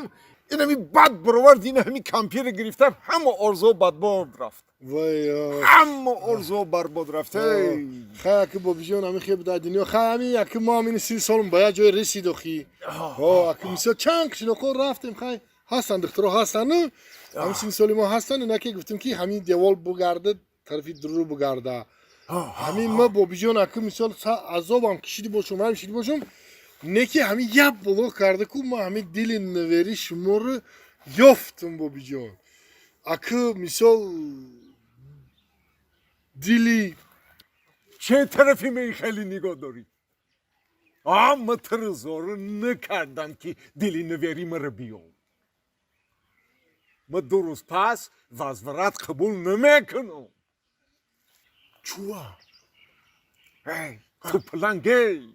инами бад баровард. Ина ҳами кампира гирифтам, ҳама орзуо бадбод рафт, ҳама орзуо барбод рафт. Хай, аки бобиҷон, ҳами хеб дар дунё. Хай, ҳами аки мо ҳамини 30 солм ба як ҷое ресид охи. Ҳо, аки мисол чанд қишлоқҳо рафтем, хай, ҳастанд духтаро, ҳастану ҳамин сини соли мо ҳастанд, инаке гуфтем, ки ҳамин девол бугарда, тарафи дуру бугарда. Ҳамин ма, бобиҷон, аки мисол азобам кишиди бошум, ҳам шиди бошум, неки ҳамин як боло карда ку, ма ҳамин дили навери шуморо ёфтум, бобиҷон. Аки мисол дили чӣ тарафи мехелӣ нигоҳ дорӣ? Ама тирзору накардам, ки дили навери маро биём. Ма 2 рӯз пас возврат қабул намекунам. Чуа? Ту палангей,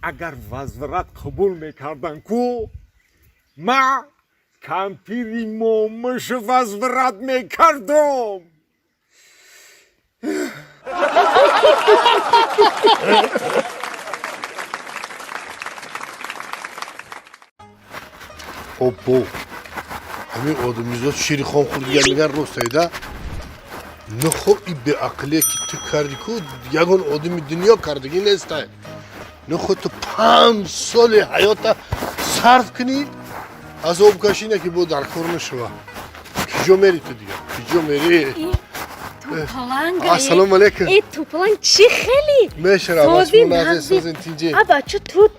агар возврат қабул мекардан ку, ма кампири момаша возврат мекардам. Оббо, ҳамин одамизод шири хом хӯрдига, меган ростайда. Нахо, и беақлие ки ту карди ку, ягон одами дунё кардагӣ нестай. Нахо, ту 5 соли ҳаёта сарф кунӣ, азоб кашӣ, не ки бо дар кор нашава. Киҷо мери ту дига, киҷо мери? Ассалому алайкум. Э, ту паланг, чӣ хеле? Мешавад. Созин, тинҷи. А бача, ту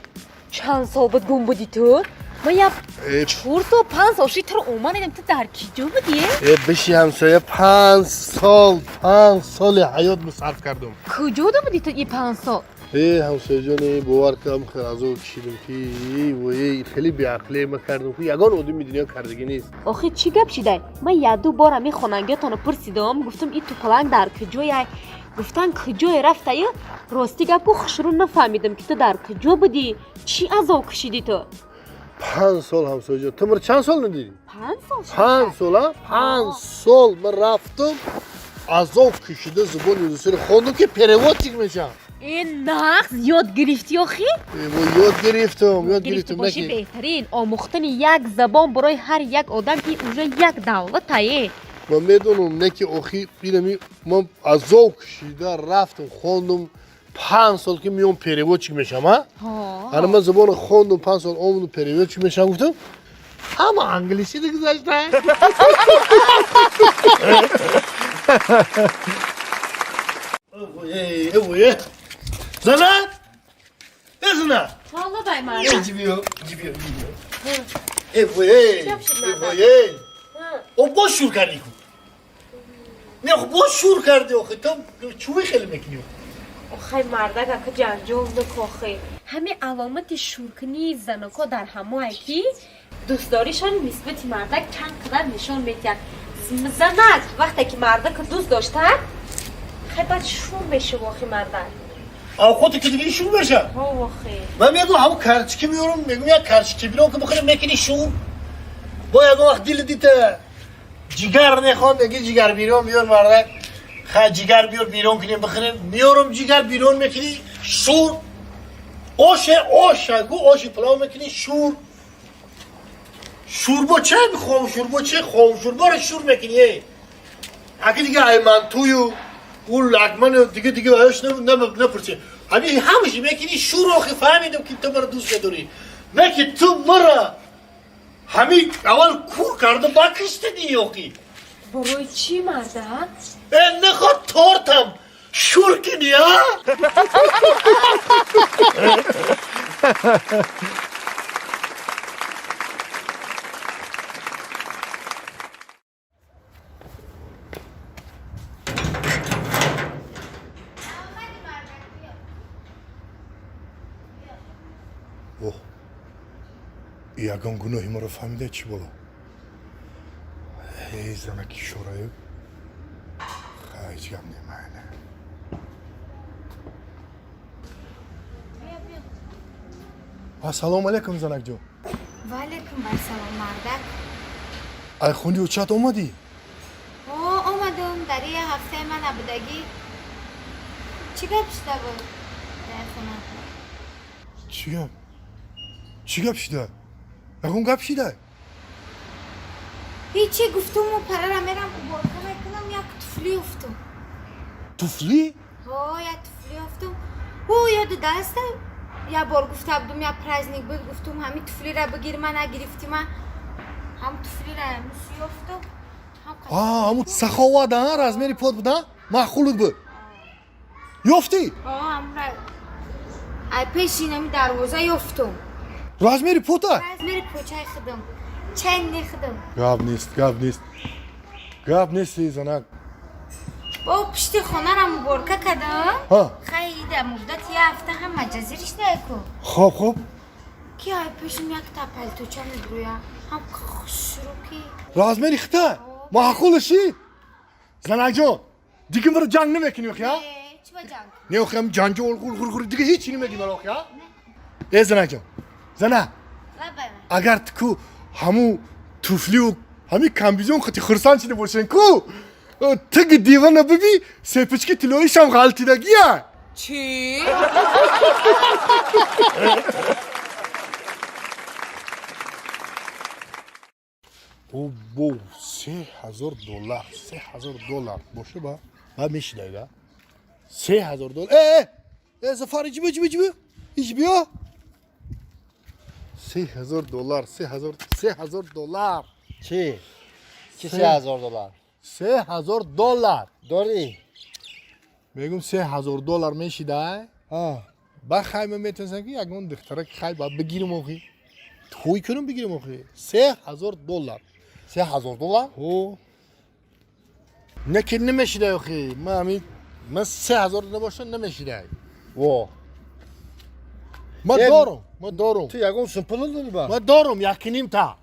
чанд сол буд гум будӣ ту? Ма я 4 сол, 5 сол ши туро омадем, ту дар киҷо будӣ? Э, биши ҳамсоя, 5 сол, 5 соли ҳаёт сарф кардум. Куҷода будӣ ту и 5 сол? Э ҳамсояҷон, бовар кардам, хеле азоб кашидам ки вой, хеле беақле ма кардам ки ягон одами дунё кардагӣ нест. Охи чӣ гап шидай? Ман яду бор ҳамин хонангиётонро пурсидам, гуфтам и тупаланг дар куҷояй? Гуфтан куҷое рафтаю? Рости гап ку хушрӯ нафаҳмидам ки ту дар куҷо будӣ? Чӣ азоб кашидӣ ту? 5 сол, ҳамсояҷон, ту мара чанд сол надидӣ? 5 сол. 5 сол, а? 5 сол ман рафтам, азоб кашида забони русиро хондам ки переводчик мешам. Э, нағз ёд гирифтӣ охи? Ёд гирифтам, ёд гирифтам. Боши, беҳтарин. Омӯхтани як забон барои ҳар як одам ин уже як давлатае. Ман медонам, не ки охи инами ман азоб кашида рафтам, хондум 5 сол ки меом переводчик мешам, а? Ана ман забонро хондум 5 сол, омадум, переводчик мешам гуфтам, ҳама англисӣ гузашта. Зана! Э, зана! Лабай, марда. Ҷибиё, ҷибиё, ҷибиё. Э, вой, э, вой. О, боз шур кардӣ ку. Не, боз шур кардӣ охи, то чӯи хеле мекунӣ? Охай мардак, ака ҷанҷол накохи. Ҳамин аломати шуркунии заноко дар ҳамое ки дӯстдоришон нисбати мардак чанд қадар нишон медиҳад. Занак вақте ки мардака дӯст доштад, хай баъд шур мешава охи мардак. Авқоте ки диги шур меша? Охи. Ман мегӯм, ҳамун карчики меёрам, мегӯм як карчики бирон ки бихӯрем, мекунӣ шур. Бо ягон вақт дили дита ҷигар мехоҳам, меги ҷигар бирон биёр мардак. Хай ҷигар биёр, бирон кунем, бихӯрем. Меёрам ҷигар, бирон мекунӣ, шур. Оше, оша, гу оши палов мекунӣ, шур. Шӯрбо че мехоҳам, шӯрбо че хоҳам, шӯрборо шур мекунӣ, эй. Аки дига ай мантую, ӯ лагману дига дига аяш напурсӣ. Ҳамин ҳамаши мекунӣ шур. Охи фаҳмидам ки ту маро дӯст медорӣ. Не ки ту мара ҳамин аввал кур карда баъд киштидӣ охи. Барои чӣ, мардак? Э, наход тортам шур кунӣ, а? Оҳ, ягон гуноҳи маро фаҳмида чӣ боло? Эй, занаки шораю, ҳеҷ гап немайна. Ассалому алайкум, занакҷон. Ваалайкум ассалом, мардак. Ай хуни очат омадӣ? О, омадум. Дар як ҳафтаи ман набудагӣ чӣ гап шуда буд дар хона? Чӣ гап, чӣ гап шуда? Ягон гап шида? Ҳечи, гуфтуму парара мерам уборка мекунам, як туфли ёфтум. Туфли? Ҳо, як туфли ёфтум. Ӯ ёду даста як бор гуфта будум, як праздник буд, гуфтум ҳамин туфлира бигир, ма нагирифтӣ, ма ҳам туфлира мус ёфтум. А, ҳамун саховат, а, размери под буд, а, маъқулут буд, ёфтӣ? Ҳо, ҳамра ай пеши инами дарвоза ёфтум. Размери пота? Размери почаи худам, чайни худам. Гап нест, гап нест, гап нест, эй занак. Бо пишти хонарам уборка кардам. Ҳа. Хайда муддати як ҳафта ҳам маҷазириш ку. Хоб, хоб. Ки ай пешим якта палточа мебурӯя, ҳам хушрӯ ки. Размери хита маъқулаши, занакҷон. Дига маро ҷанг намекунӣ охи, а? Э, чӣ ба ҷанг? Не, охи ҳам ҷанҷол хур хур хур, дига ҳеч намегӣ маро охи, а? Э, занакҷон, зана. Лабай. Агар ту ку ҳамун туфлиу ҳамин комбинезон хати хурсанд шида бошен ку, тиги дивана биби, сепички тиллоишам ғалтидагия. Чӣ? Обо, $3000, $3000 боша ба мешидай, $3000. Э, э, Зафар, иҷи биё, иҷи биё, иҷи биё. $3000, 3000, $3000. Чӣ? Чӣ $3000? $3000. Дорӣ? Мегум, $3000 мешидай. Ба хай, ман метавонистам ки ягон духтара ки хай ба бигирам охи, тӯй кунам, бигирам охи. $3000. $3000? Ҳо, не ки намешидай охи. Ман ҳамин, ман 3000 набошад, намешидай. Во. Ма дорум, ма дорум. Ту ягон сум пул дорӣ ба? Ма дорум, якним та.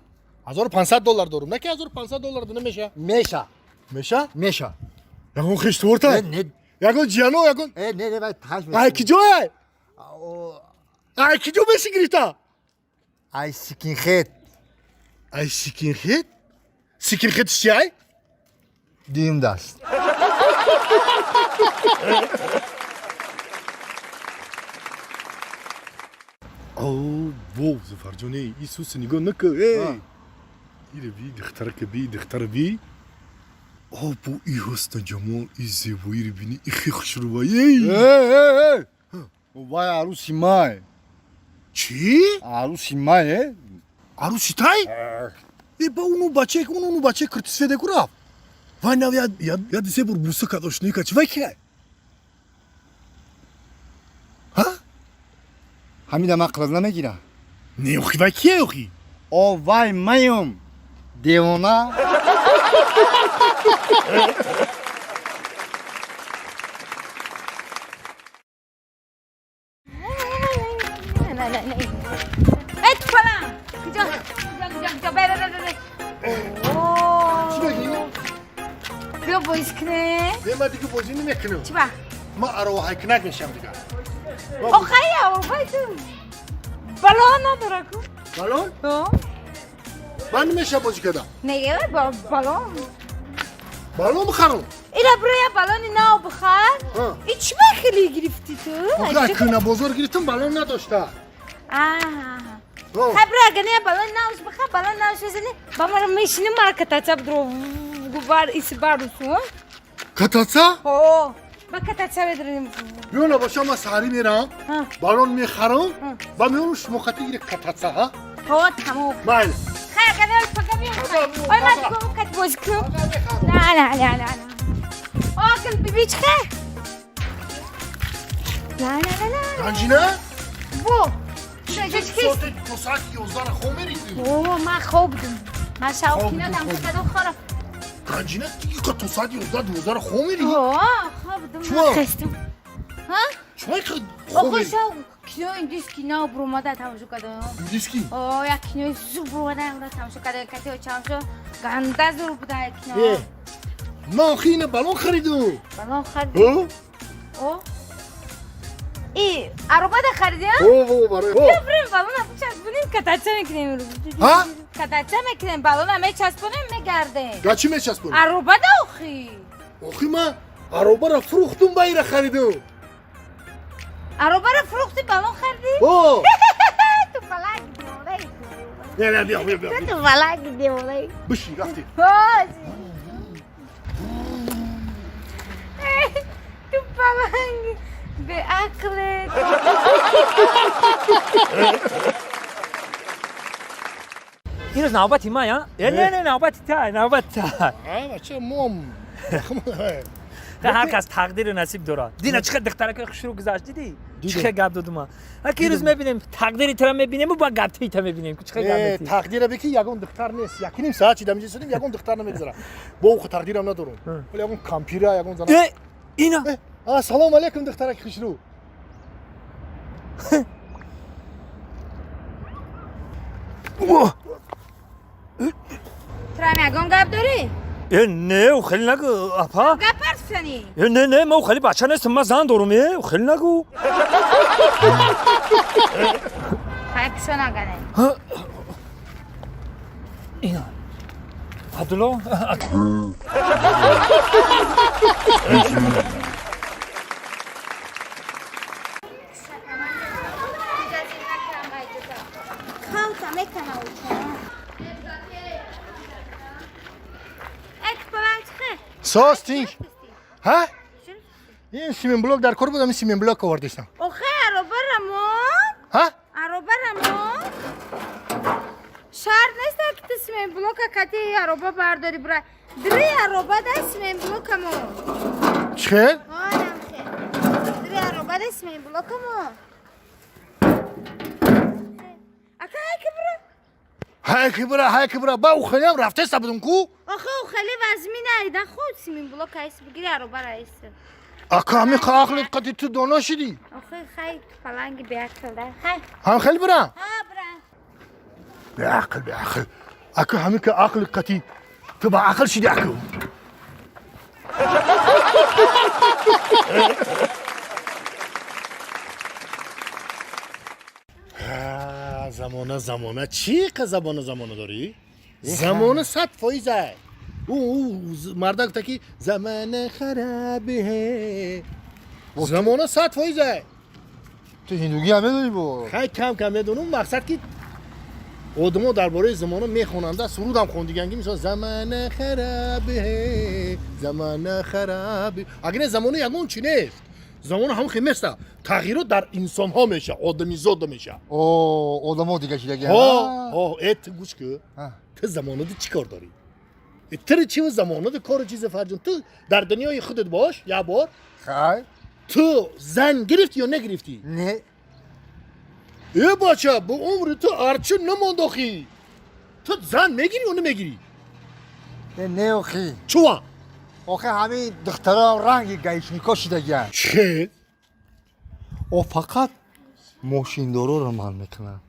$1500 дорум. На ки $1500 намеша? Меша. Меша? Меша. Ягон хиштворта? Не, не. Ягон ҷиано, ягон. Не, не, вай таш. Ай киҷо ай? Ай киҷо меши гирифта? Ай сикинхет. Ай сикинхет? Сикинхет чи ай? Дим даст. О, во, Зафарҷоне, Исус нигоҳ накун, эй! Ире би, духтарака би, духтара би. О, бо и ҳусну ҷамол, и зебоиро бини, и хе хушрӯва, эй! Эй, эй, эй! Вай аруси май. Чӣ? Аруси май, э? Аруси тай? Э, ба уну бачае, уну бачае киртисфеде ку рафт. Вай нав я се бор буса кард, ошноӣ кард. Чӣ вай киай? Ҳа? Ҳамида ман қилаз намегирам. Не, охи вай киай охи? О, вай маём. Девона. Не, не, не. Эй, тупалам! Куҷо? Куҷо, куҷо, куҷо? Бе, бе, бе, бе. О! Чӣ мегӣ? Биё бозӣ кунем. Не, ман дига бозӣ намекунам. Чӣ ба? Ман ароваҳайкунак мешавам дигар. Охай, ароваи ту балон надора ку? Балон? О? Ман намешавам бозӣ кардам. Не, балон. Балон бихарам. Ила бро я балони нав бихар. И чӣ ба хеле гирифтӣ ту? Охи, кӯна бозор гирифтам, балон надошта. Аҳа. Хай бро, агар не балон навш бихар, балон навш бизани, ба мара мешинем, мара катаца бидро губар исбарусу. Катаца? О, ба катаца медронем. Биё набоша, ман саҳарӣ мерам, балон мехарам, ба меёрам шумо хати гире катаца, ҳа? Ҳо, тамом. Майли. Хай, агар не пага меём. Ой, ман дигом кат бозӣ кунам. На, на, на, на, на. О, гул биби чӣ хай? На, на, на, на. Ганҷина? Во. То соати 11 хоб мерӣ ту? О, ман хоб будам. Ман шаб кино тамошо кардам, хора. Ганҷина, то соати 11 12 хоб мерӣ? О, хоб будам. Чума? Хестам. Ҳа? Чума хоб Охо, мерӣ? шав кино индийский нав буромада тамошо кардам. Индийский? О, як кинои зур буромада онро тамошо кардам. Кати очамшо ганда зур буда кино. Э, ман охи ина балон харидум. Балон харидӣ? О? О? И аробада харидӣ, а? О, во, барои. Биё бирем балона бичаспонем, катаца мекунем имрӯз. Ҳа? Катаца мекунем, балона мечаспонем, мегардем. Га чӣ мечаспонем? Аробада охи. Охи ман аробаро фурӯхтум, ба ира харидум. Аробаро фурӯхти, балон харидӣ? О! Ту фалак девонаи. Не, не, биё, биё, биё. Ту фалак девонаи. Биши, рафтем. Ту паланг беақле. Ирӯз навбати ман, а? Э, не, не, навбати та, навбати та. А, бача, мом. Ҳар кас тақдиру насиб дорад. Дина чӣ хел духтаракои хушрӯ гузашт, дидӣ? Чӣ хел гап додум ман. Аки ирӯз мебинем, тақдири тура мебинему, ба гапти та мебинем. Чӣ хел гап Э, метӣ? тақдира бики ягон духтар нест. Якним соат чи дамиҷа сидим, ягон духтар намегузара. Бо уху тақдирам надорум. Вале ягон кампира, ягон зана. Э, ина. Э, а, салом алейкум, духтараки хушрӯ. Турам ягон гап дорӣ? Э, не, у хеле нагӯ, апа. Гап ҳарф занӣ. Э, не, не, ман у хеле бача нестам, ман зан дорум, э, у хеле нагӯ. Хай пишо нагане. Ина. Абдулло. Калта мекана уча. Эк паланг чӣ? Состинг. Ҳа? Ин сименблок дар кор будам, ин сименблок овардистам. Охе, аробарамон. Ҳа? Аробарамон. Шарт нест ки ту сименблока кати ароба бардори бура. Дри ароба да сименблокамо. Чӣ хел? Онам хел. Дри ароба да сименблокамо. Ака ҳай ки бура. Ҳай ки бура, ҳай ки бура. Ба у хелеам рафтеста будум ку? Охе, у хеле вазмин айда худ сименблок айс бигири аробара айс. Ака, ҳами ақлит қати ту доно шидӣ. Охи хай паланги беақл да. Хай. Ҳам хел бирам? Ҳа, бирам. Беақл, беақл. Аку ҳамин ки ақли қатӣ ту ба ақл шиди аку. Замона, замона, чӣ қа забона замона дорӣ? Замона 100%. Ӯ марда гуфта ки замона харабе. Замона 100%. Ту ҳиндугӣ ҳам медонӣ бо? Хай кам кам медонам, мақсад ки одамо дар бораи замона мехонанда, сурудам хондиганги, мисол замона харабе, замона харабе. Агар не замона ягон чи нест. Замона ҳам хел места. Тағйирот дар инсонҳо меша, одамизода меша. О, одамо дига шидаги. Ҳо, ҳо, э ту гӯш кун. Ту замонада чӣ кор дорӣ? Ту чи замонада кору чизе Фарҷон? Ту дар дунёи худат бош, як бор. Хай. Ту зан гирифтӣ ё нагирифтӣ? Не. Э бача, бо умри ту арчи намондохӣ. Ту зан мегирӣ ё намегирӣ? Э, не охи. Чува? Охи ҳамин духтарам ранги гаишнико шидагианд. Чӣ? О фақат мошиндороро ман мекунам.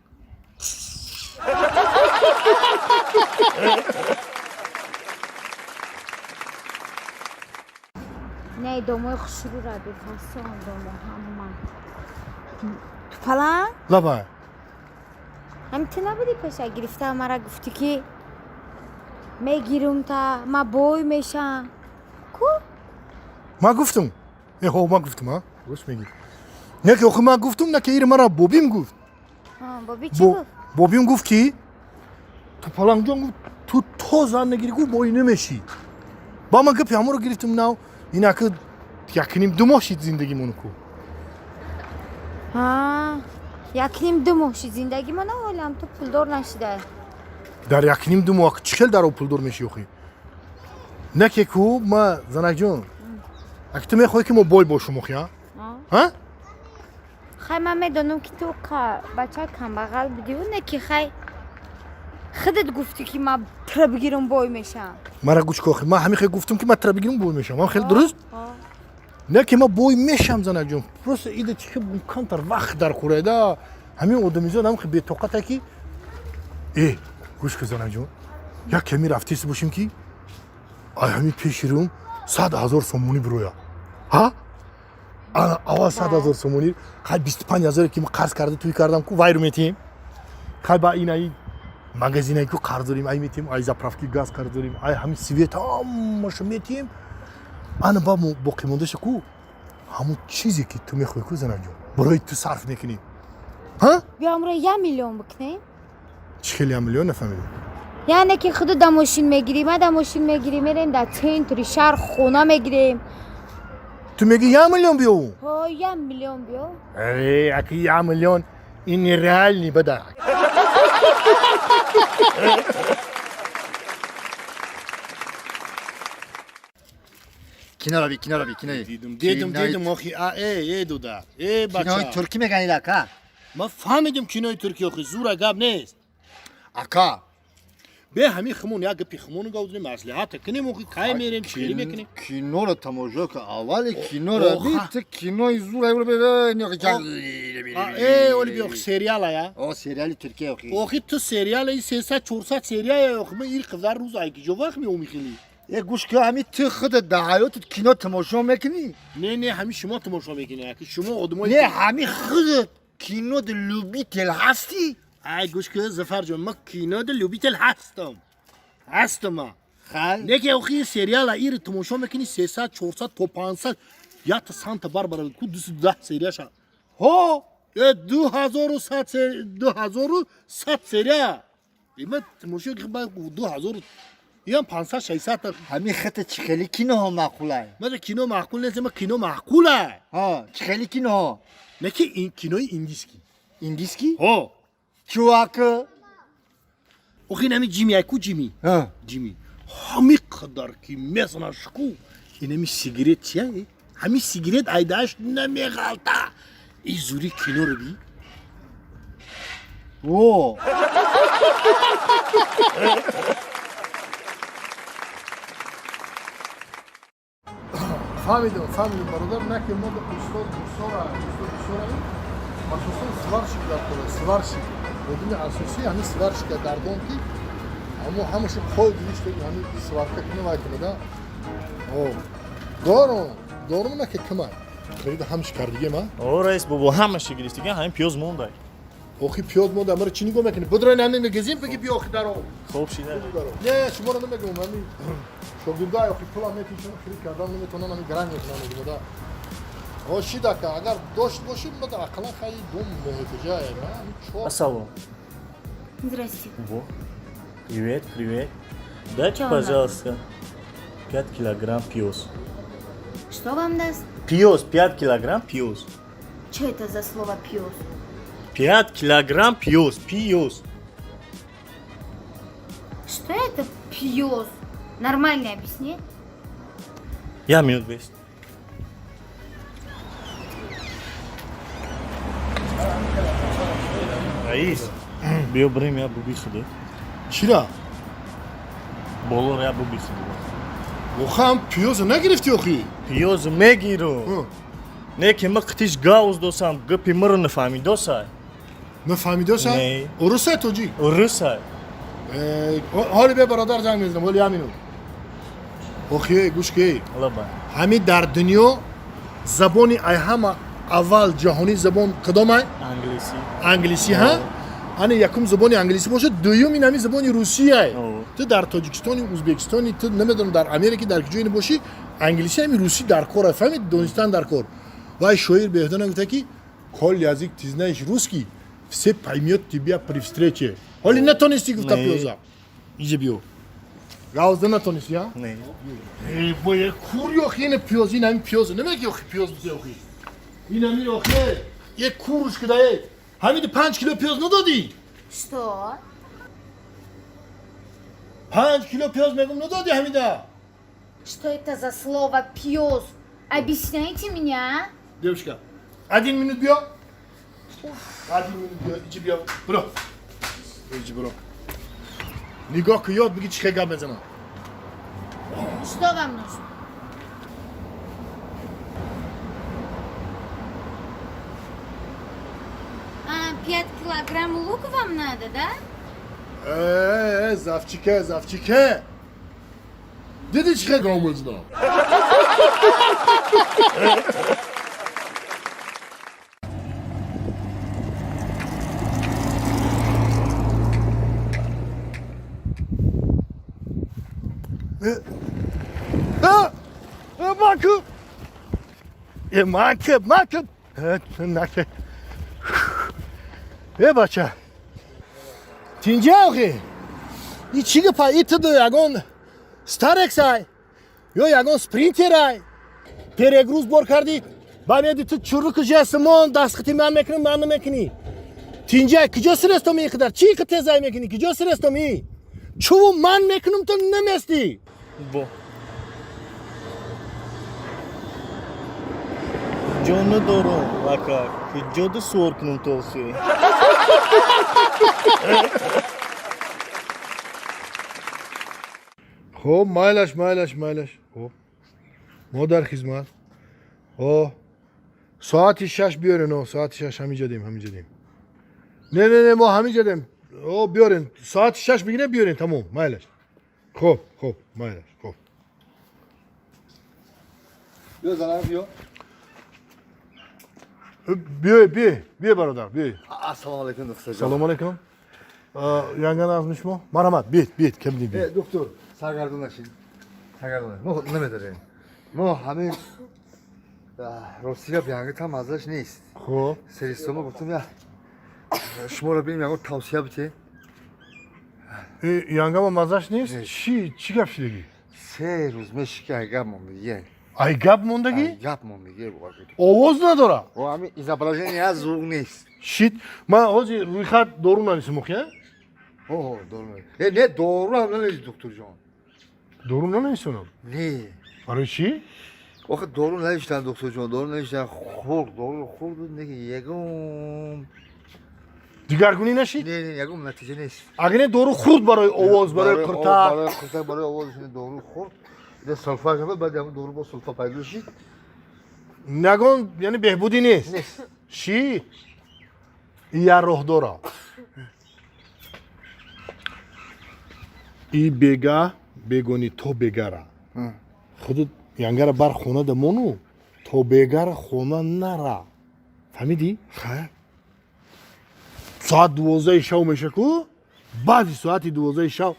Не, домои хушрӯра бефасон домо ҳама. Ту паланг? Лабай. Ҳами ту набудӣ пеша гирифта мара гуфтӣ ки мегирум та ма бой мешам. Ку? Ма гуфтум. Э ҳо, ма гуфтум, а? Рост мегӣ. Не ки охи ма гуфтум, на ки ира мара бобим гуфт. Боби чӣ гуфт? Бобим гуфт ки ту палангҷон гуфт ту то зан нагирӣ гуфт бой намешӣ. Ба ман гапи ҳамонро гирифтум нав инаки якним ду моҳ шид зиндагимон ку. Ҳа, якним ду моҳ шид зиндагимон, ҳолам ту пулдор нашида. Дар якним ду моҳ чӣ хел дар об пулдор мешӣ охи? Не ки ку ма занакҷон. Аки ту мехоҳӣ ки мо бой бошум охи, а? Ҳа? Хай ман медонам ки ту бача камбағал будиву не ки хай худат гуфтӣ ки ман тра бигирам бой мешам. Мара гӯш кун охи, ман ҳамин хел гуфтам ки ман тра бигирам бой мешам. Ман хеле дуруст? Не ки ман бой мешам занакҷон. Просто ида чӣ хел камтар вақт дар хӯрайда. Ҳамин одамизод ҳам хел бетоқата ки э гӯш кун занакҷон. Як ками рафтест бошем ки ай ҳамин пеши рӯм 100 000 сомонӣ бироя. Ҳа? Ана аввал 100 000 сомонӣ, хай 25 000 ки ман қарз карда туй кардам ку вайру метиҳем. Хай ба ин ай магазинае ку қарз дорем, ай метиҳем, ай заправки газ қарз дорем, ай ҳамин свет ҳамаша метиҳем. Ана ба боқимондаша ку ҳамон чизе ки ту мехоҳӣ ку занакҷон, барои ту сарф мекунем. Ҳа? Биё амро 1 миллион бикунем. Чӣ хел 1 миллион нафаҳмидам? Яъне ки худу да мошин мегирӣ, ма да мошин мегирӣ, мерем дар центри шаҳр хона мегирем. Ту мегӣ 1 миллион биёву? Ҳо, 1 миллион биё. Э, аки 1 миллион ин нереальный бада. Киноро би, киноро би, кинои. Дидум, дидум, дидум, охи, а, э, э, дуда. Э, бача. Кинои туркӣ меган ила, ака? Ман фаҳмидим кинои туркӣ, охи, зура гап нест. Ака. Бе ҳамин хумон як гапи хумон гавдем, маслиҳат кунем, охи, кай мерем, чӣ хеле мекунем? Киноро тамошо кун, аввали киноро би, ту кинои зура бе, э, оли би, охи, сериала я. О, сериали туркия, охи. Охи, ту сериала, 300, 400 серия, охи, ман ир қадар рӯз ай ки ҷо вақт меомӣ хеле. Э, гӯш кун, ҳамин ту худат дар ҳаётат кино тамошо мекунӣ? Не, не, ҳамин шумо тамошо мекунӣ, аки шумо одамои Не, ҳамин худат кино д любитель ҳастӣ? Ай, гӯш кун, Зафарҷон, ман кино д любитель ҳастам. Ҳастам ман. Хай. Не ки охи сериала ир тамошо мекунӣ 300, 400 то 500, якта Санта Барбара ку 210 серияша. Ҳо? Э, 2100 серия, 2100 серия. Има тамошо ки ба 2000 ям 500, 600 та. Ҳамин хата чӣ хеле киноҳо маъқулай? Ман кино маъқул нест, ма кино маъқулай. Ҳо, чӣ хеле киноҳо? Не ки ин кинои индиски. Индиски? Ҳо. Чувак. Охи ин ҳамин Ҷими, ай ку Ҷими? Ҳа. Ҷими. Ҳамин қадар ки мезанаш ку, ин ҳамин сигарет чия? Ҳамин сигарет айдааш намеғалта. И зури киноро би. О. Фаҳмидам, фаҳмидам, бародар, на ки мо устод бисёра, устод бисёра, асосан сварщик дар кора, сварщик. Одами асосӣ ҳамин сварщика дар дом ки ҳамо ҳамашу қой гиришта ҳамин сварка куна вай куна да. О, дорум, дорум на ки кимай. Харида ҳамаш кардигем, а? О, раис бобо, ҳамаша гирифтига, ҳамин пиёз мондай. Охи пиёз монда, мара чӣ нигоҳ мекунӣ? Будрай ҳамин мегезим, бигӣ биё охи даро. Хоб шида. Не, шуморо намегӯм, ҳамин шогирдай охи пула метишон, хирид кардан наметавонан, ҳамин гаран мекунан мегӯм, да. О, шидака, агар дошт бошӣ, мада ақаллан хаи дум меҳтиҷае, ҳамин чор. Ассалом. Здрасте. Во. Привет, привет. Дайте, Чё вам пожалуйста, 5 килограмм пиёз. Что вам даст? Пиёз, 5 килограмм пиёз. Что это за слово пьёс? 5 килограмм пиёз, пиёз. Что это пьёс? Нормально объясни. Я минут бест. Раис, биё бирем я буби худо. Чира? Болоро я буби худо. Охам пиёза нагирифтӣ охи? Пиёз мегиру. Не ки ма қитиш гауз досам, гапи маро нафаҳмидосай. Нафаҳмидосай? Не. Урусай тоҷик? Урусай. Ҳоли бе бародар занг мезанам, ҳоли як минут. Охи, гӯш ки. Лаба. Ҳамин дар дунё забони ай ҳама аввал ҷаҳонӣ забон кадомай? Англисӣ. Англисӣ, ҳа? Ана якум забони англисӣ бошад, дуюм ин ҳамин забони русияй. Ту дар Тоҷикистони, Ӯзбекистони, ту намедонам дар Америки, дар куҷое бошӣ, англисӣ ҳамин русӣ дар кор аст, фаҳмид? Донистан дар кор. Вай шоир беҳдона гуфта ки коль язык ты знаешь русский, все поймет тебя при встрече. Ҳоли натонистӣ гуфта пиёза. Иҷа биё. Гавзда натонистӣ, а? Не. Э, бое кур ёхи, ина пиёз, ин ҳамин пиёз, намеги ёхи пиёз бизе охи. Ин ҳамин охи, як куруш кида, э. Ҳамин 5 кило пиёз надодӣ? Что? 5 кило пиёз мегум надодӣ ҳамида? Что это за слово пьёс? Объясняйте меня. Девушка, один минут биё. Один минут биё, иҷи биё. Биро. Иҷи биро. Нигоҳ ки ёд биги чӣ хел гап мезанам. Что вам нужно? А, 5 килограмм лука вам надо, да? Э, завчике, завчике. Диди чӣ хел гап мезанам? Маку! Маку, маку! Наке. Э, бача. Тинҷа охи? И чӣ гапа? И ту ягон Старексай? Ё ягон Спринтерай? Перегруз бор кардӣ? Ба меди ту чуруку жесимон дастхити ман мекунӣ, ман намекунӣ. Тинҷа, куҷо сирестом ин қадар? Чӣ ки тезай мекунӣ? Куҷо сирестом и? Чуву ман мекунам, ту наместӣ. Бо. Ҷо надорам, ака. Куҷо ду суор кунам то охи? Хоб, майлаш, майлаш, майлаш. Хоб. Мо дар хизмат. О, соати 6 биёрен, о, соати 6 ҳамиҷа дем, ҳамиҷа дем. Не, не, не, мо ҳамиҷа дем. О, биёрен, соати 6 бигирем, биёрен, тамом, майлаш. Хоб, хоб, майлаш, хоб. Биё занам, биё. Биёй, биёй, биёй бародар, биёй. Ассалому алайкум, доктор. Салом алайкум. Янган азми шумо? Марҳамат, биёед, биёед, кабини биёед. Доктор, саргардон нашед. Саргардон. Мо намедорем. Мо ҳамин рости гап янги там маззаш нест. Хоб. Серистома гуфтам я шуморо бинем ягон тавсия бите. Янгама маззаш нест? Чӣ чӣ гап шидагӣ? 3 рӯз меши ки ай гап мондагӣ. Ай гап мондагӣ? Ай гап мондагӣ. Овоз надора? О, ҳамин изображение аз звук нест. Шит, ман ҳозир рӯйхат дору нависам охи, а? О, дору. Не, не, дору ҳам нанавис, докторҷон. Дору нанависонам? Не. Барои чӣ? Охе дору навиштан, докторҷон, дору навиштан, хӯрд, дору хӯрд, неки ягон дигаргунӣ нашид? Не, не, ягон натиҷа нест. Агар не дору хӯрд барои овоз, барои қуртак. Барои қуртак, барои овоз дору хӯрд. Сулфа шуд, баъд ҳамон дору бо сулфа пайдо шид. Нагон, яъне беҳбудӣ нест. Нест. Ши я роҳ дора. И бега бегони то бегара. Худут янгара бар хона да мону то бегара хона нара. Фаҳмидӣ? Соат 12 шав меша ку, баъди соати 12 шав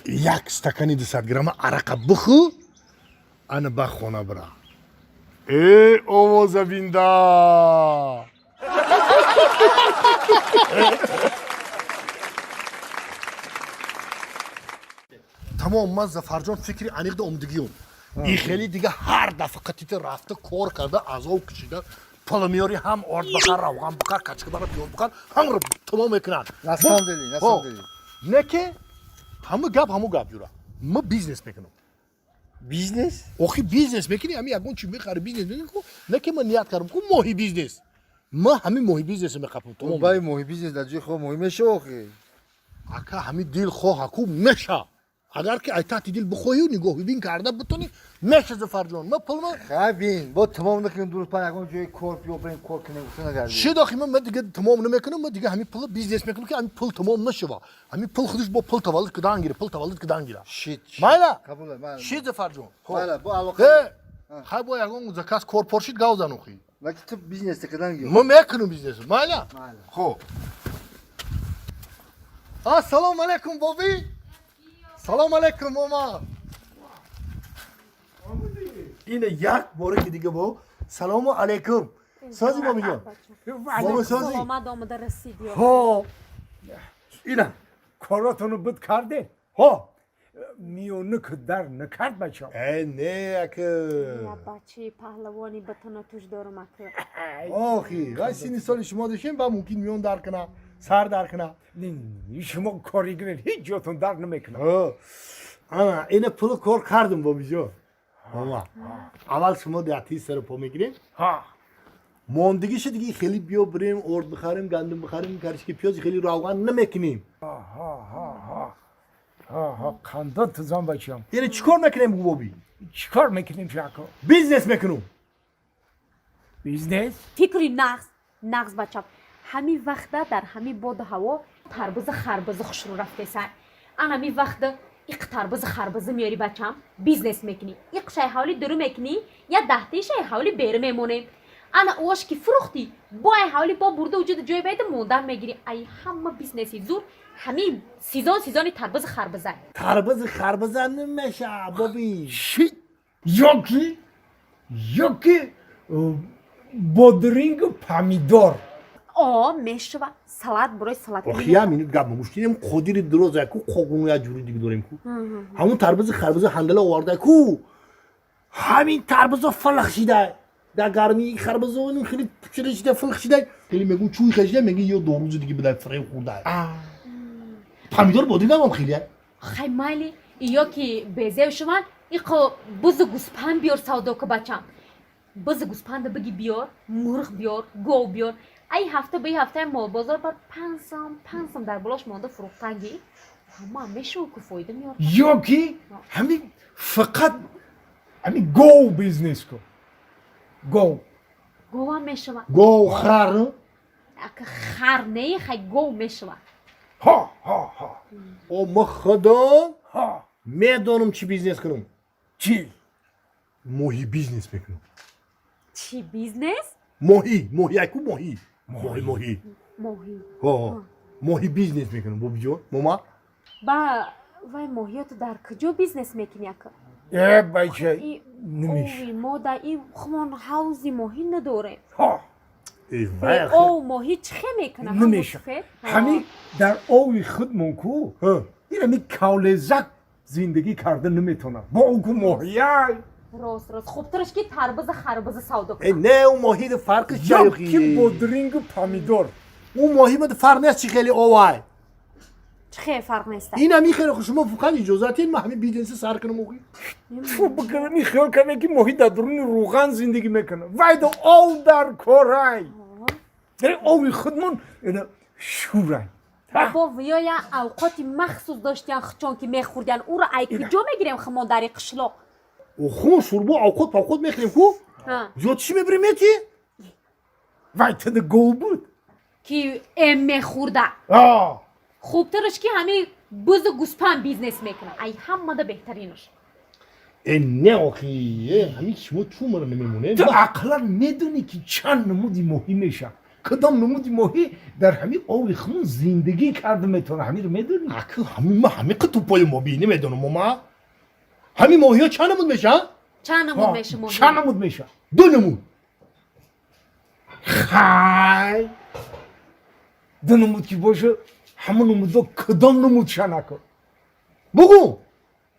як стакани 200 грамма арақа бихӯ, ана ба хона бира. Э, овоза бинда! Тамом, ман Зафарҷон фикри аниқ да омдагиём. И хеле дига ҳар дафъа қатите рафта кор карда азоб кашида пул меёри, ҳам орд бихар, равған бихар, качка бара, пиёз бихар, ҳамаро тамом мекунанд. На самом деле, на самом деле. Не ки ҳама гап, ҳаму гап юра. Ма бизнес мекунам. Бизнес? Охи бизнес мекунӣ, ҳами ягон чи мехари, бизнес мекунӣ ку, не ки ман ният кардам ку моҳи бизнес. Ма ҳами моҳи бизнес меқапам, тамом. Бай моҳи бизнес дар ҷои хоб моҳи меша охи. Ака, ҳами дил хоҳа ку меша. Агар ки ай таҳти дил бихоҳию нигоҳубин карда битонӣ, меша, Зафарҷон. Ма пулма Хай бин, бо тамом накунем, дуруст пан ягон ҷои кор биё бирем кор кунем, гуфта нагардем. Шид охи, ман дига тамом намекунам, ман дига ҳами пула бизнес мекунам ки ҳами пул тамом нашава. Ҳами пул худаш бо пул таваллуд кидан гира, пул таваллуд кидан гира. Шид. Майла? Қабул, майла. Шид, Зафарҷон. Майла, бо алоқа. Э, хай бо ягон заказ кор поршид гав зан охи. Лаки ту бизнес кидан гир. Ман мекунам бизнес. Майла? Майла. Хоб. Ассалому алайкум, боби. Салом алайкум, мома. Ина як боре ки дига бо салому алайкум. Сози, бобиҷон. Бобо сози. Саломат омада расидӣ. Ҳо. Ина. Коротонро буд карде? Ҳо. Миёна ки дар накард бача. Э, не, ака. Я бачаи паҳлавони батана туш дорам ака. Охи, вай синни соли шумо дошем, ба мумкин миён дар кана, сар дар кана. Шумо коригиред, ҳеҷ ҷотон дар намекунад. Ҳо. Ана, ина пулу кор кардам, бобиҷон. Мама. Аввал шумо диати сару по мегирем. Ҳа. Мондагиша диги хеле биё бирем, орд бихарем, гандум бихарем, карчики пиёз, хеле равған намекунем. Ҳа, қандон тузон бачам. Яъне чӣ кор мекунем, боби? Чӣ кор мекунем, шако? Бизнес мекунем. Бизнес? Фикри нағз, нағз бачам. Ҳамин вақта дар ҳамин боду ҳаво тарбузу харбузу хушрӯ рафтеса. Ан ҳамин вақта иқ тарбузу харбузу меёри бачам, бизнес мекунӣ. Иқ шай ҳавли дуру мекунӣ, я даҳтаи шай ҳавли беру мемонем. Ана ош ки фурӯхтӣ, бо ай ҳавли бо бурда уҷуду ҷой байда мондан мегирӣ. Ай ҳама бизнеси зур ҳамин сезон, сезони тарбузу харбуза. Тарбузи харбуза намеша, боби. Шит. Ёки бодрингу помидор. О, мешава. Салат бурои салат. Охи, я минут гап муштинем, қодири дуроза ку қоғун я ҷури диги дорем ку. Ҳамун тарбузи харбуза ҳандала оварда ку. Ҳамин тарбузо фалах шида. Дар гармии харбузо иним хеле пучида шида, фалах шида. Хеле мегӯ чӯй хашида, мегӯ ё дорӯзи диги бидай фиреб хӯрда. Помидор бодингам ҳам хеле. Хай майли, ё ки безев шуман, иқо бузу гӯспанд биёр савдо ку бачам. Бузу гӯспанда биги биёр, мурғ биёр, гов биёр. Ай ҳафта ба ҳафта молбозор бар 5 сом, 5 сом дар болош монда фурӯхтанги. Ҳама мешава ку фоида меёр. Ёки ҳамин фақат ҳамин гов бизнес ку. Гов. Говам мешава. Гов, хар. Ака хар не, хай гов мешава. Ҳа, ҳа, ҳа. О, ма худо Ҳа. медонам чӣ бизнес кунам. Чӣ? Моҳи бизнес мекунам. Чӣ бизнес? Моҳӣ, моҳӣ айку моҳӣ. Моҳӣ, моҳӣ. Моҳӣ. Ҳо, моҳи бизнес мекунам, бобиҷон. Мома? Ба вай моҳиёту дар куҷо бизнес мекунӣ ака? Э, бача, И намеша. ови мо да и хумон ҳавзи моҳӣ надорем. Ҳа. Э, вай ахи. Ов моҳӣ чӣ хе мекунам? Намеша. Ҳамин дар ови худмон ку, ин ҳамин кавлезак зиндагӣ карда наметавонад. Бо ӯ ку моҳияй. Рост, рост, хубтараш ки тарбуза харбуза савдо Э, кунам. не, ӯ моҳида фарқиш чай. Ёки бодрингу помидор. Ӯ моҳи мад фарқ нест чӣ хеле овай. Чӣ хе фарқ неста? Ин ҳамин хеле шумо фақат иҷозат ин ман ҳамин бизнеси сар кунам охи. Ту бикунам, ин хиёл кардем ки моҳӣ дар дуруни рӯған зиндагӣ мекунад. Вайда ов дар корай. Дар ови худмон ина шӯрай. Бо виёя авқоти махсус доштиян, чон ки мехӯрдиян. Уро ай куҷо мегирем хумон дари қишлоқ? Хумон шӯрбо, авқот павқот мехӯрем ку. Зиёд чӣ мебирем ети? Вай тида гов буд. Ки эм мехӯрда. Хубтараш ки ҳамин бузу гӯспанд бизнес мекунад. Ай ҳамада беҳтаринаш. Э, не, охи, э, ҳамин шумо чун маро намемонед? Ту ақлан медонӣ, ки чанд намуди моҳӣ мешавад? Кадом намуди моҳӣ дар ҳамин ови хумон зиндагӣ карда метавонад? Ҳаминро медонӣ? Аки, ҳамин ма ҳамин қи тупои мо бини медонам ма. Ҳамин моҳиҳо чанд намуд мешаванд? Чанд намуд меша моҳӣ? Чанд намуд мешавад? Ду намуд. Хай, ду намуд ки боша, ҳамон намудо кадом намуд шанако? Бугӯ.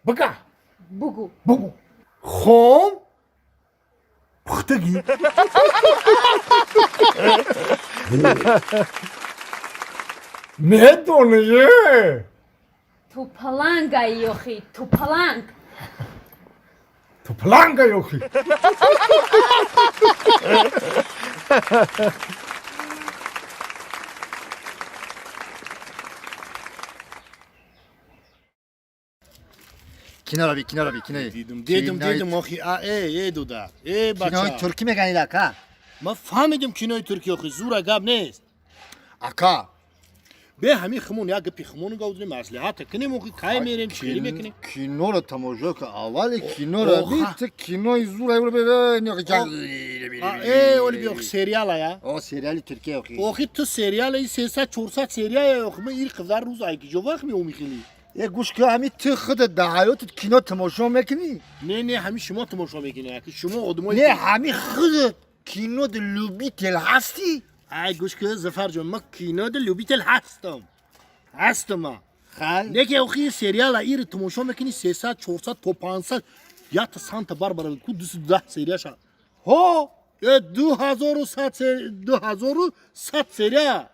Бага. Бугӯ. Бугӯ. Хом, пухтагӣ. Медонӣ? Ту палангаи охи, ту паланг. Ту палангаи охи. Киноро би, киноро би, кинои. Дидум, дидум, дидум, охи, а, э, э, дуда. Э, Кинои бача. туркӣ меганид, ака. Ма фаҳмидим, кинои туркӣ, охи, зура гап нест. Ака. Бе ҳамин хумон як гапи хумону гавдунем, маслиҳата кунем, охи, кай мерем, чӣ хелӣ мекунем? Киноро тамошо кун, аввали киноро би, ту кинои зура Э, оли би, охи, сериала я. О, сериали туркия, охи. Охи, ту сериала 300, 400 серия, охи, ма ир қадар рӯз ай ки ҷо вақт меоми хелӣ. Е, гӯш кун, ҳами ту худат дар ҳаётат кино тамошо мекунӣ? Не, не, ҳами шумо тамошо мекунӣ, аки шумо одамои Не, ҳами худат кино любитель ҳастӣ? Ай, гӯш кун, Зафарҷон, ма кино любитель ҳастам. Ҳастам ма. Хай. Не ки охи сериала ир тамошо мекунӣ 300, 400 то 500, якта Санта Барбара ку 210 серияша. Ҳо. Э, 2100, 2100 серия.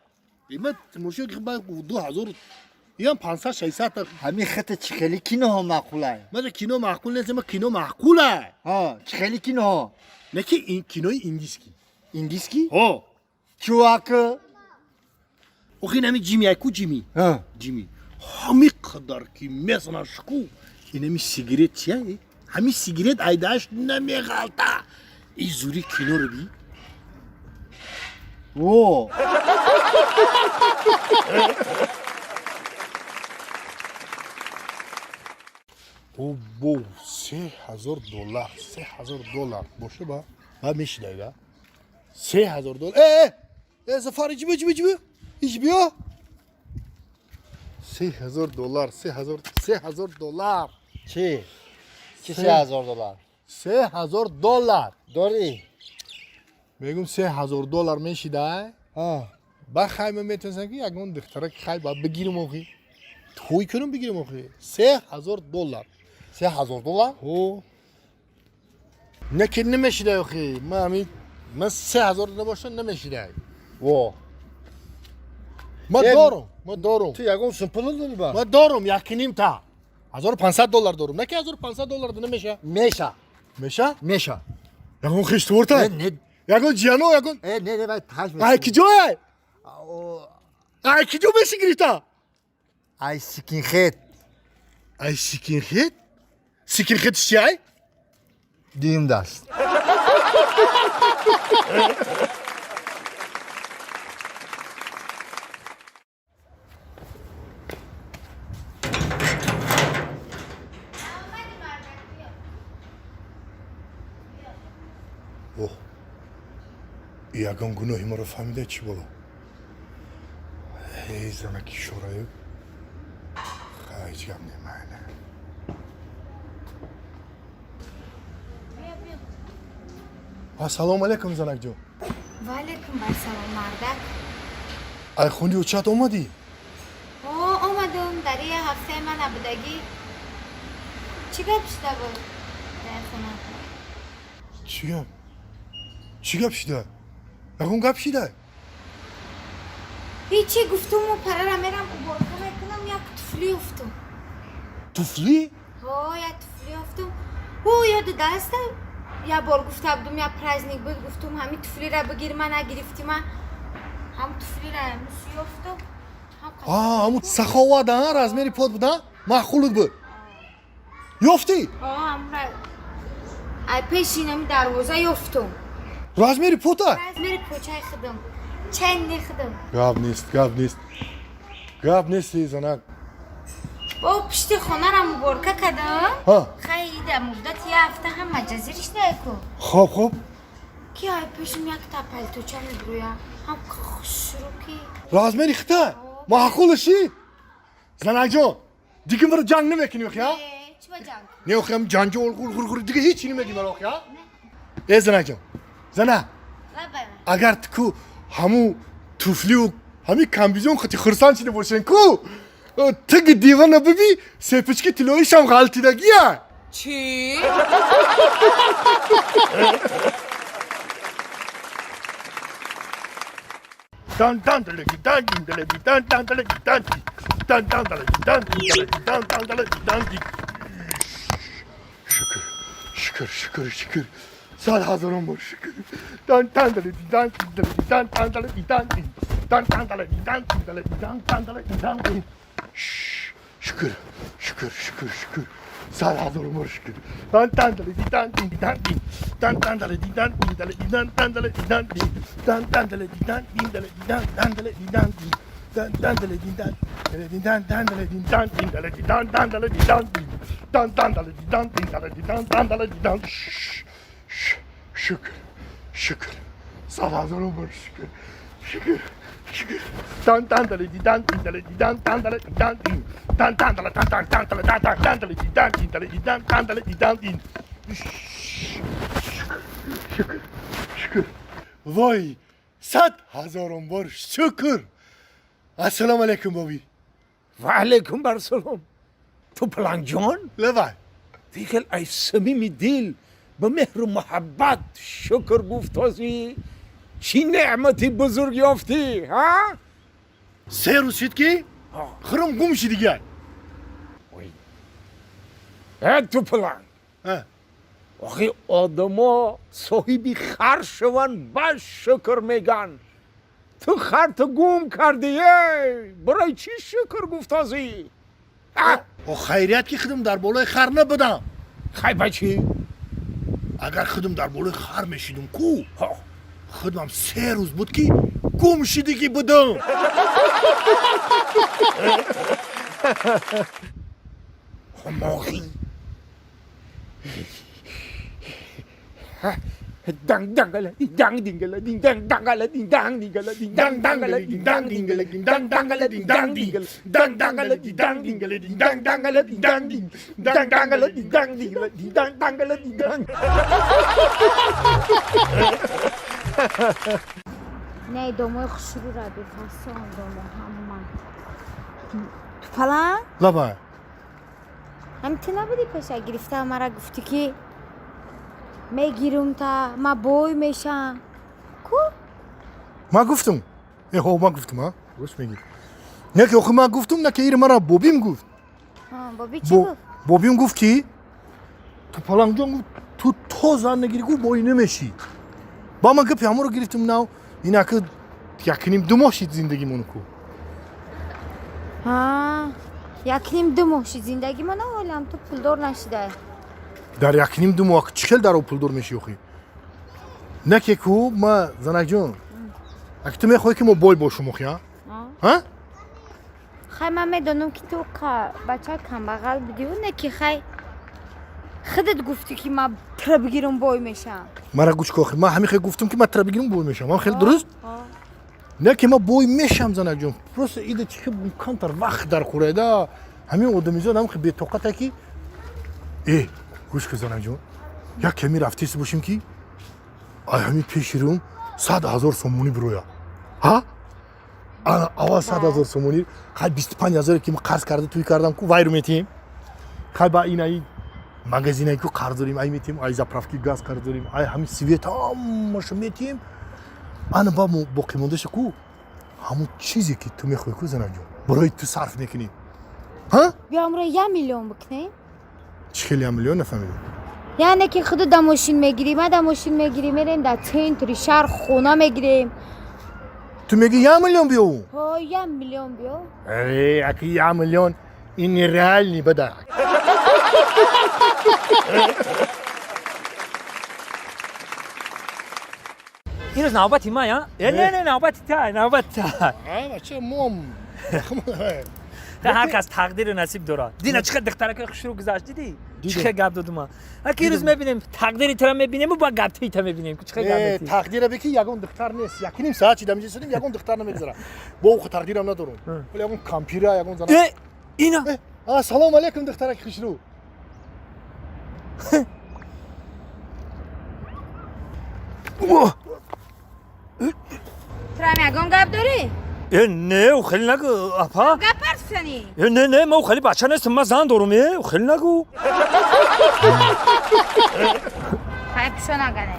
Има тамошо ки ба 2000 ям 500, 600 та. Ҳами хата чӣ хели киноҳо маъқулай? Мада кино маъқул нест, ма кино маъқулай. Ҳо, чӣ хели киноҳо? Не ки ин кинои индийский. Индийский? Ҳо. Чувак. Охи, инами Ҷими ай ку, Ҷими. Ҷими. Ҳами қадар ки мезанаш ку. Инами сигарет чия? Ҳами сигарет айдааш намеғалта. И зури киноро би. Во. Обо, 3000 доллар, 3000 доллар боша, ба мешидай ба 3000 доллар. Э, э, Зафар, иҷи биё, иҷи биё, иҷи биё. 3000 доллар, 3000, 3000 доллар. Чӣ? Чӣ 3000 доллар? 3000 доллар. Дорӣ? Мегум, 3000 доллар мешидай. Ба хай, ма метавонистам, ки ягон духтара ки хай ба бигирим, охи, тӯй кунам, бигирим, охи, 3000 доллар. 3000 доллар? Ҳо, не ки намешидай, охи, ма ҳамин ман 3000 набошам, намешидай. Во. Ма дорум, ма дорум. Ту ягон сум пул дорӣ ба? Ма дорум якним та 1500 доллар дорум, не ки 1500 доллар намеша. Меша. Меша. Меша. Ягон хиштворта? Не. Ягон ҷияно, ягон? Э, не, не, вай таш. Ай киҷое, ай киҷо меши гирифта? Ай сикинхет. Ай сикинхет? Сикинхет чи ай? Дуюм даст. Оҳ, ягон гуноҳи маро фаҳмида, чӣ боло? Эй, занаки шораю, ҳеҷ гап немайна. Ассалому алайкум, занакҷон. Ваалайкум ассалом, мардак. Ай хунди очат омадӣ? О, омадум. Дар я ҳафтаи ман набудагӣ. Чӣ гап шуда буд дар хона? Чӣ гап, чӣ гап шида? Ягон гап шида? Ҳечи, гуфтуму парара мерам уборка мекунам, як туфли ёфтум. Туфли? Ҳо, як туфли ёфтум. Ӯ ёду даста як бор гуфта будум, як праздник буд, гуфтум, ҳами туфлира бигир, ма нагирифтима. Ҳам туфлира мус ёфтум, ҳам Ҳамун саховат, а размери под буд, а маъқулут буд, ёфтӣ? Ҳамра ай пеши инами дарвоза ёфтум. Размери пота? Размери почаи худам, ченди худам. Гап нест, гап нест, гап нест, занак. Бо пишти хонара муборка кардам. Хай, ида муддати як ҳафта ҳама ҷазириш ку. Хоб, хоб. Ки ай пешим якта палточа мебурӯя, ҳам хушрӯ ки. Размери хита маъқулаши, занакҷон. Дига маро ҷанг намекунӣ, охи, а? Чӣ ба ҷанг? Не, охи, ҳам ҷанҷол, ғур ғур, дига ҳеч намегӣ маро, охи, а? Э, занакҷон, зана, агар ту ку ҳамун туфлиу ҳамин комбизон хати хурсанд шида бошен ку, тиги дивана биби, сепички тиллоишам ғалтидагия. Чӣ? Дан дан далаги дан дин далаги дан дан далаги дан ди дан дан далаги дан дин далаги дан дан далаги дан ди. Шукр, шукр, шукр, шукр, сад ҳазорон бор шукр. Дан дан далаги дан дин далаги дан дан далаги дан дин дан дан далаги дан дин далаги дан дан далаги дан дин. Шукр, шукр, шукр, шукр, сад ҳазорон бор шукр. Дан дан далаги дан дин дан дин дан дан далаги дан дин далаги дан дан далаги дан дин дан дан далаги дан дин далаги дан дан далаги дан дин дан дан далаги дан далаги дан дан далаги дан дин далаги дан дан далаги дан дин дан дан далаги дан дин далаги дан дан далаги дан. Шукр, шукр, сад ҳазорон бор шукр, шукр, шукр. Дан дан далаги дан дин далаги дан дан далаги дан дин дан дан дала дан дан дан дала дан дан дан далаги дан дин далаги дан дан далаги дан дин. Шукр, шукр, вой, сад ҳазорон бор шукр. Ассалому алайкум, боби. Ва алайкум барсалом, ту палангҷон. Лавай. Дигел ай самими дил ба меҳру муҳаббат шукр гуфтозӣ. Чӣ неъмати бузург ёфтӣ, ҳа? 3 рӯз шид, ки хурум гум ши дигар. Э, ту паланг, охи одамо соҳиби хар шаванд, ба шукр меган. Ту харту гум кардӣ, э, барои чӣ шукр гуфтозӣ? О, хайрият, ки худам дар болои хар набудам. Хай, ба чӣ? Агар худам дар болои хар мешидум ку, худам 3 рӯз буд, ки гум шидагӣ будам. Ҳамоғи данг дангала данг дингала динг данг дангала динг данг дингала динг данг дангала динг данг дингала динг данг дангала динг данг дингала данг дангала динг данг дингала динг данг дангала динг данг динг данг дангала динг данг дингала динг данг дангала динг данг. Не, домои хушрӯра бефасон, домо ҳама. Ту паланг? Лабай. Ҳами ту набудӣ, пеша гирифта мара гуфтӣ, ки мегирум та ма бой мешам ку? Ман гуфтум? Эҳо, ман гуфтум, а, рост мегӣ. Не, ки охи ман гуфтум, на ки ира мара бобим гуфт. Боби чӣ гуфт? Бобим гуфт, ки ту палангҷон, гуфт, ту то зан нагирӣ, гуфт, бой намешӣ. Ба ман гапи ҳамонро гирифтум. Нав инаки якним ду моҳ шид зиндагимону ку. Якним ду моҳ шид зиндагимона, ҳолам ту пулдор нашидай. Дар якним ду моҳ чӣ хел дар о пулдор мешӣ, охи? Не ки ку ма, занакҷон, аки ту мехоҳӣ, ки мо бой бошум, охи, а? Ҳа? Хай, ман медонам, ки ту бача камбағал будиву, не ки хай, худат гуфтӣ, ки ман тра бигирам, бой мешам. Мара гӯш ку, охи, ман ҳамин хел гуфтум, ки ман тра бигирам, бой мешам, ман хеле дуруст. Не ки ман бой мешам, занакҷон, просто ида чӣ хел камтар вақт дар хӯрайда. Ҳамин одамизод ҳам хел бетоқата, ки э, гӯш ку, занакҷон, як ками рафтест бошем, ки ай ҳамин пеши рӯм 100 000 сомонӣ бироя, ҳа? Ана аввал 100 000 сомонӣ, хай, 25 000-е ки ма қарз карда туй кардам ку, вайру метиҳем. Хай, ба инаи магазинае ку қарз дорем, ай метиҳем, ай заправки газ қарз дорем, ай ҳамин свет, ҳамаша метиҳем. Ана ба боқимондаша ку, ҳамун чизе ки ту мехоҳӣ ку, занакҷон, барои ту сарф мекунем, ҳа? Биё, амро 1 миллион бикунем. Чӣ хел 1 миллион, нафаҳмидам. Яъне ки худу да мошин мегирӣ, ма да мошин мегирӣ, мерем дар центри шаҳр, хона мегирем. Ту мегӣ 1 миллион биёвум? Ҳо, 1 миллион биё. Э, аки 1 миллион ин нереальный бада. Ин рӯз навбати ман, я? Э, не, не, навбати та, навбати та. Бача, мом. Ҳар кас тақдиру насиб дорад. Дина чӣ хел духтаракои хушрӯ гузашт, дидӣ? Чӣ хел гап додум ман. Аки рӯз мебинем, тақдири тура мебинему, ба гапти та мебинем. Чӣ хел гап Э, метӣ? Тақдира бики, ягон духтар нест. Якуним саат чи дамиҷа сидим, ягон духтар намегузара. Бо уху тақдирам надорум. Вале ягон кампира, ягон зана. Э, ина. Э, ассалому алайкум, духтараки хушрӯ. Турам ягон гап дорӣ? Э, не, ӯ хеле нагӯ, апа. Гап партфтанӣ? Э, не, не, ман хеле бача нестам, ман зан дорум, э, хеле нагӯ. Хай, пишо нагане.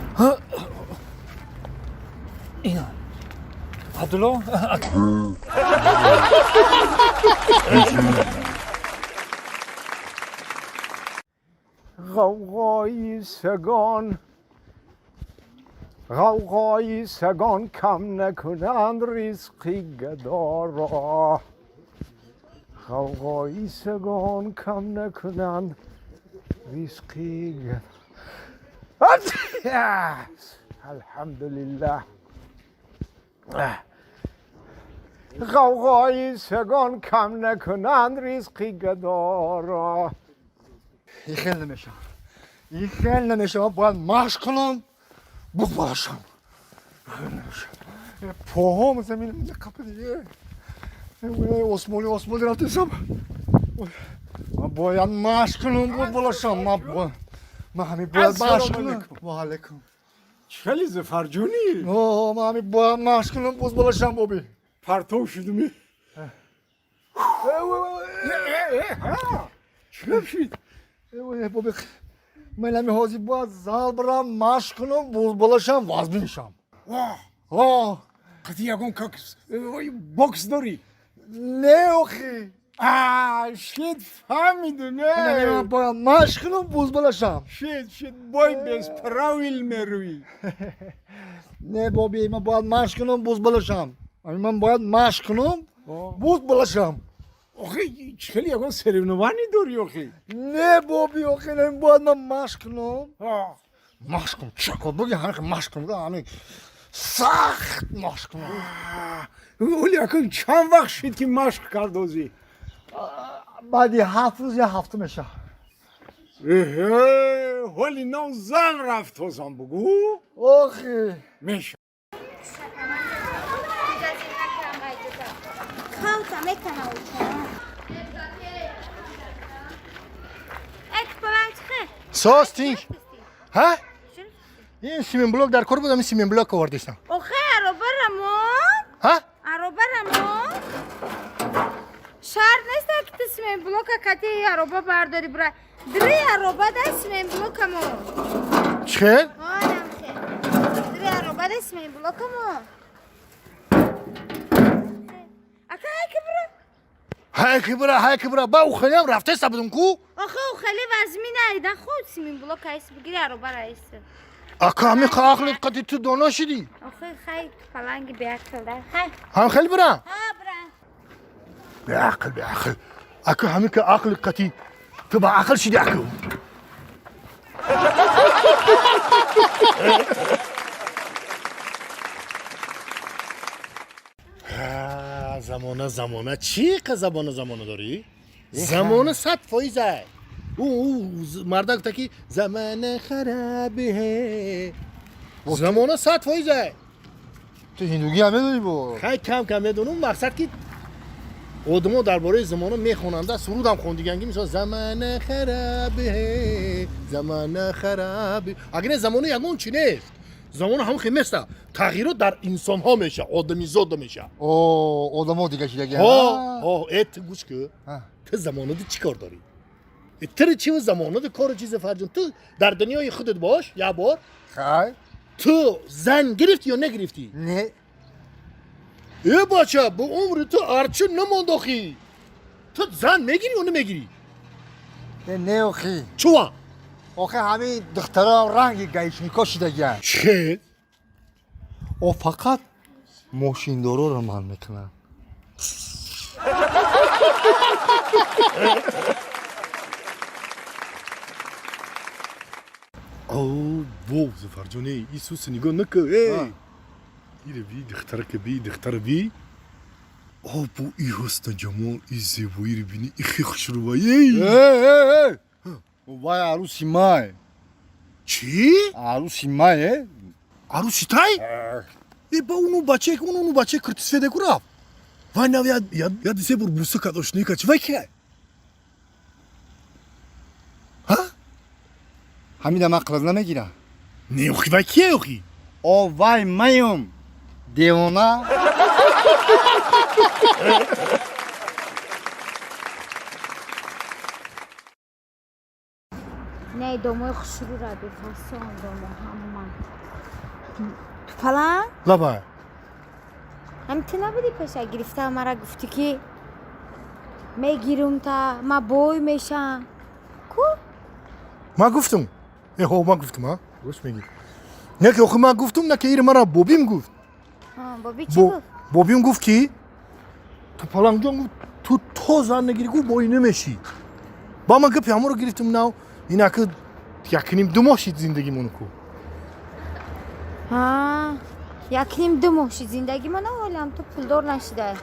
Ина. Абдулло. غوغای سگان، غوغای سگان کم نکنند رزقی گدا را. غوغای سگان کم نکنند رزقی گدا. الحمدلله. غوغای سگان کم نکنند رزقی گدا را. И хел намешавам, и хел намешавам, бояд машқ кунам, бубарашам. Поҳом замин қапи диге. Осмони, осмони рафтесам. Бояд машқ кунам, бубарашам. Ман ҳамин бояд машқ кунам. Ва алайкум. Хеле Зафарҷонӣ. О, ман ҳамин бояд машқ кунам, бузбалашам, боби. Партов шудуми? Чӣ гап шид? Боби, ман ҳамин ҳозир бояд зал бирам, машқ кунам, бузбалашам, вазбин шам. О, қати ягон как бокс дорӣ? Не, охи. А, шид, фаҳмидум. Ман бояд машқ кунам, бузбалашам. Шид, шид, бой без правил мерӯӣ. Не, боби, ман бояд машқ кунам, бузбалашам. Ман бояд машқ кунам, бузбалашам. Охи, чӣ хеле ягон соревнование дорӣ, охи? Не, боби, охи, бояд ман машқ кунам, машқ кунам. Чакор буги, ҳамин машқ кунам, ҳамин сахт машқ кунам. Оли акун чанд вақт шид, ки машқ кардозӣ? Баъди 7 рӯз я ҳафта мешавад. Эҳе, ҳоли нав зан рафтозам, бугӯ. Охи. Меша. Халта мекана уча. Эк паланг чихе? Состинг. Ҳа? Ин симин-блок дар кор будам, ин симин-блок овардистам. Охе, ароба рамон. Ҳа? Ароба рамон. Шарт нест, ки ту симин-блока кати ароба бардори бира. Дри ароба да симин-блокамо. Чӣ хел? Ҳонам хел. Дри ароба да симин-блокамо. Ака, ҳай ки бира. Ҳай ки бира, ҳай ки бира. Ба ӯ хелеам рафтеста будум ку? Охе, ӯ хеле вазмин айда худ симин-блок айс бигири, ароба раис. Ака, ҳамин ақлит қати ту доно шидӣ. Охе, хай, паланги беақл да. Хай. Ҳам хел бира? Ҳа, бира. Беақл, беақл. Ака, ҳамин ки ақли қати ту ба ақл шидӣ, аку. Замона, замона, чӣ қа забона, замона дорӣ? Замона 100%. Ӯ марда гуфта, ки замона харабе. Замона 100%. Ту ҳиндугӣ ҳам медонӣ бо? Хай, кам кам медонам. Мақсад, ки одамо дар бораи замона мехонанда, сурудам хондиган, ки мисол замона харабе, замона харабе. Агар не, замона ягон чи нест. Замона ҳам хел неста, тағйирот дар инсонҳо меша, одамизода меша. О, одамо дига шидаги. Ҳо, э, ту гӯш ку, ту замонади чӣ кор дорӣ? Э, тири чи замонади кору чизе, Фарҷон? Ту дар дунёи худат бош як бор. Хай. Ту зан гирифтӣ ё нагирифтӣ? Не. Э, бача, бо умри ту арчи намондохӣ. Ту зан мегирӣ ё намегирӣ? Не, не, охи. Чува? Охи, ҳамин духтаро ранги гаишнико шидагианд. Чӣ? О, фақат Мошиндороро манъ мекунанд. О, во, Зафарҷон, эй, Исуса нигоҳ нака, эй! Ире би, духтарака би, духтара би. О, бо и ҳусна ҷамол, и зебоиро бини, и хе хушрӯва, эй! Эй, вай арӯси май. Чӣ? Арӯси май, э? Арӯси тай? Э, ба уну бачае, уну бачаи киртисфеде ку рафт. Вай нав я се бор буса кард, ошноӣ кард. Чӣ вай кия? Ҳа? Ҳамида ман қилаз намегирам. Не, охи вай кия, охи? О, вай маём, девона. Не, домои хушрӯра бефасон домо ҳама. Тупалан? Лабай. Ҳам ту набудӣ пеша гирифта мара гуфтӣ ки мегирум та ма бой мешам. Ку? Ман гуфтум. Э, ҳо, ман гуфтум, а? Рост мегӣ. Не ки охи ман гуфтум, на ки ири мара бобим гуфт. Боби чӣ гуфт? Бобим гуфт ки Тупаланҷон гуфт, ту то зан нагирӣ, гуфт, бой намешӣ. Ба ман гапи ҳамонро гирифтум нав, инаки якним ду моҳ шид зиндагимон ку. Ҳа, якним ду моҳ шид зиндагимон, ҳолам ту пулдор нашидай.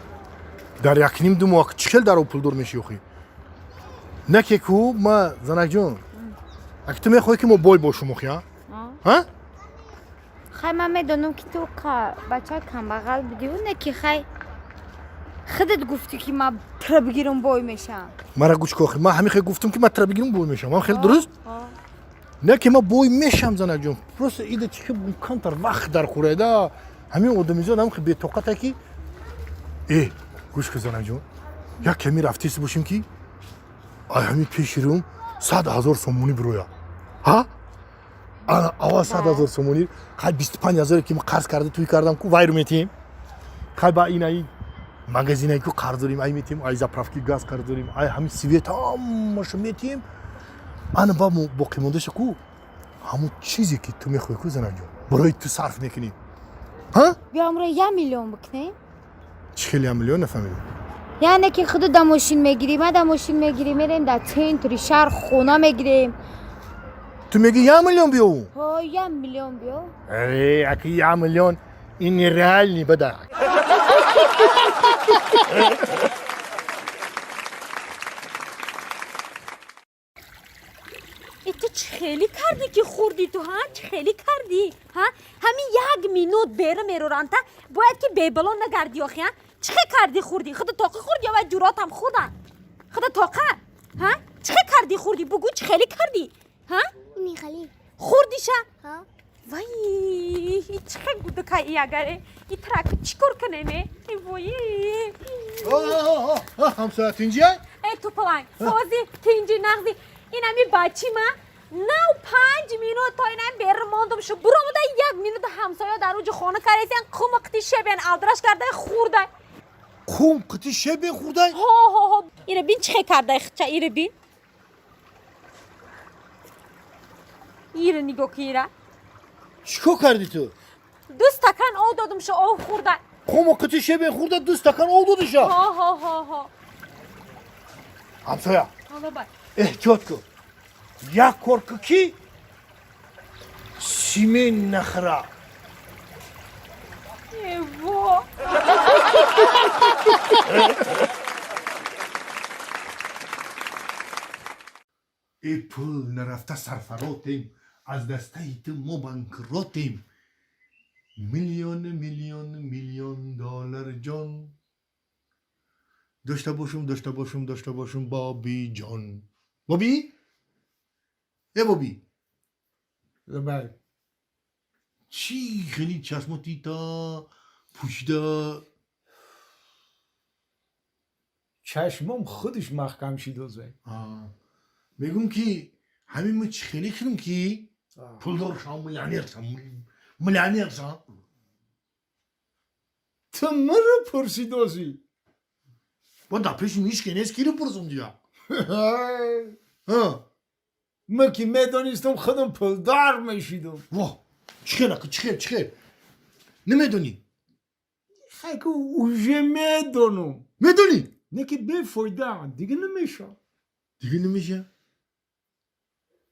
Дар якним ду моҳ чӣ хел дар пулдор мешӣ охи? Не ки ку, ма занакҷон, аки ту мехоҳӣ ки мо бой бошум охи, а? Ҳа? Хай, ман медонам ки ту бачаи камбағал будиву, не ки хай худат гуфтӣ ки ман тра бигирам бой мешам. Мара гӯш ку охи, ман ҳамин хел гуфтум ки ман тра бигирам бой мешам. Ман хеле дуруст? Не ки ман бой мешам, занакҷон. Просто ида чӣ камтар вақт дар хӯрайда. Ҳамин одамизод ҳам бетоқата ки э, гӯш ку занакҷон, як ками рафтист бошем ки ай ҳамин пеши рӯм 100 000 сомонӣ бироя. Ҳа? Ана аввал 100 000 сомонӣ, хай 25 000 ки ман қарз карда тӯй кардам ку, вайру метиҳем. Хай ба инаи магазинае ку қарз дорем, ай метиҳем, ай заправки газ қарз дорем, ай ҳамин свет ҳамаашо метиҳем. Ана ба боқимондаша ку, ҳамун чизе ки ту мехоҳӣ ку, занакҷон, барои ту сарф мекунем. Ҳа? Биё амро 1 миллион бикунем. Чӣ хел 1 миллион, нафаҳмидам. Яъне ки худу да мошин мегирӣ, ма да мошин мегирӣ, мерем дар центри шаҳр хона мегирем. Ту мегӣ 1 миллион биёву? Ҳо, 1 миллион биё. Э, аки 1 миллион ин нереальный бада. Э, ту чӣ хеле кардӣ ки хӯрдӣ ту, ҳа? Чӣ хеле кардӣ, ҳа? Ҳамин як минут бера мероранта, бояд ки бебало нагардӣ охи, ҳа? Чӣ хел кардӣ хӯрдӣ? Худо тоқӣ хӯрдӣ ё вай ҷуротам хӯрдан? Худо тоқа, ҳа? Чӣ хел кардӣ хӯрдӣ? Бугӯ, чӣ хеле кардӣ, ҳа? Михали. Хӯрдиша? Ҳа. Вай, чӣ хел гудакай агаре? И траки чӣ кор кунем, э? Вои! Ҳамсоя, тинҷия? Э, тупаланг, сози, тинҷи, нағзи. Ин ҳами бачи ма нав 5 минут то инам бер мондум шу буромуда як минут ҳамсоя дар уҷи хона каресиян қум қити шебен алдраш кардай хӯрдай. Қум қити шебен хӯрдай? Ҳо, ҳо, ҳо. Ира бин, чӣ хел кардай хича, ира бин. Ира нигоҳ ки ира. Чӣ кор кардӣ ту? Ду стакан об додум шу, об хӯрдай. Қуму қити шебен хӯрда, ду стакан об додиша? Ҳо, ҳо, ҳо, ҳо. Ҳамсоя, Ҳало бай. Эҳтиёт кун, як кор кун ки симен нахӯра. Эво. Э, пул нарафта сарфаротем, аз дастаи ту мо банкротем. Миллион, миллион, миллион доллар ҷон дошта бошум, дошта бошум, дошта бошум. Боби ҷон, боби, э, боби. Лабай. Чӣ хеле чашмотита пӯшида? Чашмом худаш маҳкам шидозе. Мегум ки ҳамин мо чӣ хеле кунем ки пулдор шавам, миллионер шавам, миллионер шавам? Ту маро пурсидозӣ? Бо дар пеши ҳичке нест, киро пурсум дия? Ман ки медонистам, худам пулдор мешидам. Во, чӣ хел, чӣ хел, чӣ хел намедонӣ? Хайку уже медонам. Медонӣ? Не ки бефоида, дига намеша. Дига намеша?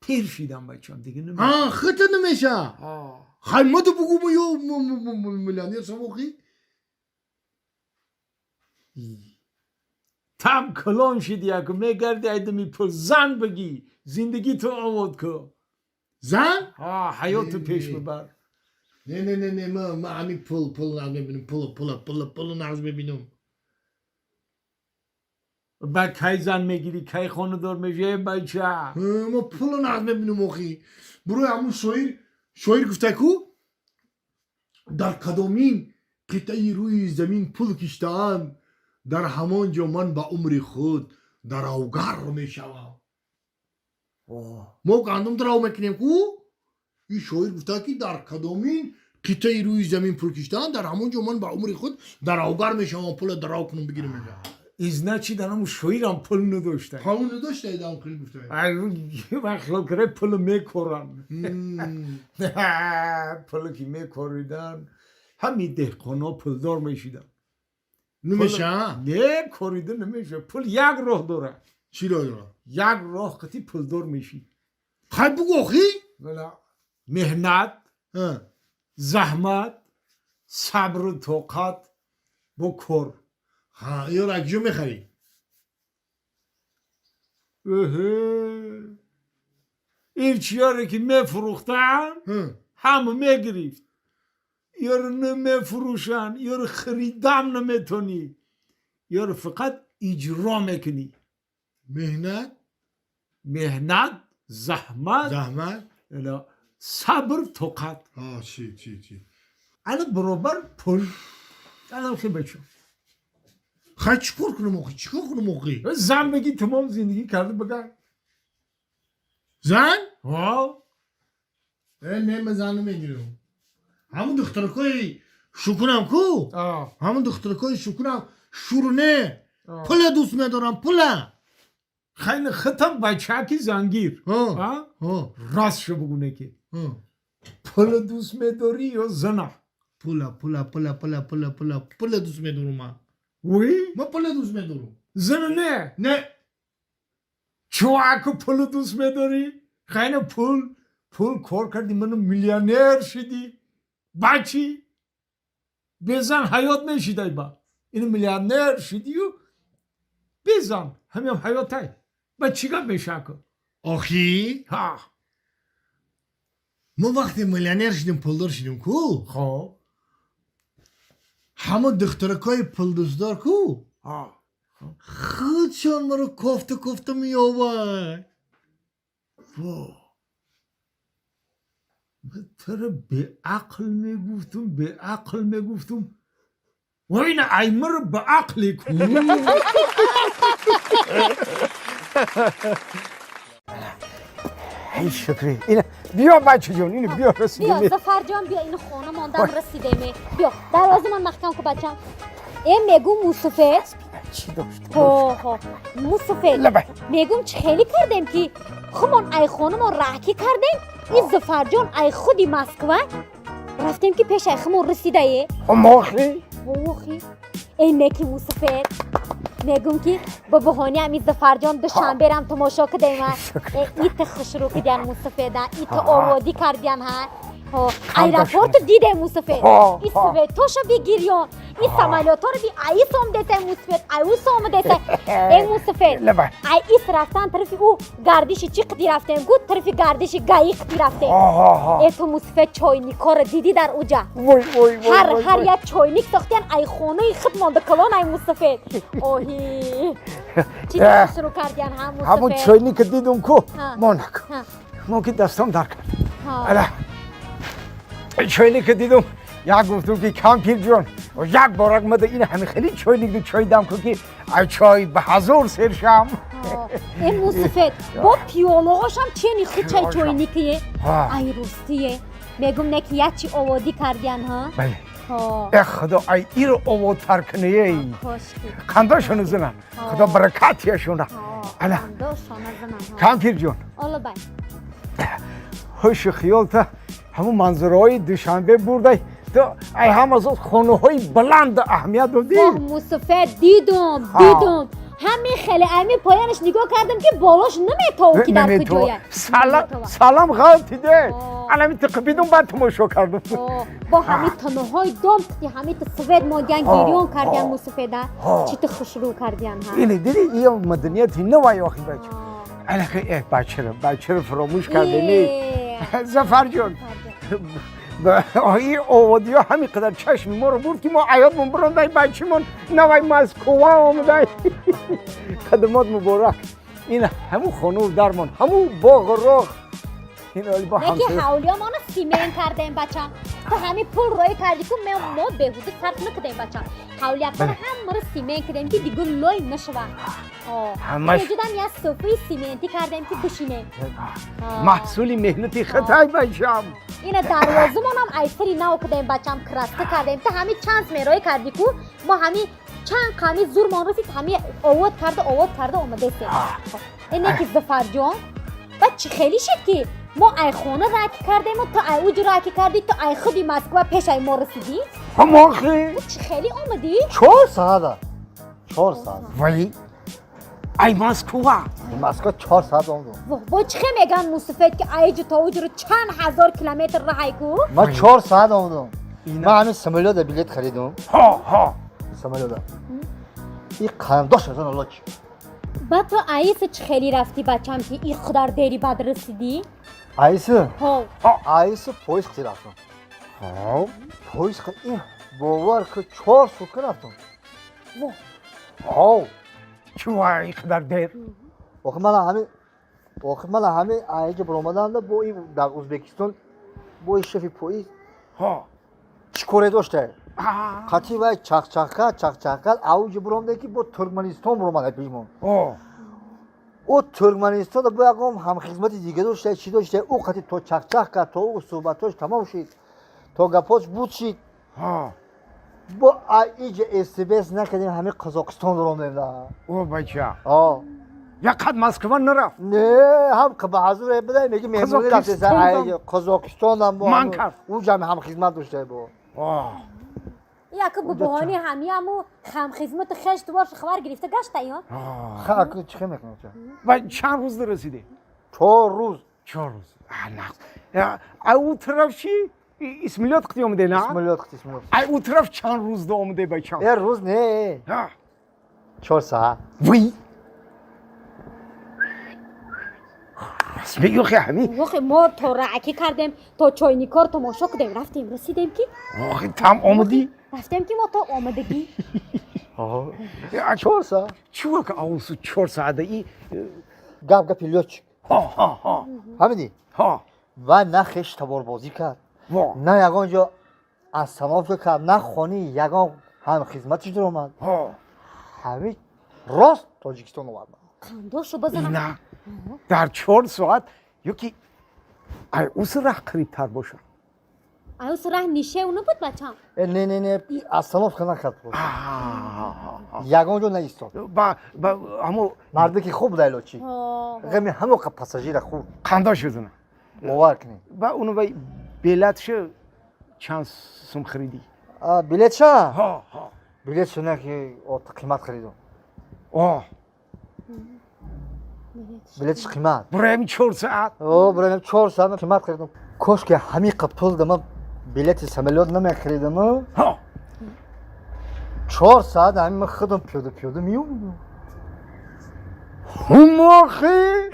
Пир шидам, бачам, дига намеша. А, хита намеша. Хай маду бугу мо ё миллионер шам охи? Там калон шиди, яку мегарди айдами пул, зан бигӣ, зиндагӣ ту овод ку. Зан? Ҳа, ҳаёту пеш бибар. Не, не, не, не, ма ҳамин пул, пул нағз мебинам, пул, пул, пул, пул нағз мебинам. Ба кай зан мегирӣ, кай хонадор мешавӣ, бача? Ма пул нағз мебинам охи. Бурои ҳамун шоир, шоир гуфта ку дар кадомин қитъаи рӯи замин пул киштаанд, дар ҳамон ҷо ман ба умри худ даравгар мешавам. Мо гандум дарав мекунем ку? Ин шоир гуфта ки дар кадомин қитъаи рӯи замин пул киштаанд, дар ҳамон ҷо ман ба умри худ даравгар мешавам, пула дарав кунам, бигирам мега. Значит, анаму шоирам пул надошта. Ҳамун надошта, идам хел гуфта. Вақт хилол кара пул мекоран. Пуле ки мекоридан, ҳами деҳқоно пулдор мешидан. Намеша? Не, корида намеша. Пул як роҳ дорад. Чӣ роҳ дорад? Як роҳ қати пулдор мешӣ. Хай бугу охи? Меҳнат, заҳмат, сабру тоқат бо кор. Ҳа, ёро аз куҷо мехарӣ? Эҳе, ин чиёре ки мефурӯхтаанд, ҳама мегирифт. Ёро намефурӯшанд, ёро харидам наметонӣ, ёро фақат иҷро мекунӣ. Меҳнат, меҳнат, заҳмат, заҳмат, сабр, тоқат. Чӣ, чӣ, чӣ? Ана баробар пул. Анам хел, бачо. Хай чӣ кор кунам охи? Чӣ кор кунам охи? Зан бигӣ, тамом зиндагӣ карда бигар. Зан? Ҳа. Не, ман зан намегирам. Ҳамун духтаракои шукунам ку, ҳамун духтаракои шукунам шуру не, пула дӯст медорам, пула. Хайли хитам бачаки зангир. Ростшо бугуне ки пула дӯст медорӣ ё зана? Пула, пула, пула, пула, пула, пула, пула дӯст медорам ман. Уи? Ман пула дӯст медорам. Зана не? Не. Чуваку пула дӯст медорӣ? Хайна пул, пул кор кардӣ, ману миллионер шидӣ, бачи безан ҳаёт мешидай, ба ин миллионер шидию безан ҳамиам ҳаётай, ба чӣ гап мешаку? Охи? Ҳа. Мо вақте миллионер шидем, пулдор шидем ку, хоб, ҳамон духтаракои пулдӯстдор ку худшон маро кофта кофта меёбад. Во, туро беақл мегуфтум, беақл мегуфтум, война аймаро ба ақле ку. Эй шукри, ина биё, бачаҷон, ина биё, расидем. Биё, Зафарҷон, биё, ина хона мондам, расидеме. Биё, дарвоза ман маҳкам ку, бачам. Э, мегум, мусуфед. Чӣ дошт? Ҳо, ҳо, мусуфед, мегум, чӣ хеле кардем ки хумон ай хонамон раҳкӣ кардем, ин Зафарҷон ай худи Москва рафтем ки пеш ай хумон расидае. Омохи? Охи. Эй, неки, мусуфед, мегум ки ба баҳони ҳамин Зафарҷон Душанбе рам тамошо кардем. Ита хушрӯ кардян, мусафеда, ита оводӣ кардян. Ҳа, аэропорту дидем, мусафед, и светоша бигирён, и самолёторо би аис омдеса, мусафед, ай ус омадеса. Э, мусафед, ай ис рафтан тарафи ӯ гардиши чӣ қиди рафтем гу, тарафи гардиши гаи қиди рафтем. Э, ту, мусафед, чойникҳоро дидӣ дар уҷа? Ҳар як чойник сохтян ай хонаи худ монда калон. Ай мусафед, оҳи, чӣ шурӯъ кардян, ҳа? Мусафед, ҳамун чойника дидум ку, монак мо ки дастом дар кард. Ала чойника дидум, як гуфтум ки кампирҷон, як борак мада ин ҳами хеле чойник ду чой дам ку ки ай чой ба ҳазор сер шам. Э, мусафед, бо пиёлоҳошам чени худ чай чойникие. Ай ростие, мегум, не ки як чи оводӣ кардян, ҳа. Бале. Э, худо ай иро оводтар кунае. Қандошону зинан, худо баракатияшона. Ала кампирҷон, ҳушу хиёлта ҳамун манзараҳои Душанбе бурдай. То ай ҳама зод хонаҳои баланд аҳамият додӣ? Воҳ, мусофир, дидум, дидум. Ҳамин хеле ами поянаш нигоҳ кардам, ки болош наметову, ки дар куҷоя. Салам, салам, ғалтиде. Алами тиқибидум, баъд тамошо кардум. Бо ҳами таноҳои дом ки ҳами ту свет мондиян, гирён кардиян, мусофеда чӣ ту хушрӯ кардиян, ҳа. Ини диди, ия маданияти навай охи бача. Алака э бачаро, бачаро фаромӯш кардеми. Зафарҷон, ин оводиҳо ҳамин қадар чашми моро бурд, ки мо аёдмон бирондай, бачимон навай Москва омадай. Қадамот муборак. Ин ҳамун хонаву дармон, ҳамун боғу роғ. Ин оли бо Неки ҳамсоя. Ҳавлиёмона симент кардем, бачам. Ту ҳами пул роӣ кардӣ ку, мо беҳуда сарф накардем, бачам. Ҳавлиякона ҳамаро симент кардем, ки дигар лой нашава. Ҳамаш- Вуҷудам як софаи симентӣ кардем, ки бишинем. Маҳсули меҳнати хитай, бачам. Ина дарвозамонам айсари нав кардем, бачам, краска кардем. Ту ҳами чанд мероӣ кардӣ ку, мо ҳами чанд қами зурмон расид, ҳами овод карда, овод карда омадесем. Ине ки, Зафарҷон, баъд чӣ хеле шид, ки мо ай хона раки кардему, ту ай уҷ раки кардӣ, ту ай худи Москва пеш ай мо расидӣ? Ҳамохи. Ту чӣ хеле омадӣ? 4 саата, 4 саат. Вай, ай Москва. Москва 4 саат омадум. Воҳ, бо чӣ хе меган мусофед, ки айҷу то уҷро чанд ҳазор километр раҳай ку? Ман 4 саат омадум. Ман ҳамин самолёта билет харидум. Ҳо, ҳо. Самолёта и қарндош аз он лоч. Баъд ту аиса чӣ хеле рафтӣ, бачам, ки и қадар дери баъд расидӣ? Аисы? Ҳо. Аисы поезд қти рафтум. Ҳо. Поезд ин, бовар ки, 4 сутка рафтум. Воҳ. Ҳо. Чува ин қадар дер? Охи мана ҳами аиҷа баромаданда, бо ин дар Ӯзбекистон бо ин шефи поезд ҳо чӣ коре дошта, қатъи вай чахчах кард, чахчах кард, авҷи буромде, ки бо Туркманистон буромад пешмон. Ӯ Туркманистон бо ягон ҳамхизмати дига дошта, чӣ дошта, ӯ қатъи то чахчах кард, то ӯ суҳбатош тамом шид, то гапош буд шид, бо иҷа СБС накардем, ҳами Қазоқистон дуромдем да. О, бача, як қад Москва нарафт? Не, ҳам баҳазур буда, меги меҳмонӣ рафтеса Қазоқистонам. Ман кард. Ӯ ҷами ҳамхизмат дошта бо. Яке бубоҳони ҳамиаму ҳамхизмати хеш тубор хабар гирифта гашта ё. Чӣ хе мекунам? Ва чанд рӯз расидем? 4 рӯз. 4 рӯз. Ай ӯ тараф чӣ, исмилёт қити омаде на? Исмилёт қити, исмилёт. Ай ӯ тараф чанд рӯз да омаде, бачам? Э, рӯз не, 4 саат. Вай, рост мегӯ, хе ҳами. Охи, мо то раъкӣ кардем, то чойникор тамошо кардем, рафтем, расидем ки. Охи, там омадӣ. Рафтем, ки мо то омадагӣ. 4 саат. Чува ка аусу 4 саата и? Гап гапи лётчик. Ҳо. Ҳамиди. Ҳо. Ва на хеш таборбозӣ кард, на ягон ҷо остановка кард, на хони ягон ҳамхизматиш даромад, ҳами рост Тоҷикистон овард. Қандошу базана. На, дар 4 соат ё ки ай уси раҳ қарибтар бошад. Ай ус раҳ нишев набуд, бачам? Э, не, не, не, остановка накард, ягон ҷо наистод. Ба ҳамо. Марде ки хуб дай лётчик, ғами ҳамо пассажира хуб. Қандош шудана. Бовар кунед. Ба уну вай билетшо чанд сум харидӣ? Билетша? Ҳо. Билетша не, ки қимат харидум. О. Билетш қимат. Бураем 4 саат. О, бураем 4 саат қимат харидум. Кош ки ҳамиқа пул дама билети самолёт намехаридам. 4 саат ҳамин ман худам пиёда пиёда меомадам. Ҳумохи.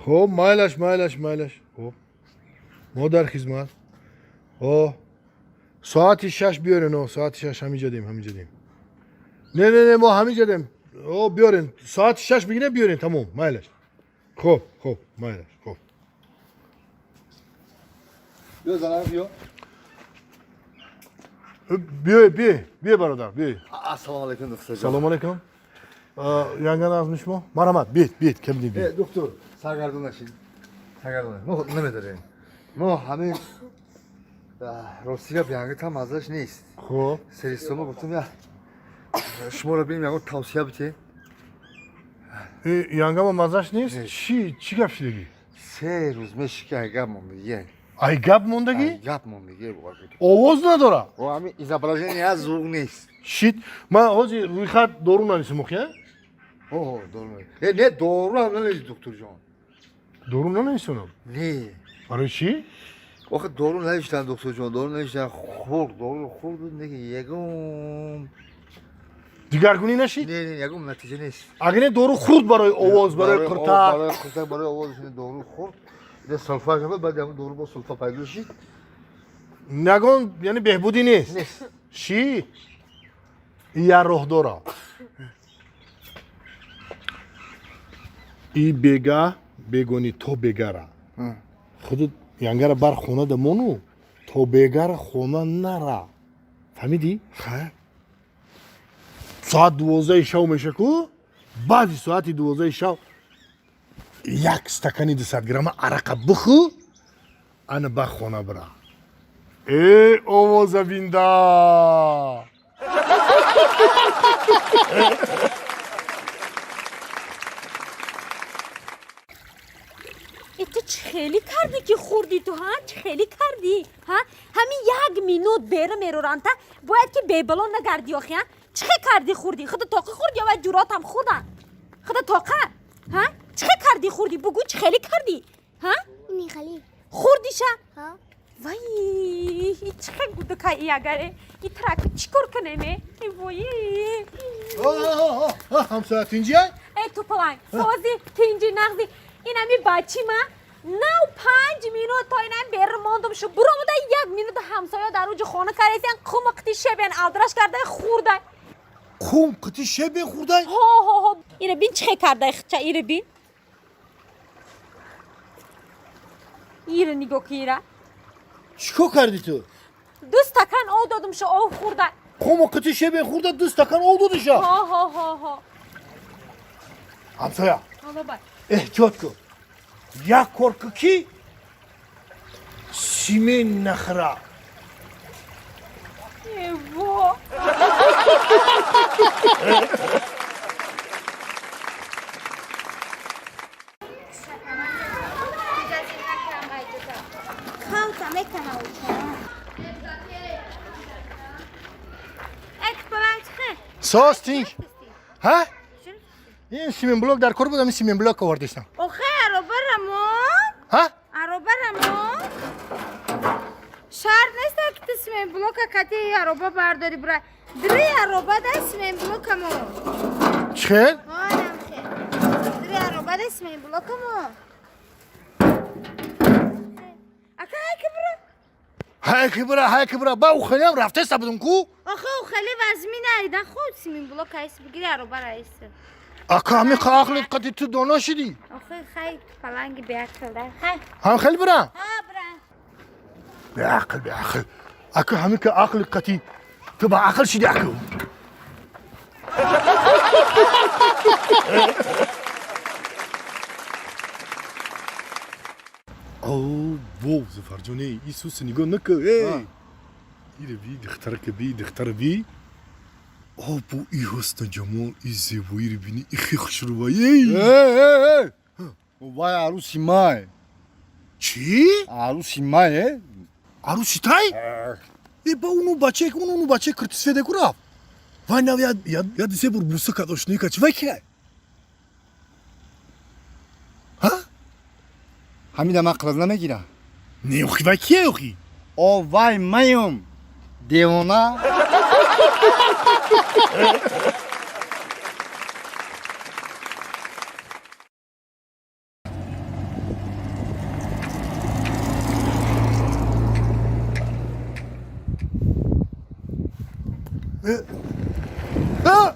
Хуб, майлаш, майлаш, майлаш. Хуб, мо дар хизмат. О, соати 6 биёрен. О, соати 6 ҳамиҷа дем, ҳамиҷа дем. Не, не, не, мо ҳамиҷа дем. О, биёрен, соати 6 бигирем, биёрен, тамом, майлаш. Хуб, хуб, майлаш, хуб. Биё, занак, биё. Биёй, биёй, биёй, бародар, биёй. Ассалому алайкум, духтарҷон. Салому алайкум. Янган азми шумо, марҳамат, биёед, биёед, кабинет, биёед. Э, доктор, саргардон нашед, саргардон. Мо намедорем, мо ҳамин рости гап, янгитам маззаш нест. Хуб. Серистома гуфтам, я шуморо бинем, ягон тавсия битем. Янгама мазаш нест? Чӣ чӣ гап шидагӣ? 3 рӯз меши ки ай гап мондагӣ. Ай гап мондагӣ? Ай гап мондагӣ. Овоз надора? О, ҳами изображение аз звук нест. Шит, ман ҳозир рӯйхат дору нависем, охи? О, дору. Э, не, дору ҳам нанависи, духтурҷон. Дору нанависонам? Не. Барои чӣ? Охи, дору навиштан, духтурҷон, дору навиштан, хӯрд, дору хӯрд, неки ягон дигаргунӣ нашид? Не, не, ягон натиҷа нест. Агар не, дору хӯрд барои овоз, барои қуртак. Барои қуртак, барои овоз дору хӯрд. Не, сулфа шуд, баъд ҳамон дору бо сулфа пайдо шид. Ягон, яъне, беҳбудӣ нест? Нест. Ши, як роҳ дора. И бега бегони то бегара худут янгара бар хона да мону, то бегара хона нара, фаҳмидӣ? Соат 12-и шав меша ку, баъди соати 12-и шав як стакани 200 грамма арақа бихӯ, ана ба хона бира. Э, овоза бинда. Э, ту чӣ хеле кардӣ ки хӯрдӣ ту, ҳа? Чӣ хеле кардӣ, ҳа? Ҳамин як минут бера мероранта, бояд ки бебало нагардӣ, охи, ҳа? Чӣ хел кардӣ хӯрдӣ? Худо тоқӣ хӯрдӣ ё вай ҷуротам хӯрдан? Худо тоқа, ҳа? Чӣ хел кардӣ хӯрдӣ? Бугӯ, чӣ хеле кардӣ, ҳа? Михали. Хӯрдиша? Ҳа. Вай, чӣ хел гудакай агаре и траки, чӣ кор кунеме? Вои! Ҳамсоя, тинҷиай? Э, тупаланг, сози, тинҷи, нағзи. Инами бачи ма нав 5 минут то инам бер мондум шу буромуда, як минут ҳамсоя дар уҷи хона каресян, қум қити шебен алдраш кардай хӯрдай. Қум қити шебен хӯрдай? Ҳо, ҳо, ҳо. Ира бин, чӣ хел кардай хича, ира бин, ира нигоҳ ки, ира. Чӣ кор кардӣ ту? Ду стакан об додум шу, об хӯрдай. Қуму қити шебен хӯрда, ду стакан об додиша? Ҳо, ҳо, ҳо, ҳо. Ҳамсоя, Ҳало бай. эҳтиёт кун, як кор кун ки симен нахӯра. Эво. Калта мекана уча. Э, тупаланг, чихе? Соз, тинҷ, ҳа? Ин сименблок дар кор будам, ин сименблок овардистам. Охе, аробарамон. Ҳа? Аробарамон. Шарт нест, ки ту сименблока кати ароба бардори бира. Дри ароба да сименблокамо. Чӣ хел? Ҳонам хел. Дри ароба да сименблокамо. Ака, ҳай ки бира. Ҳай ки бира, ҳай ки бира, ба ухелиам рафтеста будум ку. Охе, у хеле вазмин айда, худ сименблок айс бигири, ароба раис. Ака, ҳами ақлит қати ту доно шидӣ. Охе, хай, паланги беақл да. Хай. Ҳам хел бира? Ҳа, бира. Беақл, беақл. Ака, ҳами ки ақли қати ту ба ақл шидӣ, аку. О, во, Зафарҷоне, Исуса нигоҳ накун, эй! Ире би, духтарака би, духтара би. О, бо и ҳусну ҷамол, и зебоиро бини, и хе хушрӯба, эй! Э, э, э! Вай арӯси май. Чӣ? Арӯси май, э? Арӯси тай? Э, ба уну бачае, уну бачаи киртисфеде ку рафт. Вай нав я се бор буса кард, ошноӣ кард. Чӣ, вай киай? Ҳа? Ҳамида ман қилаз намегирам. Не, охи, вай киай, охи? О, вай маём. Девона. А!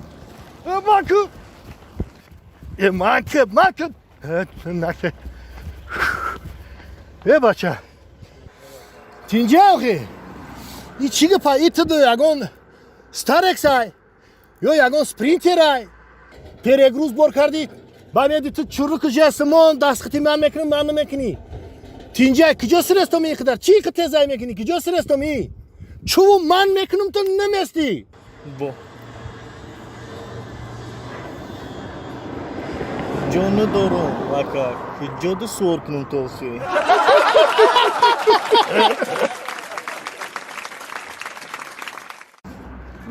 А, Маку! Э, маке, маке! Э, наке. Э, бача. Тинҷа, охи? И чӣ гапа? И ту ягон Старексай? Ё ягон Спринтерай? Перегруз бор кардӣ? Ба меди ту чурруку жесимон дастхити ман мекунам, ман намекунӣ. Тинҷа, куҷо сирестом ин қадар? Чӣ тезай мекунӣ? Куҷо сирестом и? Чуву ман мекунам, ту наместӣ. Бо. Ҷо надорам, ака. Куҷода суор кунам то охи?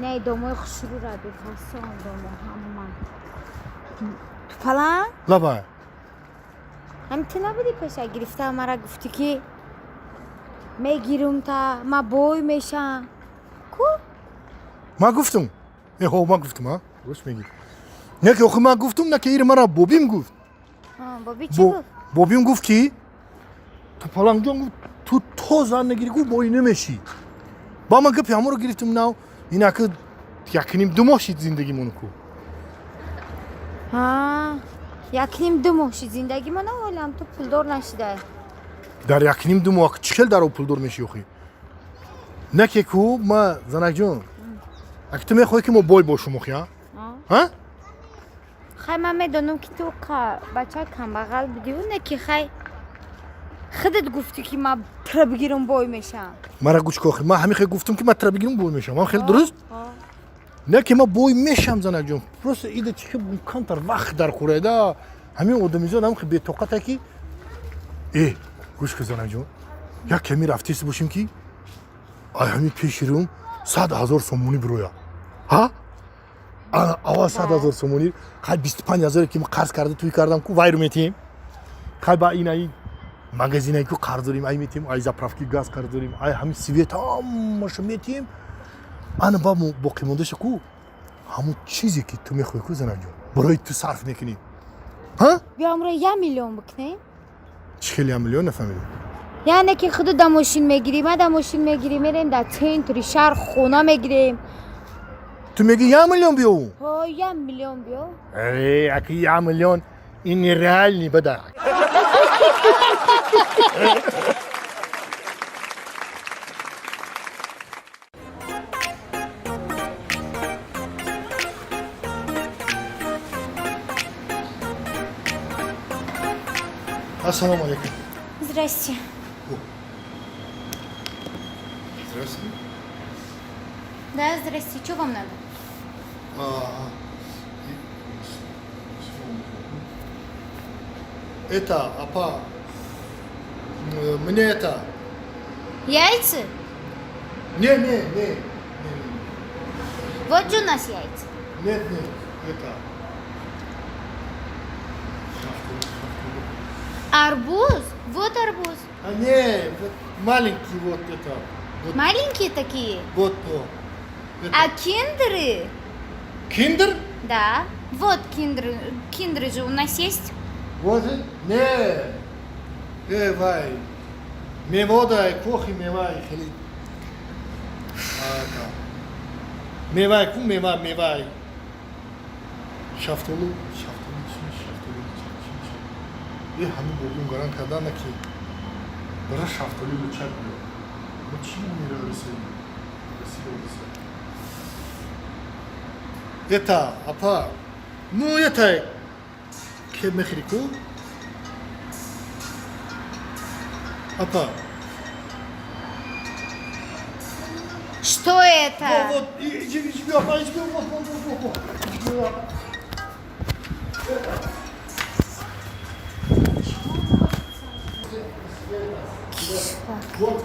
Не, домои хушрӯра бифасон, домо ҳама. Тупалан? Лабай. Ҳами ту набудӣ пеша гирифта мара гуфтӣ ки мегирум та ма бой мешам. Ку? Ман гуфтум. Э, ҳо, ман гуфтум, а? Рост мегӣ. Не ки охи ман гуфтум, на ки ири мара бобим гуфт. Боби чӣ гуфт? Бобим гуфт ки Тупалангҷон гуфт, ту то зан нагирӣ, гуфт, бой намешӣ. Ба ман гапи ҳамонро гирифтум нав, инаки якним ду моҳ шид зиндагимон ку. Якним ду моҳ шид зиндагимон, ҳолам ту пулдор нашидай. Дар якним ду моҳ чӣ хел дар пулдор мешӣ охи? Не ки ку, ма занакҷон, аки ту мехоҳӣ ки мо бой бошум охи, а? Ҳа? Хай, ман медонам ки ту бачаи камбағал будиву не ки хай худат гуфтӣ ки ман тра бигирам бой мешам. Мара гӯш ку охи, ман ҳамин хел гуфтум ки ман тра бигирам бой мешам. Ман хеле дуруст? Не ки ман бой мешам, занакҷон. Просто ида чӣ хел камтар вақт дар хӯрайда. Ҳамин одамизод ҳам хел бетоқата ки э, гӯш ку занакҷон. Як ками рафтест бошем ки ай ҳамин пеши рум 100 000 сомонӣ бироя. Ҳа? Ана аввал 100 000 сомонӣ, хай 25 000 ки ман қарз карда туй кардам ку, вайру метиҳем. Хай ба ин ай магазинае ку қарз дорем, ай метиҳем, ай заправки газ қарз дорем, ай ҳамин свет ҳамаша метиҳем. Ана ба боқимондаша ку ҳамон чизе ки ту мехоҳӣ ку, занакҷон, барои ту сарф мекунӣ. Ҳа? Биё амро 1 миллион бикунем. Чӣ хел 1 миллион, нафаҳмидам. Яъне ки худу да мошин мегирӣ, ма да мошин мегирӣ, мерем дар центри шаҳр хона мегирем. Ту мегӣ 1 миллион биёву? Ҳо, 1 миллион биё. Э, аки 1 миллион ин нереальный бада. Ассалому алейкум. Здрасте. Здравствуйте. Да, здрасте. Что вам надо? А, это, апа, мне это... Яйца? Не, не, не, не. Вот же у нас яйца. Нет, нет, это... Арбуз? Вот арбуз. А не, вот маленький вот это. Вот. Маленькие такие? Вот, о. Это. А киндеры? Киндер? Да. Вот киндеры. Киндеры же у нас есть. Вот, не. Э, вай. Мевода, кохи мевай, хели. А, мевай, ку мева, мевай. Шафтолу, шафтолу, шафтолу, шафтолу. Э, ҳамин бобим гарант кардан ки бара шафтолу лучак биё. Ма чӣ мера расид? Расид, это, апа, ну это, ке мехри ку? Апа. Что это? Вот, вот, иди, иди, апа, иди, вот, вот, вот, вот, вот. Вот,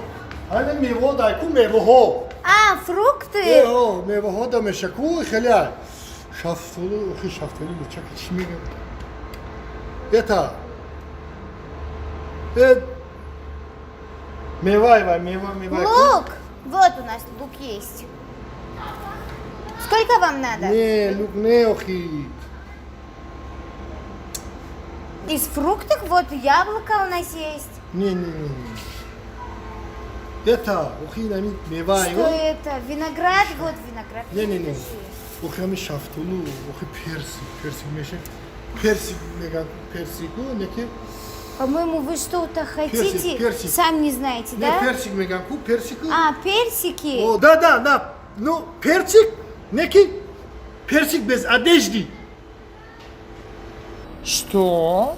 ана мево дай ку мевоҳо. А, фрукты? Э, о, мевоҳо да меша ку хеле. Шафтолу, охи шафтолу лучак чӣ мегӯям? Это. Э, мевай, вай, мева, мевай. Лук! Вот у нас лук есть. Сколько вам надо? Не, лук не, охи. Из фруктов вот яблоко у нас есть. Не, не, не, не. Это, охи, нами, мевай. Что это? Виноград? Вот виноград. Не, не, не. Охи, ами шафтолу, охи персик, персик меше. Персик, меган, персику, неки. По-моему, вы что-то хотите, персик, персик. Сами не знаете, не, да? Персик меган, ку персику. А, персики. О, да, да, да. Ну, персик, неки, персик без одежды. Что?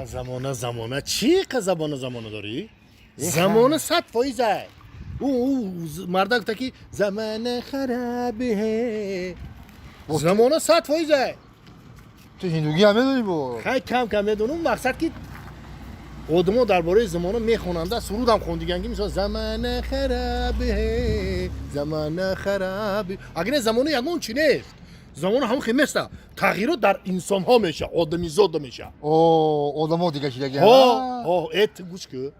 Замона, замона, чӣ қа замона, замона дорӣ? Замона 100%. Ӯ марда гуфта ки замона харабе. Замона 100%. Ту ҳиндугӣ ҳам медонӣ бо? Хай, кам кам медонам. Мақсад ки одамо дар бораи замона мехонанда, сурудам хондиган ки мисол замона харабе, замона харабе. Агар не, замона ягон чи нест. Замона ҳам хел неста. Тағйирот дар инсонҳо меша, одамизода меша. О, одамо дига шидаги. Ҳо, ҳо, э, ту гӯш кӯ.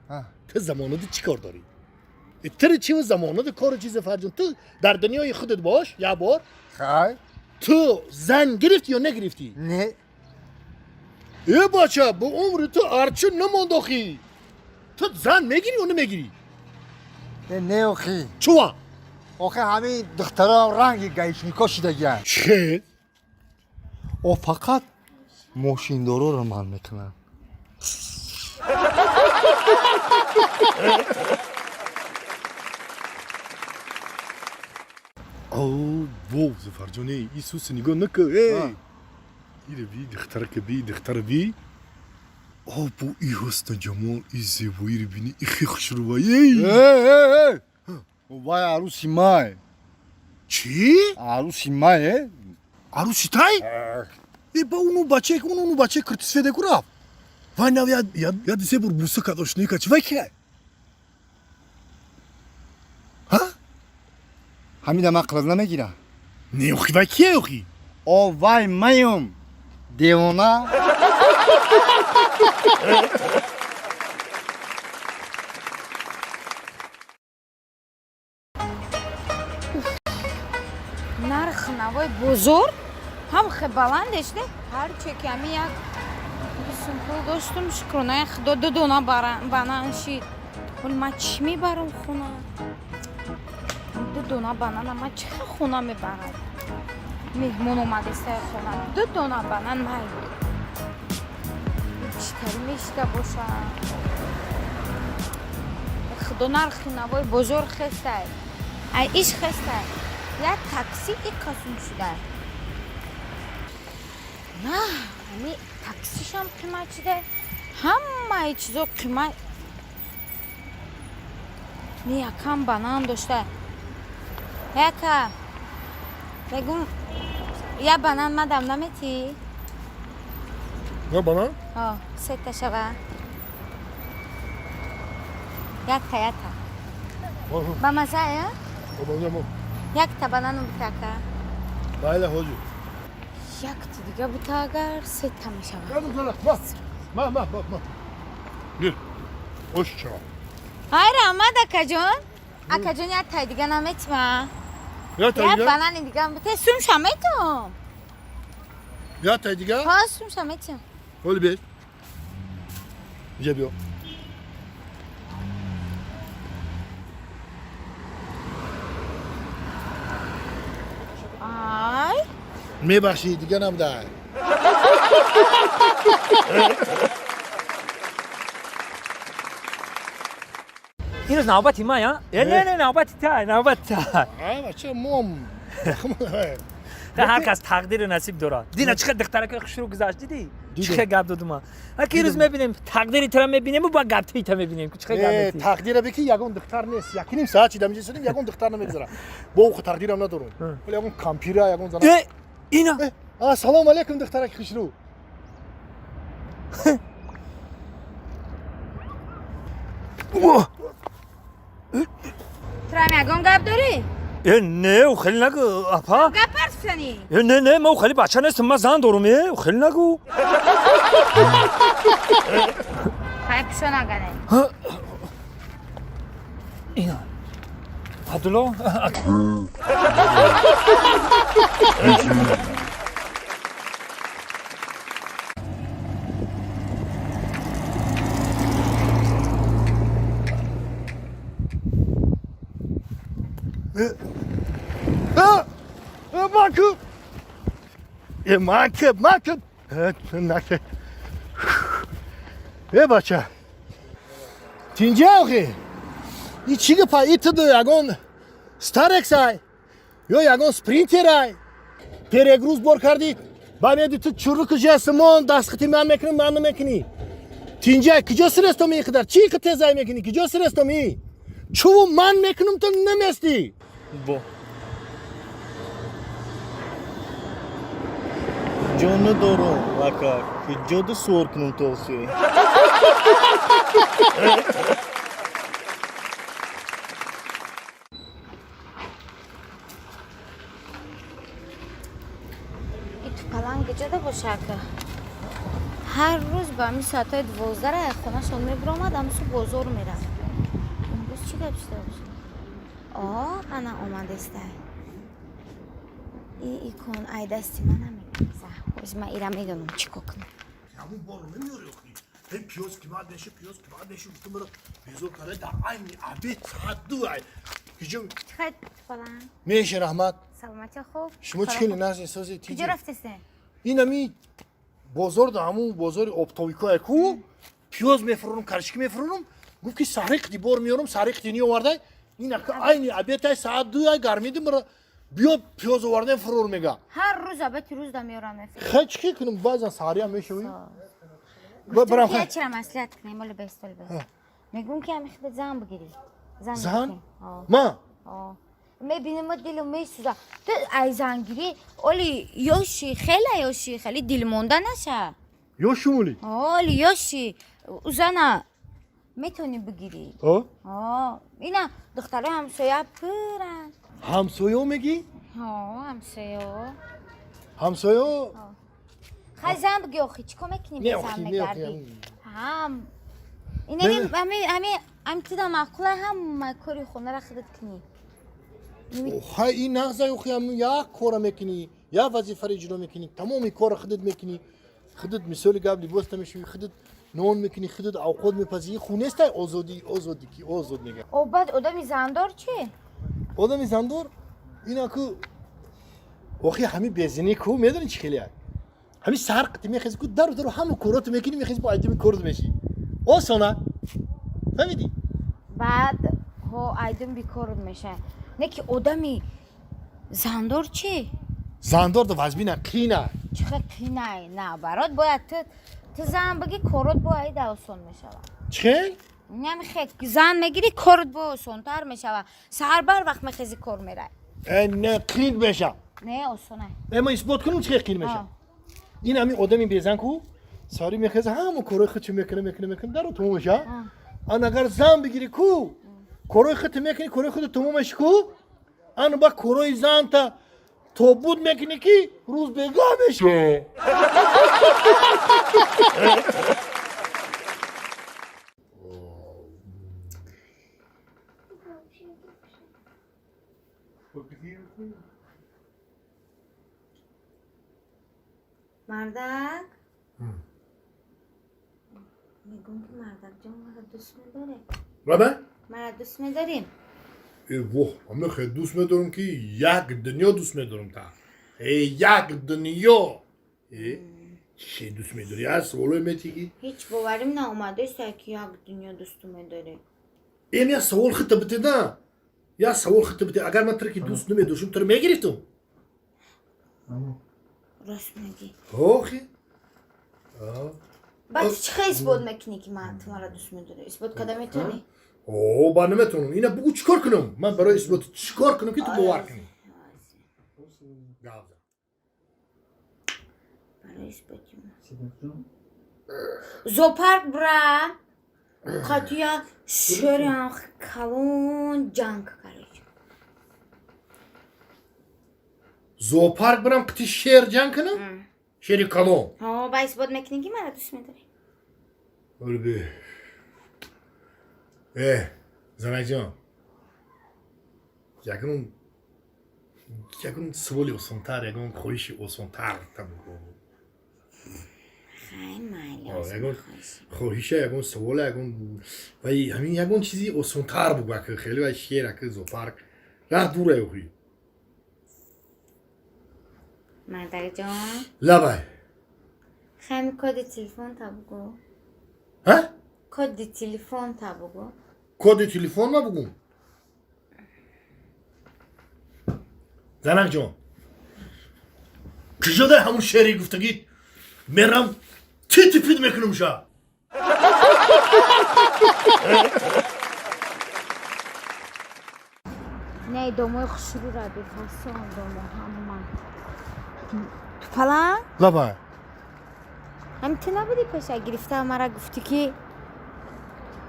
Ту замонада чӣ кор дорӣ? Ту чи замонада кору чизе, Фарҷон? Ту дар дунёи худат бош, як бор. Хай. Ту зан гирифтӣ ё нагирифтӣ? Не. Э, бача, бо умри ту арчи намондохӣ. Ту зан мегирӣ ё намегирӣ? Э, не, охи. Чува? Охи, ҳамин духтаро ранги гаишнико шидагианд. Чӣ? О, фақат мошиндороро ман мекунам. О, во, Зафарҷоне, Исуси нигоҳ накӯ, эй! Ире би, духтарака би, духтара би. О, бо и ҳусну ҷамол, и зебоиро бини, и хе хушрӯва, эй! Э, э, э! Вай арӯси май. Чӣ? Арӯси май, э? Арӯси тай? Э, ба уну бачае, уну бачаи киртисфеде ку рафт. Вай нав я се бор буса кард, ошноӣ кард. Чӣ вай кия? Ҳа? Ҳамида ман қилаз намегирам. Не, охи, вай кия, охи? О, вай маём. Девона. Нархи навои бозор ҳам хе баландеш не, ҳарче ки ҳами як сум пул доштум, шукронаи худо, ду дона банан шид. Ҳоли ман чӣ мебарам хона? Ду дона банана ман чӣ хел хона мебарам? Меҳмон омадесаи хона, ду дона банан май чӣ тари мешида бошад? Худо, нархи навои бозор хестай, ай иш хестай. Як такси и қасум шуда. На, ами таксишам қимат шуда, ҳамаи чизо қимат. Не, якам банан дошта. Яка бегум, я банан мадам наметӣ? Я банан? Ҳо, сета шава. Якта, якта. Ба маза, э? Якта банану битака. Майла, ҳоҷи. Якта дига бута, агар сета мешавад. Ма, ма, ма, ма. Гир. Ош ча. Ай, раҳмат, акаҷон. Акаҷон, як тай дига наметима? Я тай Як дига? банани дига бите, сумша метум. Я тай дига? Ҳо, сумша метум. Ҳоли бес. Иҷа биё. Ай. Мебахшӣ, дига набудай. Ин рӯз навбати ман, я? Э, не, не, навбати та, навбати та. А, бача, мом. Ҳар кас тақдиру насиб дорад. Дина чӣ хел духтаракои хушрӯ гузашт, дидӣ? Чӣ хел гап додум ман? Аки рӯз мебинем, тақдири тура мебинему, ба гапти та мебинем. Чӣ хел гап Э, метӣ? тақдира бики, ягон духтар нест. Якуним саат чи дамиҷа сидим, ягон духтар намегузара. Бо уху тақдирам надорум. Вале ягон кампира, ягон зана. Э, ина. Э, ассалому алайкум, духтараки хушрӯ. Турам ягон гап дорӣ? Э, не, у хеле нагӯ, апа. Гап ҳарф занӣ? Э, не, не, ман у хеле бача нестам, ман зан дорум, э, у хеле нагӯ. Хай, пишо нагане. Ина. Абдулло. А! Э, маку! Э, маку, маку! Э, наке. Э, бача. Тинҷа охи. И чӣ гапа? И ту ягон Старексай? Ё ягон Спринтерай? Перегруз бор кардӣ? Ба меди ту чуруку жесимон дастхити ман мекунӣ, ман намекунӣ. Тинҷа, куҷо сирестомӣ иқадар? Чӣ иқа тезай мекунӣ? Куҷо сирестомӣ? Чӯ ман мекунам, ту наместӣ. Бо. Ҷо надорам, ака. Куҷода суор кунам то охи? И тупаланг куҷода боша, ака? Ҳар рӯз ба ҳамин соатҳои 12-ра аз хонашон мебиромад, ҳамсу бозор мерафт. Имрӯз чӣ гап шуда боша? О, ана омадестай. И икон ай дасти ман намегаза. Ҳози ман ира медонам чӣ кор кунам. Ҳамун борро намеёри охи. Ҳей, пиёз қимат меша, пиёз қимат меша, гуфтам, маро безор карда, дар айни обед соат 2 ай. Киҷо Чӣ хел, тупаланг? Меша, раҳмат. Саломатӣ, хуб? Шумо чӣ хеле нағз эҳсоси? Куҷо рафтесен? Ин ами бозор, да ҳамун бозори оптовикое ку, пиёз мефурӯрам, карчики мефурӯрам. Гуфт ки саҳри қити бор меёрам, саҳри қити ниёвардай. Ин ака айни обедай соат 2 ай гармиди, мара биё, пиёз овардем, фурӯр мега. Ҳар рӯз обети рӯз да меёрам, мефурӯшам. Хе, чӣ кунам, баъзан саҳриам мешавӣ. Гуфтум Барам. ки чира маслиҳат кунем, оли бест, оли бест. Мегӯм ки ҳами худат зан бигирӣ. Зан Зан? бигирӣ. О. Ма? О. Мебинем, дилам месӯза. Ту ай зангирӣ, оли ёши, хеле ёши, хеле дилмонда наша. Ё шумули? Оли ёши, зана метавонӣ бигирӣ. О? О, ина духтарои ҳамсоя пуранд. Ҳамсоё мегӣ? О, ҳамсоё. Ҳамсоё? Хай, зан бигӣ охи, чӣ кор мекунӣ? Не, Бе охи, зан не, мегардӣ. охи. Ҳам Не, инами не. ҳами ҳами ҳами туда маъқула, ҳама кори хонара худат кунӣ. Хай, ин нағза охи, ҳамун як кора мекунӣ, як вазифаро иҷро мекунӣ, тамоми кора худат мекунӣ. Худат, мисоли гап, либоста мешӯӣ, худат нон мекунӣ, худат авқот мепазӣ. Ин ху нестай, озодӣ, озодӣ ки озод мега. О, баъд одами зандор чӣ? Одами зандор ина ку охи, ҳами безинӣ ку, медонӣ чӣ хеле? Ҳами саҳар қити мехези ку, дару дару ҳама короту мекунӣ, мехези, бо айдими корот мешӣ, осона, фаҳмидӣ? Баъд ҳо айдум бикорот мешавад. Не ки одами зандор чӣ? Зандор да вазбина қина. Чӣ хел қинай? Наоборот, бояд ту зан бигӣ, корот бо айда осон мешавад. Чӣ хел? Нами хел, зан мегирӣ, корот бо осонтар мешавад. Саҳар бар вақт мехези, кор мерай. Э, не, қин меша. Не, осонай. Э, ман исбот кунам, чӣ хел қин меша. Ин ҳами одами безан ку, сари мехеза, ҳама корои худшо мекуна, мекуна, мекуна, дару тамом меша. Ан агар зан бигирӣ ку, корои худто мекунӣ, корои худто тамом меши ку, ан ба корои занта тобуд мекунӣ, ки рӯз бегаҳ меша. Мардак, мегӯм ки, мардак ҷон, мара дӯст медорӣ? Баба? Мара дӯст медорӣ? Э, воҳ, ҳама хеле дӯст медорам, ки як дунё дӯст медорам та. Э, як дунё. Э, чӣ дӯст медорӣ? Аз саволое метӣ ки Ҳеҷ боварим наомадааст, ки як дунё дӯсту медорӣ. Эм, як савол хита бите, на, як савол хита бите. Агар ман туро ки дӯст намедоштам, туро мегирифтам? Рост мегӣ. Охи. Баъд чӣ хел исбот мекунӣ, ки ман ту мара дӯст медорӣ? Исбот карда метавонӣ? О, ба наметавонам. Ина бугӯ, чӣ кор кунам ман барои исбот, чӣ кор кунам, ки ту бовар кунӣ? Гап зан. Барои исботи зоопарк бира, қатия шерам калон ҷанг короче. Зоопарк бирам, қити шер ҷанг кунам, шери калон? Ҳо, ба исбот мекунӣ, ки мара дӯст медорӣ. Олби, э, занакҷон, ягон саволи осонтар, ягон хоҳиши осонтар та бугӯ. Хай, майли. О, ягон хоҳиша, ягон савола, ягон вай, ҳамин ягон чизи осонтар бугӯ. Ака хеле вай шер, ака зоопарк раҳ дура охи. Мардакҷон. Лабай. Хай, коди телефон та бугӯ. Ҳа? Коди телефон та бугӯ. Коди телефон ма бугум? Занакҷон, куҷода ҳамун шери гуфтагӣ? Мерам, тити пит мекунам ша. Андомои хушрӯра бефасо, андомо ҳама. Тупалан? Лабай. Ҳами ту набудӣ, пеша гирифта мара гуфтӣ, ки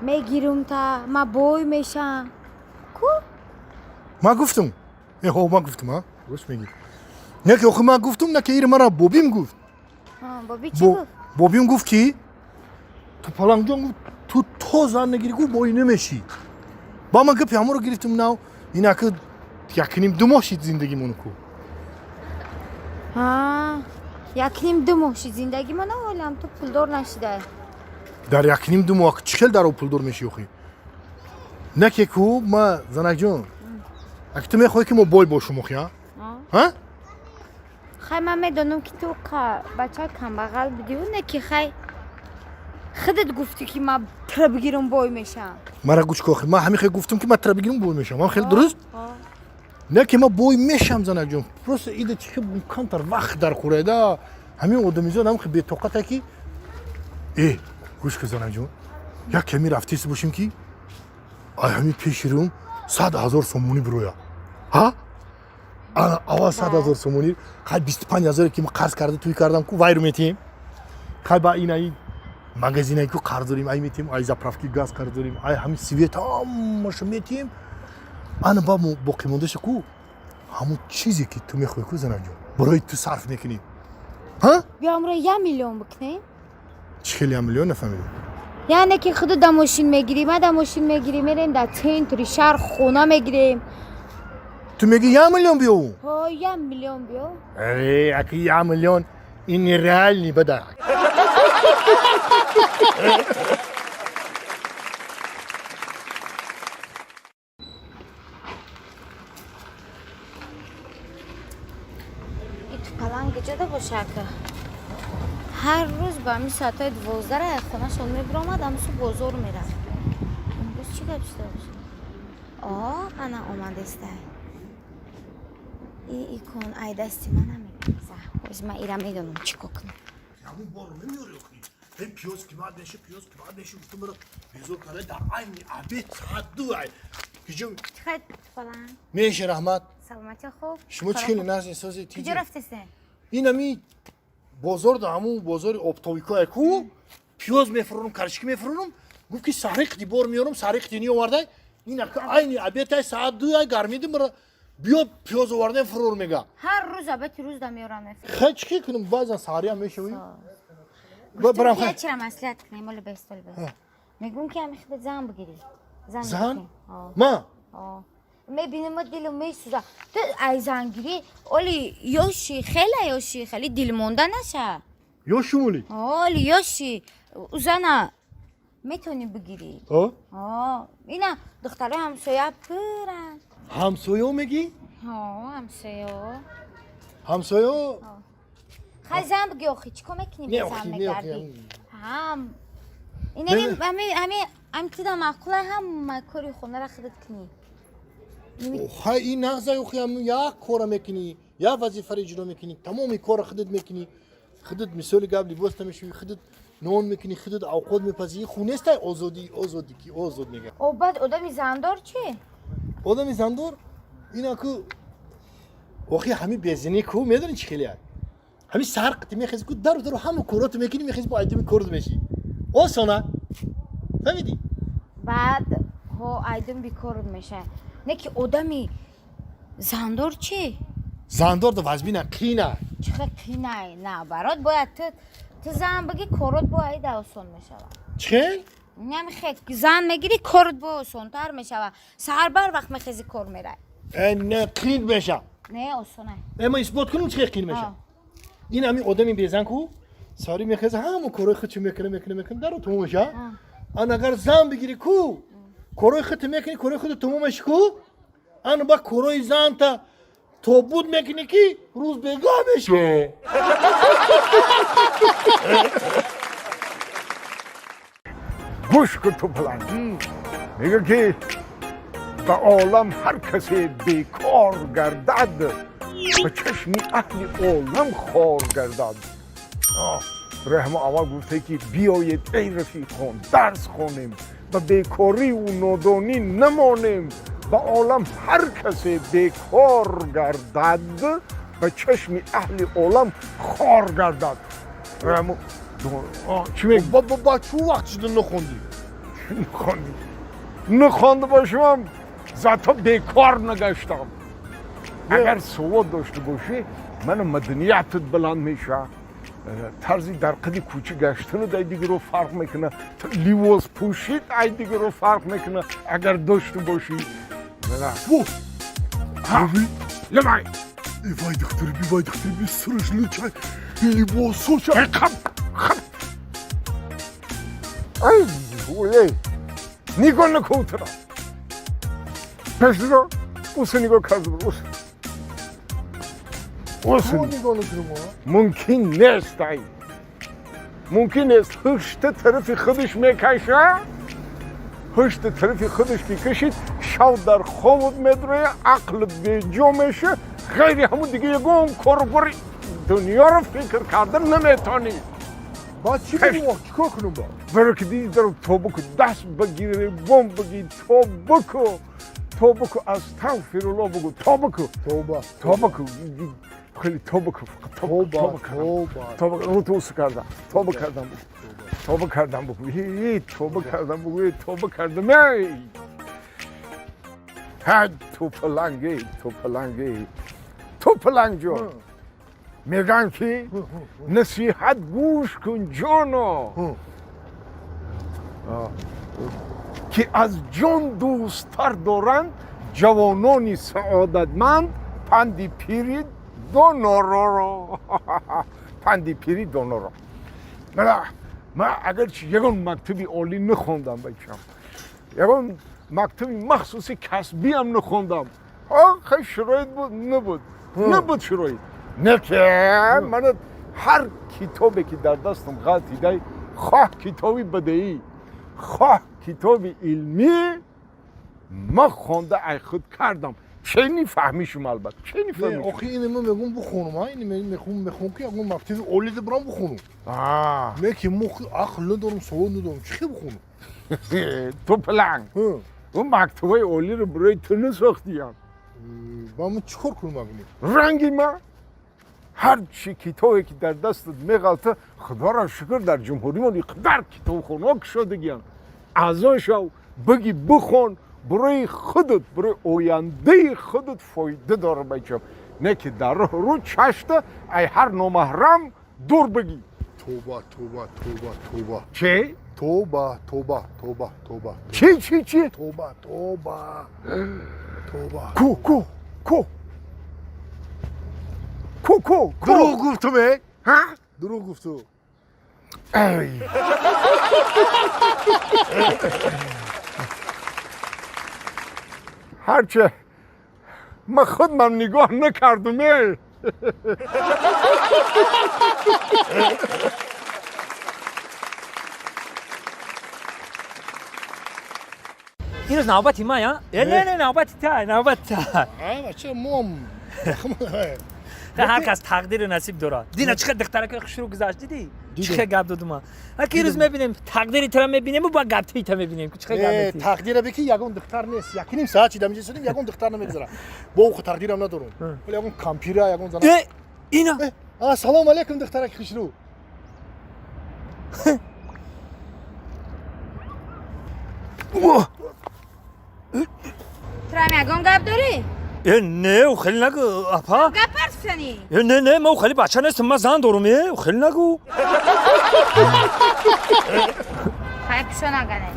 мегирум та ма бой мешам ку? Ман гуфтум? Э, ҳо, ман гуфтум, а, рост мегӣ. Не ки охи ман гуфтум, на ки ира мара бобим гуфт. Боби чӣ гуфт? Бобим гуфт, ки Тупалангҷон гуфт, ту то зан нагирӣ, гуфт, бой намешӣ. Ба ман гапи ҳамонро гирифтум. Нав инаки якним ду моҳ шид зиндагимону ку. Якним ду моҳ шид зиндагимона, ҳолам ту пулдор нашидай. Дар якним ду моҳ чӣ хел дар пулдор мешӣ охи? Не ки ку ма, занакҷон, аки ту мехоҳӣ, ки мо бой бошум охи, а? Хай, ман медонам, ки ту бачаи камбағал будиу, не ки хай, худат гуфтӣ, ки ман тра бигирам, бой мешам. Мара гӯш ку охи, ман ҳамин хел гуфтам, ки ман тра бигирам, бой мешам, ман хеле дуруст? Не ки ман бой мешам, занакҷон, просто ида чи камтар вақт дар хӯрайда. Ҳамин одамизод ҳам бетоқата, ки э, гӯш ку, занакҷон, як ками рафтест бошем, ки ай ҳамин пеши рӯм 100 000 сомонӣ бироя, ҳа? Ана аввал 100 000 сомонӣ, хай, 25 000-е ки ма қарз карда туй кардам ку, вайру метиҳем. Хай, ба ин ай магазинае ку қарз дорем, ай метиҳем, ай заправки газ қарз дорем, ай ҳамин свет, ҳамаша метиҳем. Ана ба боқимондаша ку, ҳамон чизе ки ту мехоҳӣ ку, занакҷон, барои ту сарф мекунӣ, ҳа? Биё, амро 1 миллион бикунем. Чӣ хел 1 миллион, нафаҳмидем. Яъне ки худу да мошин мегирӣ, ма да мошин мегирӣ, мерем дар центри шаҳр, хона мегирем. Ту мегӣ 1 миллион биёву? Ҳо, 1 миллион биё. Э, аки 1 миллион ин нереальный бада. И Тупаланг ҷода бошака, ҳар рӯз ба ҳамин соатҳои 12-ра хонашон мебиромад, ҳамсу бозор мерафт. Имрӯз чӣ гап шуда бошад? О, ана омадестай. И икон ай дасти ман намегаза. Оз ман ира медонам, чӣ кор кунам. Ҳамун бор намеёри охи. Ҳей, пиёз қимат меша, пиёз қимат меша, гуфтам, маро безор карда, дар айни обед соат 2 ай киҷо. Чӣ Тупаланг? Меша, раҳмат. Саломати, хуб. Шумо чӣ хеле нағзи, сози? Куҷо рафтесте? Ин ами бозор да, ҳамун бозори оптовикое ку, пиёз мефурӯрам, карчики мефурӯрам. Гуфт, ки сариқти бор меёрам, сариқти ниовардай. Ин айни обедай соат 2 ай гармиди, мара биё, пиёз овардаем, фурӯр мега. Ҳар рӯз обети рӯз да меёрам. Хай, чӣ хел кунам, баъзан саҳариам мешавӣ. Барам. Чира маслиҳат кунем, оли бестол бест мегӯм, ки ҳами худат зан бигирӣ. Зан? Ма? Мебинем, дилу месӯза. Ту ай зангирӣ оли ёши, хеле ёши, хеле дилмонда наша. Ёшум оли? Оли ёши, зана метавонӣ бигирӣ. Ина духтарои ҳамсоя пуранд. Ҳамсоё мегӣ? Ҳамсоё. Ҳамсоё. Хай, зан бигӣ охи, чӣ кор мекунӣ, зан мегардӣ? Ҳам ами тида маъқула, ҳама кори хонара худат кунӣ. Хай, ин нағза охи, як кора мекунӣ, як вазифаро иҷро мекунӣ, тамоми кора худат мекунӣ. Худат, мисоли гап, либос намешӯӣ, худат нон мекунӣ, худат авқот мепазӣ. Ху нестай озодӣ, озодӣ ки озод мега. О, баъд одами зандор чӣ? Одами зандор ина ку охи, ҳами безинӣ ку, медонӣ чӣ хеле? Ҳами саҳар қити мехези ку, дару дару ҳама короту мекунӣ, мехези, бо айдуми корот мешӣ, осона, фаҳмидӣ? Баъд ҳо, айдум бикорот меша. Не ки одами зандор чӣ? Зандор да вазбина қина. Чӣ хел қинай? Наоборот, бояд ту зан бигӣ, корот бо айда осон мешавад. Чӣ хел? Намехе, зан мегирӣ, корот бо осонтар мешавад. Саҳар бар вақт мехези, кор мерай. Э, не, қин меша. Не, осона. Э, ма исбот кунам, чӣ хел қин меша. Ин ҳами одами безан ку, сари мехеза, ҳама корои худшо мекуна, мекуна, мекуна, даро тамом меша. Ан агар зан бигирӣ ку, корои худто мекунӣ, корои худто тамом меши ку, ан ба корои занта тобуд мекунӣ, ки рӯз бегаҳ меша. Гӯш кун, Тупаланг, мега, ки ба олам ҳар касе бекор гардад, ба чашми аҳли олам хор гардад. Раҳмо аввал гуфте, ки биёед, эй рафиқон, дарс хонем, ба бекориву нодонӣ намонем. Ба олам ҳар касе бекор гардад, ба чашми аҳли олам хор гардад. Чӣ мегӯ? Ба чӯ вақт шуда нахондӣ? Нахондӣ, нахонда бошам, зато бекор нагаштам. Агар савод дошта бошӣ, мана маданиятат баланд мешавад, тарзи дар қади кӯча гаштанат ай дигаро фарқ мекунад, ливос пӯшид ай дигаро фарқ мекунад, агар дошта бошӣ. Лабай. Вай духтари би, вай духтари би, сараш лучай, либосоша. Хап хап, ай ой, нигоҳ накун туро. Пешро уса нигоҳ карда бур, уса. Уса. Нигоҳ накунам? Мумкин нест, ай. Мумкин нест. Ҳушта тарафи худаш мекаша, ҳушта тарафи худаш ки кашид, шав дар хобот медроя, ақлат беҷо меша, ғайри ҳамун дига ягон кору бори дунёро фикр кардан наметонӣ. Баъд чӣ бигӯм, чӣ кор кунам ба? Баро ки диди, даро тоба ку, даст ба гиребон бигӣ, тоба ку, тоба ку, астағфирулло бугӯ, тоба ку. Тоба. Тоба ку, хеле тоба ку. Тоба. Тоба, рӯ ту кардам, тоба кардам бугӯ, тоба кардам бугӯ, тоба кардам бугӯ, тоба кардам. Эй ҳай, ту паланги, ту паланги, ту паланг ҷон, мегӯянд ки насиҳат гӯш кун, ҷоно, ки аз ҷон дӯсттар доранд ҷавонони саодатманд панди пири донороро, панди пири доноро. Ман агарчи ягон мактаби олӣ нахондам, бачам, ягон мактаби махсуси касбиам нахондам, хай, шароит буд, набуд, набуд шароит, не ки мана ҳар китобе ки дар дастам ғалтидай, хоҳ китоби бадеӣ, хоҳ китоби илмӣ, ман хонда ай худ кардам. Чени фаҳмишум, албатта, чени фаҳмишум. Охи, ини ман мегӯм бихонам, ини мехом, мехом ки ягон мактаби олӣ бирам бихонам. Не ки мо ақл надорам, савод надорам, чӣ хел бихонам? Ту паланг, ӯ мактабҳои олиро барои ту насохтиям. Ба ман чӣ кор кунам агни? Ранги ма ҳар чи китобе ки дар дастат меғалта, худоро шукр, дар ҷумҳуримон иқадар китобхонаҳо кушодагиянд, аъзо шав, биги, бихон, барои худат, барои ояндаи худат фоида дора, бачам. Не ки дар роҳ рӯ чашта ай ҳар номаҳрам дур бигӣ. Тоба, тоба, тоба, тоба. Чӣ? Тоба, тоба, тоба, тоба. Чӣ, чӣ, чӣ? Тоба, тоба, тоба. Ку, ку, ку, ку, ку, ку. Дурӯғ гуфтум, э? Ҳа? Дурӯғ гуфту. Ай, ҳарче ман худмам нигоҳ накардум, э. Ирӯз навбати ман, я? Э, не, не, навбати та, навбати та. Бача, мом. Ҳар кас тақдиру насиб дорад. Дина чӣ хел духтаракои хушрӯ гузашт, дидӣ? Чӣ хел гап додум ман. Аки ирӯз мебинем, тақдири тура мебинему, ба гапти та мебинем. Чӣ хел гап метӣ? Тақдира бики, ягон духтар нест. Якним саат чи дамиҷа судим, ягон духтар намегузара. Бо уху тақдирам надорум. Вале ягон кампира, ягон зана. Э, ина. Ассалому алайкум, духтараки хушрӯ. Турам ягон гап дорӣ? Э, не, хеле нагӯ, апа. Гап ҳарф зани? Э, не, не, ман хеле бача нестам, ман зан дорум, э, хеле нагӯ. Хай, кушо нагане.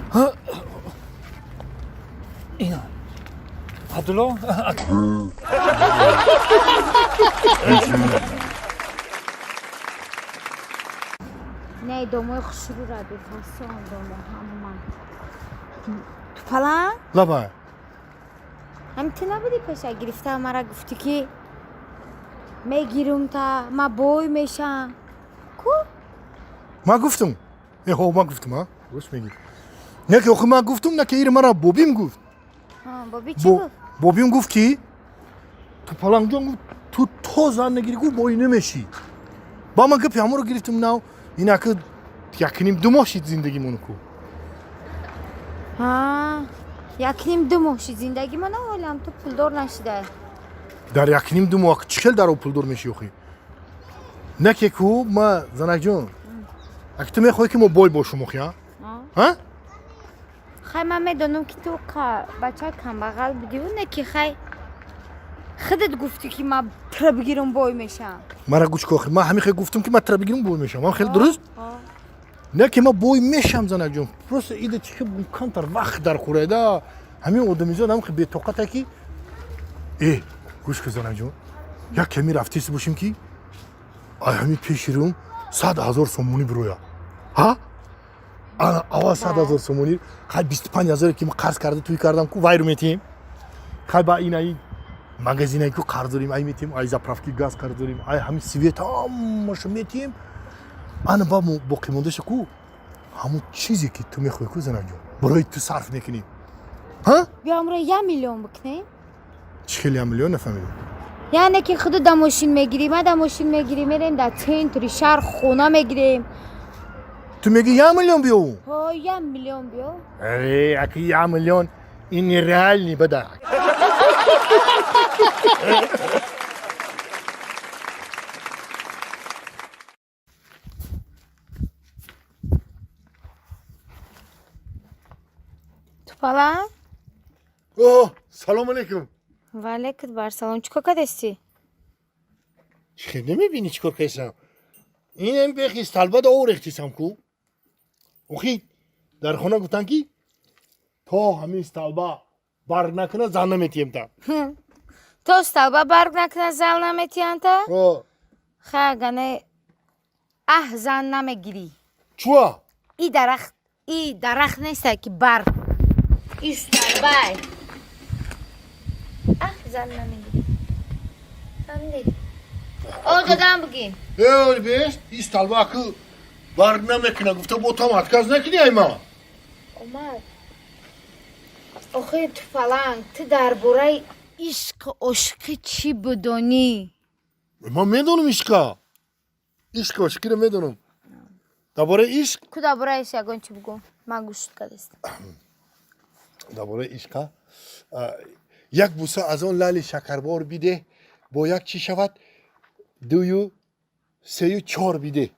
Ина. Абдулло. Не, домои хушрӯра бефасон, домо ҳама. Тупалан? Лабай. Ҳам ту набудӣ пеша гирифта мара гуфтӣ ки мегирум та ма бой мешам? Ку? Ман гуфтум. Э, ҳо, ман гуфтум, а? Рост мегӣ. Не ки охи ман гуфтум, не ки ири мара бобим гуфт. Боби чӣ гуфт? Бобим гуфт ки ту палангҷон, гуфт, ту то зан нагирӣ, гуфт, бой намешӣ. Ба ман гапи ҳамонро гирифтум, нав инаки якним 2 моҳ шид зиндагимону ку. Ҳа. Якним ду моҳ шид зиндагӣ мана ҳолам ту пулдор нашидай. Дар якним ду моҳ чӣ хел дар пулдор мешӣ охи? Не ки ку ма занакҷон. Аки ту мехоҳӣ ки мо бой бошум охи, а? Ҳа? Хай ман медонам ки ту бачаи камбағал будиву не ки хай худат гуфтӣ ки ман тра бигирам бой мешавам. Мара гӯш кун охи, ман ҳамин хел гуфтам ки ман тра бигирам бой мешавам. Ман хеле дуруст? Не ки ман бой мешам занакҷон. Просто ида чӣ хел камтар вақт дар хӯрайда. Ҳамин одамизод ҳам бетоқата ки э гӯш кун занакҷон. Як ками рафтист бошем ки ай ҳамин пеши рӯм 100 000 сомонӣ бироя. Ҳа? Ана аввал 100 000 сомонӣ, хай 25 000 ки ман қарз карда туй кардам ку вайру метиҳем. Хай ба ин ай магазинае ку қарз дорем, ай метиҳем, ай заправки газ қарз дорем, ай ҳамин свет ҳамаша метиҳем. Ана ба боқимондаша ку ҳамон чизе ки ту мехоҳӣ ку занакҷон, барои ту сарф мекунем. Ҳа? Биё амро 1 миллион бикунем. Чӣ хел 1 миллион нафаҳмидам? Яъне ки худу да мошин мегирӣ, ман да мошин мегирӣ, мерем дар центри шаҳр хона мегирем. Ту мегӣ 1 миллион биёву? Ҳо, 1 миллион биё. Э, аки 1 миллион ин нереальный бада. Тупала? О, салом алейкум. Ва алейкум бар салом. Чӣ кор кардасти? Чӣ хел намебинӣ чӣ кор кардасам? Инам бехи столба да орехтисам ку. Охи дар хона гуфтан ки то ҳамин столба барг накуна зан наметиҳем та. То столба барг накуна зан наметиҳам та? О. Хай агане аҳ зан намегирӣ. Чуа? И дарахт неста ки барг. И столбай. Аҳ зан намегирӣ. Фаҳмидӣ? О додам бигӣ. Э, бест, и столба ку барг намекуна гуфта бо там отказ накунӣ ай ма. Омад. Охи тупаланг, ту дар бораи ишқ ошиқӣ чӣ бидонӣ? Ман медонам ишқа. Ишқ ошиқиро медонам. Дар бораи ишқ? Ку дар бораи ишқ ягон чӣ бигӯ? Ман гӯшт кардастам. Дар бораи ишқа? Як буса аз он лали шакарбор бидеҳ, бо як чӣ шавад? 2, 3, 4 бидеҳ.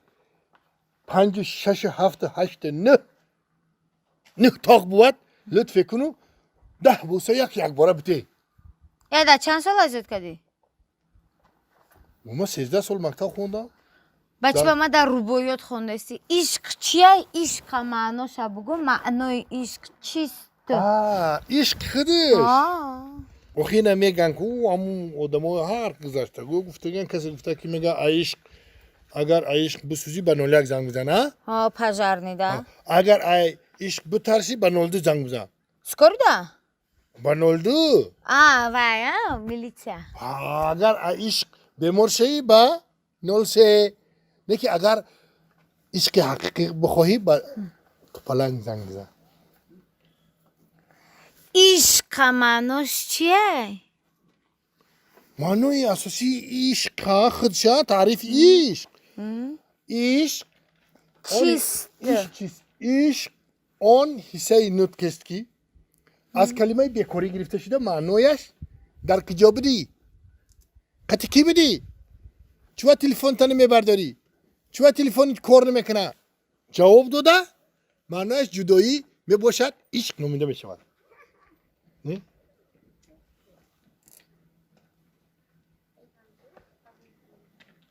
5, 6, 7, 8, 9. 9 тоқ бувад, лутфе куну 10 буса як якбора бидеҳ. Я дар чанд сол азёд кардӣ? Ман 13 сол мактаб хондам. Бачи ба ман дар рубоиёт хондасти. Ишқ чия? Ишқа маъноша бугӯ, маънои ишқ чист? Ишқ худиш. Охи ина меган ку ҳамун одамо ҳар гузашта гӯ гуфтаган касе гуфта ки мега ишқ агар ишқ бисӯзӣ ба 01 занг бизан, а? Ҳо, пожарный да. Агар ай ишқ битарсӣ ба 02 занг бизан. Скорый да? Ба 02. А, вай, а, милиция. Агар ай ишқ бемор шавӣ ба 03. Не ки агар ишқи ҳақиқӣ бихоҳӣ ба тупаланг занг бизан. Ишқа маънош чие? Маънои асосии ишқа худша таърифи ишқ. Ишқ чист? Ишқ чист? Ишқ он ҳиссаи нутқест ки аз калимаи бекорӣ гирифта шуда маънояш дар куҷо будӣ? Қати кӣ будӣ? Чува телефонта намебардорӣ? Чува телефонит кор намекуна? Ҷавоб дода маънояш ҷудоӣ мебошад, ишқ номида мешавад. Не?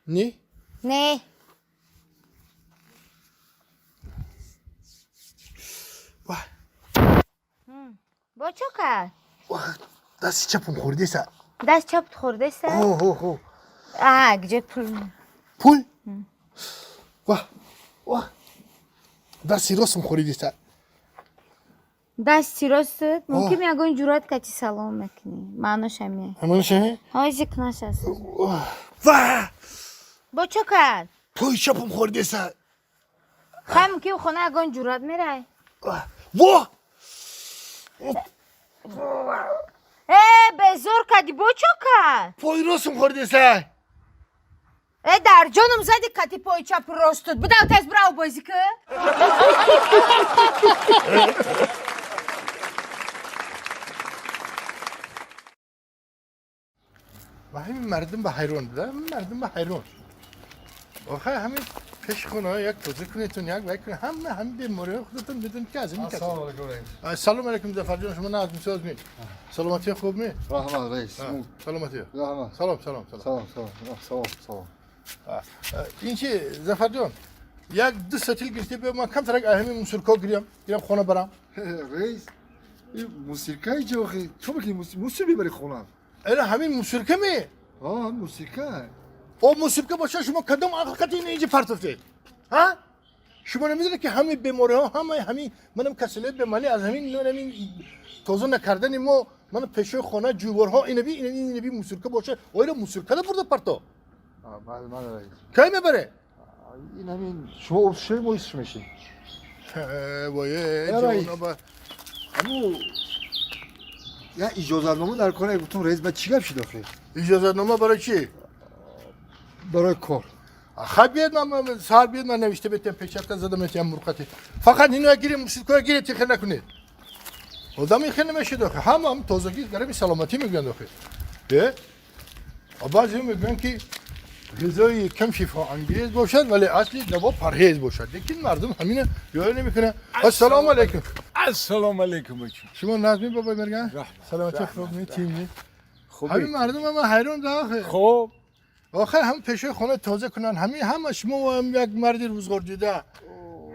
Не? Не. Вай. Бо чо кард? Дасти чапам хӯрдеса. Даст чапт хӯрдеса? Ҳо, ҳо, ҳо. А, где пул? Пул? Ва, ва. Дасти ростам хӯрдеса. Дасти ростат? Мумкин ягон ҷуръат кати салом мекунӣ. Маънош ҳамин. Маънош ҳамин? Ҳо, зикр нашаст. Ва! Бо чо кард? Пои чапам хӯрдеса. Хай мумкин хона ягон ҷуръат мерай. Во! Э, безор кардӣ, бо чо кард? Пои ростам хӯрдеса. Э, дар ҷоном зади кати пои чапу ростут. Бидав тез бирав бозӣ ку. من همین مردم به حیران بودم، مردم به حیران. آخه همین پیش خونه یک توزیع کنیتون یک وای کنید همه هم بیماری خودتون میدون که از این سلام علیکم رئیس. سلام علیکم ظفر جان، شما نه از مساز می سلامتی خوب می؟ رحمت رئیس. سلامتی. رحمت. سلام سلام سلام. سلام سلام سلام سلام. این چی ظفر جان؟ یک دو ستیل گرفتی به من کم ترک همین موسیقی گیرم گیرم خونه برم. رئیس این موسیقی چه آخه؟ تو میگی موسیقی ببری خونه؟ اره همین موسیقی می؟ آه موسیقی. او موسیقی باشه شما کدام عقل این اینجا پرتوفتید؟ ها؟ شما نمیدونید که همه بیماری ها همه همین منم کسله بیماری از همین همین توزیع نکردن ما من پیش خونه جوورها اینه بی اینه اینه بی موسیقی باشه او اینو موسیقی برده پرتو. بله بله رئیس. کی میبره؟ این همین شما اوسشی مویس میشی. وای جونا همو یا اجازه‌نامه در کار گفتم رئیس بعد چی گپ شد آخه؟ اجازه‌نامه برای چی؟ برای کار. خب بیاد من سر بیاد من نوشته بتم پیچت زدم اتیم مرقتی. فقط اینو گیریم موسیقی گیره تخ نکنید. آدم این خیلی نمیشه داخل. هم هم تازگی گرمی سلامتی میگن داخل. ده؟ بعضی میگن که غذای کم شفا انگیز باشد ولی اصلی دوا پرهیز باشد. لیکن مردم همینه یاد نمیکنه. السلام علیکم. السلام علیکم بچه. شما نظمی بابای مرگان؟ سلامتی خوب می تیم خوب. همین مردم هم حیران داخل. خب آخر هم پیش خونه تازه کنن همین هم شما هم یک مرد روزگار دیده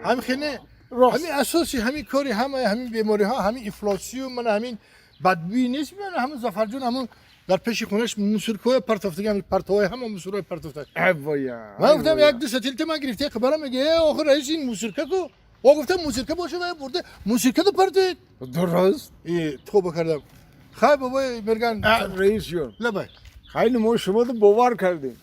هم خینه همین اساسی همین کاری همه همین بیماری ها همین افلاسیون من همین بدبینی نیست. من همون ظفر جون همون در پیش خونش موسیقی پرتافتگی همین پرتوهای هم موسیقی پرتافته. من گفتم یک دو ستیل من گرفته خبرم میگه آخر رئیس این موسیقی کو او گفتم موسیقی باشه و برده موسیقی تو پرتید درست ای توبه کردم. خب بابای مرگان رئیس جون لبای خیلی ما شما رو باور کردیم.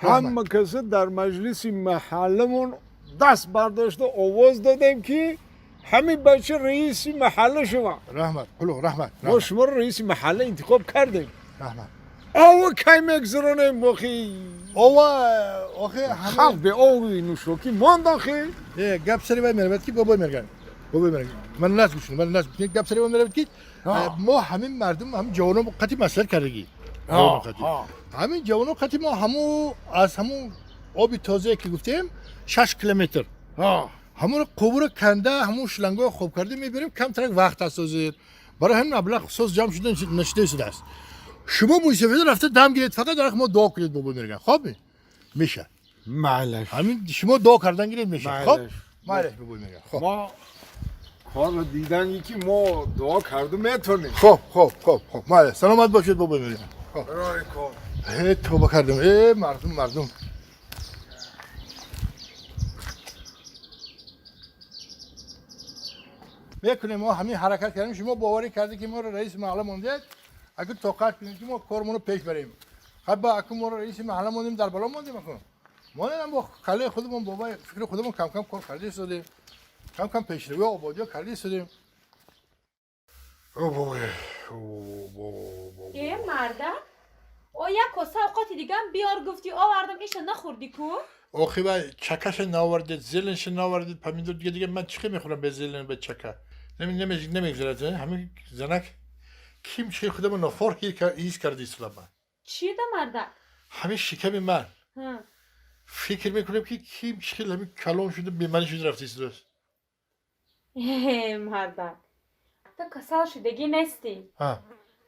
همه کسی در مجلس محلمون دست برداشته آواز دادیم که همین بچه رئیس محله شما. رحمت قلو رحمت. ما شما رو رئیس محله انتخاب کردیم. رحمت. آوا کی میگذرونیم آخی؟ آوا آخه همه خلق به آوی نوشوکی ماند آخه. گپ سری باید میرود که بابای مرگان. بابای مرگان. من ناز گوشون من ناز گوشون گپ سری باید میرود که ما همین مردم هم جوانان قطعی مسئله کردگی. همین جوانان قطعی ما همو از همون آب تازه که گفتیم 6 کیلومتر. همون قبور کنده همون شلنگای خوب کرده میبریم کم ترک وقت است زیر برای همین مبلغ ساز جمع شده نشده شده است. شما موسیقی رفته دم گیرید فقط در ما دعا کنید بابا میگن خب میشه معلش همین شما دعا کردن گیرید میشه خب معلش بابا میگن خب ما کار دیدن یکی ما دعا کردیم میتونیم. خب خب خب خب معلش سلامت باشید بابا میگن. خب هی توبه کردم ای مردم مردم میکنیم ما همین حرکت کردیم. شما باوری کردی که ما رو رئیس محله موندید اگه طاقت کنیم که ما کارمون رو پیش بریم. خب با اگه ما رو رئیس محله موندیم در بالا موندیم اکنون ما هم با کله خودمون بابا فکر خودمون کم کم کار کردیم شدیم کم کم پیشروی آبادی کردیم شدیم. او بابا ای مرده او یک کاسه اوقات دیگه هم بیار گفتی آوردم ایش نخوردی کو؟ آخه با چکش ناوردید زلنش ناوردید پمیدور دیگه دیگه من چی میخورم به زلن به چکه نمیگذرد. همین زنک کیم چی خودم نفر هیچ کردی سلام. چی ده مرده؟ همین شکم من فکر میکنم که کیم چی همین کلام شده بیماری شده رفتی است. مرده تو کسال شدگی نیستی.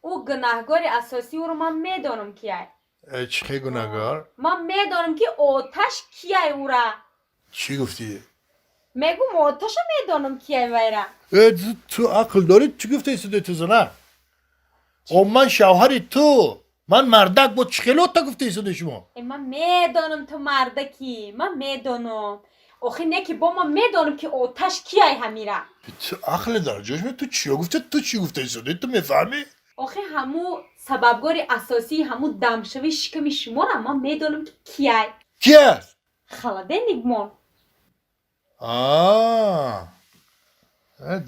او گناهگار اساسی او رو من میدانم کیه. چه گناهگار؟ من میدانم که آتش کیه او را. چی گفتی؟ میگم آتش میدانم کیه ویرا. تو عقل داری چی گفتی سده تو زنه؟ او من شوهری تو من مردک بود چه خیلی تا گفتی سده شما؟ من میدانم تو مردکی من میدانم. آخه نه که با من میدانم که آتش کیه همیرا. تو عقل داری جوش می تو چی گفتی تو چی گفتی سده تو میفهمی؟ آخه همو سببگار اساسی همو دمشوی شکمی شما را من میدانم که کیه. کیه؟ خالده نیگمون. آه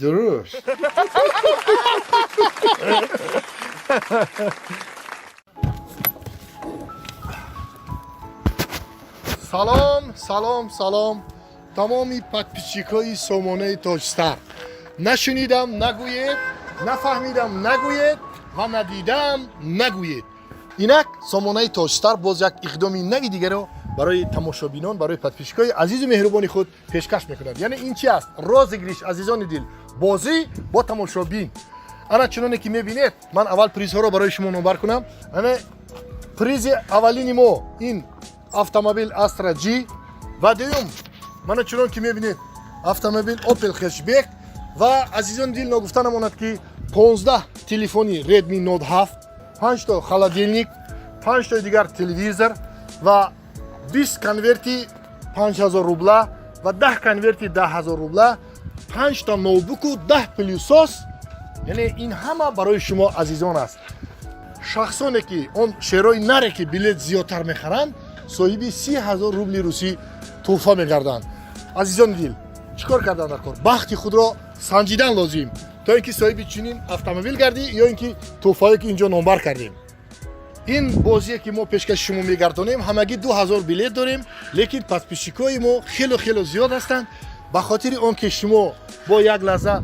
درست. سلام سلام سلام تمامی پدپیچیکای سامانه تاجستر. نشنیدم نگویید، نفهمیدم نگویید و ندیدم نگویید. Инак сомонаи Тоҷстар боз як иқдоми нави дигаро барои тамошобинон, барои подписчикои азизу меҳрубони худ пешкаш мекунад. Яъне ин чи аст? Розыгрыш, азизони дил, бозӣ бо тамошобин. Ана чуноне ки мебинед, ман аввал призҳоро барои шумо номбар кунам. Ана призи аввалини мо ин автомобил Astra G ва дуюм, мана чунон ки мебинед, автомобил Opel Hatchback. Ва, азизони дил, ногуфта намонад, ки 15 телефони Redmi Note 7, 5 то холодильник, 5 тои дигар телевизор ва 20 конверти 5000 рубла ва 10 конверти 10 000 рубла, 5 та ноутбуку 10 пылесос. Яъне ин ҳама барои шумо азизон аст. Шахсоне ки он шерои наре ки билет зиёдтар мехаранд, соҳиби 30 000 рубли русӣ тӯҳфа мегарданд. Азизони дил, чӣ кор кардан дар кор? Бахти худро санҷидан лозим, то ин ки соҳиби чунин автомобил гардӣ ё ин ки тӯҳфаое ки инҷо номбар кардем. Ин бозие ки мо пешкаши шумо мегардонем, ҳамагӣ 2000 билет дорем, лекин подписчикои мо хело хело зиёд ҳастанд. Ба хотири он ки шумо бо як лаҳза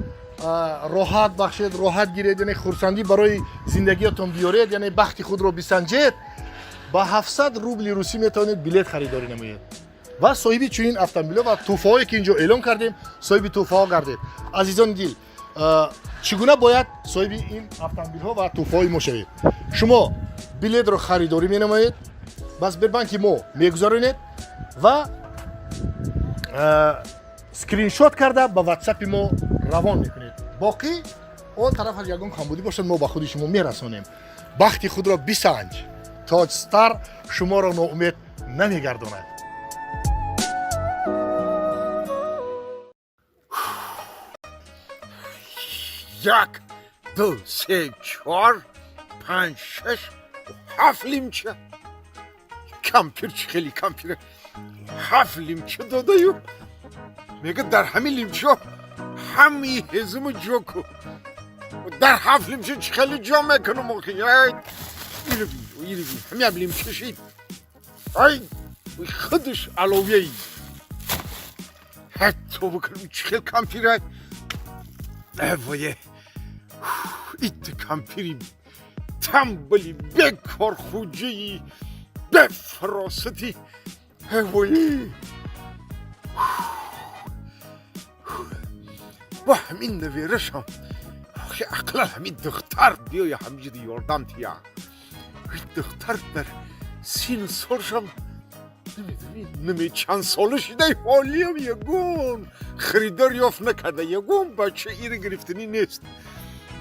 роҳат бахшед, роҳат гиред, яъне хурсандӣ барои зиндагиятон биёред, яъне бахти худро бисанҷед, ба 700 рубли русӣ метавонед билет харидорӣ намоед ва соҳиби чунин автомобилҳо ва тӯҳфаҳое ки инҷо эълон кардем, соҳиби тӯҳфаҳо гардед. Азизони дил, чӣ гуна бояд соҳиби ин автомобилҳо ва тӯҳфаҳои мо шавед? Шумо билетро харидорӣ менамоед, ба Сбербанки мо мегузаронед ва скриншот карда ба ватсапи мо равон мекунед. Боқӣ он тарафаш ягон камбудӣ бошад, мо ба худи шумо мерасонем. Бахти худро бисанҷ, Тоҷстар шуморо ноумед намегардонад. Як, ду, се, чор, панҷ, шаш, ҳафт лимча. Кампир чӣ хеле кампир, ҳафт лимча додаю мега, дар ҳамин лимчаҳо ҳамаи ҳезуму ҷо ку. Дар ҳафт лимча чӣ хеле ҷо мекунам охи? Иро бин, иро бин, ҳамиам лимча шид. Ай, худаш аловияи ҳатто бикунам, чӣ хел кампира. Вое, ит кампири тамбали, бекорхуҷаи, бефаросати. Вое, бо ҳамин наверашам охи, ақлан ҳамин духтар биёя ҳамиҷида ёрдам тия. Духтар дар сину солшам намедонӣ чанд сола шидай, ҳолиям ягон харидор ёфт накарда, ягон бача ира гирифтанӣ нест.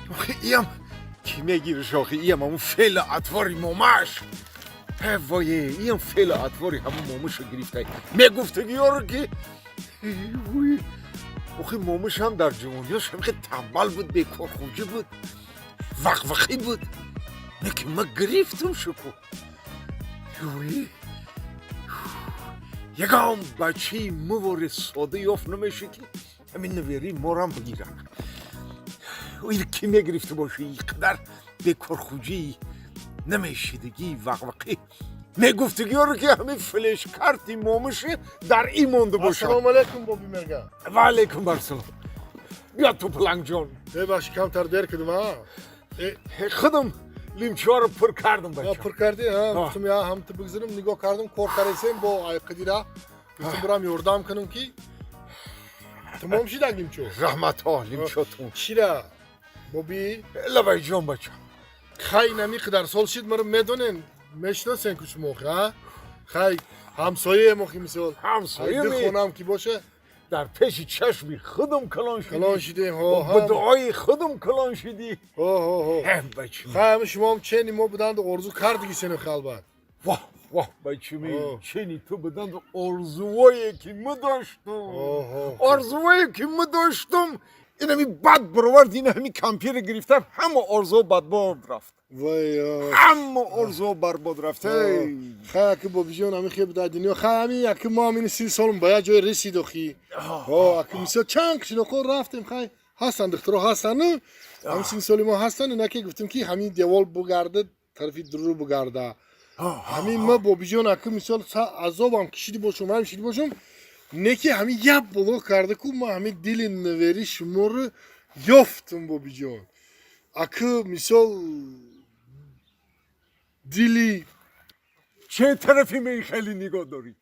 Охи, иям ки мегириш? Охи, иям ҳамун феъли атвори момаш. Вое, иям феъли атвори ҳамун момаша гирифтай, мегуфтагиёро ки. Охи, момашам дар ҷавониёш ҳамихе тамбал буд, бекорхӯҷа буд, вақвақӣ буд, лекин ма гирифтум шуку. Вое, ягон бачаи мувори сода ёфт намеша ки ҳамин наверии морам бигирад. Ир ки мегирифта боша? И қадар бекорхуҷии, намешидагӣ, вақвақӣ, мегуфтагиёро ки ҳамин флешкарти момаши дар ин монда бошад. Ассалому алайкум, Боби Мерга. Ва алайкум барсалом, биё ту, Палангҷон. Бебахши, камтар дер кардам, а. Худам лимчаҳоро пур кардам, бача. Пур кардӣ? Гуфтам, я ҳам ту бигзарам, нигоҳ кардам, кор каресем бо айқидира, гуфтам бурам ёрдам кунам ки тамом шидак лимчо. Раҳматҳо, лимчотун. Чира, Боби? Лабайҷон, бача. Хай, нами қадар сол шид, маро медонен, мешиносен ку шумо, а? Хай, ҳамсояем охи, мисол. Ҳамсоя. Ду хонам ки боша. Дар пеши чашми худам калон шудӣ. Калон шидем, ҳо. Ба дуои худам калон шудӣ. Ҳо, ҳо, ҳо. Бачи. Хай, ҳами шумоам чени мо буданду орзу кардиги сено халбат. Воҳ, воҳ, бачими, чени ту буданду орзуое ки ма доштум, орзуое ки ма доштум, инами бад баровард, ина ҳами кампира гирифтам, ҳама орзуо бадбод рафт, ҳама орзуо барбод рафт. Хай, аки Бобиҷон, ҳами хеб дар дунё, хай, ҳами аки мо ҳамини 30 солм ба як ҷое ресид охи. Ҳо, аки мисол чанд қишлоқҳо рафтем, хай, ҳастанд духтаро, ҳастанд, ҳамин 30 соли мо ҳастанд, ина ки гуфтем ки ҳамин девол бугарда, тарафи дуру бугарда. Ҳамин ма, Бобиҷон, аки мисол азобам кишиди бошум, ҳам шиди бошум, не ки ҳамин як боло карда ку, ма ҳамин дили навери шуморо ёфтум, Бобиҷон. Аки мисол Дили Че тарафи мен хеле нигоҳ дорӣ?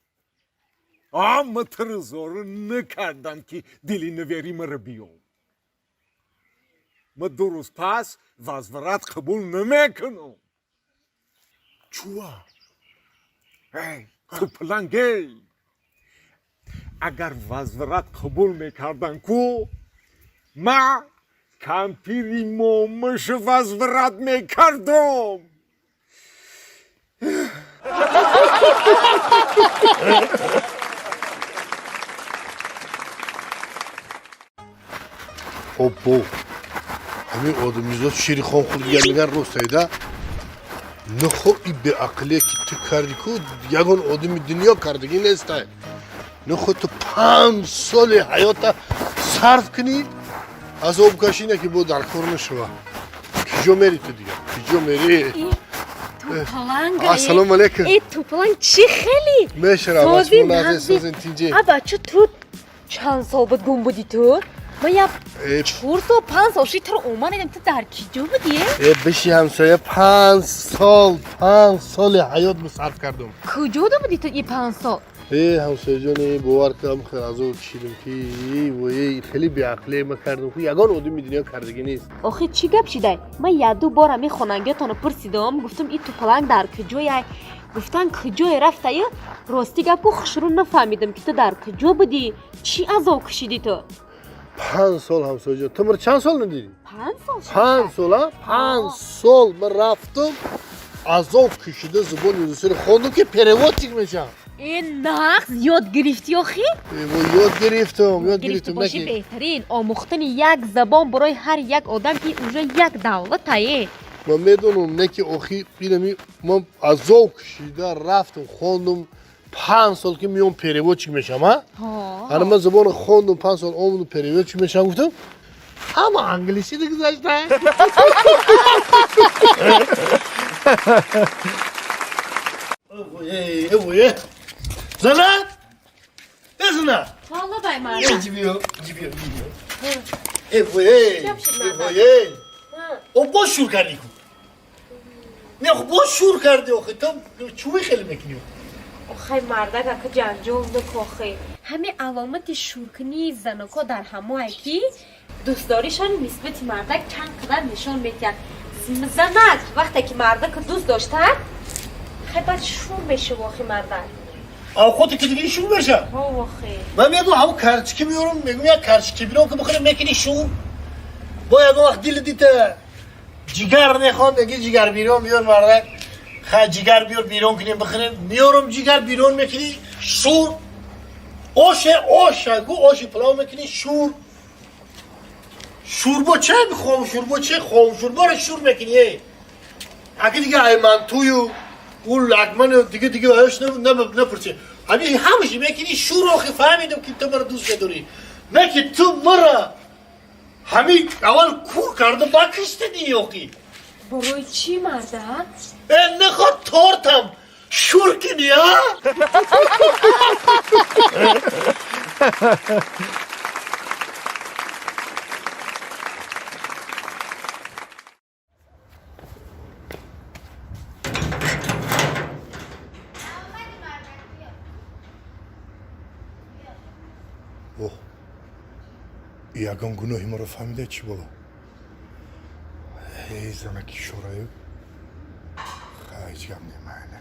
А ма тра зор накардам, ки дили наверӣ мара биём. Ма 2 рӯз пас возврат қабул намекунам. Чуа? Эй, тупалангей, агар возврат қабул мекардан ку, ма кампири момаша возврат мекардам. Оббо, ҳамин одамизод шири хом хӯрдига меган, ростайда. Нахо, и беақлие ки ту кардӣ ку, ягон одами дунё кардагӣ нестай. Нахо, ту 5 соли ҳаёта сарф кунӣ, азоб кашӣ, не ки бо дар кор нашава. Киҷо мери ту дига, киҷо мери? Тупаланг. Ассалому алайкум. Э, тупаланг, чӣ хеле? Мешавам. Созин, Созин. нағзи. Тинҷе? А бача, ту чанд сол буд гум будӣ ту? Ман як 4 сол, 5 сол ши туро омадем, ту дар киҷо будӣ? Э, биши ҳамсоя, 5 сол, 5 соли ҳаёт сарф кардум. Куҷода будӣ ту и 5 сол? Э, ҳамсояҷон, э, бовар кардам, хеле азоб кашидам, ки вой, хеле беақлие ма кардам ку, ягон одами дунё кардагӣ нест. Охи, чӣ гап шидай? Ман якду бор ҳамин хонангиётонро пурсидам, гуфтам, и тупаланг дар куҷояй? Гуфтан, куҷое рафтаю. Рости гап ку, хушрӯ нафаҳмидам, ки ту дар куҷо будӣ, чӣ азоб кашидӣ ту. 5 сол, ҳамсояҷон, ту мара чанд сол надидӣ? 5 сол. 5 сол, а, 5 сол ман рафтам, азоб кашида забони русиро хондам, ки переводчик мешавам. Э, нағз ёд гирифтӣ охи? Э, во, ёд гирифтам, ёд гирифтӣ гирифтам. бошӣ. Наки Беҳтарин. Омӯхтани як забон барои ҳар як одам ки уже як давлатае. Ман медонам, не ки охи инами ман азоб кашида рафтам, хондум 5 сол, ки меом, переводчик мешавам, а. Ана, ман забонро хондум, 5 сол омадум, переводчик мешавам гуфтам, ҳама англисӣ гузашта. Зана, э, зана! Ҳоло бай, марда. Э, ҷибиё, ҷибиё, ҷибиё! Э, вой, э, вой, о, боз шур кардӣ ку. Не, хуб, боз шур кардӣ. Охи, то чӯи хеле мекунӣ? Охай, мардак, ака, ҷанҷол накохи. Ҳамин аломати шуркунии заноко дар ҳамое ки дӯстдоришон нисбати мардак чанд қадар нишон медиҳад. Занак вақте ки мардака дӯст дошта, хай, баъд шур мешава, охи, мардак. Авқоте ки диги шур меша. Ҳо, охи. Ман мегӯм, ҳамун карчики меёрам, мегӯм, як карчики бирон ки бихӯрем, мекунӣ шур. Бо ягон вақт дили дита ҷигар мехоҳам, меги, ҷигар бирон биёр, мардак. Хай, ҷигар биёр, бирон кунем, бихӯрем. Меёрам, ҷигар бирон мекунӣ, шур. Оше, оша гу, оши палов мекунӣ, шур. Шӯрбо че, хом шӯрбо че, хом шӯрборо шур мекунӣ. Э, аки дига аймантую ӯ лагману дига дига аяш напурси, ҳамин ҳамаши мекунӣ шур. Охи, фаҳмидам, ки ту маро дӯст медорӣ, не ки ту мара ҳамин аввал кур карда, ба киштадӣ, охи. Барои чӣ, мардак? Э, наход тортам шур кунӣ, а? Оҳ, ягон гуноҳи маро фаҳмида чӣ боло? Эй, занаки шораю, ҳеҷ гап немайна.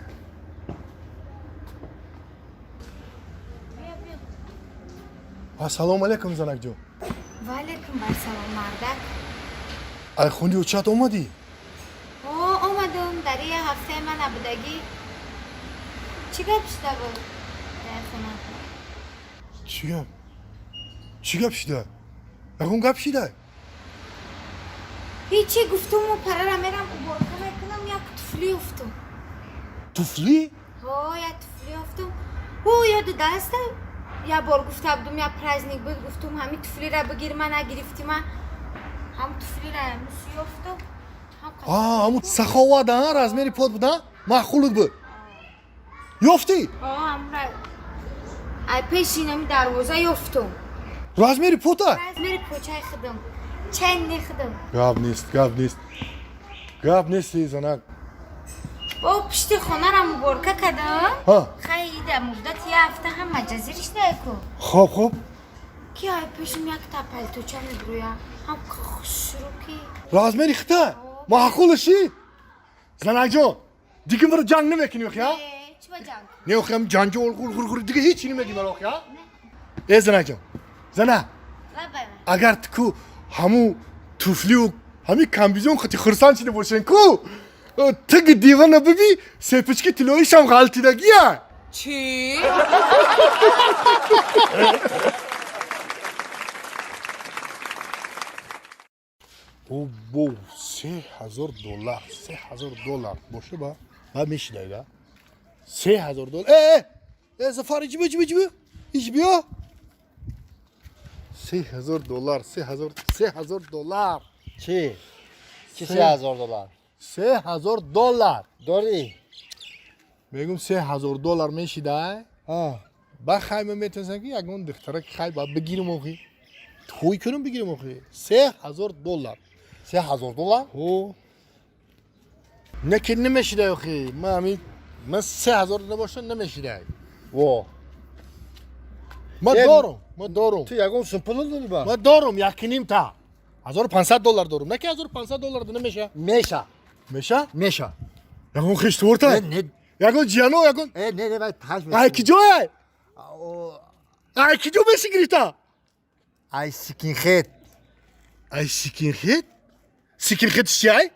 Ассалому алайкум, занакҷон. Ваалайкум ассалом, мардак. Ай хони очат омадӣ? О, омадум. Дар як ҳафтаи ман набудагӣ чӣ гап шуда буд дар хона? Чӣ гап, чӣ гап шида? Ягон гап шида? Ҳечи, гуфтуму парара мерам, уборка мекунам, як туфли ёфтум. Туфли? Ҳо, як туфли ёфтум. Ӯ ёду даста як бор гуфта будум, як праздник буд, гуфтум, ҳамин туфлира бигир, ма нагирифтима. Ҳам туфлира муси ёфтум. А, ҳамун саховат, а, размери под буд, а, маъқулут буд, ёфтӣ? Ҳо, ҳамра ай пеши инами дарвоза ёфтум. Размери пота? Размери почаи худам, чен не худам. Гап нест, гап нест, гап нест, занак. Бо пишти хонаро муборака кардам. Ҳа. Хай дар муддати як ҳафта ҳама ҷазириш ку. Хоб, хоб. Ки ай пешум як та палточа мебурӯя. Ҳам хушрӯ ки. Размери хита. Маъқул ши? Занакҷон, дига маро ҷанг намекунӣ охи, ҳа? Э, чӣ ба ҷанг? Не охи, ҳам ҷанҷол ғур ғур ғур дига ҳеч намегӣ маро охи, ҳа? Э, занакҷон. Зана, Лабай. Агар ту ку ҳамун туфлию ҳамин комбизион хати хурсанд шида бошен ку, тиги дивана биби, сепички тиллоишам ғалтидагия. Чӣ? Обо, $3000, $3000 боша ба мешидайда $3000. Э, э, Зафар, иҷ биё, иҷ биё, иҷ биё, иҷ биё. $3000, 3000, $3000. Чӣ? Чӣ $3000? $3000. Дорӣ? Мегум, $3000 мешидай. Ба хайма метавонистам ки ягон духтараки хай ба бигирим охи, тӯй кунам, бигирим охи. $3000. $3000? Ҳо, не ки намешидай охи. Ма ҳамин ман 3000 набошам, намешидай. Во. Ма дорум, ма дорум. Ту ягон сум пул дорӣ ба? Ма дорум якним та $1500 дорум. Не ки $1500 намеша? Меша. Меша? Меша. Ягон хиштворта? Не, не. Ягон ҷияно, ягон? Э, не, не, вай панҷ. Ай киҷое? Ай киҷо меши гирифта? Ай сикинхет. Ай сикинхет? Сикинхет чи ай?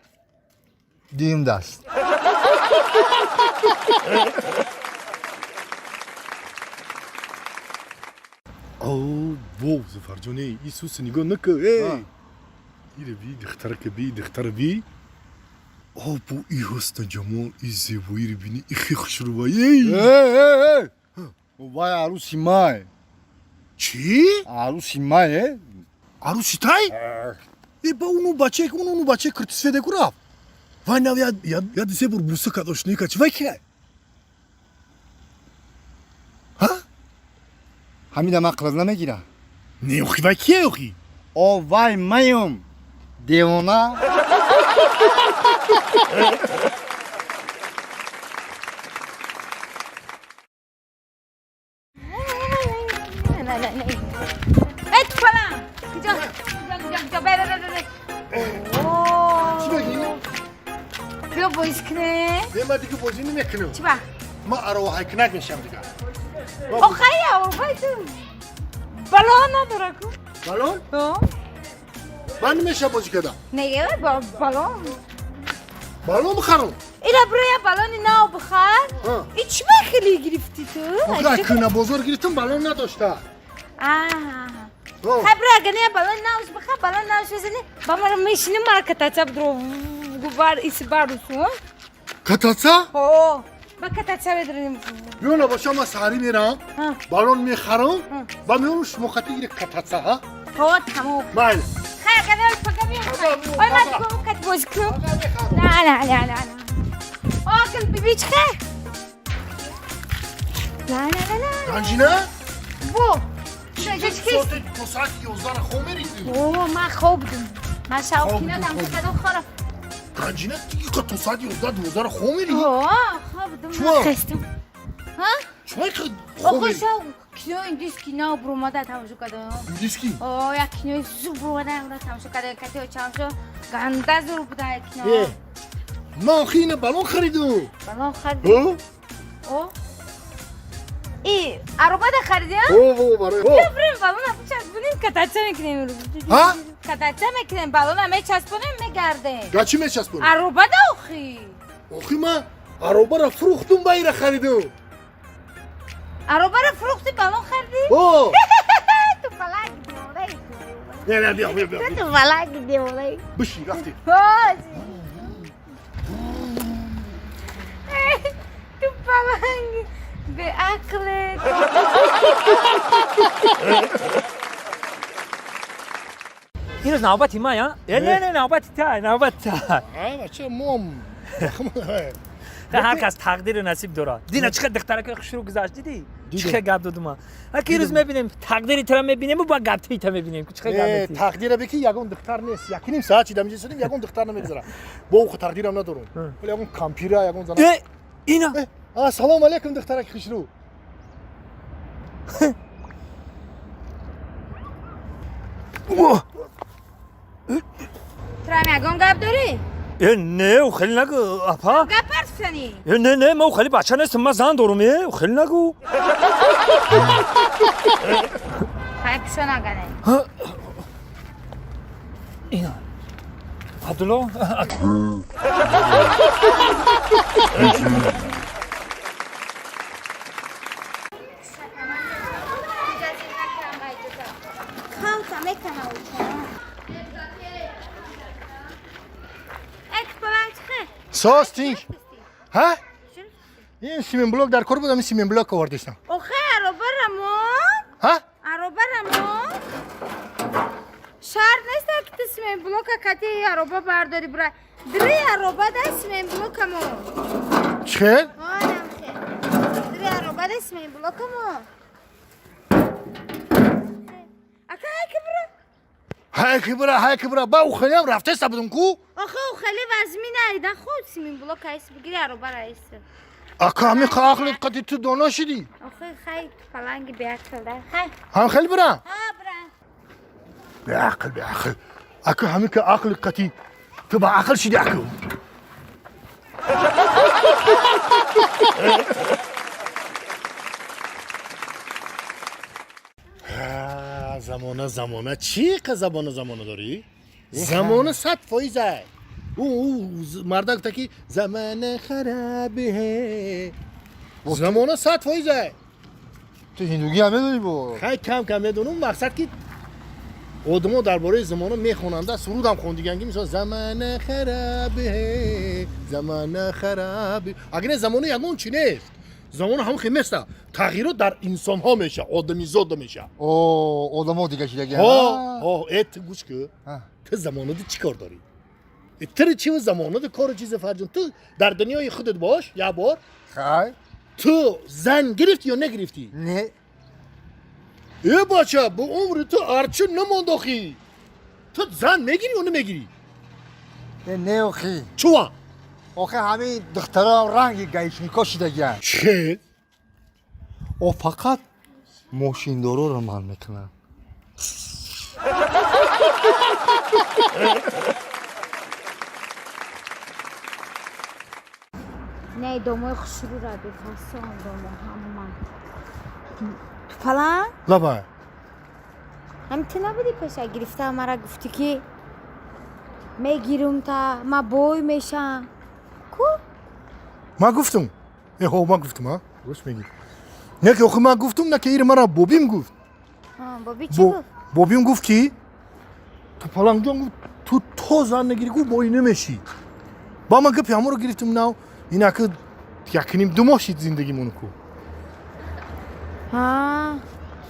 Дуюм даст. О, во, Зафарҷоне, Исуса нигоҳ накун, эй! Ире би, духтарака би, духтара би. О, бо и ҳусну ҷамол, и зебоиро бини, и хе хушрӯба, эй! Э, э, э! Вай арӯси май. Чӣ? Арӯси май, э? Арӯси тай? Э, ба уну бачае, уну бачаи киртисфеде ку рафт. Вай нав я се бор буса кард, ошноӣ кард. Чӣ вай кия? Ҳа? Ҳамида ман қилаз намегирам. Не, охи, вай кия, охи? О, вай маём. Девона. Не, не, не. Эй, тупалам! Куҷо? Куҷо, куҷо, куҷо? Бе, бе, бе, бе. Чӣ мегӣ? Биё бозӣ кунем. Не, ман дига бозӣ намекунам. Чӣ ба? Ман ароваҳайкунак мешавам дига. Охай, ароваи ту балон надора ку. Балон? Ман намешавам бозӣ кардам. Не, балон. Балон бихарам. Ила бро, я балони нав бихар. И чӣ ба хеле гирифтӣ ту? Охи, кӯна бозор гирифтам, балон надошта. Хай, бро, агар не балон навш бихар, балон навш бизани, ба мара мешинем, мара катаца бидро губар исбарусу. Катаца? О, ба катаца медронем. Биё, набоша, ман саҳарӣ мерам, балон мехарам ва меём, шумо хати гире катаца, ҳа? Ҳо, тамом. Майли. Хай, агар не пага меём. Ой, ман дигом кат бозӣ кунам. На, на, на, на, на. О, гул биби, чӣ хай? На, на, на, на. Ганҷина? Бо. То соати 11 хоб меридӣ? О, ман хоб будам. Ман шаб кино тамошо кардам, хора. Ганҷина, то соати 11, 12 хоб меридӣ? О, хоб будам. Чума? Хестам. Ҳа? Чума Охо, шав кино индийский нав буромада тамошо кардам. Индийский? О, як кинои зур буромада, ура тамошо кардам. Кати очамшо ганда зур буда кино. Э, ман охи ина балон харидум. Балон харидӣ? О? И аробада харидӣ, а? О, во, барои. Биё, бирем балона бичаспонем, катаца мекунем имрӯз. Ҳа? Катаца мекунем, балона мечаспонем, мегардем. Га чӣ мечаспонем? Аробада охи. Охи, ман аробаро фурӯхтум, ба ира харидум. Аробаро фурӯхти, балон харидӣ? О! Ту фалак девонаи. Не, не, биё, биё, биё. Ту фалак девонаи. Бишин, рафтем. Ту паланг беақле. Ирӯз навбати ман, я? Э, не, не, навбати та, навбати та. А, бача, мом. Ҳар кас тақдиру насиб дорад. Дина чӣ қадр духтаракои хушрӯ гузашт, дидӣ? Чӣ гап додум ма? Аки рӯз мебинем, тақдири тура мебинем ва гап тита мебинем. Чӣ гап мети? Тақдира бики ягон духтар нест. Якиним саат чи дамиҷа сидим ягон духтар намегзара. Бо ӯ тақдирам надорум. Вале ягон кампира, ягон зана. Э, ина. Ассалому алайкум духтараки хушрӯ. Тура ягон гап дорӣ? Э, не, ӯ хеле нагӯ, апа. Гап ҳарф зани? Э, не, не, ман хеле бача нестам, ман зан дорум, э, ӯ хеле нагӯ. Хай пишо нагане. Ина. Абдулло. Состинг. Ҳа? Ин сименблок дар кор будам, ин сименблок овардистам. Охе, ароба рамон. Ҳа? Ароба рамон. Шарт нест ки ту сименблока кати ароба бардори бира. Дри ароба да сименблокамо. Чӣ? Ҳа, дри ароба да сименблокамо. Ака ҳай бира. Ҳай бира, ҳай бира. Ба ӯ хеле ҳам рафтеста будум ку? Охе, ӯ хеле вазмин айда худ сименблок айс бигири ароба раис. Ака ҳами ақлит қати ту доно шидӣ. Охе, хай паланги беақл да. Хай. Ҳам хеле бира? Ҳа, бира. Беақл, беақл. Ака ҳами ка ақли қати ту ба ақл шидӣ аку. Замона, замона, чӣ қа забона замона дорӣ? Замона 100%. Ӯ мардак гуфта ки замона харабе. Замона 100%. Ту ҳиндугӣ ҳам медонӣ бо? Хай кам кам медонам, мақсад ки одамо дар бораи замона мехонанда, сурудам хондиган ки мисол замона харабе, замона харабе. Агар не замона ягон чи нест. Замона ҳам хел неста. Тағйирот дар инсонҳо меша, одамизода меша. О, одамо дига шидаги. Ҳо, ҳо, э ту гӯш кун. Ту замонада чӣ кор дорӣ? Ту чи замонада кору чизе фарҷон? Ту дар дунёи худат бош, як бор. Хай. Ту зан гирифтӣ ё нагирифтӣ? Не. Э бача, бо умри ту арчи намондохӣ. Ту зан мегирӣ ё намегирӣ? Э, не охи. Чува? Охе ҳамин духтарам ранги гаишнико шидагианд. Чӣ? О фақат мошиндороро ман мекунам. Не, домои хушрӯра бефасон домо ҳама. Ту палан? Лабай. Ҳами ту набудӣ пеша гирифта мара гуфтӣ ки мегирум та ма бой мешам. Ку? Ман гуфтум. Э ҳо, ман гуфтум, ҳа? Рост мегӣ. Не ки охи ман гуфтум, на ки ира мара бобим гуфт. Боби чӣ гуфт? Бобим гуфт ки ту палангҷон гуфт ту то зан нагирӣ гуфт бой намешӣ. Ба ман гапи ҳамонро гирифтум нав инаки якним ду моҳ шид зиндагимон ку. Ҳа,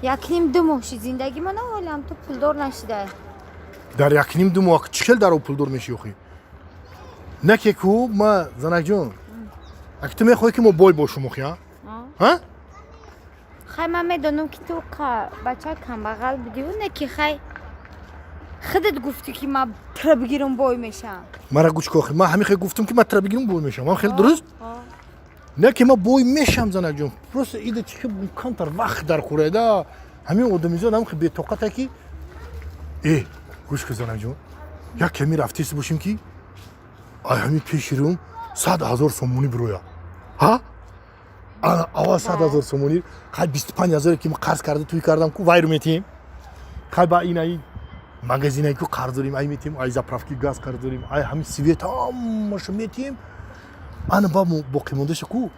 якним ду моҳ шид зиндагимон, ҳолам ту пулдор нашида. Дар якним ду моҳ чӣ хел дар об пулдор мешӣ охи? Не ки ку ма занакҷон. Аки ту мехоҳӣ ки мо бой бошум охи, ҳа? Ҳа? Хай ман медонам ки ту бача камбағал будиву не ки хай худат гуфтӣ ки ман тура бигирам бой мешам. Мара гӯш кун охи, ман ҳамин хел гуфтам ки ман тура бигирам бой мешам. Ман хеле дуруст? Не ки ман бой мешам занакҷон. Просто ида чӣ камтар вақт дар хӯрайда. Ҳамин одамизод ҳам хел бетоқата ки э гӯш кун занакҷон. Як ками рафтест бошем ки ай ҳамин пеши рӯм 100 000 сомонӣ бироя. Ҳа? Ана аввал 100 000 сомонӣ, хай 25 000 ки ман қарз карда туй кардам ку вайру метиҳем. Хай ба инаи магазинае ку қарз дорем, ай метиҳем, ай заправки газ қарз дорем, ай ҳамин свет ҳамаашо метиҳем. Ана ба боқимондаша ку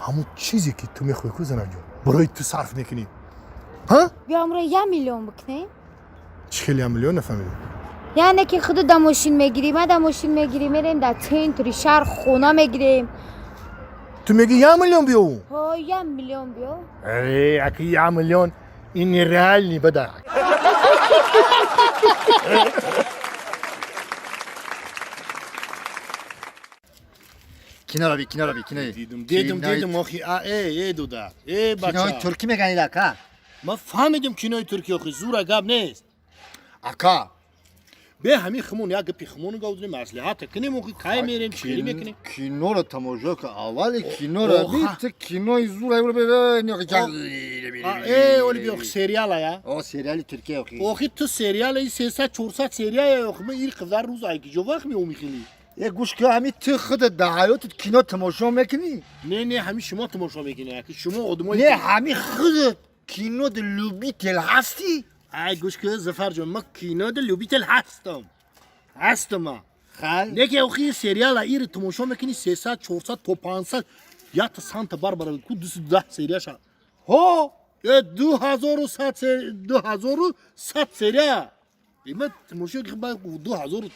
ҳамон чизе ки ту мехоҳӣ ку занакҷон, барои ту сарф мекунӣ. Ҳа? Биё амро 1 миллион бикунем. Чӣ хеле 1 миллион нафаҳмидам. Яъне ки худу да мошин мегирӣ, ма да мошин мегирӣ, мерем дар центри шаҳр хона мегирем. Ту мегӣ 1 миллион биёву? Ҳо, 1 миллион биё. Э, аки 1 миллион ин нереальный бада. Киноро би, киноро би, кинои. Дидум, дидум, дидум, охи, а, э, э, дуда. Э, Кинои бача. туркӣ меган ила, ака. Ма фаҳмидим кинои туркӣ, охи, зура гап нест. Ака. Бе ҳамин хумон як гапи хумону гавзунем, маслиҳата кунем, охи, кай мерем, чӣ хелӣ мекунем? Киноро тамошо кун, аввали киноро би, Оха. ту кинои зура би, А, э, оли би, охи, сериала, я. О, сериали туркия, охи. Охи, ту сериала, и 300, 400 серия, охи, ма ир қадар рӯз ай киҷо вақт меоми хелӣ? Е, гӯш кун, ҳами ту худат дар ҳаётат кино тамошо мекунӣ? Не, не, ҳамин шумо тамошо мекунед, аки шумо одамои Не, ҳами худат кино д любитель ҳастӣ? Ай, гӯш кун, Зафарҷон, ма кино д любитель ҳастам. Ҳастам ма. Хай. Не ки охи сериала ир тамошо мекунӣ 300, 400 то 500, якта Санта Барбара ку 210 серияша. Ҳо. Э, 2100 сер, 2100 серия. Има тамошо ки ба 2000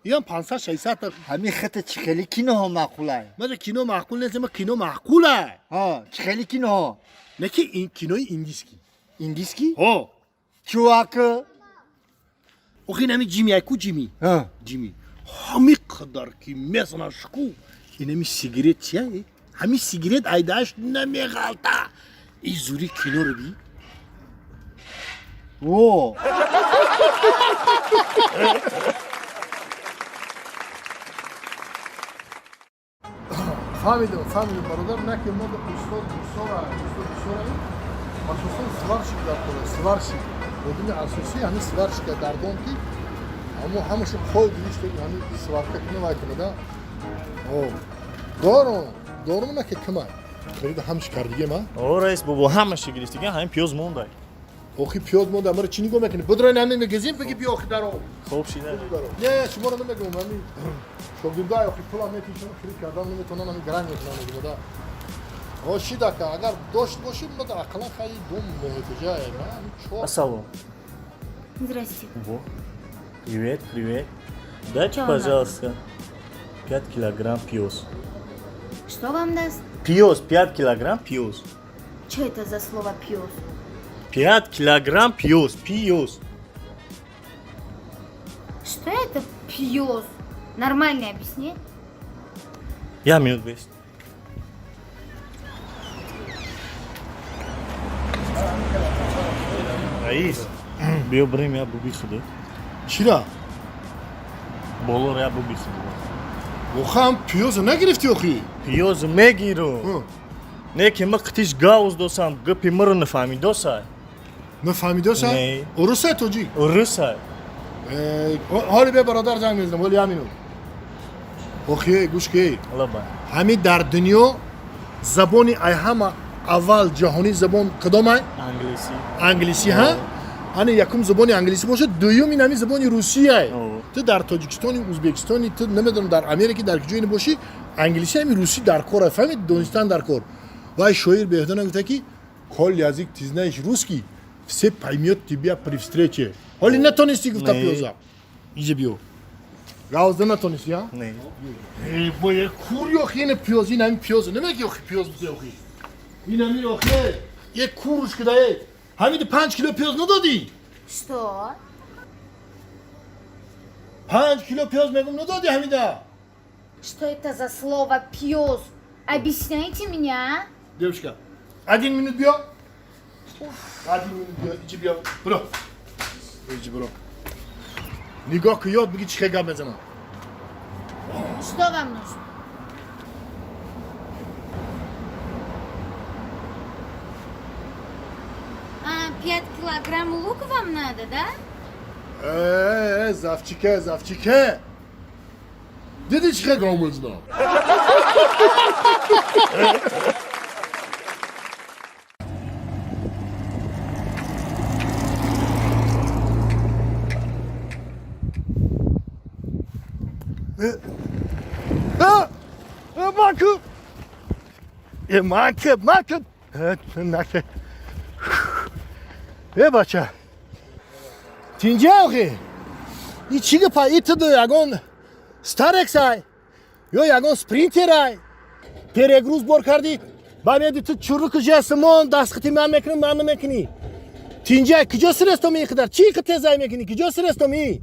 ям 500 600 та. Ҳами хата чӣ хели киноҳо маъқулай? Ма кино маъқул нест, ма кино маъқула. Ҳо, чӣ хели киноҳо? Не ки ин кинои индийский. Индийский? Ҳо. Чувак. Охи нами Ҷими, ай ку Ҷими? Ҳа. Ҷими. Ҳами қадар ки мезанаш ку. Инами сигарет чия? Ҳами сигарет айдааш намеғалта. И зури киноро би. Во. Фаҳмидам, фаҳмидам, бародар, на ки мо устод бисёра, устод бисёра, асосан сварщик дар кора, сварщик. Одами асосӣ ҳамин сварщика дар дом ки ҳамо ҳамашу қой гиришт, ҳамин сварка куна вай куна, да? О, дорум, дорум на ки кимай. Харида ҳамаш кардигем, а? О, раис бобо, ҳамаша гирифтига, ҳамин пиёз мондай. Охи пиёз монда, мара чӣ нигоҳ мекунӣ? Бидроин ҳамин мегазим, биги биё охи даро. Хоб шида. Не, шуморо намегӯм, ҳамин шогирдои охи пула метишон, хирид кардан наметавонанд, ҳамин гаран мекунанд, мегӯм, да. О, шидака, агар дошт бошӣ, мада ақаллан хаи дум меҳтиҷа, ҳамин чор. Ассалом. Здрасте. Во. Привет, привет. Дайте, Чё вам пожалуйста, 5 килограмм пиёз. Что вам даст? Пиёз, 5 килограмм пиёз. Что это за слово пьёс? 5 килограмм пиёз, пиёз. Что это пьёс? Нормально объясни. Я минут бест. Раис, биё бирем я буби худо. Чира? Болоро я буби худо. Охам пиёзо нагирифтӣ охи? Пиёз мегиру. Не ки ма қитиш гавз досам, гапи маро нафаҳмидосай. Нафаҳмидоса? Не. Урусай тоҷик? Урусай. Ҳоли бе бародар занг мезанам, ҳоли як минут. Охи, гӯш ки. Лаба. Ҳамин дар дунё забони ай ҳама аввал ҷаҳонӣ забон кадомай? Англисӣ. Англисӣ, ҳа? Ани якум забони англисӣ бошад, дуюм ин ҳамин забони русияй. Ту дар Тоҷикистони, Узбекистони, ту намедонам дар Америки, дар куҷое бошӣ, англисӣ ҳамин русӣ дар кор, фаҳмид, донистан дар кор. Вай шоир беҳдона гуфта ки коль язык ты знаешь русский, все поймет тебя при встрече. Ҳоли натонистӣ гуфта Не. пиёза. Иҷа биё. Гавзда натонистӣ, ҳа? Не. Э, бо кур ёхи, ина пиёз, ин ҳамин пиёз. Намеги ёхи пиёз бите ёхи. Ин ҳамин ёхи, е куруш кида, е. Ҳамин 5 кило пиёз надодӣ? Что? 5 кило пиёз мегум надодӣ ҳамида? Что это за слово пьёс? Объясняйте меня, а? Девушка, один минут биё. Один минут биё, иҷи биё. Биро. Иҷи биро. Нигоҳ ки ёд биги чӣ хел гап мезанам. Что вам нужно? А, 5 килограмм лука вам надо, да? Э, завчике, завчике. Диди чӣ хел гап мезанам? Маку! Маку, маку! Наке. Э, бача. Тинҷа охи. И чӣ гапа? И ту ягон Старексай ё ягон Спринтерай. Перегруз бор кардӣ. Ба меди ту чуруку жесмон дастхати ман мекунам, ман намекунӣ. Тинҷа, куҷо сирестом ин қадар? Чӣ қи тезай мекунӣ? Куҷо сирестом и?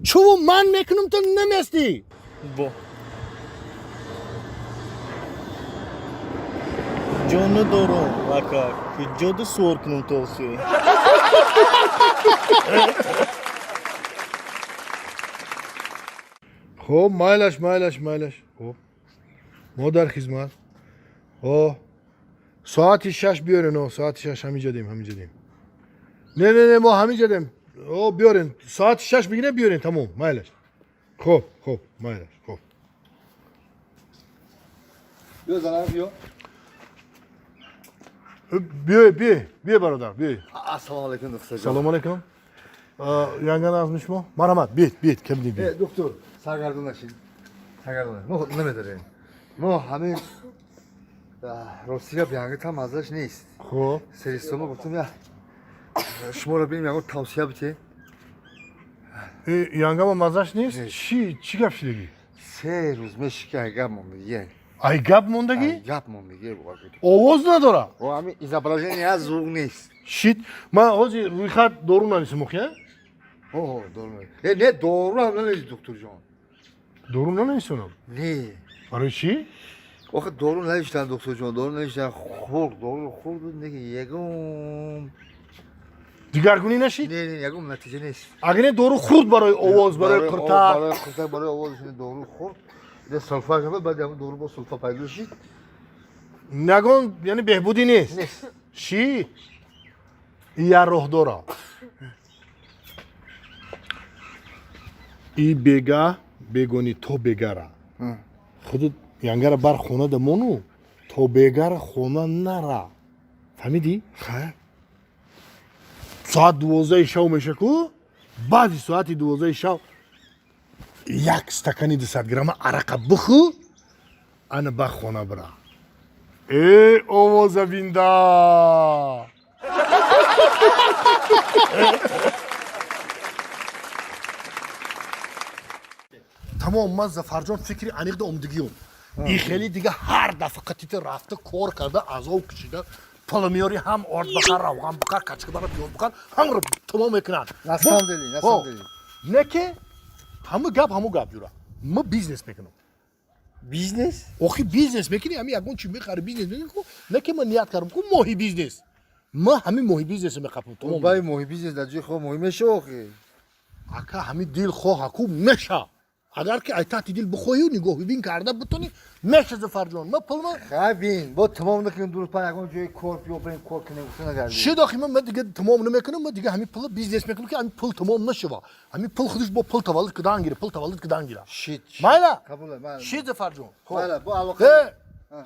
Чуву ман мекунам, ту наместӣ. Бо. Ҷо надорум, ака. Куҷода суор кунум то охир? Хуб, майлаш, майлаш, майлаш. Хуб, мо дар хизмат. О, соати 6 биёрен. О, соати 6 ҳамиҷа дем, ҳамиҷа дем. Не, не, не, мо ҳамиҷа дем. О, биёрен, соати 6 бигирем, биёрен, тамом, майлаш. Хуб, хуб, майлаш, хуб. Биё, занам, биё. Биёй, биёй, биёй, бародар, биёй. Ассалому алайкум, доктор. Салому алайкум. Янган азми шумо? Марҳамат, биёед, биёед, кабинет, биёед. Доктор, саргардон нашед, саргардон. Мо намедорем, мо ҳамин рости гап, янги там маззаш нест. Хуб. Серистома гуфтам, я шуморо бинем, ягон тавсия бите. Янгама маззаш нест? Чӣ, чӣ гап шидагӣ? 3 рӯз меши ки ай гап мондагӣ. Ай гап мондагӣ? Гап мондагӣ. Овоз надора? Ҳамин изображение аз звук нест. Шит, ман ҳозир рӯйхат дору нависам, охия? Дору не, дору ҳам нанависи, докторҷон. Дору нанависонам? Не. Барои чӣ? Охи, дору навиштан, докторҷон, дору навиштан, хурд, дору хурд, неки ягон дигаргунӣ нашид? Не, не, ягон натиҷа нест. Агар не, дору хурд барои овоз, барои қиртақ. Барои қиртақ, барои овоз дору хурд, сулфа шавад, баъд ягон дору бо сулфа пайдо шид. Ягон, яъне, беҳбудӣ нест? Нест. Ши, я роҳ дора. И бега бегони то бегара худут янгара бар хона да мону, то бегара хона нара, фаҳмидӣ? Соат 12-и шав меша ку, баъди соати 12-и шав як стакани 200 грамма арақа бихӯ, ана ба хона бира. Э, овоза бинда. Тамом, ман, Зафарҷон, фикри аниқ да омдагиём. И хеле дига ҳар дафъа қатита рафта, кор карда, азоб кашида пул меёри, ҳам орд бихар, равған бихар, качка бара, пиёз бихар, ҳамро тамом мекунанд. На самом деле, на самом деле. Не ки ҳаму гап, ҳаму гап, юра, ма бизнес мекунам. Бизнес? Охи, бизнес мекунӣ, ҳами ягон чи мехари, бизнес мекунӣ ку. Не ки ман ният кардам ку моҳи бизнес, ма ҳамин моҳи бизнесе меқапам, тамом. Бай, моҳи бизнес дар ҷои хоб моҳӣ меша охи. Ака, ҳамин дил хоҳа ку, меша. Агар ки ай таҳти дил бихоҳию нигоҳубин карда битонӣ, меша, Зафарҷон. Ма пулма Хай, бин, бо тамом накунем, дуруст па ягон ҷои кор биёбем, кор кунем, гуфта нагардем. Шид, охи, ман дига тамом намекунам, ман дига ҳамин пула бизнес мекунам, ки ҳамин пул тамом нашава, ҳамин пул худиш бо пул таваллуд кидан гира, пул таваллуд кидан гира. Шид. Майла. Қабул, майла. Шид, Зафарҷон. Майла, бо алоқа.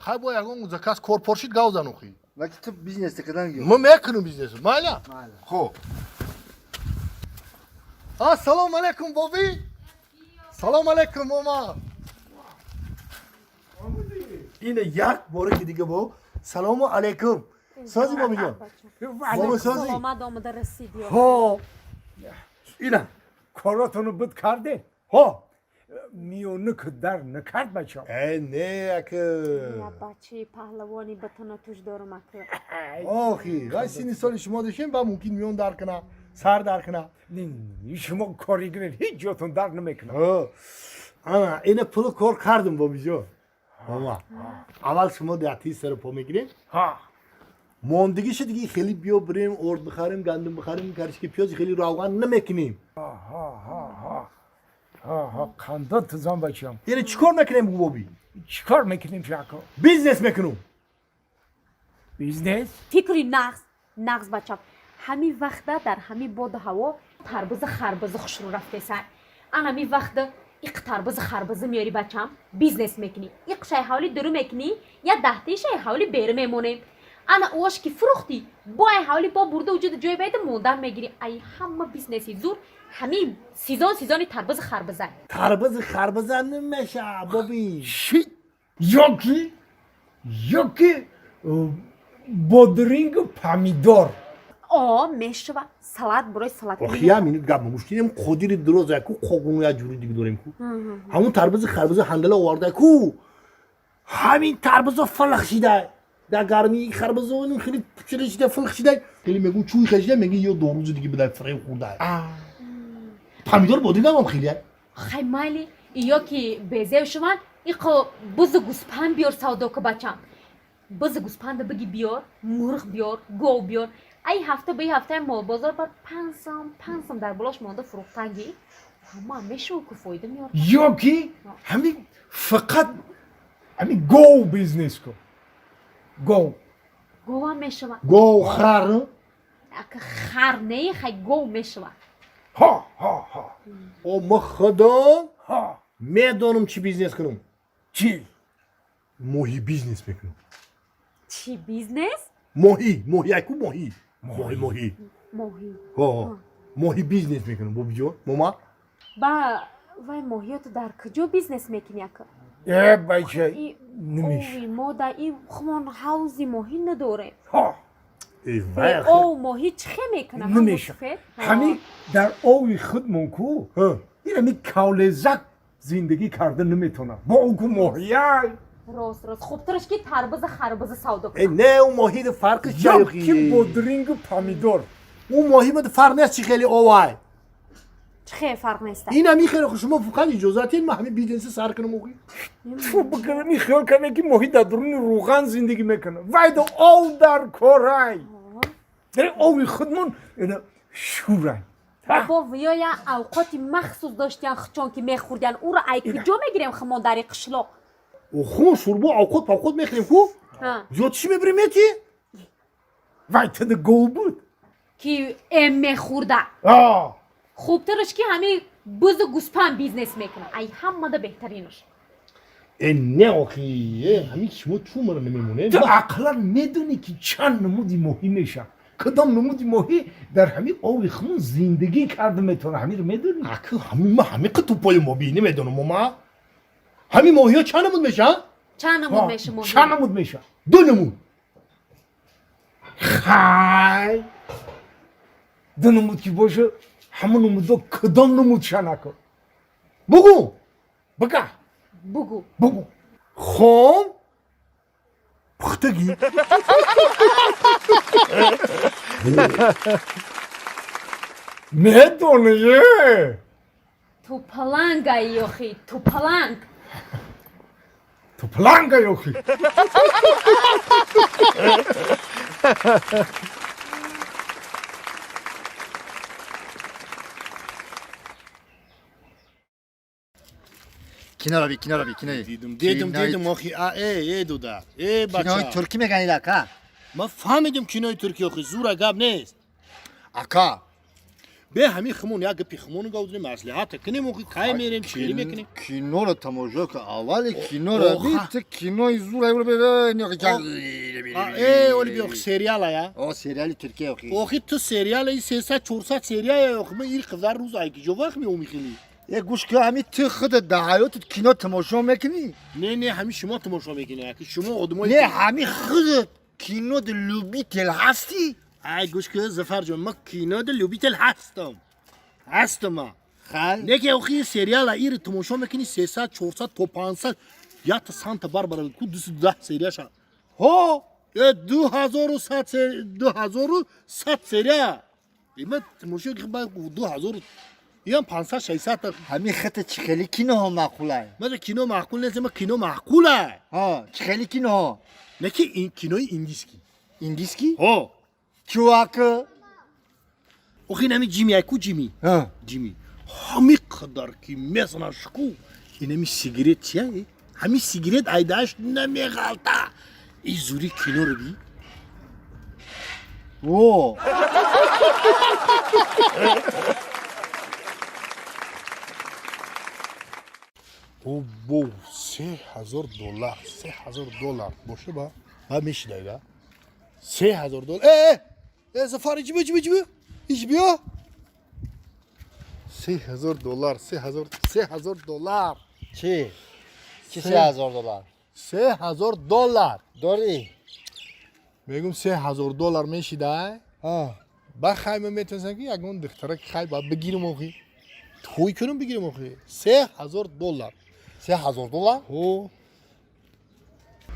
Хай, бо ягон заказ кор поршид, гав зан, охи. Лаки ту бизнес кидан гир. Ман мекунам бизнес, майла. Майла. Хуб, ассалому алайкум, боби, салом алайкум, мома. Ина як боре ки дига бо салому алайкум. Сози, бобиҷон, бобо, сози? Саломат омада расидӣ. Ҳо, ина. Коротону буд карде? Ҳо, миёну ки дар накард, бача? Э, не, ака. Я бачаи паҳлавони батана туш дорам, ака. Охи, вай синни соли шумо дошем, ба мумкин миён дар кина, сар дар кина. Шумо кори гиред, ҳеҷ ҷотон дар намекунад. Ана, ина пулу кор кардум, бобиҷон, мама. Аввал шумо диатии саро по мегирем, мондагиша диги хеле биё бирем, орд бихарем, гандум бихарем, каришки, пиёз, хеле равған намекунем. Қандо тузон, бачам. Яъне чӣ кор мекунем, боби? Чӣ кор мекунем, шако? Бизнес мекунем. Бизнес? Фикри нағз, нағз, бачам. Ҳамин вақта дар ҳамин боду ҳаво тарбузу харбузу хушрӯ рафтеса. Ан ҳамин вақта иқ тарбузу харбузу меёри, бачам, бизнес мекунӣ. Иқ шай ҳавли дуру мекунӣ, я даҳтаи шай ҳавли беру мемонем. Ана ош ки фурӯхтӣ, бо ай ҳавли бо бурда уҷуду ҷой байда мондан мегирӣ. Ай ҳама бизнеси зур ҳамин сезон, сезони тарбузу харбуза. Тарбузи харбуза намеша, боби. Шит, ёки бодрингу помидор. О, мешава, салат, барои салат. Охи, я минут гап муштинем, қодири дуроза ку, қоғуну я ҷури диг дорем ку. Ҳамун тарбузи харбуза ҳандала оварда ку, ҳамин тарбузо фалах шида, дар гармии харбузо хеле пучида шида, фалах шида, хеле мегӯ чӯй хашида, меги ё дорӯзи диги бидай, фиреб хӯрда. Помидор бодингам хеле. Хай, майли, ё ки безев шуванд, иқо бузу гӯспанд биёр, савдо ку, бачам. Биз гӯспанда биги биёр, мурғ биёр, гов биёр. Ай ҳафта ба ҳафта мол бозор бар 5 сом, 5 сом дар болош монда фурӯхтанги. Ҳама мешав ку фоида меёр. Ё ки ҳамин фақат ҳамин гов бизнес кун. Гов. Говам мешава. Гов хар. Ака хар не, хай гов мешава. Ҳа, ҳа, ҳа. О ма худо Ҳа. медонам чӣ бизнес кунам. Чӣ? Моҳи бизнес мекунам. Чӣ бизнес? Моҳӣ, моҳӣ айку моҳӣ. Моҳӣ, моҳӣ. Моҳӣ. Ҳо, моҳи бизнес мекунам, бобиҷон. Мома? Ба вай моҳиёту дар куҷо бизнес мекунӣ ака? Э, бача, И намеша. ови мо да и хумон ҳавзи моҳӣ надорем. Ҳа. Э, Бе вай ов моҳӣ чӣ хе мекунад? Намеша. Ҳамин дар ови худмон ку, ин ҳамин кавлезак зиндагӣ карда наметавонад. Бо он ку моҳияй. Рост, рост. Хубтараш ки тарбуза харбуза савдо Э, кунад. не, ӯ моҳида фарқиш Ё чӣ? ки бодрингу помидор. Ӯ моҳи фарқ нест чӣ хеле овай. Чӣ хе фарқ нест? Ин ҳамин хеле ху шумо фақат иҷозат диҳед ман ҳамин бизнеси сар кунам охи. Ту бикунам, ин хиёл кардем ки моҳӣ дар дуруни рӯған зиндагӣ мекунад. Вай да ов дар корай. Дар ови худмон ина шӯрай. Бо виё я авқоти махсус доштиян хучон ки мехӯрдиян. Ӯро ай куҷо мегирем хумон дар қишлоқ? Охун шурбо авқот павқот мехӯрем ку? Ҳа. Зиёд чӣ мебирем ети? Вай тада гов буд. Ки эм мехӯрда. А. Хубтараш ки ҳамин бузу гӯспанд бизнес мекунад. Ай ҳамада беҳтаринаш. Э, не охи, э, ҳамин шумо чун мара намемонед? Ту ақлан медонӣ ки чанд намуди моҳӣ мешавад. Кадом намуди моҳӣ дар ҳамин ови хун зиндагӣ карда метавонад? Ҳаминро медонӣ? Ака, ҳамин ма ҳамин қа тупои мо би намедонам ма. Ҳамин моҳиҳо чанд намуд мешаванд? Чанд намуд меша моҳӣ? Чанд намуд мешавад? Ду намуд. Хай. Ду намуд ки боша, ҳамон намудо кадом намуд шанако? Бугу. Бага. Бугу. Бугу. Хом пухтагӣ. Медонӣ, е? Тупаланга ёхи, тупаланг. Тупаланга ёхи. Киноро би, киноро би, кинои. Дидум, дидум, дидум, охи, а, э, э, дуда. Э, Кинои бача. туркӣ меган ила, ака. Ман фаҳмидим кинои туркӣ охи, зура гап нест. Ака. Бе ҳамин хумон як гапи хумону гавдунем, маслиҳата кунем охи, кай мерем, чӣ хеле мекунем? Киноро тамошо кун, аввали киноро би, Оха. ту кинои зура бе, А, э, оли би охи сериала я. О, сериали туркия охи. Охи ту сериала и 300 400 серия охи, ман ин қадар рӯз ай киҷо вақт меомӣ хеле. Е, гӯш кун, ҳамин ту худат дар ҳаётат кино тамошо мекунӣ? Не, не, ҳамин шумо тамошо мекунед, аки шумо одамои Не, ҳамин худат кино д любитель ҳастӣ? Ай гӯш кун, Зафарҷон, ман кино д любитель ҳастам. Ҳастам ман. Хай. Не ки охи сериала ири тамошо мекунӣ 300 400 то 500 якта Санта Барбара ку 210 серияша. Ҳо. Э, 2100 сер 2100 серия. Има тамошо ки ба 2000 иам 500 600 та. Ҳамин хата чӣ хеле киноҳо маъқулай? Ман кино маъқул нест, ма кино маъқулай. Ҳа, чӣ хеле киноҳо? Не ки ин кинои индийский. Индийский? Ҳо. Чувак. Охи ин ҳамин Ҷими ай ку Ҷими? Ҳа. Ҷими. Ҳамин қадар ки мезанад шку. Ин ҳамин сигарет чия? Ҳамин сигарет айдааш намеғалта. И зури киноро би. Во. Обо, $3000, $3000 боша ба? Ба мешидай да? $3000. Э, э, э, Зафар, иҷи биё, иҷи биё, иҷи биё. Иҷи биё. $3000, 3000, $3000. Чӣ? Чӣ $3000? $3000. Дорӣ? Мегум $3000 мешидай? Ҳа. Ба хай ман метавонистам ки ягон духтара ки хай ба бигирам охи. Тӯй кунам бигирам охи. $3000. $3000? Ҳо.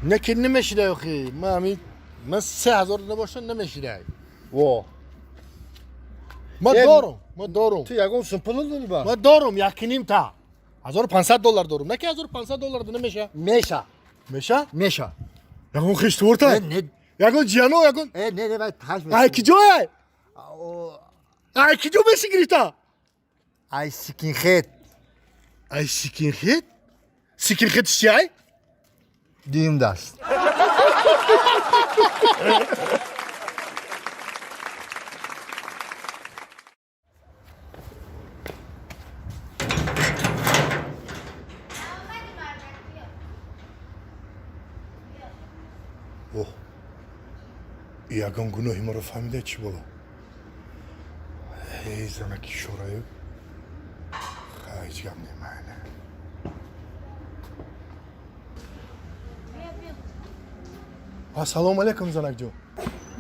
Не ки намешидай охи. Ман ҳамин ман 3000 набошам намешидай. Во. Ман Е, дорум, ман дорум. Ту ягон сум пул дорӣ ба? Ман дорум якним та. $1500 дорум. Не ки $1500 намеша. Меша. Меша? Меша. Ягон хештворта? Не. Ягон ҷияно, ягон. Э, не, не, вай таш. Ай киҷое? Ай киҷо меши гирифта? Ай сикинхет. Ай сикинхет? Сикинхет чи ай? Дуюм даст. Оҳ, ягон гуноҳи маро фаҳмида чӣ боло? Эй, занаки шораю, ҳеҷ гап немайна. Ассалому алайкум, занакҷон.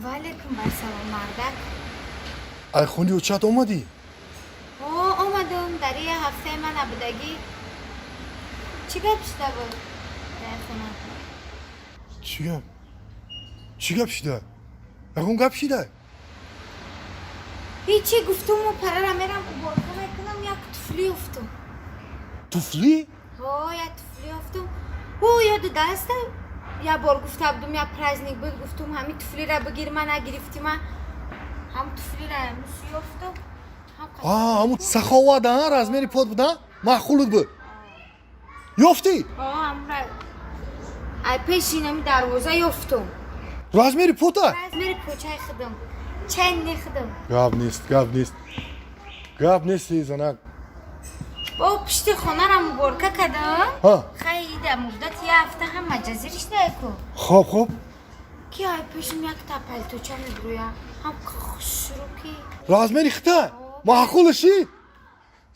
Ваалайкум ассалом, мардак. Ай хуни очат омадӣ? О, омадам. Дар я ҳафтаи ман набудагӣ. Чӣ гап шуда буд дар хона? Чӣ гап? Чӣ гап шида? Ягон гап шида? Ҳечи, гуфтуму парара мерам уборка мекунам, як туфли ёфтум. Туфли? Ҳо, як туфли ёфтум. Ӯ ёду даста як бор гуфта будум, як праздник буд, гуфтум ҳамин туфлира бигир, ма нагирифтима. Ҳам туфлира мус ёфтум. А, ҳамун саховат, а, размери под буд, а? Маъқулут буд. Ёфтӣ? Ҳо, ҳамра ай пеши инами дарвоза ёфтум. Размери пота? Размери почаи худам. Ченни худам. Гап нест, гап нест. Гап нест, эй занак. Бо пишти хонара муборка кардам. Ҳа. Хайда муддати як ҳафта ҳам маҷазир иштаяку. Хоб, хоб. Ки ай пешим якта палточа мебурӯя. Ҳам хушрӯ ки. Размери хита? Маъқулаши?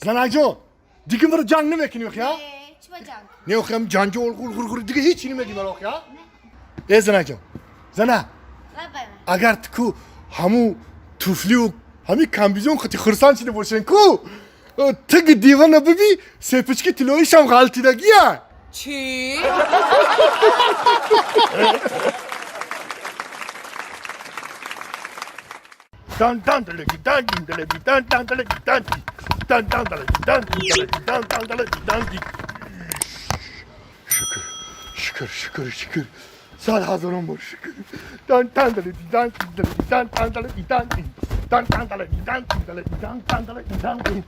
Занакҷон, дига маро ҷанг намекунӣ, охи, а? Чӣ ба ҷанг? Не, охи, ҳам ҷанҷол, ғур, ғур, ғур, дига ҳеч намегӣ маро, охи, а? Э, занакҷон, зана, агар ту ку ҳамун туфлиу ҳамин комбизон хати хурсанд шида бошен ку, тиги дивана биби, сепички тиллоишам ғалтидагия. Чӣ? Дан дан далаги дан дин далаги дан дан далаги дан ди дан дан далаги дан дин далаги дан дан далаги дан ди. Шукр, шукр, шукр, шукр. Сад ҳазорон бор шукр. Дан дан далаги дан дин далаги дан дан далаги дан дин дан дан далаги дан дин далаги дан дан далаги дан дин.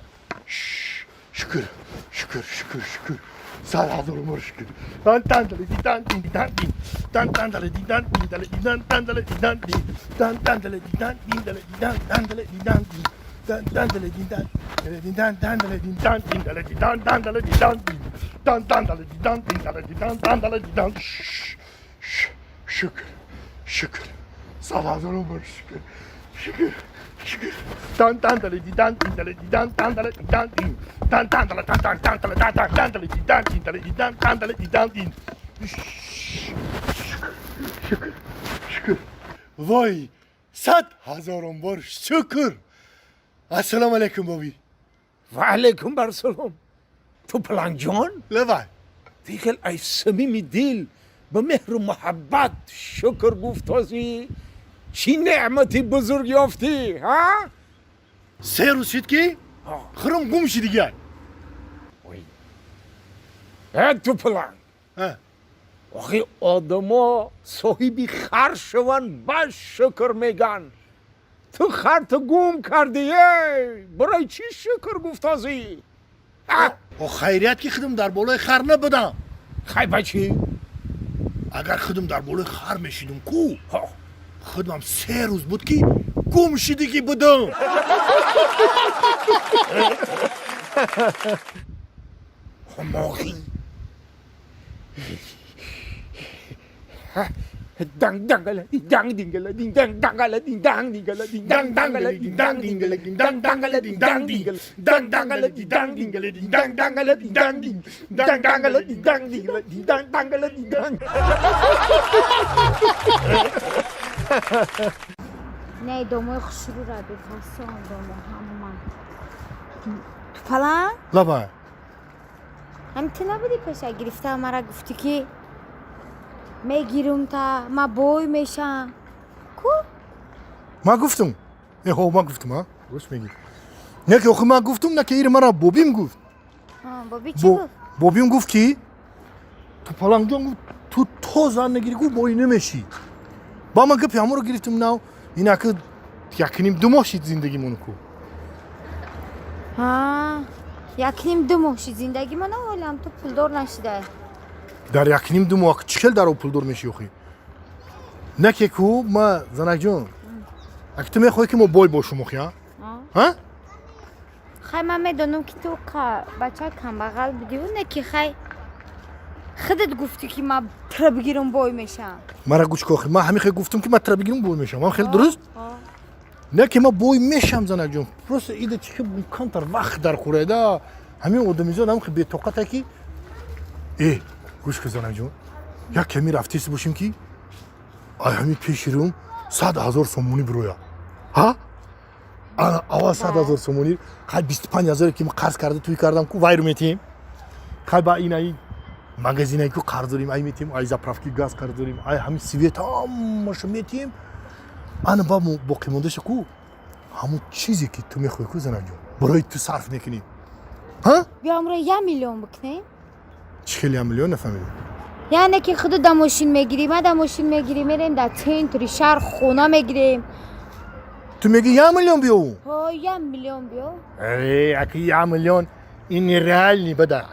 Шукр, шукр, шукр, шукр. Сад ҳазорон бор шукр. Дан дан далаги дан дин дан дин дан дан далаги дан дин далаги дан дан далаги дан дин дан дан далаги дан дин далаги дан дан далаги дан дин дан дан далаги дан далаги дан дан далаги дан дин далаги дан дан далаги дан дин дан дан далаги дан дин далаги дан дан далаги дан. Шукр, шукр. Сад ҳазорон бор шукр, шукр, шукр. Дан дан далаги дан дин далаги дан дан далаги дан дин дан дан дала дан дан дан дала дан дан дан далаги дан дин далаги дан дан далаги дан дин. Шукр, шукр. Вой, сад ҳазорон бор шукр. Ассалому алайкум, боби. Ва алайкум барсалом. Ту палангҷон? Лавай. Дигар ай самими дил ба меҳру муҳаббат шукр гуфтозӣ. Чӣ неъмати бузург ёфтӣ, ҳа? Се рӯз шид ки хиром гум ши дигар. Э, ту паланг. Охи, одамо соҳиби хар шаванд, бас шукр меган. Ту харту гум кардӣ, эй! Барои чӣ шукр гуфтозӣ? О, хайрият ки худам дар болои хар набудам. Хай, ба чӣ? Агар худам дар болои хар мешидум ку, худам се рӯз буд ки гум шидагӣ будам. Ҳамоғӣ. Данг дангала данг дингала дин данг дангала дин данг дингала дин данг дангала дин данг дингала дин данг дангала дин данг дингала данг дангала дин данг дингала дин данг дангала дин данг дин данг дангала дин данг дингала дин данг дангала дин данг. Не, домои хушрӯра бефасон домо ҳама. Ту паланг? Лабай. Ҳам ту набудӣ пеша гирифта мара гуфтӣ ки мегирум та ма бой мешам. Ку? Ман гуфтум. Э, ҳо, ман гуфтум, а? Рост мегӣ. Не ки охи ман гуфтум, на ки ири мара бобим гуфт. Боби чӣ гуфт? Бобим гуфт ки ту палангҷон гуфт, Ту то зан нагирӣ, ку бой намешӣ. Ба ман гапи ҳамонро гирифтам нав, инаки якним ду моҳ шид зиндагимон ку. Якним ду моҳ шид зиндагимон, ҳолам ту пулдор нашидай. Дар якним ду моҳ чӣ хел дар об пулдор мешӣ охи? Не ки ку ма занакҷон, аки ту мехоҳӣ ки мо бой бошум охи, а? Ҳа? Хай, ман медонам ки ту бачаи камбағал будиву не ки хай худат гуфтӣ ки ман тра бигирам бой мешавам. Мара гӯш кун охи, ман ҳамин хел гуфтам ки ман тра бигирам бой мешавам. Ман хеле дуруст? Не ки ман бой мешавам, занакҷон. Просто ида чӣ хел камтар вақт дар хӯрайда. Ҳамин одамизод ҳам хел бетоқата ки э гӯш кун занакҷон, як ками рафтест бошем ки ай ҳамин пеши рӯм 100 000 сомонӣ бироя. Ҳа? Ана аввал 100 000 сомонӣ, хай 25 000 ки ман қарз карда туй кардам ку, вайру метиҳем. Хай ба ин ай магазинае ку қарз дорем, ай метиҳем, ай заправки газ қарз дорем, ай ҳамин свет ҳамаша метиҳем. Ана ба боқимондаша ку ҳамун чизе ки ту мехоҳӣ ку, занакҷон, барои ту сарф мекунем. Ҳа? Биё амро 1 миллион бикунем. Чӣ хел 1 миллион, нафаҳмидам. Яъне ки худу да мошин мегирӣ, ма да мошин мегирӣ, мерем дар центри шаҳр хона мегирем. Ту мегӣ 1 миллион биёву? Ҳо, 1 миллион биё. Э, аки 1 миллион ин нереальный бада.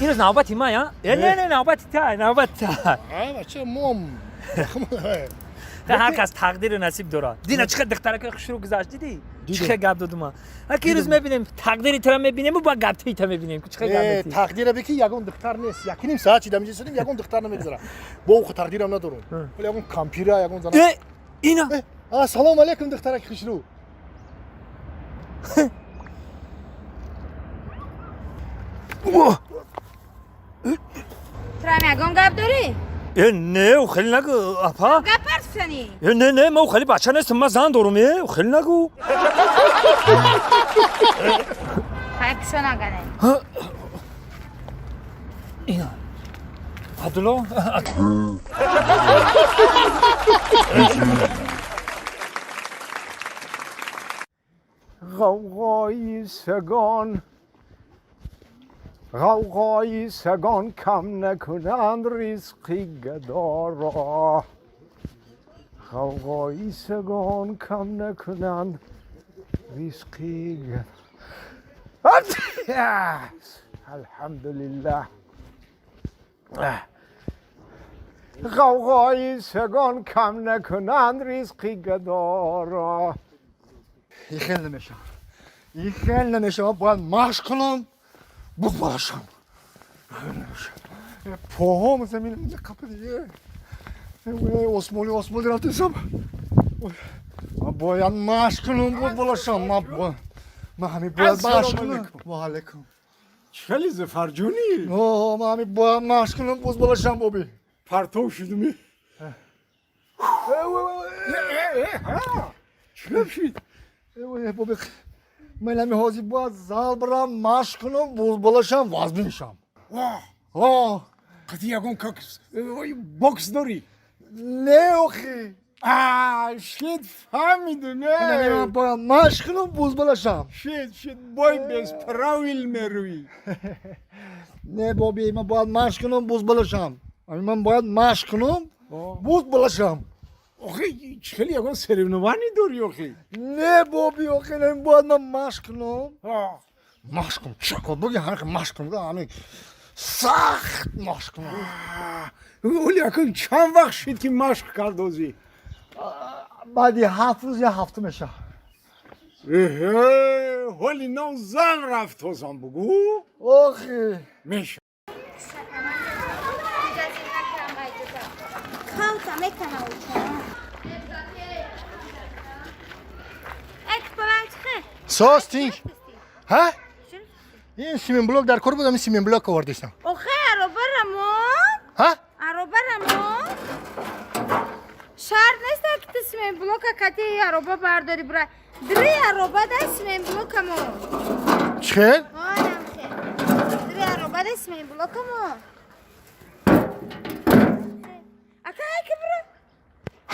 Имрӯз навбати ман, я? Э, не, не, навбати та, навбати та. Бача, мом. Ҳар кас тақдиру насиб дорад. Дина чӣ хел духтаракои хушрӯ гузашт, дидӣ? Чӣ хел гап додум ман. Аки имрӯз мебинем, тақдири тура мебинему, ба гапти та мебинем. Чӣ хел гап Э, метӣ? Тақдира бики, ягон духтар нест. Якним соат шида миҷа сидим, ягон духтар намегузара. Бо уху тақдирам надорум. Вале ягон кампира, ягон зана. Э, ина. Э, ассалому алайкум, духтараки хушрӯ. Турам ягон гап дорӣ? Э, не, ӯ хеле нагӯ, апа. Гап ҳарф занӣ. Э, не, не, ман хеле бача нестам, ман зан дорум, э, хеле нагӯ. Хай, пишо нагане. Ина. Абдулло. غوغای سگان، غوغای سگان کم نکنند رزقی گدا را. غوغای سگان کم نکنند رزقی گدا. الحمدلله. غوغای سگان کم نکنند رزقی گدا را. این خیلی نمیشه، این خیلی نمیشه. من باید مشق کنم بخورشم. پاهام زمین اینجا قپه دیگه. осмони осмони рафтесам. من باید مشق کنم بود بلاشم. من با من همین باید مشق کنم. و علیکم. خیلی زفرجونی. آه، من همین باید مشق کنم باز بلاشم بابی. پرتو شدمی. چه شد؟ بابی، من همین حاضی باید зал برم مشق کنم باز بلاشم وزن میشم. آه. قطعی یکون کاکس بوکس داری؟ نه آخی. آه، شد، فهمیدم. نه، من باید مشق کنم باز بلاشم. شد شد، بای без правил میروی. نه بابی، من باید مشق کنم باز بلاشم. من باید مشق کنم باز بلاشم. آخه خیلی یکون سرونوانی داری آخه. نه بابی، آخه من باید من مشق کنم، مشق کنم. چکار بگی، هر مشق کنم، همین سخت مشق کنم. ولی اکن چند وقت شد که مشق کردوزی؟ بعدی 7 روز یا هفته میشه. ولی نو زن رفت هزان بگو. آخه. میشه. Kalta мекана уча. Эк баланд хе. Состинг. Ҳа? Ин симин блок дар кор будам, ин симин блок овардистам. Охе, ароба рамон. Ҳа? Ароба рамон. Шарт нест ки ту симин блока кати ароба бардори бура. Дри ароба да симин блокамо. Чӣ хел? Онам хе. Дри ароба да симин блокамо. Ака, ай ки бура.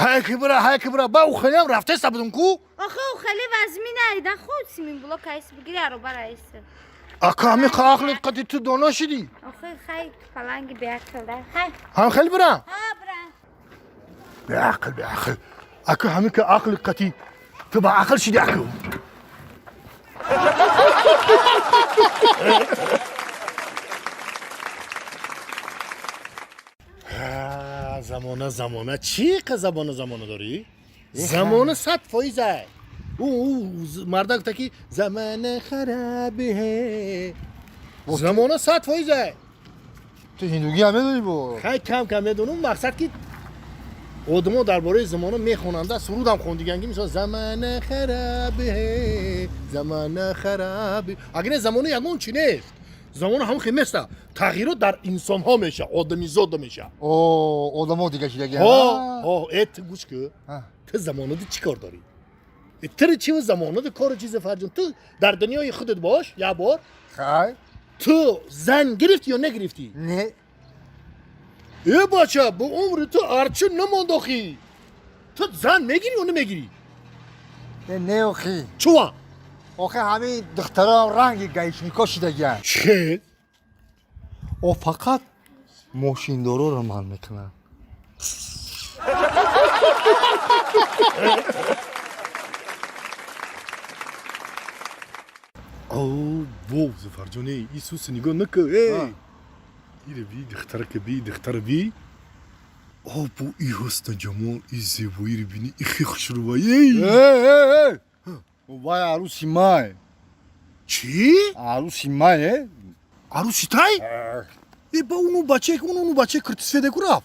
Ҳай ки бира, ҳай ки бира, ба ӯ хелиам рафтеста будум ку. Охе, ӯ хеле вазмин айда худ симин блок айс бигири ароба раис. Ака, ҳами ақлит қати ту доно шидӣ. Охе, хай, паланги беақл да. Хай. Ҳам хел бира? Ҳа, бира. Беақл, беақл. Ака, ҳами ки ақли қати ту ба ақл шидӣ, аку. Замона, замона, чӣ қа забона замона дорӣ? Замона 100%. Ӯ мардак гуфта ки замона харабе. Замона 100%. Ту ҳиндугӣ ҳам медонӣ бо? Хай, кам кам медонам, мақсад ки одамо дар бораи замона мехонанда, сурудам хондиган ки мисол замона харабе, замона харабе. Агар не, замона ягон чи нест. Замона ҳамон хел места. Тағйирот дар инсонҳо меша, одамизода меша. О, одамо дига шидаги. Ҳо, ҳо, э ту гӯш ку. Ту замонади чӣ кор дорӣ? Ту чи замонади кору чизе, Фарҷон? Ту дар дунёи худат бош, як бор. Хай. Ту зан гирифтӣ ё нагирифтӣ? Не. Э бача, бо умри ту арчи намонд охи. Ту зан мегирӣ ё намегирӣ? Не, не охи. Чува? Охи, ҳамин духтарам ранги гаишнико шидагианд. Чӣ? О, фақат мошиндороро ман мекунам. О, во, Зафарҷоне, Исуси нигоҳ накун, эй! Ире би, духтарака би, духтара би. О, бо и ҳусну ҷамол, и зебоиро бини, и хе хушрӯва, эй! Эй, вай арӯси май. Чӣ? Арӯси май, э? Арӯси тай? Э, ба уну бачае, уну бачаи киртисфеде ку рафт.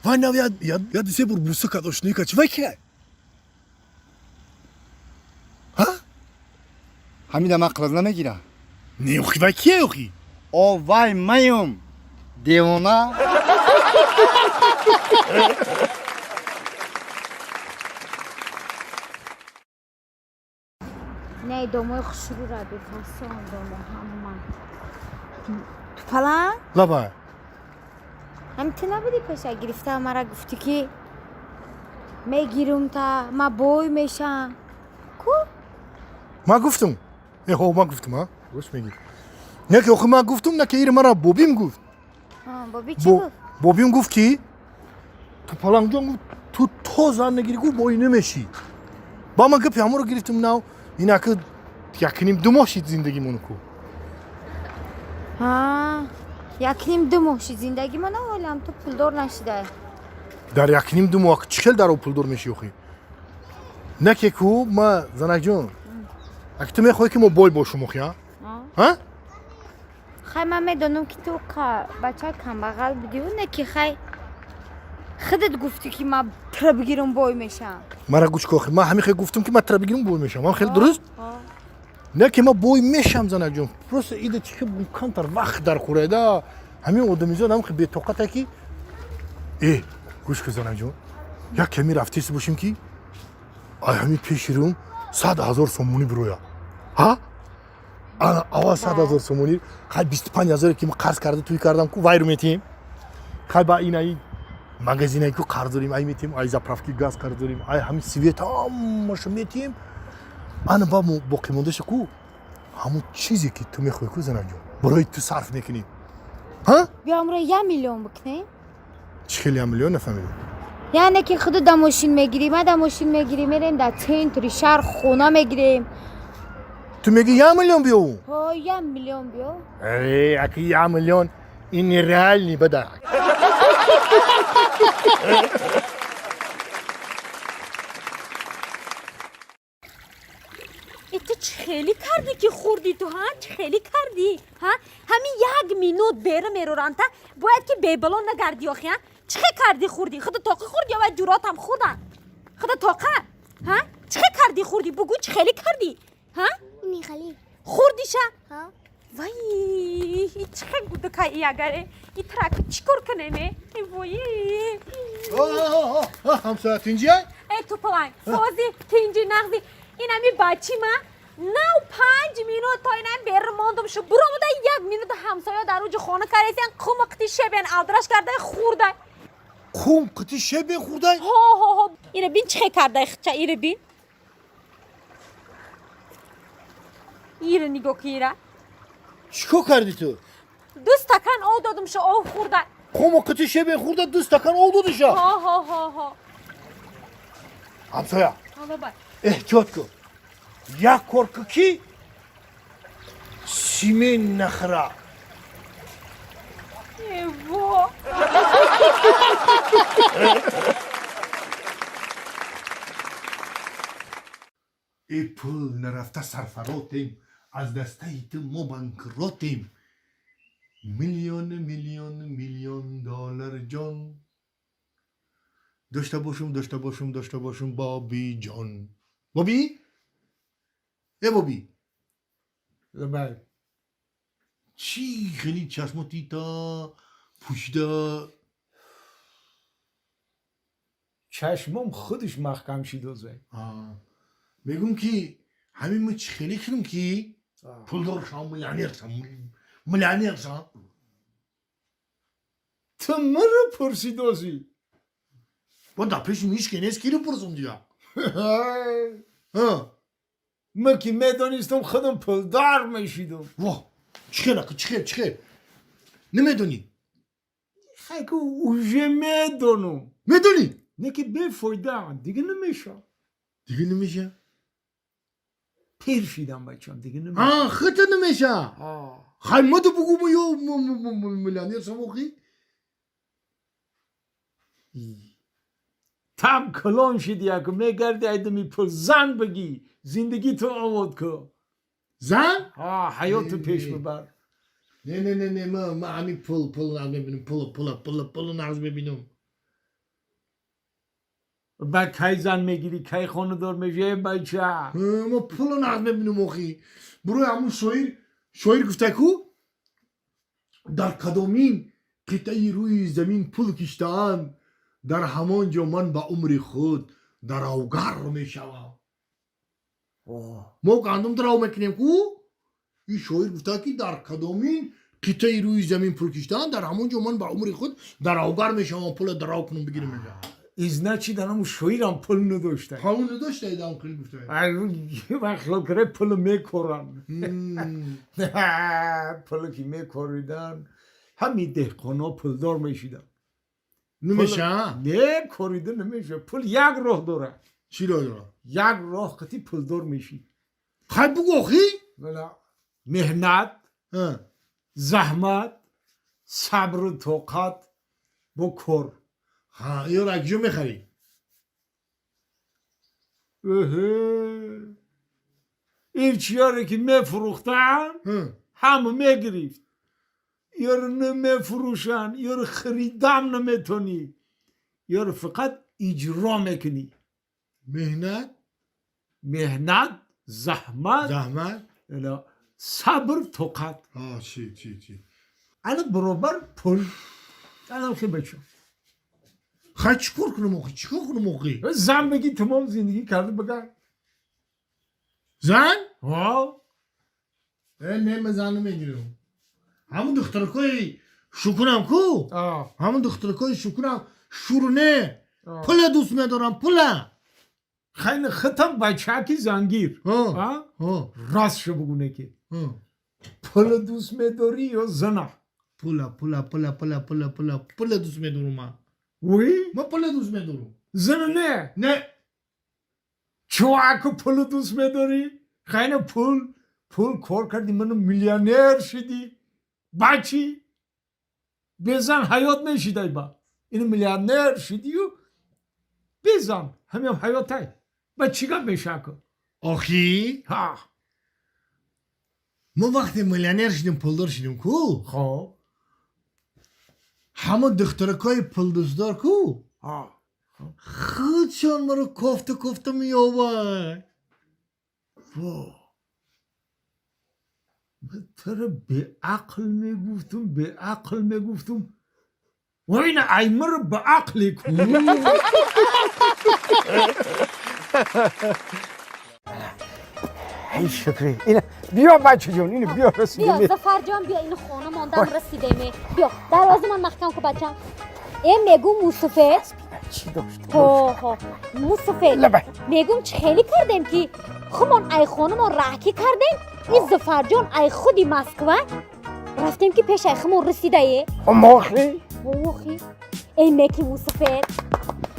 Вай нав яд се бор буса кард, ошноӣ кард. Чӣ вай кия? Ҳа? Ҳамида ман қилаз намегирам. Не, охи, вай кия, охи? О, вай маём, девона. Не, домои хушрӯра бефасон домо ҳама. Ту паланг? Лабай. Ҳами ту набудӣ пеша гирифта мара гуфтӣ ки мегирум та ма бой мешам. Ку? Ман гуфтум. Э, ҳо, ман гуфтум, ҳа? Рост мегӣ. Не ки охи ман гуфтум, на ки ири мара бобим гуфт. Боби чӣ гуфт? Бобим гуфт ки ту палангҷон гуфт, ту то зан нагирӣ, гуфт, бой намешӣ. Ба ман гапи ҳамонро гирифтум нав, инаки якним ду моҳ шид зиндагимону ку. Ҳа, якним ду моҳ шид зиндагимона, ҳолам ту пулдор нашидай. Дар якним ду моҳ чӣ хел дар об пулдор мешӣ охи? Не ки ку, ма занакҷон, аки ту мехоҳӣ ки мо бой бошум охи, ҳа? Ҳа? Хай, ман медонам ки ту бачаи камбағал будиву, не ки хай, худат гуфтӣ ки ман тра бигирам бой мешам. Мара гӯш ку охи, ман ҳамин хел гуфтум ки ман тра бигирам бой мешам. Ман хеле дуруст? Не ки ман бой мешам, занакҷон. Просто ида чӣ хел камтар вақт дар хӯрайда. Ҳамин одамизод ҳам хел бетоқата ки э, гӯш ку, занакҷон. Як ками рафтест бошем ки ай ҳамин пеши рӯм 100 000 сомонӣ бироя. Ҳа? Ана аввал 100 000 сомонӣ, хай, 25 000 ки ман қарз карда туй кардам ку, вайру метиҳем. Хай, ба инаи магазинае ку қарз дорем, ай метиҳем, ай заправки газ қарз дорем, ай ҳамин свет ҳамаашо метиҳем. Ана ба боқимондаша ку, ҳамон чизе ки ту мехоҳӣ ку, занакҷон, барои ту сарф мекунем. Ҳа? Биё амро 1 миллион бикунем. Чӣ хел 1 миллион, нафаҳмидам. Яъне ки худу да мошин мегирӣ, ма да мошин мегирӣ, мерем дар центри шаҳр хона мегирем. Ту мегӣ 1 миллион биёву? Ҳо, 1 миллион биё. Э, аки 1 миллион ин нереальный бада. Э, ту чӣ хеле кардӣ ки хӯрдӣ ту, ҳа? Чӣ хеле кардӣ, ҳа? Ҳамин як минут бера мероранта, бояд ки бебало нагардӣ охи, ҳа? Чӣ хел кардӣ хӯрдӣ? Худа тоқӣ хӯрдӣ ё вай ҷуротам хӯрдан? Худа тоқа, ҳа? Чӣ хел кардӣ хӯрдӣ? Бугӯ, чӣ хеле кардӣ, ҳа? Михали. Хӯрдиша? Ҳа. Вай, чӣ хел гудакай агаре и траки чӣ кор кунеме? Вои! Ҳамсоя, тинҷия? Э, тупаланг, сози, тинҷи, нағзи. Ин ҳами бачи ма нав 5 минут то инам бер мондум шу буромуда, як минут ҳамсоя дар уҷи хона каресян, қумиқти шебен алдраш карда хӯрда. Қум қити шебен хӯрдай? Ҳо, ҳо, ҳо, ира бин, чӣ хел кардай хича, ира бин, ира нигоҳ ки, ира. Чӣ кор кардӣ ту? Ду стакан об додумша, об хӯрда. Қуму қити шебен хӯрда, ду стакан об додиша? Ҳо, ҳо, ҳо, ҳо. Ҳамсоя. Ҳало бай. Эҳтиёт кун, як кор кун, ки симен нахӯра. Эво. Э, пул нарафта сарфаротем, аз дастаи ту мо банкротем. Миллион, миллион, миллион доллар ҷон дошта бошум, дошта бошум, дошта бошум. Боби ҷон, боби, э, боби. Бай. Чӣ хеле чашмоти та пӯшида? Чашмом худаш маҳкам шидозе. Мегӯм, ки ҳамин мо чӣ хеле кунем, ки пулдор шавам, миллионер шавам, миллионер шавам? Ту маро пурсидозӣ? Бо дар пеши ҳичке нест, киро пурсум дига? Ман ки медонистам, худам пулдор мешидам. Во, чӣ хел, чӣ хел, чӣ хел намедонӣ? Хайку, уже медонам. Медонӣ? Не, ки бефоида, дига намеша. Дига намеша? Пир шидам, бачам, дига намеша. Хита намеша. Хай, маду бугу, ё миллионер шавам охи. Там калон шиди, яку мегарди айдами пул, зан бигӣ, зиндагӣ ту овод ку. Зан? Ҳаёту пеш бибар. Не, не, не, не, ма ҳамин пул, пул нағз мебинам, пул, пул, пул, пул нағз мебинам. Ба кай зан мегирӣ, кай хонадор мешавӣ, бача? Ма пуло нағз мебинам охи. Бурои ҳамун шоир, шоир гуфта ку, дар кадомин қитъаи рӯи замин пул киштаанд, дар ҳамон ҷо ман ба умри худ даравгар мешавам. Мо гандум дарав мекунем ку, ин шоир гуфта, ки дар кадомин қитъаи рӯи замин пул киштаанд, дар ҳамон ҷо ман ба умри худ даравгар мешавам, пула дарав кунам, бигирам мега. Значит, анаму шоирам пул надошта. Ҳамун надошта, идам хел гуфта. Вақт кара пул мекоранд, пуле ки мекоридан, ҳамин деҳқонҳо пулдор мешидан. Намеша? Не, корида намеша. Пул як роҳ дорад. Чӣ роҳ дорад? Як роҳ қати пулдор мешӣ. Хай, бугу охи. Меҳнат, заҳмат, сабру тоқат бо кор. Ҳа, ёро аз куҷо мехарӣ? Эҳе, ин чиёре ки мефурӯхтам, ҳама мегирифт. Ёро намефурӯшанд, ёро харидам наметонӣ, ёро фақат иҷро мекунӣ. Меҳнат. Меҳнат, заҳмат. Заҳмат. Сабр, тоқат. Чӣ, чӣ, чӣ? Ана баробар пул, анам хел, бачо. Хай, чӣ кор кунам охи, чӣ кор кунам охи? Зан бигӣ, тамом зиндагӣ карда бигар. Зан? Ҳо. Э, не, ман зан намегирам. Ҳамун духтаракои шукунам ку, ҳамун духтаракои шукунам шуру не, пула дӯст медорам, пула. Хайни хитам бачаки зангир, ростшо бугуне, ки пула дӯст медорӣ ё зана? Пула, пула, пула, пула, пула, пула, пула дӯст медорам ман. Уи. Ман пула дӯст медорам. Зана не? Не. Чуваку, пула дӯст медорӣ? Хайна, пул, пул кор кардӣ, ману миллионер шидӣ, бачи. Безан ҳаёт мешидай, ба ин миллионер шидию безан ҳамиам ҳаётай, ба чӣ гап мешаку? Охи. Ҳа. Мо вақте миллионер шидем, пулдор шидем ку, хоб, ҳама духтаракои пулдӯстдор ку худшон маро кофта кофта меёбад. Во, ман туро беақл мегуфтум, беақл мегуфтум, вайна аймаро баақле ку. Эй, шукри, ина биё, бачаҷон, ина биё. Биё. Расидем. Зафарҷон, биё, ину хона мондам, расидеме. Биё, дарвоза ман маҳкам ку, бачам. Э, мегум, мусуфед. Чӣ дошт? Ҳо, мусуфед. Лабай. Мегум, чӣ хеле кардем, ки хумон ай хонумон раҳкӣ кардем, ин Зуфарҷон ай худи Москва рафтем, ки пеш ай хумон расидае. Мохи. Охи, эй, неки, мусуфед,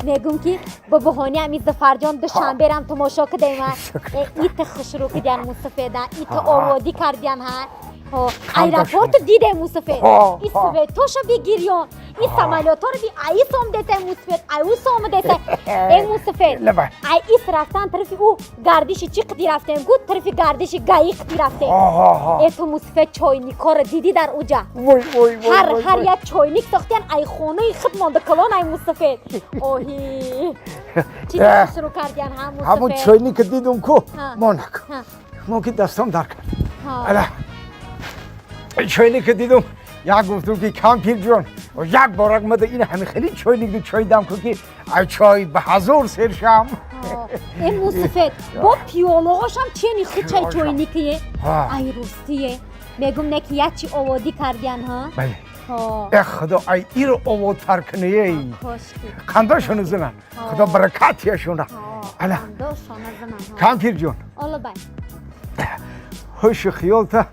мегум, ки ба баҳони ҳами Зуфарҷон Душанберам тамошо кардем. Ита хушрӯ кардян, мусуфеда, ита оводӣ кардян. Ҳа, аэропорту дидем, мусуфед, и светоша бигирён, и самолёторо би, аис омдеса, мусуфед, ай ус омадеса. Э, мусуфед, ай ис рафтан тарафи ӯ гардиши чӣ қиди рафтем гу, тарафи гардиши гаи қиди рафтем. Э, ту, мусуфед, чойникҳоро дидӣ дар уҷа? Ҳар як чойник сохтиян, ай хонаи худ монда калон. Ай мусуфед, оҳи, чӣ шурӯъ кардиян, ҳа? Ҳамон Мусуфед, чойника дидум ку, мо наку, мо ки дастом дар кард, ала чойника дидум, як гуфтум, ки кампирҷон, як борак мада ин ҳами хеле чойник чой дам ку, ки ай чой ба ҳазор сер шам. Э, мусуфед, бо пиёлаҳошам чени хучай чойникие. Ай ростие, мегум, не ки як чи оводӣ кардиян, ҳа. Бале, э, худо ай иро оводтар куние. Қандошону зинан, худо баракатияшона. Ала, кампирҷон, ҳушу хиёлта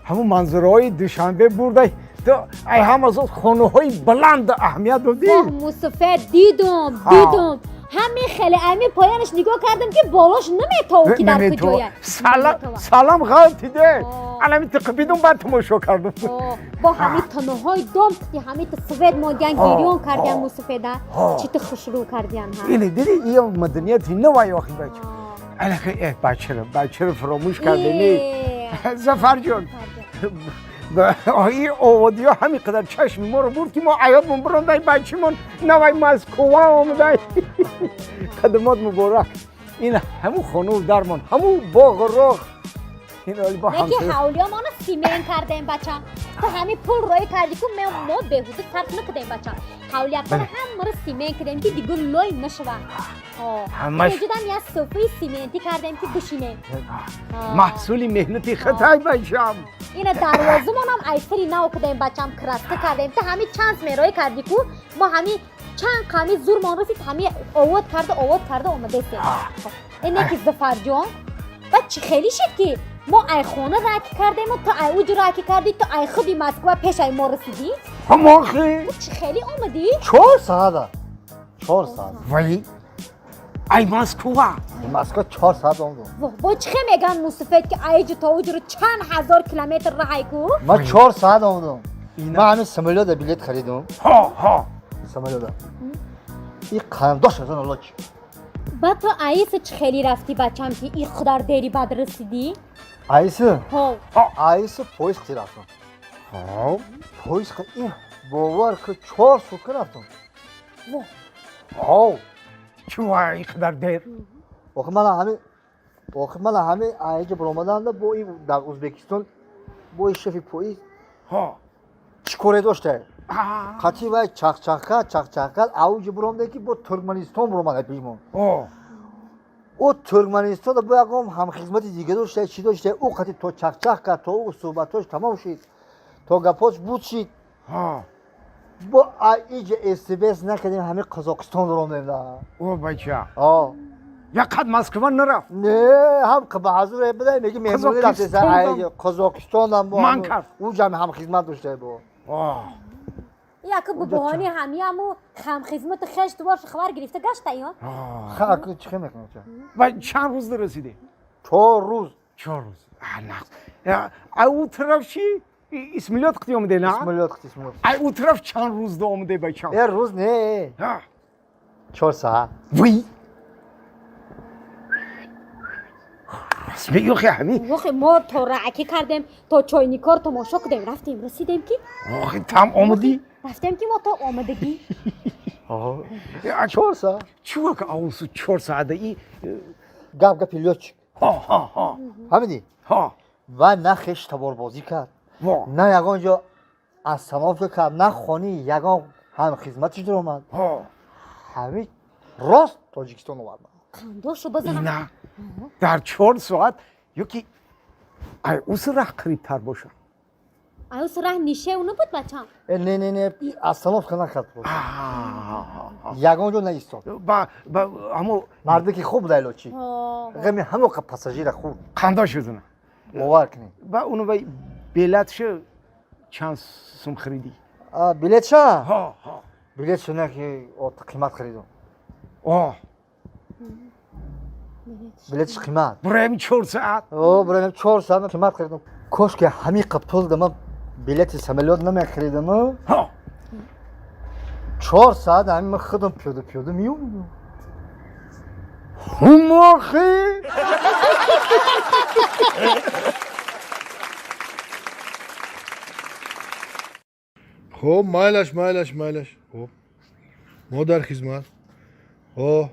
ҳамун манзараҳои Душанбе бурдай, ту ай ҳама зод хонаҳои баланд аҳамият додӣ. Мусуфед, дидум, дидум, ҳами хеле ами поянаш нигоҳ кардам, ки болош наметову, ки дар куҷоя. Салам ғалтиде, анами тиқибидум, баъд тамошо кардум. Бо ҳами таноҳои дом ки ҳами свет мондиян, гирён кардиян, мусуфеда, чӣ ту хушрӯ кардиян, ҳа. Ини диди, ия маданияти навай охи, бача. Алака, э, бачаро, бачаро фаромӯш кардени. Зафарҷон, ин оводиҳо ҳамин қадар чашми моро бурд, ки мо аёдмон бирондай, бачимон навай Москва омадай. Қадамот муборак. Ин ҳамун хонаву дармон, ҳамун боғу роғ. Неки ҳавлиёмоно симент кардем, бачам. Ту ҳами пул роӣ кардӣ ку, мо беҳуда сарф накардем, бачам. Ҳавлиякона ҳамаро симент кардем, ки дигар лой нашава. Ҷудам як софаи симентӣ кардем, ки бишинем. Маҳсули меҳнати хитай, бачам. Ина дарвозумонам айсари нав кардем, бачам, краска кардем. Ту ҳами чанд мероӣ кардӣ ку, мо ҳами чанд қами зурмон расид, ҳами овод карда, овод карда омадесем. Ине ки, Зафарҷон, баъд чӣ хеле шид, ки мо ай хона раки кардему, ту ай уҷ раки кардӣ, ту ай худи Москва пеш ай мо расидӣ? Ҳамохи. Ту чӣ хеле омадӣ? 4 саата, 4 саат. Вай, ай Москва. Москва 4 саат омадам. Бо чӣ хе меган, мусуфед, ки айҷу то уҷро чанд ҳазор километр раҳай ку? Ман 4 саат омадам. Ман ҳамин самолёта билет харидум. Ҳо, ҳо. Самолёта и қандош азон алло чи. Баъд ту аиса чӣ хеле рафтӣ, бачам, ки и худар дери бад расидӣ? Аисы? Ҳо. Аисы поезд қи рафтам. Поезд қи, бовар ки, 4 сутка рафтам. Ҳо, чува ин қадар дер? Охи мана ҳами, охи мана ҳами аиҷа баромаданда, бо ин дар Ӯзбекистон бо ин шефи поезд чӣ коре дошта, қатъи вай чахчах кард, чахчах кард, авҷи буромде, ки бо Туркманистон буромад пешмон. Ӯ Туркманистона бо ягон ҳамхизмати дига дошта, чӣ дошта, ӯ қатъи то чахчах кард, то ӯ суҳбатош тамом шид, то гапош буд шид, бо иҷа СБС накардем, ҳами Қазоқистон дуромдем да. О, бача, як қад Москва нарафт? Не, ҳам ба ҳазур буда, меги меҳмонӣ рафтеса Қазоқистонам. Ман кард. Уҷам ҳамхизмат дошта бо. Яке бубоҳони ҳамиаму ҳамхизмати хеш дубор хабар гирифта гашта ё. Чӣ мекунам? Ва чанд рӯз расидем? 4 рӯз. 4 рӯз. Ай ӯ тараф чӣ, Исмилёт қити омаде на? Исмилёт қити, Исмилёт. Ай ӯ тараф чанд рӯз омаде, бачам? Э, рӯз не, 4 саат. Вай, рост мегӯ, охи ҳами. Охи мо то раъкӣ кардем, то чойникор тамошо кардем, рафтем, расидем ки. Охи там омадӣ. Рафтем, ки мо то омадагӣ. 4 саат. Чува ка аусу 4 саата и? Гап гапи лётчик. Ҳо. Ҳамиди. Ҳо. Ва на хеш таборбозӣ кард, на ягон ҷо остановка кард, на хони ягон ҳамхизматиш даромад. Ҳами рост Тоҷикистон овард. Қандошу базанам. Ина дар 4 соат ёки ай уси раҳ қарибтар бошад. Аюс раҳ нишев набуд бачам? Не, не, не, остановка накард. Ягон ҷо наистод. Ба ба ҳамо Марде ки хуб дайлочи. Ғами ҳамо қа пассажира хуб. Қанда шудана. Бовар кунед. Ба уну вай билетшо чанд сум харидӣ? Билетша? Ҳо, ҳо. Билетшо не ки қимат харидум. О. Билетш қимат. Барои 4 соат. О, барои 4 соат қимат харидум. Кош ки ҳамин қа пул дама билети самолёт намехаридам. Ҳо. 4 соат ҳамин ман худам пиёда пиёда меомадам. Ҳумохи. Хуб, майлаш, майлаш, майлаш. Хуб, мо дар хизмат. О,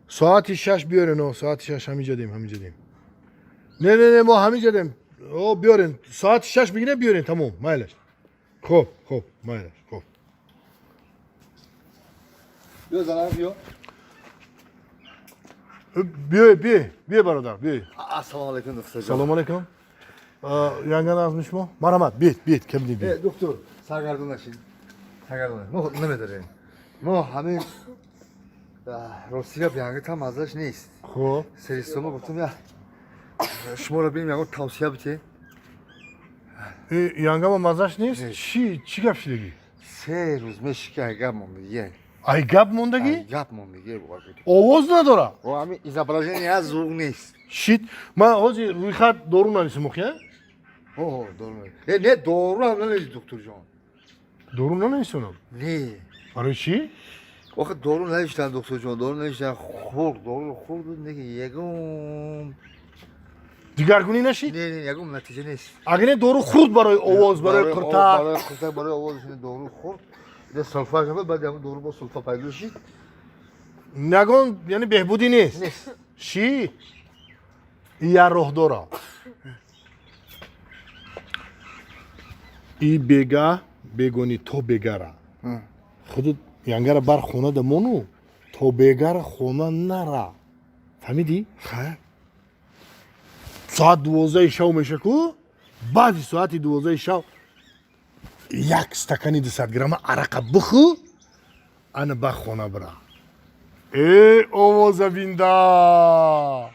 соати 6 биёрен. О, соати 6 ҳамиҷа дем, ҳамиҷа дем. Не, не, не, мо ҳамиҷа дем. О, биёрен, соати 6 бигирем, биёрен, тамом, майлаш. Хуб, хуб, майлаш, хуб. Биё, занак, биё. Биёй, биёй, биёй, бародар, биёй. Ассалому алайкум, доктор. Салому алайкум. Янган азми шумо? Марҳамат, биёед, биёед, кабини биёед. Доктор, саргардон нашед. Саргардон. Мо намедорем. Мо ҳамин рости гап янги там маззаш нест. Хуб. Серистома гуфтам я шуморо бинем, ягон тавсия бите. Янгама маззаш нест? Чӣ, чӣ гап шидагӣ? 3 рӯз меши ки ай гап мондагӣ. Ай гап мондагӣ? Ай гап мондагӣ, бовар кунед. Овоз надора? О, ҳамин изображение аз звук нест. Шит, ман ҳозир рӯйхат дору нависам, охия? О, дору. Э, не, дору ҳам нанависед, докторҷон. Дору нанависонам? Не. Барои чӣ? Охе дору навиштан, докторҷон, дору навиштан, хурд, дору хурд, не, ягон дигаргунӣ нашид? Не, не, ягон натиҷа нест. Агар не дору хурд барои овоз, барои қуртак. Барои қуртак, барои овоз дору хурд. Не сулфа шавад, баъд ягон дору бо сулфа пайдо шид. Ягон, яъне беҳбудӣ нест? Нест. Ши? Я роҳ дора. И бега бегони то бегара. Худут янгара бар хона да мону, то бегара хона нара. Фаҳмидӣ? Ха. Соат 12 шав меша ку, баъди соати 12 шав як стакани 200 грамма арақа бихӯ, ана ба хона бира. Э, овоза бинда!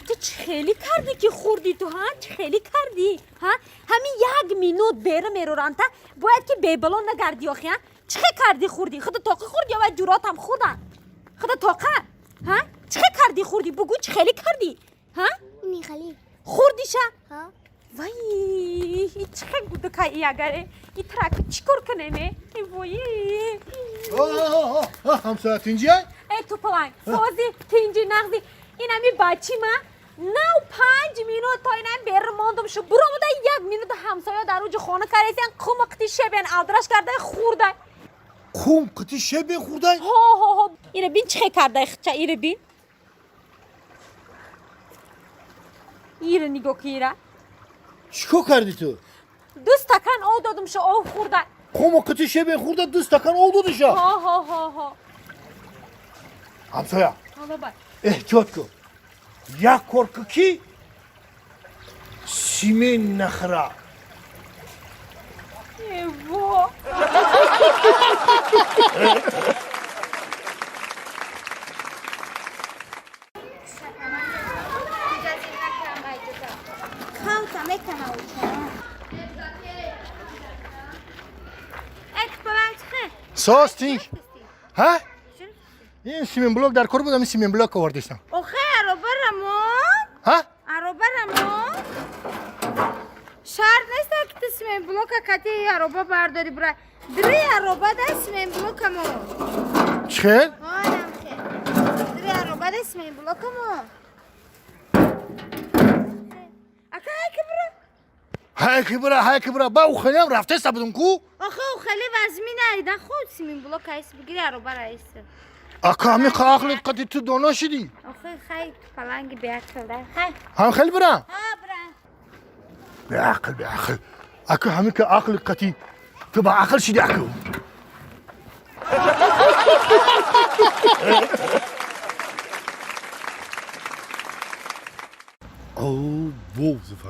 Ту чӣ хеле кардӣ ки хӯрдӣ ту, ҳа? Чӣ хеле кардӣ, ҳа? Ҳамин як минут бера мероранта, бояд ки бебало нагардӣ охи, ҳа? Чӣ хе кардӣ хӯрдӣ? Худа тоқӣ хӯрдӣ ё вай ҷуротам хӯрдан? Худа тоқа, ҳа? Чӣ хе кардӣ хӯрдӣ? Бугӯ, чӣ хеле кардӣ, ҳа? Михали. Хӯрдиша? Ҳа. Вай, чӣ хе гудакай агаре? И траки чӣ кор кунеме? Вои. Ҳамсоя, тинҷия? Э, тупаланг, сози, тинҷи, нағзи. Ин ҳами бачи ма нав 5 минут то инам бер мондум шу буромуда 1 минут ҳамсоя дар уҷи хона каресиян қум қити шебен алдраш карда хӯрдай. Қум қити шебен хӯрдай? Ҳо, ҳо, ҳо. Ира бин чӣ хе кардай хича, ира бин. Ира нигоҳ ки ира. Чӣ кор кардӣ ту? 2 стакан об додум шу об хӯрдай. Қум қити шебен хӯрда 2 стакан об додиша? Ҳо, ҳо, ҳо, ҳо. Ҳамсоя. Ҳо, бабай. Эҳтиёт кун. Як кор кун ки симен нахӯра. Эво. Соз тинг. Ҳа? Ин симен блок дар кор будам, ин симен блок овардистам. Охе, ароба рамон. Ҳа? Ароба рамон. Шарт нест ки ту симен блока кати ароба бардори бура. Дри ароба да симен блокамо. Чӣ хел? Ҳа, хел. Дри ароба да симен блокамо. Ака, ҳай ки бура. Ҳай ки бура, ҳай ки бура. Ба ӯ хелиам рафтеста будум ку? Охе, ӯ хеле вазмин айда худ симен блок айс бигири ароба раис. Ака, ҳами ақлит қати ту доно шидӣ? Охе, хай паланги беақл да. Хай. Ҳам хел бура? Ҳа, бура. Беақл, беақл. Ака, ҳами ка ақли қати ту ба ақл шидӣ, аку.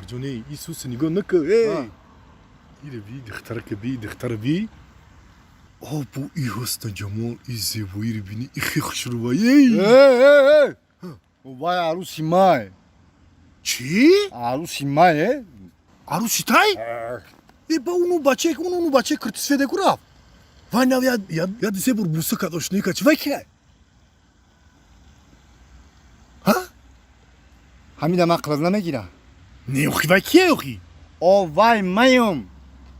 Занакҷони, исус нигоҳ накун, эй, ире би, духтарака би, духтара би, обу и ҳусну ҷамол, и зебоиро бини, и хе хушрӯва, эй! Вай арӯси май. Чӣ? Арӯси май, э? Арӯси тай? Э, ба уну бачае, уну бачаи киртисфеде ку рафт, вай нав я се бор буса кард, ошноӣ кард, чи вай кия? Ҳа? Ҳамида ман қилаз намегира. Не, охи, вай кия, охи? О, вай маём,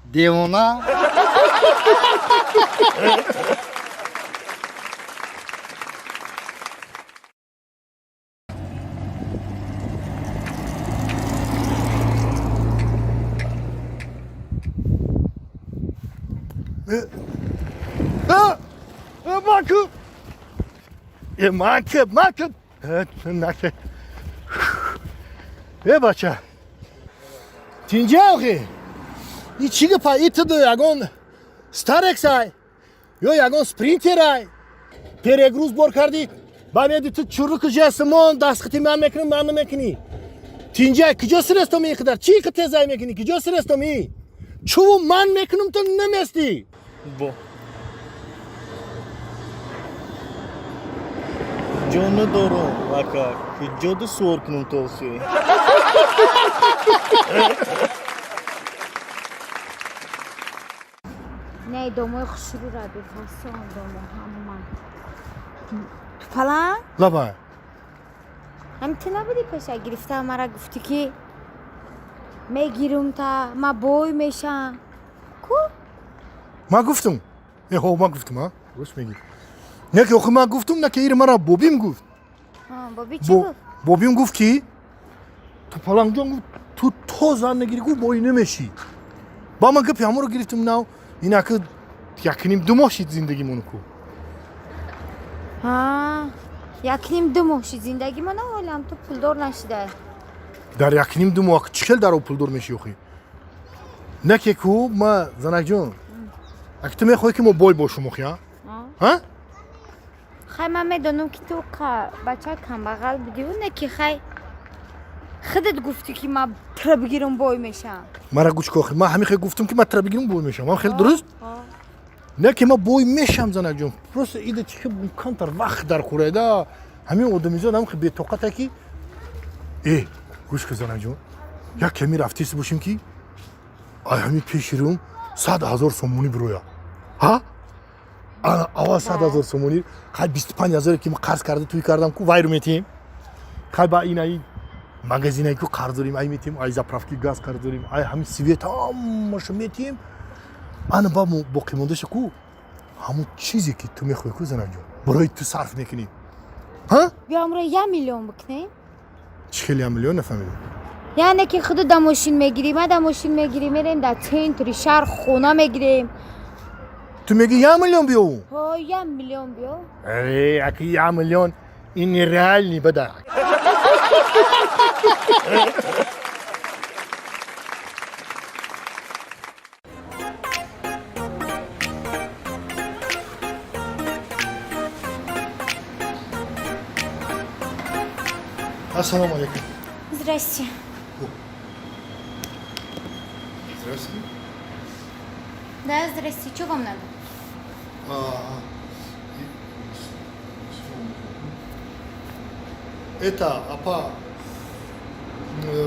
девона. Маку! Маке, маке! Наке. Э, бача. Тинҷа, охи? И чӣ гапа? И ту ягон Старексай? Ё ягон Спринтерай? Перегруз бор кардӣ? Ба меди ту чурруку жесимон дастхити ман мекунам, ман намекунӣ. Тинҷа, куҷо сирестом ин қадар? Чӣ қа тезай мекунӣ? Куҷо сирестом и? Чуву ман мекунам, ту наместӣ. Бо. Ҷо надорам, ака, куҷода суор кунам то охи? Не, домои хушрӯра бифасон, домо ҳама. Тупалан? Лабай. Ҳами ту набудӣ, пеша гирифта мара гуфтӣ, ки мегирум та ма бой мешам? Ку? Ман гуфтум. Э, ҳо, ман гуфтум, а? Рост мегӣ. Не, ки охи ман гуфтум, на ки ира мара бобим гуфт. Боби чӣ гуфт? Бобим гуфт, ки Тупалангҷон гуфт, ту то зан нагирӣ, гуфт, бой намешӣ. Ба ман гапи ҳамонро гирифтум, нав инаки якним ду моҳ шид зиндагимону ку. Якним ду моҳ шид зиндагимона, ҳолам ту пулдор нашидай. Дар якним ду моҳ чӣ хел дар о пулдор мешӣ, охи? Не ки ку ма, занакҷон, аки ту мехоҳӣ, ки мо бой бошум, охи, а? Ҳа? Хай, ман медонам, ки ту бача камбағал будиву, не ки хай, худат гуфтӣ, ки ман тра бигирам, бой мешам. Мара гӯш ку, охи, ман ҳамин хел гуфтум, ки ман тра бигирам, бой мешам, ман хеле дуруст? Не ки ман бой мешам, занакҷон, просто ида чи хел камтар вақт дар хӯрайда, ҳамин одамизод ҳам хел бетоқата, ки э, гӯш ку, занакҷон, як ками рафтист бошем, ки ай ҳамин пеши рӯм 100 000 сомонӣ бироя, ҳа? Ана аввал 100 000 сомонӣ, хай, 25 000-е ки ман қарз карда туй кардам ку, вайру метиҳем, хай, ба инаи магазинае ку қарз дорем, ай метиҳем, ай заправки газ қарз дорем, ай ҳамин свет, ҳамаша метиҳем. Ана ба боқимондаша ку, ҳамун чизе ки ту мехоҳӣ ку, занакҷон, барои ту сарф мекунӣ, ҳа? Биё, амро 1 миллион бикунем. Чӣ хел 1 миллион, нафаҳмидам. Яъне ки худу да мошин мегирӣ, ма да мошин мегирӣ, мерем дар центри шаҳр, хона мегирем. Ту мегӣ 1 миллион биёву? Ҳо, 1 миллион биё. Э, аки 1 миллион ин нереальный бада. Ассалому алейкум. Здрасте. Здравствуйте. Да, здрасте. Что вам надо? А, это, апа,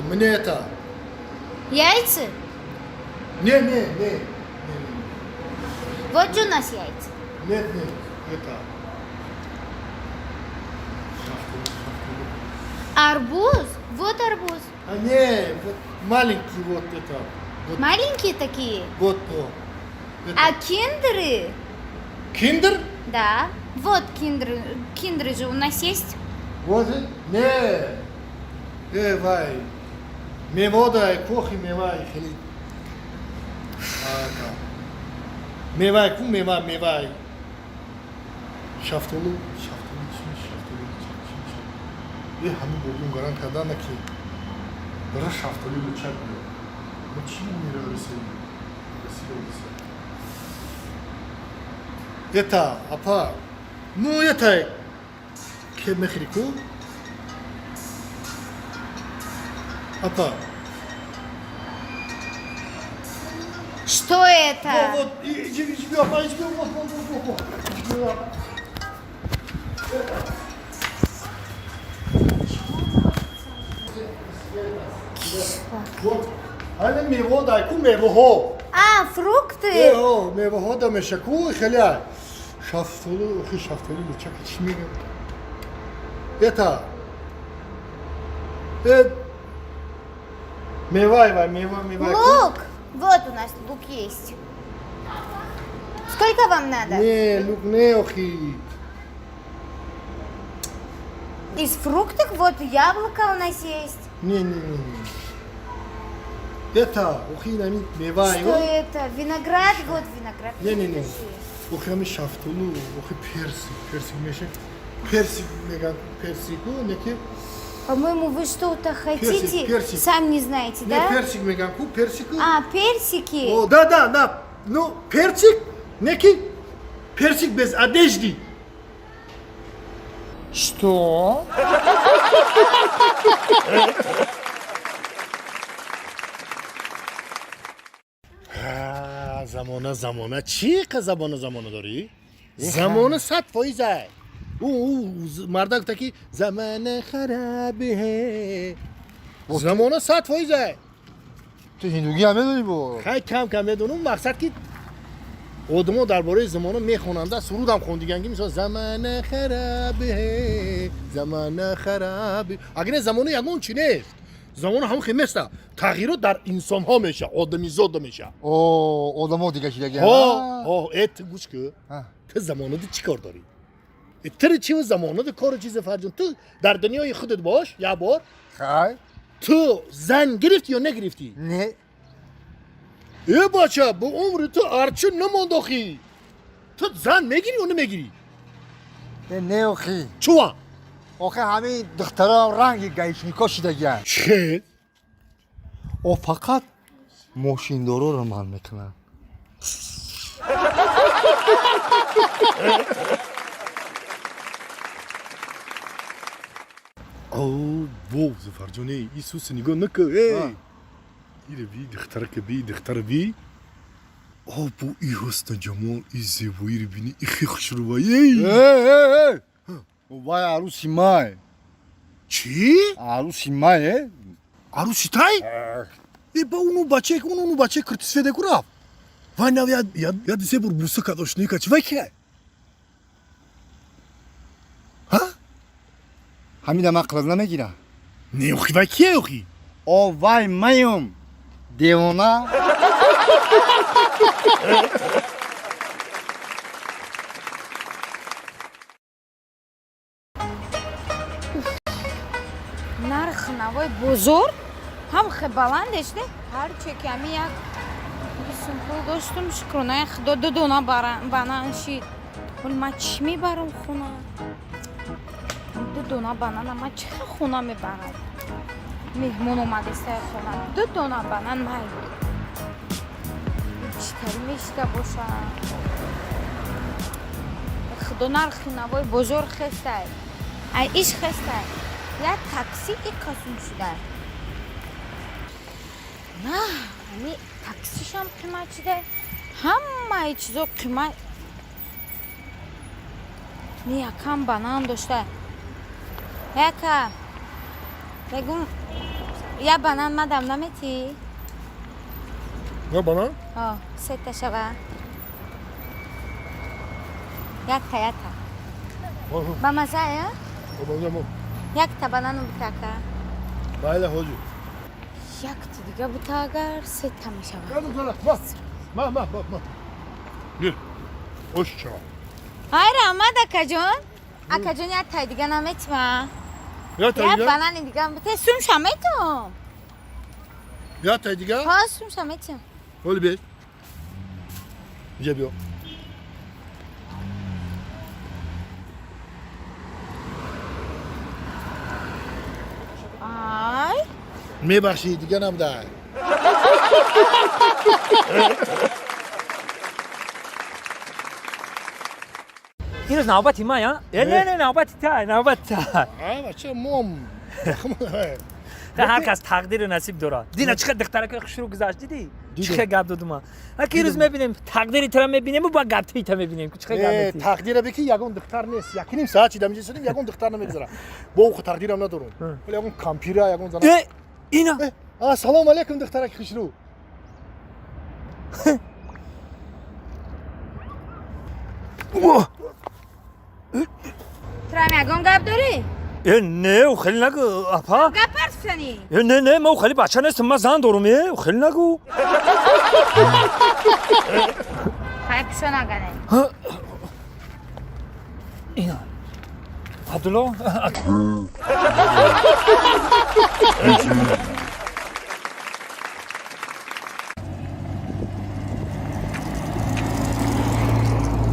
мне это. Яйца? Не, не, не, не. Вот же у нас яйца. Нет, нет, это. Арбуз? Вот арбуз. А не, вот маленький вот это. Вот. Маленькие такие? Вот, о. Это. А киндеры? Киндер? Да. Вот киндеры. Киндеры же у нас есть. Вот, не. Э, вай. Мевода, кохи мевай, хели. Ага. Мевай, ку мева, мевай. Шафтолу, шафтолу, чи, шафтолу, чи, чи, чи. Э, ҳамин бобиён гарант кардана, ки дара шафтолу лучак биё. Ма чи мера расида? Расида, расида. Это, апа, ну это, ке мехри ку? Апа, Что это? Вот, иди, иди, биё, иди, биё, вот, вот, вот, вот. Иди, биё. Вот, ҳамин мево дай ку, мевоҳо. А, фрукты? Э, мевоҳо да меша ку, хеле шафтолу, охи, шафтолу мечака чӣ мегӯяд? Это мевай, вай, мева, мева. Лук! Вот у нас лук есть. Сколько вам надо? Не, лук не, охи. Из фруктов вот яблоко у нас есть. Не, не, не, не. Это, охи, нами мевай. Что это? Виноград? Вот виноград. Не, не, не. Охи, ами шафтолу, охи, персик, персик меша. Персик меган, персику, неки. По-моему, вы что-то хотите? Персик. Сам не знаете, Не, да? персик меган ку, персику. А, персики. О, да, да, да. Ну, персик, неки, персик без одежды. Что? А, замона, замона, чӣ қа замона, замона дорӣ? Замона 100%. Ӯ мардак гуфта ки замона харабе. Замона 100%. Ту ҳиндугӣ ҳам медонӣ бо? Хай, кам кам медонам, мақсад ки одамо дар бораи замона мехонанда, сурудам хондиган ки мисол замона харабе, замона харабе. Агар не, замона ягон чи нест. Замона ҳамон хел места. Тағйирот дар инсонҳо меша, одамизода меша. О, одамо дига шидаги. Ҳо, ҳо, э, ту гӯш кӯ. Ту замонада чӣ кор дорӣ? Э, ту чи замонада кору чизе, Фарҷон? Ту дар дунёи худат бош, як бор. Хай. Ту зан гирифтӣ ё нагирифтӣ? Не. Э, бача, бо умри ту арчи намонд охи. Ту зан мегирӣ ё намегирӣ? Э, не, охи. Чува? Охи, ҳамин духтаро ранги гаишнико шидагианд. Чӣ? О, фақат мошиндороро ман мекунам. О, во, Зафарҷоне, Исуса нигоҳ накӯ, эй! Ире би, духтарака би, духтара би. О, бо и ҳусну ҷамол, и зебоиро бини, и хе хушрӯба, эй! Э, э, вай арӯси май. Чӣ? Арӯси май, э. Арӯси тай? Э, ба уну бачае, уну бачаи киртисфеде ку рафт. Вай нав яд се бор буса кард, ошноӣ кард. Чи вай кия? Ҳа? Ҳамида ман қилаз намегирам. Не, охи, вай кия, охи? О, вай маём, девона. Нарх навои бозор ҳам хе баландеш не, ҳарче ки ами як сум пул доштум, шукронаи худо, ду дона банан шид. Ҳоли ман чӣ мебарам хона? Ду дона банана ман чӣ хел хона мебарам? Меҳмон омадесаи хона, ду дона банан май чӣ тари мешида бошад? Худо, нархи навои бозор хестай, ай иш хестай, як такси и қасум шуда. На, ами таксишам қимат шуда, ҳамаи чизо қимат. Не, якам банан дошта. Яка бегум, я банан мадам наметӣ? Я банан? О, сета шава. Якта, якта. Ба маза, э? Якта банану бутака. Майла, ҳоҷи. Якта дига бута, агар сета мешава. Ма, ма, ма, ма. Гир. Ош чава. Ай, раҳмат, акаҷон. Акаҷон, як тай дига наметима? Я тай Як дига? банани дига бута, сумша метум. Я тай дига? Ҳа, сумша метим. Ҳоли бе. Инҷа биё. Ай. Мебахшӣ, дига набудай. Ирӯз навбати ман, я? Э, не, не, навбати та, навбати та. А, бача, мом. Ҳар кас тақдиру насиб дорад. Дина чӣ хел духтаракои хушрӯ гузашт, дидӣ? Чӣ хел гап додум ман. Аки рӯз мебинем, тақдири тура мебинему, ба гаптита мебинем. Чӣ хел гап Э, метӣ? Тақдира бики, ягон духтар нест. Якним соат чида миҷа сидим, ягон духтар намегузара. Бо уху тақдирам надорум. Вале ягон кампира, ягон зана. Э, ина. Э, ассалому алайкум, духтараки хушрӯ. Турам ягон гап дорӣ? Э, не, ӯ хеле нагӯ, апа. Гап ҳарф занӣ. Э, не, не, ман хеле бача нестам, ман зан дорум, э, хеле нагӯ. Хай, пишо нагане. Ина. Абдулло.